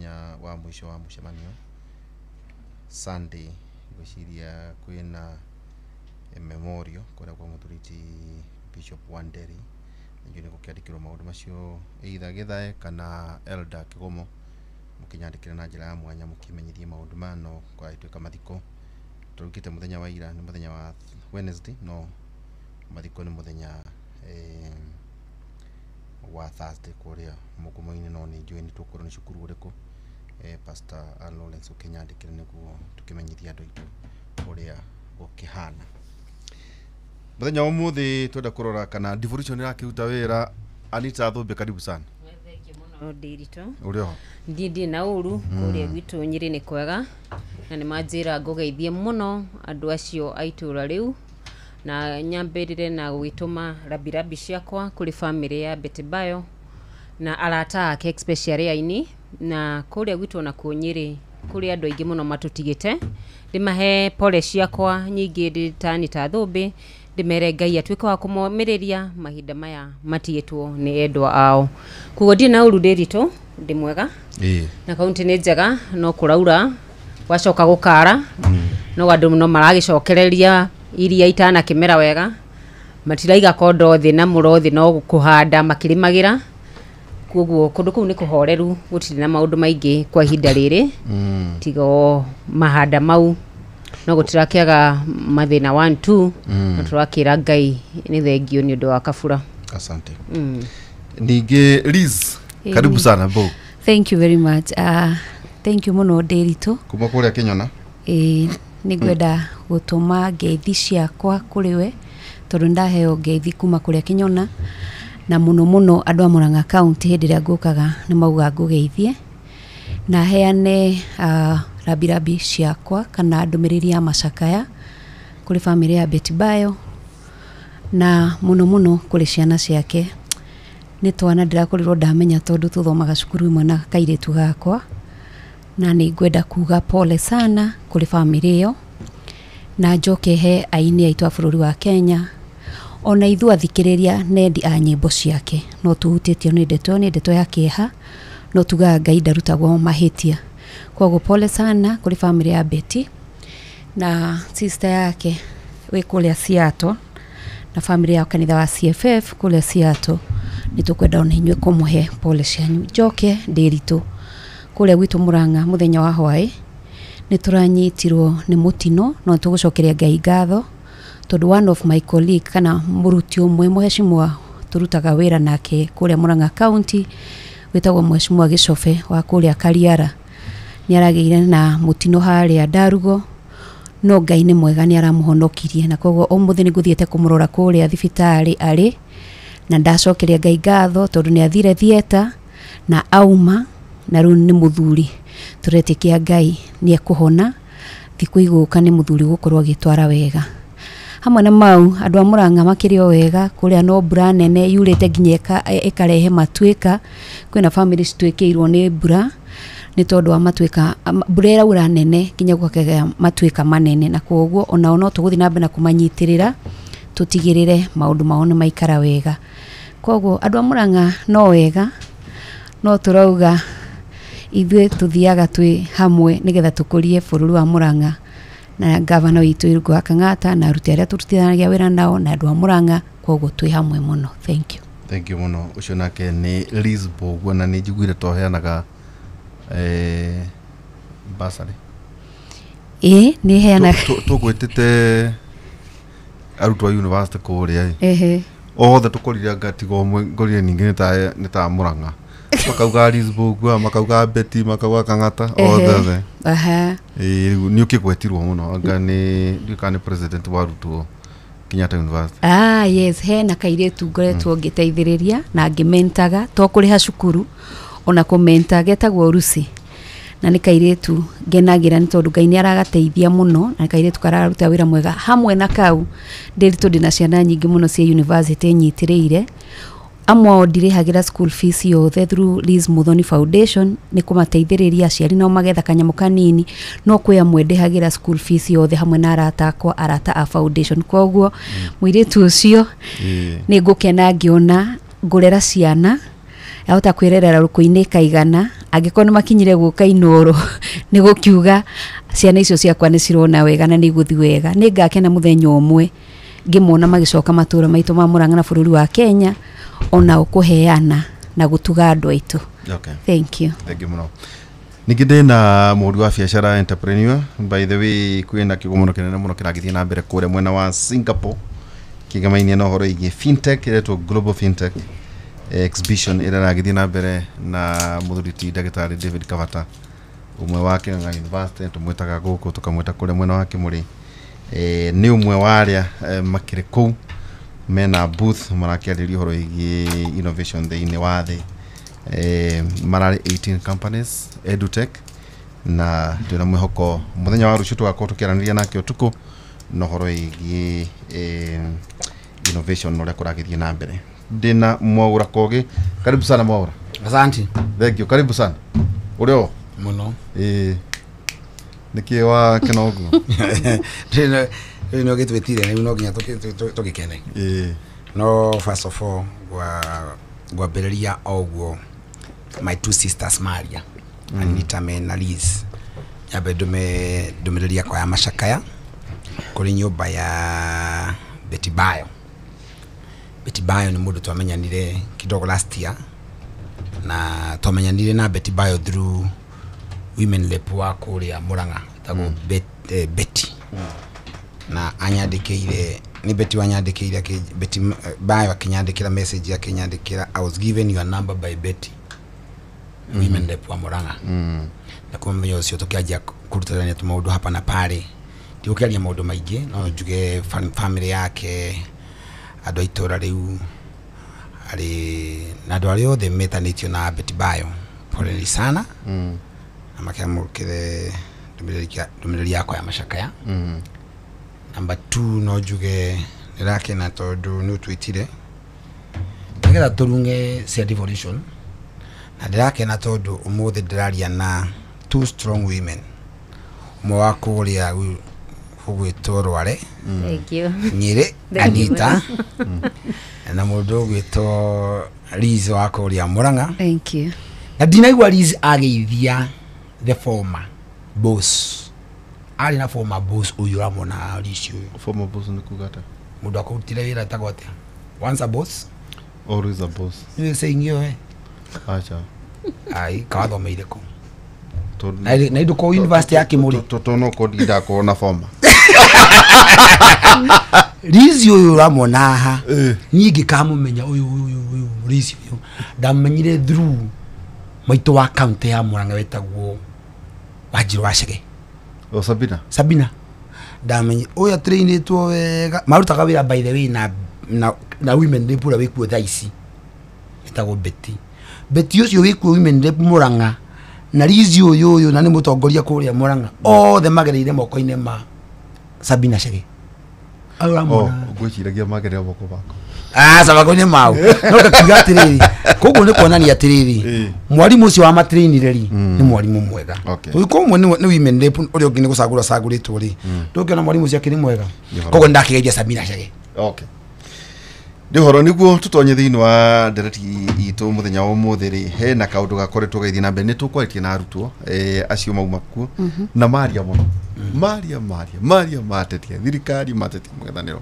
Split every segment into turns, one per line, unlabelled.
Mũthenya wa mũico wa mũcemanio. Sunday ngwĩciria kwĩna memorial kũrĩa kwa mũthuri ti Bishop Wanderi. Ningĩ nĩ gũkĩandĩkĩrwo maũndũ macio either Gĩthae kana Elder Kĩgomo, mũkĩnyandĩkĩre na njĩra ya mwanya mũkĩmenyithie maũndũ maya. No kwagĩtuĩka mathiko tũrukĩte mũthenya wa ira nĩ mũthenya wa Wednesday, no mathiko nĩ mũthenya wa Thursday kũrĩa Mũgumo-inĩ. No nĩ njũĩ nĩ tũkũrwo nĩ cukuru ũrĩkũ. Pastor Ann Lawrence, ũkĩnyandĩkĩre nĩguo tũkĩmenyithie andũ aitũ ũrĩa gũkĩhana. Mũthenya wa ũmũthĩ twenda kũrora kana devolution ĩrakĩruta wĩra. Anita Thũmbĩ, karibu sana.
Ndĩritũ.
Ũrĩ oho?
Ndiĩ, ndirĩ na ũru. Kũrĩa gwitũ Nyĩrĩ nĩ kwega, na nĩ manjĩra ngũgeithie mũno andũ acio a itũra rĩu, na nyambĩrĩre na gũgĩtũma rambirambi ciakwa kũrĩ bamĩrĩ ya Betty Bayo na arata ake, especially aini. Na kũrĩa gwitũ onakuo Nyĩrĩ kũrĩ andũ aingĩ mũno matũtigĩte. Ndĩmahe pole ciakwa nyingĩ ndĩ ta Anita Thũmbĩ, ndĩmere Ngai atuĩke wa kũmomĩrĩria mahinda maya matigĩtwo nĩ endwa ao. Koguo ndirĩ na ũru, ndĩritũ, ndĩ mwega. Na kaunti nĩ njega, no kũraura gwacoka gũkara, no andũ no maragĩcokereria iria itanakĩmera wega, matiraiga kondo thĩ na mũro thĩ, no kũhanda makĩrĩmagĩra. Koguo kũndũ kũu nĩ kũhoreru, gũtirĩ na maũndũ maingĩ kwa ihinda rĩrĩ, tiga o mahanda mau, no gũtirakĩaga mathĩna one two. No tũrakĩra Ngai nĩ thengio nĩ ũndũ wa kabura.
Asante. Ningĩ Liz, karibu sana bo.
Thank you very much. Thank you mũno, Ndĩritũ.
Kuma kũrĩa Kĩnyona.
Ĩĩ, nĩ ngwenda gũtũma ngeithi ciakwa kũrĩ we, tondũ nĩ ndaheo ngeithi kuma kũrĩa Kĩnyona, na mũno mũno andũ a Murang'a County. Hĩndĩ ĩrĩa ngũkaga nĩ mauga ngũgeithie na heane rambirambi ciakwa kana ndũmĩrĩri ya macakaya kũrĩ bamĩrĩ ya Betty Bayo, na mũno mũno kũrĩ ciana ciake. Nĩ twana ndĩrakorirwo ndamenya tondũ tũthomaga cukuru ĩmwe na kairĩtu gakwa, na nĩ ngwenda kuga pole sana kũrĩ bamĩrĩ ĩyo. Na njoke he aini aitũ a bũrũri wa Kenya, ona ithuĩ athikĩrĩria nendi a nyĩmbo ciake, no tũhutĩtio nĩ ndeto ĩyo, nĩ ndeto ya kĩeha, no tugaga Ngai ndarutagwo mahĩtia. Koguo pole sana kũrĩ bamĩrĩ ya Betty na sister yake wĩ kũrĩa Seattle, na bamĩrĩ ya kanitha wa CFF kũrĩa Seattle. Nĩ tũkwenda ona inyuĩ kũmũhe pole cianyu. Njoke Ndĩritũ, kũrĩa gwitũ Murang'a mũthenya wa hwaĩ nĩ tũranyitirwo nĩ mũtino, no tũgũcokeria Ngai ngatho tondũ one of my colleague, kana mũruti ũmwe mũheshimiwa tũrutaga wĩra nake kũrĩa Murang'a County, wĩtagwo Mheshimiwa Gĩcobe wa kũrĩa Kariara, nĩ aragĩire na mũtino harĩa Ndarugo, no Ngai nĩ mwega, nĩ aramũhonokirie. Na koguo ũmũthĩ nĩ ngũthiĩte kũmũrora kũrĩa thibitarĩ arĩ, na ndacokeria Ngai ngatho tondũ nĩ athire theatre na auma, na rĩu nĩ mũthuri. Tũretĩkia Ngai nĩ ekũhona, thikũ igũka nĩ mũthuri gũkorwo agĩtwara wega. Hamwe na mau, andũ a Murang'a makĩrĩ o wega kũrĩa, no mbura nene yurĩte nginya ĩkarehe matuĩka. Kwĩna bamĩrĩ cituĩkĩirwo nĩ mbura nĩ tondũ wa matuĩka, mbura ĩraura nene nginya gũkagĩa matuĩka manene, na koguo onao no tũgũthiĩ na mbere na kũmanyitĩrĩra tũtigĩrĩre maũndũ mao nĩ maikara wega. Koguo andũ a Murang'a no wega, no tũrauga ithuĩ tũthiaga twĩ hamwe nĩgetha tũkũrie bũrũri wa Murang'a, na gavana witũ Irũngũ wa Kang'ata na aruti arĩa tũrutithanagia wĩra nao na andũ a Murang'a. Koguo twĩ hamwe mũno. Thank you.
Thank you mũno. Ũcio nake nĩ Liz Mbũgua, na nĩ njiguire toheanaga bursary.
Ĩĩ, nĩ heanaga.
Tũgwĩtĩte arutwo a university kũrĩa ĩ, othe tũkorire anga tiga ũmwe ngorire ningĩ nĩ ta Murang'a, makauga Liz Mbũgua, makauga Betty, makauga Kang'ata, othe othe. Ĩĩ, rĩu nĩ ũkĩgwetirwo mũno, anga nĩ ndiũĩ kana nĩ president wa arutwo Kenyatta University.
Ah, yes, hena kairĩtu ngoretwo ngĩteithĩrĩria na ngĩmentaga, to kũrĩha cukuru, ona kũmenta, getagwo Rusi, na nĩ kairĩtu ngenagĩra nĩ tondũ Ngai nĩ aragateithia mũno, na nĩ kairĩtu kararuta wĩra mwega. Hamwe na kau, Ndĩritũ, ndĩna ciana nyingĩ mũno cia university nyitĩrĩire. Amwe ao ndirĩhagĩra school fees yothe through Liz Muthoni Foundation, nĩ kũmateithĩrĩria aciari nao magetha kanyamũ kanini, no kwĩ amwe ndĩhagĩra school fees yothe hamwe na arata akwa, arata a foundation. Koguo mũirĩtu ũcio nĩ ngũkena ngĩona ngũrera ciana. Yahota kwirerera ruku-inĩ ĩkaigana. Angĩkorwo nĩ makinyire gũka Inoro, nĩ gũkiuga ciana icio ciakwa nĩ cirona wega na nĩ igũthiĩ wega. Nĩ ngakena mũthenya ũmwe ngĩmona magĩcoka matũra maitũ ma Murang'a na bũrũri wa Kenya, onao kũheana na gũtuga andũ aitũ.
Okay.
Thank you.
Thank you mũno. Ningĩ ndĩna mũhũri wa biacara, entrepreneur. By the way, kwĩna kĩgomano kĩnene mũno kĩragĩthiĩ na mbere kũrĩa mwena wa Singapore, kĩgamainie na ũhoro ĩgiĩ fintech, ĩretwo Global Fintech Exhibition ĩrĩa ĩragĩthiĩ na mbere, na mũthuri ti ndagĩtarĩ David Kavata, ũmwe wa Kĩng'ang'a University, tũmwĩtaga gũkũ, tũkamwĩta kũrĩa mwena wa Kĩmũrĩ. Nĩ ũmwe wa arĩa makĩrĩ kũu mena booth marakĩarĩria ũhoro ĩgiĩ innovation thĩinĩ wa thĩ. Mararĩ 18 companies edutech, na twĩna mwĩhoko mũthenya wa rũciũ tũgakorwo tũkĩaranĩria nake ũtukũ na ũhoro ĩgiĩ innovation na ũrĩa kũragĩthiĩ na mbere. Ndĩna Mwaũra Kogi. Karibu sana, Mwaũra.
Asante.
Thank you, karibu sana. Ũrĩ o
muno.
Ĩĩ, nĩkĩ wa kena ũguo?
Rĩu no gĩtwĩtire, rĩu no nginya tũgĩkene. No first of all, ngwambĩrĩria o ũguo, my two sisters Maria, Anita me na Liz, nyambe ndũme ndũmĩrĩri yakwa ya macakaya kũrĩ nyũmba ya Betty Bayo. Betty Bayo nĩ mũndũ twamenyanire kidogo last year, na twamenyanire na Betty Bayo through women rep wa kũrĩa Murang'a tagwo Betty, na anyandĩkĩire, nĩ Betty wanyandĩkĩire, Betty Bayo akĩnyandĩkĩra message, akĩnyandĩkĩra, "I was given your number by Betty, women rep wa Murang'a." Na kuma mũthenya ũcio tũkĩanjia kũrutithania tũmaũndũ hapa na pale. Ndigũkĩaria maũndũ maingĩ, no njuge family yake, andũ a itũra rĩu arĩ na andũ arĩa othe metanĩtio na Betty Bayo, poleni sana, na makĩamũkĩre ndũmĩrĩri yakwa ya macakaya. Number two, no njuge nĩrakena tondũ nĩ ũtwĩtire nĩgetha tũrunge cia devolution, na ndĩrakena tondũ ũmũthĩ ndĩraria na two strong women, ũmwe wa kũrĩa gũgwĩtwo Rware.
Thank you.
Nyĩrĩ.
Thank you.
Anita, na mũndũ ũgwĩtwo Liz wa kũrĩa Murang'a.
Thank you.
Na ndinaigua Liz ageithia the former boss, arĩ na former boss ũyũ ũramwona, Liz ũyũ.
Former boss nĩ kuga atĩa?
Mũndũ akũrutire wĩra etagwo atĩa? Once a boss,
Always a boss.
Nĩ saying ĩyo we.
Acha.
Ai, kawathomeire kũ?
Tondũ
Na indo kũ university ya Kimuri.
To no ko ndindakorwo na former.
Liz ũyũ ũramwona haha, niĩ ngĩkamũmenya ũyũ ũyũ ũyũ Liz ũyũ ndamenyire through maitũ wa county ya Murang'a wetagwo Wanjirũ wa Chege.
O Sabina.
Sabina, ndamenye ũyũ atrainĩtwo wega, marutaga wĩra by the way na women rep ũrĩa wĩkuo thaa ici ĩtagwo Betty. Betty ũcio wĩkuo women rep Murang'a, na Liz ũyũ ũyũ na nĩ mũtongoria kũrĩa Murang'a, othe magereire moko-inĩ ma Sabina Chege. Ũyũ
O
ũramwona.
ngwĩciragia magerera moko mako.
Aca, moko-inĩ mau no ngakiuga atĩrĩrĩ, koguo nĩ kuonania atĩrĩrĩ, mwarimũ ũcio wa matrainire rĩ, nĩ mwarimũ mwega. Tũgĩkorwo ũmwe nĩ women rep, ũrĩa ũngĩ nĩ gũcagũrwo acagũrĩtwo rĩ, ndũngĩona mwarimũ ũcio akĩrĩ mwega.
Nĩ ũhoro.
Koguo nĩ ndakĩgeithia Sabina Chege.
Okay, nĩ ũhoro nĩguo tũtonye thĩinĩ wa ndereti itũ mũthenya wa ũmũthĩ rĩ, hena kaũndũ gakoretwo gagĩthiĩ na mbere. Nĩ tũkwarĩtie na arutwo acio mauma kuo, na maria mũno, maria maria maria, matetia thirikari, matetia mũng'ethanĩro.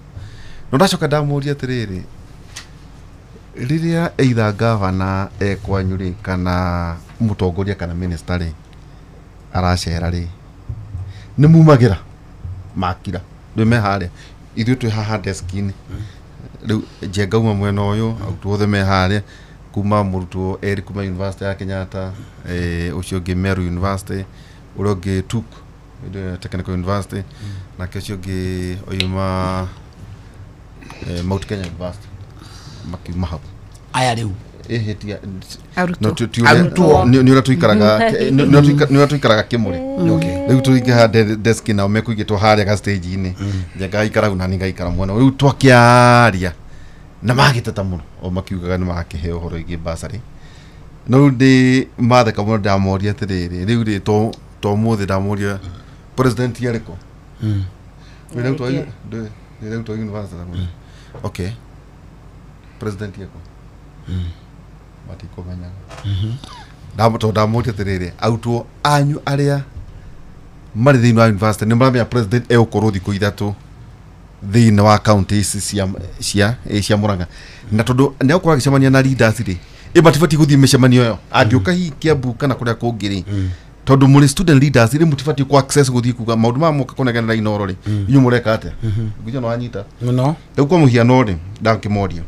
No ndacoka ndamũria atĩrĩrĩ, rĩrĩa either gavana ekwanyu rĩ, kana mũtongoria, kana minister rĩ, aracera rĩ, nĩ mumagĩra? Makira rĩu me harĩa, ithuĩ twĩ haha desk-inĩ. Rĩu Njenga uma mwena ũyũ, arutwo othe me harĩa, kuma mũrutwo erĩ kuma University ya Kenyatta, ũcio ũngĩ Meru University, ũrĩa ũngĩ TUK, Technical University, nake ũcio ũngĩ oima Mount Kenya University, makiuma hau.
Aya rĩu.
Ĩhĩtia.
Arutwo.
No, ti
Arutwo.
nĩ ũrĩa tũikaraga, nĩ ũrĩa tũikaraga Kĩmũrĩ. Rĩu tũingĩha desk nao mekũigĩtwo harĩa ga stage-inĩ, Njenga aikara hau na niĩ ngaikara mwena ũyũ. Rĩu twakĩaria na magĩteta mũno, o makiugaga nĩ makĩheo ũhoro ĩgiĩ bursary. No rĩu ndĩ matheka mũno, ndamoria atĩrĩrĩ, rĩu rĩ, to ũmũthĩ ndamoria president arĩkũ? Ndĩ twa university. Okay, president eko. Matikumenyaga. Tondũ ndamũria atĩrĩrĩ, arutwo anyu arĩa marĩ thĩinĩ wa university nĩ maramenya president egũkorwo thikũ 3 thĩinĩ wa county ici cia Murang'a, na tondũ nĩ egũkorwo agĩcemania na leaders rĩ, matibatiĩ gũthiĩ mĩcemanio ĩyo angĩũka hihi Kiambu kana kũrĩa kũngĩ rĩ, tondũ mũrĩ student leaders rĩ, mũtibatiĩ ku access gũthiĩ kuga maũndũ maya moka kũnegenera Inooro rĩ, inyuĩ mũreka atĩa? Ngũica no wanyita
Mũno.
Rĩu kwa mũhiano rĩ, ndakĩmoria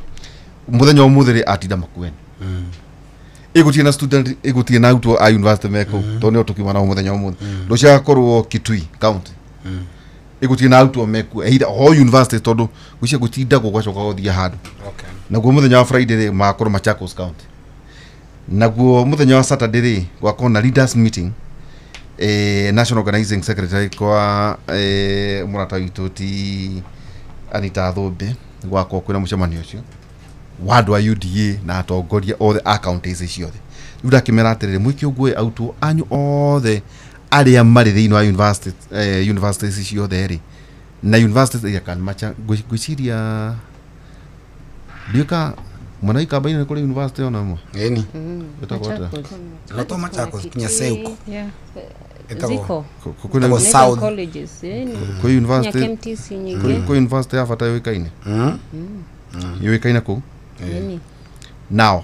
mũthenya ũmũthĩ rĩ, atinda Makueni ĩgũtirĩ na student, ĩgũtirĩ na arutwo a university mekũu, tondũ nĩo tũkiuma nao mũthenya ũmũthĩ. Rũciũ agakorwo Kitui county, ĩgũtirĩ na arutwo mekuo either o university, tondũ gwĩcia gũtindagwo gwacoka gũthiĩ handũ. Naguo mũthenya wa Friday rĩ, magakorwo Machakos county. Naguo mũthenya wa Saturday rĩ, gwakorwo na leaders meeting, national organizing secretary kwa mũrata witũ ti Anita Thũmbĩ, gwakorwo kwĩna mũcemanio ũcio wa andũ a UDA na atongoria othe a county ici ciothe. Rĩu ndakĩmera atĩrĩrĩ, mwĩke ũguo, arutwo anyu othe arĩa marĩ thĩinĩ wa university, university ici ciothe rĩ, na university iria kana macha ngwĩciria ndiũka mwena wa Ikamba-inĩ nĩ kũrĩ university ona ĩmwe
Ĩni.
ĩtagwo atĩa?
No to Machakos kinya Seuko. Ĩtagwo
Ziko.
Kwĩna
Ĩtagwo South.
Colleges,
kwĩ university
KMTC nyingĩ.
Kwĩ university ya bata yũĩkaine yũĩkaine kũu. Now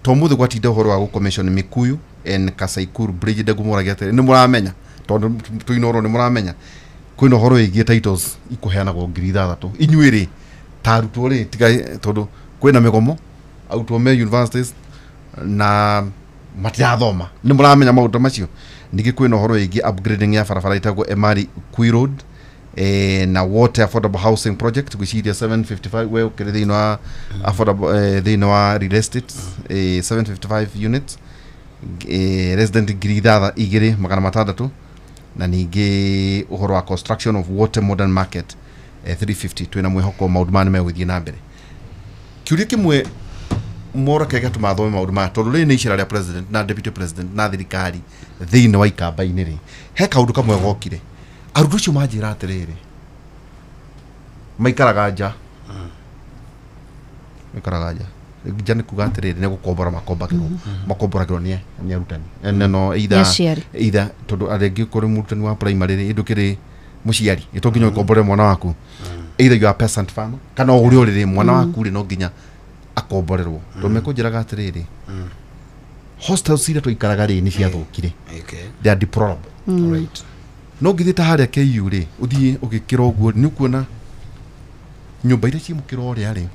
to mũthĩ gwatinda ũhoro wa gũcommission Mikuyu and Kasaikuru bridge, ndengũmũragia atĩrĩ, nĩ mũramenya tondũ tũinoro nĩ mũramenya kwĩna ũhoro wĩgiĩ titles ikũheanagwo 6,000. Inyuĩ rĩ, ta arutwo rĩ, tiga tondũ kwĩna mĩgomo, arutwo me universities na matirathoma, nĩ mũramenya maũndũ macio. Ningĩ kwĩna ũhoro wĩgiĩ upgrading ya barabara ĩtagwo Emari Kui Road, na water affordable housing project, gwĩciria 755 we ũkĩrĩ thĩinĩ wa affordable, thĩinĩ wa real estate, 755 units, resident 6,600, na ningĩ ũhoro wa construction of water modern market, 350. Twĩna mwĩhoko maũndũ maya nĩ megũthiĩ na mbere. Kĩũria kĩmwe mora kĩrĩa gĩatũma thome maũndũ maya, tondũ rĩrĩ nĩ icera rĩa president na deputy president na thirikari thĩinĩ wa Ikamba-inĩ rĩ, he kaũndũ kamwe gokire. Arutwo acio manjĩra atĩrĩrĩ, maikaraga nja, maikaraga nja. Nja nĩ kuga atĩrĩrĩ, nĩ gũkombora makombagĩrwo, makomboragĩrwo nĩ arutani no either
Nĩ aciari.
Either tondũ arĩngĩ kũrĩ mũrutani wa primary rĩ, ndũkĩrĩ mũciari ĩto nginya ũkomborere mwana waku, either you are peasant farmer kana o ũrĩa ũrĩ rĩ, mwana waku rĩ, no nginya akomborerwo, tondũ mekũnjĩraga atĩrĩrĩ, hostels iria twaikaraga rĩ, nĩ ciathũkire. They are deplorable. No ngĩthiĩ ta harĩa KU rĩ, ũthiĩ ũgĩkĩra ũguo, nĩ ũkuona nyũmba iria ciĩ mũkĩra ũrĩa rĩ,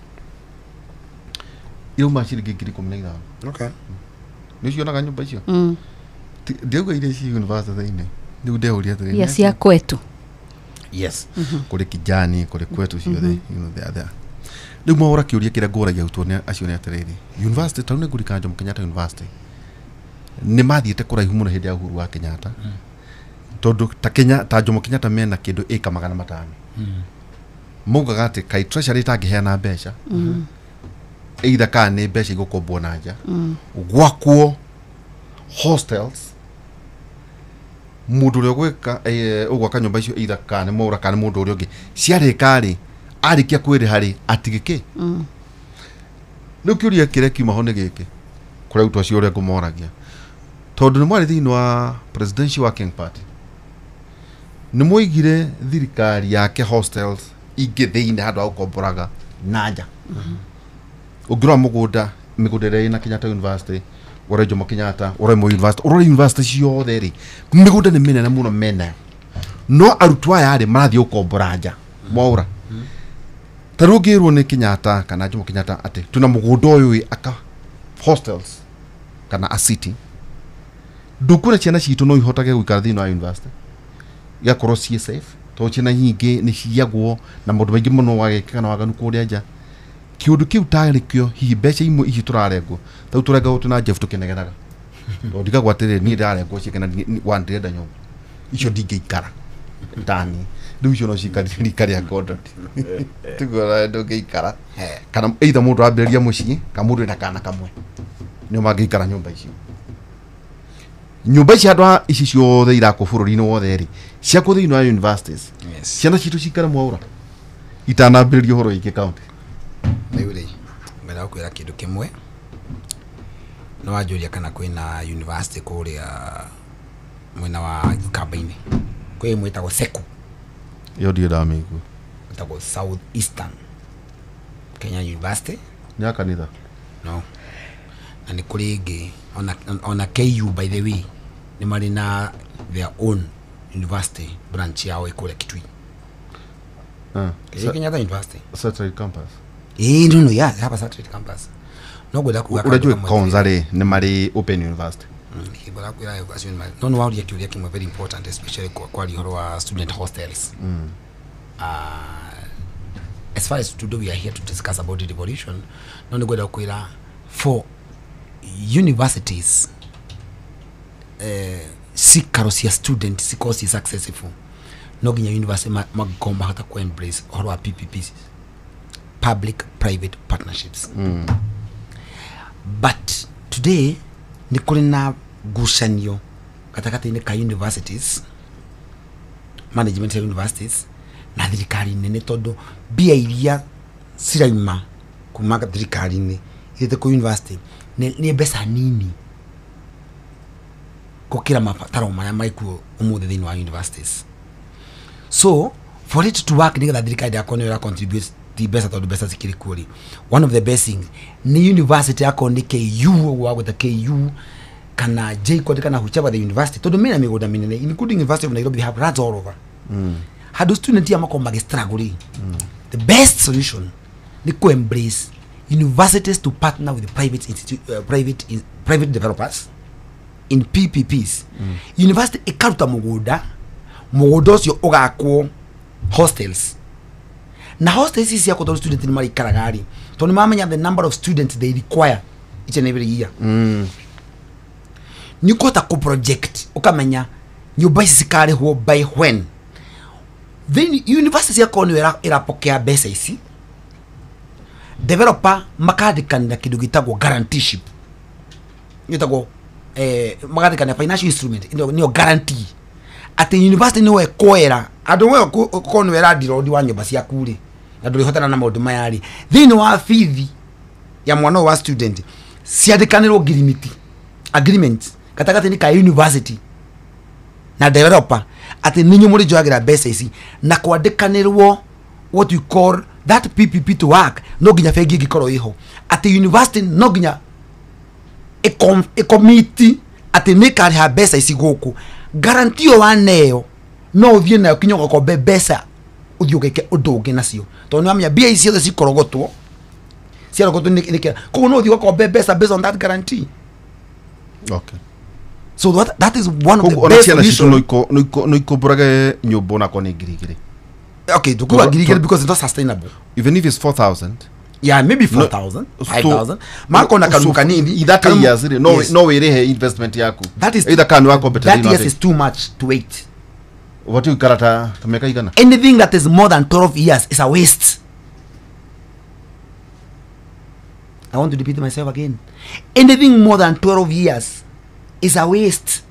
irauma ciringi 15,000. Nĩ ũcionaga nyũmba icio? Ndiauga iria ci university thĩinĩ. Rĩu ndeuria atĩrĩrĩ,
Iria cia kwetu.
Yes, kũrĩ Kijani, kũrĩ kwetu ciothe, they are there. Rĩu mwaũra kĩũria kĩrĩa ngũragia arutwo acio nĩ atĩrĩrĩ, university ta rĩu nĩ ngũririkana Jomo Kenyatta University nĩ mathiĩte kũraihu mũno hĩndĩ ya Uhuru wa Kenyatta, tondũ ta Kenya, ta Jomo Kenyatta mena kĩndũ ĩka 500, maugaga atĩ kai treasury ĩtangĩheana mbeca, either kana nĩ mbeca igũkombwo na nja gwakwo hostels, mũndũ ũrĩa ũgwĩka, ũgwaka nyũmba icio, either kana nĩ Mwaura kana nĩ mũndũ ũrĩa ũngĩ, ciarĩka rĩ, arĩkia kwĩrĩha rĩ, atigĩkĩ. Rĩu kĩũria kĩrĩa kiuma ho nĩ gĩkĩ kũrĩa arutwo acio ũrĩa ngũmoragia, tondũ nĩ mwarĩ thĩinĩ wa presidential working party, nĩ mwoigire thirikari yake hostels ingĩ thĩinĩ handũ ha gũkomboraga na nja. Ũngĩrora mũgũnda, mĩgũnda ĩrĩa ĩna Kenyatta University, ũrore Jomo Kenyatta, ũrore Moi University, ũrore university ciothe rĩ, mĩgũnda nĩ mĩnene mũno menayo, no arutwo aya rĩ, marathiĩ gũkombora nja. Mwaura ta rĩu ũngĩrwo nĩ Kenyatta kana Jomo Kenyatta atĩ twĩna mũgũnda ũyũ ĩ, aka hostels kana a city, ndũkuona ciana citũ no ihotage gũikara thĩinĩ wa university igakorwo ciĩ safe, tondũ ciana nyingĩ nĩ ciyagwo na maũndũ maingĩ mũno wagĩkĩka na waganu kũrĩa nja. Kĩũndũ kĩu tarĩ kĩo hihi mbeca imwe ici tũrarengwo, ta rĩu tũrengagwo twĩna Jeff tũkĩnegenaga, tondũ ndigagwo atĩrĩrĩ, niĩ ndĩrarengwo ciake na wa ndĩrenda nyũmba icio ndingĩikara tani rĩu, icio no cikarire rika rĩa gondot tiguo ndũngĩikara, kana either mũndũ ambĩrĩria mũciĩ kana mũndũ ena kana kamwe nĩo mangĩikara nyũmba icio. Nyũmba ici handũ ha ici ciothe irakwo bũrũri-inĩ wothe rĩ, ciakwo thĩinĩ wa universities, ciana citũ cikare. Mwaura itanambĩrĩria ũhoro wĩgiĩ county.
Rĩu rĩ, ngwenda gũkwĩra kĩndũ kĩmwe. Nĩ wanjũria kana kwĩna university kũrĩa mwena wa Ukamba-inĩ. Kwĩ ĩmwe ĩtagwo Seku.
Ĩyo ndirĩ ndamĩigua.
Ĩtagwo South Eastern Kenya University.
Nĩ ya kanitha?
No. Na nĩ kũrĩ ĩngĩ ona KU, by the way, nĩ marĩ na their own university branch yao ĩ kũrĩa Kitui. Kenyatta University.
Satellite campus.
No, yeah, they have a satellite campus. No ngwenda kuga
Ũrĩa njũĩ Konza rĩ nĩ marĩ open university.
No no wauria kĩũria kĩmwe very important, especially kwaria ũhoro wa student hostels. As far as today we are here to discuss about the devolution, no nĩ ngwenda kwĩra for universities cikaro cia student cikorwo ci successful, no nginya university makorwo mahota ku embrace ũhoro wa PPPs, public private partnerships. But today nĩ kũrĩ na ngucanio gatagatĩ-inĩ ka universities, management ya universities na thirikari nene, tondũ mbia iria ciraima kuma thirikari-inĩ ithiĩte kũ university nĩ mbeca nini gũkĩra mabataro marĩa marĩ kuo ũmũthĩ thĩinĩ wa universities. So for it to work, nĩgetha thirikari ndĩgakorwo nĩyo ĩra contribute ti mbeca, tondũ mbeca cikĩrĩ kuo rĩ, one of the best things nĩ university akorwo nĩ KU, ũguo wagwĩta KU kana JKUAT kana whichever the university, tondũ mena mĩgũnda mĩnene, including University of Nairobi, they have rats all over. Handũ student ya makorwo magĩ struggle rĩ, the best solution nĩ ku embrace universities to partner with private institute, private developers in PPPs. University ĩkaruta mũgũnda, mũgũnda ũcio ũgakwo hostels, na hostels ici ciakwo tondũ student nĩ marĩikaraga rĩ, tondũ nĩ mamenya the number of students they require each and every year. Nĩ ũkũhota kũ project ũkamenya nyũmba ici cikarĩhwo by when. Then university ciakorwo nĩyo ĩrapokea mbeca ici, developer makandĩkanĩra kĩndũ gĩtagwo guaranteeship, gĩtagwo makandĩkanĩra financial instrument nĩyo guarantee atĩ university nĩwe ĩkoera andũ, we ũkorwo nĩwe landlord wa nyũmba ciaku rĩ, na ndũrĩhotana na maũndũ maya rĩ, thĩinĩ wa bithi ya mwana ũyũ wa student ciandĩkanĩrwo ngirimiti agreement gatagatĩ-inĩ ka university na developer atĩ ninyu mũrĩnjoyagĩra mbeca ici, na kwandĩkanĩrwo what we call that PPP to work, no nginya bengi ĩngĩkorwo ĩho atĩ university no nginya ĩkomiti atĩ nĩ ĩkarĩha mbeca ici gũkũ. Guarantee ĩyo waneo no ũthiĩ nayo kinya ũgakombe mbeca ũthiĩ ũgeke ũndũ ũngĩ nacio, tondũ nĩ wamenya mbia ici ciothe cikorogotwo, ciarogotwo nĩ kĩra, koguo no ũthiĩ ũgakombe mbeca based on that guarantee.
Okay.
So that is one of the best solutions.
No ikombũrage nyũmba onakorwo nĩ 2,000.
Okay, tukuwa 2,000 because it's not sustainable.
Even if it's 4,000.
Yeah, maybe 4,000, 5,000. Makona karumu kanini.
That years, no, no wĩrĩhe investment yaku.
That is
either kana wakombete.
That years is too much to wait.
What you karata miaka igana?
Anything that is more than 12 years is a waste. I want to repeat myself again. Anything more than 12 years is a waste.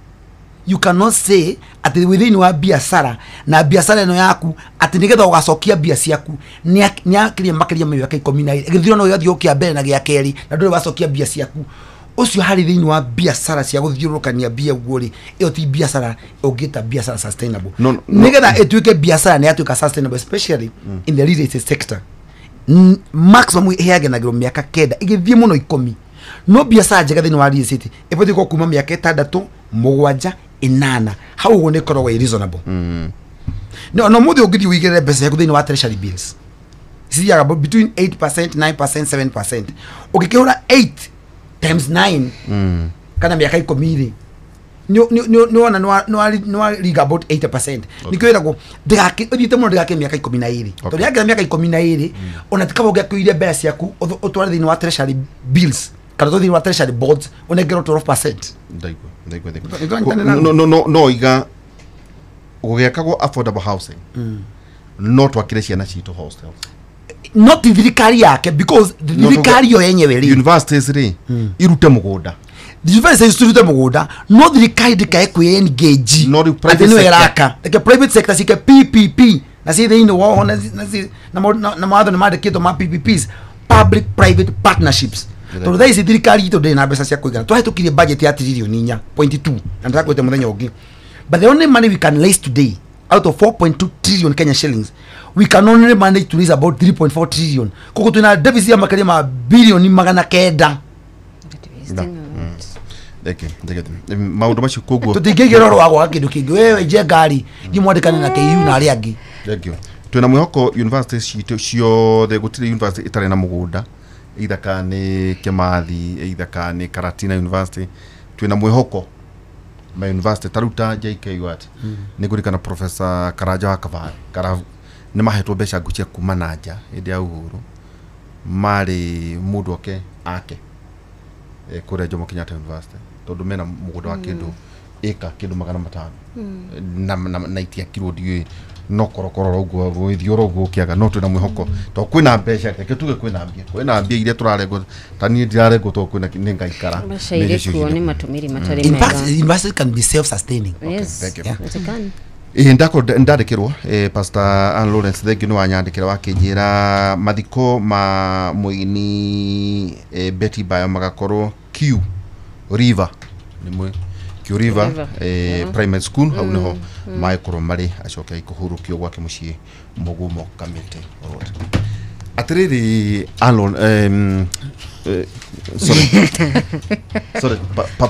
You cannot say atĩ within wa biacara na biacara ĩno yaku atĩ nĩgetha ũgacokia mbia ciaku nĩ akĩria makĩria mĩaka 12 gĩthiro no gĩgathiĩ kĩa mbere na gĩa kerĩ na ndũrĩ wacokia mbia ciaku. Ũcio harĩ thĩinĩ wa biacara cia gũthiũrũrũkania mbia ũguo rĩ, ĩyo ti biacara ũngĩta biacara sustainable. Nĩgetha ĩtuĩke biacara nĩ yatuĩka sustainable, especially in the real estate sector, maximum ĩheanagĩrwo mĩaka 9 ĩgĩthiĩ mũno 10. No biacara njega thĩinĩ wa real estate ĩbatiĩ gũkorwo kuma mĩaka 6 7 8, hau ũguo nĩ ĩkoragwo ĩ reasonable. No no mũthĩ ũngĩthiĩ ũigĩrĩre mbeca ciaku thĩinĩ wa treasury bills cithiaga between 8%, 9%, 7%. Ũngĩkĩhũra 8 times 9 kana mĩaka 10 rĩ, nĩ wona nĩ wariga about 80%. Nĩkĩo ĩragwo ũthiĩte mũno ndĩgakĩre mĩaka 12, tondũ yakĩra mĩaka 12 ona ti kaba ũngĩakĩire mbeca ciaku ũtware thĩinĩ wa treasury bills kana thĩinĩ wa treasury bonds ũnengerwo 12%.
Ndaigua. No no iga gũgĩakagwo affordable housing, no twakire ciana citũ hostels,
not thirikari yake, because thirikari yo yenyewe rĩ,
universities rĩ irute mũgũnda,
universities irute mũgũnda, no thirikari ndĩkae kwĩ engage
no private sector
ĩraka reke private sector cike PPP na ci thĩinĩ woho na mawatho nĩ mandĩkĩtwo ma PPPs, public private partnerships. Tondũ thaa ici thirikari itũ ndĩrĩ na mbeca cia kũigana. Twahĩtũkirie budget ya tririoni 4.2 na ndĩrakwĩte mũthenya ũngĩ. But the only money we can raise today out of 4.2 trillion Kenya shillings, we can only manage to raise about 3.4 trillion. Koguo twĩna deficit ya makĩria ma bilioni 900.
Maũndũ macio koguo
tũtingĩigĩra ũhoro wa gwaka kĩndũ kĩngĩ. Wewe nje ngari thiĩ mwandĩkane na KU na arĩa angĩ.
Thank you. Twĩna mwĩhoko university citũ ciothe gũtirĩ university ĩtarĩ na mũgũnda, either ka nĩ Kimathi, either ka nĩ Karatina University. Twĩna mwĩhoko ma university ta rĩu ta JKUAT nĩ ngũririkana Professor Karanja wa Kabarĩ Karabu nĩ mahetwo mbeca ngucia kuma na nja hĩndĩ ya Uhuru, marĩ mũndũ oke ake kũrĩa Jomo Kenyatta University tondũ mena mũgũnda wa kĩndũ ĩka kĩndũ 500 na itiakirwo ndiũĩ no korokoro ũguo gwĩthiũra ũguo ũkĩaga. No twĩna mwĩhoko tondũ kwĩna mbeca, reke tuge kwĩna mbia, kwĩna mbia iria tũrarengwo ta niĩ ndirarengwo tondũ kwĩna nĩ ngaikara.
Mbeca irĩ kuo nĩ matũmĩri matarĩ
In fact,
mega.
university can be self-sustaining.
Yes,
thank you.
it can.
Ĩĩ ndandĩkĩrwo Pastor Ann Lawrence thengiũ nĩ wanyandĩkĩra wakĩnjĩra mathiko ma mũini Betty Bayo magakorwo Q River nĩ mwe Q River,
River.
Primary School hau nĩho magĩkorwo marĩ acoke kũhurũkio gwake mũciĩ Mũgumo Kamĩtĩ Road. Atĩrĩrĩ Alon, sorry sorry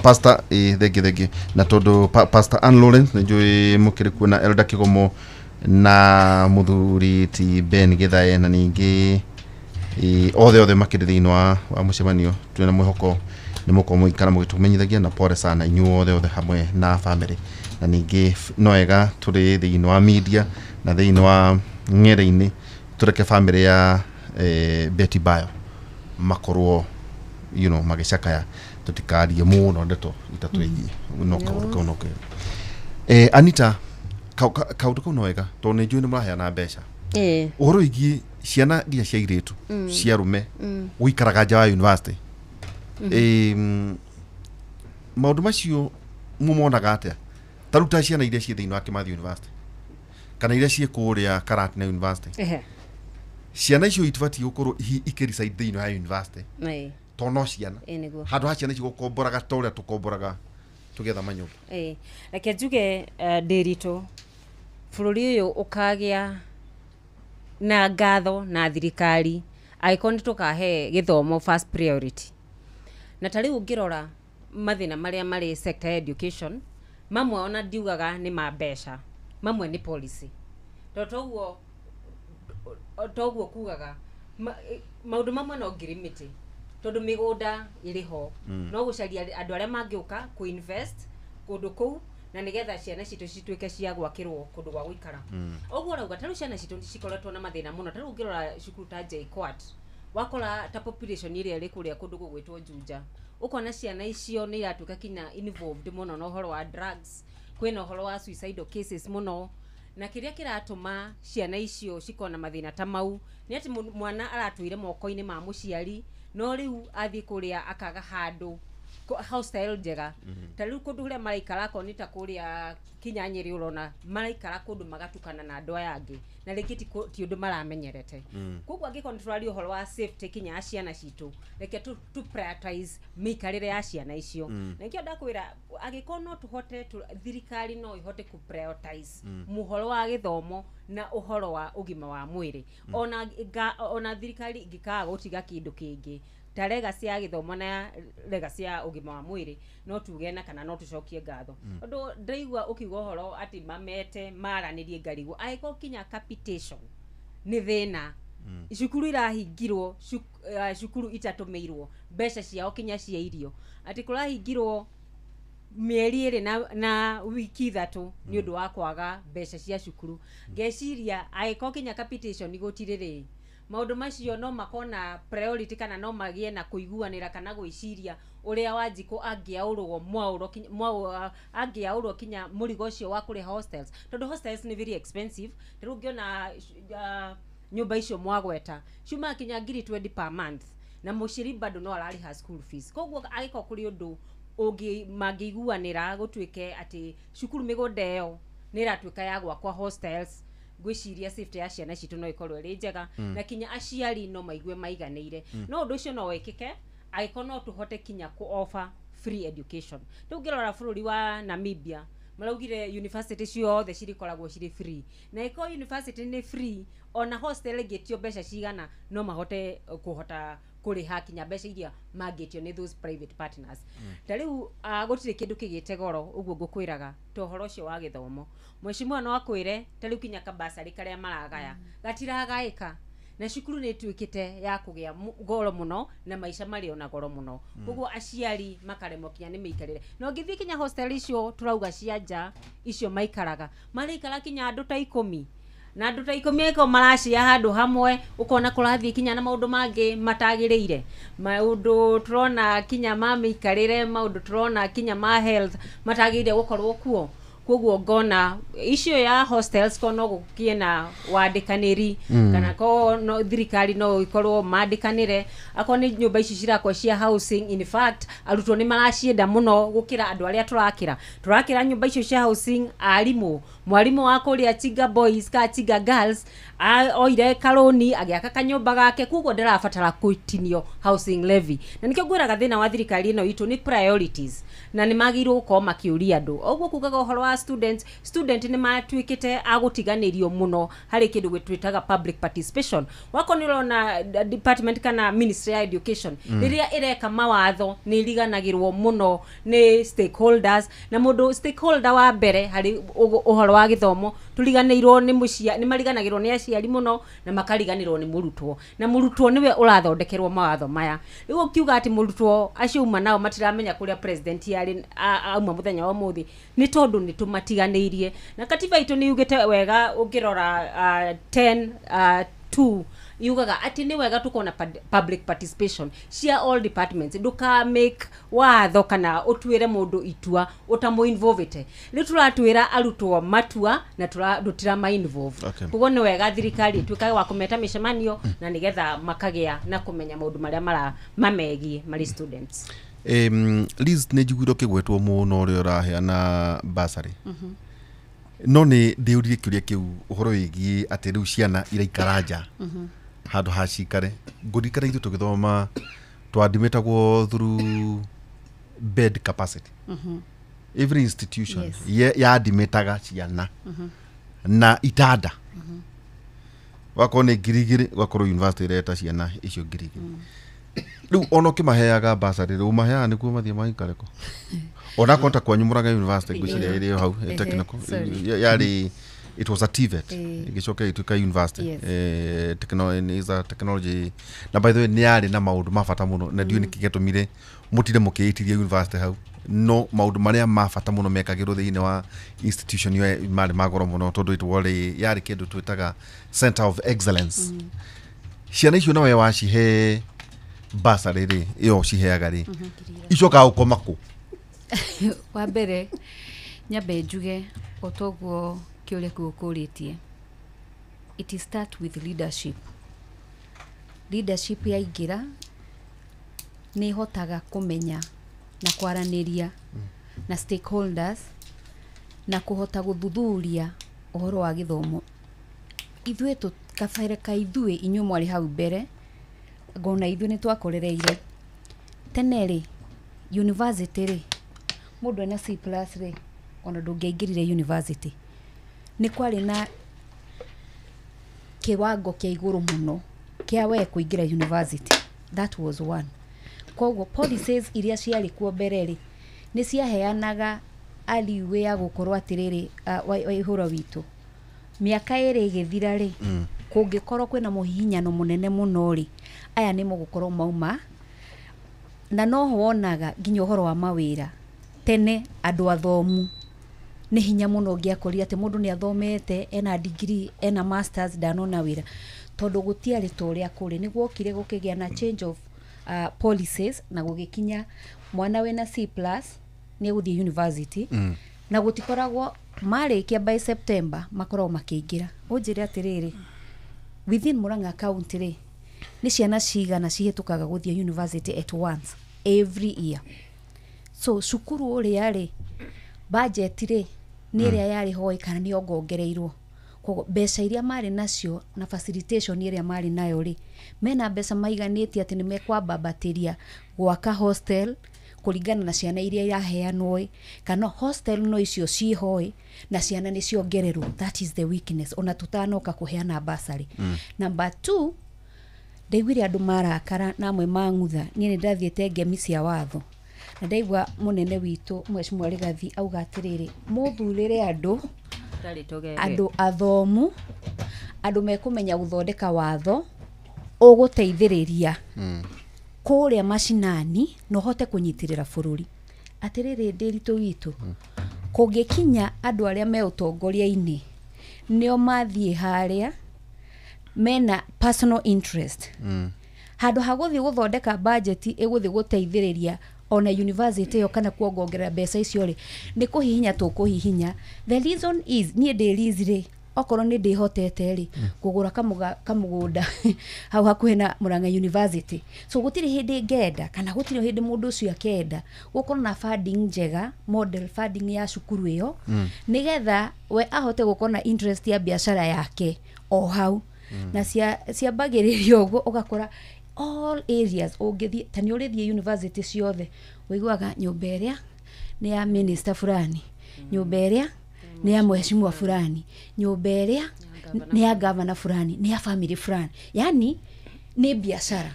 Pastor thengi na tondũ Pastor Ann Lawrence nĩ njũĩ mũkĩrĩ kuo na Elder Kĩgomo na mũthuri ti Ben Githae na ningĩ othe makĩrĩ thĩinĩ wa mũcemanio. Twĩna mwĩhoko nĩ mũkorwo mũgĩikara mũgĩtũmenyithagia na pole sana inyuĩ othe hamwe na family, na ningĩ no wega tũrĩ thĩinĩ wa media na thĩinĩ wa ng'enda-inĩ tũreke family ya Betty Bayo makorwo you know magĩcakaya, tũtikarie mũno ndeto itatwĩgiĩ no kaũndũ kau no kega. Anita, kaũndũ kau no wega tondũ nĩ njũĩ nĩ mũraheana mbeca ũhoro wĩgiĩ ciana nginya cia airĩtu cia arũme gũikaraga nja wa university. Maũndũ macio mũmonaga atĩa? Ta rĩu ta ciana iria ciĩ thĩinĩ wa Kimathi University kana iria ciĩ kũrĩa Karatina University, ciana icio itibatiĩ gũkorwo ikĩreside thĩinĩ wa university tondũ no ciana handũ ha ciana icio gũkomboraga ta ũrĩa tũkomboraga tũgĩetha manyũmba.
Reke njuge ndĩritũ bũrũri ũyũ ũkagĩa na ngatho na thirikari angĩkorwo nĩ tũkahe gĩthomo first priority. Na ta rĩu ũngĩrora mathĩna marĩa marĩ sector education, mamwe ona ndiugaga nĩ ma mbeca, mamwe nĩ policy. Tondũ toguo kugaga maũndũ mamwe no ngirimiti tondũ mĩgũnda ĩrĩ ho, no gũcaria andũ arĩa mangĩũka kũ-invest kũndũ kũu na nĩgetha ciana citũ cituĩke cia gwakĩrwo kũndũ gwa gũikara. Ũguo ũrauga ta rĩu ciana citũ cikoretwo na mathĩna mũno. Ta rĩu ũngĩrora cukuru ta JKUAT, wakora ta population ĩrĩa ĩrĩ kũrĩa kũndũ gũgwĩtwo Juja, ũkona ciana icio nĩ iratuĩka kinya involved mũno na ũhoro wa drugs, kwĩna ũhoro wa suicidal cases mũno, na kĩrĩa kĩratũma ciana icio cikorwo na mathĩna ta mau nĩ atĩ mwana aratũire moko-inĩ ma mũciari, no rĩu athiĩ kũrĩa akaga handũ hostel njega. Ta rĩu kũndũ kũrĩa maraikara akorwo nĩ ta kũrĩa kinya Nyĩrĩ ũrona maraikara kũndũ magatukana na andũ aya angĩ na rĩngĩ ti ũndũ maramenyerete. Koguo angĩkorwo nĩ tũraria ũhoro wa safety kinya ya ciana citũ, reke tu prioritize mĩikarĩre ya ciana icio. Na nĩkĩo ndakwĩra angĩkorwo no tũhote thirikari no ĩhote ku prioritize mũhoro wa gĩthomo na ũhoro wa ũgima wa mwĩrĩ. Ona thirikari ĩngĩkaga gũtiga kĩndũ kĩngĩ ta legacy ya gĩthomo na legacy ya ũgima wa mwĩrĩ, no tuge na kana no tũcokie ngatho. Ũndũ ndĩraigua ũkiuga ũhoro atĩ mamete maranĩrie ngarigwo, angĩkorwo kinya capitation nĩ thĩna, cukuru irahingirwo, cukuru itatũmĩirwo mbeca ciao kinya cia irio, atĩ kũrahingirwo mĩeri ĩrĩ na wiki 3 nĩ ũndũ wa kwaga mbeca cia cukuru. Ngeciria angĩkorwo kinya capitation gũtirĩ rĩ, maũndũ macio no makorwo na priority kana no magĩe na kũiguanĩra kana gwĩciria ũrĩa Wanjikũ angĩaũrwo angĩaũrwo kinya mũrigo ũcio wa kũrĩha hostels, tondũ hostels nĩ very expensive. Ta rĩu ũngĩona nyũmba icio mwagweta ciumaga kinya 20,000 per month, na mũciari bado no ararĩha school fees. Koguo angĩkorwo kũrĩ ũndũ mangĩiguanĩra gũtuĩke atĩ cukuru mĩgũnda ĩyo nĩ ĩratuĩka ya gwakwa hostels, ngwĩciria safety ya ciana citũ no ĩkorwo ĩrĩ njega, na kinya aciari no maigue maiganĩire. No ũndũ ũcio no wĩkĩke Angĩkorwo no tũhote kinya ku offer free education. Rĩu ũngĩrora bũrũri wa Namibia, maraugire university ciothe cirikoragwo cirĩ free, na ĩkorwo university nĩ free, ona hostel ĩngĩtio mbeca cigana, no mahote kũhota kũrĩha kinya mbeca iria mangĩtio nĩ those private partners. Ta rĩu gũtirĩ kĩndũ kĩgĩte goro ũguo ngũkwĩraga ta ũhoro ũcio wa gĩthomo. Mheshimiwa no akwĩre ta rĩu kinya kabacarĩ karĩa maragaya gatiragaĩka, na cukuru nĩ ĩtuĩkĩte ya kũgĩa goro mũno, na maica marĩ ona goro mũno, koguo aciari makaremwo kinya nĩ mĩikarĩre. Na ũngĩthiĩ kinya hostel icio tũrauga cia nja icio maikaraga, maraikara kinya andũ ta 10, na andũ ta 10 angĩkorwo maracia handũ hamwe, ũkona kũrathiĩ kinya na maũndũ mangĩ matagĩrĩire, maũndũ tũrona kinya ma mĩikarĩre, maũndũ tũrona kinya ma health matagĩrĩire gũkorwo kuo. Koguo ngona icio ya hostels ko no gũkie na wandĩkanĩri, kana ko no thirikari no ikorwo mandĩkanĩre akorwo nĩ nyũmba ici cirakwo cia housing. In fact, arutwo nĩ maracienda mũno gũkĩra andũ arĩa tũrakĩra nyũmba icio cia housing. Arimũ, mwarimũ wa kũrĩa Chiga Boys ka Chiga Girls oire karoni agĩaka kanyũmba gake, koguo ndarabatara gũitinio housing levy. Na nĩkĩo ngwĩraga thĩna wa thirikari ĩno itũ nĩ priorities, na nĩ magĩrĩirwo gũkorwo makĩũria andũ ũguo kugaga ũhoro wa students. Student nĩ matuĩkĩte a gũtiganĩrio mũno harĩ kĩndũ twĩtaga public participation. Wako nĩ ũrona department kana ministry ya education rĩrĩa ĩreka mawatho, nĩ iriganagĩrwo mũno nĩ stakeholders, na mũndũ stakeholder wa mbere harĩ ũhoro wa gĩthomo tũriganĩirwo nĩ mũcia, nĩ mariganagĩrwo nĩ aciari mũno, na makariganĩrwo nĩ mũrutwo, na mũrutwo nĩwe ũrathondekerwo mawatho maya. Rĩu ũkiuga atĩ mũrutwo acio uma nao matiramenya kũrĩa president yarĩ auma mũthenya wa ũmũthĩ, nĩ tondũ nĩ tũmatiganĩirie. Na katiba itũ nĩ yugĩte wega, ũngĩrora 10 2, yugaga atĩ nĩ wega tukona public participation cia all departments. Ndũka make watho kana ũtuĩre mũndũ itua ũtamũ-involvĩte. Rĩu tũratuĩra arutwo matua na tũtirama involve. Koguo nĩ wega thirikari ĩtuĩkage wa kũmeta mĩcemanio, na nĩgetha makagĩa na kũmenya maũndũ marĩa mara mamegiĩ marĩ students.
Liz, nĩ njiguire ũkĩgwetwo mũno ũrĩa ũraheana bursary, no nĩ ndĩũrie kĩũria kĩu ũhoro wĩgiĩ atĩ rĩu ciana iraikara nja handũ ha cikare. Ngũririkana ithuĩ tũgĩthoma twandimĩtagwo through bed capacity. Every institution yandimĩtaga ciana na itanda, wakorwo nĩ 2,000, ũgakorwo university ĩreta ciana icio 2,000. Rĩu ona ũkĩmaheaga bursary rĩ, ũmaheaga nĩguo mathiĩ maikare kũ? Onakorwo ta kwanyu Murang'a University, ngwĩciria ĩrĩ o hau technical
Sorry.
Yarĩ, it was a TVET, ĩgĩcoka ĩgĩtuĩka university. Is a technology, na by the way nĩ yarĩ na maũndũ ma bata mũno, na ndiũĩ nĩkĩ gĩatũmire mũtinde mũkĩĩtiria university hau, no maũndũ marĩa ma bata mũno mekagĩrwo thĩinĩ wa institution ĩyo marĩ ma goro mũno, tondũ it warĩ yarĩ kĩndũ twĩtaga center of excellence. Ciana icio nawe wacihe bursary rĩ, ĩyo ciheaga rĩ, icokaga gũkoma kũ?
Wa mbere nyambe njuge o toguo kĩũria kĩu ũkũrĩtie, it start with leadership. Leadership yaingĩra nĩ ĩhotaga kũmenya na kwaranĩria na stakeholders na kũhota gũthuthuria ũhoro wa gĩthomo. Ithuĩ kabere ka ithuĩ, inyuĩ mwarĩ hau mbere, ngona ithuĩ nĩ twakorereire tene rĩ, university rĩ, mũndũ ena C plus rĩ, ona ndũngĩaingĩrire university. Nĩ kwarĩ na kĩwango kĩa igũrũ mũno kĩa we kũingĩra university. That was one. Koguo policies iria ciarĩ kuo mbere rĩ, nĩ ciaheanaga aliway ya gũkorwo atĩrĩrĩ, Waihũra witũ, mĩaka 2 ĩgĩthira rĩ, kũngĩkorwo kwĩna mũhihinyano mũnene mũno rĩ, aya nĩ mũgũkorwo mauma. Na noho wonaga nginya ũhoro wa mawĩra. Tene andũ athomu nĩ hinya mũno ũngĩakorire atĩ mũndũ nĩ athomete, ena degree, ena masters, ndanona wĩra, tondũ gũtiarĩ ta ũrĩa kũrĩ. Nĩ guokire gũkĩgĩa na change of policies, na gũgĩkinya mwana wĩna C plus nĩ egũthiĩ university, na gũtikoragwo marĩkia by September makoragwo makĩingĩra. Ũnjĩre atĩrĩrĩ, within Murang'a County rĩ, nĩ ciana cigana cihĩtũkaga gũthiĩ university at once every year? So cukuru ũrĩa rĩ, budget rĩ, nĩ ĩrĩa yarĩ ho ĩ kana nĩ yongongereirwo? Koguo mbeca iria marĩ nacio na facilitation ĩrĩa marĩ nayo rĩ, mena mbeca maiganĩtie atĩ nĩ mekwambambatĩria gwaka hostel kũringana na ciana iria iraheanwo ĩ, kana hostel no icio ciĩho ĩ, na ciana nĩ ciongererwo. That is the weakness ona tũtanoka kũheana bursary. Number two, ndaiguire andũ marakara na amwe mang'utha. Niĩ nĩ ndathiĩte ngemi cia watho na ndaigua mũnene witũ Mheshimiwa Rigathi auga atĩrĩrĩ, mũthurĩre andũ
Tarĩ tũgege.
andũ athomu, andũ mekũmenya gũthondeka watho ũgũteithĩrĩria kũrĩa macinani na ũhote kũnyitĩrĩra bũrũri. Atĩrĩrĩ, ndĩritũ witũ, kũngĩkinya andũ arĩa me ũtongoria-inĩ nĩo mathiĩ harĩa mena personal interest, handũ ha gũthiĩ gũthondeka budget ĩgũthiĩ gũteithĩrĩria ona university ĩyo kana kuongongerera mbeca icio rĩ, nĩ kũhihinya tũkũhihinya. The reason is, niĩ ndĩ Liz rĩ, okorwo nĩ ndĩhotete rĩ kũgũra kamũgũnda hau hakuhĩ na Murang'a University, so gũtirĩ hĩndĩ ngenda kana gũtirĩ hĩndĩ mũndũ ũcio akenda gũkorwo na funding njega, model funding ya cukuru ĩyo, nĩgetha we ahote gũkorwo na interest ya biacara yake o hau. Na ciambagĩrĩria ũguo, ũgakora all areas ũngĩthiĩ, ta nĩ ũrĩthiĩ university ciothe, ũiguaga nyũmba ĩrĩa nĩ ya minister fulani, nyũmba ĩrĩa nĩ ya mheshimiwa fulani, nyũmba ĩrĩa nĩ ya gavana fulani, nĩ ya family fulani. Yani nĩ biacara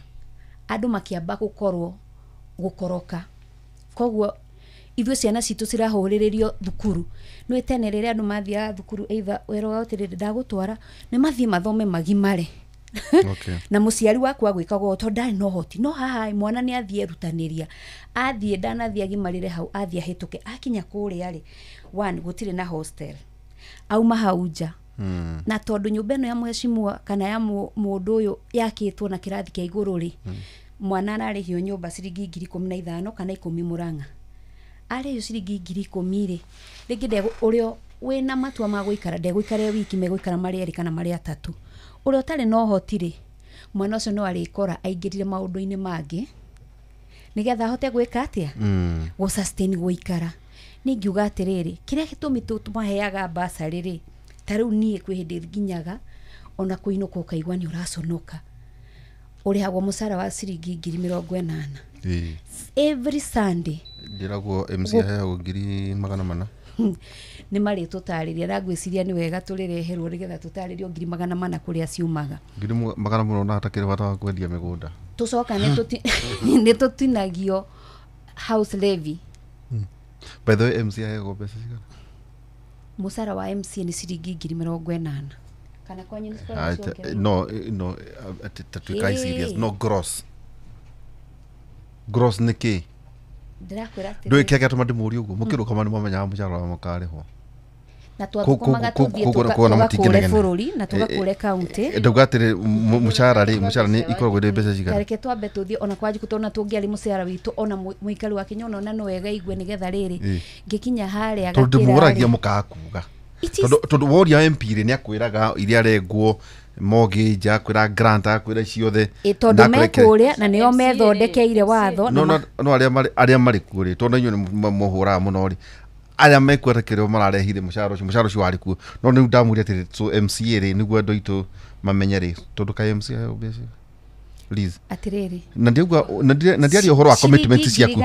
andũ makĩamba gũkorwo gũkoroka. Koguo ithuĩ ciana citũ cirahũrĩrĩrio thukuru. Nĩ tene rĩrĩa andũ mathiaga thukuru, either werwo atĩrĩrĩ, ndagũtwara nĩ mathiĩ mathome magimare. Na mũciari waku agwĩkaga ũũ tondũ ndarĩ na ũhoti. No haha mwana nĩ athiĩ erutanĩria, athiĩ ndanathiĩ agimarĩre hau, athiĩ ahĩtũke, akinya kũrĩa rĩ, one, gũtirĩ na hostel, auma hau nja. Na tondũ nyũmba ĩno ya mheshimiwa kana ya mũndũ ũyũ yakĩtwo na kĩrathi kĩa igũrũ rĩ, mwana ararĩhio nyũmba ciringi 15,000 kana 10 Murang'a. Arĩhio ciringi 10,000 rĩ, rĩngĩ ũrĩa wĩna matua ma gũikara ndegũikara e wiki, megũikara marĩ erĩ kana marĩ atatũ. Ũrĩa ũtarĩ na ũhoti rĩ, mwana ũcio no arĩkora aingĩrire maũndũ-inĩ mangĩ nĩgetha ahote gwĩka atĩa, gũ sustain gũikara. Niĩ ngiuga atĩrĩrĩ, kĩrĩa gĩtũmi tũmaheaga bursary rĩ, ta rĩu niĩ kwĩ hĩndĩ nginyaga ona kũinũka ũkaigua nĩ ũraconoka. Ũrĩhagwo mũcara wa ciringi 80,000 every Sunday.
Njĩragwo MC aheagwo 400,000.
Nĩ marĩtũtarĩria, na ngwĩciria nĩ wega tũrĩreherwo nĩgetha tũtarĩrio 400,000 kũrĩa ciumaga.
400,000 na hatakĩrĩ bata wa kwendia mĩgũnda.
Tũcoka nĩ tũtinagio house levy.
By the way, MC aheagwo mbeca cigana?
Mũcara wa MC nĩ ciringi 80,000. Kana kwanyu nĩ cikoragwo ciongereirwo?
No, tatuĩkai serious. No, gross. Gross nĩ kĩ?
Ndĩrakwĩra atĩrĩrĩ.
Ndũĩ kĩrĩa gĩatũma ndĩmũrie ũguo, mũkĩrũgama nĩ mwamenyaga mũcara ũrĩa mũkarĩhwo.
Na twathũkũmaga tũthiĩ tũgakũre bũrũri na tũgakũre kaunti.
Ndauga atĩrĩ, mũcara rĩ, mũcara nĩ ikoragwo ĩrĩ mbeca cigana?
Tareke twambe tũthiĩ ona kwa Njukũ, tondũ tũngĩarĩ mũcara witũ ona mũikari wa Kenya ona no wega igue nĩgetha rĩrĩ ngĩkinya harĩa
Tondũ ndĩmũragia mũkaga kuga. Tondũ woria MP rĩ, nĩ akwĩraga iria arengwo mortgage, akwĩra grant, akwĩra ciothe.
Tondũ mekũrĩa na nĩo methondekeire watho.
No arĩa marĩ kuo rĩ, tondũ inyuĩ nĩ mũhũraga mũno rĩ, arĩa mekuo kĩrĩa mararehire mũcara ũcio warĩ kuo. No rĩu ndamũria atĩrĩ, so MCA rĩ, nĩguo andũ aitũ mamenye rĩ, tondũ kaĩ MCA aheo mbeca? Please.
Atĩrĩrĩ.
Na ndiauga, na ndiaria ũhoro wa commitment ciaku.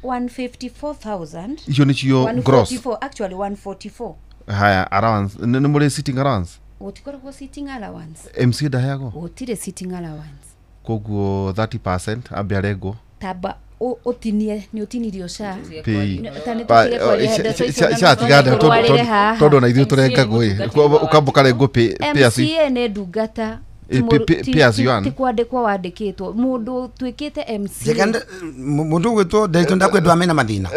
154,000.
Icio nĩcio gross.
Actually 144.
Haya, allowance nĩ mũrĩ sitting allowance?
Gũtikoragwo sitting allowance.
MC ndaheagwo?
Gũtirĩ sitting allowance.
Koguo 30% ambe arengwo.
Tamba ũtinie, nĩ ũtinirio SHA.
SHA tiganda tondũ ona ithuĩ tũrengagwo ĩ, ũkamba ũkarengwo pay as
MCA nĩ ndungata. Ti kwandĩkwo wandĩkĩtwo mũndũ ũtuĩkĩte MCA.
Mũndũ ũgwĩtwo Nderitu ndakwendwo amena mathĩna.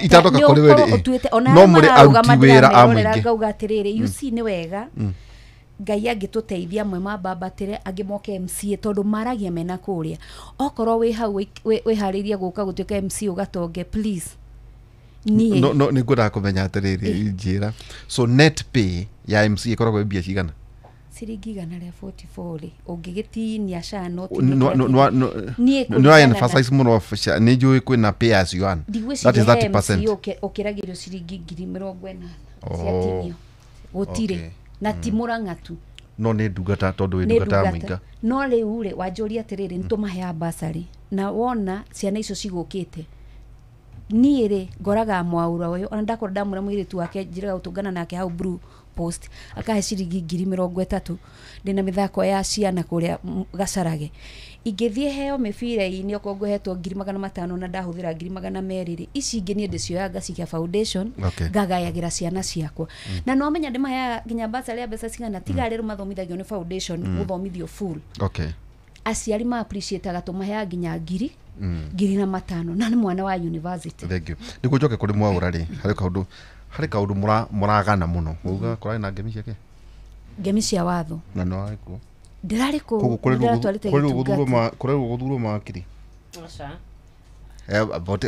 Itatoka kũrĩ we rĩ, no mũrĩ aruti wĩra a mũingĩ.
Ngauga atĩrĩrĩ, you see nĩ wega Ngai angĩtũteithia amwe mambambatĩre angĩ moke MCA tondũ maragia mena kũrĩa. Okorwo wĩ hau wĩharĩirie gũka gũtuĩka MCA ũgatonge, please. Niĩ
no nĩ ngwendaga kũmenya atĩrĩrĩ, njĩra. So net pay ya MCA ĩkoragwo ĩ mbia cigana?
Ciringi 144 rĩ, ũngĩgĩtinia SHA no
no emphasize mũno SHA, nĩ njũĩ kwĩna pay as you earn. That is 30%.
Ũkĩragĩrio ciringi 80,000 ciatinio. Gũtirĩ. Na ti Murang'a tu.
No nĩ ndungata tondũ wĩ ndungata ya mũinga.
No rĩu rĩ wanjũria atĩrĩrĩ, nĩ tũmaheaga basarĩ na wona ciana icio cigũkĩte niĩ rĩ ngoraga mwaura ũyũ ona ndakorwo ndamwĩra mũirĩtu wake njĩraga gũtũngana nake hau Blue Post akahe ciringi 30,000 ndĩna mĩthako ya ciana kũrĩa Gacarage. Ingĩthiĩ heo mĩbira-inĩ okorwo ngũhetwo 500,000 na ndahũthĩra 200,000 rĩ, ici ingĩ niĩ ndĩcioyaga ngacikia foundation ngagayagĩra ciana ciakwa. Na no menya ndĩmaheaga nginya basarĩ ya mbeca cigana tiga rĩrĩ mathomithagio nĩ foundation gũthomithio full. Aciari ma appreciate-aga tũmaheaga nginya 5,000 na nĩ mwana wa university.
Thank you. Nĩguo njoke kũrĩ Mwaura rĩ, harĩ kaũndũ mũragana mũno. Uga kũrarĩ na ngemi ciake?
Ngemi cia watho.
Na no arĩ kuo?
Ndĩrarĩ kũu.
Kũrerwo gũthurwo mawakiri.
Aca.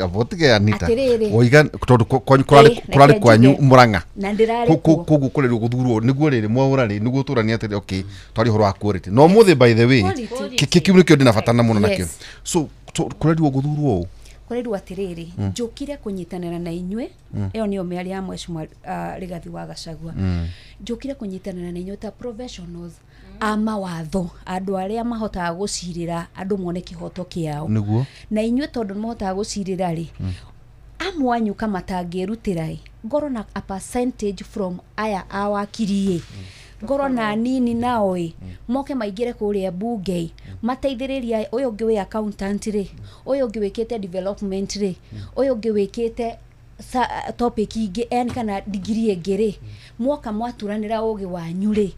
Abotige Anita. Woiga tondũ kũrarĩ kwanyu Murang'a.
Na ndĩrarĩ kuo.
Koguo kũrerwo gũthurwo nĩguo rĩrĩ Mwaura rĩ nĩguo tũranie atĩrĩ okay twari ũhoro wa quality. No mũthĩ by the way kĩu nĩkĩo ndĩna bata na mũno nakĩo. So kũrerwo gũthurwo ũũ?
Kũrerwo atĩrĩrĩ, njũkire kũnyitanĩra na inyuĩ, ĩyo nĩyo mĩario ya Mheshimiwa Rigathi wa Gachagua. Njũkire kũnyitanĩra na inyuĩ ta professionals a mawatho, andũ arĩa mahotaga gũcirĩra andũ mone kĩhoto kĩao.
Nĩguo.
Na inyuĩ tondũ nĩmũhotaga gũcirĩra rĩ, amwe anyu kama matangĩrutĩra ĩ, ngorwo na a percentage from aya a wakiri ĩ, ngorwo na nini nao ĩ, moke maingĩre kũrĩa bunge ĩ, mateithĩrĩrie ũyũ ũngĩ wĩ accountant rĩ, ũyũ ũngĩ wĩkĩte development rĩ, ũyũ ũngĩ wĩkĩte topic ingĩ en kana degree ĩngĩ rĩ, mwoka mwaturanĩra ũgĩ wanyu rĩ,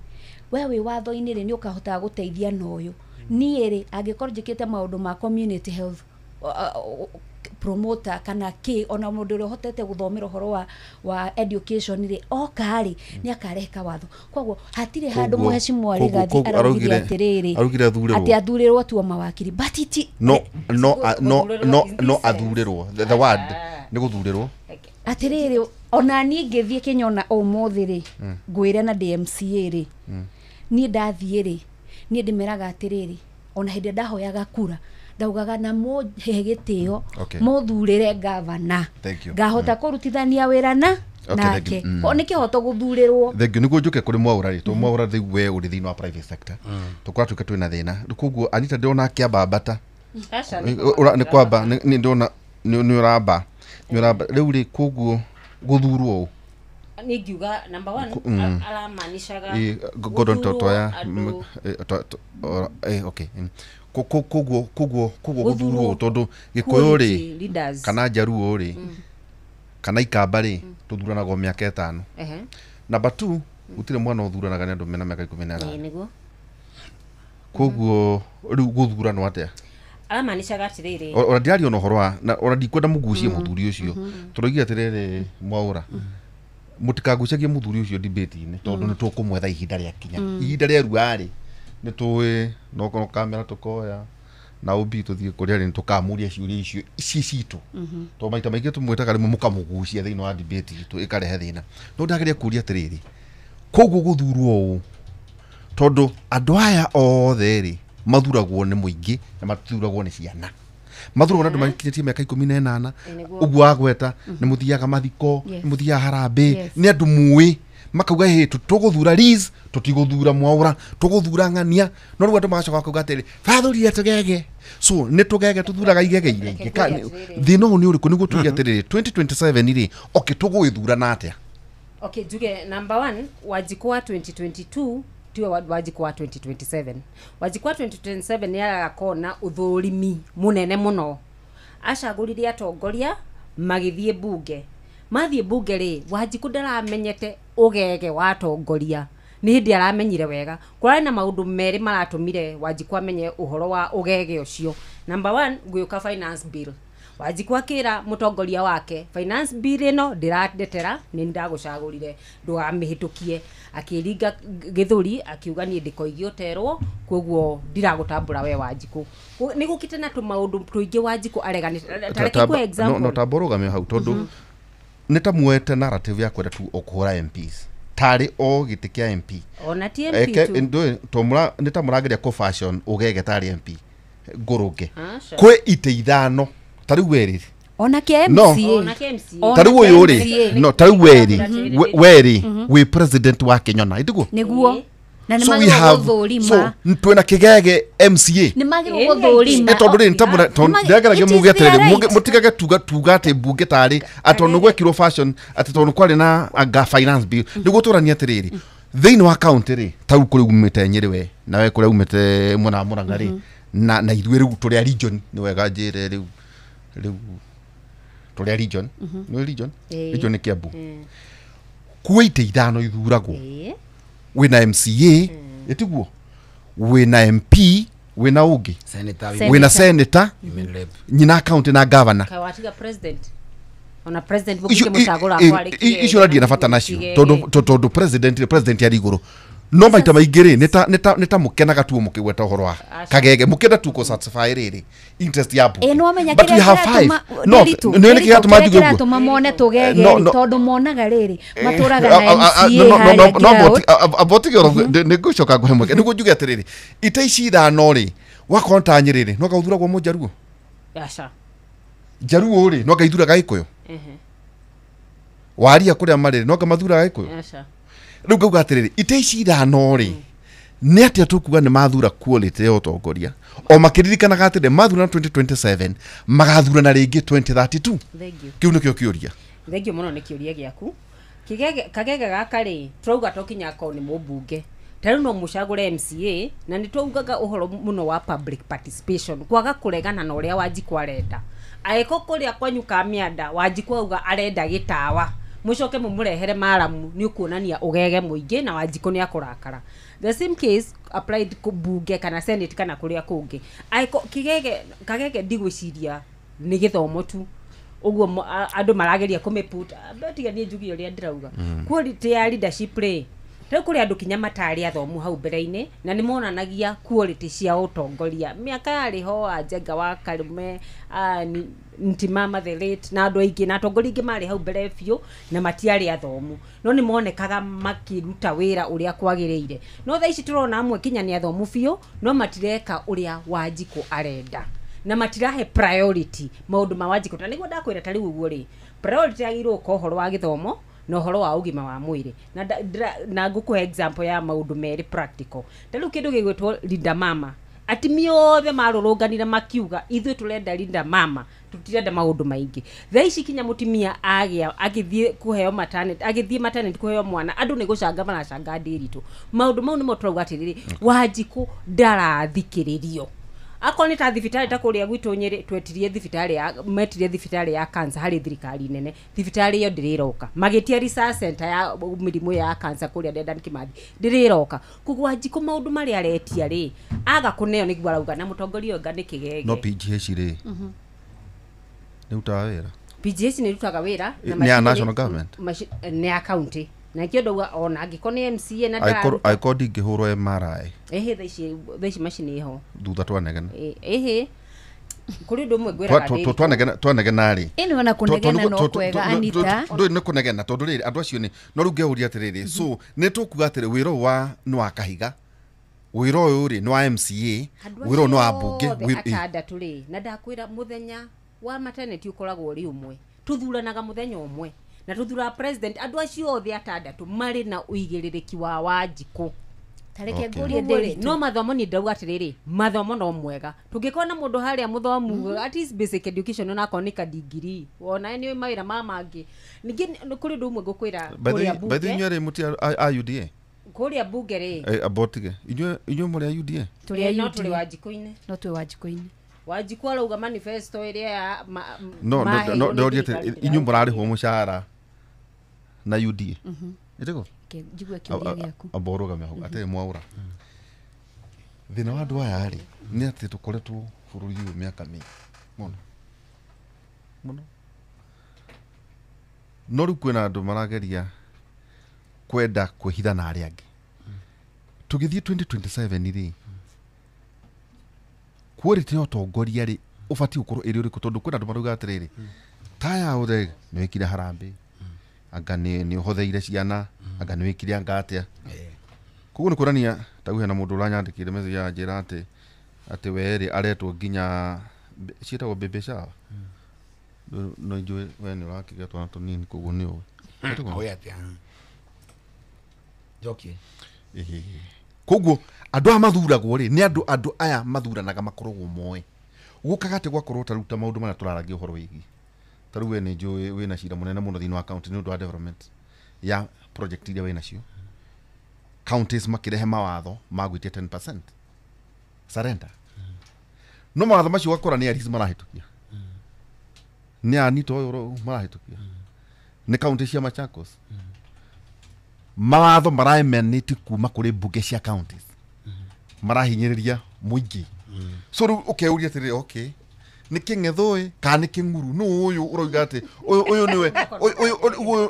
we wĩ watho-inĩ rĩ nĩ ũkahotaga gũteithia na ũyũ. Niĩ rĩ angĩkorwo njĩkĩte maũndũ ma community health promoter kana kĩ ona mũndũ ũrĩa ũhotete gũthomera ũhoro wa education rĩ oka rĩ nĩ akarehe kawatho. Koguo hatirĩ handũ Mheshimiwa Rigathi araugire atĩrĩrĩ atĩ athurĩrwo tu mawakiri but it
no athurĩrwo the word nĩ gũthurĩrwo
atĩrĩrĩ. Ona niĩ ngĩthiĩ Kĩnyona ũmũthĩ rĩ ngwĩre na DMCA rĩ niĩ ndathiĩ rĩ niĩ ndĩmeraga atĩrĩrĩ ona hĩndĩ ndahoyaga kura ndaugaga na mũhe gĩtĩo mũthurĩre gavana ngahota kũrutithania wĩra na nake nĩ kĩhoto gũthurĩrwo.
Thank you. Nĩguo njoke kũrĩ Mwaura rĩ, tondũ Mwaura rĩu we ũrĩ thĩinĩ wa private sector tũkorwo tuĩke twĩna thĩna koguo Anita ndĩrona akĩambambata nĩ kwamba nĩ ndĩrona nĩ ũramba rĩu rĩ koguo gũthurwo ũũ
nĩ ngiuga number 1 aramaanishaga
Gordon Totoya okay koguo gũthurwo tondũ Gĩkũyũ rĩ kana Njaruo rĩ kana Ikamba rĩ tũthuranagwo mĩaka 5. Number 2 gũtirĩ mwana ũthuranaga nĩ andũ mena mĩaka 18.
Nĩguo.
Koguo rĩu gũthuranwo atĩa?
Aramaanishaga atĩrĩrĩ
ona ndĩraria ona ũhoro wa ona ndikwenda mũgucie mũthuri ũcio tũroigire atĩrĩrĩ Mwaura mũtikagucagie mũthuri ũcio debate-inĩ tondũ nĩ tũkũmwetha ihinda rĩa kinya ihinda rĩa rua rĩ nĩ tũĩ no kamera tũkoya na ũmbi tũthiĩ kũrĩa rĩ tũkamũria ciũria icio ici citũ tondũ maita maingĩ tũmwĩtaga rĩmwe mũkamũgucia thĩinĩ wa debate itũ ĩkarehe thĩna. No ndageria kũria atĩrĩrĩ koguo gũthurwo ũũ tondũ andũ aya othe rĩ mathuragwo nĩ mũingĩ na matithuragwo nĩ ciana mathuragwo nĩ andũ makinyĩtie mĩaka 18 ũguo wagweta nĩ mũthiaga mathiko nĩ mũthiaga harambĩ nĩ andũ mũĩ makauga hĩ tũgũthura Liz tũtigũthura Mwaura tũgũthura ng'ania no rĩu andũ magacoka makauga atĩrĩ bathurire tũgege so nĩ tũgege tũthuraga igege iria ingĩ thĩna ũyũ nĩ ũrĩkũ nĩguo tuge atĩrĩrĩ 2027 rĩ okay tũgũgĩthurana atĩa?
Okay njuge number 1 Wanjikũ wa 2022 tiwe Wanjikũ wa 2027. Wanjikũ wa 2027 nĩ agakorwo na ũthũrimi mũnene mũno. Acagũrire atongoria magĩthiĩ bunge mathiĩ bunge rĩ Wanjikũ ndaramenyete ũgege wa atongoria nĩ hĩndĩ aramenyire wega. Kũrarĩ na maũndũ merĩ maratũmire Wanjikũ amenye ũhoro wa ũgege ũcio. Number 1 gwĩũka finance bill. Wanjikũ akĩra mũtongoria wake finance bill ĩno ndĩrandetera nĩ ndagũcagũrire ndũgamĩhĩtũkie akĩringa gĩthũri akiuga niĩ ndĩkoige ũterwo koguo ndiragũtambũra we Wanjikũ. Nĩ gũkĩte na tũmaũndũ tũingĩ Wanjikũ areganĩte. Ta reke ngũhe example.
No tamba ũrũgame hau tondũ nĩ ta muoete narrative ya kwenda tu o kũhũra MPs tarĩ o gĩtĩ kĩa MP
ona ti MP tu
nĩ ta mũrageria kũ fashion ũgege tarĩ MP ngũrũnge kwĩ itĩ ithano ta rĩu werĩ
Ona kĩa MCA.
Ona kĩa MCA.
Ta rĩu ũyũ rĩ, no ta rĩu werĩ wĩ president wa Kĩnyona, ĩtiguo?
Nĩguo. Na nĩ
So we
magĩrĩirwo
have, so
gũthũrima.
twĩna Kĩgege MCA.
Nĩ magĩrĩirwo gũthũrima.
Tondũ rĩ, ndĩrageragia
It is
muge
their
atĩrĩrĩ,
right.
mũtigage tuga atĩ mbunge tarĩ atĩ tondũ gwekirwo fashion atĩ tondũ kwarĩ na anga finance bill nĩguo tũranie atĩrĩrĩ thĩinĩ wa county rĩ, ta rĩu kũrĩa umĩte Nyĩrĩ we na we kũrĩa umĩte mwena wa Mũrang'a rĩ, na ithuĩ rĩu tũrĩ a region, nĩ wega njĩre rĩu tũrĩ a region, nĩ region, region nĩ Kiambu, kuo itĩ ithano ithuragwo, wĩna MCA ĩtiguo, wĩna MP, wĩna ũngĩ, wĩna senator, nyina county na governor.
Kawatiga president. Ona president mũngĩmũcagũra kwarĩ
icio ũraria na bata nacio tondũ president arĩ igũrũ, no maita maingĩ rĩ nĩ ta mũkenaga tu mũkĩgweta ũhoro wa Kagege, mũkĩenda tu kũ satisfy rĩrĩ interest ya mbunge.
Ĩ nĩwamenya
But we
kĩrĩa
have five.
kĩratũma
No,
Ndiritu,
nĩ nĩ kĩratũma njuge ũguo.
kĩratũma mone tũgege
No, no.
tondũ monaga rĩrĩ matũraga na MCA harĩa ground.
Abotige nĩ ngũcoka ngũhe mweke nĩguo njuge atĩrĩrĩ ite ici ithano rĩ wakorwo ta Nyĩrĩ rĩ no gathuragwo mũnjaruo.
Aca.
Njaruo rĩ no gaithuraga Gĩkũyũ. Waria kũrĩa marĩ no gamathuraga Gĩkũyũ.
Aca.
Rĩu ngauga atĩrĩrĩ ite ici ithano rĩ nĩ atĩa tũkuga nĩ mathura quality ya ũtongoria o makĩririkanaga atĩrĩ mathurana 2027 magathurana rĩngĩ 2032.
Thank you.
Kĩu nĩkĩo kĩũria.
Thank you mũno nĩ kĩũria gĩaku. Kĩgege Kagege gaka rĩ turauga to kinya akorwo nĩ mũmbunge, ta rĩu no mũcagũre MCA, na nĩ twaugaga ũhoro mũno wa public participation, kwaga kũregana na ũrĩa Wanjikũ arenda. Angĩkorwo kũrĩa kwanyu ka mĩanda Wanjikũ auga arenda gĩtawa, mũcoke mũmũrehere maramu, nĩ ũkuonania ũgege mũingĩ na Wanjikũ nĩ akũrakara. The same case applied kũ mbunge kana senate kana kũrĩa kũngĩ. Angĩkorwo Kĩgege Kagege ndigwĩciria nĩ gĩthomo tu ũguo andũ marageria kũmĩput, tiga niĩ njuge ũrĩa ndĩrauga. Quality ya leadership rĩ, rĩu kũrĩ andũ kinya matarĩ athomu hau mbere-inĩ na nĩ monanagia quality cia ũtongoria. Mĩaka yarĩ ho a Njenga wa Karume, Ntimama the late, na andũ aingĩ na atongoria aingĩ marĩ hau mbere biũ na matiarĩ athomu, no nĩ monekaga makĩruta wĩra ũrĩa kwagĩrĩire. No thaa ici tũrona amwe kinya nĩ athomu biũ no matireka ũrĩa Wanjikũ arenda na matirahe priority maũndũ ma Wanjikũ. Ta nĩguo ndakwĩra ta rĩu ũguo rĩ, priority yagĩrĩirwo gũkorwo ũhoro wa gĩthomo na ũhoro wa ũgima wa mwĩrĩ. Na na ngũkũhe example ya maũndũ merĩ practical. Ta rĩu kĩndũ gĩgwĩtwo Linda Mama, atumia othe marũrũnganire makiuga ithuĩ tũrenda Linda Mama, tũtirenda maũndũ maingĩ. Thaa ici kinya mũtumia agĩa agĩthiĩ kũheo maternity, agĩthiĩ maternity kũheo mwana, andũ nĩ gũcanga maracanga Ndiritu. Maũndũ mau nĩmo tũrauga atĩrĩrĩ, Wanjikũ ndarathikĩrĩrio. Akorwo nĩ ta thibitarĩ ta kũrĩa gwitũ Nyĩrĩ, twetirie thibitarĩ ya metirie thibitarĩ ya cancer harĩ thirikari nene, thibitarĩ ĩyo ndĩrĩroka. Magĩtia research center ya mĩrimũ ya cancer kũrĩa Dedan Kimathi ndĩrĩroka. Koguo Wanjikũ maũndũ marĩa aretia rĩ aga kũneo nĩguo arauga na mũtongoria ũyũ nĩ Kĩgege.
No PGH rĩ nĩ rutaga wĩra.
PGH nĩ rutaga wĩra na
Nĩ ya national government,
nĩ ya county, na kĩo ndauga ona angĩkorwo nĩ MCA na
angĩkorwo ndingĩhũrwo MRI
ĩhĩ thaa ici macini ĩho
thutha twanegena
ĩhĩ kũrĩ ũndũ ũmwe ngwĩraga
twanegena rĩ
ĩno ona kũnegena no kwega Anita,
ndũĩ nĩ kũnegena tondũ rĩrĩ andũ acio nĩ no rĩu ngeũria atĩrĩrĩ, so nĩ tũkuga atĩrĩ wĩra ũyũ wa nĩ wa Kahiga, wĩra ũyũ rĩ nĩ wa MCA, wĩra ũyũ nĩ wa mbunge,
atandatũ rĩ, na ndakwĩra mũthenya wa maternity ũkoragwo ũrĩ ũmwe, tũthuranaga mũthenya ũmwe na tuthura president, andũ acio othe atandatũ marĩ na ũigĩrĩrĩki wa Wanjikũ.
Tareke ngũrie Ndiritu.
No mathomo ni ndauga atĩrĩrĩ, mathomo no mwega tũngĩkorwo na mũndũ harĩa mũthomu at least basic education ona akorwo nĩ ka degree, ona nĩ mawĩra ma mangĩ. Ningĩ kũrĩ ũndũ ũmwe ngũkwĩra kũrĩa
bunge, by the way inyuĩ mũti a UDA
kũrĩa bunge rĩ,
abotige inyuĩ mũrĩ a UDA,
tũrĩ a
no tũrĩ Wanjikũ-inĩ,
no twĩ Wanjikũ-inĩ.
Wanjikũ arauga manifesto ĩrĩa ya
no no ndoria inyuĩ mũrarĩhwo mũcara na UDA ĩtĩko
njigue kĩũria gĩaku
amborũgame hau atĩrĩ mwaũra. Thĩna wa andũ aya rĩ nĩ atĩ tũkoretwo bũrũri ũyũ mĩaka mĩingĩ mũno mũno, no rĩu kwĩna andũ marageria kwenda kwĩhitha na arĩa angĩ. Tũgĩthiĩ 2027 rĩ, quality ya ũtongoria rĩ ũbatiĩ gũkorwo ĩrĩ ũrĩkũ? Tondũ kwĩna andũ marauga atĩrĩrĩ, taya ũre nĩ wĩkire harambĩ, anga nĩ ũhotheire ciana, anga nĩ wĩkire anga atĩa. Koguo nĩ kuonania ta hena mũndũ ũranyandĩkĩire message anjĩra atĩ we rĩ aretwo nginya ciĩtagwo baby shower, No njũĩ we nĩ ũrakĩgĩa twana tũnini koguo nĩ ũĩ.
Oĩ atĩa njokie.
Koguo andũ aya mathuragwo rĩ nĩ andũ aya mathuranaga makoragwo moĩ. Gũkaga atĩ gwakorwo ta rĩu ta maũndũ marĩa tũraragia ũhoro wĩgiĩ. Ta rĩu we nĩ njũĩ wĩna cira mũnene mũno thĩinĩ wa county nĩ ũndũ wa development ya project iria wĩnacio. Counties makĩrehe mawatho ma gwĩtia 10% surrender. No mawatho macio ũgakora nĩ Aris marahĩtũkia. Nĩ Anito ũyũ marahĩtũkia. Nĩ county cia Machakos. Mawatho maraemanate kuma kũrĩ mbunge cia counties. Marahinyĩrĩria mũingĩ. So rĩu ũkeuria atĩrĩrĩ, okay, nĩ kĩng'ethũ ĩ kana nĩ kĩng'uru? Nũ ũyũ ũroiga atĩ ũyũ nĩwe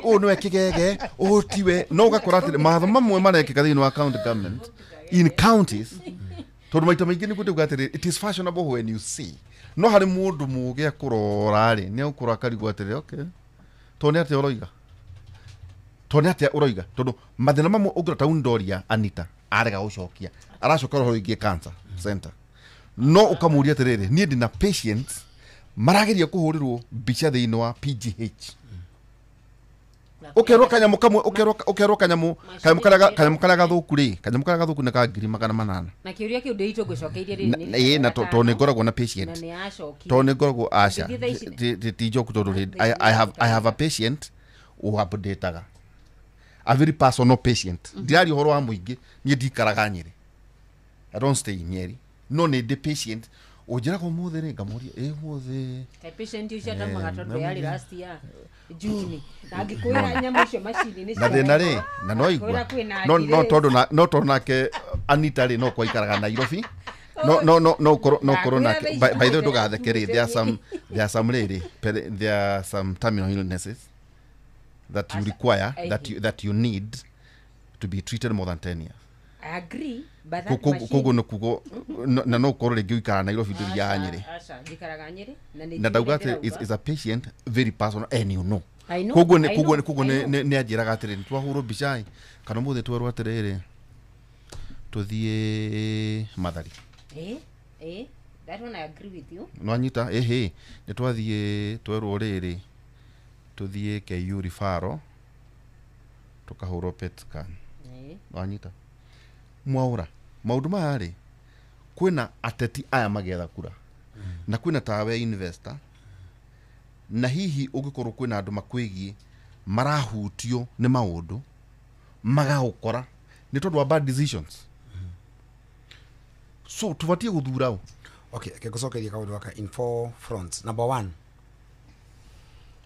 ũyũ nĩwe kĩgege, ũyũ tiwe? No ũgakora atĩrĩ mawatho mamwe marekĩka thĩinĩ wa county government in counties, tondũ maita maingĩ nĩguo ndauga atĩrĩ it is fashionable when you see. No harĩ mũndũ mũgĩ akũrora rĩ, nĩ egũkũrora akarigwo atĩrĩ, okay, tondũ nĩ atĩa ũroiga? Tondũ nĩ atĩa ũroiga? Tondũ mathĩna mamwe ũngĩrora ta Ndoria Anita arega gũcokia, aracoka ũhoro wĩgiĩ cancer center. No ũkamũria atĩrĩrĩ, niĩ ndĩna patients marageria kũhũrĩrwo mbica thĩinĩ wa PGH. Ũkerwo kanyamũ kamwe, ũkerwo kanyamũ karĩa gathũku rĩ, kanyamũ karĩa gathũku nĩ ka 800,000.
Na kĩũria kĩu ndĩritũ ngũcokeirie rĩrĩ nĩ
Ĩĩ, na tondũ nĩ ngoragwo na patient.
Na nĩ acokire.
Tondũ nĩ ngoragwo aca. Ti njoku tondũ rĩ, I have a patient who updateaga. A very personal patient. Ndiraria ũhoro wa mũingĩ, niĩ ndikaraga Nyĩrĩ. I don't stay in Nyeri. No nĩ ndĩ patient ũnjĩraga ũmũthĩ rĩ, ngamũria ĩ ũmũthĩ.
Kaĩ patient ũcio atamaga tondũ yarĩ last year June. Na angĩkwĩra nyamũ icio macini nĩ
Na thĩna rĩ, na no igua. No tondũ no tondũ nake Anita rĩ no kwaikaraga Nairobi. No no nake by the way ndũgatheke rĩ, there are some terminal illnesses that you require, that you need to be treated more than 10 years.
I agree, but that machine
koguo nĩ kugo na no ũkorwo rĩngĩ ũikaraga Nairobi ndũri ya Nyĩrĩ.
Aca, njikaraga Nyĩrĩ na nĩ
na ndauga atĩ is a patient very personal and you know.
Koguo
nĩ anjĩraga atĩrĩ nĩ twahũrwo mbica ĩ kana ũmũthĩ twerwo atĩrĩrĩ tũthiĩ Mathari.
That one I agree with you.
No anyita ĩhĩ nĩ twathiĩ twerwo rĩrĩ tũthiĩ KU referral tũkahũrwo PET scan. No anyita mwaura maundu maya rĩ kwĩna ateti aya magĩetha kura na kwĩna tawe investor na hihi ũngĩkorwo kwĩna andũ makwĩgiĩ marahutio nĩ maũndũ magagũkora nĩ tondũ wa bad decisions. So tũbatiĩ gũthura ũ?
Okay, ngĩgũcokeria kaũndũ gaka in four fronts. Number one,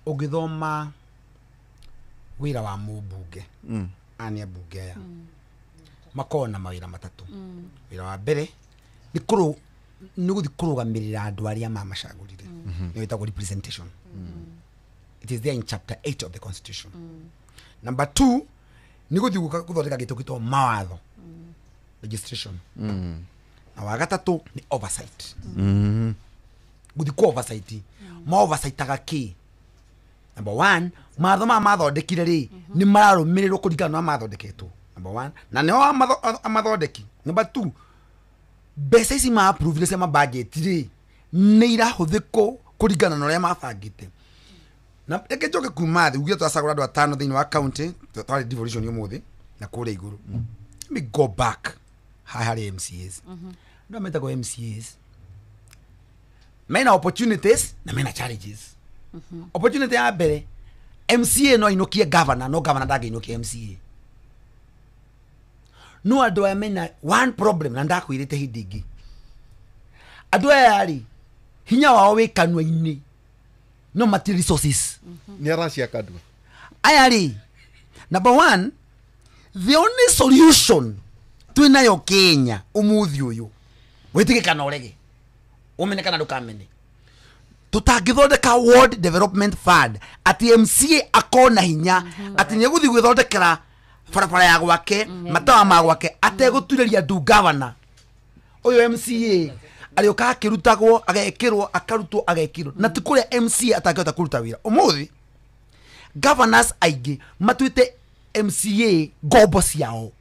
ũngĩthoma wĩra wa mũmbunge aya nĩ ambunge aya makoragwo na mawĩra matatũ. Wĩra wa mbere nĩ gũthiĩ kũrũgamĩrĩra andũ arĩa mamacagũrire, nĩyo ĩtagwo representation. It is there in chapter 8 of the constitution. Number 2 nĩ gũthiĩ gũthondeka gĩtũ gĩtagwo mawatho, legislation. Na wa gatatũ nĩ oversight. Gũthiĩ kũ oversight, ma oversightaga kĩ? Number 1, mawatho maya mathondekire rĩ nĩ mararũmĩrĩrwo kũringana na mathondeketwo. Number 1, na nĩo amathondeki. Number 2, mbeca ici ma approve cia mabudget rĩ nĩ irahũthĩkwo kũringana na ũrĩa mabangĩte. Na reke njoke kuma thĩ uge twacagũra andũ atano thĩinĩ wa county, twarĩ devolution ũmũthĩ na kũrĩa igũrũ. Let me go back haha harĩ MCAs. Andũ metagwo MCAs mena opportunities na mena challenges. Opportunity ya mbere, MCA no ainũkie governor, no governor ndangĩinũkia MCA. No andũ aya mena one problem na ndakwĩrĩte hĩndĩ ĩngĩ. Andũ aya rĩ hinya wao wĩ kanua-inĩ no matirĩ resources.
Nĩ araciaka andũ
aya rĩ. Number 1, the only solution twĩnayo Kenya ũmũthĩ ũyũ, wĩtĩke kana ũrege, ũmene kana ndũkamene, tũtangĩthondeka World Development Fund atĩ MCA akona hinya atĩ nĩ egũthiĩ gwĩthondekera barabara ya gwake, matawa ma gwake, ategũturĩria ndu governor. Ũyũ MCA arĩũka akĩrutagwo, agekĩrwo, akarutwo, agekĩrwo. Na ti kũrĩa MCA atangĩhota kũruta wĩra. Ũmũthĩ governors aingĩ matuĩte MCA ngombo ciao.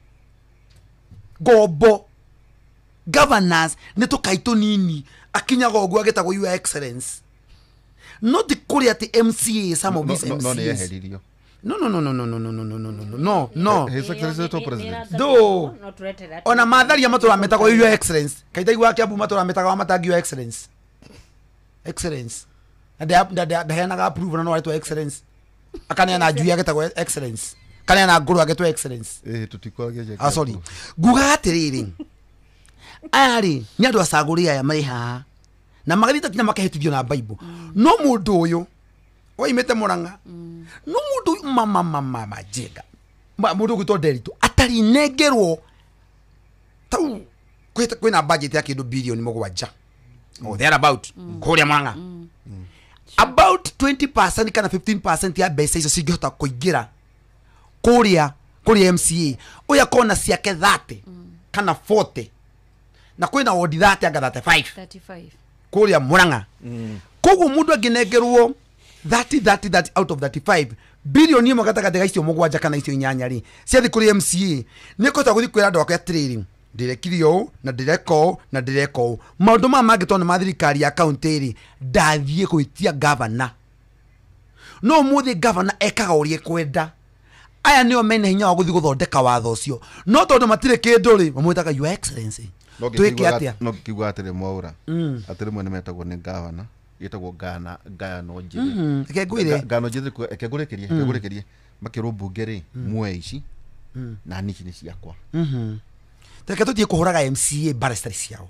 Ngombo. Governors nĩ tũkai tũnini, akinyaga ũguo agĩtagwo your excellence. No ti kũrĩ atĩ MCA, some of these
No nĩ
MCAs.
eheririo.
No, no, no, no, no, no, no, no, no, no, no, no, no.
His Excellency to president.
Though, ona matharia matũra metagwo Your Excellence. Kaitaigua Kiambu matũra metaga wa matangi Your Excellence. Excellence. Na ndaheanaga approval na no aretwo Excellence. Akaneana njui agetagwo Excellence. Kaneana ngũrũ agetwo Excellence.
Tũtikwaragia.
Ah, sorry. Ngugaga atĩrĩrĩ, aya rĩ nĩ andũ acagũri aya marĩ haha na magathiĩ kinya makahĩtithio na Bible. No mũndũ ũyũ waimĩte Murang'a, no mũndũ ũyũ mama mama majenga mũndũ ũgwĩtwo Nderitu atarĩ nengerwo tau kwĩna budget ya kĩndũ bilioni 7 or there about kũrĩa Murang'a. About 20% kana 15% ya mbeca icio cingĩhota kũingĩra kũrĩa kũrĩ MCA ũyũ akona ciake 30 kana 40 na kwĩna wodi 30 anga 35
35
kũrĩa Murang'a. Koguo mũndũ angĩnengerwo 30 30 30 out of 35 bilioni ĩmwe gatagatĩ ga icio 7 kana icio 8 rĩ ciathiĩ kũrĩ MCA nĩ kũhota gũthiĩ kwĩra andũ ake atĩrĩrĩ, ndĩrekire ũũ na ndĩreka ũũ na ndĩreka ũũ. Maũndũ maya mangĩ tondũ nĩ ma thirikari ya kaũntĩ rĩ, ndathiĩ gwĩtia gavana. No ũmũthĩ gavana ekaga ũrĩa ekwenda. Aya nĩo mena hinya wa gũthiĩ gũthondeka watho ũcio, no tondũ matirĩ kĩndũ rĩ, mamwĩtaga Your Excellency. Twĩke atĩa?
No ngĩkiuga atĩrĩ Mwaura, atĩrĩ mwene metagwo nĩ gavana, ĩtagwo ngayano njĩthĩ.
Reke ngwĩre.
Ngano njĩthĩ, reke ngũrĩkĩrie makĩrwo mbunge rĩ, muoe ici na niĩ ici nĩ ciakwa.
Reke tũthiĩ kũhũraga MCA mbara citarĩ ciao.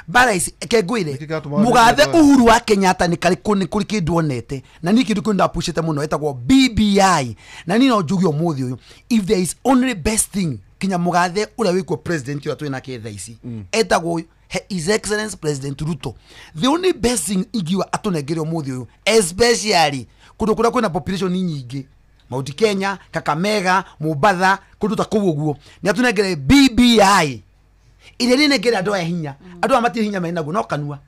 Mbara ici, reke ngwĩre, mũgathe Uhuru wa Kenyatta nĩ karĩ nĩ kũrĩ kĩndũ onete na niĩ kĩndũ kĩu ndapushĩte mũno ĩtagwo BBI. Na niĩ no njuge ũmũthĩ ũyũ, if there is only best thing kinya mũgathe ũrĩa wĩkuo president ũrĩa twĩ nake thaa ici etagwo His Excellency President Ruto, the only best thing ingiuga atũnengere ũmũthĩ ũyũ, especially kũndũ kũrĩa kwĩna population nyingĩ, Mount Kenya, Kakamega, Mombatha, kũndũ ta kũu ũguo, nĩ atũnengere BBI ĩrĩa ĩnengere andũ aya hinya. Andũ aya matirĩ hinya menaguo no kanua.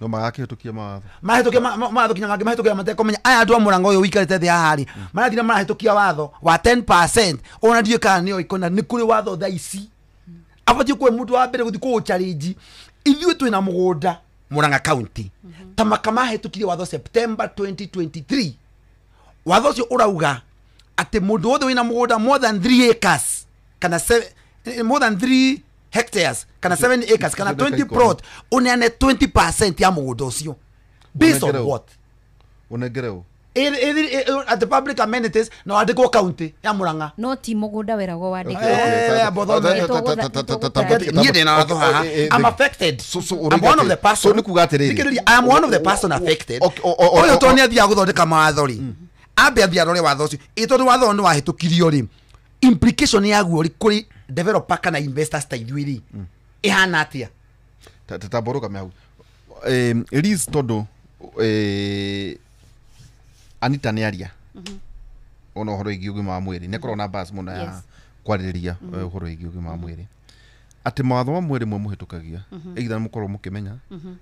No magakĩhĩtũkia mawatho.
Mahĩtũkia mawatho kinya mangĩ mahĩtũkia matekũmenya. Aya andũ a Murang'a ũyũ ũikarĩte thĩ haha rĩ, marathire marahĩtũkia watho wa 10%. Ona ndiũĩ kana nĩo ikona nĩ kũrĩ watho thaa ici. Abatiĩ kũhe mũndũ wa mbere gũthiĩ kũũ challenge. Ithuĩ twĩna mũgũnda Murang'a County. Ta makamahĩtũkirie watho September 2023. Watho ũcio ũrauga atĩ mũndũ wothe wĩna mũgũnda more than 3 acres kana more than 3 hectares kana 7 acres kana 20 plot uneane 20% ya mũgũnda ũcio. Based on what?
Ũnengere ũ?
At the public amenities na wandĩkwo county ya Murang'a.
No ti mũgũnda weragwo wandĩkwo.
Niĩ ndĩna watho haha. I'm affected. I'm one of the person.
So nĩ kuga atĩrĩrĩ,
I am one of the person affected. Ũyũ tondũ nĩ athiaga gũthondeka mawatho rĩ, ambe athiĩ arore watho ũcio. Ĩ tondũ watho nĩ wahĩtũkirio rĩ, implication yaguo rĩ kũrĩ developer kana investors ta ithuĩ rĩ ĩhana atĩa?
Tambũrũka hau. Liz, tondũ Anita nĩ aria ona ũhoro wĩgiĩ ũgima wa mwĩrĩ, nĩ akoragwo na buzz mũno ya kwarĩrĩria ũhoro wĩgiĩ ũgima wa mwĩrĩ, atĩ mawatho mamwe rĩmwe mũhĩtũkagia either nĩ mũkorwo mũkĩmenya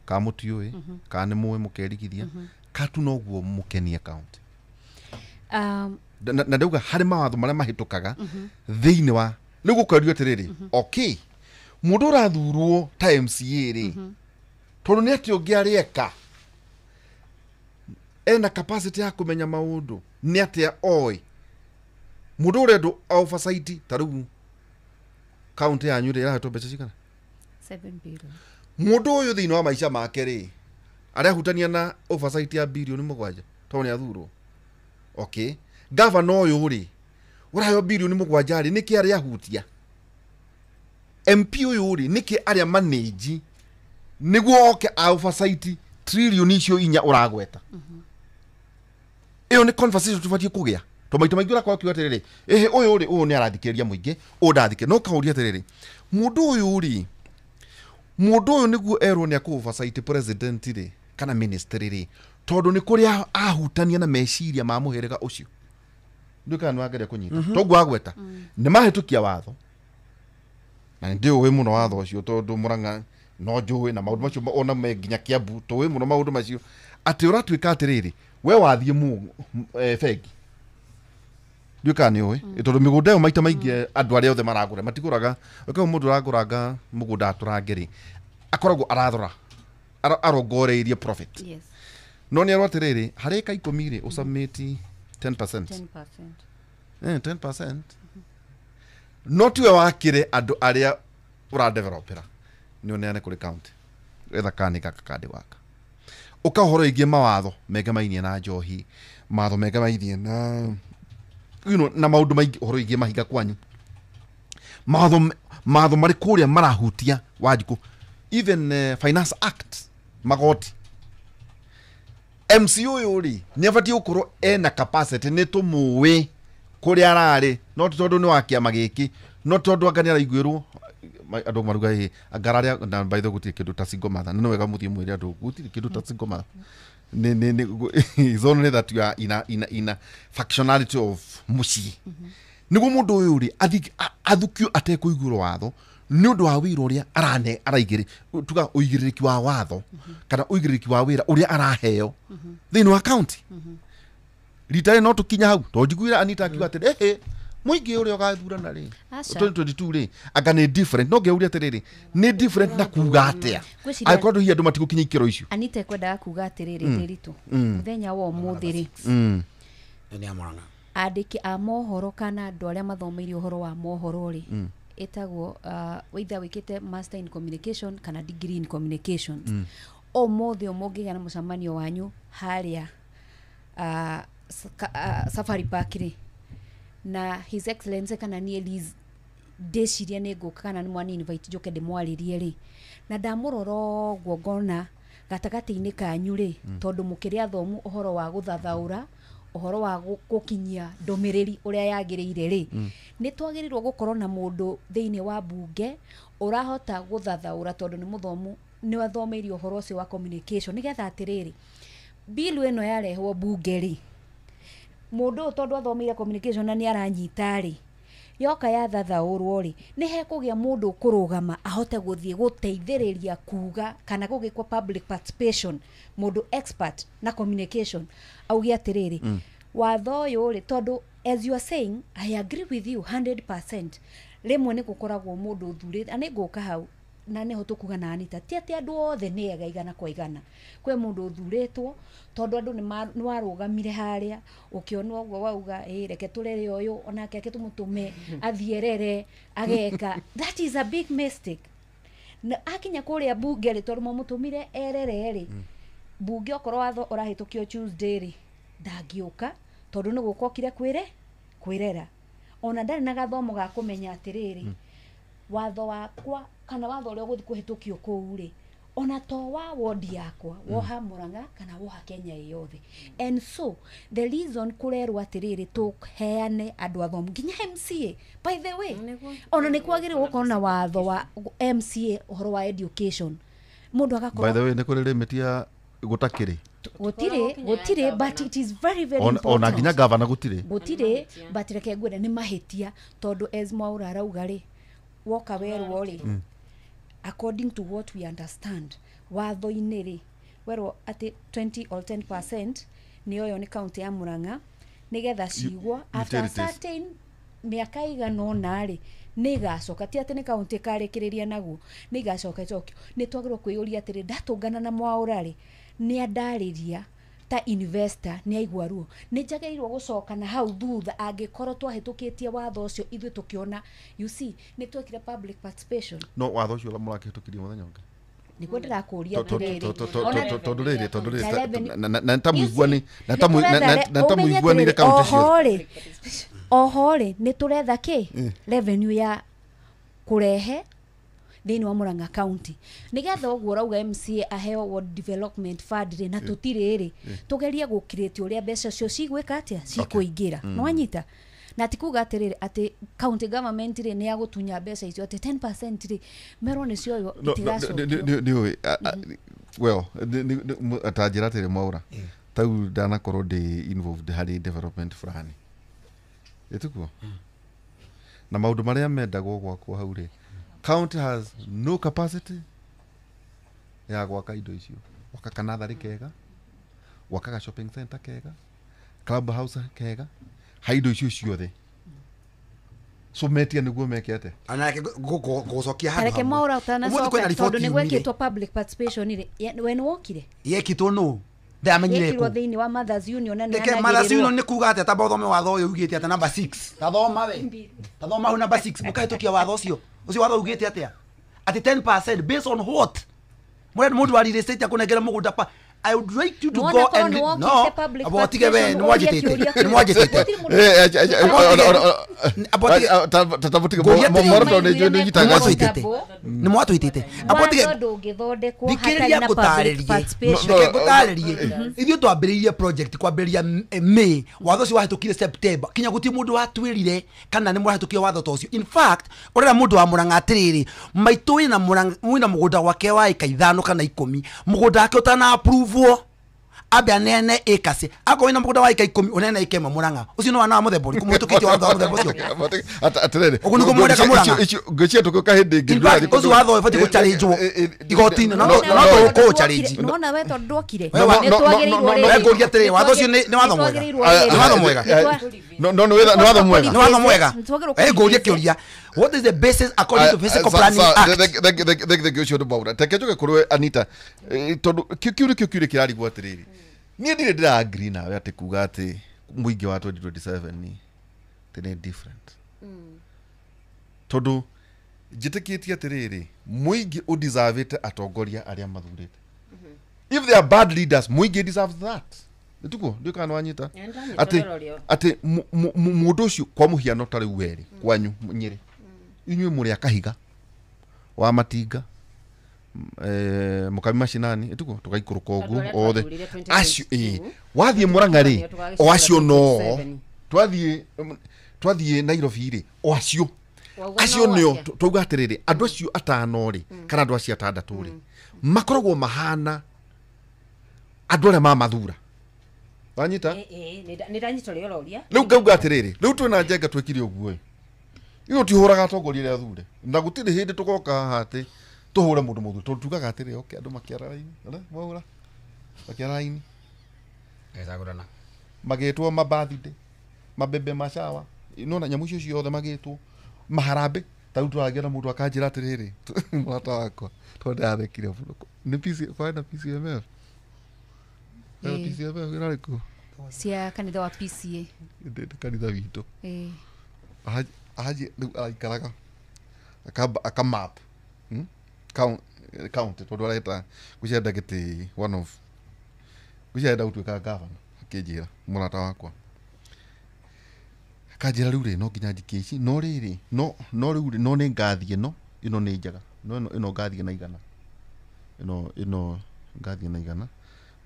kana mũtiũĩ kana nĩ mũĩ mũkerigithia kana tu noguo mũkenie county. Na ndauga harĩ mawatho marĩa mahĩtũkaga thĩinĩ wa rĩu gũkerio atĩrĩrĩ, okay, mũndũ ũrathurwo ta MCA rĩ, tondũ nĩ atĩ ũngĩ arĩeka ena capacity ya kũmenya maũndũ nĩ atĩa oĩ mũndũ ũrendwo oversight. Ta rĩu county yanyu rĩ ĩrahetwo mbeca cigana?
7 billion.
Mũndũ ũyũ thĩinĩ wa maica make rĩ, arehutania na oversight ya bilioni 7 tondũ nĩ athurwo. Okay, gavana ũyũ rĩ ũraheo bilioni 7 rĩ, nĩkĩ arĩa ahutia? MP ũyũ rĩ, nĩkĩ arĩa manage nĩguo oke a oversight trilioni icio 4 ũragweta? Ĩyo nĩ conversation tũbatiĩ kũgĩa to maita maingĩ ũrakorwo ũkiuga atĩrĩrĩ, ĩhĩ ũyũ rĩ, ũyũ nĩ arathikĩrĩria mũingĩ, ũyũ ndathikĩrĩria. No ũkaũria atĩrĩrĩ, mũndũ ũyũ rĩ, mũndũ ũyũ nĩguo erwo nĩ akũ oversight president rĩ kana ministry rĩ, tondũ nĩ kũrĩa ahutania na meciria ma mũhĩrĩga ũcio. Ndiũĩ kana nĩ wageria kũnyita. Toguo agweta nĩ mahĩtũkia watho, na nĩ ndĩũĩ mũno watho ũcio tondũ Murang'a no njũĩ na maũndũ macio ona me nginya Kiambu tũĩ mũno maũndũ macio, atĩ ũratuĩka atĩrĩrĩ, we wathiĩ bengi, ndiũĩ kana nĩ ũĩ, tondũ mĩgũnda ĩyo maita maingĩ andũ arĩa othe maragũra matigũraga. Ũkĩona mũndũ ũragũranga mũgũnda atũrange rĩ, akoragwo arathora arongoreirie profit.
Yes.
No nĩ erwo atĩrĩrĩ, harĩ ĩka 10 rĩ, ũsubmit 10%.
10%.
10%. No tiwe wakire andũ arĩa ũradevelopera, nĩ ũneane kũrĩ county wetha kana nĩ gaka kandi waka. Ũka ũhoro ĩgiĩ mawatho megemainie na njohi, mawatho megemainie na you know, na maũndũ maingĩ, ũhoro ĩgiĩ mahiga kwanyu, mawatho marĩ kũrĩa marahutia Wanjikũ, even Finance Act, magoti. MC ũyũ rĩ nĩ abatiĩ gũkorwo ena capacity, nĩ tũmũĩ kũrĩa ararĩ, no ti tondũ nĩ wa kĩama gĩkĩ, no tondũ anga nĩ araiguĩrwo andũ maruga ĩ anga ararĩa. Na by the way, gũtirĩ kĩndũ ta single mother. Na nĩ wega mũthiĩ mwĩre andũ gũtirĩ kĩndũ ta single mother. Nĩ it's only that you are in a factionality of mũciĩ. Nĩguo mũndũ ũyũ rĩ athukio atekũiguĩrwo watho nĩ ũndũ wa wĩra ũrĩa arane araigĩrĩ, tuga ũigĩrĩrĩki wa watho kana ũigĩrĩrĩki wa wĩra ũrĩa araheo thĩinĩ wa county. Rita rĩ no tũkinya hau to njiguire Anita akiuga atĩrĩ, ehe, mũingĩ ũrĩa ũgathurana rĩ 2022 rĩ anga nĩ different. No ngĩũria atĩrĩrĩ, nĩ different na kuga atĩa angĩkorwo andũ hihi andũ matigũkinya ikĩro icio?
Anita ekwendaga kuga atĩrĩrĩ, Ndĩritũ, mũthenya wa ũmũthĩ rĩ,
Nĩ amoranga
andĩki a mohoro kana andũ arĩa mathomeire ũhoro wa mohoro rĩ, ĩtagwo either wĩkĩte master in communication kana degree in communications, ũmũthĩ mũngĩgĩa na mũcemanio wanyu harĩa Safari Park rĩ, na His Excellency kana niĩ Liz ndĩcirie nĩ ngũka kana nĩ mwani invite njoke ndĩmwarĩrie rĩ, na ndamũrora ũguo ngona gatagatĩ-inĩ kanyu rĩ, tondũ mũkĩrĩ athomu ũhoro wa gũthathaũra, ũhoro wa gũkinyia ndũmĩrĩri ũrĩa yagĩrĩire rĩ, nĩ twagĩrĩirwo gũkorwo na mũndũ thĩinĩ wa mbunge ũrahota gũthathaũra, tondũ nĩ mũthomu, nĩ athomeire ũhoro ũcio wa communication, nĩgetha atĩrĩrĩ, bill ĩno yarehwo mbunge rĩ, mũndũ ũyũ tondũ athomeire communication na nĩ aranyita rĩ, yoka yathathaũrwo rĩ, nĩ hekũgĩa mũndũ ũkũrũgama ahote gũthiĩ gũteithĩrĩria kuga kana gũgĩkwo public participation, mũndũ expert na communication auge atĩrĩrĩ, watho ũyũ rĩ, tondũ as you are saying, I agree with you 100%, rĩmwe nĩ gũkoragwo mũndũ ũthurĩte, na nĩ ngũka hau na nĩho tũkuga na Anita, ti atĩ andũ othe nĩ ega igana kwa igana, kwĩ mũndũ ũthurĩtwo tondũ andũ nĩ warũgamire harĩa ũkĩona ũguo wauga ĩ reke tũrere ũyũ onake ake tũmũtũme athiĩ ageka. That is a big mistake. Na akinya kũrĩa mbunge rĩ, tondũ mamũtũmire erere rĩ, mbunge okorwo watho ũrahĩtũkio Tuesday rĩ, ndangĩũka tondũ nĩ gũka okire kwĩrera, ona ndarĩ na gathomo ga kũmenya atĩrĩrĩ, watho wakwa kana watho ũrĩa ũgũthiĩ kũhĩtũkio kũu rĩ, ona to wa wodi yakwa, woha Murang'a kana woha Kenya ĩ yothe. And so the reason kũrerwo atĩrĩrĩ tũheane andũ athomu nginya MCA, by the way, ona nĩ kwagĩrĩirwo gũkorwo na watho wa MCA ũhoro wa education, mũndũ agakorwo.
By the way, nĩ kũrĩ limit ya gũtakĩrĩ?
Gũtirĩ, but it is very very important.
Ona nginya gavana gũtirĩ,
but reke ngwĩre nĩ mahĩtia, tondũ as Mwaura arauga rĩ, woka werwo rĩ, according to what we understand watho-inĩ rĩ, werwo atĩ 20 or 10% nĩ oyo nĩ county ya Murang'a, nĩgetha cigwo after certain mĩaka igana ũna rĩ, nĩ igacoka, ti atĩ nĩ county ĩkarĩkĩrĩria naguo, nĩ igacoka ĩcokio. Nĩ twagĩrĩirwo kwĩyũria atĩrĩ, ndatũngana na Mwaura rĩ, nĩ andarĩria ta investor, nĩ aigua ruo, nĩ njagĩrĩirwo gũcoka na hau thutha angĩkorwo twahĩtũkĩtie watho ũcio ithuĩ tũkĩona, you see, nĩ twekire public participation.
No watho ũcio mũrakĩhĩtũkirie mũthenya ũngĩ
nĩguo ndĩrakũria atĩrĩrĩ,
tondũ rĩrĩ na nĩtamũiguanĩire county ciothe.
Oho rĩ, nĩ tũretha kĩ revenue ya kũrehe thĩinĩ wa Murang'a County, nĩgetha ũguo ũrauga MCA aheo Ward Development Fund rĩ, na tũtirĩ rĩ, tũgerie gũcreate ũrĩa mbeca cio cigwĩka atĩa, cikũingĩra. Nĩ wanyita? Na ti kuga atĩrĩrĩ atĩ county government rĩ nĩ ya gũtunya mbeca icio atĩ 10% rĩ merwo nĩ cioywo itigacokio.
Nĩ ũĩ, well, ta njĩra atĩrĩ Mwaura, tau ndanakorwo ndĩ involved harĩ development fulani, ĩtiguo na maũndũ marĩa mendagwo gwakwo hau rĩ, county has no capacity ya gwaka indo icio, gwaka kanatharĩ kega, gwaka ga shopping center kega, club house kega, ha indo icio ciothe. So metia nĩguo meke atĩa?
Anake gũcokia handũ
Reke Mwaura ũtanacoka, tondũ nĩ gwekĩtwo public participation rĩ, we nĩ wokire?
Yekĩtwo nũ? Ndamenyire
Yekirwo
kũ.
Thĩinĩ wa Mothers Union na
Reke
nĩyanagĩrĩrwo.
Mothers Union nĩ kuga atĩa? Tamba ũthome watho ũyũ ugĩte atĩa number 6. Tathoma we. Tathoma hau number 6 mũkahĩtũkia watho ũcio. Ũcio watho ugĩte atĩa? Atĩ 10% based on what? Mũrenda mũndũ wa real estate akũnengere mũgũnda pa. I would like you to
Nĩwona
go
korwo
and
nĩwokĩte
no,
public
abo tige we
participation,
nĩ mwanjĩtĩte.
ũrie kĩũria.
Nĩ mwanjĩtĩte.
Gũtirĩ mũndũ-
Tabutige
Ngũria atĩrĩrĩ,
moroto nĩ njũĩ nĩ nyitaga.
Nĩmwatwĩtĩte. Nĩ mwatwĩtĩte. Abo tige
Watho ndũngĩthondekwo hatarĩ
thikĩrĩria
na public
ngũtarĩrie.
participation.
No,
Reke ngũtarĩrie. Ithuĩ twambĩrĩirie project kwambĩrĩria May, watho ũcio wahĩtũkire September, kinya gũtirĩ mũndũ watwĩrire kana nĩ mũrahĩtũkia watho ta ũcio. In fact, ũrera mũndũ wa Mũrang'a atĩrĩrĩ, maitũ wĩna Mũrang'a, wĩna mũgũnda gwake wa ĩka 5 kana 10, mũgũnda wake ũtana approve-wo ambe aneane acres, akorwo wĩna mũgũnda wa ĩka 10 ũneane ĩka 1 Mũrang'a. Ũcio nĩ wana wa mũthemba ũrĩkũ mũhĩtũkĩtie watho wa mũthemba ũcio?
Atĩrĩrĩ,
Ũguo nĩguo mwereka Mũrang'a.
Ngwĩciria tũgĩũka hĩndĩ ĩngĩ.
In fact, ũcio watho ũbatiĩ gũchallengewo igoti-inĩ, no no tũkũũchallenge.
Nĩwona we tondũ ndwokire.
We wa-
Nĩ
no, no,
twagĩrĩirwo
no, no,
rĩrĩ-
we ngũria atĩrĩrĩ, watho ũcio nĩ watho mwega?
nĩtwagĩrĩirwo rĩrĩ-
Nĩ watho mwega?
No, no, nĩ watho mwega.
Nĩ watho mwega?
Nĩtwagĩrĩirwo
Eh, ngũrie kĩũria, what is the basis according to Physical Planning Act?
Thengi ũcio nĩ mwaura. Reke njoke kũrĩ we Anita, tondũ kĩu nĩkĩo kĩũria kĩrarigwo atĩrĩrĩ, niĩ ndirĩ ndĩra agree nawe atĩ kuga atĩ mũingĩ wa 2027 nĩ atĩ nĩ different, tondũ njĩtĩkĩtie atĩrĩrĩ, mũingĩ ũdeservĩte atongoria arĩa mathurĩte. If they are bad leaders, mũingĩ deserves that. Nĩtiguo? Ndiũĩ kana nĩwanyita.
Nĩndanyita
Atĩ
ũrĩa ũrorio.
Atĩ mũndũ ũcio, kwa mũhiano ta rĩu werĩ kwanyu Nyĩrĩ, inyuĩ mũrĩ a Kahiga wa Matinga, mũkami macinani, ĩtiguo? Tũgaikũrũka ũguo
Andũ arĩa
othe
twathurire 2022,
acio ĩ wathiĩ Mũrang'a rĩ, o acio no
2027.
Twathiĩ Nairobi rĩ, o acio
Wauga
acio
no
nĩo
atĩa?
Twauga atĩrĩrĩ, andũ acio atano rĩ, kana andũ acio atandatũ rĩ, makoragwo mahana andũ arĩa mamathura. Wanyita?
Nĩ ndanyita ũrĩa ũroria.
Rĩu ngauga atĩrĩrĩ, rĩu twĩna Njenga, twĩkire ũguo ĩ, ithuĩ tũtihũraga atongoria arĩa athure, na gũtirĩ hĩndĩ tũgoka haha atĩ tũhũre mũndũ mũthure, tondũ tugaga atĩrĩ, okay, andũ makĩara raini, ũrĩa mwahũra makĩara raini
Gĩcagũrana.
Magĩtwo mabathide, mabebe, macawa, nona nyamũ icio ciothe, magĩtwo maharambĩ. Ta rĩu tũragĩa na mũndũ akanjĩra atĩrĩrĩ, mũrata wakwa, tondũ ndĩrathekire mũno, nĩ PC kwarĩ na PCMF. Kwarĩ na PCMF ĩrarĩ kũ?
Cia kanitha wa PCA.
Ndĩ kanitha witũ.
Ĩĩ.
Ahaji rĩu araikaraga akamap county, tondũ areta gwĩciria gĩtĩ one of gwĩciria arenda gũtuĩka gavana. Akĩnjĩra mũrata wakwa, akanjĩra rĩu rĩ, no nginya njikie ici, no rĩrĩ, no rĩu rĩ, no nĩ ngathiĩ, no ĩno nĩ njega, no ĩno ngathiĩ na igana, ĩno ngathiĩ na igana,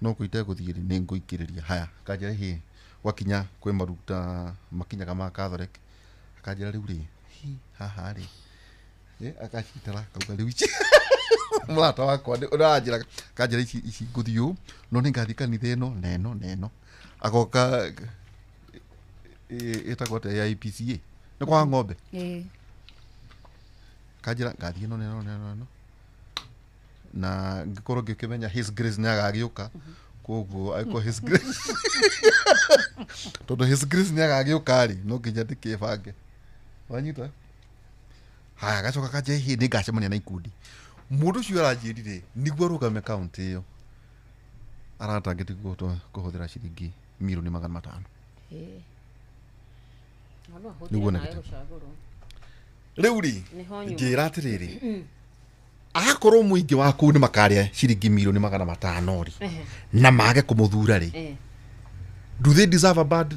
no kũ itegũthiĩ rĩ, nĩ ngũikĩrĩria haya. Akanjĩra hĩ, gwakinya kwĩ maruta makinyaga ma Catholic, akanjĩra rĩu rĩ, hi haha rĩ, akacitara, akauga rĩu ici, mũrata wakwa ũranjĩra, akanjĩra ici ngũthiĩ ũũ, no nĩ ngathiĩ kanitha ĩno na ĩno na ĩno. Agoka ĩtagwo atĩa ya IPCA, nĩ kwa ng'ombe.
Ĩĩ.
Kanjĩra ngathiĩ ĩno na ĩno na ĩno na ĩno, na ngĩkorwo ngĩkĩmenya His Grace nĩ agagĩũka, koguo angĩkorwo His Grace, tondũ His Grace nĩ agagĩũka rĩ, no nginya ndĩkĩbange. Wanyita? Haya, gacoka kanjĩra hĩ, nĩ ngacemania na ikundi. Mũndũ ũcio aranjĩrire nĩguo arũgame kaũntĩ ĩyo, aratangĩte kũhũthĩra ciringi mirioni 500.
No ahũthĩre
Nĩguo
nawe
nĩgĩte.
gũcagũrwo.
Rĩu rĩ,
Nĩho nyuma.
njĩra atĩrĩrĩ, akorwo mũingĩ wa kũu nĩ makarĩa ciringi mirioni 500 rĩ, na mage kũmũthura rĩ, do they deserve a bad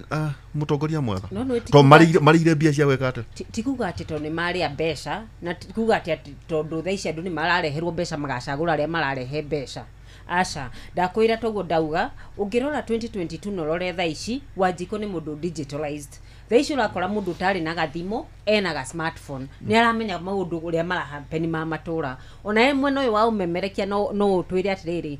mũtongoria mwega?
No, no, ti
To
kuga-
marĩire mbia cia gwĩka atĩa?
Ti kuga atĩ tondũ nĩ marĩa mbeca, na ti kuga atĩ tondũ thaa ici andũ nĩ marareherwo mbeca magacagũra arĩa mararehe mbeca. Aca, ndakwĩra toguo ndauga, ũngĩrora 2022 na ũrore thaa ici, Wanjikũ nĩ mũndũ digitalized. Thaa ici ũrakora mũndũ ũtarĩ na gathimũ ena ga smartphone, nĩ aramenya maũndũ ũrĩa marahapeni ma matũra. Ona ye mwena ũyũ wa ũmemerekia, no ũtwĩre atĩrĩrĩ,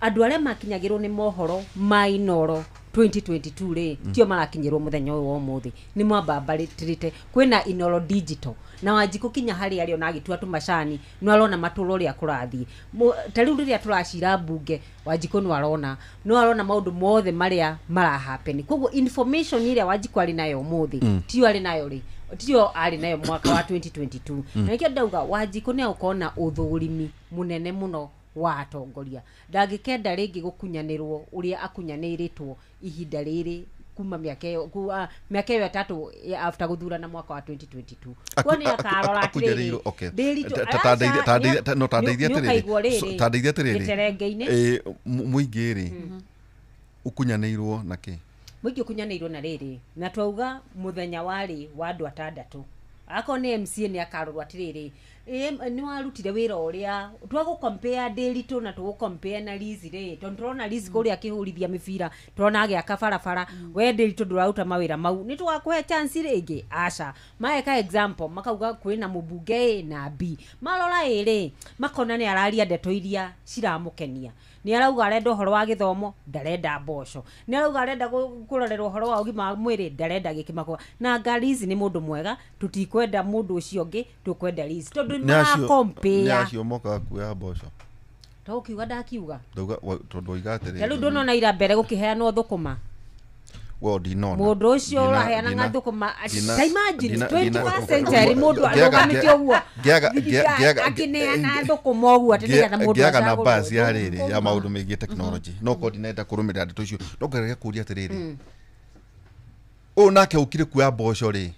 andũ arĩa makinyagĩrwo nĩ mohoro ma Inoro 2022 rĩ, tio marakinyĩrwo mũthenya ũyũ wa ũmũthĩ. Nĩ mwambambarĩtĩrĩte kwĩna Inoro Digital, na Wanjikũ kinya harĩa arĩ ona agĩtua tũmacani no arona matũra ũrĩa kũrathiĩ. Ta rĩu rĩrĩa tũracira mbunge, Wanjikũ no arona maũndũ mothe marĩa marahapeni. Koguo information ĩrĩa Wanjikũ arĩ nayo ũmũthĩ tiyo arĩ nayo rĩ, tiyo arĩ nayo mwaka wa 2022. Na nĩkĩo ndauga Wanjikũ nĩ agũkorwo na ũthũrimi mũnene mũno. wa atongoria ndangĩkenda rĩngĩ gũkunyanĩrwo ũrĩa akunyanĩrĩtwo ihinda rĩrĩ kuma mĩaka ĩyo mĩaka ĩyo ĩtatũ after gũthurana mwaka wa 2022 kuo nĩ akarora atĩrĩrĩ
no tandeithia atĩrĩrĩ gĩterenge-inĩ mũingĩ rĩ ũkunyanĩirwo na kĩ
mũingĩ ũkunyanĩirwo na rĩrĩ na twauga mũthenya warĩ wa andũ atandatũ akorwo nĩ MCA nĩ akarorwo atĩrĩrĩ nĩ warutire wĩra ũrĩa twagũ-compare Ndiritu na tũgũ-compare na Liz rĩ tondũ tũrona Liz kũrĩa akĩhũrithia mĩbira tũrona agĩaka barabara we Ndiritu ndũraruta mawĩra mau nĩ tũgakũhe chance rĩngĩ aca maeka example makauga kwĩna mũmbunge A na B marora ĩrĩ makona nĩ araria ndeto iria ciramũkenia nĩ arauga arenda ũhoro wa gĩthomo ndarenda mboco nĩ arauga arenda kũrorerwo ũhoro wa ũgima wa mwĩrĩ ndarenda gĩkĩ makwa na anga Liz nĩ mũndũ mwega tũtikwenda mũndũ ũcio ũngĩ tũkwenda Liz tondũ
nĩ acio mokaga kuoya mboco
to ũkiuga ndakiuga
ndauga tondũ oiga atĩrĩrĩ
ta rĩu ndũnona ira mbere gũkĩheanwo thũkũma mũndũ ũcio ũraheanaga thũkũma ta imagine 21st century mũndũ arũgamĩte ũguo akĩneana thũkũma ũguo atĩ nĩgetha mũndũ
ngĩaga na buzz ya rĩrĩ ya maũndũ megiĩ technology no korwo ndinenda kũrũmĩrĩra ndeto icio no ngerere kũria atĩrĩrĩ ũyũ nake ũkire kuoya mboco rĩ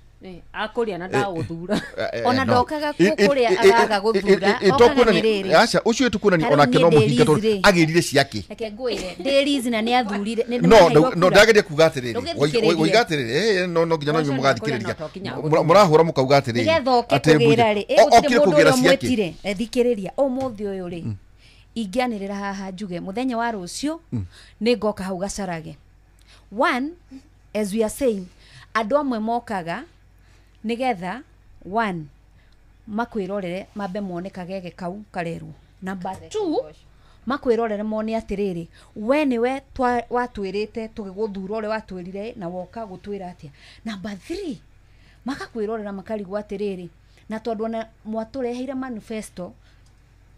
akũrĩa na ndagũthura
ona ndokaga kũrĩa agaga gũthura okaga nĩ rĩrĩ
aca ũcio ĩtũkuonania onake no mũhinga tondũ agĩrire ciake
reke ngwĩre Ndiriz na nĩ athurire
no ndageria kuga atĩrĩrĩ oiga atĩrĩrĩ no nginya no inyuĩ mũgathikĩrĩria mũrahũra mũkauga atĩrĩrĩ
nĩgetha oke kũgĩra rĩ gũtirĩ mũndũ ũrĩa mwĩtire thikĩrĩria ũmũthĩ ũyũ rĩ ingĩanĩrĩra haha njuge mũthenya wa rũciũ nĩ ngoka hau Gacarage one as we are saying andũ amwe mokaga nigetha one makwirorere mambe mone kagege kau karerwo number 2 makwirorere mone atiriri we niwe watwirite tugiguthura uria watwirire na woka gutwira atia number 3 makakwirorera makarigwo atiriri na tondu ona mwatureheire manifesto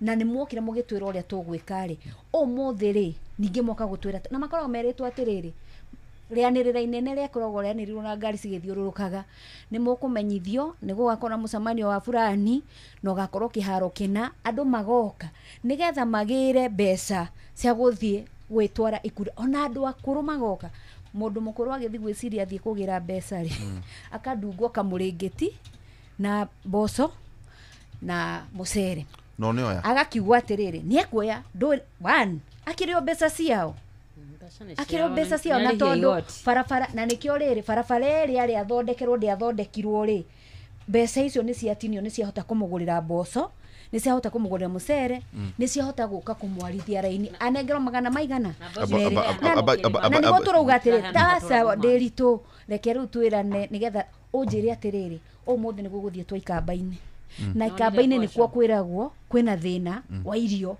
na ni mwokire mugitwira uria tugwika ri umuthi ri ningi moka gutwira na makoragwo meritwo atiriri rĩanĩrĩra inene rĩakoragwo rĩanĩrĩirwo na ngari cigĩthiũrũrũkaga nĩ mũkũmenyithio nĩ gũgakorwo na mũcemanio wa fulani na ũgakorwo kĩharo kĩna andũ magoka nĩgetha magĩre mbeca cia gũthiĩ gwĩtwara ikundi ona andũ akũrũ magoka mũndũ mũkũrũ agĩthiĩ gwĩciria athiĩ kũgĩra mbeca rĩ akandungwo kamũrĩngĩti na mboco na mũcere
no nĩ oya
agakiuga atĩrĩrĩ nĩ ekuoya one akĩrĩo mbeca ciao akĩrĩo mbeca ciao na tondũ barabara na nĩkĩo rĩrĩ barabara ĩrĩa rĩathondekerwo ndĩathondekirwo rĩ mbeca icio nĩ ciatinio nĩ ciahota kũmũgũrĩra mboco nĩ ciahota kũmũgũrĩra mũcere nĩ ciahota gũka kũmwarithia raini anengerwo magana maigana na nĩguo tũrauga atĩrĩ taca Ndiritu reke rĩu twĩrane nĩgetha ũnjĩre atĩrĩrĩ ũmũthĩ nĩguo gũthiĩ twa ikamba-inĩ na ikamba-inĩ nĩkuo kwĩragwo kwĩna thĩna wa irio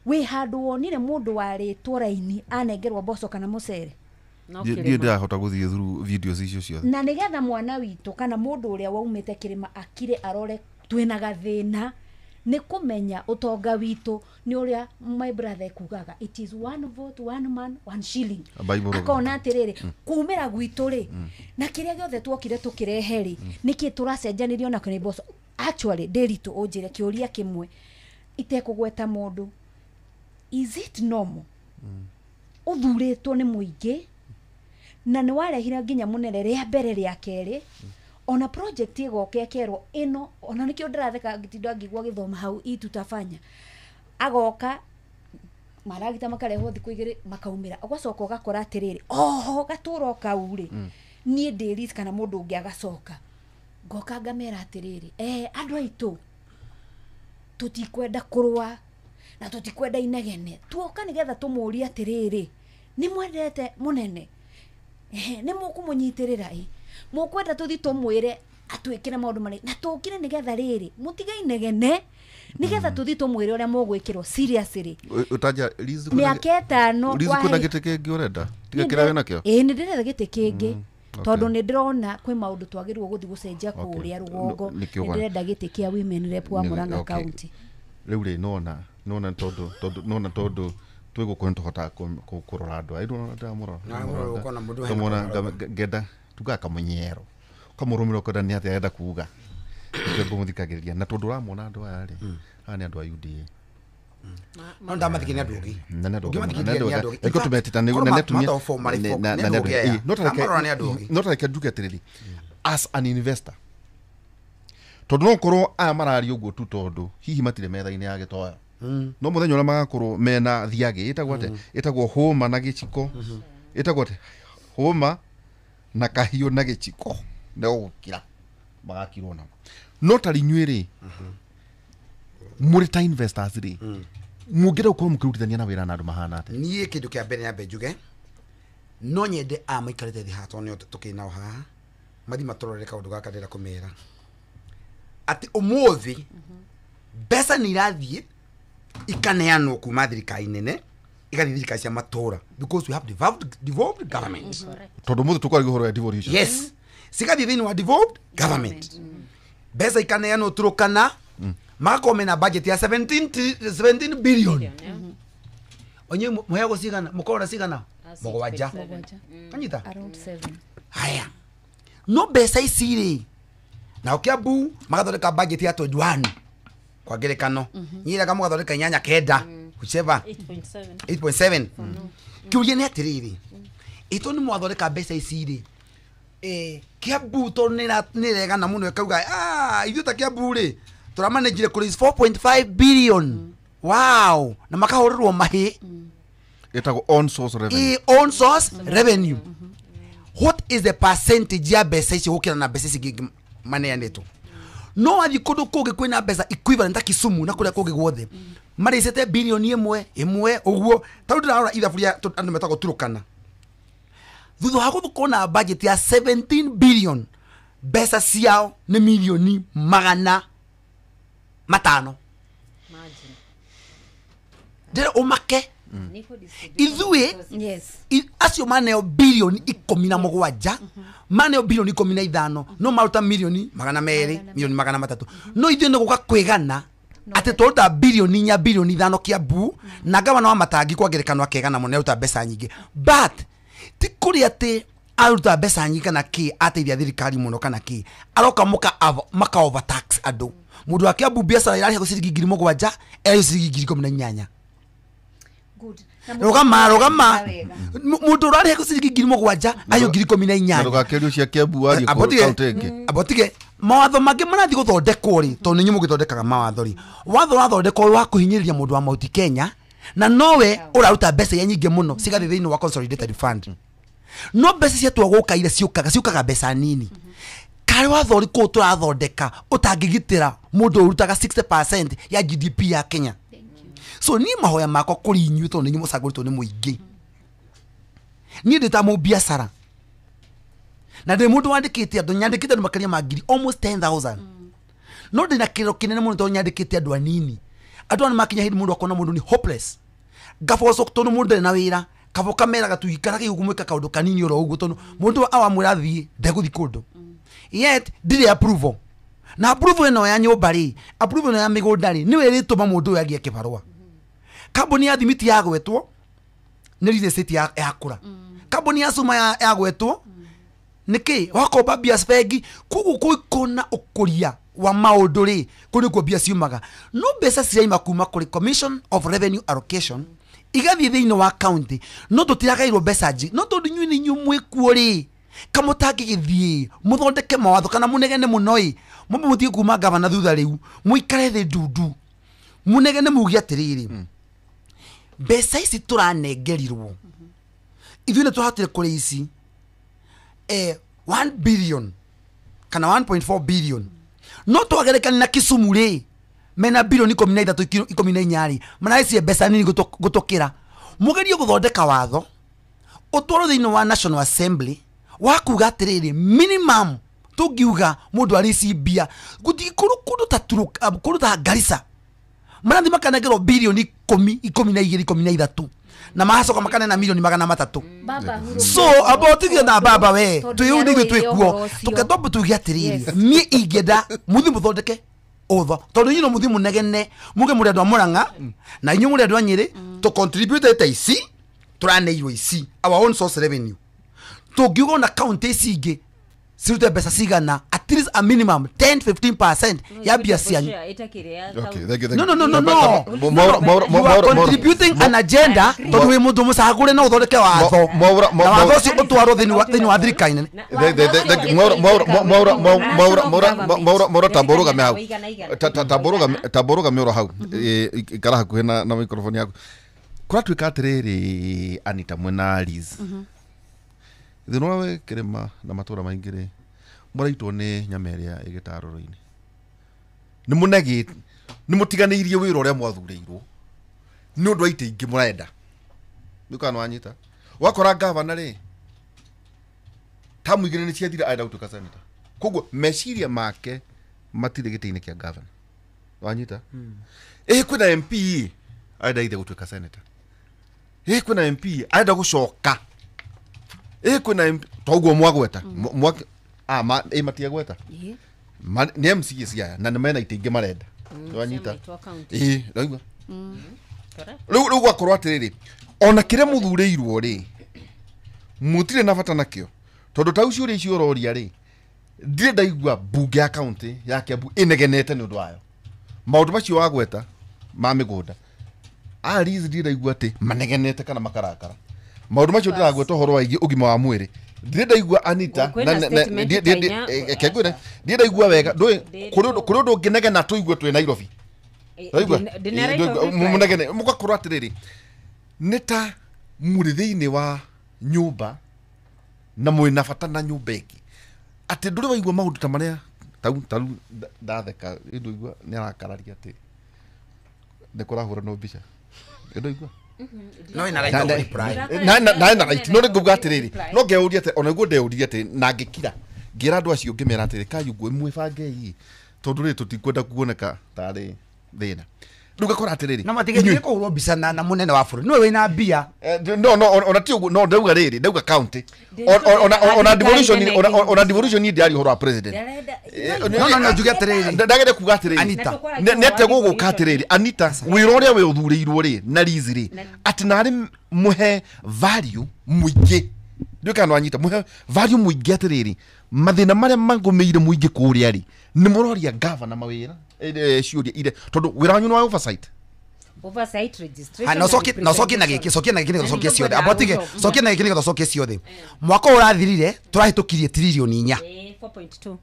wi handu wonire mundu warĩtwo raini anengerwo mboco kana mũcere
ndiĩ ndĩrahota gũthiĩ through videos icio ciothe
na nĩgetha mwana witũ kana mũndũ ũrĩa waumĩte kĩrĩma akire arore twĩna gathĩna nĩ kũmenya ũtonga witũ nĩ ũrĩa my brother kugaga it is one vote one man one shilling akona atĩrĩrĩ kumĩra gwitũ rĩ na kĩrĩa gĩothe tuokire tũkĩrehe rĩ nĩkĩ tũracenjanĩrio nakĩo nĩ mboco actually Ndiritu ũnjĩre kĩũria kĩmwe itekũgweta mũndũ is it normal uthuritwo ni muingi na ni warehire nginya munene ria mbere ria keri ona project igoka ekerwo ino ona nikio ndiratheka ngitindo ngigwa githoma hau itutafanya agoka maragita makarehwo thiku igiri makaumira ugacoka ugakora atiriri oho gaturo kau ri nie Ndiriz kana mundu ungi agacoka ngoka ngamera atiriri andu aitu tutikwenda kurwa na tutikwenda inegene tuoka nigetha tumurie atiriri ni mwendete munene ni mukumunyitirira mukwenda tuthi tumwire atwikire maundu mari na tukire nigetha riri mutige inegene nigetha tuthi tumwire uria mugwikirwo seriously
utaja Liz
miaka ĩtano
Liz kuna gĩtĩ kĩngĩ ũrenda tiga kĩrĩa wĩnakĩo
ĩĩ nĩ ndĩretha gĩtĩ kĩngĩ tondu nĩ ndĩrona kwĩ maũndũ twagĩrĩirwo gũthiĩ gũcenjia kũrĩa rũgongo nĩ ndĩrenda gĩtĩ kĩa women rep wa Murang'a County
rĩu rĩ nona tondu nona tondu twĩ gũkũ nĩ tũhotaga kũrora andũ aya ndũrona ndĩramũrora ndĩramũrora ngenda tugaga kamũnyero kamũrũmĩrĩra ũkenda nĩ atĩa arenda kuga nĩkĩo ngũmũthikagĩrĩria na tondũ ũramona andũ aya rĩ aya nĩ andũ a UDA
No ndamathikĩrĩria nĩ andũ ũngĩ.
Na nĩ andũ
Ũngĩmathikĩrĩria nĩ andũ ũngĩ.
Reke tũmetĩta nĩ
Korwo
na nĩ atumia
marĩ four,
na
nĩ
na
andũ ũngĩ aya.
no tareke
Amarora nĩ andũ ũngĩ.
no tareke njuge atĩrĩrĩ, as an investor, tondũ no korwo aya mararia ũguo tu tondũ hihi matirĩ metha-inĩ ya gĩtoya, no mũthenya ũrĩa magakorwo mena thiagĩ ĩtagwo atĩa, ĩtagwo hũma na gĩciko, ĩtagwo atĩa, hũma na kahiũ na gĩciko, nĩ gũkira magakirwo namo. No tarĩ inyuĩ rĩ, mũrĩ ta investors rĩ, mũngĩenda gũkorwo mũkĩrutithania na wĩra na andũ mahana atĩa?
Niĩ kĩndũ kĩa mbere nyambe njuge, no nyende aya maikarĩte thĩ haha tondũ nĩo tũkĩrĩ nao haha, mathiĩ matũrorere kaũndũ gaka ndĩrenda kũmera atĩ ũmũthĩ mbeca nĩ irathiĩ ikaneanwo kuma thirikari nene igathiĩ thirikari cia matũra, because we have devolved government.
Tondũ mũthĩ tũkwaragia ũhoro wa devolution.
Yes, cigathiĩ thĩinĩ wa devolved government, mbeca ikaneanwo Turukana, magakorwo mena budget ya 17 billion. Onye muheagwo cigana, mũkorwo cigana mũgwanja.
Mũgwanja.
Anyita
Around 7.
Haya, no mbeca ici rĩ, nao Kiambu magathondeka budget ya 21 kwa ngerekano, Nyĩrĩ mũgathondeka 8 9 whichever.
8.7.
8.7. Kĩũria nĩ atĩrĩrĩ, ĩto nĩ mwathondeka mbeca ici rĩ, Kiambu tondũ nĩ ĩregana mũno ĩkauga, "Ah, ithuĩ ta Kiambu rĩ, tũramanĩnjire kũrĩ 4.5 billion." Wow, na makahũrĩrwo mahĩ.
Ĩtagwo on source revenue.
Own source revenue. What is the percentage ya mbeca icio gũkĩra na mbeca ici ingĩ maneanĩtwo? No wathiĩ kũndũ kũngĩ kwĩna mbeca equivalent ta Kisumu na kũrĩa kũngĩ guothe, marĩcĩte bilioni ĩmwe ĩmwe ũguo. Ta rĩu ndĩrarora ithabu rĩa andũ metagwo Turukana, thutha wa gũkorwo na budget ya 17 billion, mbeca ciao nĩ milioni 500.
Imagine.
Ndĩrĩ ũmake.
Niko distribution
Ithuĩ
resources.
Yes.
Acio maneo bilioni 17, maneo bilioni 15, no maruta milioni 200, milioni 300. No ithuĩ nĩ gũka kwĩgana atĩ twaruta bilioni 4, bilioni 5 Kiambu, na gavana wa Matangi kwa ngerekano akegana mũno aruta mbeca nyingĩ, but ti kũrĩ atĩ aruta mbeca nyingĩ kana kĩ ateithia thirikari mũno kana kĩ, aroka maka overtax andũ. Mũndũ wa Kiambu biacara ĩrarĩhagwo ciringi 7,000, ĩrarĩhwo ciringi 18,000.
Good.
Rũgama rũgama, mũndũ ũrarĩhagwo ciringi 7,000 ayo 18,000.
Na ndũgakĩrio cia Kiambu wathiĩ kaũntĩ ĩngĩ.
Abotige mawatho mangĩ marathiĩ gũthondekwo rĩ, tondũ nĩ inyuĩ mũgĩthondekaga mawatho rĩ, watho ũrathondekwo wa kũhinyĩrĩria mũndũ wa Mount Kenya, na nowe ũraruta mbeca iria nyingĩ mũno cigathiĩ thĩinĩ wa consolidated fund, no mbeca ciatua gũka iria ciũkaga mbeca nini. Karĩ watho ũrĩkũ tũrathondeka ũtangĩgitĩra mũndũ ũrutaga 60% ya GDP ya Kenya? So niĩ mahoya makwa kũrĩ inyuĩ, tondũ nĩ inyuĩ mũcagũrĩtwo nĩ mũingĩ, niĩ ndĩ ta mũbiacara na ndĩ mũndũ wandĩkĩte andũ, nyandĩkĩte andũ makĩria ma ngiri almost 10,000, no ndĩna kĩrĩro kĩnene mũno tondũ nyandĩkĩte andũ anini. Andũ aya nĩmakinya hĩndĩ mũndũ akona mũndũ nĩ hopeless, ngaboco tondũ mũndũ ndarĩ na wĩra, kabo kameraga tuikarage ũguo mwĩka kaũndũ kanini oro ũguo, tondũ mũndũ awamwĩra thiĩ ndegũthiĩ kũndũ. Yet ndirĩ approval, na approval ĩno ya nyũmba rĩ, approval ĩno ya mĩgũnda rĩ, nĩwe ĩrĩtũma mũndũ ũyũ agĩe kĩbarũa. Kambuni ya thimiti yagwetwo nĩ real estate yakũra, kambuni ya cuma yagwetwo nĩkĩ wakomba mbia bengi. Koguo kũikona ũkũria wa maũndũ rĩ, kũu nĩkuo mbia ciumaga. No mbeca ciraima kuma kũrĩ Commission of Revenue Allocation igathiĩ thĩinĩ wa county, no tũtiragairwo mbeca njingĩ. No tondũ inyuĩ nĩ inyuĩ mwĩkuo rĩ, kamũtangĩgĩthiĩ mũthondeke mawatho kana mũnegene mũno ĩ, mwambe mũtige kuma gavana thutha rĩu, mũikare thĩ ndundu mũnegene muge atĩrĩrĩ, mbeca ici tũranengerirwo ithuĩ nĩ tũrahotire kũrĩ ici 1 billion kana 1.4 billion, no twagerekani na Kisumu rĩ, mena bilioni 13, 14 rĩ, maraicie mbeca nini gũtũkĩra. Mũgerie gũthondeka watho ũtwarwo thĩinĩ wa National Assembly wa kuga atĩrĩrĩ, minimum tũngiuga mũndũ arĩci mbia gũtingĩkorwo kũndũ ta kũndũ ta Garissa marathiĩ makanengerwo bilioni 10, 12, 13, na magacoka makanena milioni 300.
Baba huru.
So amba ũtige na baba we,
Tondũ
twĩ nĩguo
nĩarũĩrĩire
twĩkuo
ũhoro ũcio.
tũketwamba tuge atĩrĩrĩ,
Yes.
niĩ ingĩenda mũthiĩ mũthondeke ũtho, tondũ inyuĩ no mũthiĩ mũnegene muge mũrĩ andũ a Mũrang'a na inyuĩ mũrĩ andũ a Nyĩrĩ, tũ contribute ta ici tũraneirwo ici our own source revenue, tũngiuga ona county ici ingĩ Cirute mbeca cigana at least a minimum 10 15% ya mbia cianyu.
Okay, thank you.
No. You are contributing an agenda tondu wi mundu mucagure no uthondeke watho. Na watho ucio utwarwo thiini wa thirikari nene.
Mwaura tamboruga hau. Tamboruga mioro hau. Ikara hakuhi na microphone yaku. Kuratuika atiriri Anita mwena Liz. Thina ũrĩa wĩ kĩrĩma na matũra maingĩ rĩ, mũraitwo nĩ nyama ĩrĩa ĩgĩtarũrũ-inĩ. Nĩ mũnegĩ, nĩ mũtiganĩirie wĩra ũrĩa mwathurĩirwo nĩ ũndũ wa itĩ ingĩ mũrenda. Nĩ kana wanyita. Wakora gavana rĩ, tamu igĩrĩ nĩ ciathira arenda gũtuĩka senator. Koguo meciria make matirĩ gĩtĩ-inĩ kĩa gavana. Wanyita? Ĩ kwĩna MP arenda ithe gũtuĩka senator. Ĩ kwĩna MP arenda gũcoka. Kwina toguo mwagweta ma matiagweta nĩ MCA cia na nĩ mena itĩ ingĩ marenda. Wanyita? Raigua rĩu gwakorwo atĩrĩrĩ, ona kĩrĩa mũthurĩirwo rĩ, mũtirĩ na bata nakĩo tondũ ta ũcio ũrĩa icio ũroria rĩ, ndirĩ ndaigua mbunge ya county ya Kiambu ĩnegenete nĩ ũndũ wayo. Maũndũ macio wagweta ma mĩgũnda Liz ndirĩ ndaigua atĩ manegenete kana makarakara. Maũndũ macio ndĩragweta ũhoro wa ingĩ ũgima wa mwĩrĩ ndirĩ ndaigua Anita ndirĩ ndaigua wega. Ndũĩ kũrĩ ũndũ ũngĩnegena tũigue twĩ Nairobi. Raigua mũnegene mũgakorwo atĩrĩrĩ nĩ ta mũrĩ thĩinĩ wa nyũmba na mwĩna bata na nyũmba ĩngĩ atĩ ndũrĩ waigua maũndũ ta marĩa tau ndatheka ndũigua nĩ arakararia atĩ nĩ kũrahũranwo mbica ndũigua.
No ina right of reply.
Na right no nguga atiriri no ngeuria ati ona guo ndeuria ati na ngikira ngira andu acio ngimera atiri kayungu mwibangei tondu ri tutikwenda kuoneka tari thina riu ngakora atiriri
no matigerie kuhurwo mbica na munene wa bururi niwe wina mbia.
No ona ti uguo no ndauga riri ndauga county ona devolution ona devolution ni ndiari uhoro wa president.
No njuge atiriri
ndagere kuga atiriri
Anita
nete guguka atiriri Anita wira uria we uthurirwo ri na Liz ri ati nari muhe value muingi ndio kana wanyita muhe value muingi atiriri mathina maria mangumiire muingi kuria ri ni muroria governor mawira ciuria ire tondu wira wanyu ni wa oversight
registration.
No soki na giki soki na giki nĩ soki ciothe abotige soki na giki nĩ soki ciothe. Mwaka ũrathirire tũrahĩtũkirie tririoni 4
4.2.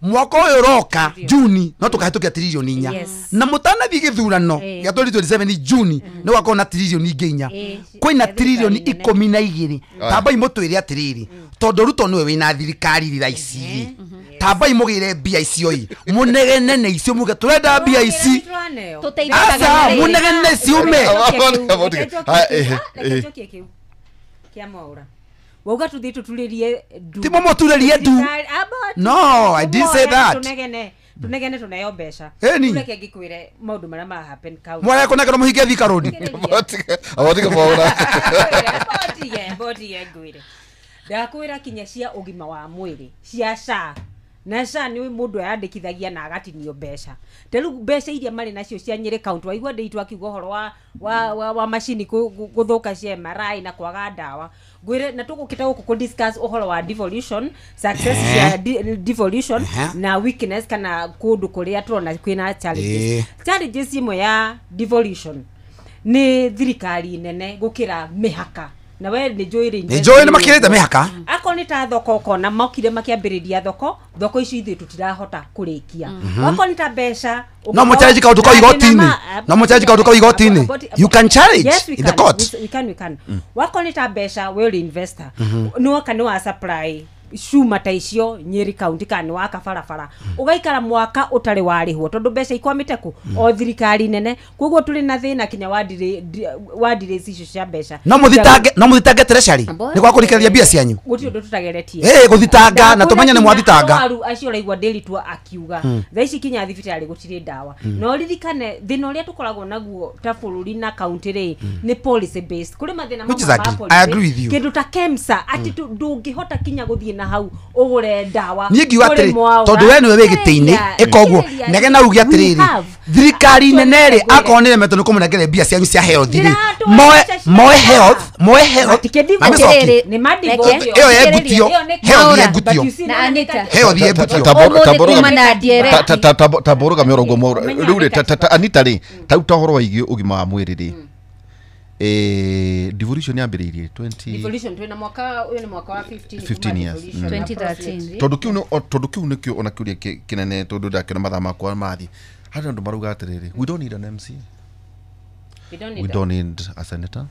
Mwaka ũyũ ũroka Juni no tũkahĩtũkia tririoni 4 na mũtanathiĩ gĩthurano gĩa 2027 Juni nĩ gwakorwo na tririoni ingĩ 4 kwĩna tririoni 12. Tambai mũtwĩre atĩrĩrĩ tondũ Ruto nĩwe wĩna thirikari rĩ ici rĩ, tambai mũgĩre mbia icio ĩ mũnegenene icio muge tũrenda mbia ici aca mũnegene ciume.
Wauga tuthie tuturirie ndu.
Ti mũmũturĩrie ndu. No, I didn't say that.
Tunegene tuneo mbeca. Reke ngikwire maundu maria ma happen county.
Mware kunegera muhinge Thika Road.
Abotige mwaura.
Abotige ngwire. Ndakwira kinya cia ugima wa mwiri cia SHA. Na SHA ni mundu yandikithagia na agatinio mbeca. Ta riu mbeca iria mari nacio cia Nyeri county waigua ndeitwa akiuga uhoro wa macini guthuka cia MRI na kwaga ndawa. Ngwire na tugukita guku ku discuss uhoro wa devolution success cia devolution na weakness kana kundu kuria turona kwina challenges. Challenges imwe ya devolution ni thirikari nene gukira mihaka. Na we ni njũĩ rĩ
nĩ njũĩ nĩ makĩrĩte mĩhaka.
Akorwo nĩ ta thoko ũkona mokire makĩambĩrĩria thoko icio ithuĩ tũtirahota kũrĩkia. Akorwo nĩ ta mbeca
no mũchallenge kaũndũ kau igoti-inĩ. No mũchallenge kaũndũ kau igoti-inĩ. You can challenge in the court.
We can. Wakorwo nĩ ta mbeca we ũrĩ investor nĩ woka nĩ wa supply cuma ta icio Nyeri county kana waka barabara ugaikara mwaka utari warihwo tondu mbeca ikwamite ku o thirikari nene koguo turi na thina kinya wa delays icio cia mbeca.
No muthitange treasury ni kwa kurikereria mbia cianyu
guti undu tutageretie
guthitanga na tumenya ni mwathitanga
aru acio raigua daily tu akiuga thaa ici kinya thibitari gutiri ndawa no ririkane thina uria tukoragwo naguo ta bururi na county ri ni policy based kuri mathina ma policy.
I agree with you
kindu ta KEMSA ati ndungihota kinya guthie na hau ũgũre ndawa.
Niĩ ngiuga atĩrĩ tondũ we nĩwe wĩ gĩtĩ-inĩ ĩka ũguo nege na uge atĩrĩrĩ thirikari nene rĩ akorwo nĩ remetwo nĩ kũmũnengere mbia cianyu cia health rĩ moe health ĩyo yengutio health yengutio health yengutio
taboroga mĩorongo mwaura rĩu rĩ Anita rĩ tau ta ũhoro waigiĩ ũgima wa mwĩrĩ rĩ devolution yambĩrĩirie 20
devolution twina mwaka ũyũ nĩ mwaka wa 15
years
2013
tondũ kĩu nĩkĩo ona kĩũria kĩnene tondũ ndakĩona mathaa makwa mathi harĩ andũ marauga atĩrĩrĩ we don't need an MC, we don't need a senator,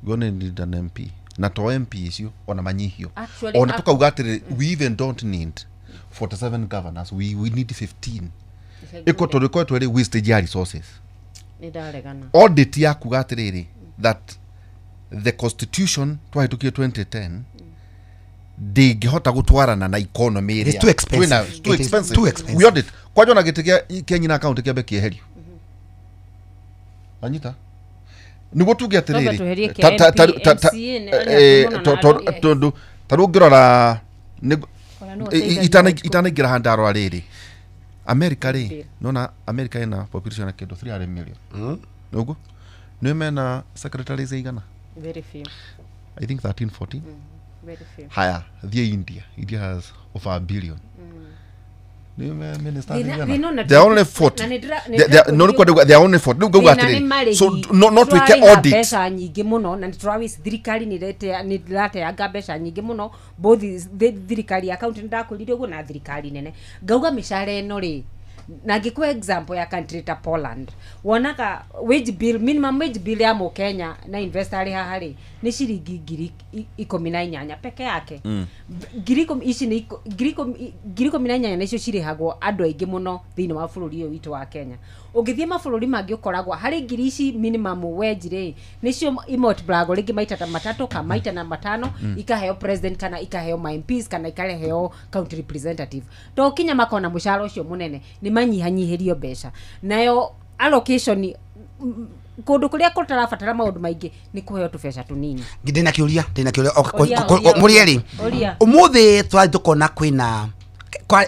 we don't need an MP, na to MP icio ona manyihio ona tukauga atĩrĩrĩ we even don't need 47 governors, we need 15 iko tondũ ĩkoretwo ĩrĩ wastage ya resources. Audit ya kuga atiriri that the constitution twahitukie 2010 ndingihota gutwarana na economy ĩrĩa
it's too expensive.
Too expensive. We audit kwanja ona gĩtĩ kĩa nyina account kĩambe kĩeherio anyita niguo tuge atiriri tondu ta ũngĩrora itanaingĩra handarora rĩrĩ America rĩ nona America ina population ya kĩndũ 300 million nĩguo nĩ mena secretaries igana
very few,
I think 13 14
very few.
Haya thiĩ India, India has over a billion nĩ ministers igana, they are only 40, no nĩ they are only 40 nĩguo ngauga atĩrĩrĩ so no twĩke audit
mbeca nyingĩ mũno na nĩ thirikari nĩ ĩrateanga mbeca nyingĩ mũno both thirikari ya county ndakwĩrire ũguo na thirikari nene ngauga mĩcara ĩno rĩ na ngĩkũhe example ya country ta Poland wonaga wage bill minimum wage bill ya mũkenya na investor arĩ haha rĩ nĩ ciringi 18,000 peke yake. Ngiri ici nĩ ngiri 18 nĩcio cirĩhagwo andũ aingĩ mũno thĩinĩ wa bũrũri ũyũ witũ wa Kenya. Ũngĩthiĩ mabũrũri mangĩ ũkoragwo harĩ ngiri ici minimum wage rĩ nĩcio imultiplagwo rĩngĩ maita ta matatũ kana maita na matano ikaheo president kana ikaheo ma MPs kana ikaheo county representative to kinya makona mũcara ũcio mũnene nĩ manyihanyihĩrio mbeca nayo allocation kũndũ kũrĩa kũtarabatara maũndũ maingĩ nĩ kũheo tũbeca tũnini.
Ndĩna kĩũria mũrĩ erĩ ũmũthĩ tũrathiĩ tũkona kwĩna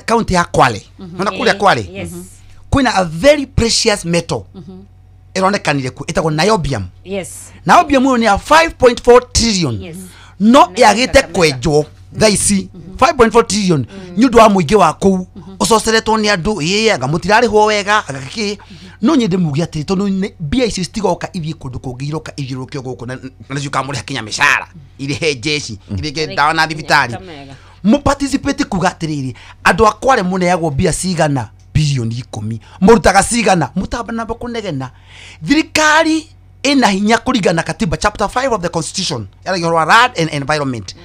kaunti ya Kwale nona kũrĩa Kwale kwĩna a very precious metal ĩronekanire kuo ĩtagwo niobium.
Yes,
niobium ĩyo nĩ ya 5.4 trillion no yagĩte kwenjwo thaa ici 5.4 trillion nĩ ũndũ wa mũingĩ wa kũu ũcoceretwo nĩ andũ ĩĩ anga mũtirarĩhwo wega anga kĩ no nyende muge atĩrĩ tondũ mbia icio citigoka ithiĩ kũndũ kũngĩ iroka ithiũrũrũkio gũkũ na nĩcio ikamũrĩha kinya mĩcara irĩhe njeci irĩhe ndawa na thibitarĩ mũparticipate kuga atĩrĩrĩ andũ a Kwale mũneagwo mbia cigana bilioni 10 mũrutaga cigana mũtambanamba kũnegena thirikari ĩna hinya kũringana na katiba chapter 5 of the constitution yaragia ũhoro wa land and environment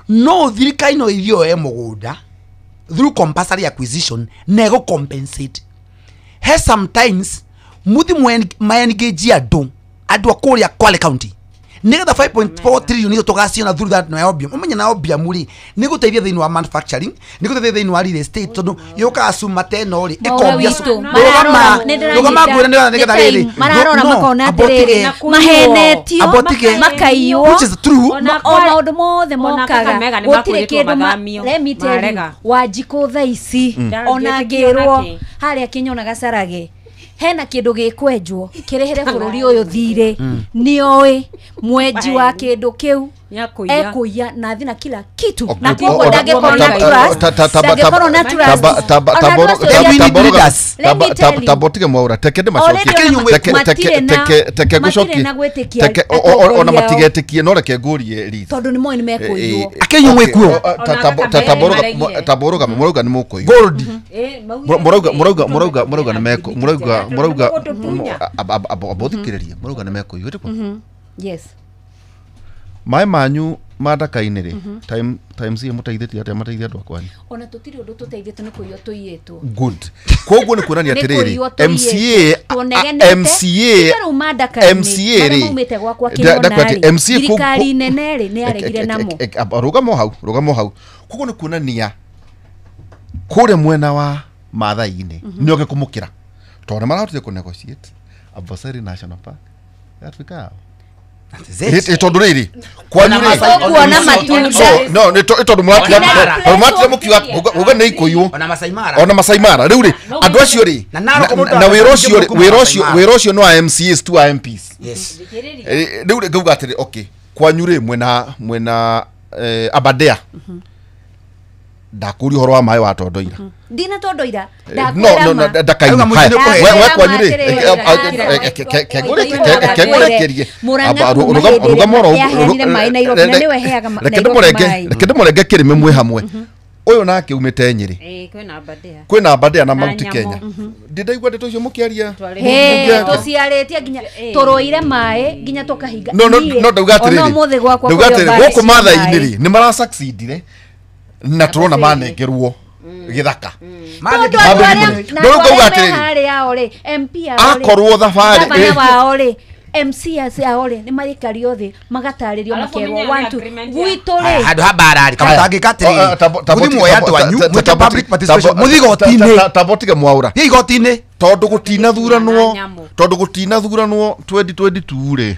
no thirikari no ithio mũgũnda through compulsory acquisition na ĩgũ compensate he sometimes muthi maengage andũ a kũrĩa Kwale county nĩgetha 5.4 trillion ĩyo tũgaciona through that niobium ũmenye niobium rĩ nĩ gũteithia thĩinĩ wa manufacturing nĩ gũteithia thĩinĩ wa real estate tondũ yũkaga cuma ta ĩno rĩ ĩkombia rũgama ngwĩre nĩgetha rĩrĩ
mararora makona atĩrĩrĩ mahenetio makaiywo
which is true
o maũndũ mothe mokaga gũtirĩ kĩndũ let me tell you Wanjikũ thaa ici ona ngĩrwo harĩa Kĩnyona Gacarage hena kĩndũ gĩkwenjwo kĩrĩhĩre bũrũri ũyũ thirĩ nĩoĩ mwenji wa kĩndũ kĩu ekũiya na thina kila kitu na koguo ndangĩkorwo na trust ndangĩkorwo na trust
tabotige mwaura teke ndĩmacokie teke ngũcokie ona matigetĩkie no reke ngũrie Liz
tondũ nĩ moĩ nĩ mekũiywo
akenyu mwĩkuo
taborogame mũrauga nĩ mũkũiywo
gold
mũrauga mũrauga mũrauga nĩ mekũ mũrauga mũrauga abothikĩrĩria mũrauga nĩ mekũiywo ĩtĩkwo
yes
maĩ manyu ma ndaka-inĩ rĩ times ĩ mũteithĩtie atĩa mateithia andũ akwanyu
ona tũtirĩ ũndũ tũteithĩtio nĩ kũiywo tũiyĩtwo
good koguo nĩ kuonania atĩrĩrĩ MCA rĩ
maumĩte gwakwa Kĩnyona rĩ thirikari nene rĩ nĩ yaregire namo
rũgamo hau koguo nĩ kuonania kũrĩa mwena wa Maathai-inĩ nĩ oke kũmũkĩra tondũ nĩ marahotire kũ negotiate Amboseli National Park yatuĩka yao
Tondu riri kwanyu ri
kuona matunda
no ni tondu muratira mukiuga uga ni ikuyu
ona Masai Mara
ona Masai Mara riu ri andu acio ri na wira ucio wira ucio no MCAs to MPs.
Yes,
riu ri ngauga atiri okay kwanyu ri mwena Aberdare ndakuria horo wa maĩ wa tondoira
ndina tondoira
no no ndakaina we kwanyu ri kengũrekerie reke ndĩmũrenge kĩrĩme mwĩ hamwe ũyũ nake umĩte Nyĩrĩ kwĩna Aberdare na Mount Kenya ndindaigua ndeto icio mũkĩaria
tũciarĩtie nginya tũrũire maĩ nginya tũkahinga
no no ndauga atĩrĩrĩ ndauga atĩrĩrĩ gũkũ Maathai-inĩ rĩ nĩ marasucceedire na turona manengerwo githaka akorwo thabarĩ
wao rĩ MCs ao rĩ nĩ marikario thĩ magatarĩrio makerwo 1 2 gwitũ rĩ
handũ ha mbarari kamũtangĩka atĩrĩrĩ mũthi muoya andũ anyu mwĩte public participation mũthi igoti-inĩ
tambotige mwaũra
thiĩ igoti-inĩ
tondũ gũtinathuranwo 2022 rĩ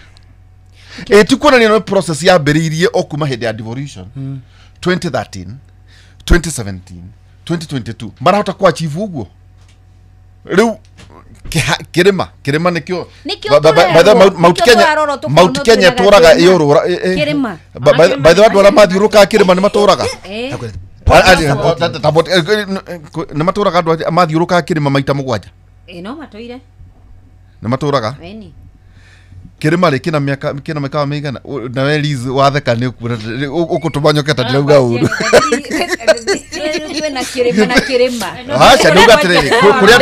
ĩ ti kuonania no process yambĩrĩirie o kuma hĩndĩ ya devolution 2013 2017 2022 marahota ku achieve uguo riu kirima kirima nikio by the Mount Kenya Mount Kenya turaga yurura
kirima
by the way andũ arĩa mathiũrũrũkaga kirima nĩ matũraga nĩ matũraga andũ mathiũrũrũkaga kirima maita mũgwanja
no matũire
nĩ matũraga kirima rĩ kĩna mĩaka kĩna mĩkawa mĩigana nawe Liz watheka nĩ ũkũtũma nyoke ta ndĩrauga ũru
twĩna kĩrĩma na kĩrĩma
aca ndauga atĩrĩrĩ kũrĩa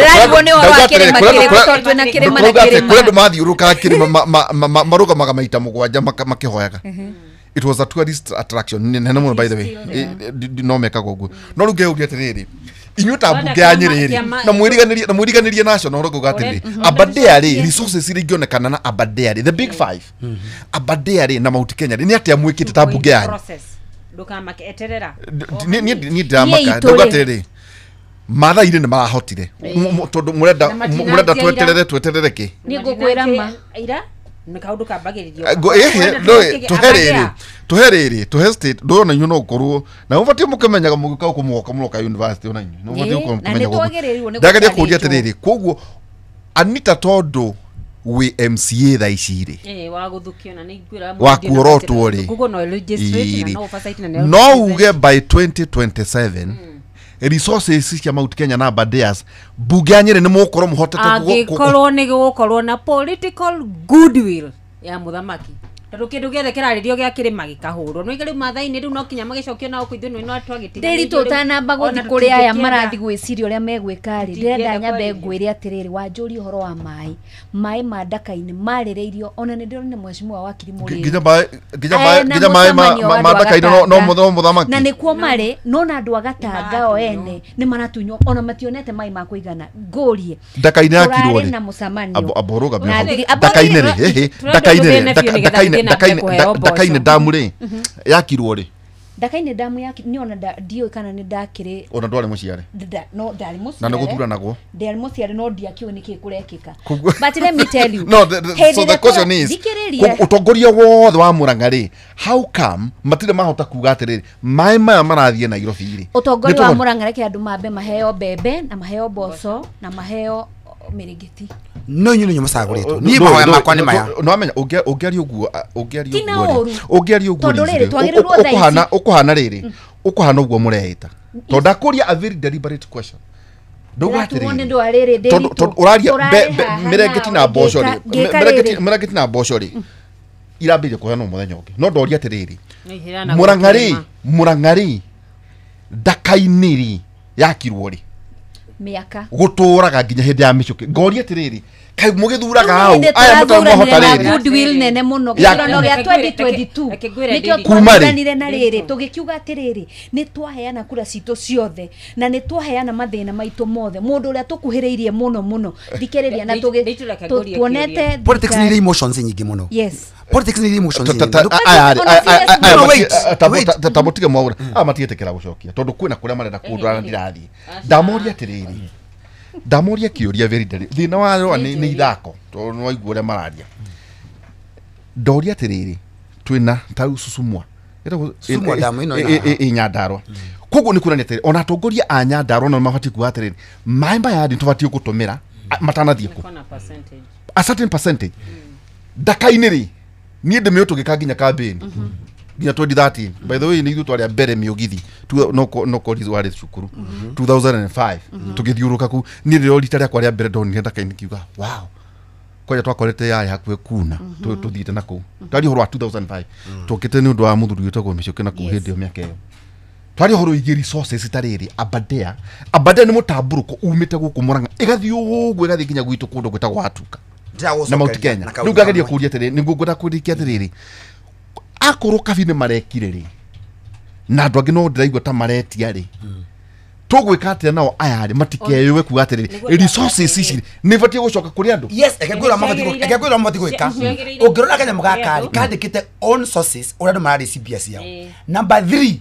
andũ mathiũrũrũkaga kĩrĩma marũgamaga maita mũgwanja makĩhoyaga. It was a tourist attraction nene mũno by the way no mekaga ũguo no rĩu ngeuria atĩrĩrĩ inyuĩ ta mbunge ya Nyĩrĩ rĩ na mwĩriganĩrie national ũrauga atĩrĩrĩ Aberdare rĩ resources iria ingĩonekana na Aberdare the big five Aberdare rĩ na Mount Kenya rĩ nĩ atĩa mwĩkĩte ta mbunge yanyu
ndukamake eterera
niĩ ndiramaka ndauga atĩrĩrĩ Maathai-inĩ nĩ marahotire tondũ mũrenda tweterere kĩ
niĩ ngũkwĩra ma
ira nĩ kaũndũ kambagĩrĩrio
tuhe rĩrĩ tuhe state ndũrona inyuĩ no ũkorwo na ũbatiĩ mũkĩmenyaga mũgĩũka gũkũ mũgoka mũroka university ona inyuĩ nĩ ũbatiĩ gũkorwo mũkĩmenya gũkũ ndageria kũũria atĩrĩrĩ koguo Anita tondũ wĩ MCA thaa ici rĩ
wa gũthukio na nĩ ngwĩra
wa kuorotwo rĩ no uge by 2027 resources cia Mount Kenya na Aberdare mbunge ya Nyĩrĩ nĩ mũgũkorwo mũhotete
angĩkorwo nĩ gũgũkorwo na political goodwill ya mũthamaki tondũ kĩndũ gĩothe kĩrarĩrio gĩa kĩrĩma gĩkahũrwo no rĩu Maathai-inĩ rĩu no kinya magĩcokio nao kũ ithuĩ no twagĩtiganĩirio
ndĩri tũtanamba gũthiĩ kũrĩ aya marathiĩ gwĩciria ũrĩa megwĩka rĩ ndĩrenda nyambe ngwĩre atĩrĩrĩ wanjũrie ũhoro wa maĩ maĩ ma Ndaka-inĩ marĩrĩirio ona nĩ ndĩronire mheshimiwa wakiri Mũrĩĩu
nginya maĩ ma Ndaka-inĩ no mũthamaki
na nĩkuo marĩ no na andũ a Gatanga o ene nĩ maratunywo ona mationete maĩ ma kũigana ngũrie
Ndaka-inĩ yakirwo rĩ
na mũcemanio
Ndaka-inĩ rĩ Ndaka-inĩ rĩ Ndaka-inĩ damu rĩ yakirwo rĩ
Ndaka-inĩ damu yakirwo ni ona ndiũĩ kana nĩ ndakĩrĩ
ona ndwarĩ mũciare
no ndarĩ mũciare
na nĩ gũthuranagwo
ndarĩ mũciare no ndiakĩũĩ nĩkĩ kũrekĩka but let me tell you
no so the question is ũtongoria wothe wa Murang'a rĩ how come matirĩ mahota kuga atĩrĩrĩ maĩ maya marathiĩ Nairobi rĩ
ũtongoria wa Murang'a reke andũ mambe maheo mbembe na maheo mboco na maheo mĩrĩngĩti
no inyuĩ nĩ mũcagũrĩtwo niĩ mahoya makwa nĩ maya
no amenya ũngĩaria ũguo ũngĩaria ũguo
tondũ rĩrĩ twagĩrĩirwo thaa ici
ũkũhana rĩrĩ ũkũhana ũguo mũreĩta tondũ ndakũria a very deliberate question ndauga atĩrĩrĩ tondũ ũraria mĩrengeti na mboco rĩ mĩrengeti na mboco rĩ irambĩrĩria kũheanwo mũthenya ũngĩ no ndoria atĩrĩrĩ Murang'a rĩ Ndaka-inĩ rĩ yakirwo rĩ
mĩaka
gũtũraga nginya hĩndĩ ya mĩcũkĩ ngoria atĩrĩrĩ kaĩ mũgĩthuraga hau aya mũtamũhota rĩrĩ
goodwill nene mũno gĩthurano gĩa 2022 nĩkĩo twathuranire na rĩrĩ tũgĩkiuga atĩrĩrĩ nĩ twaheana kura citũ ciothe na nĩ twaheana mathĩna maitũ mothe mũndũ ũrĩa tũkuhĩrĩirie mũno mũno thikĩrĩria na tuonete
politics nĩ emotions nyingĩ mũno.
Yes,
politics nĩ emotions nyingĩ.
Tamũtige mwaura matiĩtĩkĩra gũcokia tondũ kwĩna kũrĩa marenda kũndwara ndirathiĩ ndamoria atĩrĩrĩ ndamoria kĩũria very deli thĩna wa rwa nĩ ithako tondũ nĩ waigua ũrĩa mararia Ndoria atiriri twina tau Susumwa
Susumwa damu ino
ĩ Nyandarua. Koguo nĩ kuonania atĩrĩrĩ ona atongoria a Nyandarua no mabatiĩ kuga atĩrĩrĩ maĩ maya nĩ tũbatiĩ gũtũmĩra matanathiĩ kũ a certain percentage. Ndaka-inĩ rĩ niĩ ndĩmĩũĩ tũgĩka nginya campaign nginya 2013. By the way nĩ ithuĩ twarĩ a mbere mĩũgithi no koriz warĩ cukuru 2005 tũgĩthiũrũka kũu. Niĩ rĩrĩa rita rĩakwa rĩa mbere ndonire ndaka-inĩ ngiuga wow, kwanja twakorete yaya hakuhĩ kuna tũthiĩte na kũu. Twaria ũhoro wa 2005 tũkĩte nĩ ũndũ wa mũthuri wĩtagwo Mĩcũkĩ na kũu hĩndĩ ĩyo mĩaka ĩyo. Twaria ũhoro wĩgiĩ resources ta rĩrĩ Aberdare. Aberdare nĩ mũtambũrũko umĩte gũkũ Murang'a ĩgathiĩ ũguo ĩgathiĩ nginya gwitũ kũndũ gwĩtagwo Atuka na Mount Kenya. Rĩu ngageria kũũria atĩrĩrĩ, nĩguo ngwenda kũrĩkia atĩrĩrĩ, akorwo Kabi nĩ marekire rĩ na andũ angĩ no ndĩraigua ta maretia rĩ, tũgwĩka atĩa nao aya rĩ matikeyũe kuga atĩrĩrĩ resources ici nĩ ibatiĩ gũcoka kũrĩ andũ?
Yes, eke ngwĩra mabatiĩ gwĩka. Ũngĩrora kanyamũ gaka rĩ kandĩkĩte own sources ũrĩa andũ mararĩci mbia ciao. Number 3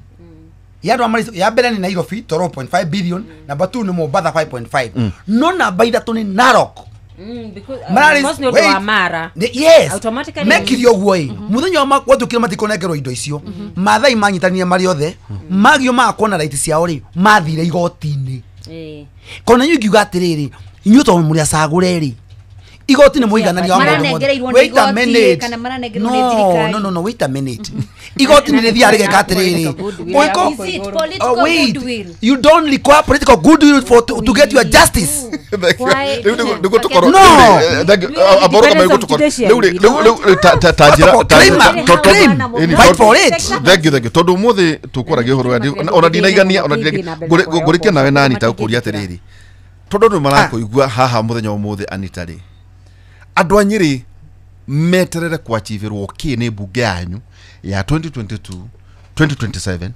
ya andũ ya mbere nĩ Nairobi 12.5 billion, number 2 nĩ Mombatha 5.5, no namba 3 nĩ Narok.
Because nĩ ũndũ wa Mara.
Yes, mekire ũguo ĩ mũthenya wa gwatuĩkire matikũnengerwo indo icio, Maathai manyitanire marĩ othe magio makuona right ciao rĩ mathire igoti-inĩ. Kona inyuĩ ngiuga atĩrĩrĩ inyuĩ tondũ mũrĩ acagũre rĩ igoti nĩ mũiganania wa maũndũ mothe. Wait a minute. No, no, wait a minute. Igoti nĩ rĩthiaga rĩgeka atĩrĩrĩ wait, you don't require political goodwill for to get your justice.
Nĩguo tũkorwo
no fight for it.
Thank you, thank you. Tondũ ũmũthĩ tũkwaragia ũhoro ona ndinaigania ona ngũrĩkia nawe na Anita ũkũria atĩrĩrĩ tondũ andũ marakũigua haha mũthenya ũmũthĩ Anita rĩ, andũ a Nyĩrĩ meterere kwachivĩrwo kĩ nĩ mbunge yanyu ya 2022 2027.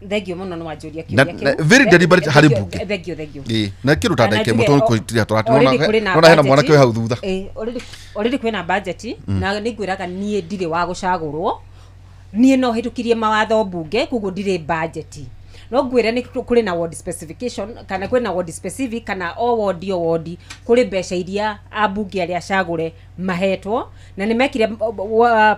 Thank you mũno nĩ wanjũria kĩũria kĩu.
Very deliberate harĩ mbunge.
Thank you, thank you.
Ĩĩ, na kĩndũ ta ndagĩka ĩmwe tũkũtiria tũrati nona hena mwanake wĩ hau thutha.
Ĩĩ, already kwĩna budget na nĩ ngwĩraga niĩ ndirĩ wa gũcagũrwo. Niĩ no hĩtũkirie mawatho mbunge koguo ndirĩ budget. No ngwĩre nĩ kũrĩ na ward specification kana kwĩna ward specific kana o ward o ward kũrĩ mbeca iria ambunge arĩa acagũre mahetwo na nĩ mekire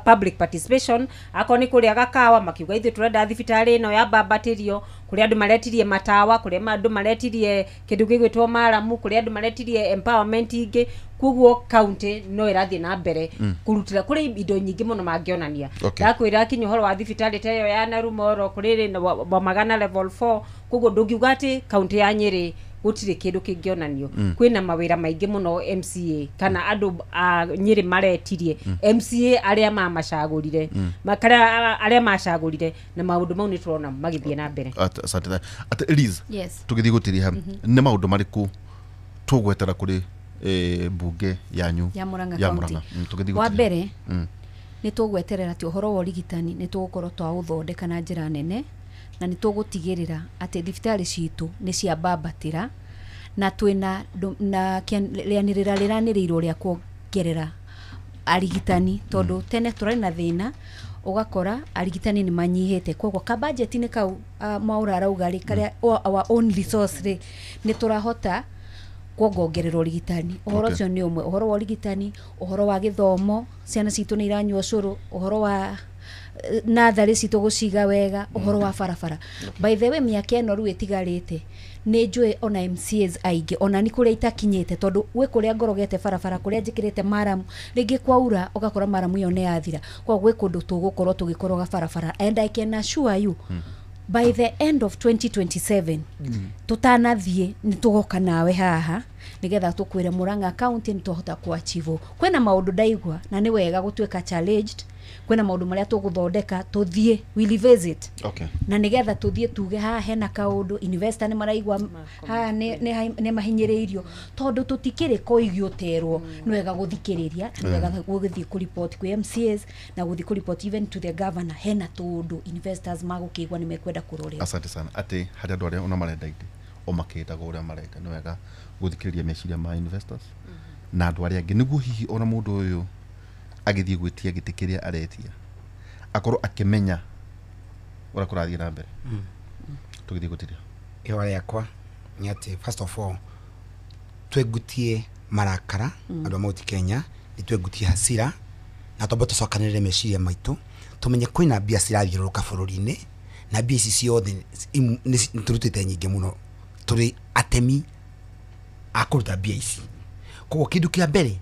public participation. Akorwo nĩ kũrĩa Gakawa makiuga ithuĩ tũrenda thibitarĩ ĩno yambambatĩrio, kũrĩa andũ maretirie matawa, kũrĩa andũ maretirie kĩndũ gĩgwĩtwo maramu, kũrĩa andũ maretirie empowerment ingĩ. Koguo county no ĩrathiĩ na mbere kũrutĩra kũrĩ indo nyingĩ mũno mangĩonania. Ndakwĩra kinya ũhoro wa thibitarĩ ta ĩyo ya Narumoro kũrĩ na Wamagana level 4. Koguo ndũngiuga atĩ county ya Nyĩrĩ gũtirĩ kĩndũ kĩngĩonanio. Kwĩna mawĩra maingĩ mũno MCA kana andũ a Nyĩrĩ maretirie MCA arĩa mamacagũrire arĩa macagũrire na maũndũ mau nĩ tũrona magĩthiĩ na mbere.
Asante. At Liz, tũgĩthiĩ gũtiriha nĩ maũndũ marĩkũ tũgwetera kũrĩ mbunge yanyu
ya Murang'a County? Wa mbere nĩ tũgweterera atĩ ũhoro wa ũrigitani nĩ tũgũkorwo twaũthondeka na njĩra nene na nĩ tũgũtigĩrĩra atĩ thibitarĩ citũ nĩ ciambambatĩra na twĩna na rĩanĩrĩra rĩranĩrĩirwo rĩa kuongerera arigitani tondũ tene tũrarĩ na thĩna ũgakora arigitani nĩ manyihĩte. Koguo ka budget-inĩ kau Mwaura arauga rĩ karĩa our own resource rĩ nĩ tũrahota kuongerera ũrigitani. Ũhoro ũcio nĩ ũmwe, ũhoro wa ũrigitani, ũhoro wa gĩthomo, ciana citũ nĩ iranyua ũcũrũ, ũhoro wa natharĩ citũ gũciga wega, ũhoro wa barabara. By the way mĩaka ĩno rĩu ĩtigarĩte nĩ njũĩ ona MCAs aingĩ ona nĩ kũrĩa itakinyĩte tondũ gwĩ kũrĩa ngorogete barabara kũrĩa njĩkĩrĩte maramu rĩngĩ kwaura ũgakora maramu ĩyo nĩ yathira. Koguo gwĩ kũndũ tũgũkorwo tũgĩkoroga barabara and I can assure you by the end of 2027 tutanathiĩ nĩ tũgoka nawe haha nĩgetha tũkwĩre Murang'a County nĩ twahota kũ-achieve. Kwĩna maũndũ ndaigua na nĩ wega gũtuĩka challenged, kwĩna maũndũ marĩa tũgũthondeka tũthiĩ we revisit.
Okay.
Na nĩgetha tũthiĩ tuge haha hena kaũndũ investor nĩ maraigua haha nĩ mahinyĩrĩirio tondũ tũtikĩrĩ koigio terwo. Nĩ wega gũthikĩrĩria, nĩ wega gũthiĩ kũ-report kwĩ MCAs na gũthiĩ kũ-report even to the governor hena tũũndũ investors magũkĩigua nĩ mekwenda kũrorera.
Asante sana. Atĩ harĩ andũ arĩa ona marenda itĩ o makĩtaga ũrĩa marenda, nĩ wega gũthikĩrĩria meciria ma investors na andũ arĩa angĩ nĩguo hihi ona mũndũ ũyũ agĩthiĩ gwĩtia gĩtĩ kĩrĩa aretia akorwo akĩmenya ũrĩa kũrathiĩ na mbere. Tũgĩthiĩ gũtiria
ihora rĩakwa nĩ atĩ first of all twegutie marakara andũ a Mount Kenya, nĩ twegutie hasira Na twambe tũcokanĩrĩre meciria maitũ tũmenye kwĩna mbia cirathiũrũrũka bũrũri-inĩ na mbia ici ciothe nĩ tũrutĩte nyingĩ mũno tũrĩ atemi a kũruta mbia ici. Koguo kĩndũ kĩa mbere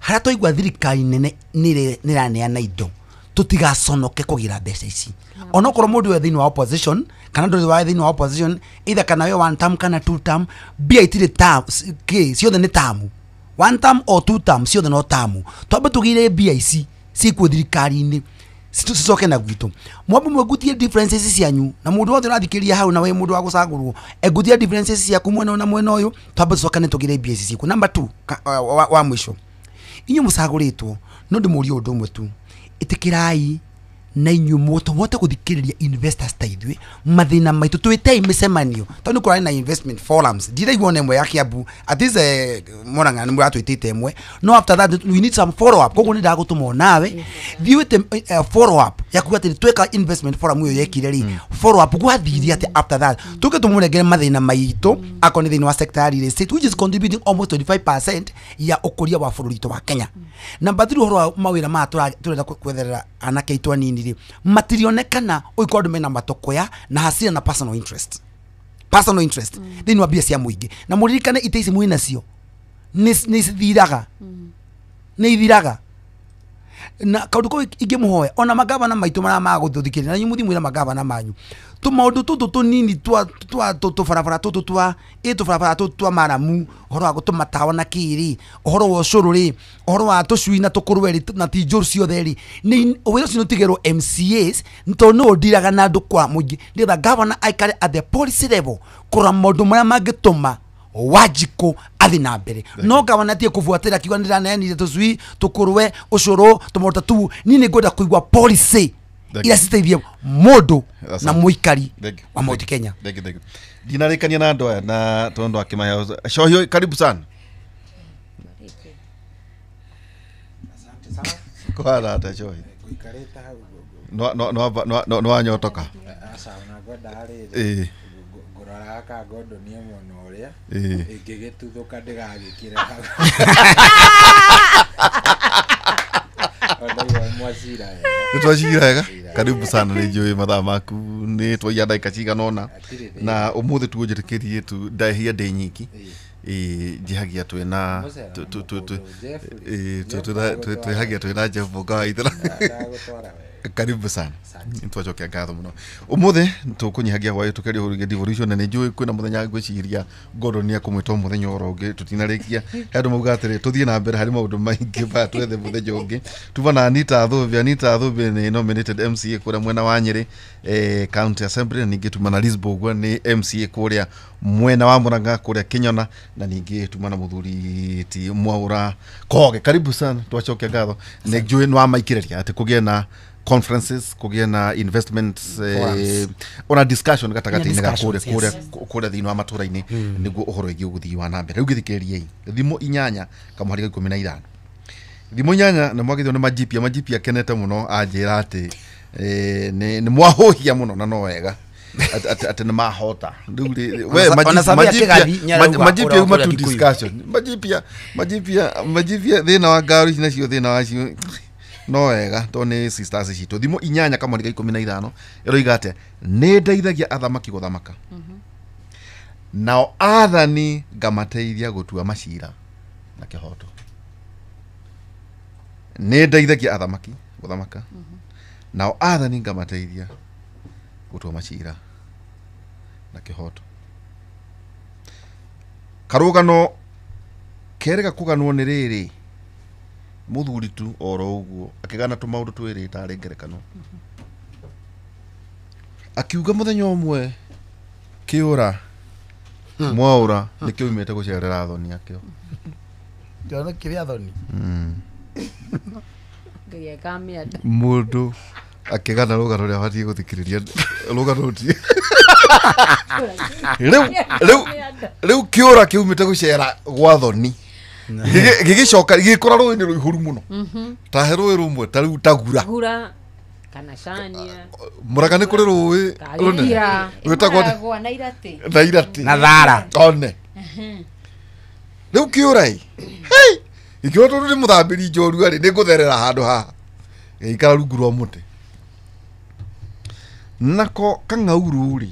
harĩa twaigua thirikari nene nĩraneana indo tũtigaconoke kũgĩra mbeca ici. Onokorwo mũndũ wĩ thĩinĩ wa opposition kana ndũrĩ wa thĩinĩ wa opposition, either kana wĩ one term kana two term, mbia itirĩ term kĩ ciothe nĩ term, one term or two term ciothe no term. Twambe tũgĩre mbia ici ciikuo thirikari-inĩ cicoke na gwitũ. Mwambe mwengutie differences cianyu na mũndũ wothe ũrathikĩrĩria hau na we mũndũ wa gũcagũrwo engutie differences ciaku mwena na mwena ũyũ, twambe tũcokane tũgĩre mbia ici ciikuo. Number 2 wa mũico, inyuĩ mũcagũrĩtwo no ndĩmũrie ũndũ ũmwe tu, ĩtĩkĩrai na inyuĩ mũhote gũthikĩrĩria investors ta ithuĩ mathĩna maitũ, twĩtei mĩcemanio tondũ nĩ kũrarĩ na investment forums ndiraigua ona ĩmwe ya Kiambu at least Murang'a nĩ mũratwĩtĩte ĩmwe, no after that we need some follow up. Koguo nĩ ndagũtũma onawe thiĩ wĩte follow up ya kuga atĩ tweka investment forum ĩyo yekire rĩ follow up gwathire atĩ after that tũke tũmũnengere mathĩna maitũ akorwo nĩ thĩinĩ wa sector ya real estate which is contributing almost 25% ya ũkũria wa bũrũri witũ wa Kenya. Number 3 ũhoro wa mawĩra maya tũrenda kwetherera anake aitũ anini rĩ matirionekana ũikwo andũ mena matokoya na hasira na personal interest, personal interest thĩinĩ wa mbia cia mũingĩ. Na mũririkane itĩ ici mwĩ nacio nĩ cithiraga, nĩ ithiraga. Na kaũndũ kau ingĩmũhoya ona magavana maitũ marĩa magũthũthikĩrĩria na inyuĩ mũthiĩ mwĩre magavana manyu tũmaũndũ tũtũ tũnini twa twa tũbarabara tũtũ twa tũbarabara tũtũ twa maramu, ũhoro wa gũtũma tawa na kĩrĩ, ũhoro wa ũcũrũ rĩ, ũhoro wa tũcui na tũkũrwe rĩ na ti njũru ciothe rĩ, nĩ wĩra ũcio nĩũtigĩrwo MCAs tondũ nĩwe ũndiraga na andũ kwa mũingĩ nĩgetha gavana aikare at the policy level kũrora maũndũ marĩa mangĩtũma Wanjikũ athi na mbere. No gavana atige kũbuatĩra kiuga nĩndĩraneanire tũcui tũkũrwe ũcũrũ tũmaũndũ tu. Niĩ nĩngwenda kũigua policy iria citeithie mũndũ na mũikari wa Mount Kenya.
Ndinarĩkania na andũ aya na tondũ akĩmahe Cohio, karibu sana. Kũhana atĩa Cohio? No wanyotoka?
Ngũroraga ka Gordon mwena ũrĩa ĩngĩgĩtuthũka ndĩgagĩkĩre hau.
Nĩtwacira wega. Karibu sana nĩ njũĩ mathaa maku nĩ twaiya ndagĩka cigana ũna na ũmũthĩ tuũnjĩtĩkĩrie tu ndahia ndĩ nyiki njĩhagia twĩna twĩhagia twĩna Jeff Mũnga wa Ithera. Karibu sana. Nitwacokia ngatho muno. Umuthi tukunyihagia hwaĩ tukeria ũhoro wĩgiĩ devolution na nĩ njũĩ kwĩna mũthenya ngwĩciria Gordon nĩ ekũmwĩta mũthenya oro ũngĩ tũtinarĩkia. He andũ mauga atĩrĩ tũthiĩ na mbere harĩ maũndũ maingĩ ba twethe mũthenya ũngĩ. Tuma na Anita Thũmbĩ. Anita Thũmbĩ nĩ nominated MCA kũrĩa mwena wa Nyĩrĩ County Assembly, na ningĩ tuma na Liz Mbũgua nĩ MCA kũrĩa mwena wa Murang'a kũrĩa Kĩnyona, na ningĩ tuma na mũthuri ti Mwaũra Koge. Karibu sana, twacokia ngatho. Nĩ njũĩ nĩ wamaikĩrĩria atĩ kũgĩe na conferences, kũgĩe na investments ona discussion gatagatĩ-inĩ ga kũrĩa kũrĩa thĩinĩ wa matũra-inĩ nĩguo ũhoro wĩgiĩ ũgũthii wa na mbere. Rĩu gĩthikĩrĩriei thimũ 8 kamũhari ga 15 thimũ 8 na mwagithio nĩ Majipia. Majipia kenete mũno anjĩra atĩ nĩ mwahũhia mũno na no wega atĩ nĩ mahota. Rĩu we Majipia uma tu discussion. Majipia Majipia Majipia thĩna wa ngari ici nacio thĩna wacio no wega to nĩ sisters citũ. Thimũ 8 kamũhari ga 15 ĩroiga atĩa? Nĩ ndeithagia athamaki gũthamaka, nao athani ngamateithia gũtua macira na kĩhoto. Nĩ ndeithagia athamaki gũthamaka, nao athani ngamateithia gũtua macira na kĩhoto. Karũgano kerega kũganwo nĩ rĩrĩ, mũthuri tu oro ũguo akĩgana tũmaũndũ twĩrĩ tarĩ ngerekano. Akiuga mũthenya ũmwe kĩũra Mwaũra nĩkĩo umĩte gũcerera athoni akĩo.
Ndĩrona kĩrĩa athoni.
Ngai akamĩenda.
Mũndũ akĩgana rũgano rũrĩa abatiĩ gũthikĩrĩria rũgano rũti. Rĩu kĩũra kĩumĩte gũcera gwa thoni gĩgĩcoka gĩgĩkora rũĩ-inĩ rũihũru mũno ta he rũĩ rũmwe ta rĩu ta Gura
kana Cania
Murang'a nĩ kũrĩ rũĩ rũnene rwĩtagwo na Iratĩ
na Thara
one. Rĩu kĩũra ĩ gĩkĩũra tondũ nĩ mũthambĩri njorua rĩ nĩ ngũtherera handũ haha. Gĩikara rungu rwa mũtĩ. Nako kang'auru rĩ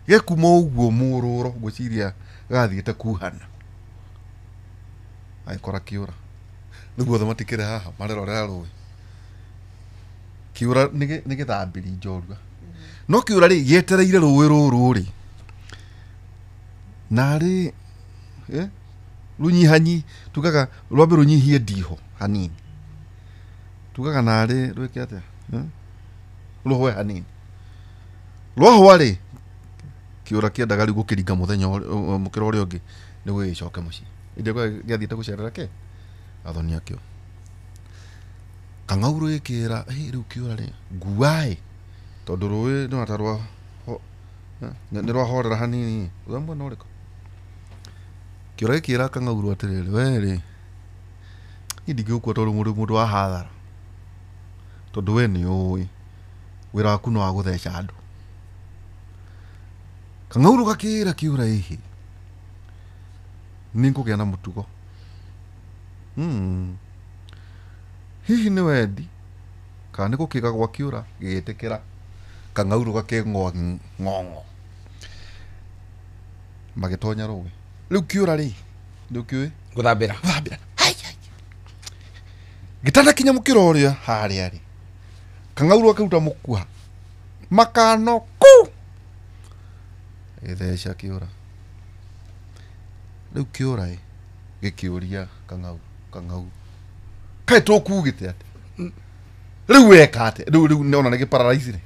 gekuma ũguo mũrũro ngwĩciria gathiĩte kuhana. Agĩkora kĩũra. Rĩu othe matikĩrĩ haha marerorera rũĩ. Kĩũra nĩ gĩthambĩri njorua. No kĩũra rĩ gĩetereire rũĩ rũrũ rĩ. Narĩ runyihanyi tugaga rwambe runyihie ndiho hanini. Tugaga narĩ rwĩke atĩa? Rũhwe hanini. Rwahwa rĩ kĩũra kĩendaga rĩu gũkĩringa mũthenya mũkĩra ũrĩa ũngĩ nĩguo gĩcoke mũciĩ. Ĩndĩ gĩathiĩte gũcerera kĩ? Athoni akĩo. Kang'auru gĩkĩra rĩu kĩũra rĩ nguaĩ tondũ rũĩ nĩ ta rwa nĩ rwahorera hanini. Rwa mwena ũrĩkũ? Kĩũra gĩkĩra kang'auru atĩrĩrĩ we rĩ niĩ ndingĩgũkua tondũ mũndũ wa hathara tondũ we nĩ ũĩ wĩra waku no wa gũtheca andũ. Kang'auru gakĩra kĩũra ĩhĩ nĩ ngũgĩa na mũtugo. Hihi nĩ wendi kana nĩ gũkĩga gwa kĩũra gĩgĩtĩkĩra kang'auru gakĩng'oa ng'ong'o magĩtonya rũĩ. Rĩu kĩũra rĩ ndũkĩũĩ
gũthambĩra
gũthambĩra gĩtanakinya mũkĩra ũrĩa harĩa rĩ kang'auru gakĩruta mũkuha makano ku gĩtheca kĩũra. Rĩu kĩũra ĩ gĩkĩũria kang'auru kang'auru kaĩ tũkugĩte atĩ rĩu weka atĩ rĩu nĩona nĩ gĩpararaisi rĩ.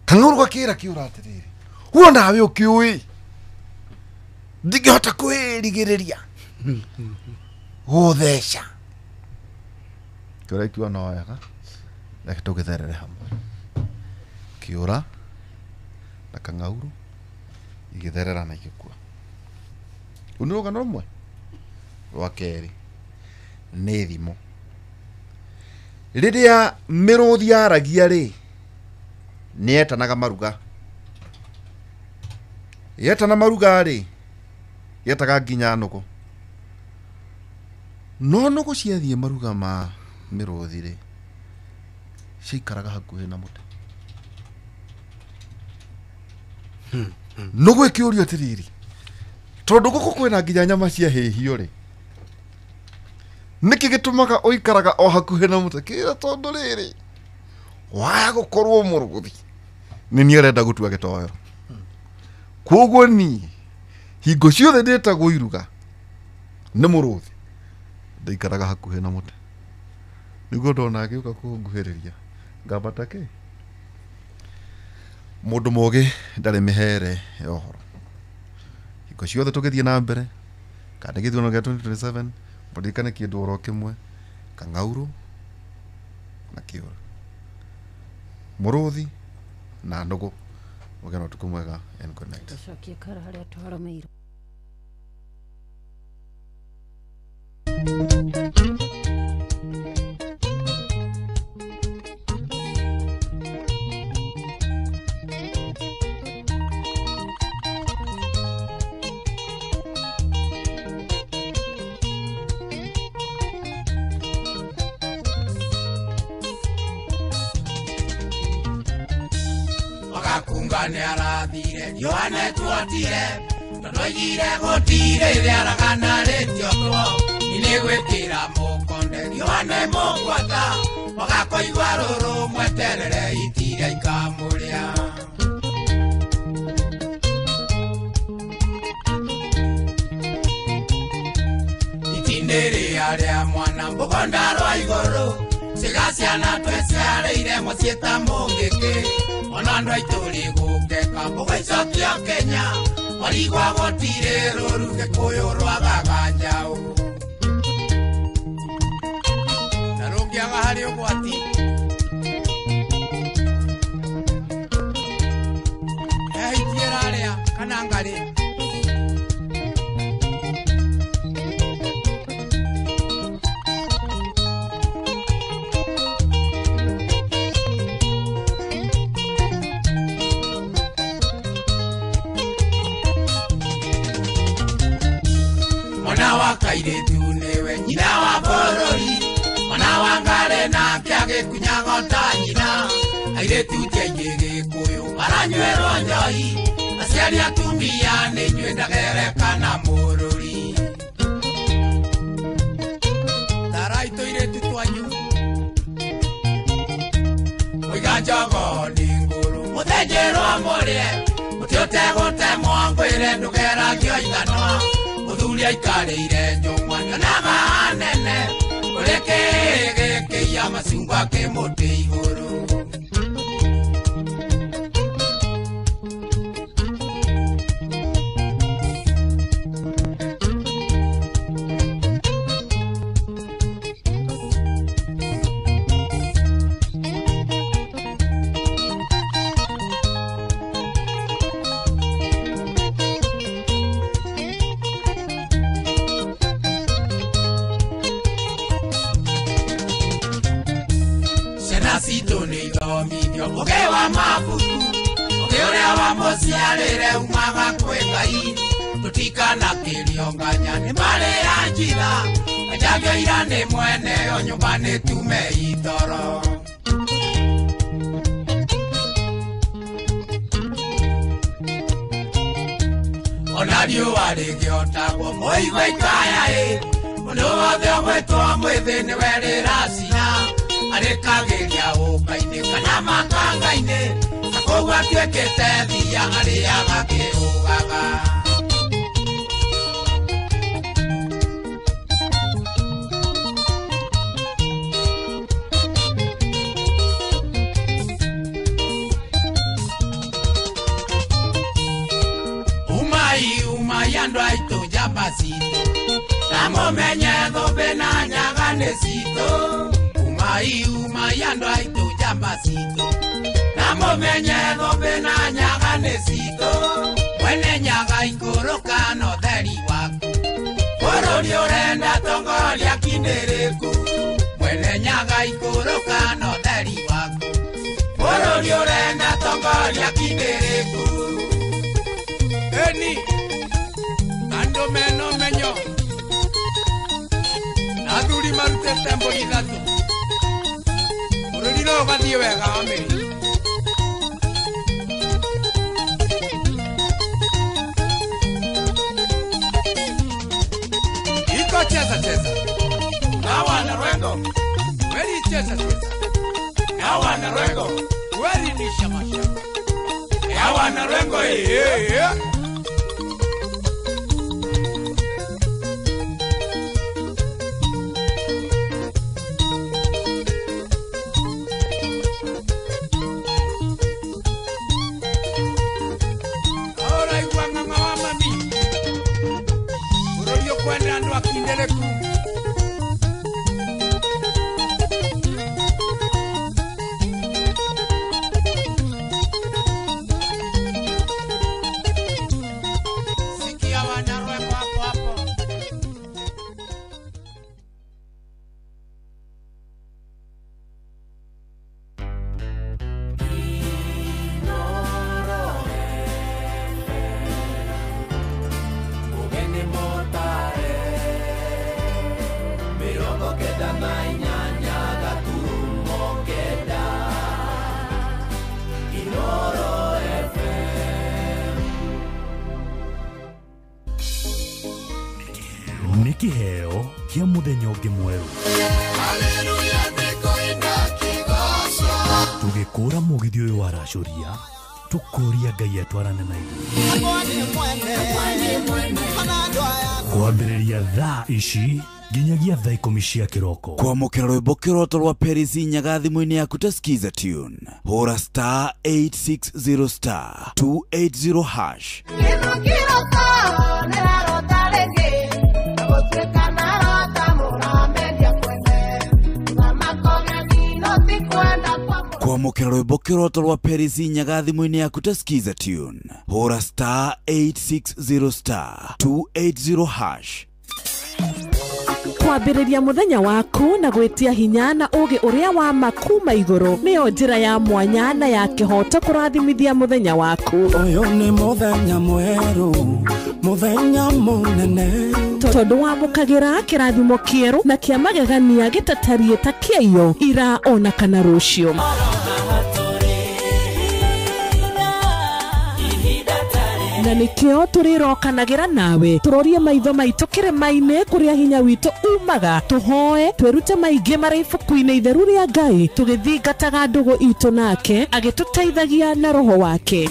Kang'auru gakĩra kĩũra atĩrĩrĩ huo nawe ũkĩũĩ ndingĩhota kwĩrigĩrĩria gũtheca. Kĩũra ikiuga no wega reke tũgĩtherere hamwe. Kĩũra na kang'auru igĩtherera na igĩkua. Rũu nĩ rũgano rũmwe. Rwa kerĩ nĩ thimo. Rĩrĩa mĩrũthi yaragia rĩ nĩyetanaga maruga. Yetana maruga rĩ yetaga nginya nũgũ. No nũgũ ciathiĩ maruga ma mĩrũthi rĩ ciaikaraga hakuhĩ na mũtĩ. Nũgũ ĩkĩũrio atĩrĩrĩ tondũ gũkũ kwĩna nginya nyama cia hĩhio rĩ nĩkĩ gĩtũmaga ũikaraga o hakuhĩ na mũtĩ? Kĩra tondũ rĩrĩ waya gũkorwo mũrũthi nĩ niĩ arenda gũtua gĩtoero. Kwoguo niĩ hingo ciothe ndĩtagwo iruga nĩ mũrũthi ndaikaraga hakuhĩ na mũtĩ nĩguo ndona agĩũka kũnguhĩrĩria ngambata kĩ. Mũndũ mũgĩ ndarĩ mĩhere ya ũhoro. Hingo ciothe tũgĩthiĩ na mbere kana gĩthurano gĩa 2027 mũririkane kĩndũ oro kĩmwe kang'auru na kĩũra mũrũthi na nũgũ. Mũgĩe na ũtukũ mwega and good night.
Tũcokie kara harĩa twaromeirwo.
Wagakunga nĩ arathire Yohane tuotire tondũ oigire gũtirĩ rĩaragana rĩtiotwo nĩ gwĩkĩra mũkonde Yohane mũgwata wagakoigua rũrũ mweterere itira ikamũrĩa. Itindĩ rĩa rĩa mwana mũgonda rwa igũrũ ciga ciana twĩciarĩire mũciĩ ta mũngĩkĩ ona andũ aitũ rĩgũkeka mũgaicokia Kenya warigwa gũtirĩ rũru Gĩkũyũ rwagaga njaũ na rũngĩaga harĩ ũgwati. He ĩrarĩa kana ngarĩ. Mwana wa kairĩtu nĩwe nyina wa bũrũri, mwana wa ngarĩ agĩkunyaga ta nyina airĩtu ti aingĩ Gĩkũyũ maranyuĩrwo njohi aciari atumia nĩ inyuĩ ndagerekana mũrũri tarai tũirĩtu twanyu mũiga njogo nĩ ngũrũ mũthĩnjĩrwo mũrĩe mũtĩ ũtegũtemwo ngwĩre ndũgeragio ithanwa mũthuri aikarĩire njũng'wa nyonaga nene ũrĩ kĩĩ gĩkĩiya macungwa kĩ mũtĩ igũrũ. Ũgĩ wa mabuku ũgĩ ũrĩa wamũciarĩre umaga kwĩ Ngai tũtikanakĩrio nganya nĩ marĩ ya njira njakio ira nĩ mwene o nyũmba nĩ tume itoro. Ona riũa rĩngĩotagwo mũigua ikaya ĩ mũndũ wothe ũgwĩtwo mwĩthĩ nĩwe rĩracina arĩkagĩria ũka-inĩ kana makanga-inĩ na kũu atuĩkĩte thia arĩaga kĩũgaga. Umai umai andũ aitũ njamba citũ na mũmenye thũmbĩ na nyaga nĩ citũ. Umai umai andũ aitũ njamba citũ na mũmenye thũmbĩ na nyaga nĩ citũ mwene nyaga ikũrũka na ũtheri waku bũrũri ũrenda tongoria kindĩrĩku mwene nyaga ikũrũka na ũtheri waku bũrũri ũrenda tongoria kindĩrĩku. Eni andũ mena ũmenyo na athuri marutĩte mbũri ithatũ bũrũri no ũgathiĩ wega wa mĩri. Iko cheza cheza na wana rwengo weri cheza cheza na wana rwengo weri ni shama shama ya wana rwengo eh.
Kiheo kia muthenya ũngĩ mwerũ tũgĩkũra mũgithi ũyũ waracũria tũkũria Ngai atwarane na ithuĩ kwambĩrĩria thaa ici nginyagia thaa 10 cia kĩroko.
Kwamũkĩra rwĩmbo kĩroto rwa Paris Nyaga thimũ-inĩ yaku ta Skiza tune hũra star 860 star 280 hash. Kwamũkĩra rwĩmbo kĩroto rwa Paris Nyaga thimũ-inĩ yaku ta Skiza tune hũra star 860 star 280 hash.
Kwambĩrĩria mũthenya waku na gwĩtia hinya na ũgĩ ũrĩa wa makuma igũrũ nĩyo njĩra ya mwanya na ya kĩhoto kũrathimithia mũthenya waku.
Ũyũ nĩ mũthenya mwerũ, mũthenya mũnene,
tondũ wamũkagĩra kĩrathimo kĩerũ na kĩa magegania gĩtatariĩ ta kĩaiyo ira ona kana rũciũ. Na nikio tũrĩrokanagĩra nawe tũrorie maitho maitũ kĩrĩma-inĩ kũrĩa hinya witũ umaga, tũhoe twĩrute maingĩ marĩ ibuku-inĩ itheru rĩa Ngai tũgĩthingataga ndũgũ itũ nake agĩtũteithagia na roho wake.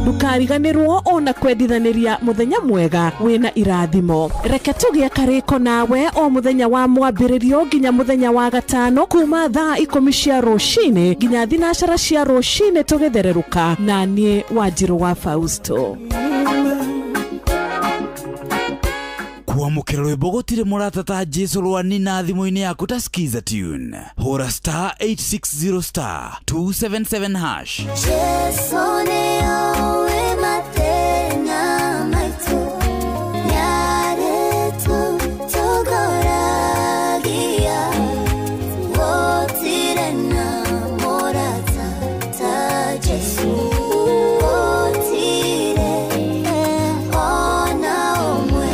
Ndũkariganĩrwo ona kwendithanĩria mũthenya mwega wĩna irathimo. Reke tũgĩe karĩko nawe o mũthenya wa mwambĩrĩrio nginya mũthenya wa gatano kuma thaa 10 cia rũcinĩ nginya 12 cia rũcinĩ tũgĩthererũka na niĩ Wanjirũ wa Fausto.
Kwamũkĩra rwĩmbo gũtirĩ mũrata ta Jesu rwa Nina thimũ-inĩ yaku ta Skiza Tune. Hũra star 860 star 277 hash.
Jesu nĩoĩ mathĩna maitũ, nĩarĩtũtongoragia, gũtirĩ na mũrata ta Jesu, gũtirĩ ona ũmwe.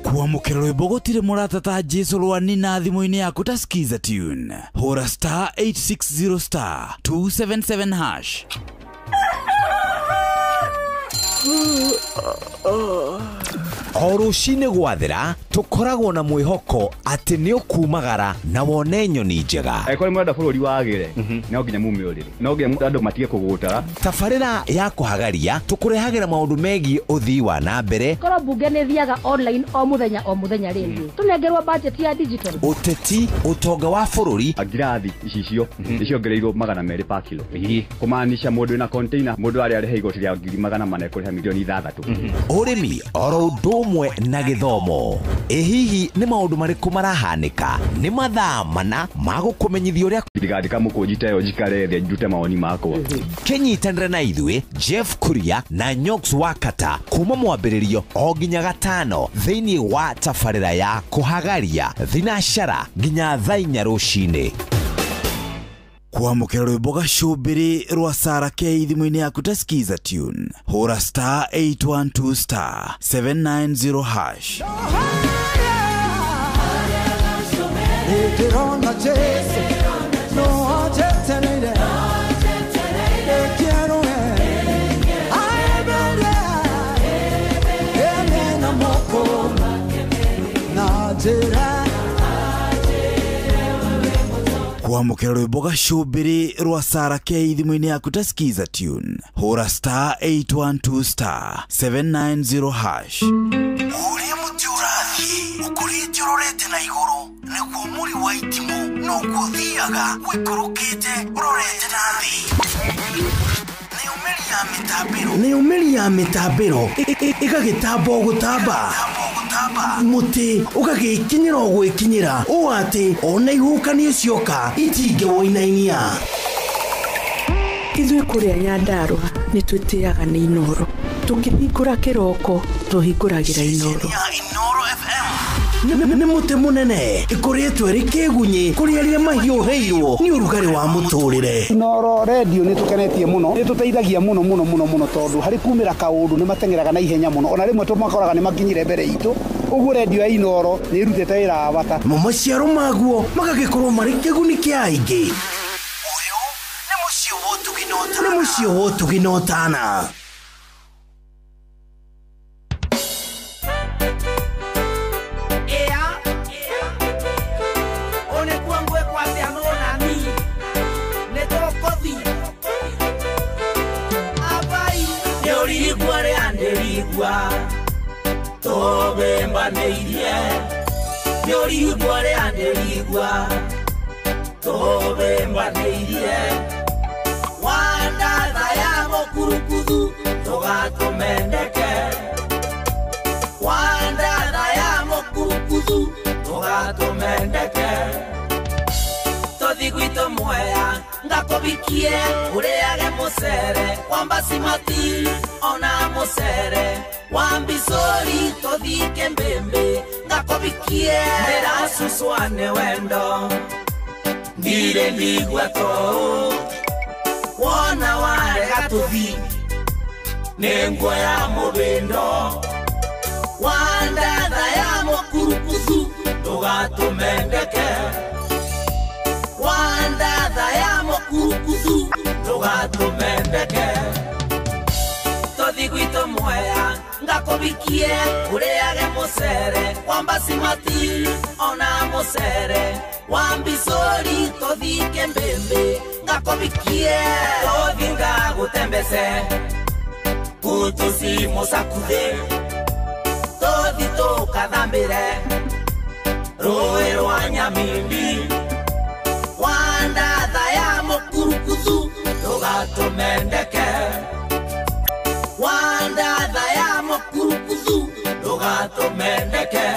Kwamũkĩra rwĩmbo gũtirĩ mũrata ta Jesu rwa Nina thimũ-inĩ yaku ta Skiza Tune. Hũra star 860 star 277 hash.
O rũcinĩ gwathera tũkoragwo na mwĩhoko atĩ nĩ ũkumagara na wone nyoni njega.
Angĩkorwo nĩ mũrenda bũrũri wagĩre, no nginya mume ũrĩrĩ, no nginya andũ matige kũgũtara.
Tabarĩra ya kũhagaria tũkũrehagĩra maũndũ megiĩ ũthii wa na mbere.
Korwo bunge nĩ thiaga online o mũthenya rĩngĩ tũnengerwo budget ya digital.
Ũteti, ũtonga wa bũrũri.
Ngirathi icicio nĩciongereirwo 200 per kilo, kũmaanisha mũndũ wĩna container mũndũ arĩa arĩhe igoti rĩa 400,000 ekũrĩha milioni 6.
Ũrĩmi oro ũndũ ũmwe na gĩthomo. Ĩ hihi nĩ maũndũ marĩkũ marahanĩka? Nĩ mathaa mana ma gũkũmenyithia ũrĩa
ndigandĩka mũkũnji ta ĩyo njikare thĩ njute mawoni makwa.
Kĩnyitanĩre na ithuĩ Jeff Kuria na Nyox Wakata kuma mwambĩrĩrio o nginya gatano thĩinĩ wa tabarĩra ya kũhagaria thinacara nginya thaa 4 rũcinĩ.
Kwamũkĩra rwĩmbo gacũmbĩrĩ rwa Sarah K thimũ-inĩ yaku ta Skiza Tune. Hũra star 812 star 790 hash. Kwamũkĩra rwĩmbo gacũmbĩrĩ rwa Sarah K thimũ-inĩ yaku ta Skiza Tune. Hũra star 812 star 790 hash.
Ũrĩa mũtĩ ũrathiĩ ũkũrĩte ũrorete na igũrũ nĩguo mũri wa itimũ noguo ũthiaga ũikũrũkĩte ũrorete na thĩ. Nĩ ũmĩri ya mĩtambĩro ĩgagĩtamba o gũtamba, mũtĩ ũgagĩkinyĩra o gwĩkinyĩra ũũ atĩ ona ihuhũkanio cioka itingĩwũinainia.
Ithuĩ kũrĩa Nyandarũa nĩ twĩtĩaga nĩ Inooro. Tũkĩhingũra kĩroko tũhingũragĩra Inooro.
Nĩ mũtĩ mũnene ĩkũrĩtwo ĩrĩ kĩgunyĩ kũrĩ arĩa mahiũhĩirwo nĩ ũrugarĩ wa mũtũrĩre.
Inooro redio nĩ tũkenetie mũno, nĩ tũteithagia mũno mũno mũno mũno tondũ harĩ kumĩra kaũndũ nĩ mateng'eraga na ihenya mũno, ona rĩmwe tũmakoraga nĩ makinyire mbere itũ. Ũguo redio ya Inooro nĩ ĩrutĩte wĩra wa bata.
Mo maciaro maguo magagĩkorwo marĩ kĩguni kĩa aingĩ. Ũyũ nĩ mũciĩ wa ũtugi na ũtana.
Mwea ngako Ngakubikie ureage mucere wambasimati ona mucere wambicori tuthike mbimbi ngakubikie ndiracucwa wendo ndire ndigua tou wona warega tuthi nĩ nguoya mũbĩndo wandatha ya mũkurukuthu ndũgatũmendeke wandatha ya mũkurukuthu ndũgatũmendeke tũthi gwitũ Mwea ngakubikie ũrĩage mũcere wambasimati ona mũcere wambicori tũthike mbĩmbĩ ngakubikie tũthi ngagũtembece kutusimusakuthi tũthi tũkathambĩre rũĩ rwa Nyamindi wandatha ya mũkurukuthu ndũgatũmendeke wandatha ya mũkurukuthu ndũgatũmendeke.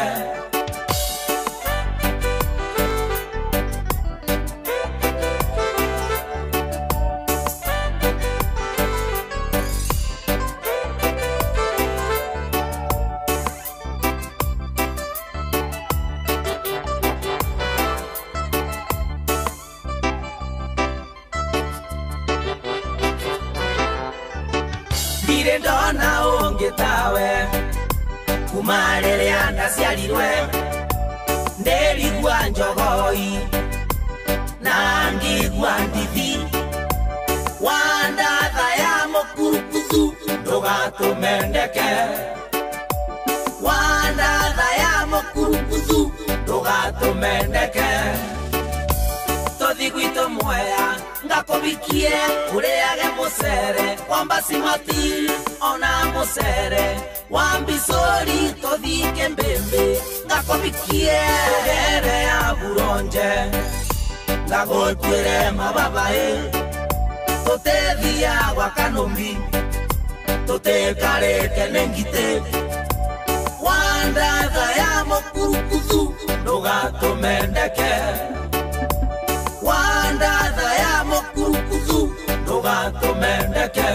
Ndona ũngĩ tawe kuma rĩrĩa ndaciarirwe ndĩrigua njogoi na ngigua ndithi wandatha ya mũkurukuthu ndũgatũmendeke wandatha ya mũkurukuthu ndũgatũmendeke tũthi gwitũ Mwea ngakubikie ũrĩage mũcere wambasimati ona mũcere wambicori tũthike mbĩmbĩ ngakubikie tũgere ya buronje ngagũtuĩre mababaĩ tũtethia gwa kanũmbi tũtĩkarĩte nĩ ngitĩ wandatha ya mũkurukuthu ndũgatũmendeke wandatha ya mũkurukuthu ndũgatũmendeke.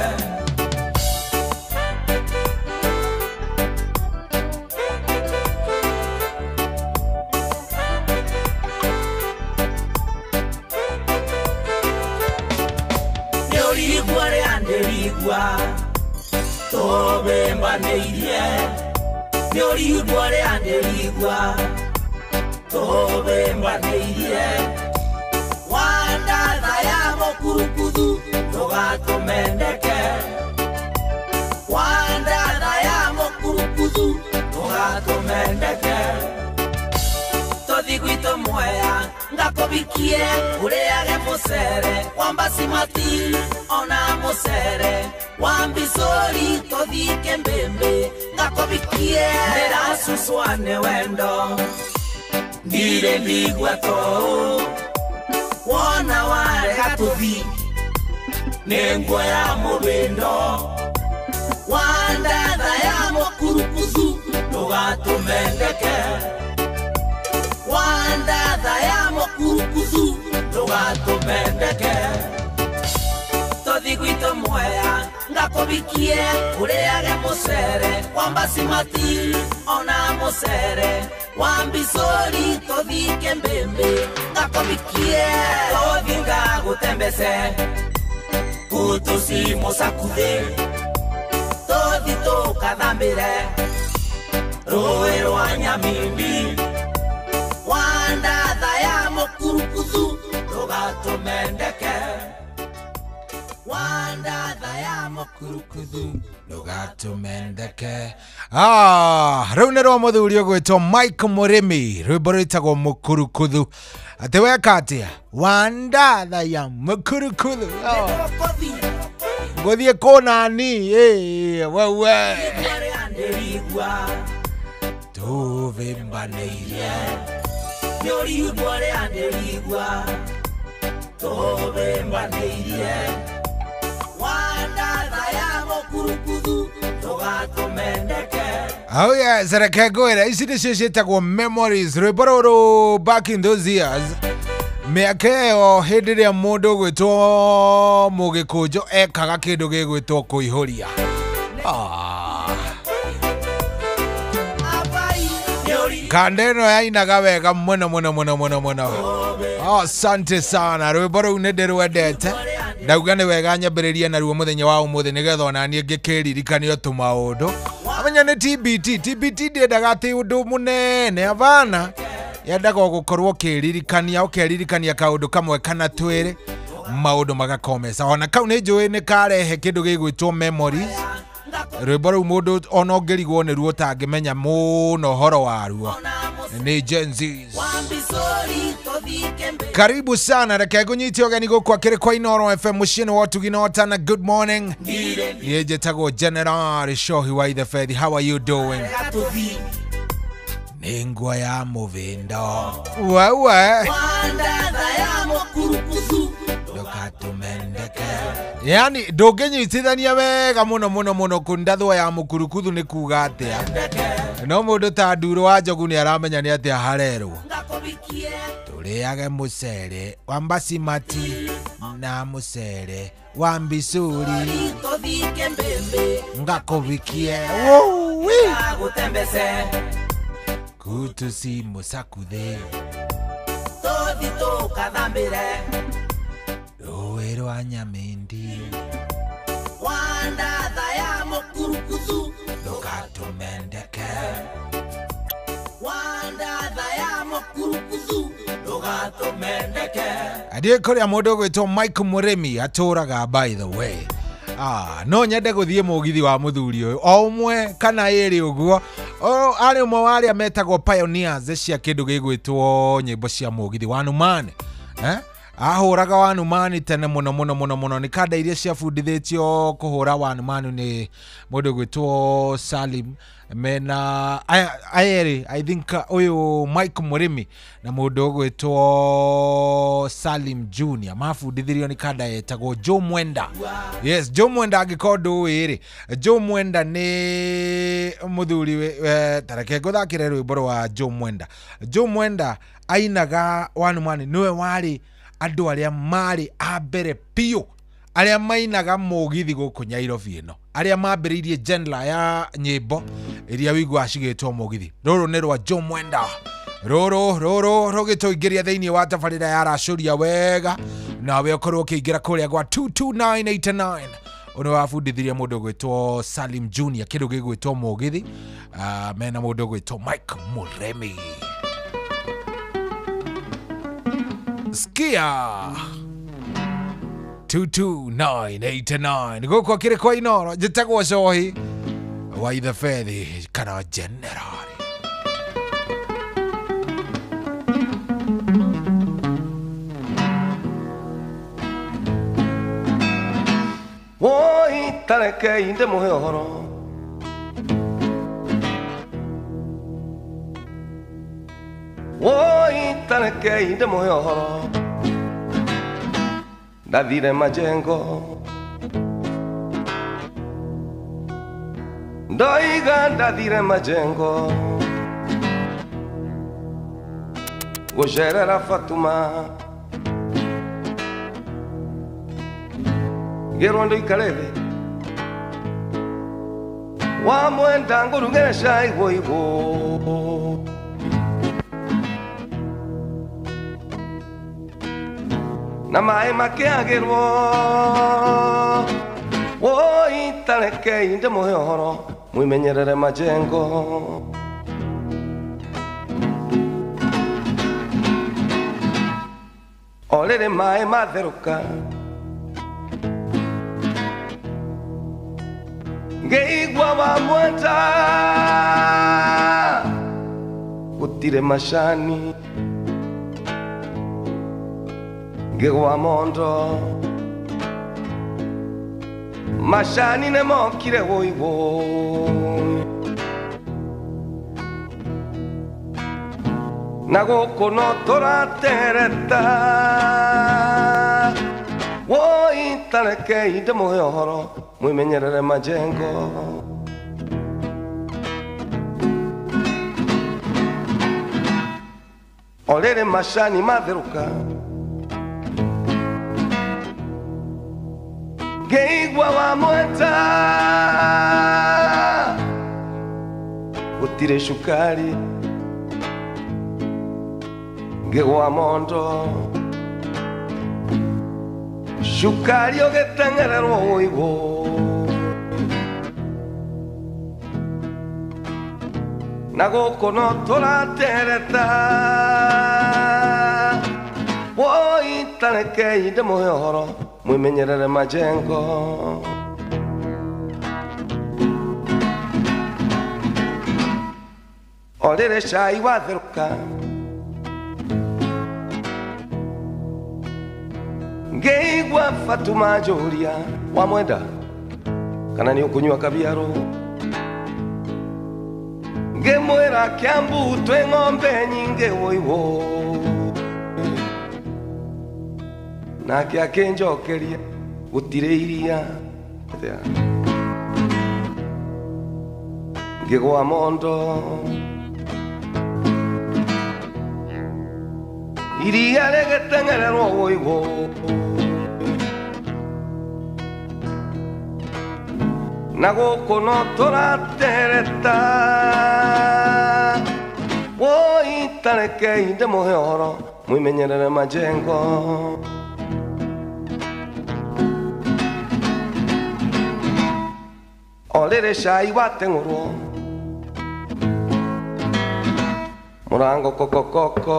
Nĩũrigua rĩa ndĩrigua tũbĩmbanĩirie nĩũrigua rĩa ndĩrigua tũbĩmbanĩirie wandatha ya mũkurukuthu ndũgatũmendeke wandatha ya mũkurukuthu ndũgatũmendeke tũthi gwitũ Mwea ngakubikie ũrĩage mũcere wambasimati ona mũcere wambicori tũthike mbĩmbĩ ngakubikie ndĩracucwa nĩ wendo ndirĩ ndigua tou wona warega tuthi nĩ nguoya mũbĩndo wandatha ya mũkurukuthu ndũgatũmendeke wandatha ya mũkurukuthu ndũgatũmendeke tũthi gwitũ Mwea ngakubikie ũrĩage mũcere wambasimati ona mũcere wambicori tũthike mbĩmbĩ ngakubikie tũthi ngagũtembece kutusimusakuthi tũthi tũkathambĩre rũĩ rwa Nyamindi wandatha ya mũkurukuthu ndũgatũmendeke wandatha ya mũkurukuthu
ndũgatũmendeke. Rĩu nĩ rwa mũthuri ũgwĩtwo Mike Mũrĩmi rwĩmbo rwĩtagwo mũkurukuthu atĩ weka atĩa wandatha ya mũkurukuthu ngũthiĩ kũnani wewe tũbĩmbanĩirie
nĩũrigua rĩa ndĩrigua tũbĩmbanĩirie wandatha ya mũkurukuthu ndũgatũmendeke.
Oh yes, reke ngwĩre ici nĩcio ciĩtagwo memories rwĩmbo rũrũ back in those years
Mĩaka ĩyo hĩndĩ ĩrĩa mũndũ ũgwĩtwo Mũgĩkũnjũ ekaga kĩndũ gĩgwĩtwo kũihũria. Kanda ĩno yainaga wega mũno mũno mũno mũno mũno. Asante sana, rwĩmbo rũu nĩ ndĩrwendete. Ndauga nĩ wega nyambĩrĩrie naruo mũthenya wa ũmũthĩ nĩgetha ona niĩ ngĩkĩririkanio tũmaũndũ. Amenya nĩ TBT, TBT ndĩendaga atĩ ũndũ mũnene abana. Yendaga gũkorwo ũkĩririkania ũkeririkania kaũndũ kamwe kana twĩrĩ maũndũ magakomesa. Ona kau nĩ njũĩ nĩ karehe kĩndũ gĩgwĩtwo memories. Rwĩmbo rũu mũndũ ona ũngĩrigwo nĩruo ũtangĩmenya mũno ũhoro waruo. Ni Gen Zs. Karibu sana, reke ngũnyite ũgeni gũkũ akĩrĩ kwa Inooro FM mũciĩ-inĩ wa ũtugi na ũtana. Good morning. Niĩ njĩtagwo General Shohi wa Ithefethi. How are you doing? Nĩ nguo ya mũvindo wewe ndũkatumendeke. Yani ndũngĩnyitithania wega mũno mũno mũno kũndathwo ya mũkurukuthu nĩ kuga atĩa, no mũndũ ta Nduro wa Njogu nĩ aramenya nĩ atĩa harerwo. Tũrĩage mũcere wa mbasimati na mũcere wa mbicuri ngakũbikie kutu si mũcakuthe rũĩ rwa Nyamĩndi ndũkatumendeke. Athiĩ kũrĩa mũndũ ũgwĩtwo Mike Mũrĩmi atũraga, by the way. No nyende gũthiĩ mũgithi wa mũthuri ũyũ o ũmwe kana ĩrĩ ũguo. Arĩ ũmwe wa arĩa metagwo pioneers cia kĩndũ gĩgwĩtwo nyĩmbo cia mũgithi wa Numani. Ahũraga wa Numani tene mũno mũno mũno mũno. Nĩ kanda iria ciabundithĩtio kũhũra wa Numani nĩ mũndũ ũgwĩtwo Salim mena ayerĩ, I think ũyũ Mike Mũrĩmi na mũndũ ũgwĩtwo Salim Junior mabundithirio nĩ kanda yetagwo Joe Mwenda. Yes, Joe Mwenda angĩkorwo ndũĩ rĩ, Joe Mwenda nĩ mũthuri, tareke ngũthakĩre rwĩmbo rwa Joe Mwenda. Joe Mwenda ainaga wa Numani, nĩwe warĩ andũ arĩa marĩ a mbere biũ arĩa mainaga mũgithi gũkũ Nyairobi ĩno, arĩa mambĩrĩirie genre ya nyĩmbo iria wĩiguaga cigĩtwo mũgithi. Rũrũ nĩ rwa Joe Mwenda. Rũrũ rũrũ rũgĩtũingĩria thĩinĩ wa tabarĩra ya racũria wega, nawe ũkorwo ũkĩingĩra kũrĩa gwa 22989. Ũrĩa wabundithirie mũndũ ũgwĩtwo Salim Junior kĩndũ gĩgwĩtwo mũgithi, mena mũndũ ũgwĩtwo Mike Mũremi. Skia 22989 gũkũ akĩrĩ kwa Inooro. Njĩtagwo Cohi wa Ithefethi kana General.
Woi tareke inde muhe ũhoro Woi tareke inde muhe ũhoro Ndathire majengo Ndoiga ndathire majengo Gũcerera Fatuma Ngĩrwo ndũikare thĩ Wamwenda ngũrugĩre cai woiwo Na maĩ makĩagĩrwo Woi tareke ndĩmũhe ũhoro Mwĩmenyerere majengo O rĩrĩ maĩ matherũka Ngĩigua wamwenda Gũtirĩ macani Ngĩgwa mondo Macani nĩmokire woiwoi Na gũkũ no tũratereta Woi tareke ndĩmũhe ũhoro Mwĩmenyerere majengo O rĩrĩ macani matherũka Ngeigua wa mwenda gutire cukari ngigwa mondo cukari ũgĩteng'ererwo ũigũ na gũkũ no tũratereta woi tarekei ndĩmũhe ũhoro mwĩmenyerere majengo o rĩrĩ cai watherũka ngeigua Fatuma njũria wa mwenda kana nĩ ũkũnyua kabiarũ ngĩmwĩra Kiambu twĩ ng'ombe nyingĩ wũiwũ nake akĩnjokeria gũtirĩ iria ngĩgwa mondo iria rĩgĩteng'ererwo wũiwũ na gũkũ no tũratereta woi tarekei ndĩmũhe ũhoro mwĩmenyerere majengo o rĩrĩ cai wateng'ũrwo mũrango kokokoko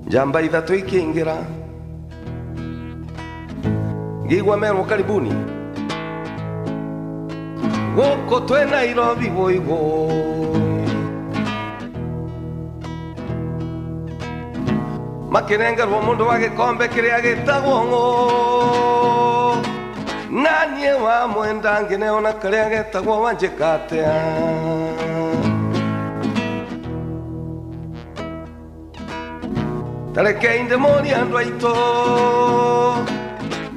njamba ithatũ ikĩingĩra ngĩigua merwo karibuni gũkũ twĩ Nairobi wũiwũi makĩnengerwo mũndũ wa gĩkombe kĩrĩa gĩtagwo ng'ũ na niĩ wa mwenda ngĩneona karĩa getagwo wanjĩka atĩa tarekei ndĩmũrie andũ aitũ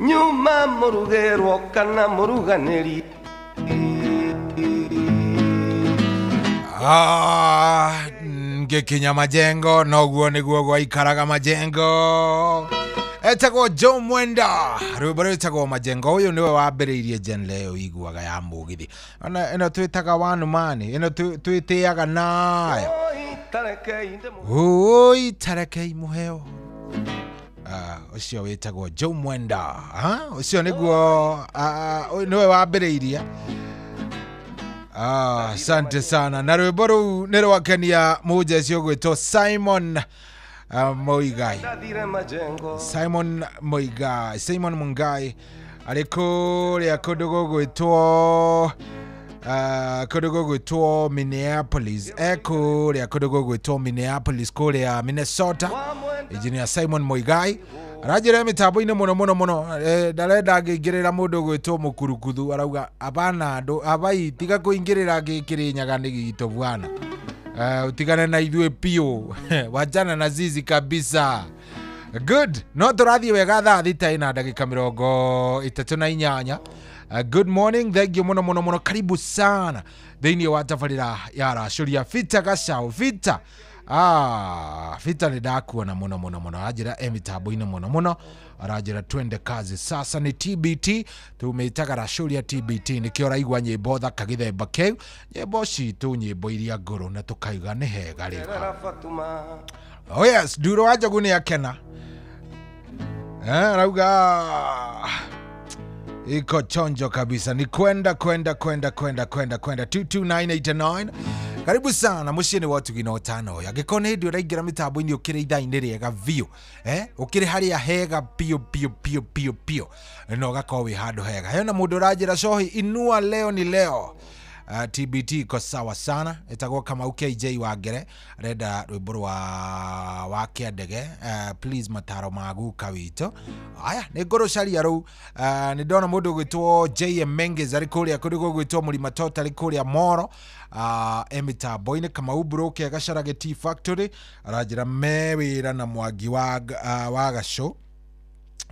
nyuma mũrugĩrwo kana mũruganĩri.
Ngikinya majengo noguo niguo gwaikaraga majengo. Etagwo Joe Mwenda rwĩmbo rwĩtagwo majengo. Ũyũ nĩwe wambĩrĩirie genre ĩyo iguaga ya mũgithi. Ona ĩno twĩtaga one man, ĩno twĩtĩaga nayo. Oi tarekei muheo. Ũcio wĩtagwo Joe Mwenda. Ũcio nĩguo nĩwe wambĩrĩirie. Asante sana. Na rwĩmbo rũu nĩ rwakenia mũnjeci ũgwĩtwo Simon Muigai. Simon Muigai, Simon Mungai arĩ kũrĩa kũndũ gũgwĩtwo kũndũ gũgwĩtwo Minneapolis. Kũrĩa kũndũ gũgwĩtwo Minneapolis kũrĩa Minnesota. Engineer Simon Muigai aranjĩra mĩtambo-inĩ mũno mũno mũno. Ndarenda ngĩingĩrĩra mũndũ ũgwĩtwo mũkurukuthu, arauga abana andũ abai tiga kũingĩrĩra ngĩkĩrĩnyaga nĩ gitũ bwana. Utigane na ithuĩ piũ wachana na zizi kabisa. Good, no tũrathiĩ wega thaa 6:38. Good morning, thank you mũno mũno mũno, karibu sana thĩinĩ wa tabarĩra ya Racũria. Fita Gacau, Fita Fita nĩ ndakuona mũno mũno mũno, aranjĩra mĩtambo-inĩ mũno mũno, aranjĩra twende kazi sasa ni TBT, tumĩtaga Racũria TBT, nĩkĩo ũraigua nyĩmbo thaka gĩthemba kĩu, nyĩmbo citũ, nyĩmbo iria ngũrũ, na tũkaiga nĩ hega rĩu. Oh yes, Nduro wa Njogu nĩ akena. Arauga iko chonjo kabisa, ni kwenda kwenda kwenda kwenda kwenda kwenda 22989. Karibu sana muciĩ nĩ watu gina ũtano ũyũ. Angĩkorwo nĩ hĩndĩ ũraingĩra mĩtambo-inĩ ũkĩrĩ ithaa-inĩ rĩega biũ, ũkĩrĩ harĩa hega biũ biũ biũ biũ biũ, na ũgakorwo wĩ handũ hega. Hena mũndũ ũranjĩra cohi inua leo ni leo. TBT iko sawa sana. Etagwo Kamau KJ Wangere, arenda rwĩmbo rwa wa Kĩandege. Please mataro ma guka witũ. Aya nĩ ngũrũcaria rũu. Nĩ ndona mũndũ ũgwĩtwo JM Menges arĩ kũrĩa kũndũ gũgwĩtwo Mũrima Tota arĩ kũrĩa Moro. Mĩtambo-inĩ Kamau Broke Gacarage Tea Factory aranjĩra me wĩra na Mwangi wa Gacũ.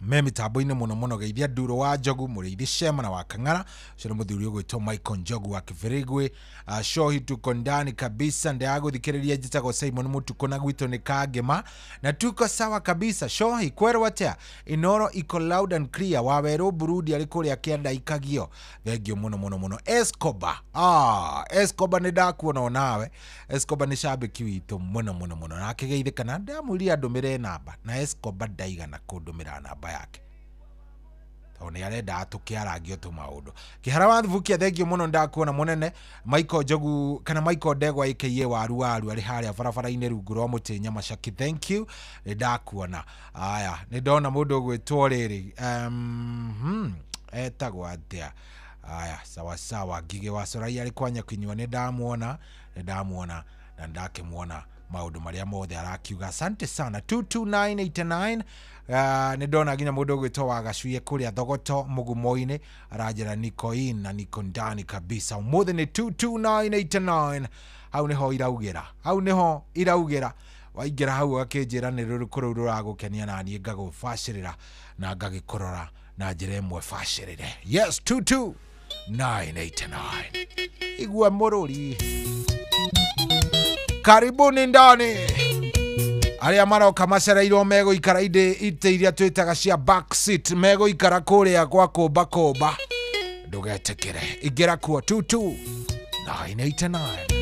Me mitambo-inĩ mũno mũno geithia nduro wa Njogu mũrĩithi Shema na wa Kang'ara ũcio nĩ mũthuri ũgwĩtwo Michael Njogu wa Kĩbĩrĩgwe. Shohi tuko ndani kabisa ndĩragũthikĩrĩria njĩtagwo Simon Mũtukũ na gwitũ nĩ Kangema na tuko sawa kabisa. Shohi kwerwo atĩa? Inoro iko loud and clear. Wawerũ Burundi arĩ kũrĩa kĩanda ikagio thengio mũno mũno mũno. Escobar, Escobar nĩ ndakuona onawe. Escobar nĩ shabiki witũ mũno mũno mũno na akĩgeithĩka na ndamwĩrire andũmĩre namba na Escobar ndaigana kũndũmĩra namba yake tondũ nĩ arenda tũkĩarangio tũmaũndũ. Kĩhara wa Thubukia thengio mũno ndakuona mũnene. Michael Njogu kana Michael Ndegwa aka Waru Waru arĩ harĩa barabara-inĩ rungu rwa mũtĩ Nyamacaki, thank you nĩ ndakuona. Aya nĩ ndona mũndũ ũgwĩtwo rĩrĩ etagwo atĩa? Aya sawa sawa. Ngigĩ wa Corai arĩ kwa Nyakinyua nĩ ndamuona, nĩ ndamuona na ndakĩmuona maũndũ marĩa mothe arakiuga. Asante sana. 22989 nĩ ndona nginya mũndũ ũgwĩtwo wa Gacuie kũrĩa Thogoto Mũgumo-inĩ aranjĩra niko in na niko ndani kabisa. Ũmũthĩ nĩ 22989 hau nĩho iraugĩra, hau nĩho iraugĩra. Waingĩra hau ũgakĩnjĩra nĩ rũrĩkũ rũu rũragũkenia na niĩ ngagũbacĩrĩra na ngagĩkũrora na njĩra ĩmwe bacĩrĩre. Yes, 22989. Igua mũrũri. Karibuni ndani. Arĩa maroka macereirwo megũikara itĩ iria twĩtaga cia back seat, megũikara kũrĩa gwa kũmba kũmba. Ndũgetĩkĩre, ingĩra kuo 22989.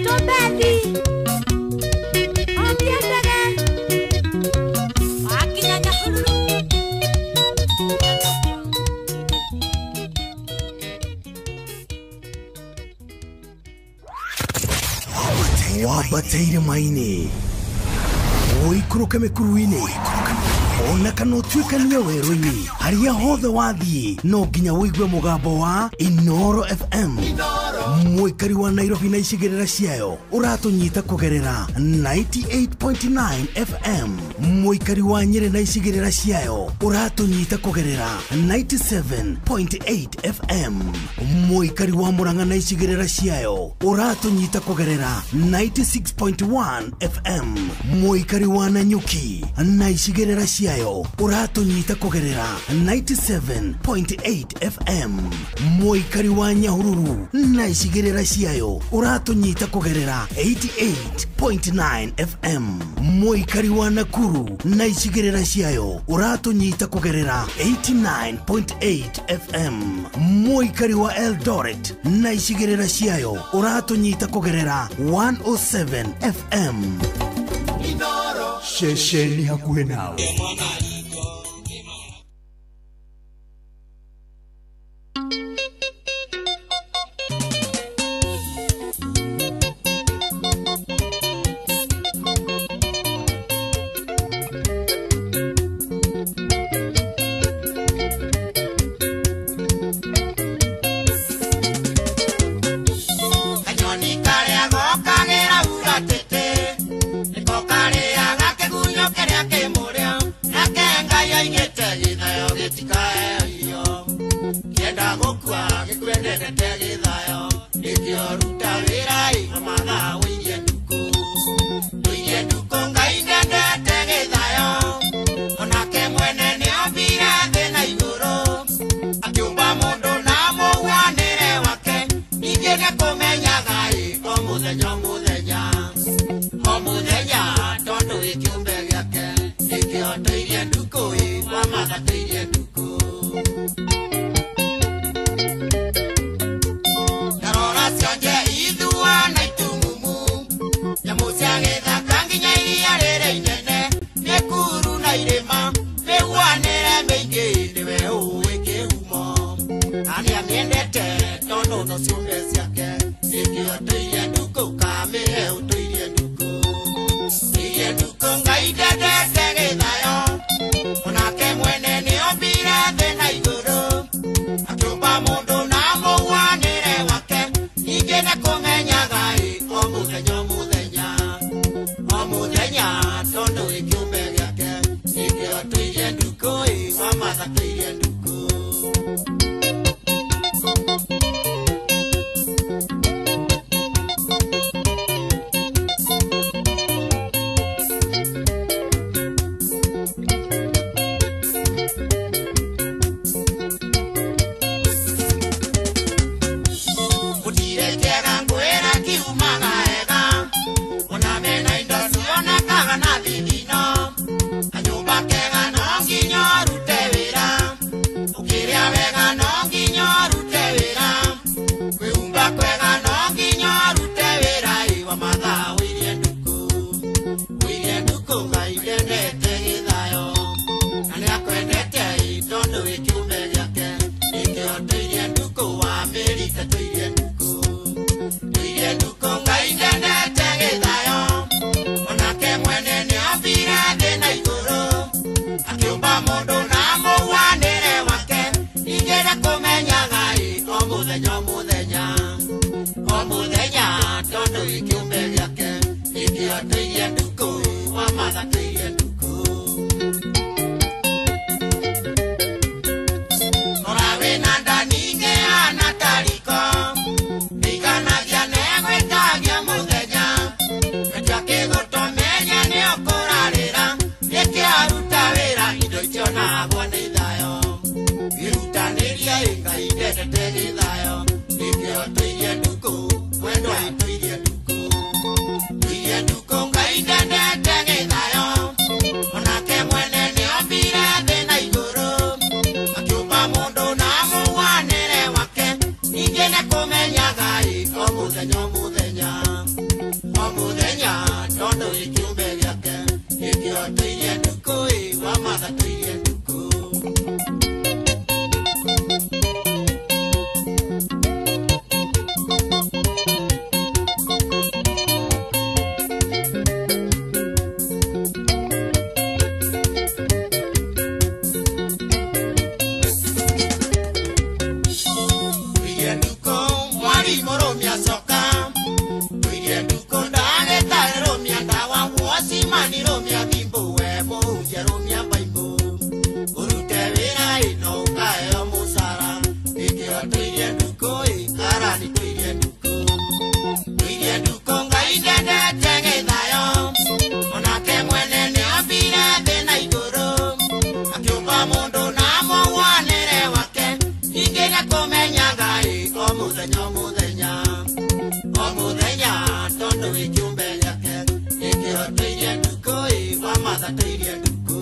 Maitũ Bethi Okia ndege Wakinya Nyahururu.
Wambate irĩma-inĩ, ũikũrũke mĩkuru-inĩ, ona kana ũtuĩkanie werũ-inĩ, harĩa hothe wathiĩ no nginya ũigue mũgambo wa Inooro FM. Mũikari wa Nairobi na icigĩrĩra ciayo ũratũnyita kũgerera 98.9 FM. Mũikari wa Nyĩrĩ na icigĩrĩra ciayo ũratũnyita kũgerera 97.8 FM. Mũikari wa Murang'a na icigĩrĩra ciayo ũratũnyita kũgerera 96.1 FM. Mũikari wa Nanyuki na icigĩrĩra ciayo ũratũnyita kũgerera 97.8 FM. Mũikari wa Nyahururu na icigĩrĩra ciayo ũratũnyita kũgerera 88.9 FM. Mũikari wa Nakuru na icigĩrĩra ciayo ũratũnyita kũgerera 89.8 FM. Mũikari wa Eldoret na icigĩrĩra ciayo ũratũnyita kũgerera 107 FM.
Ceceni hakuhĩ nawe.
Kanyoni karĩa gokagĩra uga tĩtĩ, nĩko karĩaga kĩgunyũ kĩrĩa kĩ mũrĩo, nake Ngai oigĩte gĩthayo gĩtikaheo irio. Kĩenda gũkua gĩkwendete gĩthayo, nĩkĩo ruta wĩra iga mathaa ũirie ndukũ. Ũirie ndukũ Ngai ndendete gĩthayo, onake mwene nĩombire thĩ na igũrũ, akĩũmba mũndũ na mũhuanĩre wake, ningĩ nĩkũmenyaga ĩ o mũthenya o mũthenya o mũthenya, tondũ ĩ kĩũmbe gĩake nĩkĩo tũirie ndukũ ĩ kwa matha tũirie ndukũ. Ndarora cionje ithua na itumumu, nyamũ cia gĩthaka nginya iria rĩrĩa inene, mĩkuru na irĩma, mĩhuanĩre mĩingĩ nĩwe ũĩ kĩhumo. Na nĩamĩendete tondũ no ciũmbe ciake, nĩkĩo tũirie ndukũ kamĩhe ũtũirie ndukũ. Tũirie ndukũ Ngai ndendete gĩthayo, onake mwene nĩombire thĩ na igũrũ, akĩũmba mũndũ na mũhuanĩre wake, ningĩ nĩkũmenyaga ĩ o mũthenya o mũthenya o mũthenya, tondũ ĩ kĩũmbe gĩake nĩkĩo tũirie ndukũ ĩ wa matha tũirie ndukũ. Gũtirĩ kĩega ngwĩra kiumaga ega, ona mena indo cionekaga na thithino, kanyũmba kega no nginya ũrute wĩra, matha tũirie ndukũ.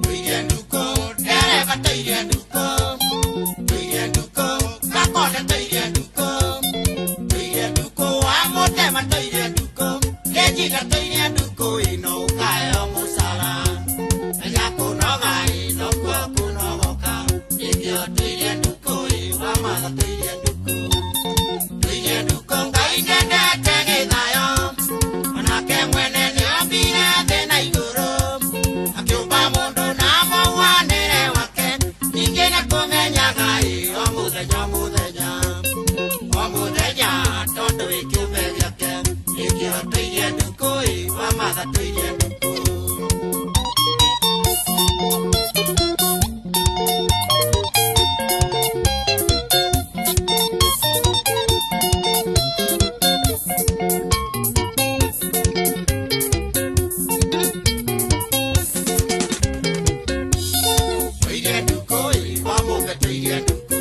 Tũirie ndukũ, ndereba tũirie ndukũ. Tũirie ndukũ, gakonde tũirie ndukũ. Tũirie ndukũ, wa mũtema tũirie ndukũ. Kĩnjiga tũirie ndukũ ĩno ũkaheo mũcara. Menya kũnoga ĩno kuo kũnogoka. Nĩkĩo tũirie ndukũ ĩ, wa matha tũirie ndukũ. Tũirie ndukũ, Ngai ndendete gĩthayo. Onake mwene nĩombire thĩ na igũrũ. Akĩũmba mũndũ na mũhuanĩre wake. Ningĩ nĩkũmenyaga ĩ, o mũthenya o mũthenya. O mũthenya tondũ wĩ kĩũmbe gĩake. Nĩkĩo tũirie ndukũ ĩ, wa matha tũirie ndukũ. Tũirie ndukũ ĩ, wa mũmbe tũirie ndukũ.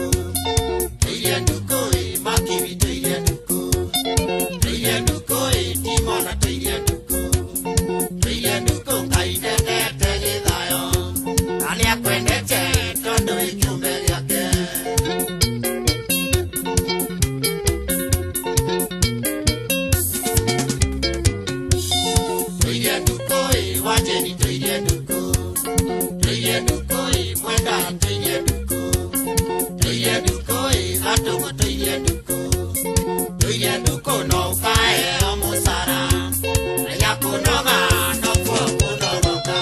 Tũirie ndukũ ĩ, makiwi tũirie ndukũ. Tũirie ndukũ ĩ, timona tũirie ndukũ. Tũirie ndukũ, Ngai ndendete gĩthayo. Na nĩakwendete tondũ wĩ kĩũmbe gĩake. Tũirie ndukũ ĩ, wa Jeni tũirie ndukũ. Tũirie ndukũ ĩ, mwenda tũirie ndukũ. Tũirie ndukũ ĩ, gatũngũ tũirie ndukũ. Tũirie ndukũ no ũkaheo mũcara. Menya kũnoga nokuo kũnogoka.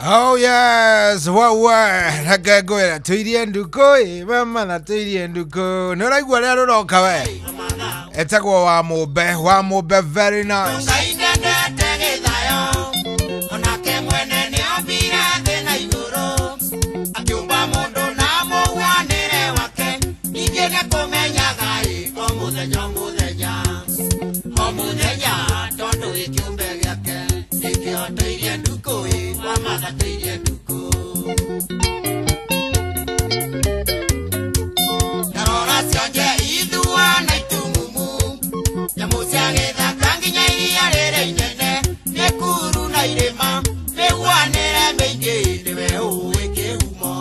Oh yes, wawa reke ngwĩre tũirie ndukũ ĩ, mama na tũirie ndukũ. Nĩ ũraigua ũrĩa rũroka we? Etagwo wa mũmbe, wa mũmbe very nice.
Ngai ndendete gĩthayo. Onake mwene nĩombire thĩ na igũrũ. Akĩũmba mũndũ na mũhuanĩre wake. Ningĩ nĩkũmenyaga ĩ, o mũthenya o mũthenya. O mũthenya tondũ wĩ kĩũmbe gĩake. Nĩkĩo tũirie ndukũ ĩ, wa matha tũirie ndukũ. Ndarora cionje ithua na itumumu. Nyamũ cia gĩthaka nginya iria rĩrĩa inene. Mĩkuru na irĩma, mĩhuanĩre mĩingĩ nĩwe ũĩ kĩhumo.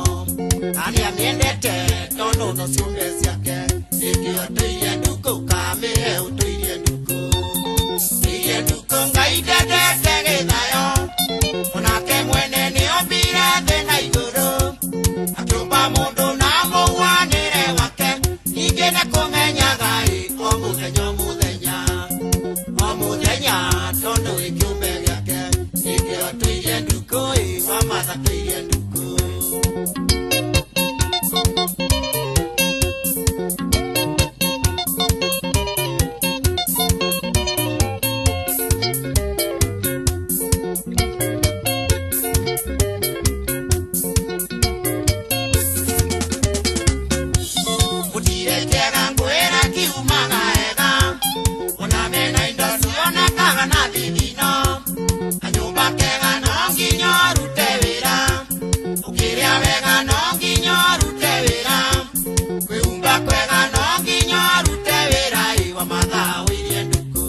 Na nĩamĩendete tondũ no ciũmbe ciake. Nĩkĩo tũirie ndukũ, kamĩhe ũtũirie ndukũ. Tũirie ndukũ, Ngai ndendete gĩthayo. Onake mwene nĩombire thĩ na igũrũ. Akĩũmba mũndũ na mũhuanĩre wake. Ningĩ nĩkũmenyaga ĩ, o mũthenya o mũthenya. O mũthenya tondũ wĩ kĩũmbe gĩake. Nĩkĩo tũirie ndukũ ĩ, wa matha tũirie ndukũ. Gũtirĩ kĩega ngwĩra kiumaga wega. Ona mena indo cionekaga na thithino. Kanyũmba kega no nginya ũrute wĩra. Ũkĩrĩa wega no nginya ũrute wĩra. Kwĩhumba kwega no nginya ũrute wĩra. Ĩ wa matha ũirie ndukũ.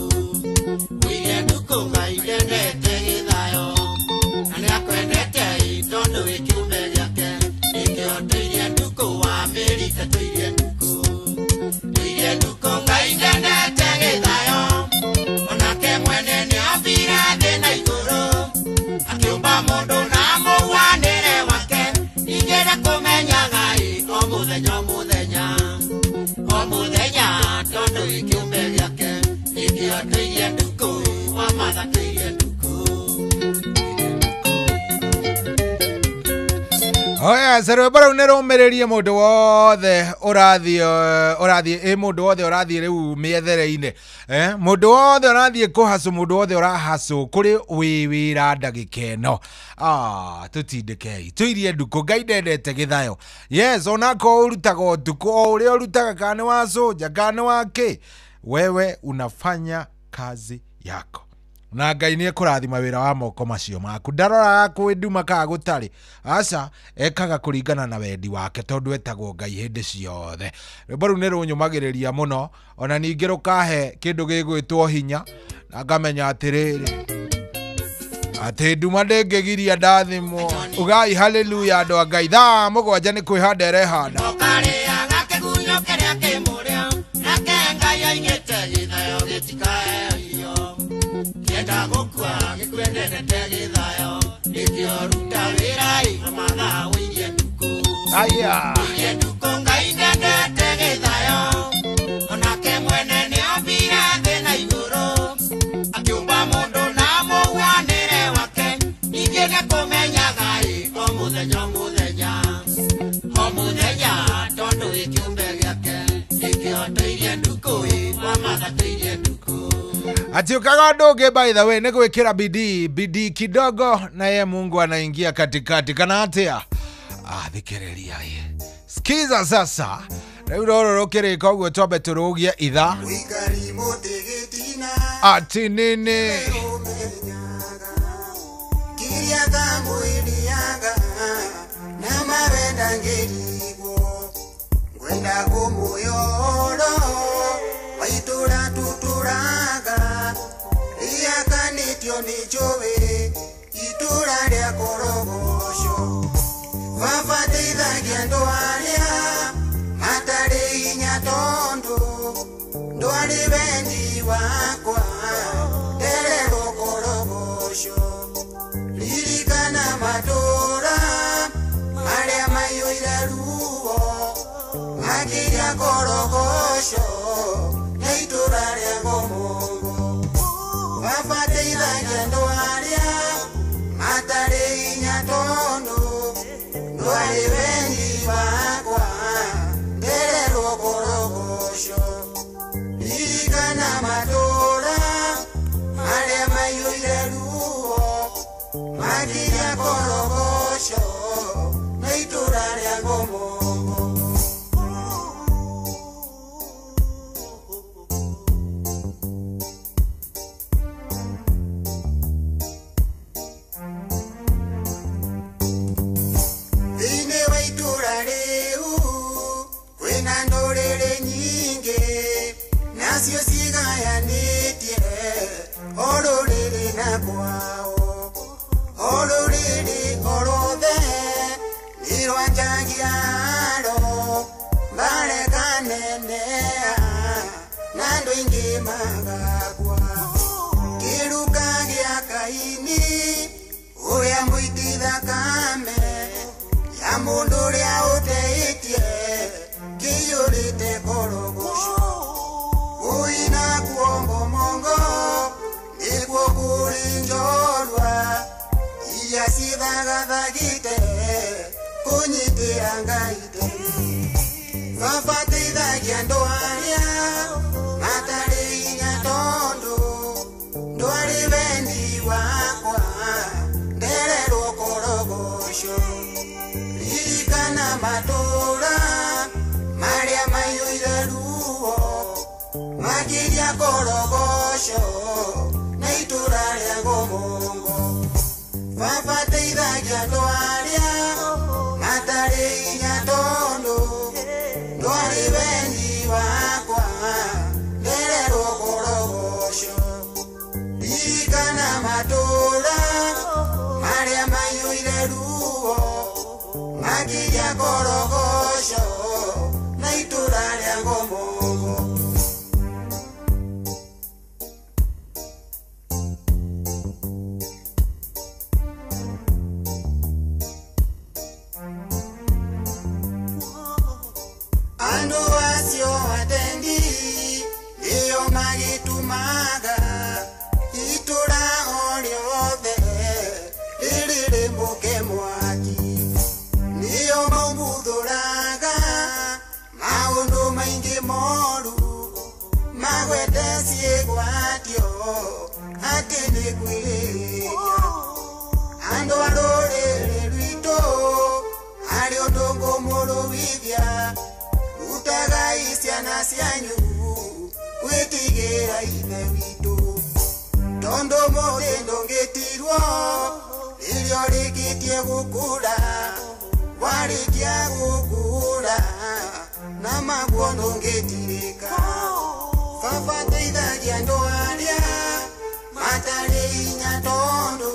Ũirie ndukũ, Ngai ndendete gĩthayo. Na nĩakwendete ĩ, tondũ wĩ kĩũmbe gĩake. Nĩkĩo tũirie ndukũ, wa mĩrita tũirie ndukũ. Tũirie ndukũ, Ngai ndendete gĩthayo. Onake mwene nĩombire thĩ na igũrũ. Akĩũmba mũndũ na mũhuanĩre wake. Ningĩ nĩkũmenyaga ĩ, o mũthenya o mũthenya. O mũthenya tondũ wĩ kĩũmbe gĩake. Nĩkĩo tũirie ndukũ, wa matha tũirie ndukũ.
Oh yes, rwĩmbo rũu nĩ rũmĩrĩrie mũndũ wothe ũrathiĩ ũrathiĩ ĩ mũndũ wothe ũrathiĩ rĩu mĩethere-inĩ, mũndũ wothe ũrathiĩ kũhacũ, mũndũ wothe ũrahacũ kũrĩ wĩ wĩra ndagĩka ĩno. Tũtindĩkei tũirie ndukũ, Ngai ndendete gĩthayo. Yes, onakorwo ũrutaga ũtukũ o ũrĩa ũrutaga, kana nĩ wa soja kana nĩ wa kĩ, wewe unafanya kazi yako. Na Ngai nĩ ekũrathima wĩra wa moko macio maku. Ndaroraga kwĩ nduma kana gũtarĩ, aca, ekaga kũringana na wendi wake tondũ etagwo Ngai hĩndĩ ciothe. Rwĩmbo rũu nĩ rũnyũmagĩrĩria mũno, ona ningĩ rũkahe kĩndũ gĩgwĩtwo hinya, na ngamenya atĩrĩrĩ atĩ nduma ndĩngĩgiria ndathimwo. Ugai haleluya andũ a Ngai. Thaa 7 nĩ kwĩhanda ĩrehanda.
Karĩaga kĩgunyũ kĩrĩa kĩ mũrĩo, nake Ngai oigĩte gĩthayo gĩtikae irio. Kĩenda gũkua gĩkwendete gĩthayo, nĩkĩo ruta wĩra ĩ mathaa ũirie ndukũ.
Aya.
Ũirie ndukũ Ngai ndendete gĩthayo, onake mwene nĩombire thĩ na igũrũ, akĩũmba mũndũ na mũhianĩre wake, ningĩ nĩkũmenyaga ĩ o mũthenya o mũthenya o mũthenya, tondũ ĩ kĩũmbe gĩake nĩkĩo tũirie ndukũ ĩ kwa matha tũirie ndukũ.
Atiukaga ũndũ ũngĩ by the way nĩ gwĩkĩra bidii, bidii kidogo na ye Mungu anaingia katikati kana atĩa? Thikĩrĩria ĩ. Sikiza sasa. Rĩu rũrũ rũkĩrĩka ũguo twambe tũrũgie ithaa. Ati nini?
Kiriaga mwiriaga na mawenda ngirigwo ngwenda kumuyoro waitura tuturaga riakanitio ni njũĩ itura rĩa korogoco baba teithagia andũ arĩa matarĩ hinya tondũ ndwarĩ wendi wakwa ndererwo korogoco ririkana matũra marĩa maiyũire ruo makĩria korogoco na itũra rĩa Ngomongo baba teithagia andũ arĩa matarĩ hinya tondũ ndwarĩ wendi wakwa ndererwo korogoco ririkana matũra marĩa maiyũire ruo makĩria korogoco na itũra rĩa Ngomongo. Thĩinĩ wa itũra rĩu kwĩna ndũrĩrĩ nyingĩ nacio cigayanĩtie o rũrĩrĩ na kwao o rũrĩrĩ o rwothe nĩ rwanjagia ro marekanenea na andũ aingĩ magakua kĩruka gĩa Kaini ũrĩa mũiti thakame ya mũndũ ũrĩa ũteĩtie kĩiyũrĩte korogoco ũina kuo Ngomongo nĩkuo kũrĩ njorua iria cithagathagĩte kũnyitĩra Ngai baba teithagia andũ arĩa matarĩ hinya tondũ ndwarĩ wendi wakwa ndererwo korogoco ririkana matũra marĩa maiyũire ruo makĩria korogoco na itũra rĩa Ngomongo baba teithagia andũ arĩa matarĩ hinya tondũ ndwarĩ wendi wakwa ndererwo korogoco ririkana matũra marĩa maiyũire ruo makĩria korogoco na itũra rĩa Ngomongo. Andũ acio atendi nĩo magĩtũmaga itũra o rĩothe rĩrĩrĩmbũke mwaki nĩo maumbuthũraga maũndũ maingĩ moru magwete ciĩgwatio atĩ nĩ kwĩrĩria andũ a rũrĩrĩ rwitũ harĩ ũndũ ngũmũrũithia rutagai ciana cianyu gwĩtigĩra Ithe witũ Tondu mũthĩ ndũngĩtirwo irio rĩkĩtie gũkũra warĩkia gũkũra na maguo ndũngĩtirĩka baba teithagia andũ arĩa matarĩ hinya tondũ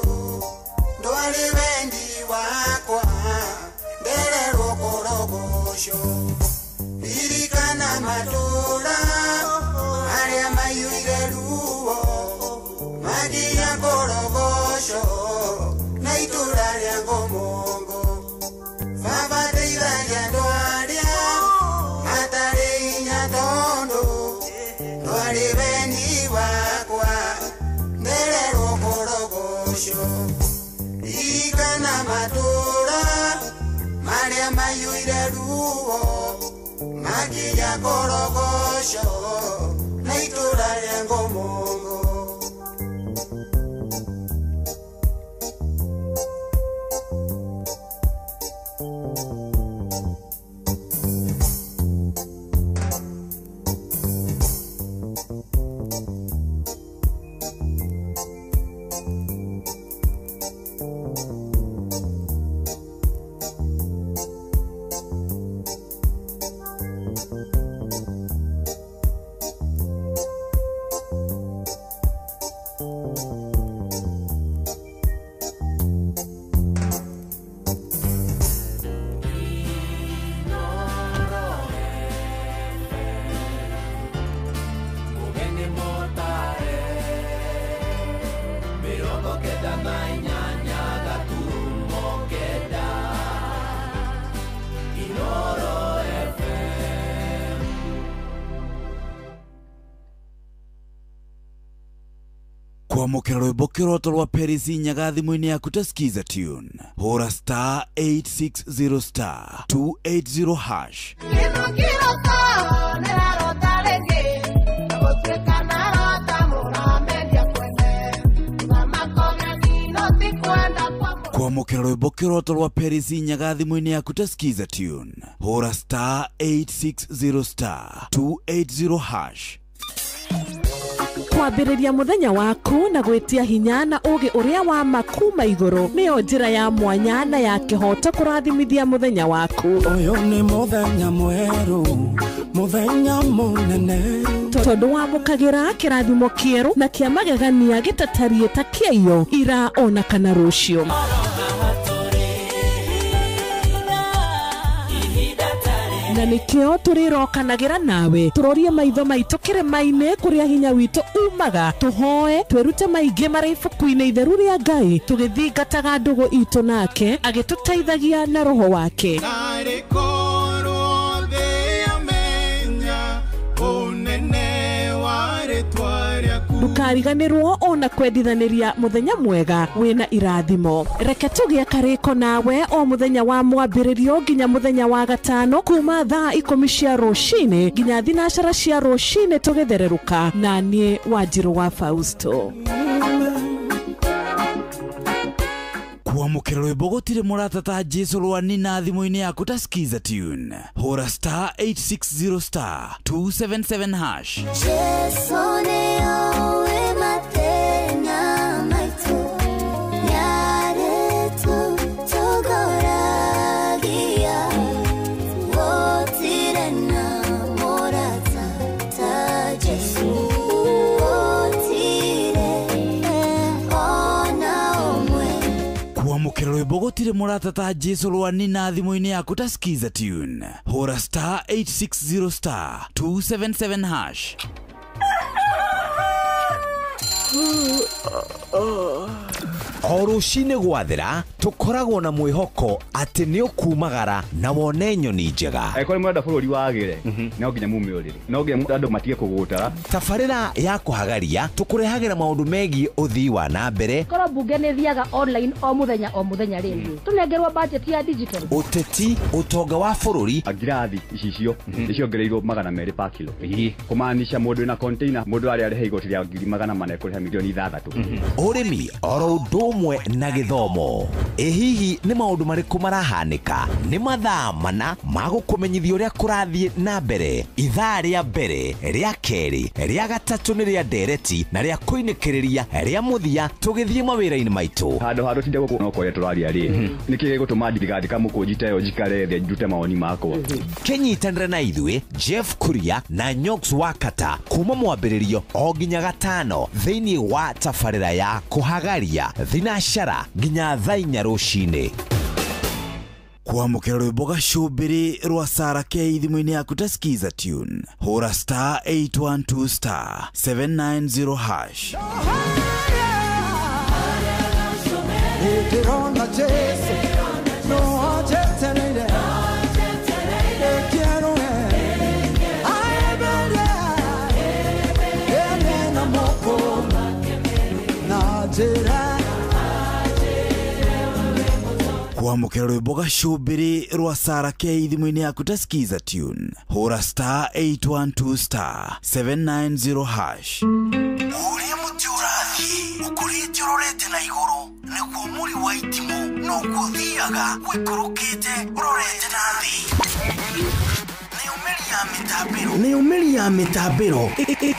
ndwarĩ wendi wakwa ndererwo korogoco ririkana matũra arĩa maiyũire ruo magia korogoco na itũra rĩa Ngomongo baba teithagia andũ arĩa matarĩ hinya tondũ ndwarĩ wendi wakwa ndererwo korogoco ririkana matũra marĩa maiyũire ruo magia korogoco na itũra rĩa Ngomongo.
Kwamũkĩra rwĩmbo kĩroto rwa Paris Nyaga thimũ-inĩ yaku ta Skiza Tune. Hũra star 860 star 280 hash. Kwamũkĩra rwĩmbo kĩroto rwa Paris Nyaga thimũ-inĩ yaku ta Skiza Tune. Hũra star 860 star 280 hash.
Kwambĩrĩria mũthenya waku na gwĩtia hinya na ũgĩ ũrĩa wa makuma igũrũ nĩyo njĩra ya mwanya na ya kĩhoto kũrathimithia mũthenya waku.
Ũyũ nĩ mũthenya mwerũ, mũthenya mũnene,
tondũ wamũkagĩra kĩrathimo kĩerũ na kĩa magegania gĩtatariĩ ta kĩaiyo ira ona kana rũciũ. Na nikio tũrĩrokanagĩra nawe tũrorie maitho maitũ kĩrĩma-inĩ kũrĩa hinya witũ umaga tũhoe twĩrute maingĩ marĩ ibuku-inĩ itheru rĩa Ngai tũgĩthingataga ndũgũ itũ nake agĩtũteithagia na roho wake. Ndũkariganĩrwo ona kwendithanĩria mũthenya mwega wĩna irathimo. Reke tũgĩe karĩko nawe o mũthenya wa mwambĩrĩrio nginya mũthenya wa gatano kuma thaa 10 cia rũcinĩ nginya 12 cia rũcinĩ tũgĩthererũka na niĩ Wanjirũ wa Fausto.
Kwamũkĩra rwĩmbo gũtirĩ mũrata ta Jesu rwa Nina thimũ-inĩ yaku ta Skiza Tune. Hũra star 860 star 277 hash.
Jesu nĩoĩ mathĩna maitũ, nĩarĩtũtongoragia, gũtirĩ na mũrata ta Jesu, gũtirĩ ona ũmwe.
Kwamũkĩra rwĩmbo gũtirĩ mũrata ta Jesu rwa Nina thimũ-inĩ yaku ta Skiza Tune. Hũra star 860 star 277 hash.
O rũcinĩ gwathera tũkoragwo na mwĩhoko atĩ nĩ ũkumagara na wone nyoni njega.
Angĩkorwo nĩ mũrenda bũrũri wagĩre, no nginya mume ũrĩrĩ, no nginya andũ matige kũgũtara.
Tabarĩra ya kũhagaria tũkũrehagĩra maũndũ megiĩ ũthii wa na mbere.
Korwo mbunge nĩ thiaga online o mũthenya rĩngĩ tũnengerwo budget ya digital.
Ũteti, ũtonga wa bũrũri.
Ngirathi icicio nĩciongereirwo 200 pa kilo, kũmaanisha mũndũ wĩna container mũndũ arĩa arĩha igoti rĩa 400,000 ekũrĩha milioni 6.
Ũrĩmi oro ũndũ ũmwe na gĩthomo. Ĩ hihi nĩ maũndũ marĩkũ marahanĩka? Nĩ mathaa mana ma gũkũmenyithia ũrĩa kũrathiĩ na mbere. Ithaa rĩa mbere, rĩa kerĩ, rĩa gatatũ nĩ rĩa ndereti na rĩa kũinĩkĩrĩria rĩa mũthia tũgĩthiĩ mawĩra-inĩ maitũ.
Handũ ha tũtinde gũkũ no kũrĩa tũraria rĩ, nĩkĩ gĩgũtũma ndigathika mũkũnji ta ĩyo njikare thĩ ndute mawoni makwa?
Kĩnyitanĩre na ithuĩ Jeff Kuria na Nyox Wakata kuma mwambĩrĩrio o nginya gatano thĩinĩ wa tabarĩra ya kũhagaria thinacara nginya thaa inya rũcinĩ.
Kwamũkĩra rwĩmbo gacũmbĩrĩ rwa Sarah K thimũ-inĩ yaku ta Skiza Tune, hũra star 812 star 790 hash.
Ndĩrona Jesu no anjetereire ekĩerũe aemere ene na moko na njĩra.
Kwamũkĩra rwĩmbo gacũmbĩrĩ rwa Sarah K thimũ-inĩ yaku ta Skiza Tune, hũra star 812 star 790 hash.
Ũrĩa mũtĩ ũrathiĩ ũkũrĩte ũrorete na igũrũ nĩguo mũri wa itimũ noguo ũthiaga ũikũrũkĩte ũrorete na thĩ. Nĩyo mĩri ya mĩtambĩro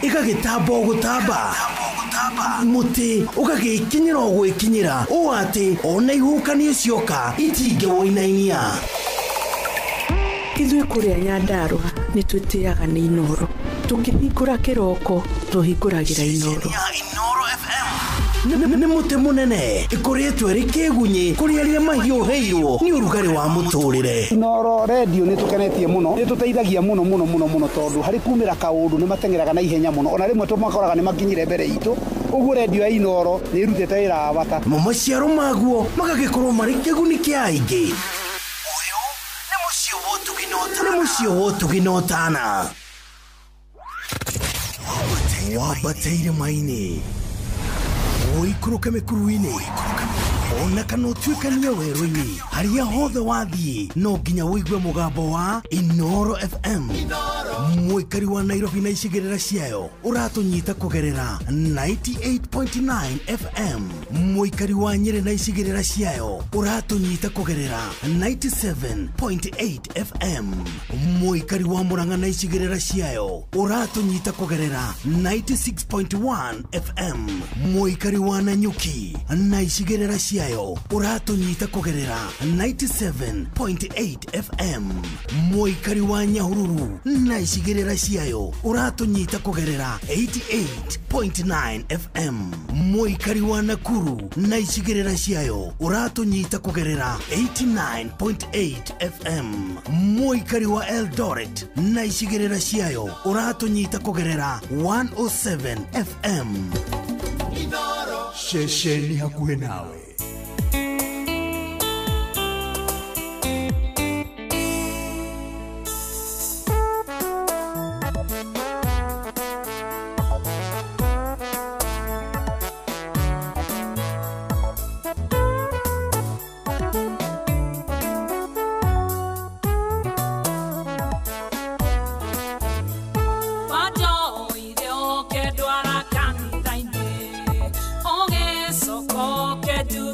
ĩgagĩtamba o gũtamba, mũtĩ ũgagĩkinyĩra o gwĩkinyĩra ũũ atĩ ona ihuhũkanio cioka itingĩwũinainia.
Ithuĩ kũrĩa Nyandarũa nĩ twĩtĩaga nĩ Inooro. Tũkĩhingũra kĩroko tũhingũragĩra Inooro.
Nĩ mũtĩ mũnene ĩkũrĩtwo ĩrĩ kĩgunyĩ kũrĩ arĩa mahiũhĩirwo nĩ ũrugarĩ wa mũtũrĩre.
Inooro redio nĩ tũkenetie mũno, nĩ tũteithagia mũno mũno mũno mũno tondũ harĩ kumĩra kaũndũ nĩ mateng'eraga na ihenya mũno, ona rĩmwe tũmakoraga nĩ makinyire mbere itũ. Ũguo redio ya Inooro nĩ ĩrutĩte wĩra wa bata.
Mo maciaro maguo magagĩkorwo marĩ kĩguni kĩa aingĩ. Ũyũ nĩ mũciĩ wa ũtugi na ũtana. Wambate irĩma-inĩ, ũikũrũke mĩkuru-inĩ, ona kana ũtuĩkanie werũ-inĩ, harĩa hothe wathiĩ no nginya ũigue mũgambo wa Inooro FM. Mũikari wa Nairobi na icigĩrĩra ciayo ũratũnyita kũgerera 98.9 FM. Mũikari wa Nyĩrĩ na icigĩrĩra ciayo ũratũnyita kũgerera 97.8 FM. Mũikari wa Murang'a na icigĩrĩra ciayo ũratũnyita kũgerera 96.1 FM. Mũikari wa Nanyuki na icigĩrĩra ciayo ũratũnyita kũgerera 97.8 FM. Mũikari wa Nyahururu na icigĩrĩra ciayo ũratũnyita kũgerera 88.9 FM. Mũikari wa Nakuru na icigĩrĩra ciayo ũratũnyita kũgerera 89.8 FM. Mũikari wa Eldoret na icigĩrĩra ciayo ũratũnyita kũgerera 107 FM.
Ceceni hakuhĩ nawe.
Oge soko kedu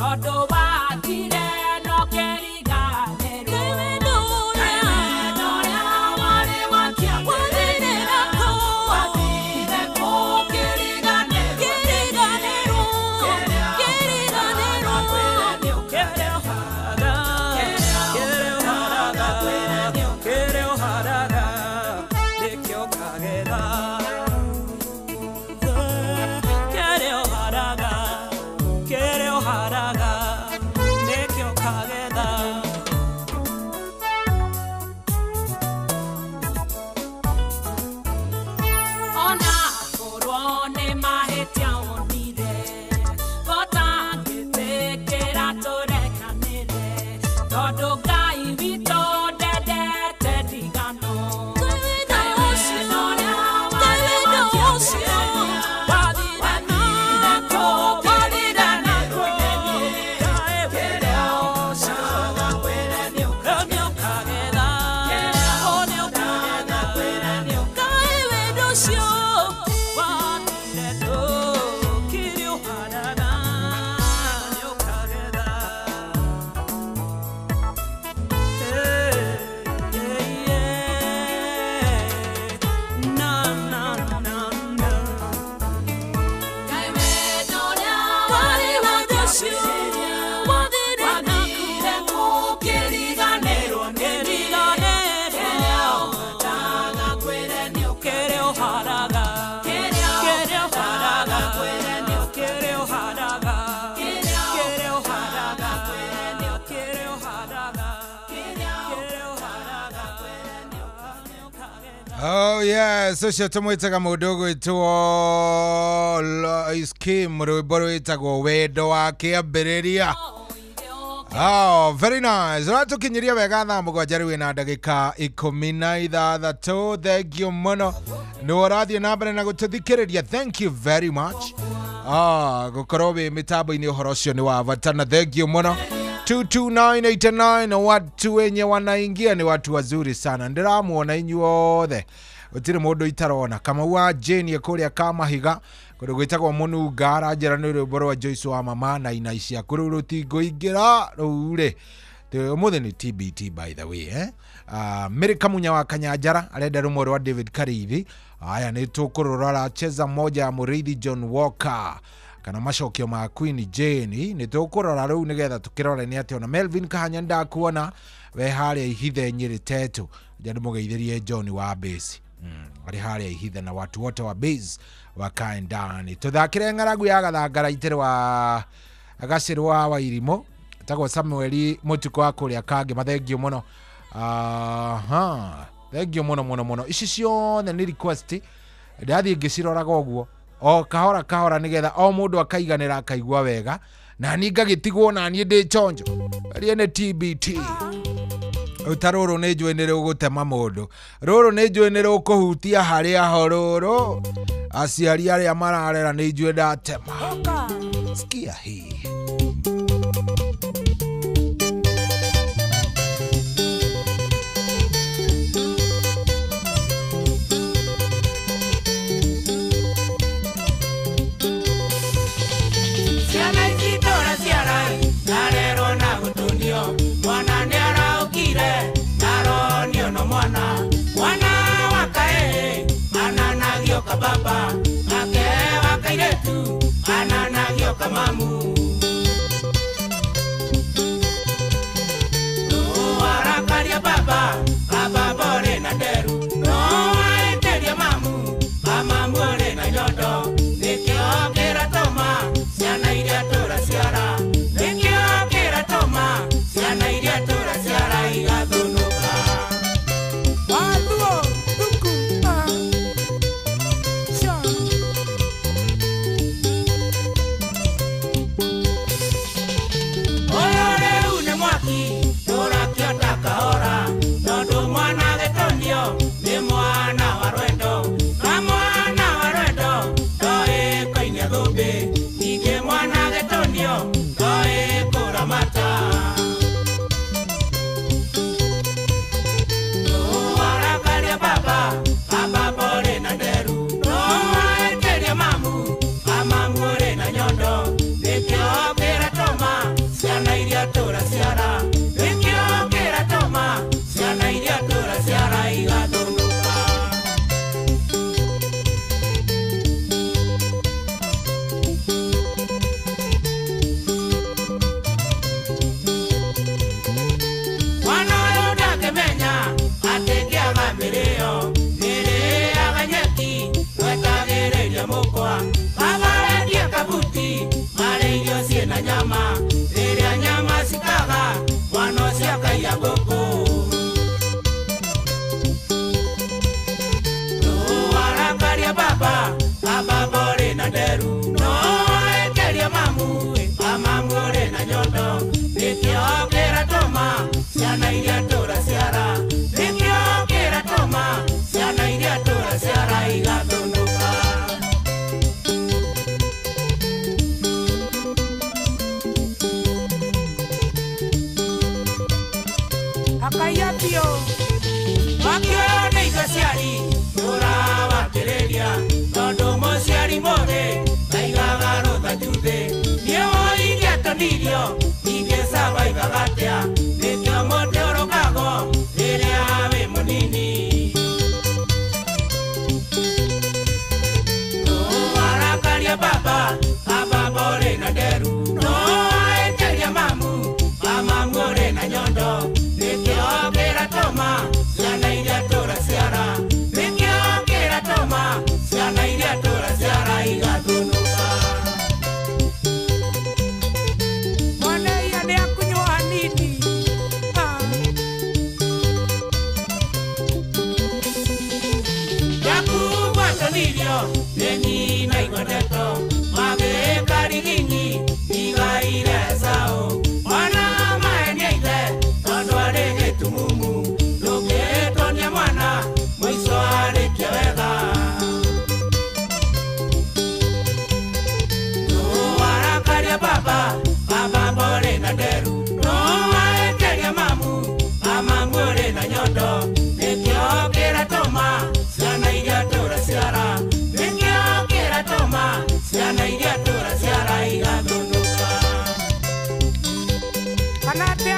Tondũ wathire no kĩriganĩrwo. Wendo ũrĩa warĩ wa kĩambĩrĩria, wathire kũkĩriganĩrwo nĩ Ona korwo nĩ mahĩtia wonire, gũtangĩtĩkĩra tũrekanĩre, tondũ Ngai witũ ndendete ndigano. Ngai wendo ũrĩa warĩ wa kĩambĩrĩria, wathire kũkĩriganĩrwo nĩ niĩ. Kĩrĩa ũhotaga kwĩre nĩũkagetha. Kĩrĩa kwĩre nĩũkagetha. Ngai wendo ũcio wathire kĩrĩa ũhanaga nĩũkagetha. Na na na na. Ngai wendo ũrĩa warĩ wa kĩambĩrĩria, wathire kũkĩriganĩrwo nĩ niĩ. Kĩrĩa ũhotaga kwĩre nĩũkĩrĩa ũharaga. Kĩrĩa ũharaga kwĩre nĩũkĩrĩa ũharaga. Kĩrĩa ũharaga kwĩre nĩũkĩrĩa ũharaga. Kĩrĩa ũharaga kwĩre nĩũkagetha.
Oh yes, ũcio tũmwĩtaga mũndũ ũgwĩtwo Lois Kim, rwĩmbo rwĩtagwo wendo wa kĩambĩrĩria. Oh, very nice. Ũratũkinyĩria wega thaa 7 rĩu na ndagĩka 16. Thank you mũno nĩ ũrathiĩ na mbere na gũtũthikĩrĩria. Thank you very much. Gũkorwo wĩ mĩtambo-inĩ ũhoro ũcio nĩ wa bata na thank you mũno. 22989 watu wenye wanaingia ni watu wazuri sana. Ndĩramuona inyuothe, gũtirĩ mũndũ itarona. Kamau wa Jane kũrĩa Kamahiga kũndũ gwĩtagwo Mũnunga aranjĩra nĩ rwĩmbo rwa Joyce wa mama na ina ciaku rũu rũtingũingĩra rũu rĩ ũmũthĩ nĩ TBT by the way eh? Mary Kamunya wa Kanyanjara arenda rũmwe rwa David Kariithi. Aya nĩ tũkũrũrora cheza moja ya Mũrĩithi John Walker kana macokio ma Queen Jane nĩ tũkũrora rĩu nĩgetha tũkĩrore nĩ atĩa. Ona Melvin Kahanya ndakuona we harĩa Ihithe Nyĩrĩ Tetũ nja ndĩmũgeithĩrie John wa Base arĩ harĩa Ihithe na watu wote wa Base wakae ndani. Tũthakĩre ng'aragu ya gathangara itĩrĩ wa gacĩrũ wa Wairimũ tagwo Samueli Mũtukũ wa kũrĩa Kangĩ. Mathengio mũno. Aha, thengio mũno mũno mũno. Ici ciothe nĩ request ndathiĩ ngĩciroraga ũguo o kahora kahora nĩgetha o mũndũ akaiganĩra akaigua wega na niĩ ngagĩtigwo na niĩ ndĩ chonjo. Rie nĩ TBT. Ta rũrũ nĩ njũĩ nĩ rũgũtema mũndũ, rũrũ nĩ njũĩ nĩ rũkũhutia harĩa ho rũrũ aciari arĩa mararera nĩ njũĩ ndatema. Sikia hii.
Ciana ici tũraciara narerwo na gũtunio, mwana nĩaraũkire naronio no mwana, mwana wa kaĩ ananagio ka baba, nake wa kairĩtu ananagio ka mamu.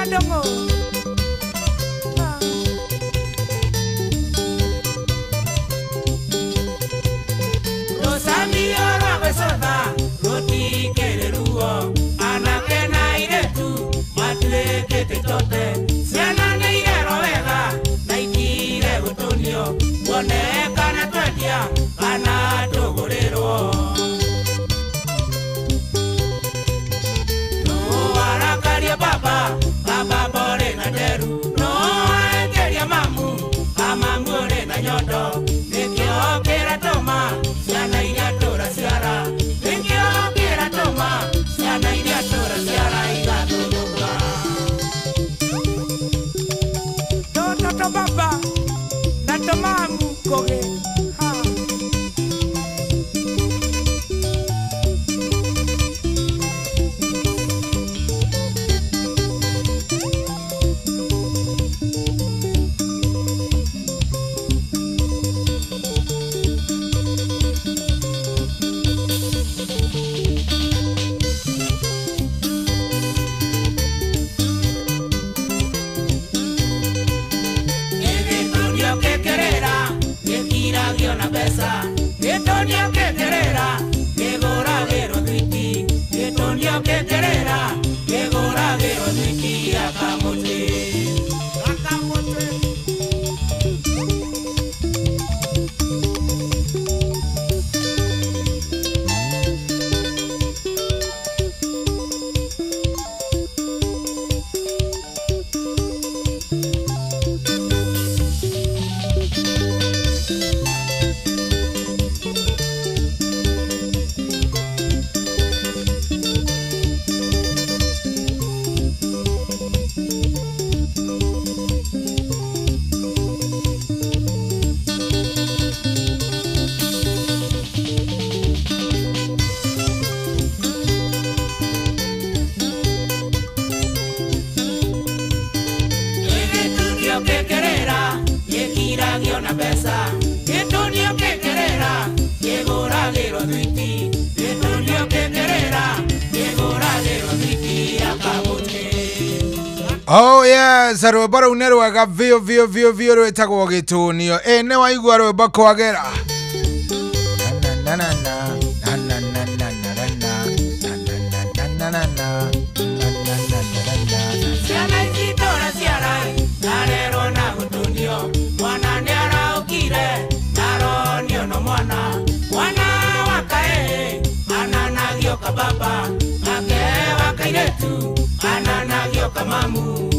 Ndũng'ũ.
Rũcamio rwa gwĩcũtha rũtikĩrĩ ruo, anake na airĩtu matuĩkĩte tote. Ciana nĩ irerwo wega na itire gũtũnio, muone kana twendia kana tũgũrĩrwo. Nũwarakaria baba, baba borĩ na nderu, nũwaenjeria mamu, amamu ũrĩ na nyondo. Nĩkĩo kĩratũma ciana iria tũraciara, nĩkĩo kĩratũma ciana iria tũraciara igatũthũka.
Tũtũ tũ baba na tũmamu kũgĩ.
Gĩtũnio kĩkĩrĩra gĩkiragio na mbeca, gĩtũnio kĩkĩrĩra kĩgũragĩrwo thwiti, gĩtũnio kĩkĩrĩra kĩgũragĩrwo thwiti ya kamũtĩ. Gĩtũnio kĩkĩrĩra gĩkiragio na mbeca, gĩtũnio kĩkĩrĩra kĩgũragĩrwo thwiti, gĩtũnio kĩkĩrĩra kĩgũragĩrwo thwiti ya kamũtĩ.
Oh yes, rwĩmbo rũu nĩ rwega biũ biũ biũ biũ rwĩtagwo gĩtũnio. Ĩ nĩ waigua rwĩmbo kwagĩra. Na na na na na na na na na na na na na na na na na na na.
Ciana ici tũraciara ndarerwo na gũtũnio, mwana nĩaraũkire ndaronio no mwana, mwana wa kaĩ ananagio kababa, nake wa kairĩtu ananagio kamamu.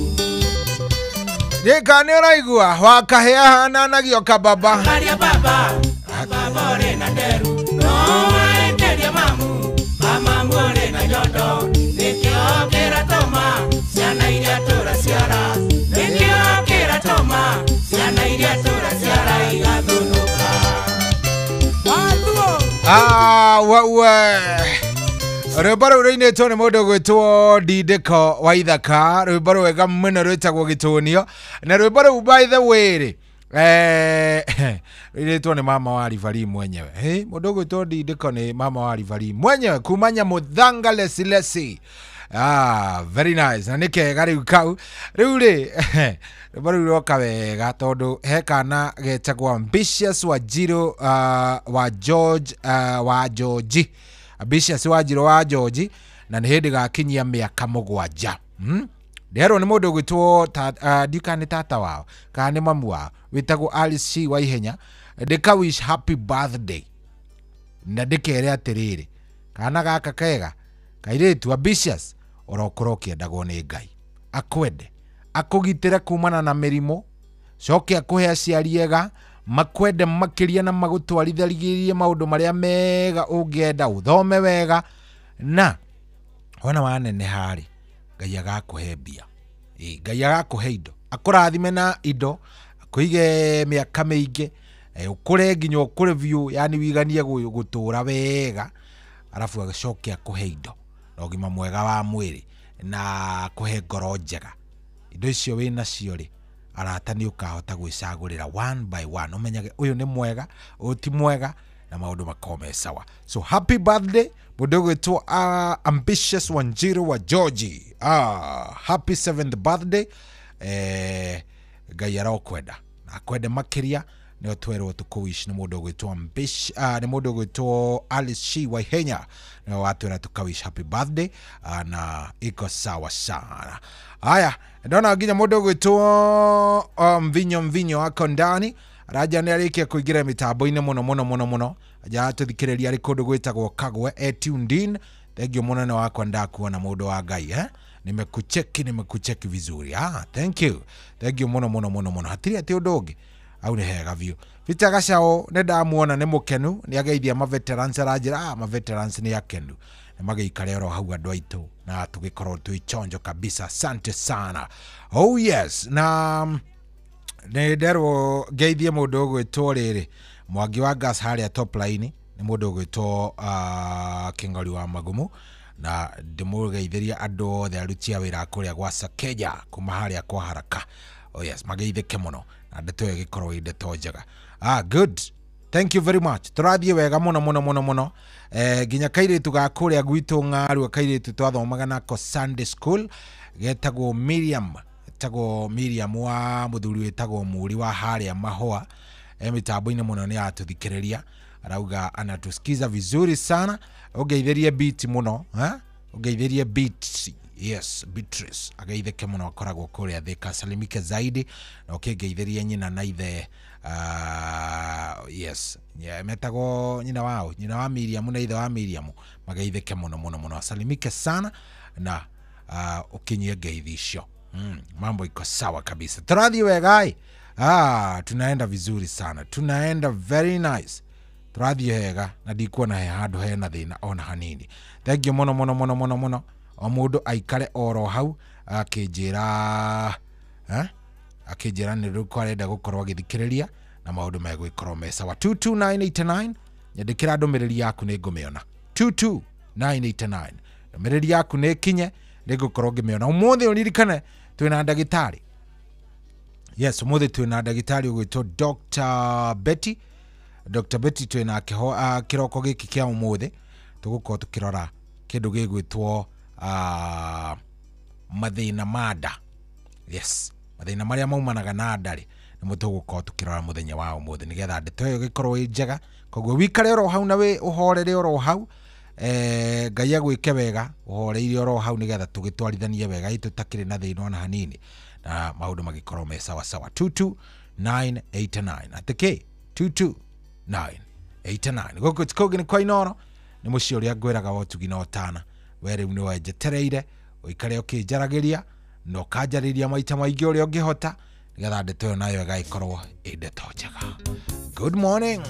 Rĩka nĩ ũraigua wakahĩa hananagio kababa.
Karia baba, baba ũrĩ na nderu, no waenderia mamu, amamu ũrĩ na nyondo. Nĩkĩo kĩratũma ciana iria tũraciara, nĩkĩo kĩratũma ciana iria tũraciara igathũnũka.
Ah, wewe. Rwĩmbo rũu rũinĩtwo nĩ mũndũ ũgwĩtwo Ndindĩko wa Ithaka, rwĩmbo rwega mũno rwĩtagwo gĩtũnio. Na rwĩmbo rũu by the way rĩ, rũinĩtwo nĩ mama wa Rivari mwenyewe. Hey, mũndũ ũgwĩtwo Ndindĩko nĩ mama wa Rivari mwenyewe kuma Nyamuthanga Lesilesi. Ah, very nice. Na nĩ kega rĩu kau. Rĩu rĩ, rwĩmbo rũu rwoka wega tondũ he kana getagwo Ambitious Wanjiru wa George wa George. Ambitious Wanjiru wa George na nĩ hĩndĩ gakinyia mĩaka 7. Nderwo nĩ mũndũ ũgwĩtwo ndiũĩ kana nĩ tata wao kana nĩ mamu wao wĩtagwo Alice C wa Ihenya, ndĩka wish happy birthday na ndĩkere atĩrĩrĩ, kana gaka kega kairĩtu Ambitious orokorwo ũkĩendagwo nĩ Ngai akwende akũgitĩre kumana na mĩrimũ, coke akũhe aciari ega makwende makĩria na magũtwarithĩrie maũndũ marĩa mega ũngĩenda, ũthome wega na wona waneneha rĩ, Ngai agakũhe mbia. Ngai agakũhe indo, akũrathime na indo, akũige mĩaka mĩingĩ, ũkũre nginya ũkũre biũ, yani wiganie gũtũra wega, arabu acoke akũhe indo na ũgima mwega wa mwĩrĩ na akũhe ngoro njega. Indo icio wĩ nacio rĩ, arata nĩ ũkahota gwĩcagũrĩra one by one, ũmenyage ũyũ nĩ mwega, ũyũ ti mwega, na maũndũ makorwo me sawa. So happy birthday mũndũ ũgwĩtwo Ambitious Wanjiru wa George. Happy 7th birthday. Ngai arokwenda na akwende makiria nä twerwo tå nä må ndå gwätwo nä må ndå gwätwo Alice Shi Waihenya nä watwä tå happy birthday na iko sawa sana. Aya ndona nginya må ndå gwätwo mvinyo ako ndani raja nä arä kia kå ingä ra mä tambo-inä må no må no må no må no aja tå thikä rä ria arä kå ndå gwä tagwo Kagwe e tuned in. Thank you munene wakwa ndakuona må ndå wa Ngai nimekucheki vizuri. Thank you muno muno muno muno hatirĩ atĩ ũndũ ũngĩ au nĩ hega biũ. Peter Gacao nĩ ndamuona nĩ mũkenu nĩ ageithia ma veterans aranjĩra ma veterans nĩ akenu nĩ magĩikare oro hau andũ aitũ na tũgĩkorwo twĩ chonjo kabisa. Asante sana. Oh yes, na nĩ nderwo ngeithie mũndũ ũgwĩtwo rĩrĩ Mwangi wa gas harĩa top line nĩ mũndũ ũgwĩtwo Kĩng'ori wa Magumu na ndĩmũgeithĩria andũ othe aruti a wĩra kũrĩa gwa Sakeja kuma harĩa kwa Haraka. Oh yes, mageithĩke mũno na ndeto ĩyo ĩgĩkorwo ĩ ndeto njega. Good, thank you very much. Tũrathiĩ wega mũno mũno mũno mũno. Nginya kairĩtu ga kũrĩa gwitũ Ng'arua, kairĩtu twathomaga nako Sunday school getagwo Miriam, etagwo Miriam wa mũthuri wĩtagwo Mũri wa harĩa Mahũa. Mĩtambo-inĩ mũno nĩ atũthikĩrĩria arauga anatusikiza vizuri sana. Ũngeithĩrie beat mũno, ũngeithĩrie beat. Yes, Beatrice ageithĩke mũno akoragwo kũrĩa Thika, salimike zaidi na ũkĩngeithĩrie nyina na ithe. Yes, metagwo nyina wao, nyina wa Miriam na ithe wa Miriam, mageithĩke mũno mũno mũno, salimike sana na ukinyie ngeithi icio. Mambo iko sawa kabisa, tũrathiĩ wega. Tunaenda vizuri sana, tunaenda very nice, tũrathiĩ wega na ndikuona he handũ hena thĩna ona hanini. Thank you mũno mũno mũno mũno mũno. O mũndũ aikare oro hau akĩnjĩra akĩnjĩra nĩ rũkũ arenda gũkorwo agĩthikĩrĩria na maũndũ megũgĩkorwo me sawa. 22989 nyandĩkĩra ndũmĩrĩri yaku nĩ ngũmĩona. 22989 ndũmĩrĩri yaku nĩ kinye nĩ ngũkorwo ngĩmĩona. Ũmũthĩ ũririkane twĩna ndagĩtarĩ. Yes, ũmũthĩ twĩna ndagĩtarĩ ũgwĩtwo Dr. Betty. Dr. Betty twĩna kĩroko gĩkĩ kĩa ũmũthĩ tũgũkorwo tũkĩrora kĩndũ gĩgwĩtwo mathĩna ma nda. Yes, mathĩna marĩa maumanaga na nda rĩ nĩmo tũgũkorwo tũkĩrora mũthenya wa ũmũthĩ nĩgetha ndeto ĩyo ĩgĩkorwo ĩ njega. Koguo wikare oro hau na wĩ ũhorere oro hau, Ngai agwĩke wega ũhoreire oro hau nĩgetha tũgĩtwarithanie wega ĩ tũtakĩrĩ na thĩna ona hanini na maũndũ magĩkorwo me sawa sawa. 22989 atĩ kĩ 22989 gũkũ kũngĩ nĩ kwa Inooro nĩ mũciĩ ũrĩa ngwĩraga wa ũtugi na ũtana. We rĩu nĩ wenjetereire ũikare ũkĩnjaragĩria na ũkanjarĩria maita maingĩ ũrĩa ũngĩhota nĩgetha ndeto ĩyo nayo ĩgagĩkorwo ĩ ndeto njega. Good morning.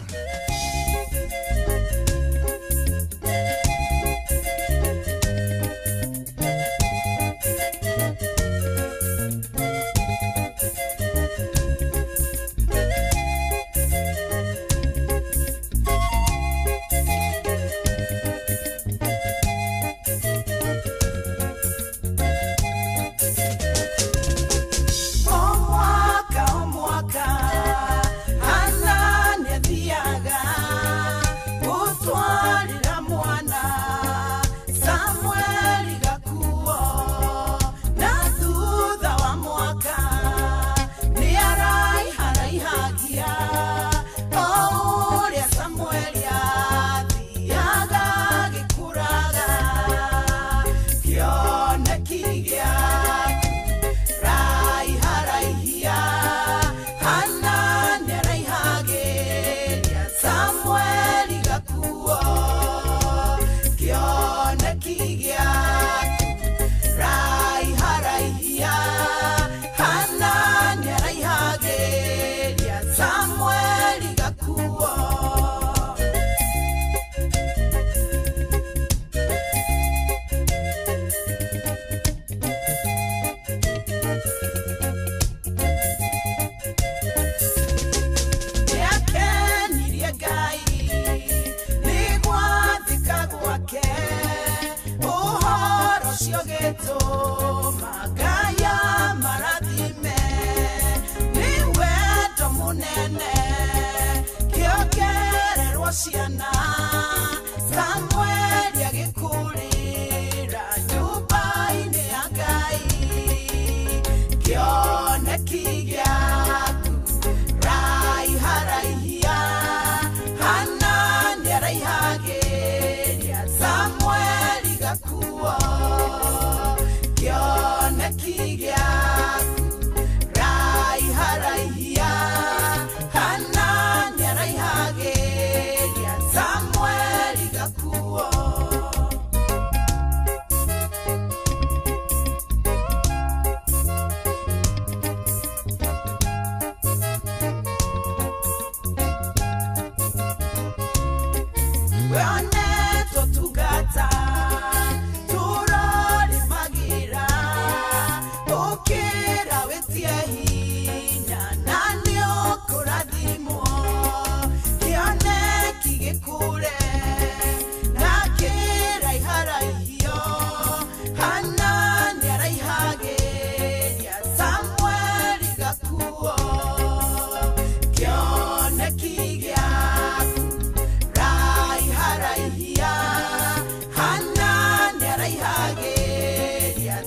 Ciana Samuel agĩkũrĩra nyũmba-inĩ ya Ngai.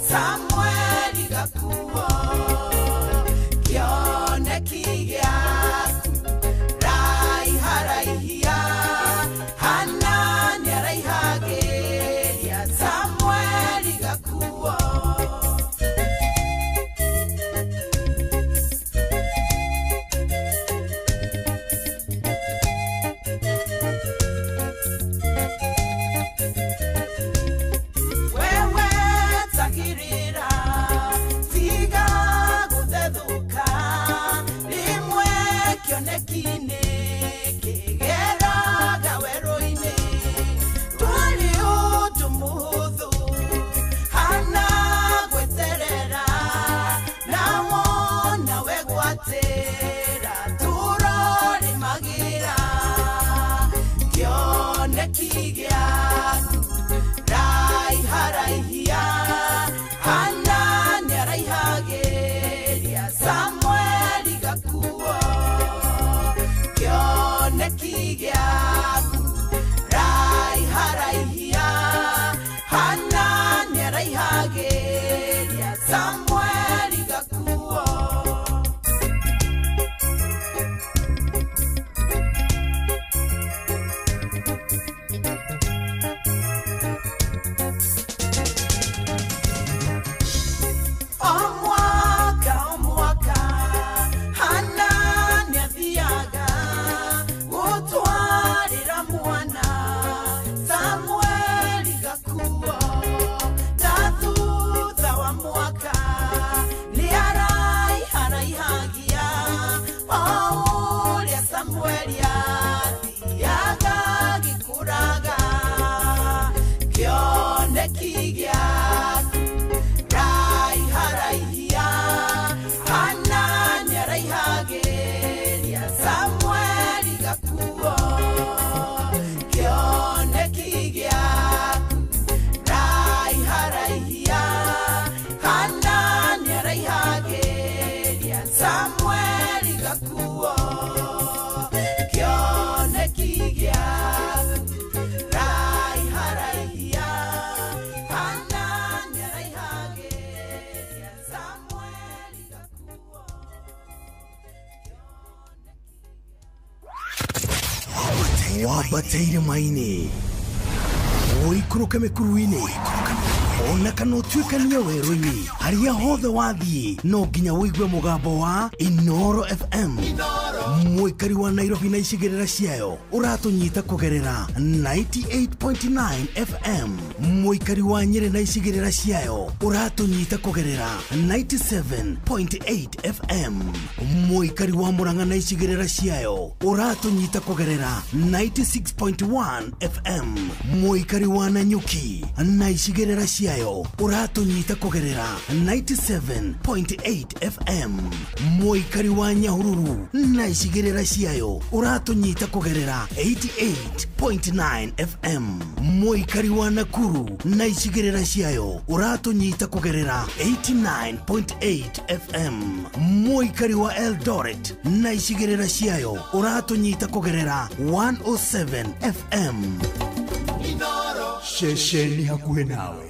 Samueli gakuo kĩoneki gĩaku raiharaihia Hana nĩaraihagĩria Samueli gakuo. Wewe takirira tiga guthethuka rimwe kĩoneki-inĩ kĩgeraga werũ-inĩ twari ũndũ mũhũthũ Hana gweterera na wona we gwatĩra tũrorĩmagĩra kĩoneki gĩaku raiharaihia Hana nĩaraihagĩria Samueli gakuo kĩoneki gĩaku raiharaihia Hana nĩaraihagĩria Samueli gakuo. O mwaka Hana nĩathiaga gũtwarĩra mwana Samueli gakuo na thutha wa mwaka nĩaraiharaihagia o ũrĩa Samueli athiaga agĩkũraga kĩoneki gĩaku raiharaihia Hana nĩaraihagĩria Samueli gakuo kĩoneki gĩaku raiharaihia Hana nĩaraihagĩria Samueli gakuo kĩoneki gĩaku raiharaihia Hana nĩaraihagĩria Samueli gakuo.
Wambate irĩma-inĩ ũikũrũke mĩkuru-inĩ ona kana ũtuĩkanie werũ-inĩ harĩa hothe wathiĩ no nginya ũigue mũgambo wa Inoro FM. Mũikari wa Nairobi na icigĩrĩra ciayo ũratũnyita kũgerera 98.9 FM. Mũikari wa Nyĩrĩ na icigĩrĩra ciayo ũratũnyita kũgerera 97.8 FM. Mũikari wa Murang'a na icigĩrĩra ciayo ũratũnyita kũgerera 96.1 FM. Mũikari wa Nanyuki na icigĩrĩra ciayo ũratũnyita kũgerera 97.8 FM. Mũikari wa Nyahururu na icigĩrĩra ciayo ũratũnyita kũgerera 88.9 FM. Mũikari wa Nakuru na icigĩrĩra ciayo ũratũnyita kũgerera 89.8 FM. Mũikari wa Eldoret na icigĩrĩra ciayo ũratũnyita kũgerera 107 FM. Ceceni hakuhĩ nawe.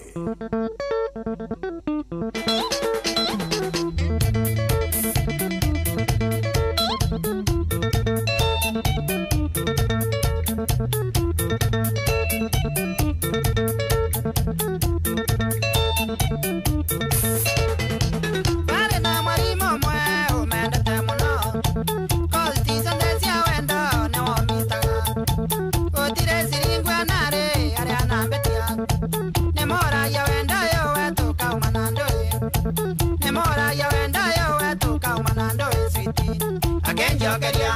Pare na mwalimu mwe umendete muno Koltizo ndecia wendo nĩ womitaga Gũtirĩ ciringwa narĩ arĩa nambetia Nĩ moragia wendo ũyũ wetũkauma na ndũĩ Nĩ moragia wendo ũyũ wetũkauma na ndũĩ switi Akĩnjokeria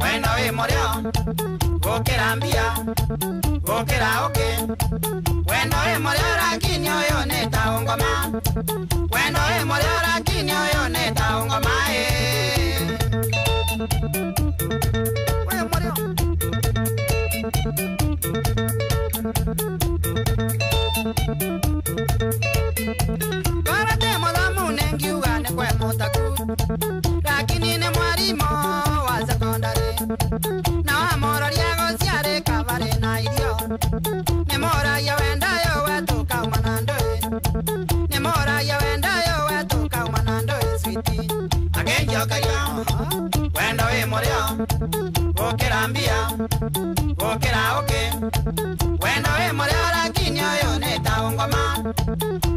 wendo wĩ mũrĩo Gũkĩra mbia gũkĩra ũkĩ Wendo wĩ mũrĩo lakini ũyũ nĩ ta ũngoma Wendo wĩ mũrĩo lakini ũyũ nĩ ta ũngoma ĩ Wĩ mũrĩo Karate mũthomu nĩngiuga nĩ kwe mũtaku Lakini nĩ mwarimũ wa sekondari Na wamũroria gũciarĩ kabarĩ na irio Nĩ mũragia wendo ũyũ wetũkauma na ndũĩ Nĩ Nĩmoragia wendo ũyũ wetu kauma na ndũĩ switi akĩnjokeria wendo wĩ mũrĩo gũkĩra mbia gũkĩra ũkĩ wendo wĩ mũrĩo lakini ũyũ nĩ ta ngoma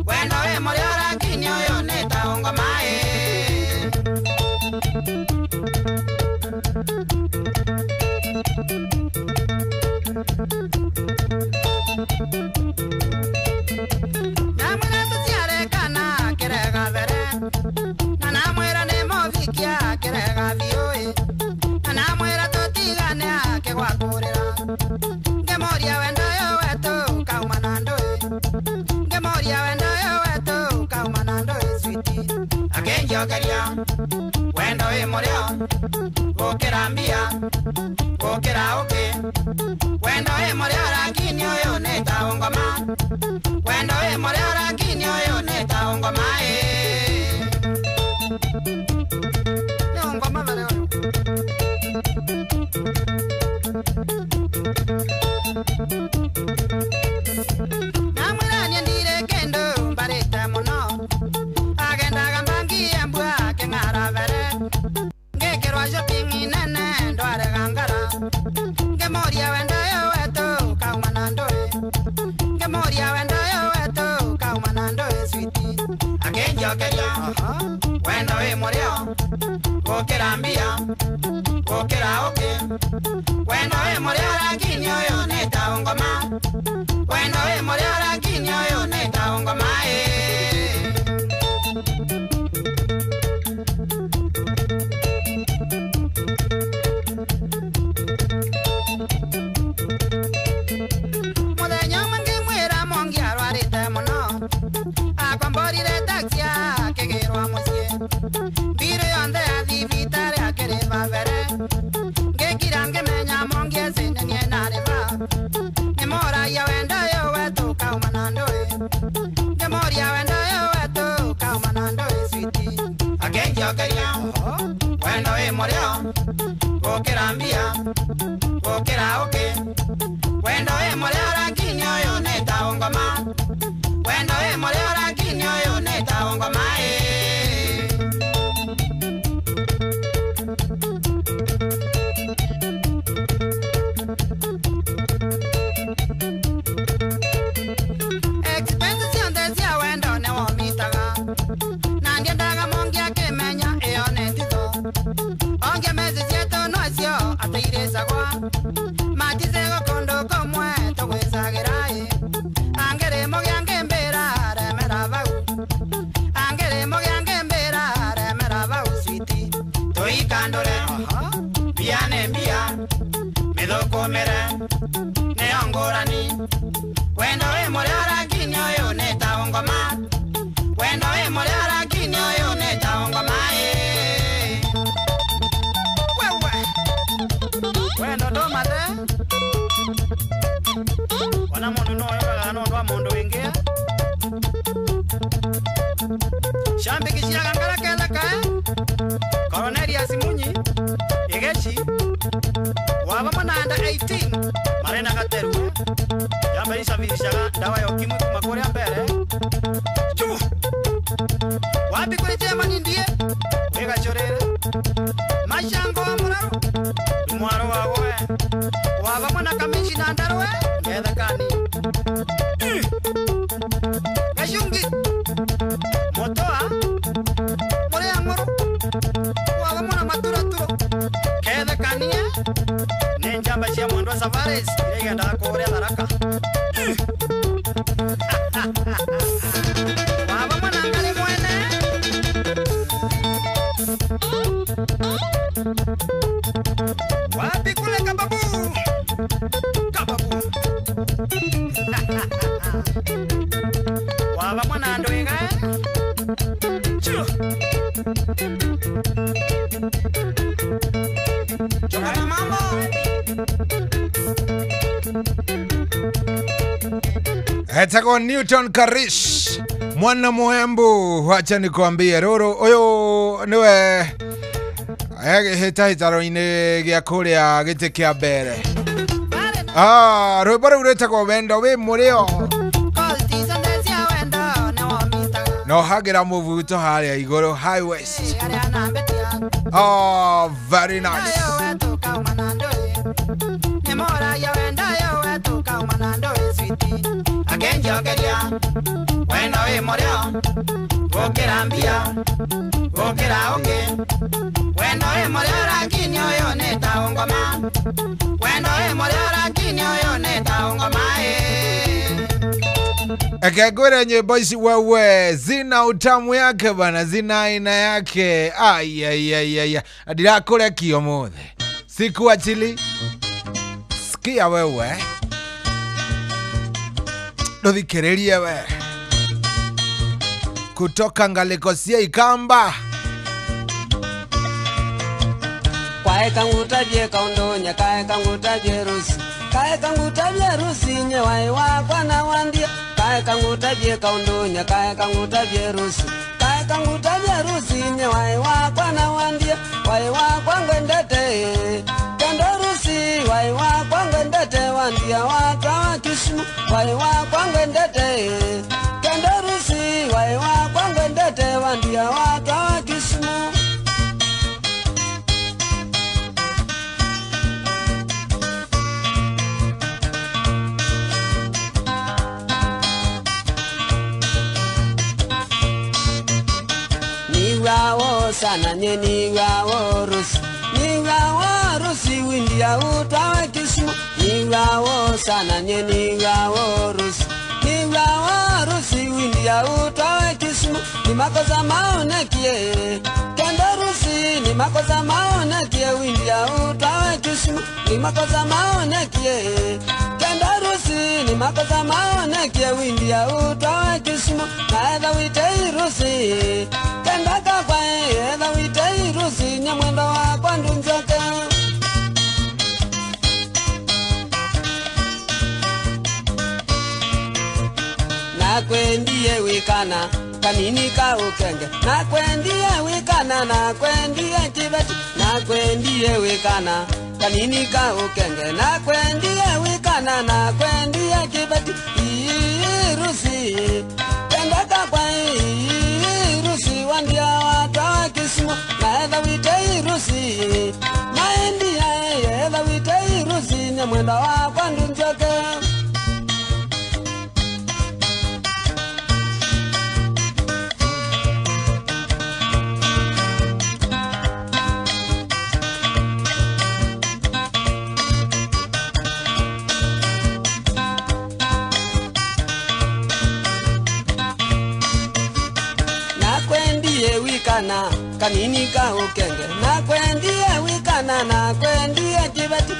wendo wĩ mũrĩo lakini ũyũ nĩ ta ngoma ĩ. Namwĩra tũciarekana kĩrega mbere na namwĩra nĩ mũvikia kĩrega biũ ĩ na namwĩra tũtigane akĩgwakũrĩra ngĩmũria wendo ũyũ wetu kauma na ndũĩ ngĩmũria wendo ũyũ wetu kauma na ndũĩ switi akĩnjokeria wendo wĩ mũrĩo gũkĩra mbia gũkĩra ũkĩ wendo wĩ mũrĩo lakini ũyũ nĩ ta ngoma wendo wĩ mũrĩo lakini ũyũ nĩ ta ngoma ĩ nĩ ngoma mbere ũyũ. Namwĩra nyendire kĩndũ mbarĩte mũno agendaga mbangie mbua akĩng'ara mbere ngĩkĩrwo shopping nene ndwarega ngara ngĩmũria wendo ũyũ wetu kauma na ndũĩ ngĩmũria wendo ũyũ wetu kauma na ndũĩ switi akĩnjokeria wendo wĩ mũrĩo gũkĩra mbia gũkĩra ũkĩ wendo wĩ mũrĩo lakini ũyũ nĩ ta ngoma wendo wĩ mũrĩo lakini ũyũ nĩ ta ngoma ĩ. Mũthenya ũmwe ngĩmwĩra Mongi arwarĩte mũno akomborire taxi akĩgĩrwo mũciĩ mbirũ yonthe ya thibitarĩ akĩrĩba mbere ngĩkira ngĩmenya Mongi ecindanie narĩba nĩmoragia wendo ũyũ wetu kauma na ndũĩ ngĩmũria wendo ũyũ wetu kauma na ndũĩ switi akĩnjokeria wendo wĩ mũrĩo gũkĩra mbia gũkĩra ũkĩ wendo wĩ mũrĩo lakini ũyũ nĩ ta ngoma wendo wĩ mũrĩo lakini ũyũ nĩ ta ngoma ĩ. Expenses ciothe cia wendo nĩwomitaga na ndiendaga Mongi akĩmenya ĩyo nĩ titho onge meci cietũ nocio atĩirĩcagwa maticego kũndũ kũmwe tũgwĩcagĩra ĩ angĩrĩ mũgĩa ngĩmbĩra remera bau angĩrĩ mũgĩa ngĩmbĩra remera bau switi tũikandũre mbia nĩ mbia mĩthũkũmĩre nĩyo ngũrani wendo wĩ mũrĩo lakini ũyũ nĩ ta ngoma wendo wĩ mũrĩo lakini ũyũ nĩ ta ngoma ĩ. Wewe wendo ndũmathe ona mũndũ no oyũraga no ũndũ wa mũndũ wĩngĩ shambiki ciaga ngara ketheka Cornelius Munyi Igeci waba mananda 18 marĩ na gateru yamba icabicaga ndawa ya ukimwi kuma kũrĩa mbere chu wapi kũrĩ chairman ndie wĩgacũrĩre macango wa mũraru mwaro wa gwe waba mwana kamishina ndarwe ngethekani gacungi motoa mũrĩa ng'ũrũ waba mwana maturaturo kethekanie nĩ njamba cia mwendwa safaris iria igendaga kũrĩa Tharaka waba mwana ngarĩ mwene wapi kule kababu kababu waba mwana andũ ĩga chu Chokana mambo.
Etagwo Newton Karish mwana Muembu, wacha nikwambie ruru uyu niwe gĩhĩtahĩtano-inĩ gĩa kũrĩa gĩtĩ kĩa mbere. Rwĩmbo rũu rwĩtagwo wendo wĩ mũrĩo. No hagira muvuto haria iguru high waist. Oh, very nice. Ekegwere nyimbo ici wewe zina utamu yake bana, zina aina yake. Ai ai ai ai, ndirakurekia ũmũthĩ, sikuachili. Sikia wewe, nduthikĩrĩrie we, kutoka ngaliko cia Ikamba.
Kwae kangutabie kaundonya, kae kangutabie rusi, kae kangutabie rusi nye wai wakwa na wandia. Kae kangutabie kaundonya, kae kangutabie rusi, kae kangutabie rusi nye wai wakwa na wandia. Wai wakwa ngwendete kendo rusi, wai wakwa ngwendete wandia wakwa wa Kisumu. Wai wakwa ngwendete kendo rusi, wai wakwa ngwendete wandia wakwa wa Kisumu. Niwawo sana nye niwawo rusi, niwawo rusi windia utwawe Kisumu. Niwawo sana nye niwawo rusi, niwawo rusi windia utwawe Kisumu. Ni makosa maonekie kendo rusi, ni makosa maonekie windia utwawe Kisumu. Ni makosa maonekie kendo rusi, ni makosa maonekie windia utwawe Kisumu. Naetha wite irusi kenda kakwae, etha wite irusi nye mwendo wakwa ndunjoke. Nakwendie wikana kanini ka ukenge, nakwendie wikana, nakwendie kibeti, nakwendie wikana kanini ka ukenge, nakwendie wikana, nakwendie kibeti. Irusi kenda kakwae, irusi wandia watwa Kisumu. Naetha wite irusi naendia, etha wite irusi nye mwenda wakwa ndunjoke. Nakwendie wikana kanini ka ukenge, nakwendie wikana, nakwendie kibeti.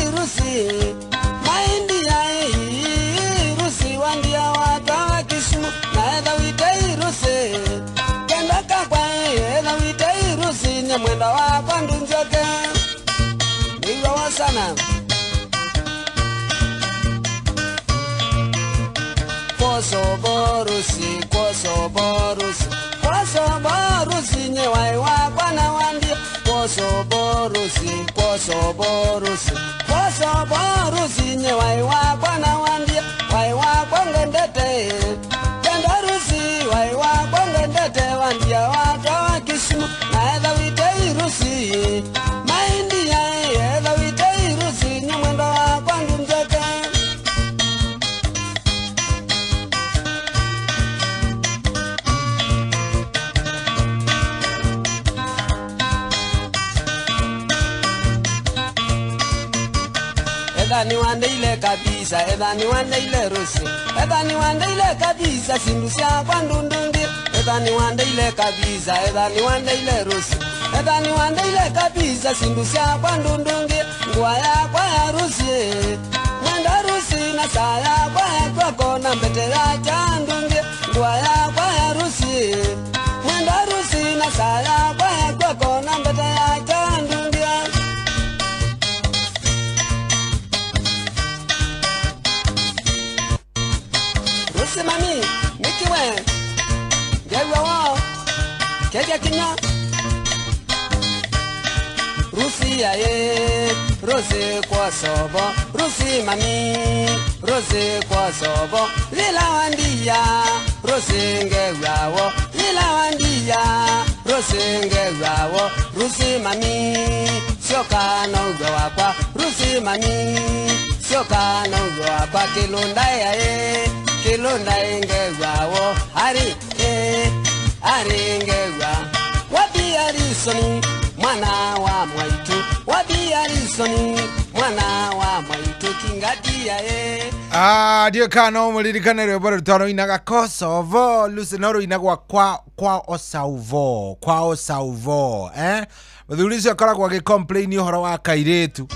Irusi maindia, irusi wandia watwa wa Kisumu. Naetha wite irusi kenda kakwae, etha wite irusi nye mwenda wakwa ndunjoke. Niwawo sana Kosoborusi, kosoborusi, kosoborusi nye wai wakwa na wandia. Kosoborusi, kosoborusi, kosoborusi nye wai wakwa na wandia. Wai wakwa ngwendete kendo rusi, wai wakwa ngwendete wandia wakwa wa Kisumu. Naetha wite irusi maindia, etha wite irusi nye mwendo wakwa ndunjoke. Ethani wandeile kabisa, ethani wandeile rusi, ethani wandeile kabisa sindu syakwa ndundungi. Ethani wandeile kabisa, ethani wandeile rusi, ethani wandeile kabisa sindu syakwa ndundungi. Ngua yakwa ya rusi, mwenda rusi na saa yakwa ya kwako na mbete ya chandungi. Ngua yakwa ya rusi, mwenda rusi na saa yakwa ya kwako na mbete ya chandungi. Rusi mami, nikiwe, ngewa wao, keja kinya. Rusi aye Rose kwa sobo Rusi mami Rose kwa sobo Lila wandia Rose ngewawo Lila wandia Rose ngewawo Rusi mami Shoka no wakwa Rusi mami Shoka no wakwa Kilunda aye Kilunda ngewawo Ari ari ngewa Wapi arisoni mwana wa mwaitu Wapi arisoni mwana wa mwaitu kingatia
Ah, ndio kana muririkane rwimbo rutano inaga Kosovo Lucy no ruinagwa kwa Osauvo kwa Osauvo muthuri ucio akoragwo agĩcomplain ũhoro wa kairĩtu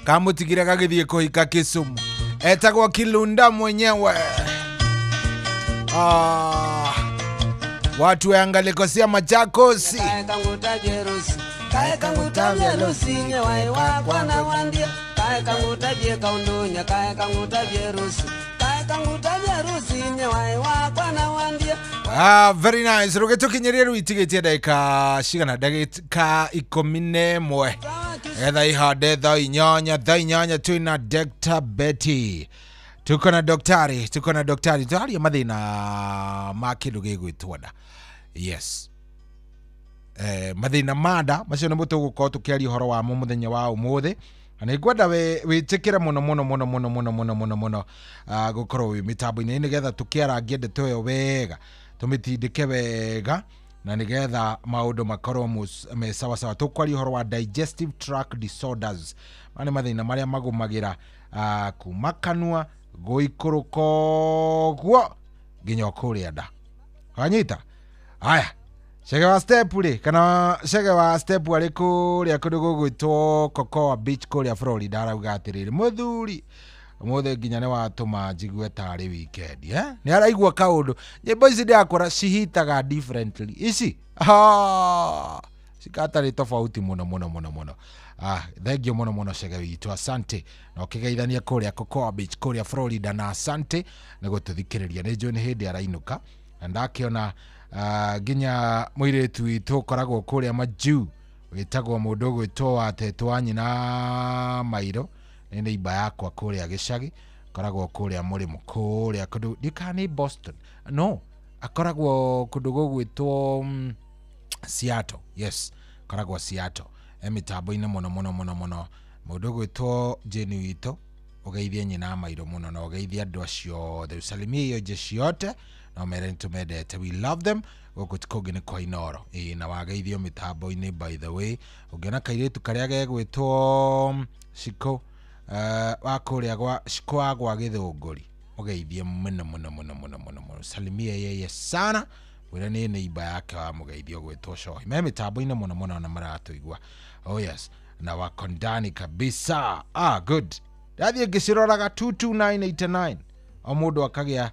kamũtigire gagĩthiĩ kũhika Kisumu etagwo Kilunda mwenyewe. Watu waangalie cia Machakos.
Kae kanguta vyerusi nyewae wakwa na wandia Kae kanguta vye kaundunya kae kanguta vyerusi Kae kanguta vyerusi nyewae wakwa na wandia.
Ah, very nice. Rũgĩtũkinyĩrie rĩu itigĩtie ndagĩka cigana ndagĩka 11 etha ihande thaa inyanya twĩna Dr. Betty. Tuko na daktari twaria mathĩna ma kĩndũ gĩgwĩtwo nda. Yes. Mathĩna ma nda macio nĩmo tũgũkorwo tũkĩaria ũhoro wamo mũthenya wa ũmũthĩ na nĩngwenda wĩtĩkĩre mũno mũno mũno mũno mũno mũno mũno mũno gũkorwo wĩ mĩtambo-inĩ nĩgetha tũkĩarangie ndeto ĩyo wega tũmĩtindĩke wega na nĩgetha maũndũ makorwo me sawa sawa. Tũkwaria ũhoro wa digestive tract disorders maya nĩ mathĩna marĩa magũmagĩra kuma kanua gũikũrũka ũguo nginya kũrĩa nda. Wanyita? Aya, Chege wa step rĩ kana Chege wa step arĩ kũrĩa kũndũ gũgwĩtwo Cocoa Beach kũrĩa Florida arauga atĩrĩrĩ mũthuri ũmũthĩ nginya nĩ watũma njigue tarĩ weekend nĩ araigua kaũndũ nyĩmbo ici ndĩrakora cihitaga differently ici cikatarĩ tofauti mũno mũno mũno mũno. Thank you mũno mũno Chege witũ, asante na ũkĩgeithania kũrĩa Cocoa Beach kũrĩa Florida na asante nĩ gũtũthikĩrĩria nĩ njũĩ nĩ hĩndĩ arainũka na ndakĩona nginya mũirĩtu witũ ũkoragwo kũrĩa majuu wĩtagwo mũndũ ũgwĩtwo watetwo wa nyina Mairo nĩ neighbor yakwa kũrĩa gĩcagi akoragwo kũrĩa mũrĩmo kũrĩa kũndũ ndikana nĩ Boston no akoragwo kũndũ gũgwĩtwo Seattle. Yes, akoragwo Seattle mĩtambo-inĩ mũno mũno mũno mũno mũndũ ũgwĩtwo Jane witũ ũgeithie nyina Mairo mũno na ũgeithie andũ acio othe usalimie hiyo jeshi yote na mere nĩtũmendete, we love them. Gũkũ ti kũngĩ nĩ kwa Inoro na wageithio mĩtambo-inĩ by the way ũngĩona kairĩtu karĩa gegwĩtwo Shiko wa kũrĩa gwa Shiko wa gwa Gĩthũngũri ũgeithie mũno mũno mũno mũno mũno mũno salimie yeye sana wĩra nĩ neighbor yake wa mũgeithio gwĩtwo Shohi me mĩtambo-inĩ mũno mũno na maratũigua. Oh yes, na wako ndani kabisa. Good. Ndathiĩ ngĩciroraga 22989 o mũndũ akagĩa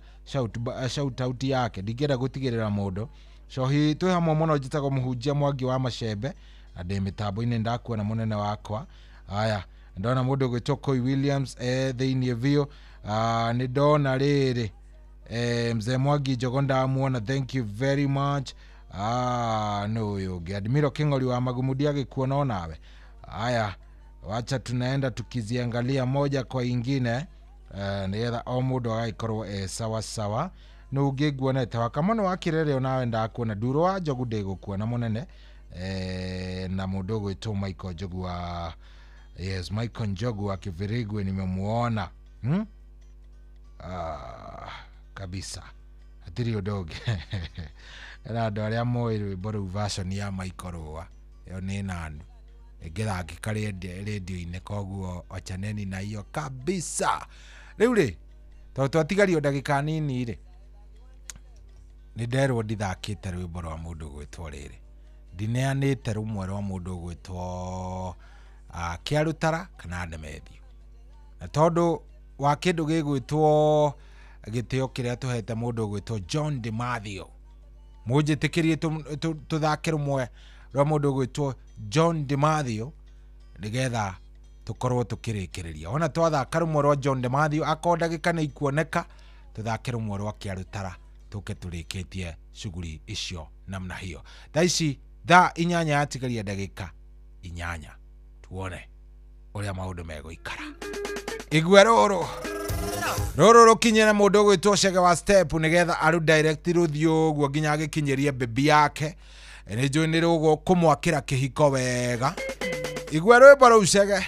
shout out yake ndingĩenda gũtigĩrĩra mũndũ. Shohi twĩ hamwe mũno njĩtagwo mũhunjia Mwangi wa Macembe na ndĩ mĩtambo-inĩ ndakuona mũnene wakwa. Aya, ndona mũndũ ũgwĩtwo Koi Williams thĩinĩ biũ. Nĩ ndona rĩrĩ mzee Mwangi Njogo ndamuona, thank you very much. No ũyũ ũngĩ Admiro King'ori wa Magumu ndiagĩkuona onawe. Aya, wacha tunaenda tukiziangalia moja kwa ingine nĩgetha o mũndũ agagĩkorwo sawa sawa. Nũ ũngĩ nguonete Wakamono wa Kĩrere onawe ndakuona, Nduro wa Njogu ndĩgũkuona mũnene na mũndũ ũgwĩtwo Michael Njogu wa yes, Michael Njogu wa Kĩbĩrĩgwe nimemuona kabisa hatirĩ ũndũ ũngĩ na andũ arĩa moĩ rwĩmbo rũu version ya Michael Rũa ĩyo nĩ nanu ĩngĩthakĩka rĩndiũ-inĩ koguo wachaneni na hiyo kabisa. Rĩu rĩ tondũ twatigario ndagĩka nini rĩ nĩ nderwo ndithakĩte rwĩmbo rwa mũndũ ũgwĩtwo rĩrĩ ndineanĩte rũmwe rwa mũndũ ũgwĩtwo Kĩarũtara kana Ndemethio na tondũ wa kĩndũ gĩgwĩtwo gĩtĩo kĩrĩa tũhete mũndũ ũgwĩtwo John DiMathio mũnjĩtĩkĩrie tũthake rũmwe rwa mũndũ ũgwĩtwo John DiMathio nĩgetha tũkorwo tũkĩrĩkĩrĩria. Ona twathaka rũmwe rwa John DiMathio akorwo ndagĩka nĩ ikuoneka tũthake rũmwe rwa Kĩarũtara tũke tũrĩkĩtie shughuli icio namna hiyo. Thaa ici thaa 8 yatigaria ndagĩka 8. Tuone uria maundu megũikara. Igua rũrũ rũrũ rũkinyĩre mũndũ ũgwĩtwo Chege wa Step nĩgetha aru direct rũthiĩ ũguo nginya agĩkinyĩrie bebi yake. Nĩ njũĩ nĩ rũgũkũmwakĩra kĩhiko wega. Igua rwĩmbo rũu Chege.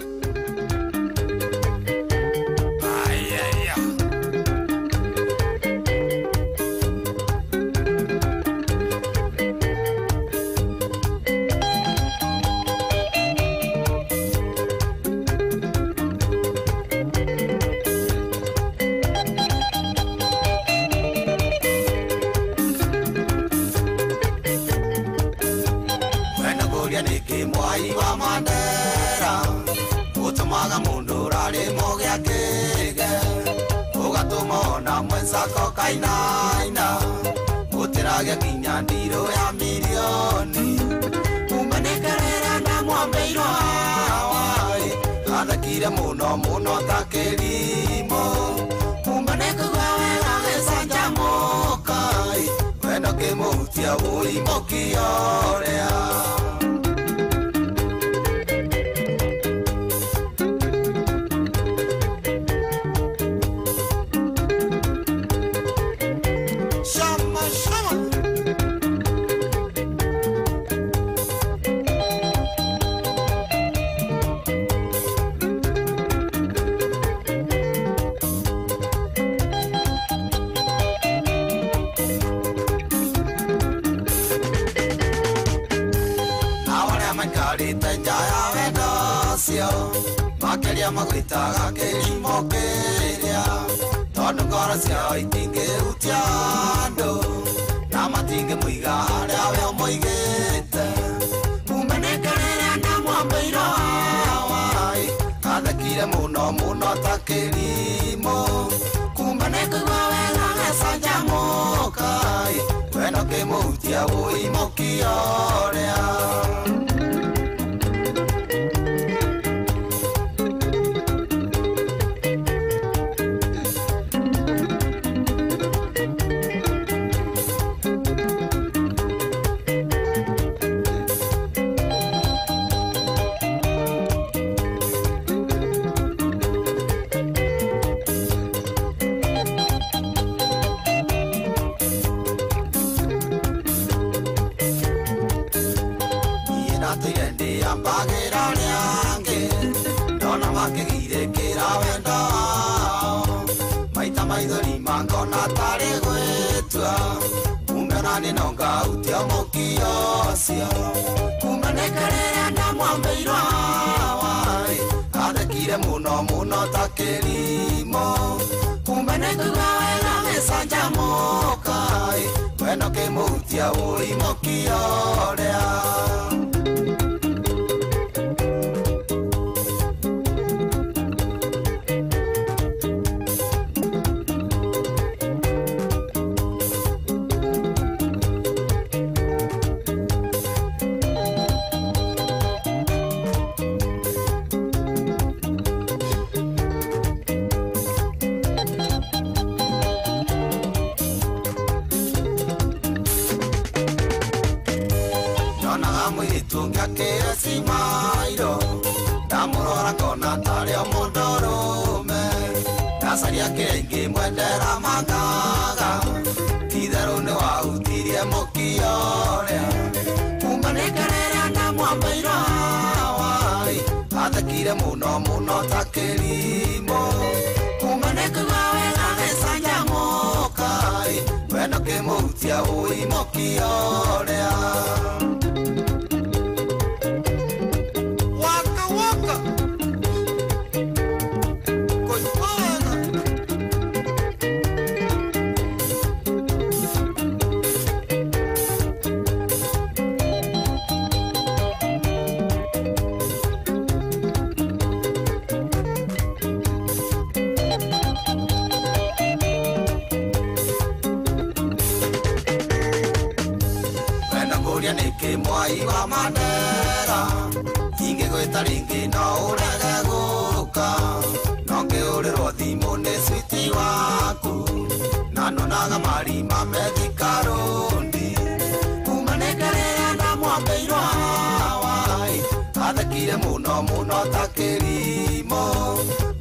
Muno muno ta kĩrimũ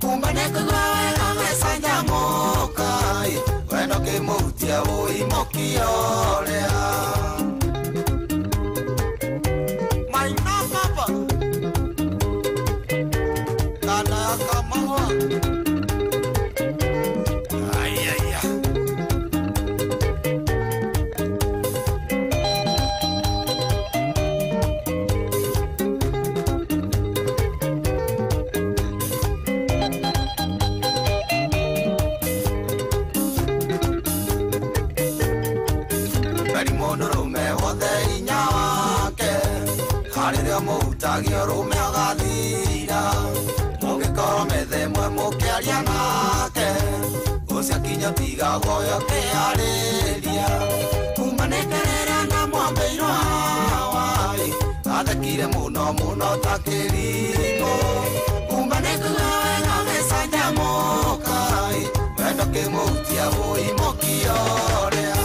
kuma nĩ kũigua wega gĩcanjamũka wendo kĩmũhutia ũimũkio ũrĩa Maina baba kana kamahwa ayaya Mũhutagia ũrũme ũgathira mũngĩkorwo methemwe mũkĩaria nake ũcio akinya tigagwo ũyũ ũkĩarĩria kuma nĩnderera na mwambĩirwo hawa athekire mũno mũno ta kĩrimũ kuma nĩkũigua wega gĩcanjamũka wendo kĩmũhutia ũimũkio ũrĩa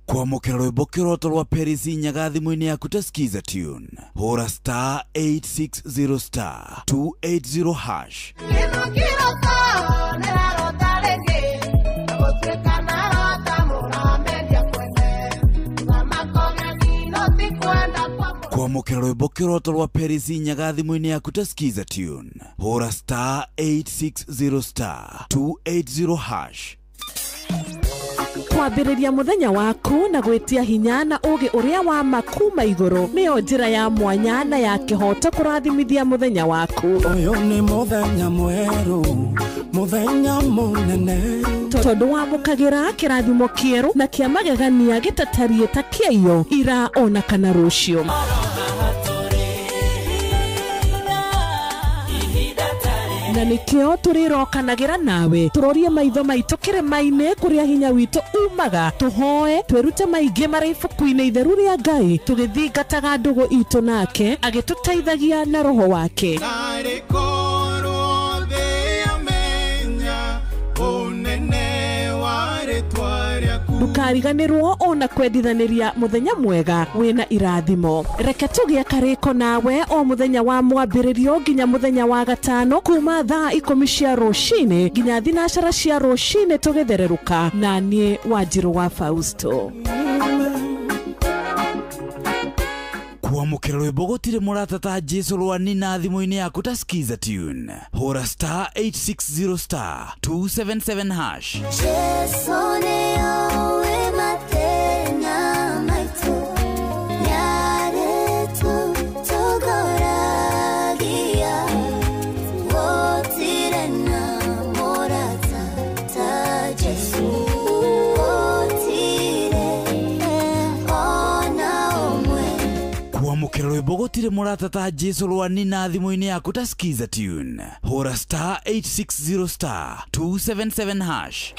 Kwamũkĩra rwĩmbo kĩroto rwa Paris Nyaga thimũ-inĩ yaku ta Skiza Tune. Hũra star 860 star 280 hash. Kwamũkĩra rwĩmbo kĩroto rwa Paris Nyaga thimũ-inĩ yaku ta Skiza Tune. Hũra star 860 star 280 hash.
Kwambĩrĩria mũthenya waku na gwĩtia hinya na ũgĩ ũrĩa wa makuma igũrũ nĩyo njĩra ya mwanya na ya kĩhoto kũrathimithia mũthenya waku.
Ũyũ nĩ mũthenya mwerũ, mũthenya mũnene,
tondũ wamũkagĩra kĩrathimo kĩerũ na kĩa magegania gĩtatariĩ ta kĩaiyo ira ona kana rũciũ. Na nikio tũrĩrokanagĩra nawe tũrorie maitho maitũ kĩrĩma-inĩ kũrĩa hinya witũ umaga tũhoe twĩrute maingĩ marĩ ibuku-inĩ itheru rĩa Ngai tũgĩthingataga ndũgũ itũ nake agĩtũteithagia na roho wake. Ndũkariganĩrwo ona kwendithanĩria mũthenya mwega wĩna irathimo. Reke tũgĩe karĩko nawe o mũthenya wa mwambĩrĩrio nginya mũthenya wa gatano kuma thaa 10 cia rũcinĩ nginya 12 cia rũcinĩ tũgĩthererũka na niĩ Wanjirũ wa Fausto.
Kwamũkĩra rwĩmbo gũtirĩ mũrata ta Jesu rwa Nina thimũ-inĩ yaku ta Skiza Tune. Hũra star 860 star 277 hash.
Jesu nĩoĩ mathĩna maitũ, nĩarĩtũtogoragia, gũtirĩ na mũrata ta Jesu, gũtirĩ ona ũmwe.
Kwamũkĩra rwĩmbo gũtirĩ mũrata ta Jesu rwa Nina thimũ-inĩ yaku ta Skiza Tune. Hũra star 860 star 277 hash.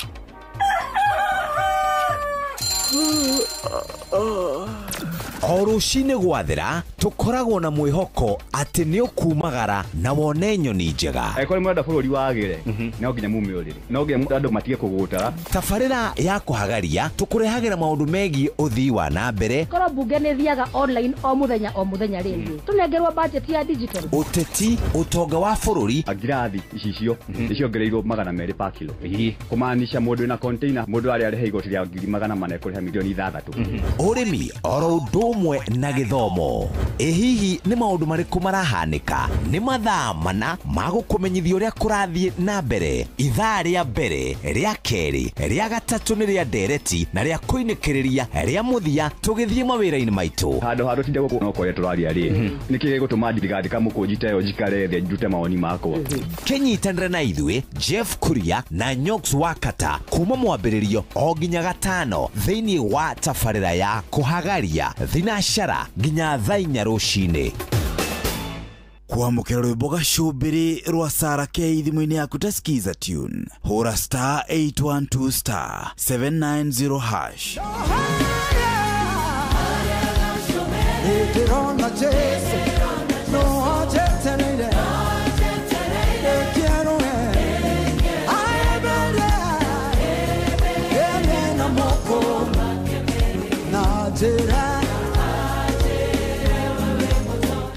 O rũcinĩ gwathera tũkoragwo na mwĩhoko atĩ nĩ ũkumagara na wone nyoni njega.
Angĩkorwo nĩ mũrenda bũrũri wagĩre, no nginya mume ũrĩrĩ, no nginya andũ matige kũgũta.
Tabarĩra ya kũhagaria tũkũrehagĩra maũndũ megiĩ ũthii wa na mbere,
Korwo mbunge nĩ thiaga online o mũthenya rĩngĩ tũnengerwo budget ya digital,
ũteti, ũtonga wa bũrũri.
Ngirathi icicio nĩ ciongereirwo 200 pa kilo, kũmaanisha mũndũ wĩna container mũndũ arĩa arĩha igoti rĩa 400,000 ekũrĩha milioni 6.
Ũrĩmi oro ũndũ ũmwe na gĩthomo. Ĩ hihi nĩ maũndũ marĩkũ marahanĩka? Nĩ mathaa mana ma gũkũmenyithia ũrĩa kũrathiĩ na mbere. Ithaa rĩa mbere, rĩa kerĩ, rĩa gatatũ nĩ rĩa ndereti na rĩa kũinĩkĩrĩria rĩa mũthia tũgĩthiĩ mawĩra-inĩ maitũ.
Handũ ha tũtinde gũkũ no kũrĩa tũraria rĩ, nĩkĩ gĩgũtũma ndigandĩka mũkũnji ta ĩyo njikare thĩ ndute mawoni makwa?
Kĩnyitanĩre na ithuĩ Jeff Kuria na Nyox Wakata kuma mwambĩrĩrio o nginya gatano thĩinĩ wa tabarĩra ya kũhagaria thinacara nginya thaa 4 rũcinĩ. Kwamũkĩra rwĩmbo gacũmbĩrĩ rwa Sarah K thimũ-inĩ yaku ta Skiza tune, hũra star 812 star 790 hash.
Ndĩrona Jesu no anjetereire,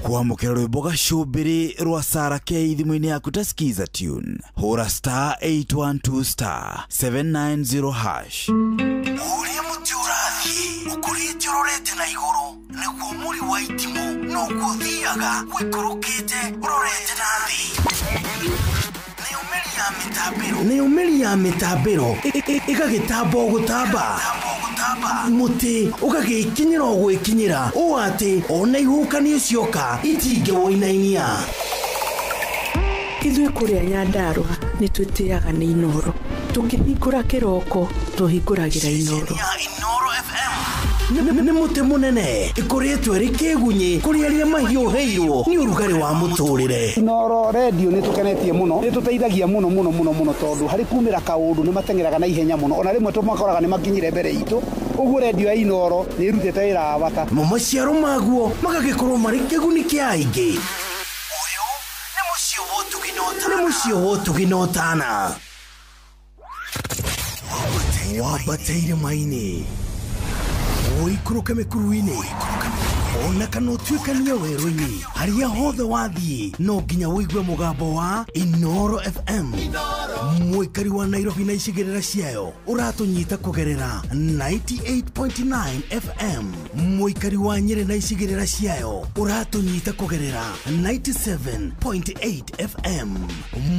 Kwamũkĩra rwĩmbo gacũmbĩrĩ rwa Sarah K thimũ-inĩ yaku ta Skiza tune, hũra star 812 star 790 hash.
Ũrĩa mũtĩ ũrathiĩ ũkũrĩte ũrorete na igũrũ nĩguo mũri wa itimũ noguo ũthiaga ũikũrũkĩte ũrorete na thĩ. Nĩyo mĩri ya mĩtambĩro ĩgagĩtamba o gũtamba, mũtĩ ũgagĩkinyĩra o gwĩkinyĩra ũũ atĩ ona ihuhũkanio cioka itingĩwũinainia.
Ithuĩ kũrĩa Nyandarũa nĩ twĩtĩaga nĩ Inooro. Tũkĩhingũra kĩroko tũhingũragĩra Inooro.
Nĩ mũtĩ mũnene ĩkũrĩtwo ĩrĩ kĩgunyĩ kũrĩ arĩa mahiũhĩirwo nĩ ũrugarĩ wa mũtũrĩre.
Inooro redio nĩ tũkenetie mũno, nĩ tũteithagia mũno mũno mũno mũno tondũ harĩ kumĩra kaũndũ nĩ mateng'eraga na ihenya mũno, ona rĩmwe tũmakoraga nĩ makinyire mbere itũ. Ũguo redio ya Inooro nĩ ĩrutĩte wĩra wa bata.
Mo maciaro maguo magagĩkorwo marĩ kĩguni kĩa aingĩ. Ũyũ nĩ mũciĩ wa ũtugi na ũtana. Wambateire maini ũikũrũke mĩkuru-inĩ ona kana ũtuĩkanie werũ-inĩ, harĩa hothe wathiĩ no nginya ũigue mũgambo wa Inooro FM. Mũikari wa Nairobi na icigĩrĩra ciayo ũratũnyita kũgerera 98.9 FM. Mũikari wa Nyĩrĩ na icigĩrĩra ciayo ũratũnyita kũgerera 97.8 FM.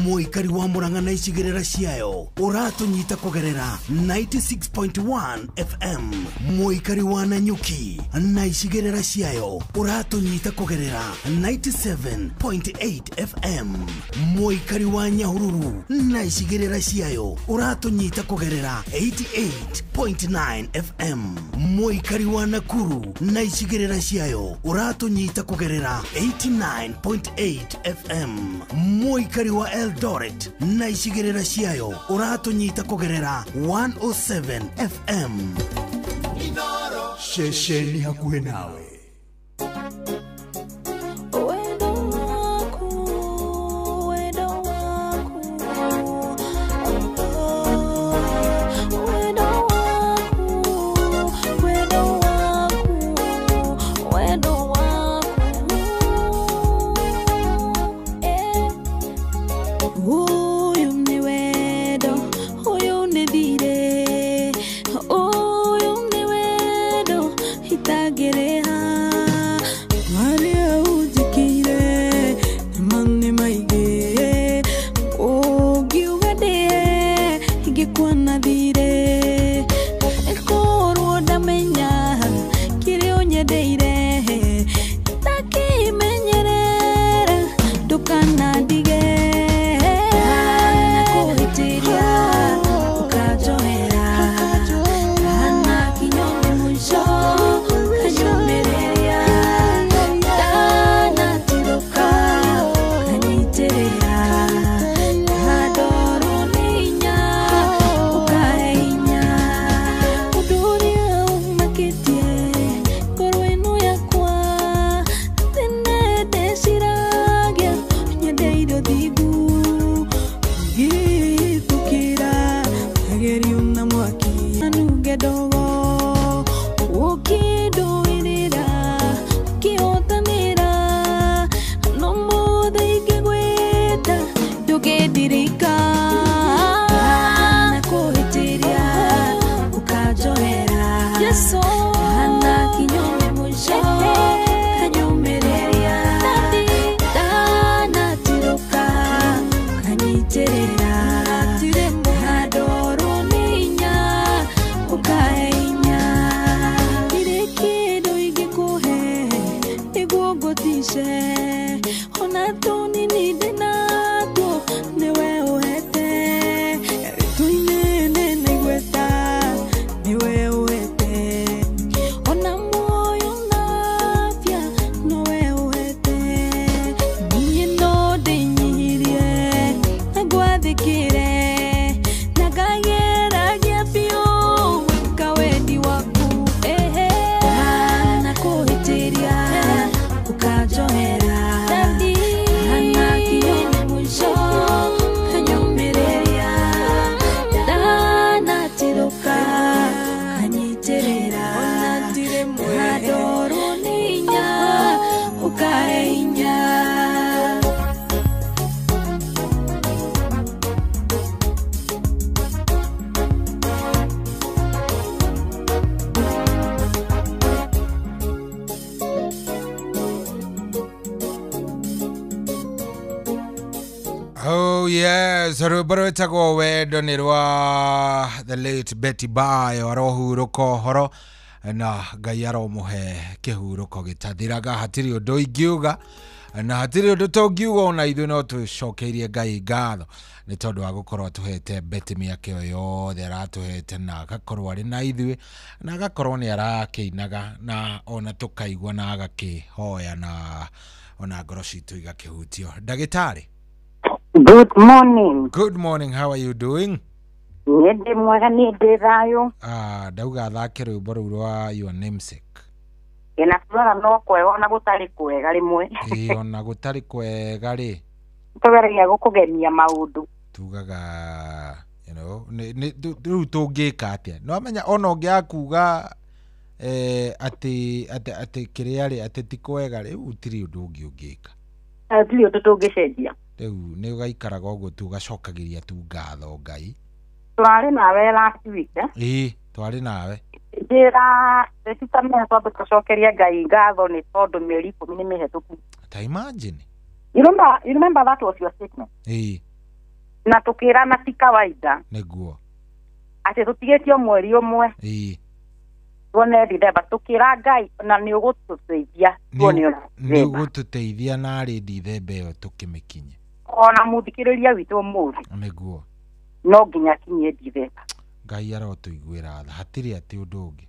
Mũikari wa Murang'a na icigĩrĩra ciayo ũratũnyita kũgerera 96.1 FM. Mũikari wa Nanyuki na icigĩrĩra ciayo ũratũnyita kũgerera 97.8 FM. Mũikari wa Nyahururu na icigĩrĩra ciayo ũratũnyita kũgerera 88.9 FM. Mũikari wa Nakuru na icigĩrĩra ciayo ũratũnyita kũgerera 89.8 FM. Mũikari wa Eldoret na icigĩrĩra ciayo ũratũnyita kũgerera 107 FM.
Ceceni hakuhĩ nawe.
Itagere ha.
ndirika na kuhitiria ukanjohera Yesu na kinyume mwisho kanyumĩrĩria ndanatiruka kanyitĩrĩra handorwo nĩ hinya ũkahe hinya ndirĩ kĩndũ ingĩkũhe nĩguo ngũtice ona tũnini ndĩnatuo nĩwe ũhete rĩtũ-inĩ na igweta nĩwe ũhete ona muoyo na afya nowe ũhete niĩ no ndĩnyihirie na ngwathĩkĩre na ngageragia biũ gwĩka wendi waku ehe na kũhĩtĩria ũkanjohera na kinyume mũico kanyũmĩrĩria ndanatirũka kanyitĩrĩra handorwo nĩ hinya ũkahe hinya.
Oh yes, rwĩmbo rwĩtagwo wendo nĩ rwa the late Betty Bayo arohurũka ũhoro na Ngai aromũhe kĩhurũko gĩtathiraga. Hatirĩ ũndũ ingiuga na hatirĩ ũndũ tũngiuga ona ithuĩ no tũcokeirie Ngai ngatho nĩ tondũ wa gũkorwo atũhete Betty mĩaka ĩyo yothe aratũhete na agakorwo arĩ na ithuĩ na agakorwo nĩ arakĩinaga na ona tũkaigua na agakĩhoya na ona ngoro citũ igakĩhutio. Ndagĩtarĩ.
Good morning.
Good morning. How are you doing?
Nĩ ndĩ mwega, nĩ ndĩ thayũ.
Ah, ndauga thake rwĩmbo rũu rwa your namesake.
Ĩna turora no kwega ona gũtarĩ kwega rĩmwe.
Ĩĩ ona gũtarĩ kwega rĩ.
Tũgeragia gũkũgemia maũndũ.
Tugaga you know, rĩu tũngĩka atĩa? No amenya ona ũngĩaga kuga atĩ atĩ kĩrĩa rĩ atĩ ti kwega rĩ, rĩu gũtirĩ ũndũ ũngĩ ũngĩka.
Hatirĩ ũndũ tũngĩcenjia.
Rĩu nĩ ũgaikaraga ũguo tu ũgacokagĩria tu ngatho Ngai.
Tũrarĩ nawe last week.
Ĩĩ twarĩ nawe.
Njĩra tĩtitamenya twambe tũcokerie Ngai ngatho nĩ tondũ mĩeri 10 nĩ mĩhetũku.
Ta imagine.
You remember that was your statement.
Ĩĩ.
Na tũkĩrana ti kawaida.
Nĩguo.
Atĩ tũtigĩtio mweri ũmwe.
Ĩĩ.
Tuone Dithemba tũkĩra Ngai na nĩ ũgũtũteithia tuone
nĩ ũgũtũteithia narĩ Dithemba ĩyo tũkĩmĩkinye.
Ona mũthikĩrĩria witũ ũmũthĩ.
Nĩguo.
No nginya akinyie Dithemba.
Ngai arotũiguĩra tha hatirĩ atĩ ũndũ ũngĩ.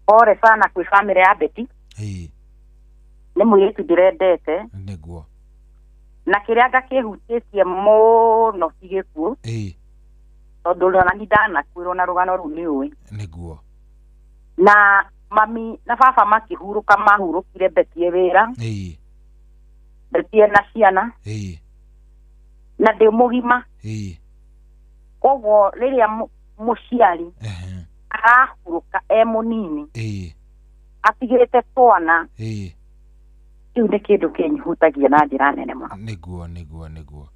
Pole sana kwĩ family ya Betty.
Ĩĩ.
Nĩ mũirĩtu ndĩrendete.
Nĩguo.
Na kĩrĩa ngakĩhutĩtie mũno ti gĩkuũ.
Ĩĩ.
Tondũ ona ni ndanakuĩrwo na rũgano rũu nĩ ũĩ.
Nĩguo.
Na mami na baba makĩhurũka mahurũkire Betty wĩra.
Ĩĩ.
Betty na ciana.
Ĩĩ.
Na ndĩ mũgima.
Ĩĩ.
Koguo rĩrĩa mũciari arahurũka e mũnini.
Ĩĩ.
Atigĩte twana.
Ĩĩ.
Kĩu nĩ kĩndũ kĩnyihutagia na njĩra nene mũno.
Nĩguo nĩguo nĩguo.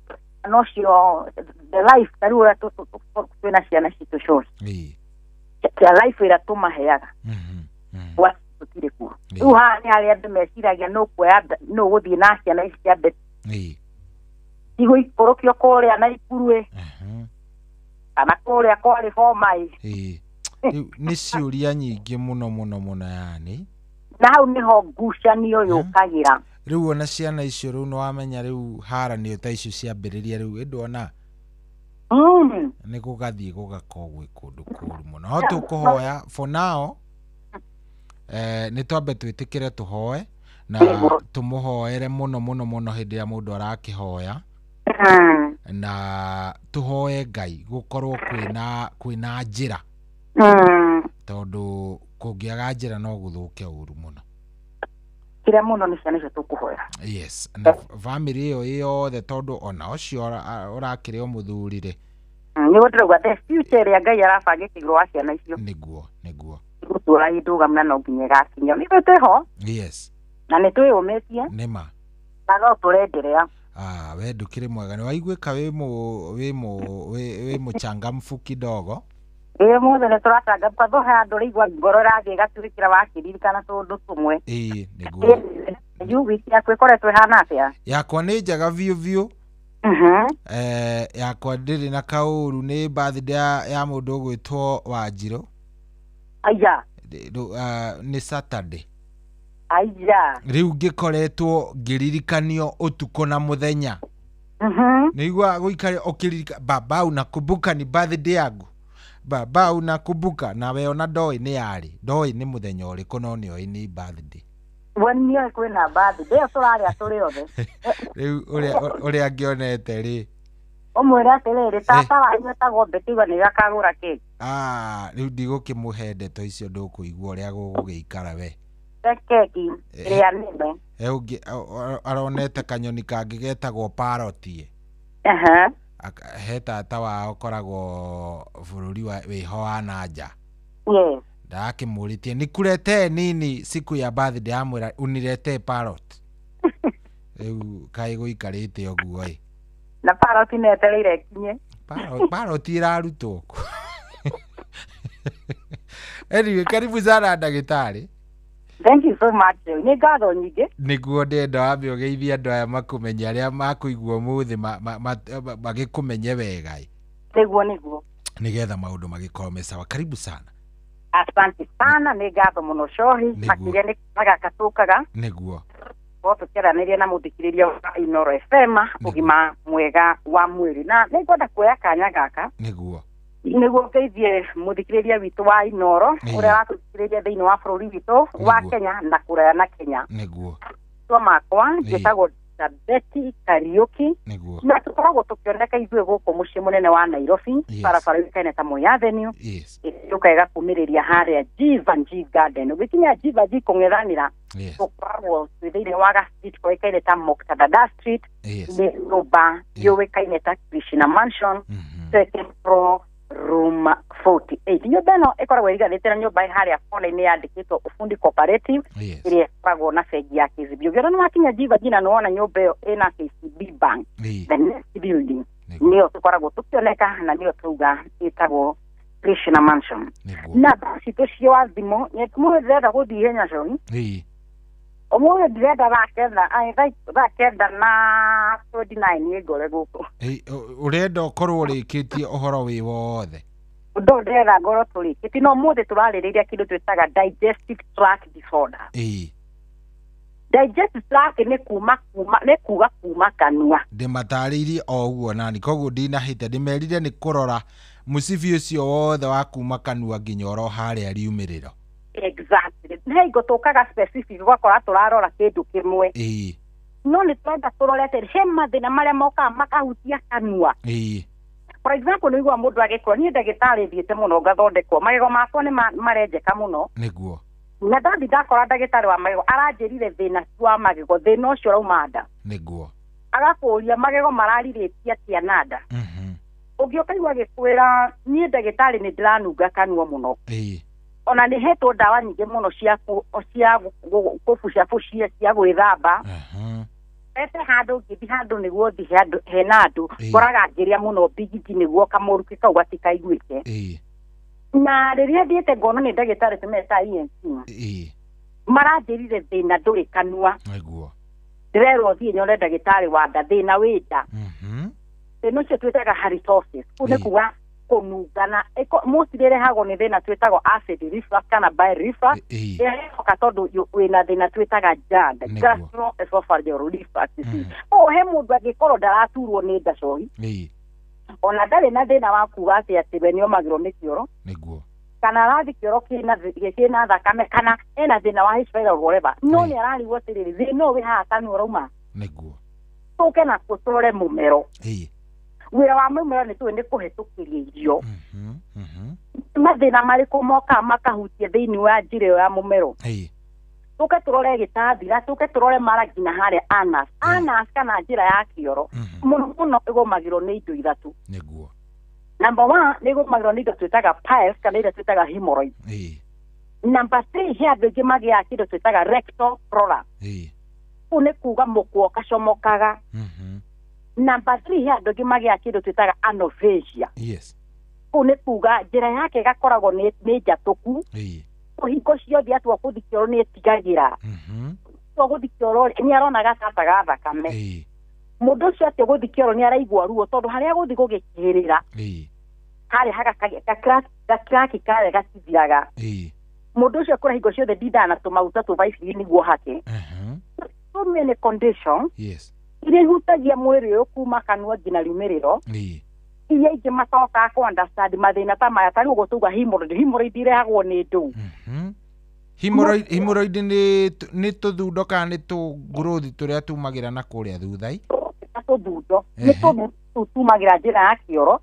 Na ũcio the life ta rĩu ũrĩa twĩna ciana citũ ciothe.
Ĩĩ.
Kĩa life ĩrĩa tũmaheaga. Gwa tũtirĩ kuo. Rĩu haha nĩ harĩa andũ meciragia nũ kuoya nũ gũthiĩ na ciana ici cia Betty.
Ĩĩ.
Igũikũrũkio kũrĩa na Ikuru kana kũrĩa kwarĩ Bomaĩ.
Ĩĩ. Rĩu nĩ ciũria nyingĩ mũno mũno mũno yani.
Na hau nĩho ngucanio yũkagĩra.
Rĩu ona ciana icio rĩu nĩ wamenya rĩu haranio ta icio ciambĩrĩria rĩu ĩndũ ona nĩ gũgathiĩ gũgakorwo gwĩ kũndũ kũũru mũno. No tũkũhoya for now nĩ twambe twĩtĩkĩre tũhoe na tũmũhoere mũno mũno mũno hĩndĩ ĩrĩa mũndũ arakĩhoya na tũhoe Ngai gũkorwo kwĩna njĩra tondũ kũngĩaga njĩra no gũthũke ũru mũno.
Kĩrĩa mũno nĩ ciana icio tũkũhoera.
Yes, na family ĩyo yothe tondũ ona ũcio ũrakĩrĩ o mũthuri rĩ.
Nĩguo ndĩrauga the future ĩrĩa Ngai arabangĩte igũrũ wa ciana icio.
Nĩguo nĩguo.
Gũtũra ĩndũgamũ na no nginya ĩgakinya. Nĩ ithuĩ twĩho.
Yes.
Na nĩ twĩyũmĩtie.
Nĩma.
Na no tũrenderea.
Ah, we ndũkĩrĩ mwega, nĩ waiguĩka wĩ mũ wĩ mũ wĩ wĩ mũchangamfu kidogo.
Ĩĩ, mũthĩ nĩ tũracangamka tho he andũ rĩigua ngoro ĩrathiĩ ĩgatuĩkĩra wakĩririkana tũndũ tũmwe.
Ĩĩ, nĩguo.
Yu wiki yaku ĩkoretwo ĩhana atĩa?
Yakwa nĩ njega biũ biũ. Yakwa ndĩrĩ na kaũru, nĩ birthday ya mũndũ ũgwĩtwo Wanjirũ.
Aya.
Nĩ Saturday.
Aya.
Rĩu ngĩkoretwo ngĩririkanio ũtukũ na mũthenya. Nĩigua gũikara ũkĩririka, baba unakumbuka ni birthday yangu, baba unakumbuka, nawe ona ndoĩ nĩ yarĩ, ndoĩ nĩ mũthenya ũrĩkũ, no nĩoĩ nĩ birthday.
We nĩoĩ kwĩna birthday ĩyo tũrarĩa tũrĩ othe.
Rĩu ũrĩa ngĩonete rĩ,
ũmwĩre atĩrĩrĩ, tata wanyu etagwo Mbĩtigua nĩwe akagũra keki.
Ah, rĩu ndigũkĩmũhe ndeto icio, ndũkũigua ũrĩa gũgũgĩikara we.
Keki ĩrĩa nene.
Ũngĩ aronete kanyoni kangĩ getagwo parrot. He tata wao ũkoragwo bũrũri wĩho wa nanja.
Yes.
Ndakĩmũrĩtie nikuletee nini siku ya birthday, amwĩra uniletee parrot. Rĩu kaĩ gũikarĩte ũguo ĩ.
Na parrot nĩetereire ĩkinye.
Parrot ĩrarutwo kũ? Anyway, karibu sana ndagĩtarĩ.
Thank you so much. Nĩ ngatho nyingĩ.
Nĩguo ndĩrenda wambe ũgeithie andũ aya makũmenye, arĩa makũigua ũmũthĩ magĩkũmenye wega ĩ.
Nĩguo, nĩguo.
Nĩgetha maũndũ magĩkorwo me sawa. Karibu sana.
Asante sana, nĩ ngatho mũno Cohi, makĩria nĩ gaka tũkaga.
Nĩguo.
Korwo tũkĩaranĩria na mũthikĩrĩria wa Inooro FM ũgima mwega wa mwĩrĩ, na nĩngwenda kuoya kanya gaka.
Nĩguo.
Nĩguo ngeithie mũthikĩrĩria witũ wa Inooro ũrĩa watũthikĩrĩria thĩinĩ wa bũrũri witũ wa Kenya na kũraya na Kenya.
Nĩguo.
Rĩtwa makwa njĩtagwo Betty Kariuki.
Nĩguo.
Na tũkoragwo tũkĩoneka ithuĩ gũkũ mũciĩ mũnene wa Nairobi, barabara yũĩkaine ta Moi Avenue. Ĩũka ĩgakumĩrĩria harĩa Jivanjee Garden. Ũgĩkinya Jivanjee kũng'ethanĩra, tũkoragwo twĩ thĩinĩ wa ga street koĩkaine ta Moktadada Street. Nĩ nyũmba yũĩkaine ta Krishna Mansion, second floor, room 48. Nyũmba ĩno ĩkoragwo ĩriganĩte na nyũmba harĩa kona-inĩ yandĩkĩtwo Ufundi Cooperative, ĩrĩa ĩkoragwo na bengi ya KCB. Ũngĩona nĩ wakinya Jivanjee na nĩwona nyũmba ĩyo ĩna KCB Bank, the next building nĩyo tũkoragwo tũkĩoneka na nĩyo tauga ĩtagwo Krishna Mansion. Na thaa citũ cia thimũ, mũthĩ ndĩrenda gũthiĩ ihenya Cohi. Ũmũthĩ ndĩrenda thaa 9 na 29 niĩ ngore gũkũ.
Ũrenda ũkorwo ũrĩkĩtie ũhoro wĩ wothe?
Ũndũ ũyũ ndĩrenda ngorwo tũrĩkĩtie, no ũmũthĩ tũrarĩrĩria kĩndũ twĩtaga digestive tract disorder. Digestive tract nĩ kuga kuma kanua.
Ndĩmatarĩirie o ũguo nani, koguo ndinahĩte, ndĩmerire nĩ kũrora mũcibi ũcio wothe wa kuma kanua nginya oro harĩa riumĩrĩro.
Exactly. Nĩ hingo tũkaga specific ũgakora tũrarora kĩndũ kĩmwe. No nĩ tũrenda tũrore atĩ he mathĩna marĩa mokaga makahutia kanua. For example, nĩ ũiguaga mũndũ agĩkũra, niĩ ndagĩtarĩ thiĩte mũno ngathondekwo, magego makwa nĩ marenjeka mũno.
Nĩguo.
Na ndathi ndakora ndagĩtarĩ wa magego aranjĩrire thĩna ti wa magego, thĩna ũcio ũrauma nda.
Nĩguo.
Agakũria magego mararirĩtie atĩa na nda. Ũngĩ ũkaigua agĩkwĩra niĩ ndagĩtarĩ nĩ ndĩranunga kanua mũno. Ona nĩ hetwo ndawa nyingĩ mũno cia kũbucabucia cia gwĩthamba. Ete handũ ngĩthiĩ handũ nĩguo thiĩ handũ hena andũ, ngoraga ngĩrĩa mũno mbigiti nĩguo kamũrukĩ kau gatikaiguĩke. Na rĩrĩa thiĩte ngona nĩ ndagĩtarĩ tũmeta ENT. Maranjĩrire thĩna ndũrĩ kanua.
Nĩguo.
Ndĩrerwo thiĩ nyone ndagĩtarĩ wa nda, thĩna wĩ nda. Thĩna ũcio twĩtaga halitosis. Kũu nĩ kuga kũnungana. Mostly ĩrehagwo nĩ thĩna twĩtagwo acid reflux kana bile reflux. Ĩrĩa ĩroka tondũ wĩna thĩna twĩtaga GERD, gastroesophageal reflux disease. O he mũndũ angĩkorwo ndaraturwo nĩ nda Cohi, ona ndarĩ na thĩna wa kuga atĩ atĩ we nĩomagĩrwo nĩ kĩoro.
Nĩguo.
Kana arathi kĩoro kĩna thakame, kana ena thĩna wa H pylori or whatever, no nĩ ararigwo atĩrĩrĩ, thĩna ũyũ wĩ haha kanua ũrauma.
Nĩguo.
Tũke na tũrore mũmero. Wĩra wa mũmero nĩ tũĩ nĩ kũhetũkĩria irio. Mathĩna marĩkũ mokaga makahutia thĩinĩ wa njĩra ĩyo ya mũmero. Tũke tũrore gĩtathira, tũke tũrore mara nginya harĩa anus. Anus kana njĩra ya kĩoro mũno mũno ĩgũmagĩrwo nĩ indo ithatũ.
Nĩguo.
Number 1 nĩ ĩgũmagĩrwo nĩ indo twĩtaga piles kana iria twĩtaga hemorrhoids. Number 3 he andũ aingĩ magĩaga kĩndũ twĩtaga rectal prolapse. Kũu nĩ kuga mũkwa ũkacomokaga. Number 3 he andũ angĩ magĩaga kĩndũ twĩtaga anorexia.
Yes.
Kũu nĩ kuga njĩra yake ĩgakoragwo nĩ njatũku. Hingo ciothe atua gũthiĩ kĩoro nĩ etigagĩra. Atua gũthiĩ kĩoro nĩ arona gatata ga thakame. Mũndũ ũcio atua gũthiĩ kĩoro nĩ araigua ruo tondũ harĩa gũthiĩ gũgĩkĩrĩra harĩa gakiraki karĩa gatithiraga. Mũndũ ũcio kũrĩa hingo ciothe ndindaga na tũmaguta tũbaibiri nĩguo hake. So many conditions.
Yes.
Iria ihutagia mwĩrĩ ũyũ kuma kanua nginya riumĩrĩro. Iria ingĩ matokaga kũ understand mathĩna ta maya ta rĩu ũguo tuga hemorrhoid. Hemorrhoid irehagwo nĩ ndũ.
Hemorrhoid nĩ tũthundo kana nĩ tũngurũthi tũrĩa tumagĩra na kũrĩa thutha?
Tũthundo nĩ tũthundo tumagĩra njĩra ya kĩoro.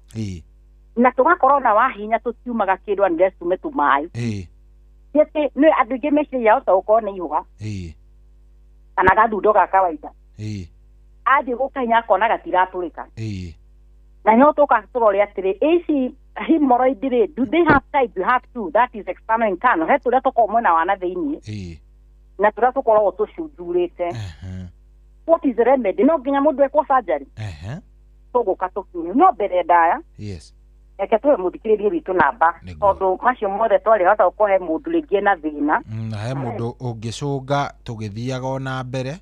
Na tũgakorwo na wahinya tũtiumaga kĩndũ unless tume tũmaĩ. Atĩ nĩ andũ aingĩ meciria yao ta gũkorwo nĩ ihũa kana gathundo ga kawaida. Athiĩ gũkahinya akona gatiratũrĩka. Na no tũka tũrore atĩrĩ ici hemorrhoid rĩ, do they have type? You have two, that is external internal. He tũrĩa tũkoragwo mwena wa na thĩiniĩ na tũrĩa tũkoragwo tũcunjurĩte. What is the remedy? No nginya mũndũ ekwo surgery. Tũgũka tũkinye no mbere ndaya.
Yes.
Reke tũhe mũthikĩrĩria witũ namba tondũ macio mothe twarĩhota gũkũhe mũndũ rĩngĩ ena thĩna.
Na he mũndũ ũngĩcũnga tũgĩthiaga ona mbere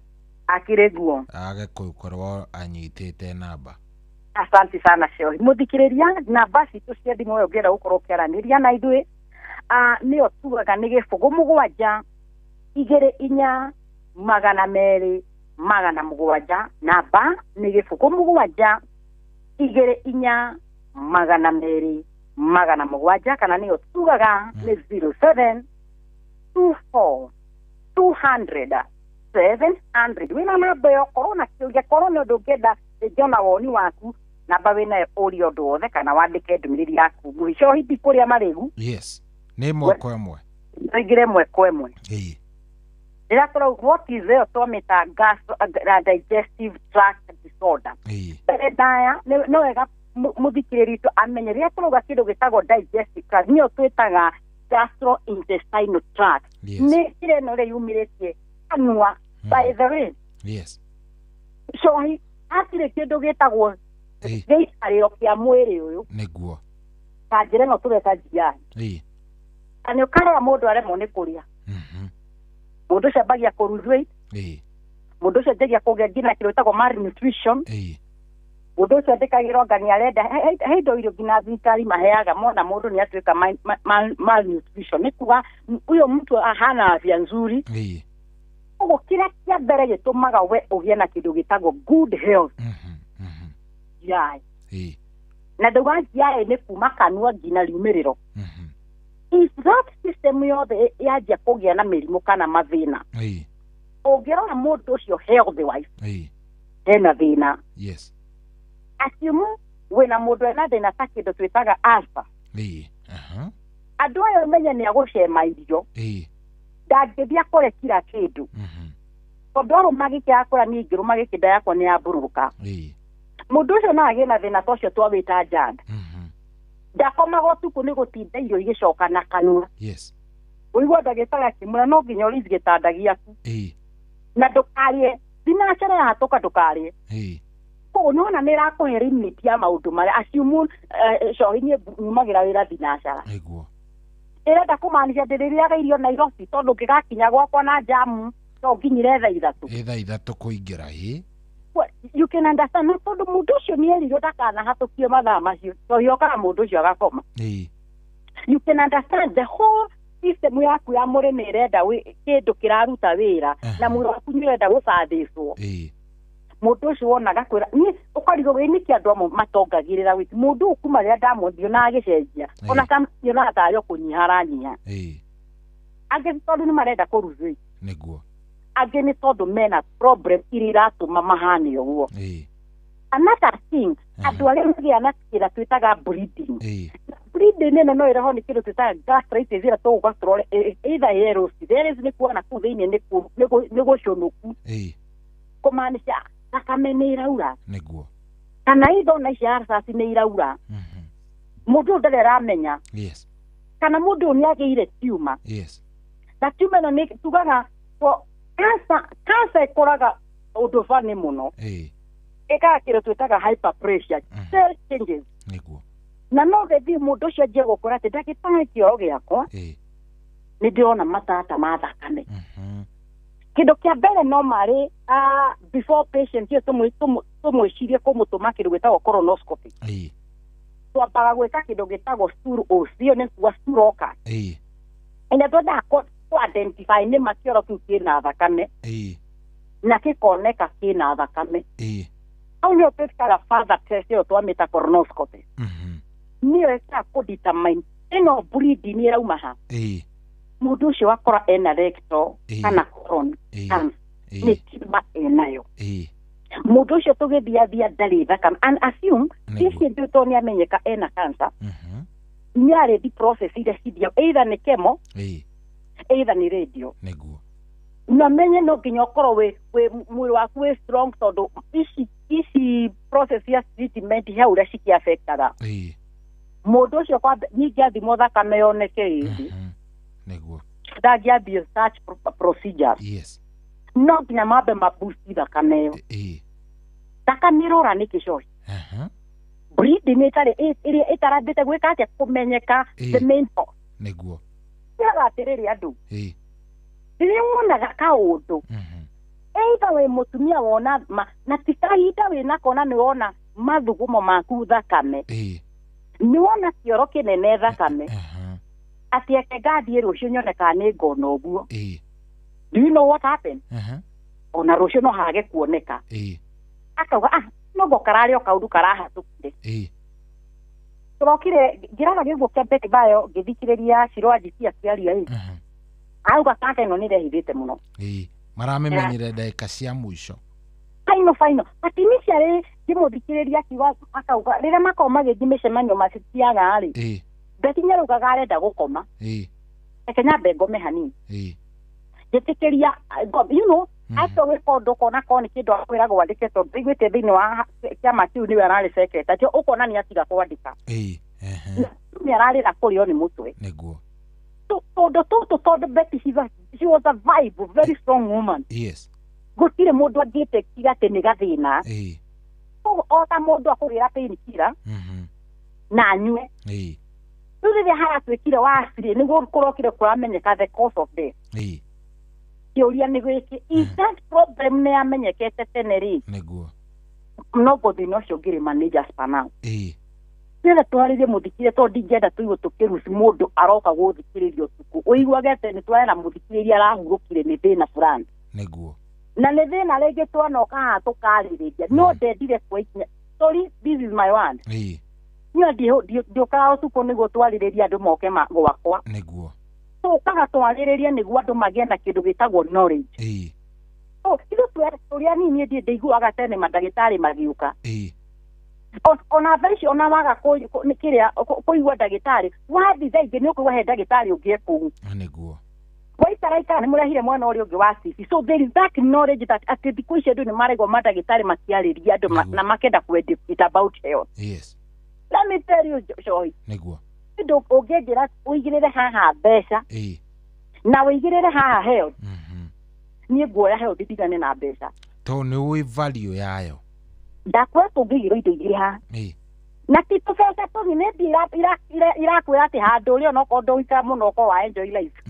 akĩrĩ guo
age gũkorwo anyitĩte namba.
Asante sana Sheori. Mũthikĩrĩria namba citũ cia thimũ we ũngĩenda gũkorwo ũkĩaranĩria na ithuĩ nĩyo tugaga nĩ 0 7 2 4 200 700. Namba nĩ 0 7 2 4 200 700 kana nĩyo tugaga nĩ 07 24 200 700. Wĩna namba ĩyo korwo na kĩũria, korwo nĩ ũndũ ũngĩenda rĩngĩ ona woni waku, namba wĩnayo ũrie ũndũ wothe kana wandĩke ndũmĩrĩri yaku nguhĩ. Cohi ndikũrĩa marĩgu.
Yes. Nĩ ĩmwe kwa ĩmwe.
Tũingĩre ĩmwe kwa ĩmwe. Rĩrĩa tũrauga what is ĩyo twamĩta digestive tract disorder. Mbere ndaya no wega mũthikĩrĩri witũ amenye rĩrĩa tũrauga kĩndũ gĩtagwo digestive tract nĩyo twĩtaga gastrointestinal tract. Nĩ njĩra ĩno ĩrĩa yumĩrĩtie kanua. By the way.
Yes.
Cohi hatirĩ kĩndũ gĩtagwo gĩikarĩro kĩa mwĩrĩ ũyũ.
Nĩguo.
Ta njĩra ĩno tũreta GI. Na nĩ ũkarora mũndũ aremwo nĩ kũrĩa. Mũndũ ũcio ambagia kũ lose weight. Mũndũ ũcio anjagia kũgĩa nginya kĩndũ gĩtagwo malnutrition. Mũndũ ũcio andĩkagĩrwo anga nĩ arenda he indo irio nginya thirikari maheaga mona mũndũ nĩ atuĩka malnutrition. Nĩ kuga huyo mtu hana afya nzuri. Koguo kĩrĩa kĩa mbere gĩtũmaga we ũgĩe na kĩndũ gĩtagwo good health. GI. Na ndauga GI nĩ kuma kanua nginya riumĩrĩro. If that system yothe yanjia kũgĩa na mĩrimũ kana mathĩna, ũngĩrora mũndũ ũcio health wise hena thĩna.
Yes.
Assume wĩna mũndũ ena thĩna ta kĩndũ twĩtaga ulcer. Andũ aya ũmenye nĩ agũcema irio. Ndangĩthiĩ akore kira kĩndũ. Tondũ arũma gĩkĩ akora niĩ ngĩrũma gĩkĩ nda yakwa nĩ yambũrũrũka. Mũndũ ũcio no agĩe na thĩna ta ũcio twawĩta GERD. Ndakomaga ũtukũ nĩ gũtinda irio igĩcoka na kanua.
Yes.
Ũigua ndagĩtarĩ akĩmwĩra no nginya ũrĩithi gĩtanda gĩaku. Na ndũkarĩe thinacara yahatũka ndũkarĩe. Koguo nĩwona nĩ ĩrakũhe limit ya maũndũ marĩa assume cohi niĩ nyumagĩra wĩra thinacara.
Nĩguo.
Ĩrenda kũmaanisha ndĩrĩrĩaga irio Nairobi tondũ ngĩgakinya gwakwa na jamu no nginyire thaa 3.
Thaa 3 kũingĩra.
You can understand na tondũ mũndũ ũcio nĩ erirwo ndakanahatũkie mathaa macio tondũ okaga mũndũ ũcio agakoma. You can understand the whole system yaku ya mwĩrĩ nĩ ĩrenda kĩndũ kĩraruta wĩra na mwĩrĩ waku nĩ ũrenda gũcathĩcwo. Mũndũ ũcio wonaga kwĩra niĩ ũkarigwo wĩ nĩkĩ andũ amwe matongagĩrĩra wĩki mũndũ ũyũ kuma rĩrĩa ndamuonire na agĩcenjia ona nyonaga tarĩ o kũnyiha aranyiha. Angĩ tondũ nĩ marenda kũ lose weight.
Nĩguo.
Angĩ nĩ tondũ mena problem iria iratũma mahane ũguo. Another thing, andũ arĩa magĩa na kĩrĩa twĩtaga bleeding. Bleeding ĩno no ĩrehwo nĩ kĩndũ twĩtaga gastritis ĩrĩa tũgũka tũrore either erosive. Erosive nĩ kuona kũu thĩiniĩ nĩ gũcũnũku. Kũmaanisha thakame nĩ ĩraura.
Nĩguo.
Kana itho na ici ulcers nĩ iraura. Mũndũ ũyũ ndarĩ aramenya.
Yes.
Kana mũndũ ũyũ nĩ agĩire tumor.
Yes.
Na tumor ĩno nĩ tugaga cancer ĩkoraga ũndũ bani mũno. Ĩkaga kĩndũ twĩtaga hyperpressure, cell changes.
Nĩguo.
Na no gĩthiĩ mũndũ ũcio anjie gũkora atĩ ndagĩtarĩ kĩoro gĩakwa nĩ ndĩrona matata ma thakame. Kĩndũ kĩa mbere no marĩ before patient ĩyo tũmwĩcirie kũmũtũma kĩndũ gĩtagwo colonoscopy. Twambaga gwĩka kĩndũ gĩtagwo stool OC, ĩyo nĩ kuga stool occult. Ĩrĩa twendaga kũ identify nĩ ma kĩoro kĩu kĩna thakame na gĩkoneka kĩna thakame. Hau nĩho twĩkaga further test ĩyo twamĩta colonoscopy. Nĩyo ĩkaga kũ determine ĩno bleeding ĩrauma ha. Mũndũ ũcio wakora ena rectal kana colon cancer nĩ tumor enayo. Mũndũ ũcio tũgĩthiathia ndarĩ thakame and assume patient ũyũ tondũ nĩamenyeka ena cancer nĩarĩthi process iria cithiaga either nĩ chemo either nĩ radio.
Nĩguo.
Na menye no nginya ũkorwo wĩ mwĩrĩ waku wĩ strong tondũ ici process ya treatment he ũrĩa cikĩaffectaga. Mũndũ ũcio kwamba ningĩ athimwo thakame yoneke ĩndĩ.
Nĩguo.
Ndangĩambia such procedures.
Yes.
No nginya mambe maboost thakame ĩyo. Thakame ĩrora nĩkĩ coci? Bleeding ĩtarĩ ĩrĩa ĩtarambĩte gwĩka atĩa kũmenyeka the main cause.
Nĩguo.
Nĩaga atĩrĩrĩ andũ. Rĩrĩa wonaga kaũndũ either wĩ mũtumia wona na ti kahinda wĩnako na nĩwona mathugumo maku thakame nĩwona kĩoro kĩnene thakame atĩ eke ngathiĩ rũciũ nyone kana nĩ ngona ũguo. Do you know what happened? Ona rũciũ no hage kuoneka. Akauga no kararĩ o kaũndũ karahatũkire. Tũrokire ngĩrora gĩguo kĩa Betty Bayo ngĩthikĩrĩria Shiro Anjisi akĩaria ĩ. Auga kaka ĩno nĩrehithĩte mũno.
Maramenyire ndagĩka cia mũico.
Final. But initially ngĩmũthikĩrĩria akiuga akauga rĩrĩa makoragwo magĩthiĩ mĩcemanio macitiaga rĩ. Betty nĩaraugaga arenda gũkoma. Reke nyambe ngome hanini. Njĩtĩkĩria you know ato gwĩka ũndũ ũkona korwo nĩ kĩndũ akwĩragwo andĩke tondũ ndaiguĩte thĩinĩ wa kĩama kĩu nĩwe ararĩ secretary ũkona nĩ atiga kwandĩka. Nĩ ararĩra kũrĩo nĩ mũtwe.
Nĩguo.
Tondũ tũtũ tondũ Betty she was a vibe, very strong woman.
Yes.
Gũtirĩ mũndũ angĩtĩkira atĩ nĩ gathĩna. O ta mũndũ akũgĩra painkiller na anyue. Rĩu rĩrĩa haratuĩkire wacirĩ nĩguo kũrokire kũramenyeka the cause of death. Kĩũria nĩ gĩkĩ, if that problem nĩ yamenyekete tene rĩ,
Nĩguo.
no thĩna ũcio ũngĩrĩ manage as per now. Nĩgetha twarĩrie mũthikĩrĩria tondũ ndingĩenda tũigue tũkĩruci mũndũ aroka gũthikĩrĩria ũtukũ ũiguage atĩ nĩ twarera mũthikĩrĩria arahurũkire nĩ thĩna fulani.
Nĩguo.
Na nĩ thĩna rĩngĩ twanoka haha tũkarĩrĩria no ndendire kuoya ikinya. Sorry, this is my word. Niĩ ndiũkaga ũtukũ nĩguo twarĩrĩrie andũ moke gwakwa.
Nĩguo.
Tũkaga twarĩrĩrie nĩguo andũ magĩe na kĩndũ gĩtagwo knowledge. Ithuĩ tũrĩa nini niĩ ndĩiguaga tene mandagĩtarĩ magĩũka. Ona thaa ici ona waga kĩrĩa kũigua ndagĩtarĩ wathiĩ thaa ingĩ nĩ ũkũigua he ndagĩtarĩ ũngĩ e kũu.
Nĩguo.
Waikaraikara nĩ mũrehire mwana ũrĩa ũngĩ wa cici. So there is that knowledge that atĩ thikũ ici andũ nĩ maraigua mandagĩtarĩ makĩarĩria andũ na makenda kũ educate about health.
Yes.
Let me tell you Joy.
Nĩguo.
Ndũ ũngĩnjĩra ũigĩrĩre haha mbeca na ũigĩrĩre haha health. Niĩ nguoya health ndigane na mbeca.
Tondũ nĩ ũĩ value yayo.
Ndakwĩra tũngĩigĩrwo indo igĩrĩ haha. Na ti tũbeca tũnini nĩ mbia irakwĩra atĩ handũ ũrĩ onokorwo ndũgũikara mũno ũkorwo wa enjoy life.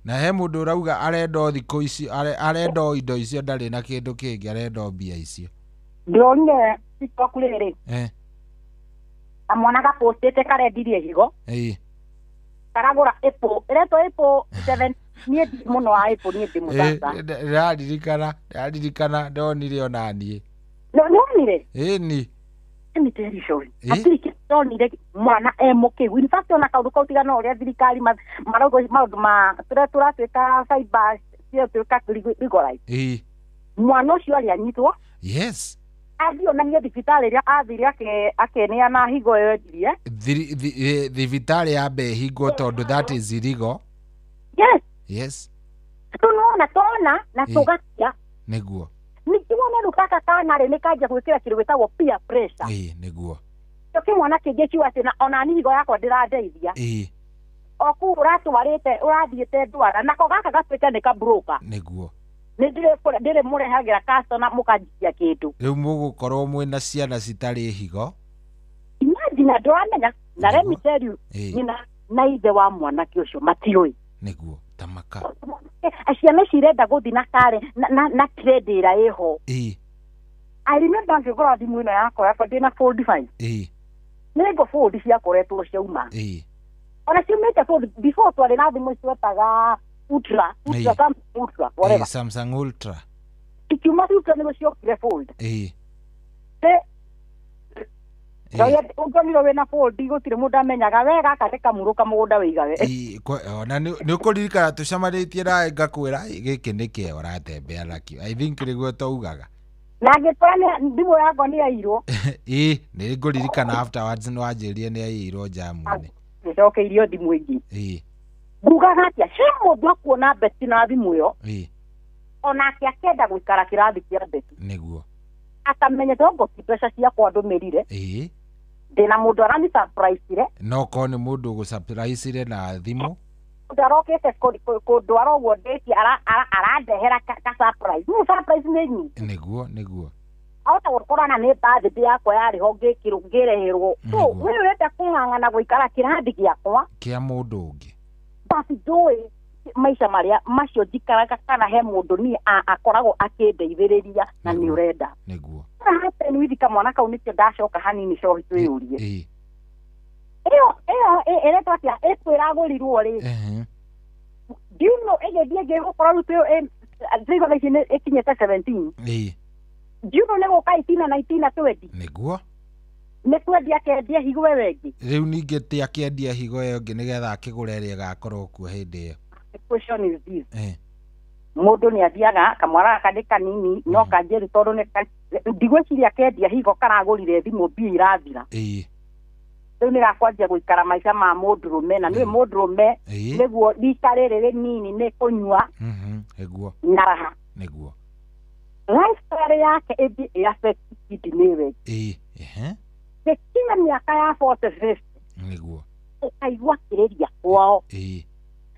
Na he mũndũ ũrauga arenda o thikũ ici arenda o indo icio ndarĩ na kĩndũ kĩngĩ arenda o mbia icio.
Ndĩronire TikTok rĩrĩ. Kamwana gapostĩte karendirie higo. Karagũra Apple ĩretwo Apple 7 niĩ ndi mũno wa Apple niĩ ndĩ mũthaka.
Ndĩraririkana ndonire ona niĩ.
Nĩwonire?
Ĩni.
Let me tell you sorry. Hatirĩ kĩndũ ndonire mwana e mũkĩgu. In fact ona kaũndũ kau tigana ũrĩa thirikari marauga maũndũ ma tũrĩa tũratuĩka cyber ciatuĩka legalize. Mwana ũcio arĩ anyitwo.
Yes.
Athiĩ onanie thibitarĩ ĩrĩa athire akeneana higo ĩyo endirie.
Thibitarĩ yambe ĩhingwo tondũ that is illegal.
Yes.
Yes.
Tũnona tona na tũgatia.
Nĩguo.
Ningĩ wona rĩu gaka kana rĩ nĩ kanjia gwĩkĩra kĩndũ gĩtagwo peer pressure.
Nĩguo.
Kĩo kĩmwana kĩngĩ kiuga atĩ ona niĩ higo yakwa ndĩrandeithia. O kũu ũratwarĩte ũrathiĩte ndwara nako gaka gatuĩke nĩ ka broker.
Nĩguo.
Nĩ ndĩrĩ mũrehagĩra customer mũkanjikia kĩndũ.
Rĩu mũgũkorwo mwĩna ciana citarĩ higo.
Imagine andũ amenya na let me tell you nyina na ithe wa mwanake ũcio matiũĩ.
Nĩguo tamaka.
Ciana ici irenda gũthiĩ na kare na trend ĩrĩa ĩho. I remember ngĩgũra thimũ ĩno yakwa ndĩna fold 5. Nĩ ngo fold ciakoretwo ciauma. Ona ciumĩte fold before twarĩ na thimũ cietaga Ultra, Samsung Ultra, whatever.
Samsung Ultra.
Ikiuma Ultra nĩguo ciokire fold. Ũngonire wĩna fold gũtirĩ mũndũ amenyaga we gaka nĩ kamurũ kamũgũnda wĩigage.
Ona nĩ ũkũririkana tũcemanĩtie nawe ngakwĩra gĩkĩ nĩ kĩe ũratembea nakĩo. I think nĩguo twaugaga.
Na ngĩkora thimũ yakwa nĩ yairwo.
Nĩ ngũririkana afterwards nĩ wanjĩrire nĩ yaiyirwo njamu-inĩ.
Nĩcokeirio thimũ ĩngĩ. Ngugaga atĩa he mũndũ akuona Beti na thimũ ĩyo. Onake akenda gũikara kĩrathi kĩa Beti.
Nĩguo.
Akamenye tongo ti mbeca ciakwa ndũmĩrire. Ndĩna mũndũ arani surprise-ire.
No korwo nĩ mũndũ ũgũ-surprise-ire na thimũ.
Mũndũ arokĩte kũndwara ũguo ndĩtie arandehera ka surprise. Rĩu surprise nĩ nyingĩ.
Nĩguo nĩguo.
Ahota gũkorwo na nĩ birthday yakwa yarĩ ho ngĩkĩrwo ngĩreherwo. So we ũrenda kũng'ang'ana gũikara kĩrathi gĩakwa.
Kĩa mũndũ ũngĩ.
Basi ndũĩ maica marĩa macio njikaraga kana he mũndũ niĩ akoragwo akĩndeithĩrĩria na nĩ ũrenda.
Nĩguo.
Happen with kamwana kau nĩkĩo ndacoka hanini cohi twĩyũrie. Ĩyo ĩretwo atĩa ĩkwĩragũrirwo rĩ. Do you know ĩgĩthiĩ ĩngĩ gũkorwo rĩu twĩ ici nĩ ĩkinyĩte 17. Do you know nĩ gũka 18 na 19 na 20.
Nĩguo.
Nĩ kwendia akendia higo ĩyo ĩngĩ.
Rĩu ningĩ ti akĩendia higo ĩyo ĩngĩ nĩgetha akĩgũre ĩrĩa ĩgakorwo kuo hĩndĩ ĩyo.
The question is this. Mũndũ nĩ athiaga kamwana gaka nĩ kanini no kanjĩri tondũ nĩ ndigwĩciria kendia higo karagũrire thimũ mbia irathira. Rĩu nĩ gakwanjia gũikara maica ma mũndũrũme na nĩwe mũndũrũme nĩguo rika rĩrĩ rĩnini nĩ kũnyua
nĩguo
na raha.
Nĩguo.
Lifestyle yake ĩthiĩ ĩ-affect kidney ĩyo ĩngĩ. Gĩkinya mĩaka ya 40 50.
Nĩguo.
Ũkaigua kĩrĩria kwao.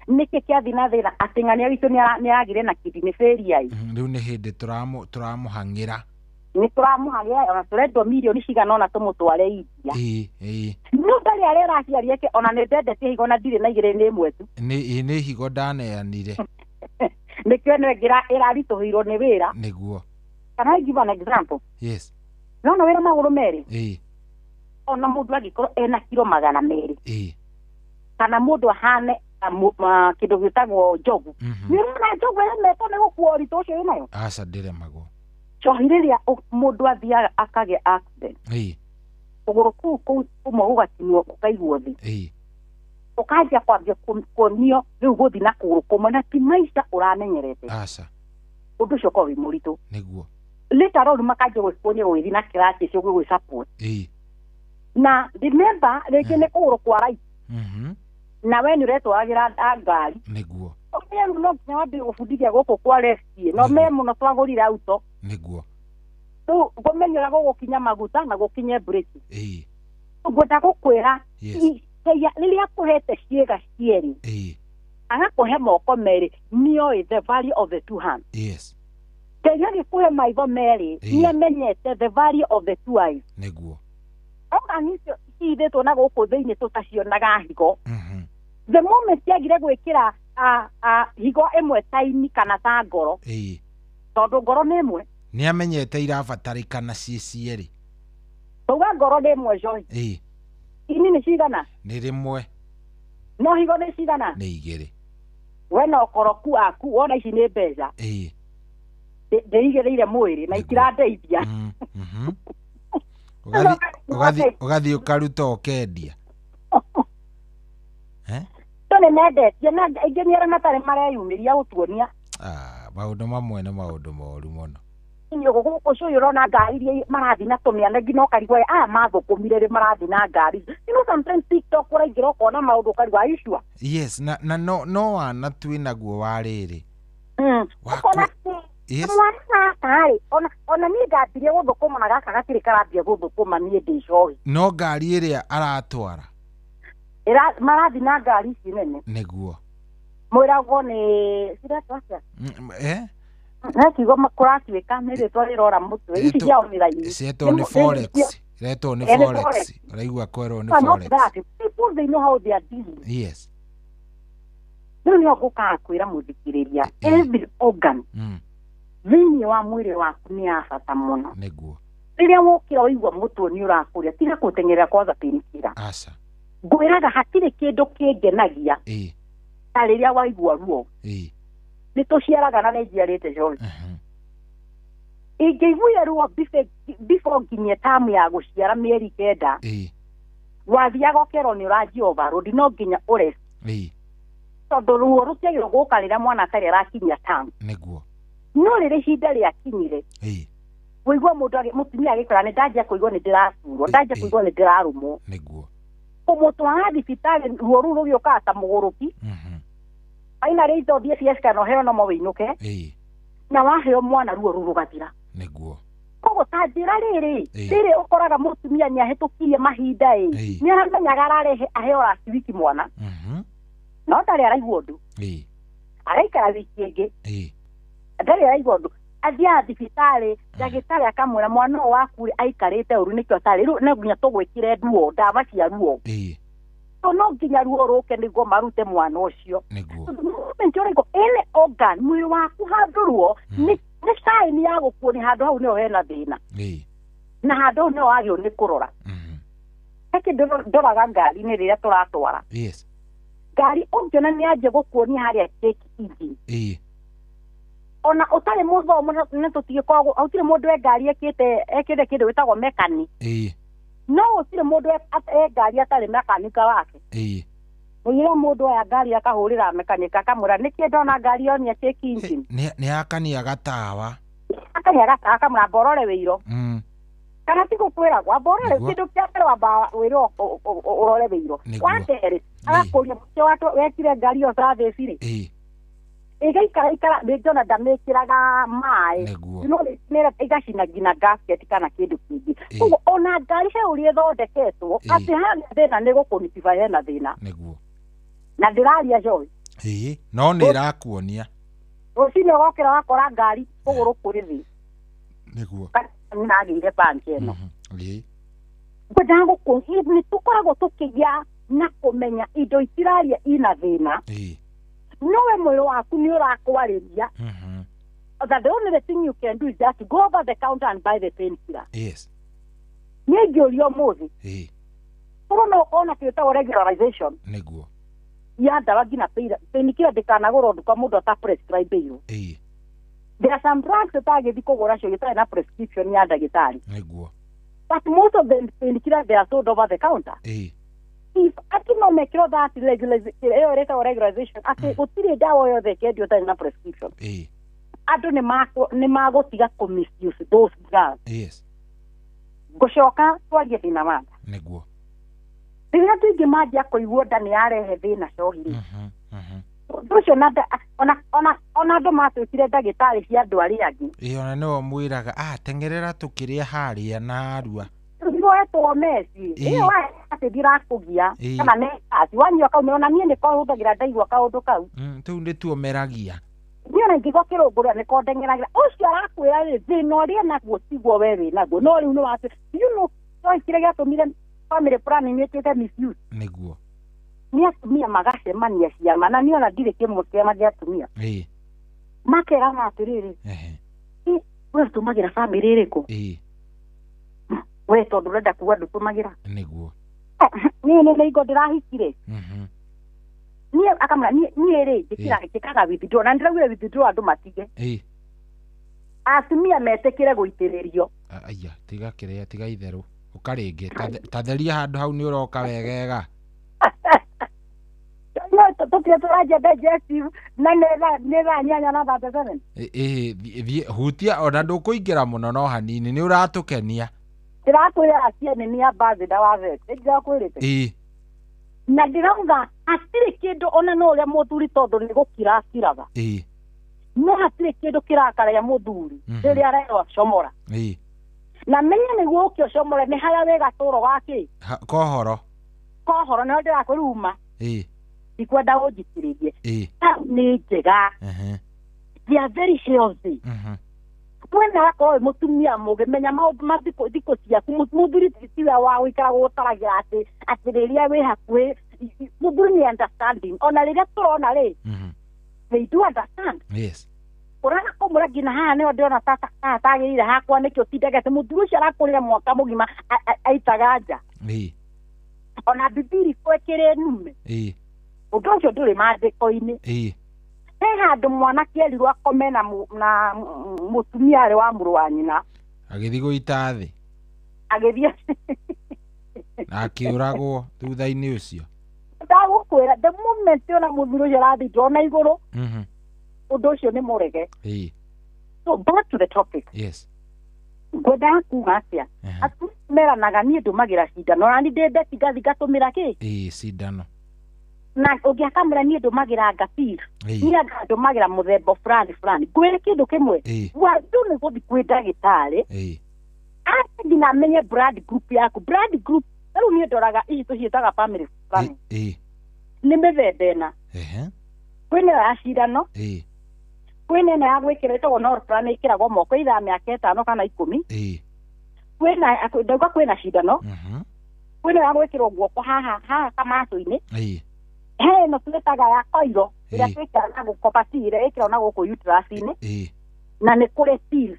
Nĩkĩ kĩathiĩ na thĩna atĩ ng'ania witũ nĩ aragire na kidney failure.
Rĩu nĩ hĩndĩ tũramũhang'ĩra.
Nĩ tũramũhang'ĩra ona tũrendwo mirioni cigana ũna tũmũtware India. No ndarĩ arera aciari ake ona nĩ ndendetie higo na ndirĩ na igĩrĩ nĩ ĩmwe tu.
Nĩ higo ndaneanire.
Nĩkĩo ĩno ĩngĩ ĩraritũhĩirwo nĩ wĩra.
Nĩguo.
Can I give an example?
Yes.
Nona wĩra magũrũ merĩ. Ona mũndũ angĩkorwo ena kiro 200. Kana mũndũ ahane kĩndũ gĩtagwo njogu. Nĩ ũrona njogu ĩremetwo nĩ gũkua ũritũ ũcio wĩnayo?
Aca ndĩremagwo.
Cohi rĩrĩa mũndũ athiaga akagĩa accident. Kũgũrũ kũu kũmwe gũgatinwo gũkaigwo thĩ. Ũkanjia kwambia kuonio rĩu gũthiĩ na kũgũrũ kũmwe na ti maica ũramenyerete.
Aca.
Ũndũ ũcio ũkorwo wĩ mũritũ.
Nĩguo.
Later on makanjia gũkuonia gũgĩthiĩ na kĩraci icio gũgĩ support. Na remember rĩngĩ nĩ kũgũrũ kwa right. Na we nĩ ũretwaragĩra ngari.
Nĩguo.
Ũmenye no nginya wambie gũbundithia gũkũ kwa left no me mũno twagũrire auto.
Nĩguo.
Rĩu ngũmenya ũrĩa gũgũkinya maguta na gũkinye breki. Ngwenda gũkwĩra rĩrĩa akũhete ciĩga cierĩ agakũhe moko merĩ nĩoĩ the value of the two hands. Ngai agĩkũhe maitho merĩ nĩamenyete the value of the two eyes.
Nĩguo.
Organ icio cihithĩtwo na gũkũ thĩinĩ tũtacionaga higo. The moment ciagire gwĩkĩra higo ĩmwe ta ini kana ta ngoro. Tondũ ngoro nĩ ĩmwe.
Nĩ amenyete irabatarĩkana ciĩ cierĩ.
Tauga ngoro nĩ ĩmwe Joy. Ini nĩ cigana?
Nĩ rĩmwe.
No higo nĩ cigana?
Nĩ igĩrĩ.
We na ũkoroku aku wona ici nĩ mbeca. Ndĩigĩrĩire mwĩrĩ na itirandeithia.
Ũgathiĩ ũkaruta ũkendia.
Tondũ nĩ mendetie na aingĩ nĩ arĩa matarĩ mareyumĩria gũtuonia.
Maũndũ mamwe nĩ maũndũ moru mũno.
Gũkũ ũcio ũrona ngari iria marathiĩ na tũmĩana nginya ũkarigwo aya mathũkũmire rĩ marathiĩ na ngari. You know sometimes TikTok ũraingĩra ũkona maũndũ ũkarigwo are you sure?
Yes, na no wana twĩ naguo wa rĩrĩ.
Ũkona mwana gaka rĩ ona niĩ ndambirie gũthũkũma na gaka gatirĩ karambia gũthũkũma niĩ ndĩ cohi.
No ngari ĩrĩa aratwara
marathiĩ na ngari ici nene.
Nĩguo.
Mwĩragwo nĩ ciretwo atĩa? Na kiugo kũratuĩka nĩ rĩtwa rĩrora mũtwe ici cia online.
Cietwo nĩ forex. Retwo nĩ forex. Ũraigua kwerwo nĩ forex.
People, they know how they are dealing.
Yes.
Rĩu nĩho ngũkaga kwĩra mũthikĩrĩria every organ thĩinĩ wa mwĩrĩ waku nĩ ya bata mũno.
Nĩguo.
Rĩrĩa wokĩra waigua mũtwe nĩ ũrakũrĩa, tiga gũteng'erera kwaga painkiller.
Aca.
Ngwĩraga hatirĩ kĩndũ kĩngenagia ta rĩrĩa waigua ruo. Nĩ tũciaraga na nĩ njiarĩte George. Ingĩiguire ruo before nginyie tamu ya gũciara mĩeri 9, wathiaga ũkerwo nĩ ũranjia overload, no nginya ũrest. Tondũ ruo rũtiagĩrĩirwo gũka rĩrĩa mwana atarĩ arakinyia tamu.
Nĩguo.
No rĩrĩa ihinda rĩakinyire, wĩigua mũndũ mũtumia agĩkora nĩ ndanjia kũigua nĩ ndĩracurwo, ndanjia kũigua nĩ ndĩrarũmwo.
Nĩguo.
Kũmũtwara thibitarĩ ruo rũu rũgĩũkaga ta mũgũrũki. Aina rĩ itho thiĩ CS kana ũheo no wĩinũke. Na waheo mwana ruo rũu rũgathira.
Nĩguo.
Koguo ta njĩra rĩrĩ, rĩrĩ ũkoraga mũtumia nĩ ahĩtũkirie mahinda ĩ, nĩ aramenyaga ararehe aheo last week mwana. No ndarĩ araigua ũndũ. Araikara wiki ĩngĩ. Ndarĩ araigua ũndũ. Athiaga thibitarĩ, ndagĩtarĩ akamwĩra mwana ũyũ waku aikarĩte ũru nĩkĩo atarĩ. Rĩu no nginya tũgwĩkĩre ruo, ndawa cia ruo. So no nginya ruo rũke nĩguo marute mwana ũcio.
Nĩguo.
Moment ũraigua any organ mwĩrĩ waku handũ ruo nĩ sign ya gũkuonia handũ hau nĩho hena thĩna. Na handũ hau nĩho wagĩrĩirwo nĩ kũrora. He kĩndũ ndoraga ngari-inĩ rĩrĩa tũratwara.
Yes.
Ngari ũngĩona nĩ yanjia gũkuonia harĩa check engine. Ona ũtarĩ mũthomu nĩ tũtigĩkoragwo gũtirĩ mũndũ e ngari ekĩte kĩndũ gĩtagwo mechanic. No gũtirĩ mũndũ e ngari atarĩ mekanika wake. Mũira mũndũ oya ngari akahũrĩra mekanika akamwĩra nĩkĩ ndona ngari yonia check engine.
Nĩ akania gatawa.
Akania gatawa akamwĩra mborore wĩiro. Kana ti gũkwĩra wamborore kĩndũ kĩa mbere wamba wĩrwo ũrore wĩiro. Wa kerĩ agakũria mũciĩ wekire ngari ĩyo service rĩ. Ĩgaikara ikara ndĩngĩona ndamĩkĩraga maĩ. No nĩ ĩgacina nginya gasket kana kĩndũ kĩngĩ. Koguo ona ngari he ũrĩa ĩthondeketwo atĩ hena thĩna nĩ gũkũnotify hena thĩna.
Nĩguo.
Na ndĩraria Joy.
No nĩ ĩrakuonia.
Rũcinĩ ũgokĩra wakora ngari kũgũrũ kũrĩ thĩ.
Nĩguo.
Nĩragĩire pancha ĩno. Ngwendaga gũkũ nĩ tũkoragwo tũkĩgĩa na kũmenya indo itiraria ina thĩna. No we mwĩrĩ waku nĩ ũrakwarĩria. That the only thing you can do is just go over the counter and buy the painkiller.
Yes.
Nĩ ngĩũria ũmũthĩ. Korwo no ũkorwo na kĩtagwo regularization.
Nĩguo.
Ya ndawa nginya painkiller ndĩkanagũrwo nduka mũndũ ataprescribe-irwo. There are some drugs ũtagĩthiĩ kũgũra cio gĩtarĩ na prescription ya ndagĩtarĩ.
Nĩguo.
But most of the painkiller they are sold over the counter. If atĩ no mekĩrwo that ĩyo ĩretagwo regularization atĩ gũtirĩ ndawa yothe ĩkendio ĩtarĩ na prescription. Andũ nĩ magũtiga kũ misuse those drugs.
Yes.
Ngũcoka twarie thĩna wa nda.
Nĩguo.
Rĩrĩa andũ aingĩ manjia kũigua nda nĩ yarehe thĩna cohi rĩ. Ũndũ ũcio ona andũ matuĩkire ndagĩtarĩ cia andũ arĩa angĩ.
Ona nĩo mwĩraga teng'erera tũkĩrĩa harĩa na arua.
Woetwo meci. Ĩyo atĩ ndirakũgia kana nĩ ati wanyua kau ona niĩ nĩko hũthagĩra ndaigua kaũndũ kau.
Tũu nĩtuo meragia.
Niĩ ona ingĩigua kĩrũngũrĩa nĩko ndeng'eragĩra. Ũcio arakwĩra rĩ thĩna ũrĩa naguo tiguo we wĩ naguo. No rĩu nĩ watĩ you know kĩrĩa gĩatũmire family planning ĩtuĩke misuse.
Nĩguo.
Nĩ atumia magacemania ciama na niĩ ona ndirĩ kĩmwe kĩama gĩa atumia. Makerana atĩrĩrĩ. We ũtũmagĩra family ĩrĩkũ? We tondũ ũrenda kuga ndũtũmagĩra.
Nĩguo.
Niĩ nĩ hingo ndĩrahikire. Niĩ akamwĩra niĩ rĩ njĩkaga withdraw na ndĩraugire withdraw andũ matige. Atumia metĩkĩre gũitĩrĩrio.
Aya tiga kĩrĩa tiga itherũ. Ũka rĩngĩ ta theria handũ hau nĩ ũroka wegega.
No tũtire tũranjia digestive na nĩ thaa 8:37.
Thiĩ hutia ona ndũkũingĩra mũno no hanini nĩ ũratũkenia.
Ndĩrakwĩra acia nĩ nĩ ambassador wa vet. Ndĩrakwĩrĩte. Na ndĩrauga hatirĩ kĩndũ ona no ũrĩa mũthuri tondũ nĩ gũkira akiraga. No hatirĩ kĩndũ kĩrakaragia mũthuri rĩrĩa arerwo acomora. Na menye nĩguo ũke ũcomore nĩ harĩa wĩ gatũro gakĩ.
Kohoro.
Kohoro nĩho ndĩrakwĩruma. Ndikwenda ũnjitĩrĩrie. Nĩ njega. They are very healthy. Mwena wakorwo wĩ mũtumia mũgĩ menya maũndũ ma thikũ ciaku. Mũthuri tiwe wa gũikara gũtaragĩra atĩ rĩrĩa wĩ hakuhĩ mũthuri nĩ understanding. Ona rĩrĩa tũrona rĩ, they do understand.
Yes.
Ũraga kũmũra nginya haha nĩho ndĩrona tagĩrĩire hakwa nĩkĩo tindegete. Mũthuri ũcio arakũrĩra mwaka mũgima aitaga nja. Ona bibiri ĩkĩrĩ nume. Ũndũ ũcio ndũrĩ maandĩko-inĩ. He handũ mwanake erirwo akome na mũtumia arĩ wa mũrũ wa nyina.
Agĩthiĩ gũita thĩ.
Agĩthiĩ.
Na akĩũragwo thutha-inĩ ũcio.
Ndagũkwĩra the moment ona mũthuri ũcio arathiĩ ndona igũrũ. Ũndũ ũcio nĩ mũrege. So back to the topic.
Yes.
Ngwendaga kuga atĩa? Atumia meranaga niĩ ndũmagĩra cindano na niĩ ndĩ Beti ngathi ngatũmĩra kĩ?
Cindano.
Na ũngĩ akamwĩra niĩ ndũmagĩra ngapir. Niĩ anga ndũmagĩra mũthemba fulani fulani. Ngwĩre kĩndũ kĩmwe. Wandũ nĩ gũthiĩ kwĩ ndagĩtarĩ. Athiĩ nginya amenye blood group yaku. Blood group rĩu niĩ ndoraga ici tũciĩtaga family planning. Nĩ mĩthemba ĩna. Kwĩna ĩyo ya cindano. Kwĩna ĩno ya gwĩkĩra ĩtagwo Norplan ĩkĩragwo moko ithaa mĩaka 5 kana 10. Kwĩna ndauga kwĩna cindano. Kwĩna ya gwĩkĩrwo guoko haha haha kamatũ-inĩ. He ĩno twĩtaga ya koiro ĩrĩa twĩkĩraga na gũkoba ĩrĩa ĩkĩragwo na gũkũ uterus-inĩ. Na nĩ kũrĩ pill.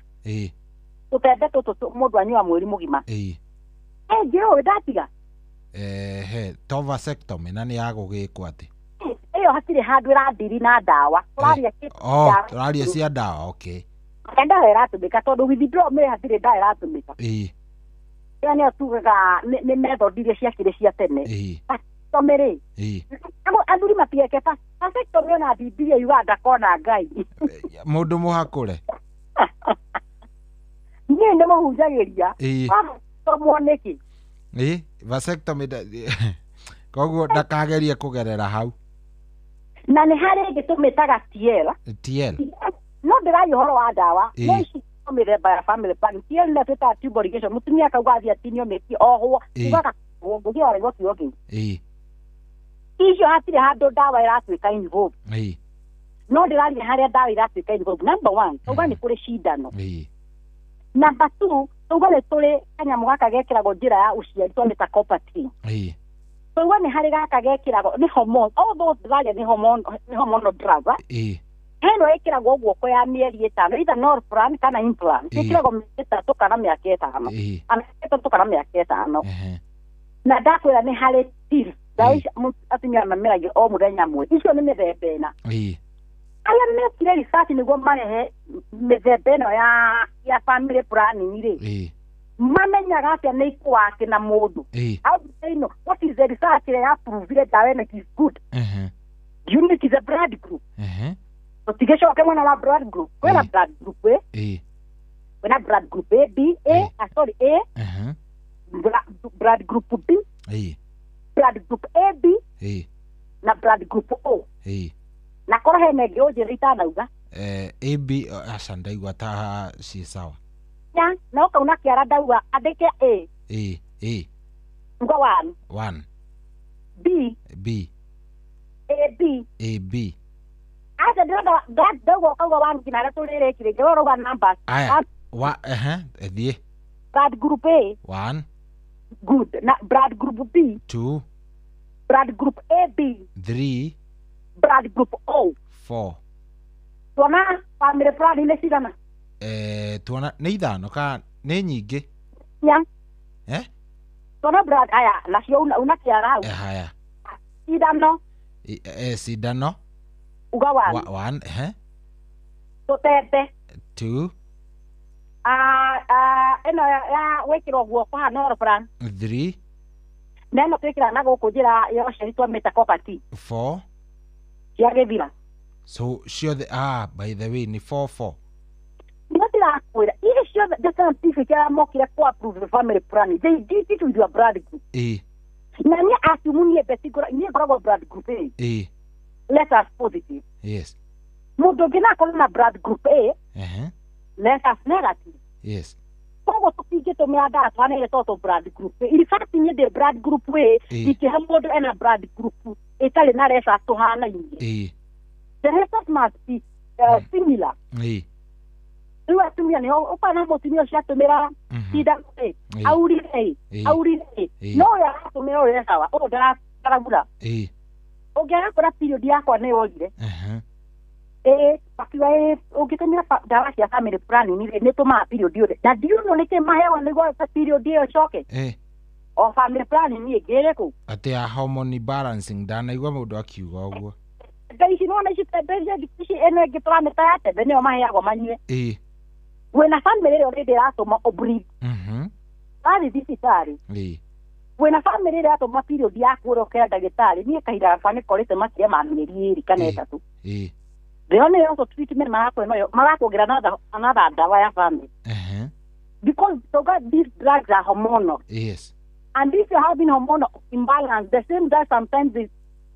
Tũtembe tũtũ mũndũ anyua mweri mũgima. Njĩra ndatiga.
To vasectomy na nĩ ya gũgĩkwo atĩ.
Ĩyo hatirĩ handũ ĩrathiri na ndawa. Tũraria
tũraria cia ndawa, okay.
Ndawa ĩratũmĩka tondũ withdraw mĩ hatirĩ ndawa ĩratũmĩka. Ĩyo nĩyo tugaga nĩ method iria ciakĩrĩ cia tene. Vasectomy rĩ. Athuri matigeke vasectomy ona Bibilia yugaga ndakona Ngai.
Mũndũ mũhakũre.
Niĩ nĩ mũhunjagĩria. Vasectomy nĩkĩ?
Vasectomy koguo ndakagerie kũgerera hau.
Na nĩ harĩ ĩngĩ tũmĩtaga TL.
TL.
No ndĩraria ũhoro wa ndawa. No ici no mĩthemba ya family planning. TL nĩyo twĩtaga tubal ligation. Mũtumia akauga athiĩ atinio mĩki ohwo. Ugaga ngũgĩ arĩgwo kiugo kĩu. Icio hatirĩ handũ ndawa ĩratuĩka involved. No ndĩraria harĩa ndawa iratuĩka involved. Number 1, tauga nĩ kũrĩ cindano. Number 2, tauga nĩ tũrĩ kanyamũ gaka gekĩragwo njĩra ya ũciari twamĩta copper T. Tauga nĩ harĩ gaka gekĩragwo nĩ hormone, although ndĩraria nĩ hormone, nĩ hormonal drug. Heno ĩkĩragwo guoko ya mĩeri 5 either Norplan kana implant. Ĩkĩragwo mĩeri 3 kana mĩaka 5. Kana 3 kana mĩaka 5. Na ndakwĩra nĩ harĩ pill. Ndawa ici atumia mameragia o mũthenya mwe. Icio nĩ mĩthemba ĩna. Arĩa mekire research nĩguo marehe mĩthemba ĩno ya family planning rĩ. Mamenyaga atĩa nĩ ikũwake na mũndũ. How do they know? What is the research ĩrĩa yaprovire ndawa ĩno is good? You need the blood group. Tũtigĩcoke mwena wa blood group. Kwĩna blood group A. Kwĩna blood group A, B, A, sorry, A. Blood group B. Blood group A, B. Na blood group O. Na korwo hena ĩngĩ ũnjĩre itanauga.
A, B, aca ndaigua ta ciĩ sawa.
Ya, na ũkauna kĩara ndauga andĩke A.
A.
Uga 1.
1.
B.
B.
A, B.
A, B.
Aca ndĩrenda ndauga ũkauga 1 nginya harĩa tũrĩrĩkire ngĩrora ũrauga numbers.
Aya, wa thiĩ.
Blood group A.
1.
Good. Na blood group B.
2.
Blood group A, B.
3.
Blood group O.
4.
Tuona family planning nĩ cigana?
Tuona nĩ 5 ka nĩ nyingĩ.
Ya. Tuona blood aya nacio una kĩara hau.
Haya.
Cindano.
Cindano.
Uga 1.
1
Tũtembe.
2.
Ĩno ya gwĩkĩrwo guoko haha Norplan.
3.
Na ĩno twĩkĩraga na gũkũ njĩra ya ũciari twamĩta copper T.
4.
Cia gĩthira.
So ciothe by the way ni 4 4.
Nĩ ndĩrakwĩra ici ciothe the scientific arĩa mokire kũ approve the family planning they did it with your blood group. Na niĩ assume niĩ Beti niĩ ngoragwo blood group A. Let us positive.
Yes.
Mũndũ ũngĩ no akorwo na blood group A. Let us negative.
Yes.
Koguo tũtingĩtũmĩra ndawa tũhanĩire tondũ blood group A. In fact niĩ ndĩ blood group A ndingĩhe mũndũ ena blood group ĩtarĩ na rhesus tũhanaine. The rhesus must be similar. Rĩu atumia nĩo ũkona mũtumia ũcio atũmĩra cindano ĩ, aurire ĩ, aurire ĩ, no ũyũ aratũmĩra ũrĩa sawa, ũyũ ndaragura. Ũngĩaga kũra period yakwa nĩ yorire. Makiuga ũngĩtũmĩra ndawa cia family planning rĩ, nĩ tũmaga period yũre. Na ndiũĩ nĩkĩ maheagwo nĩguo period ĩyo ĩcoke. O family planning ĩngĩ ĩrĩkũ?
Atĩ ya hormone balancing, ndanaigua mũndũ akiuga ũguo.
Tembe ici nĩwona ici tembe ici ĩno ĩngĩ tũramĩta ya tembe nĩyo maheagwo manyue. Wĩna family ĩrĩa already ĩratũma ũbleed. Wathiĩ thibitarĩ. Wĩna family ĩrĩa ĩratũma period yaku ũrĩa ũkera ndagĩtarĩ, niĩ kahinda gakwa nĩkorĩte makĩria ma mĩeri 2 kana 3. The only also treatment marakuongerera another ndawa ya family. Because these drugs are hormonal.
Yes.
And if you're having hormonal imbalance, the same drug sometimes they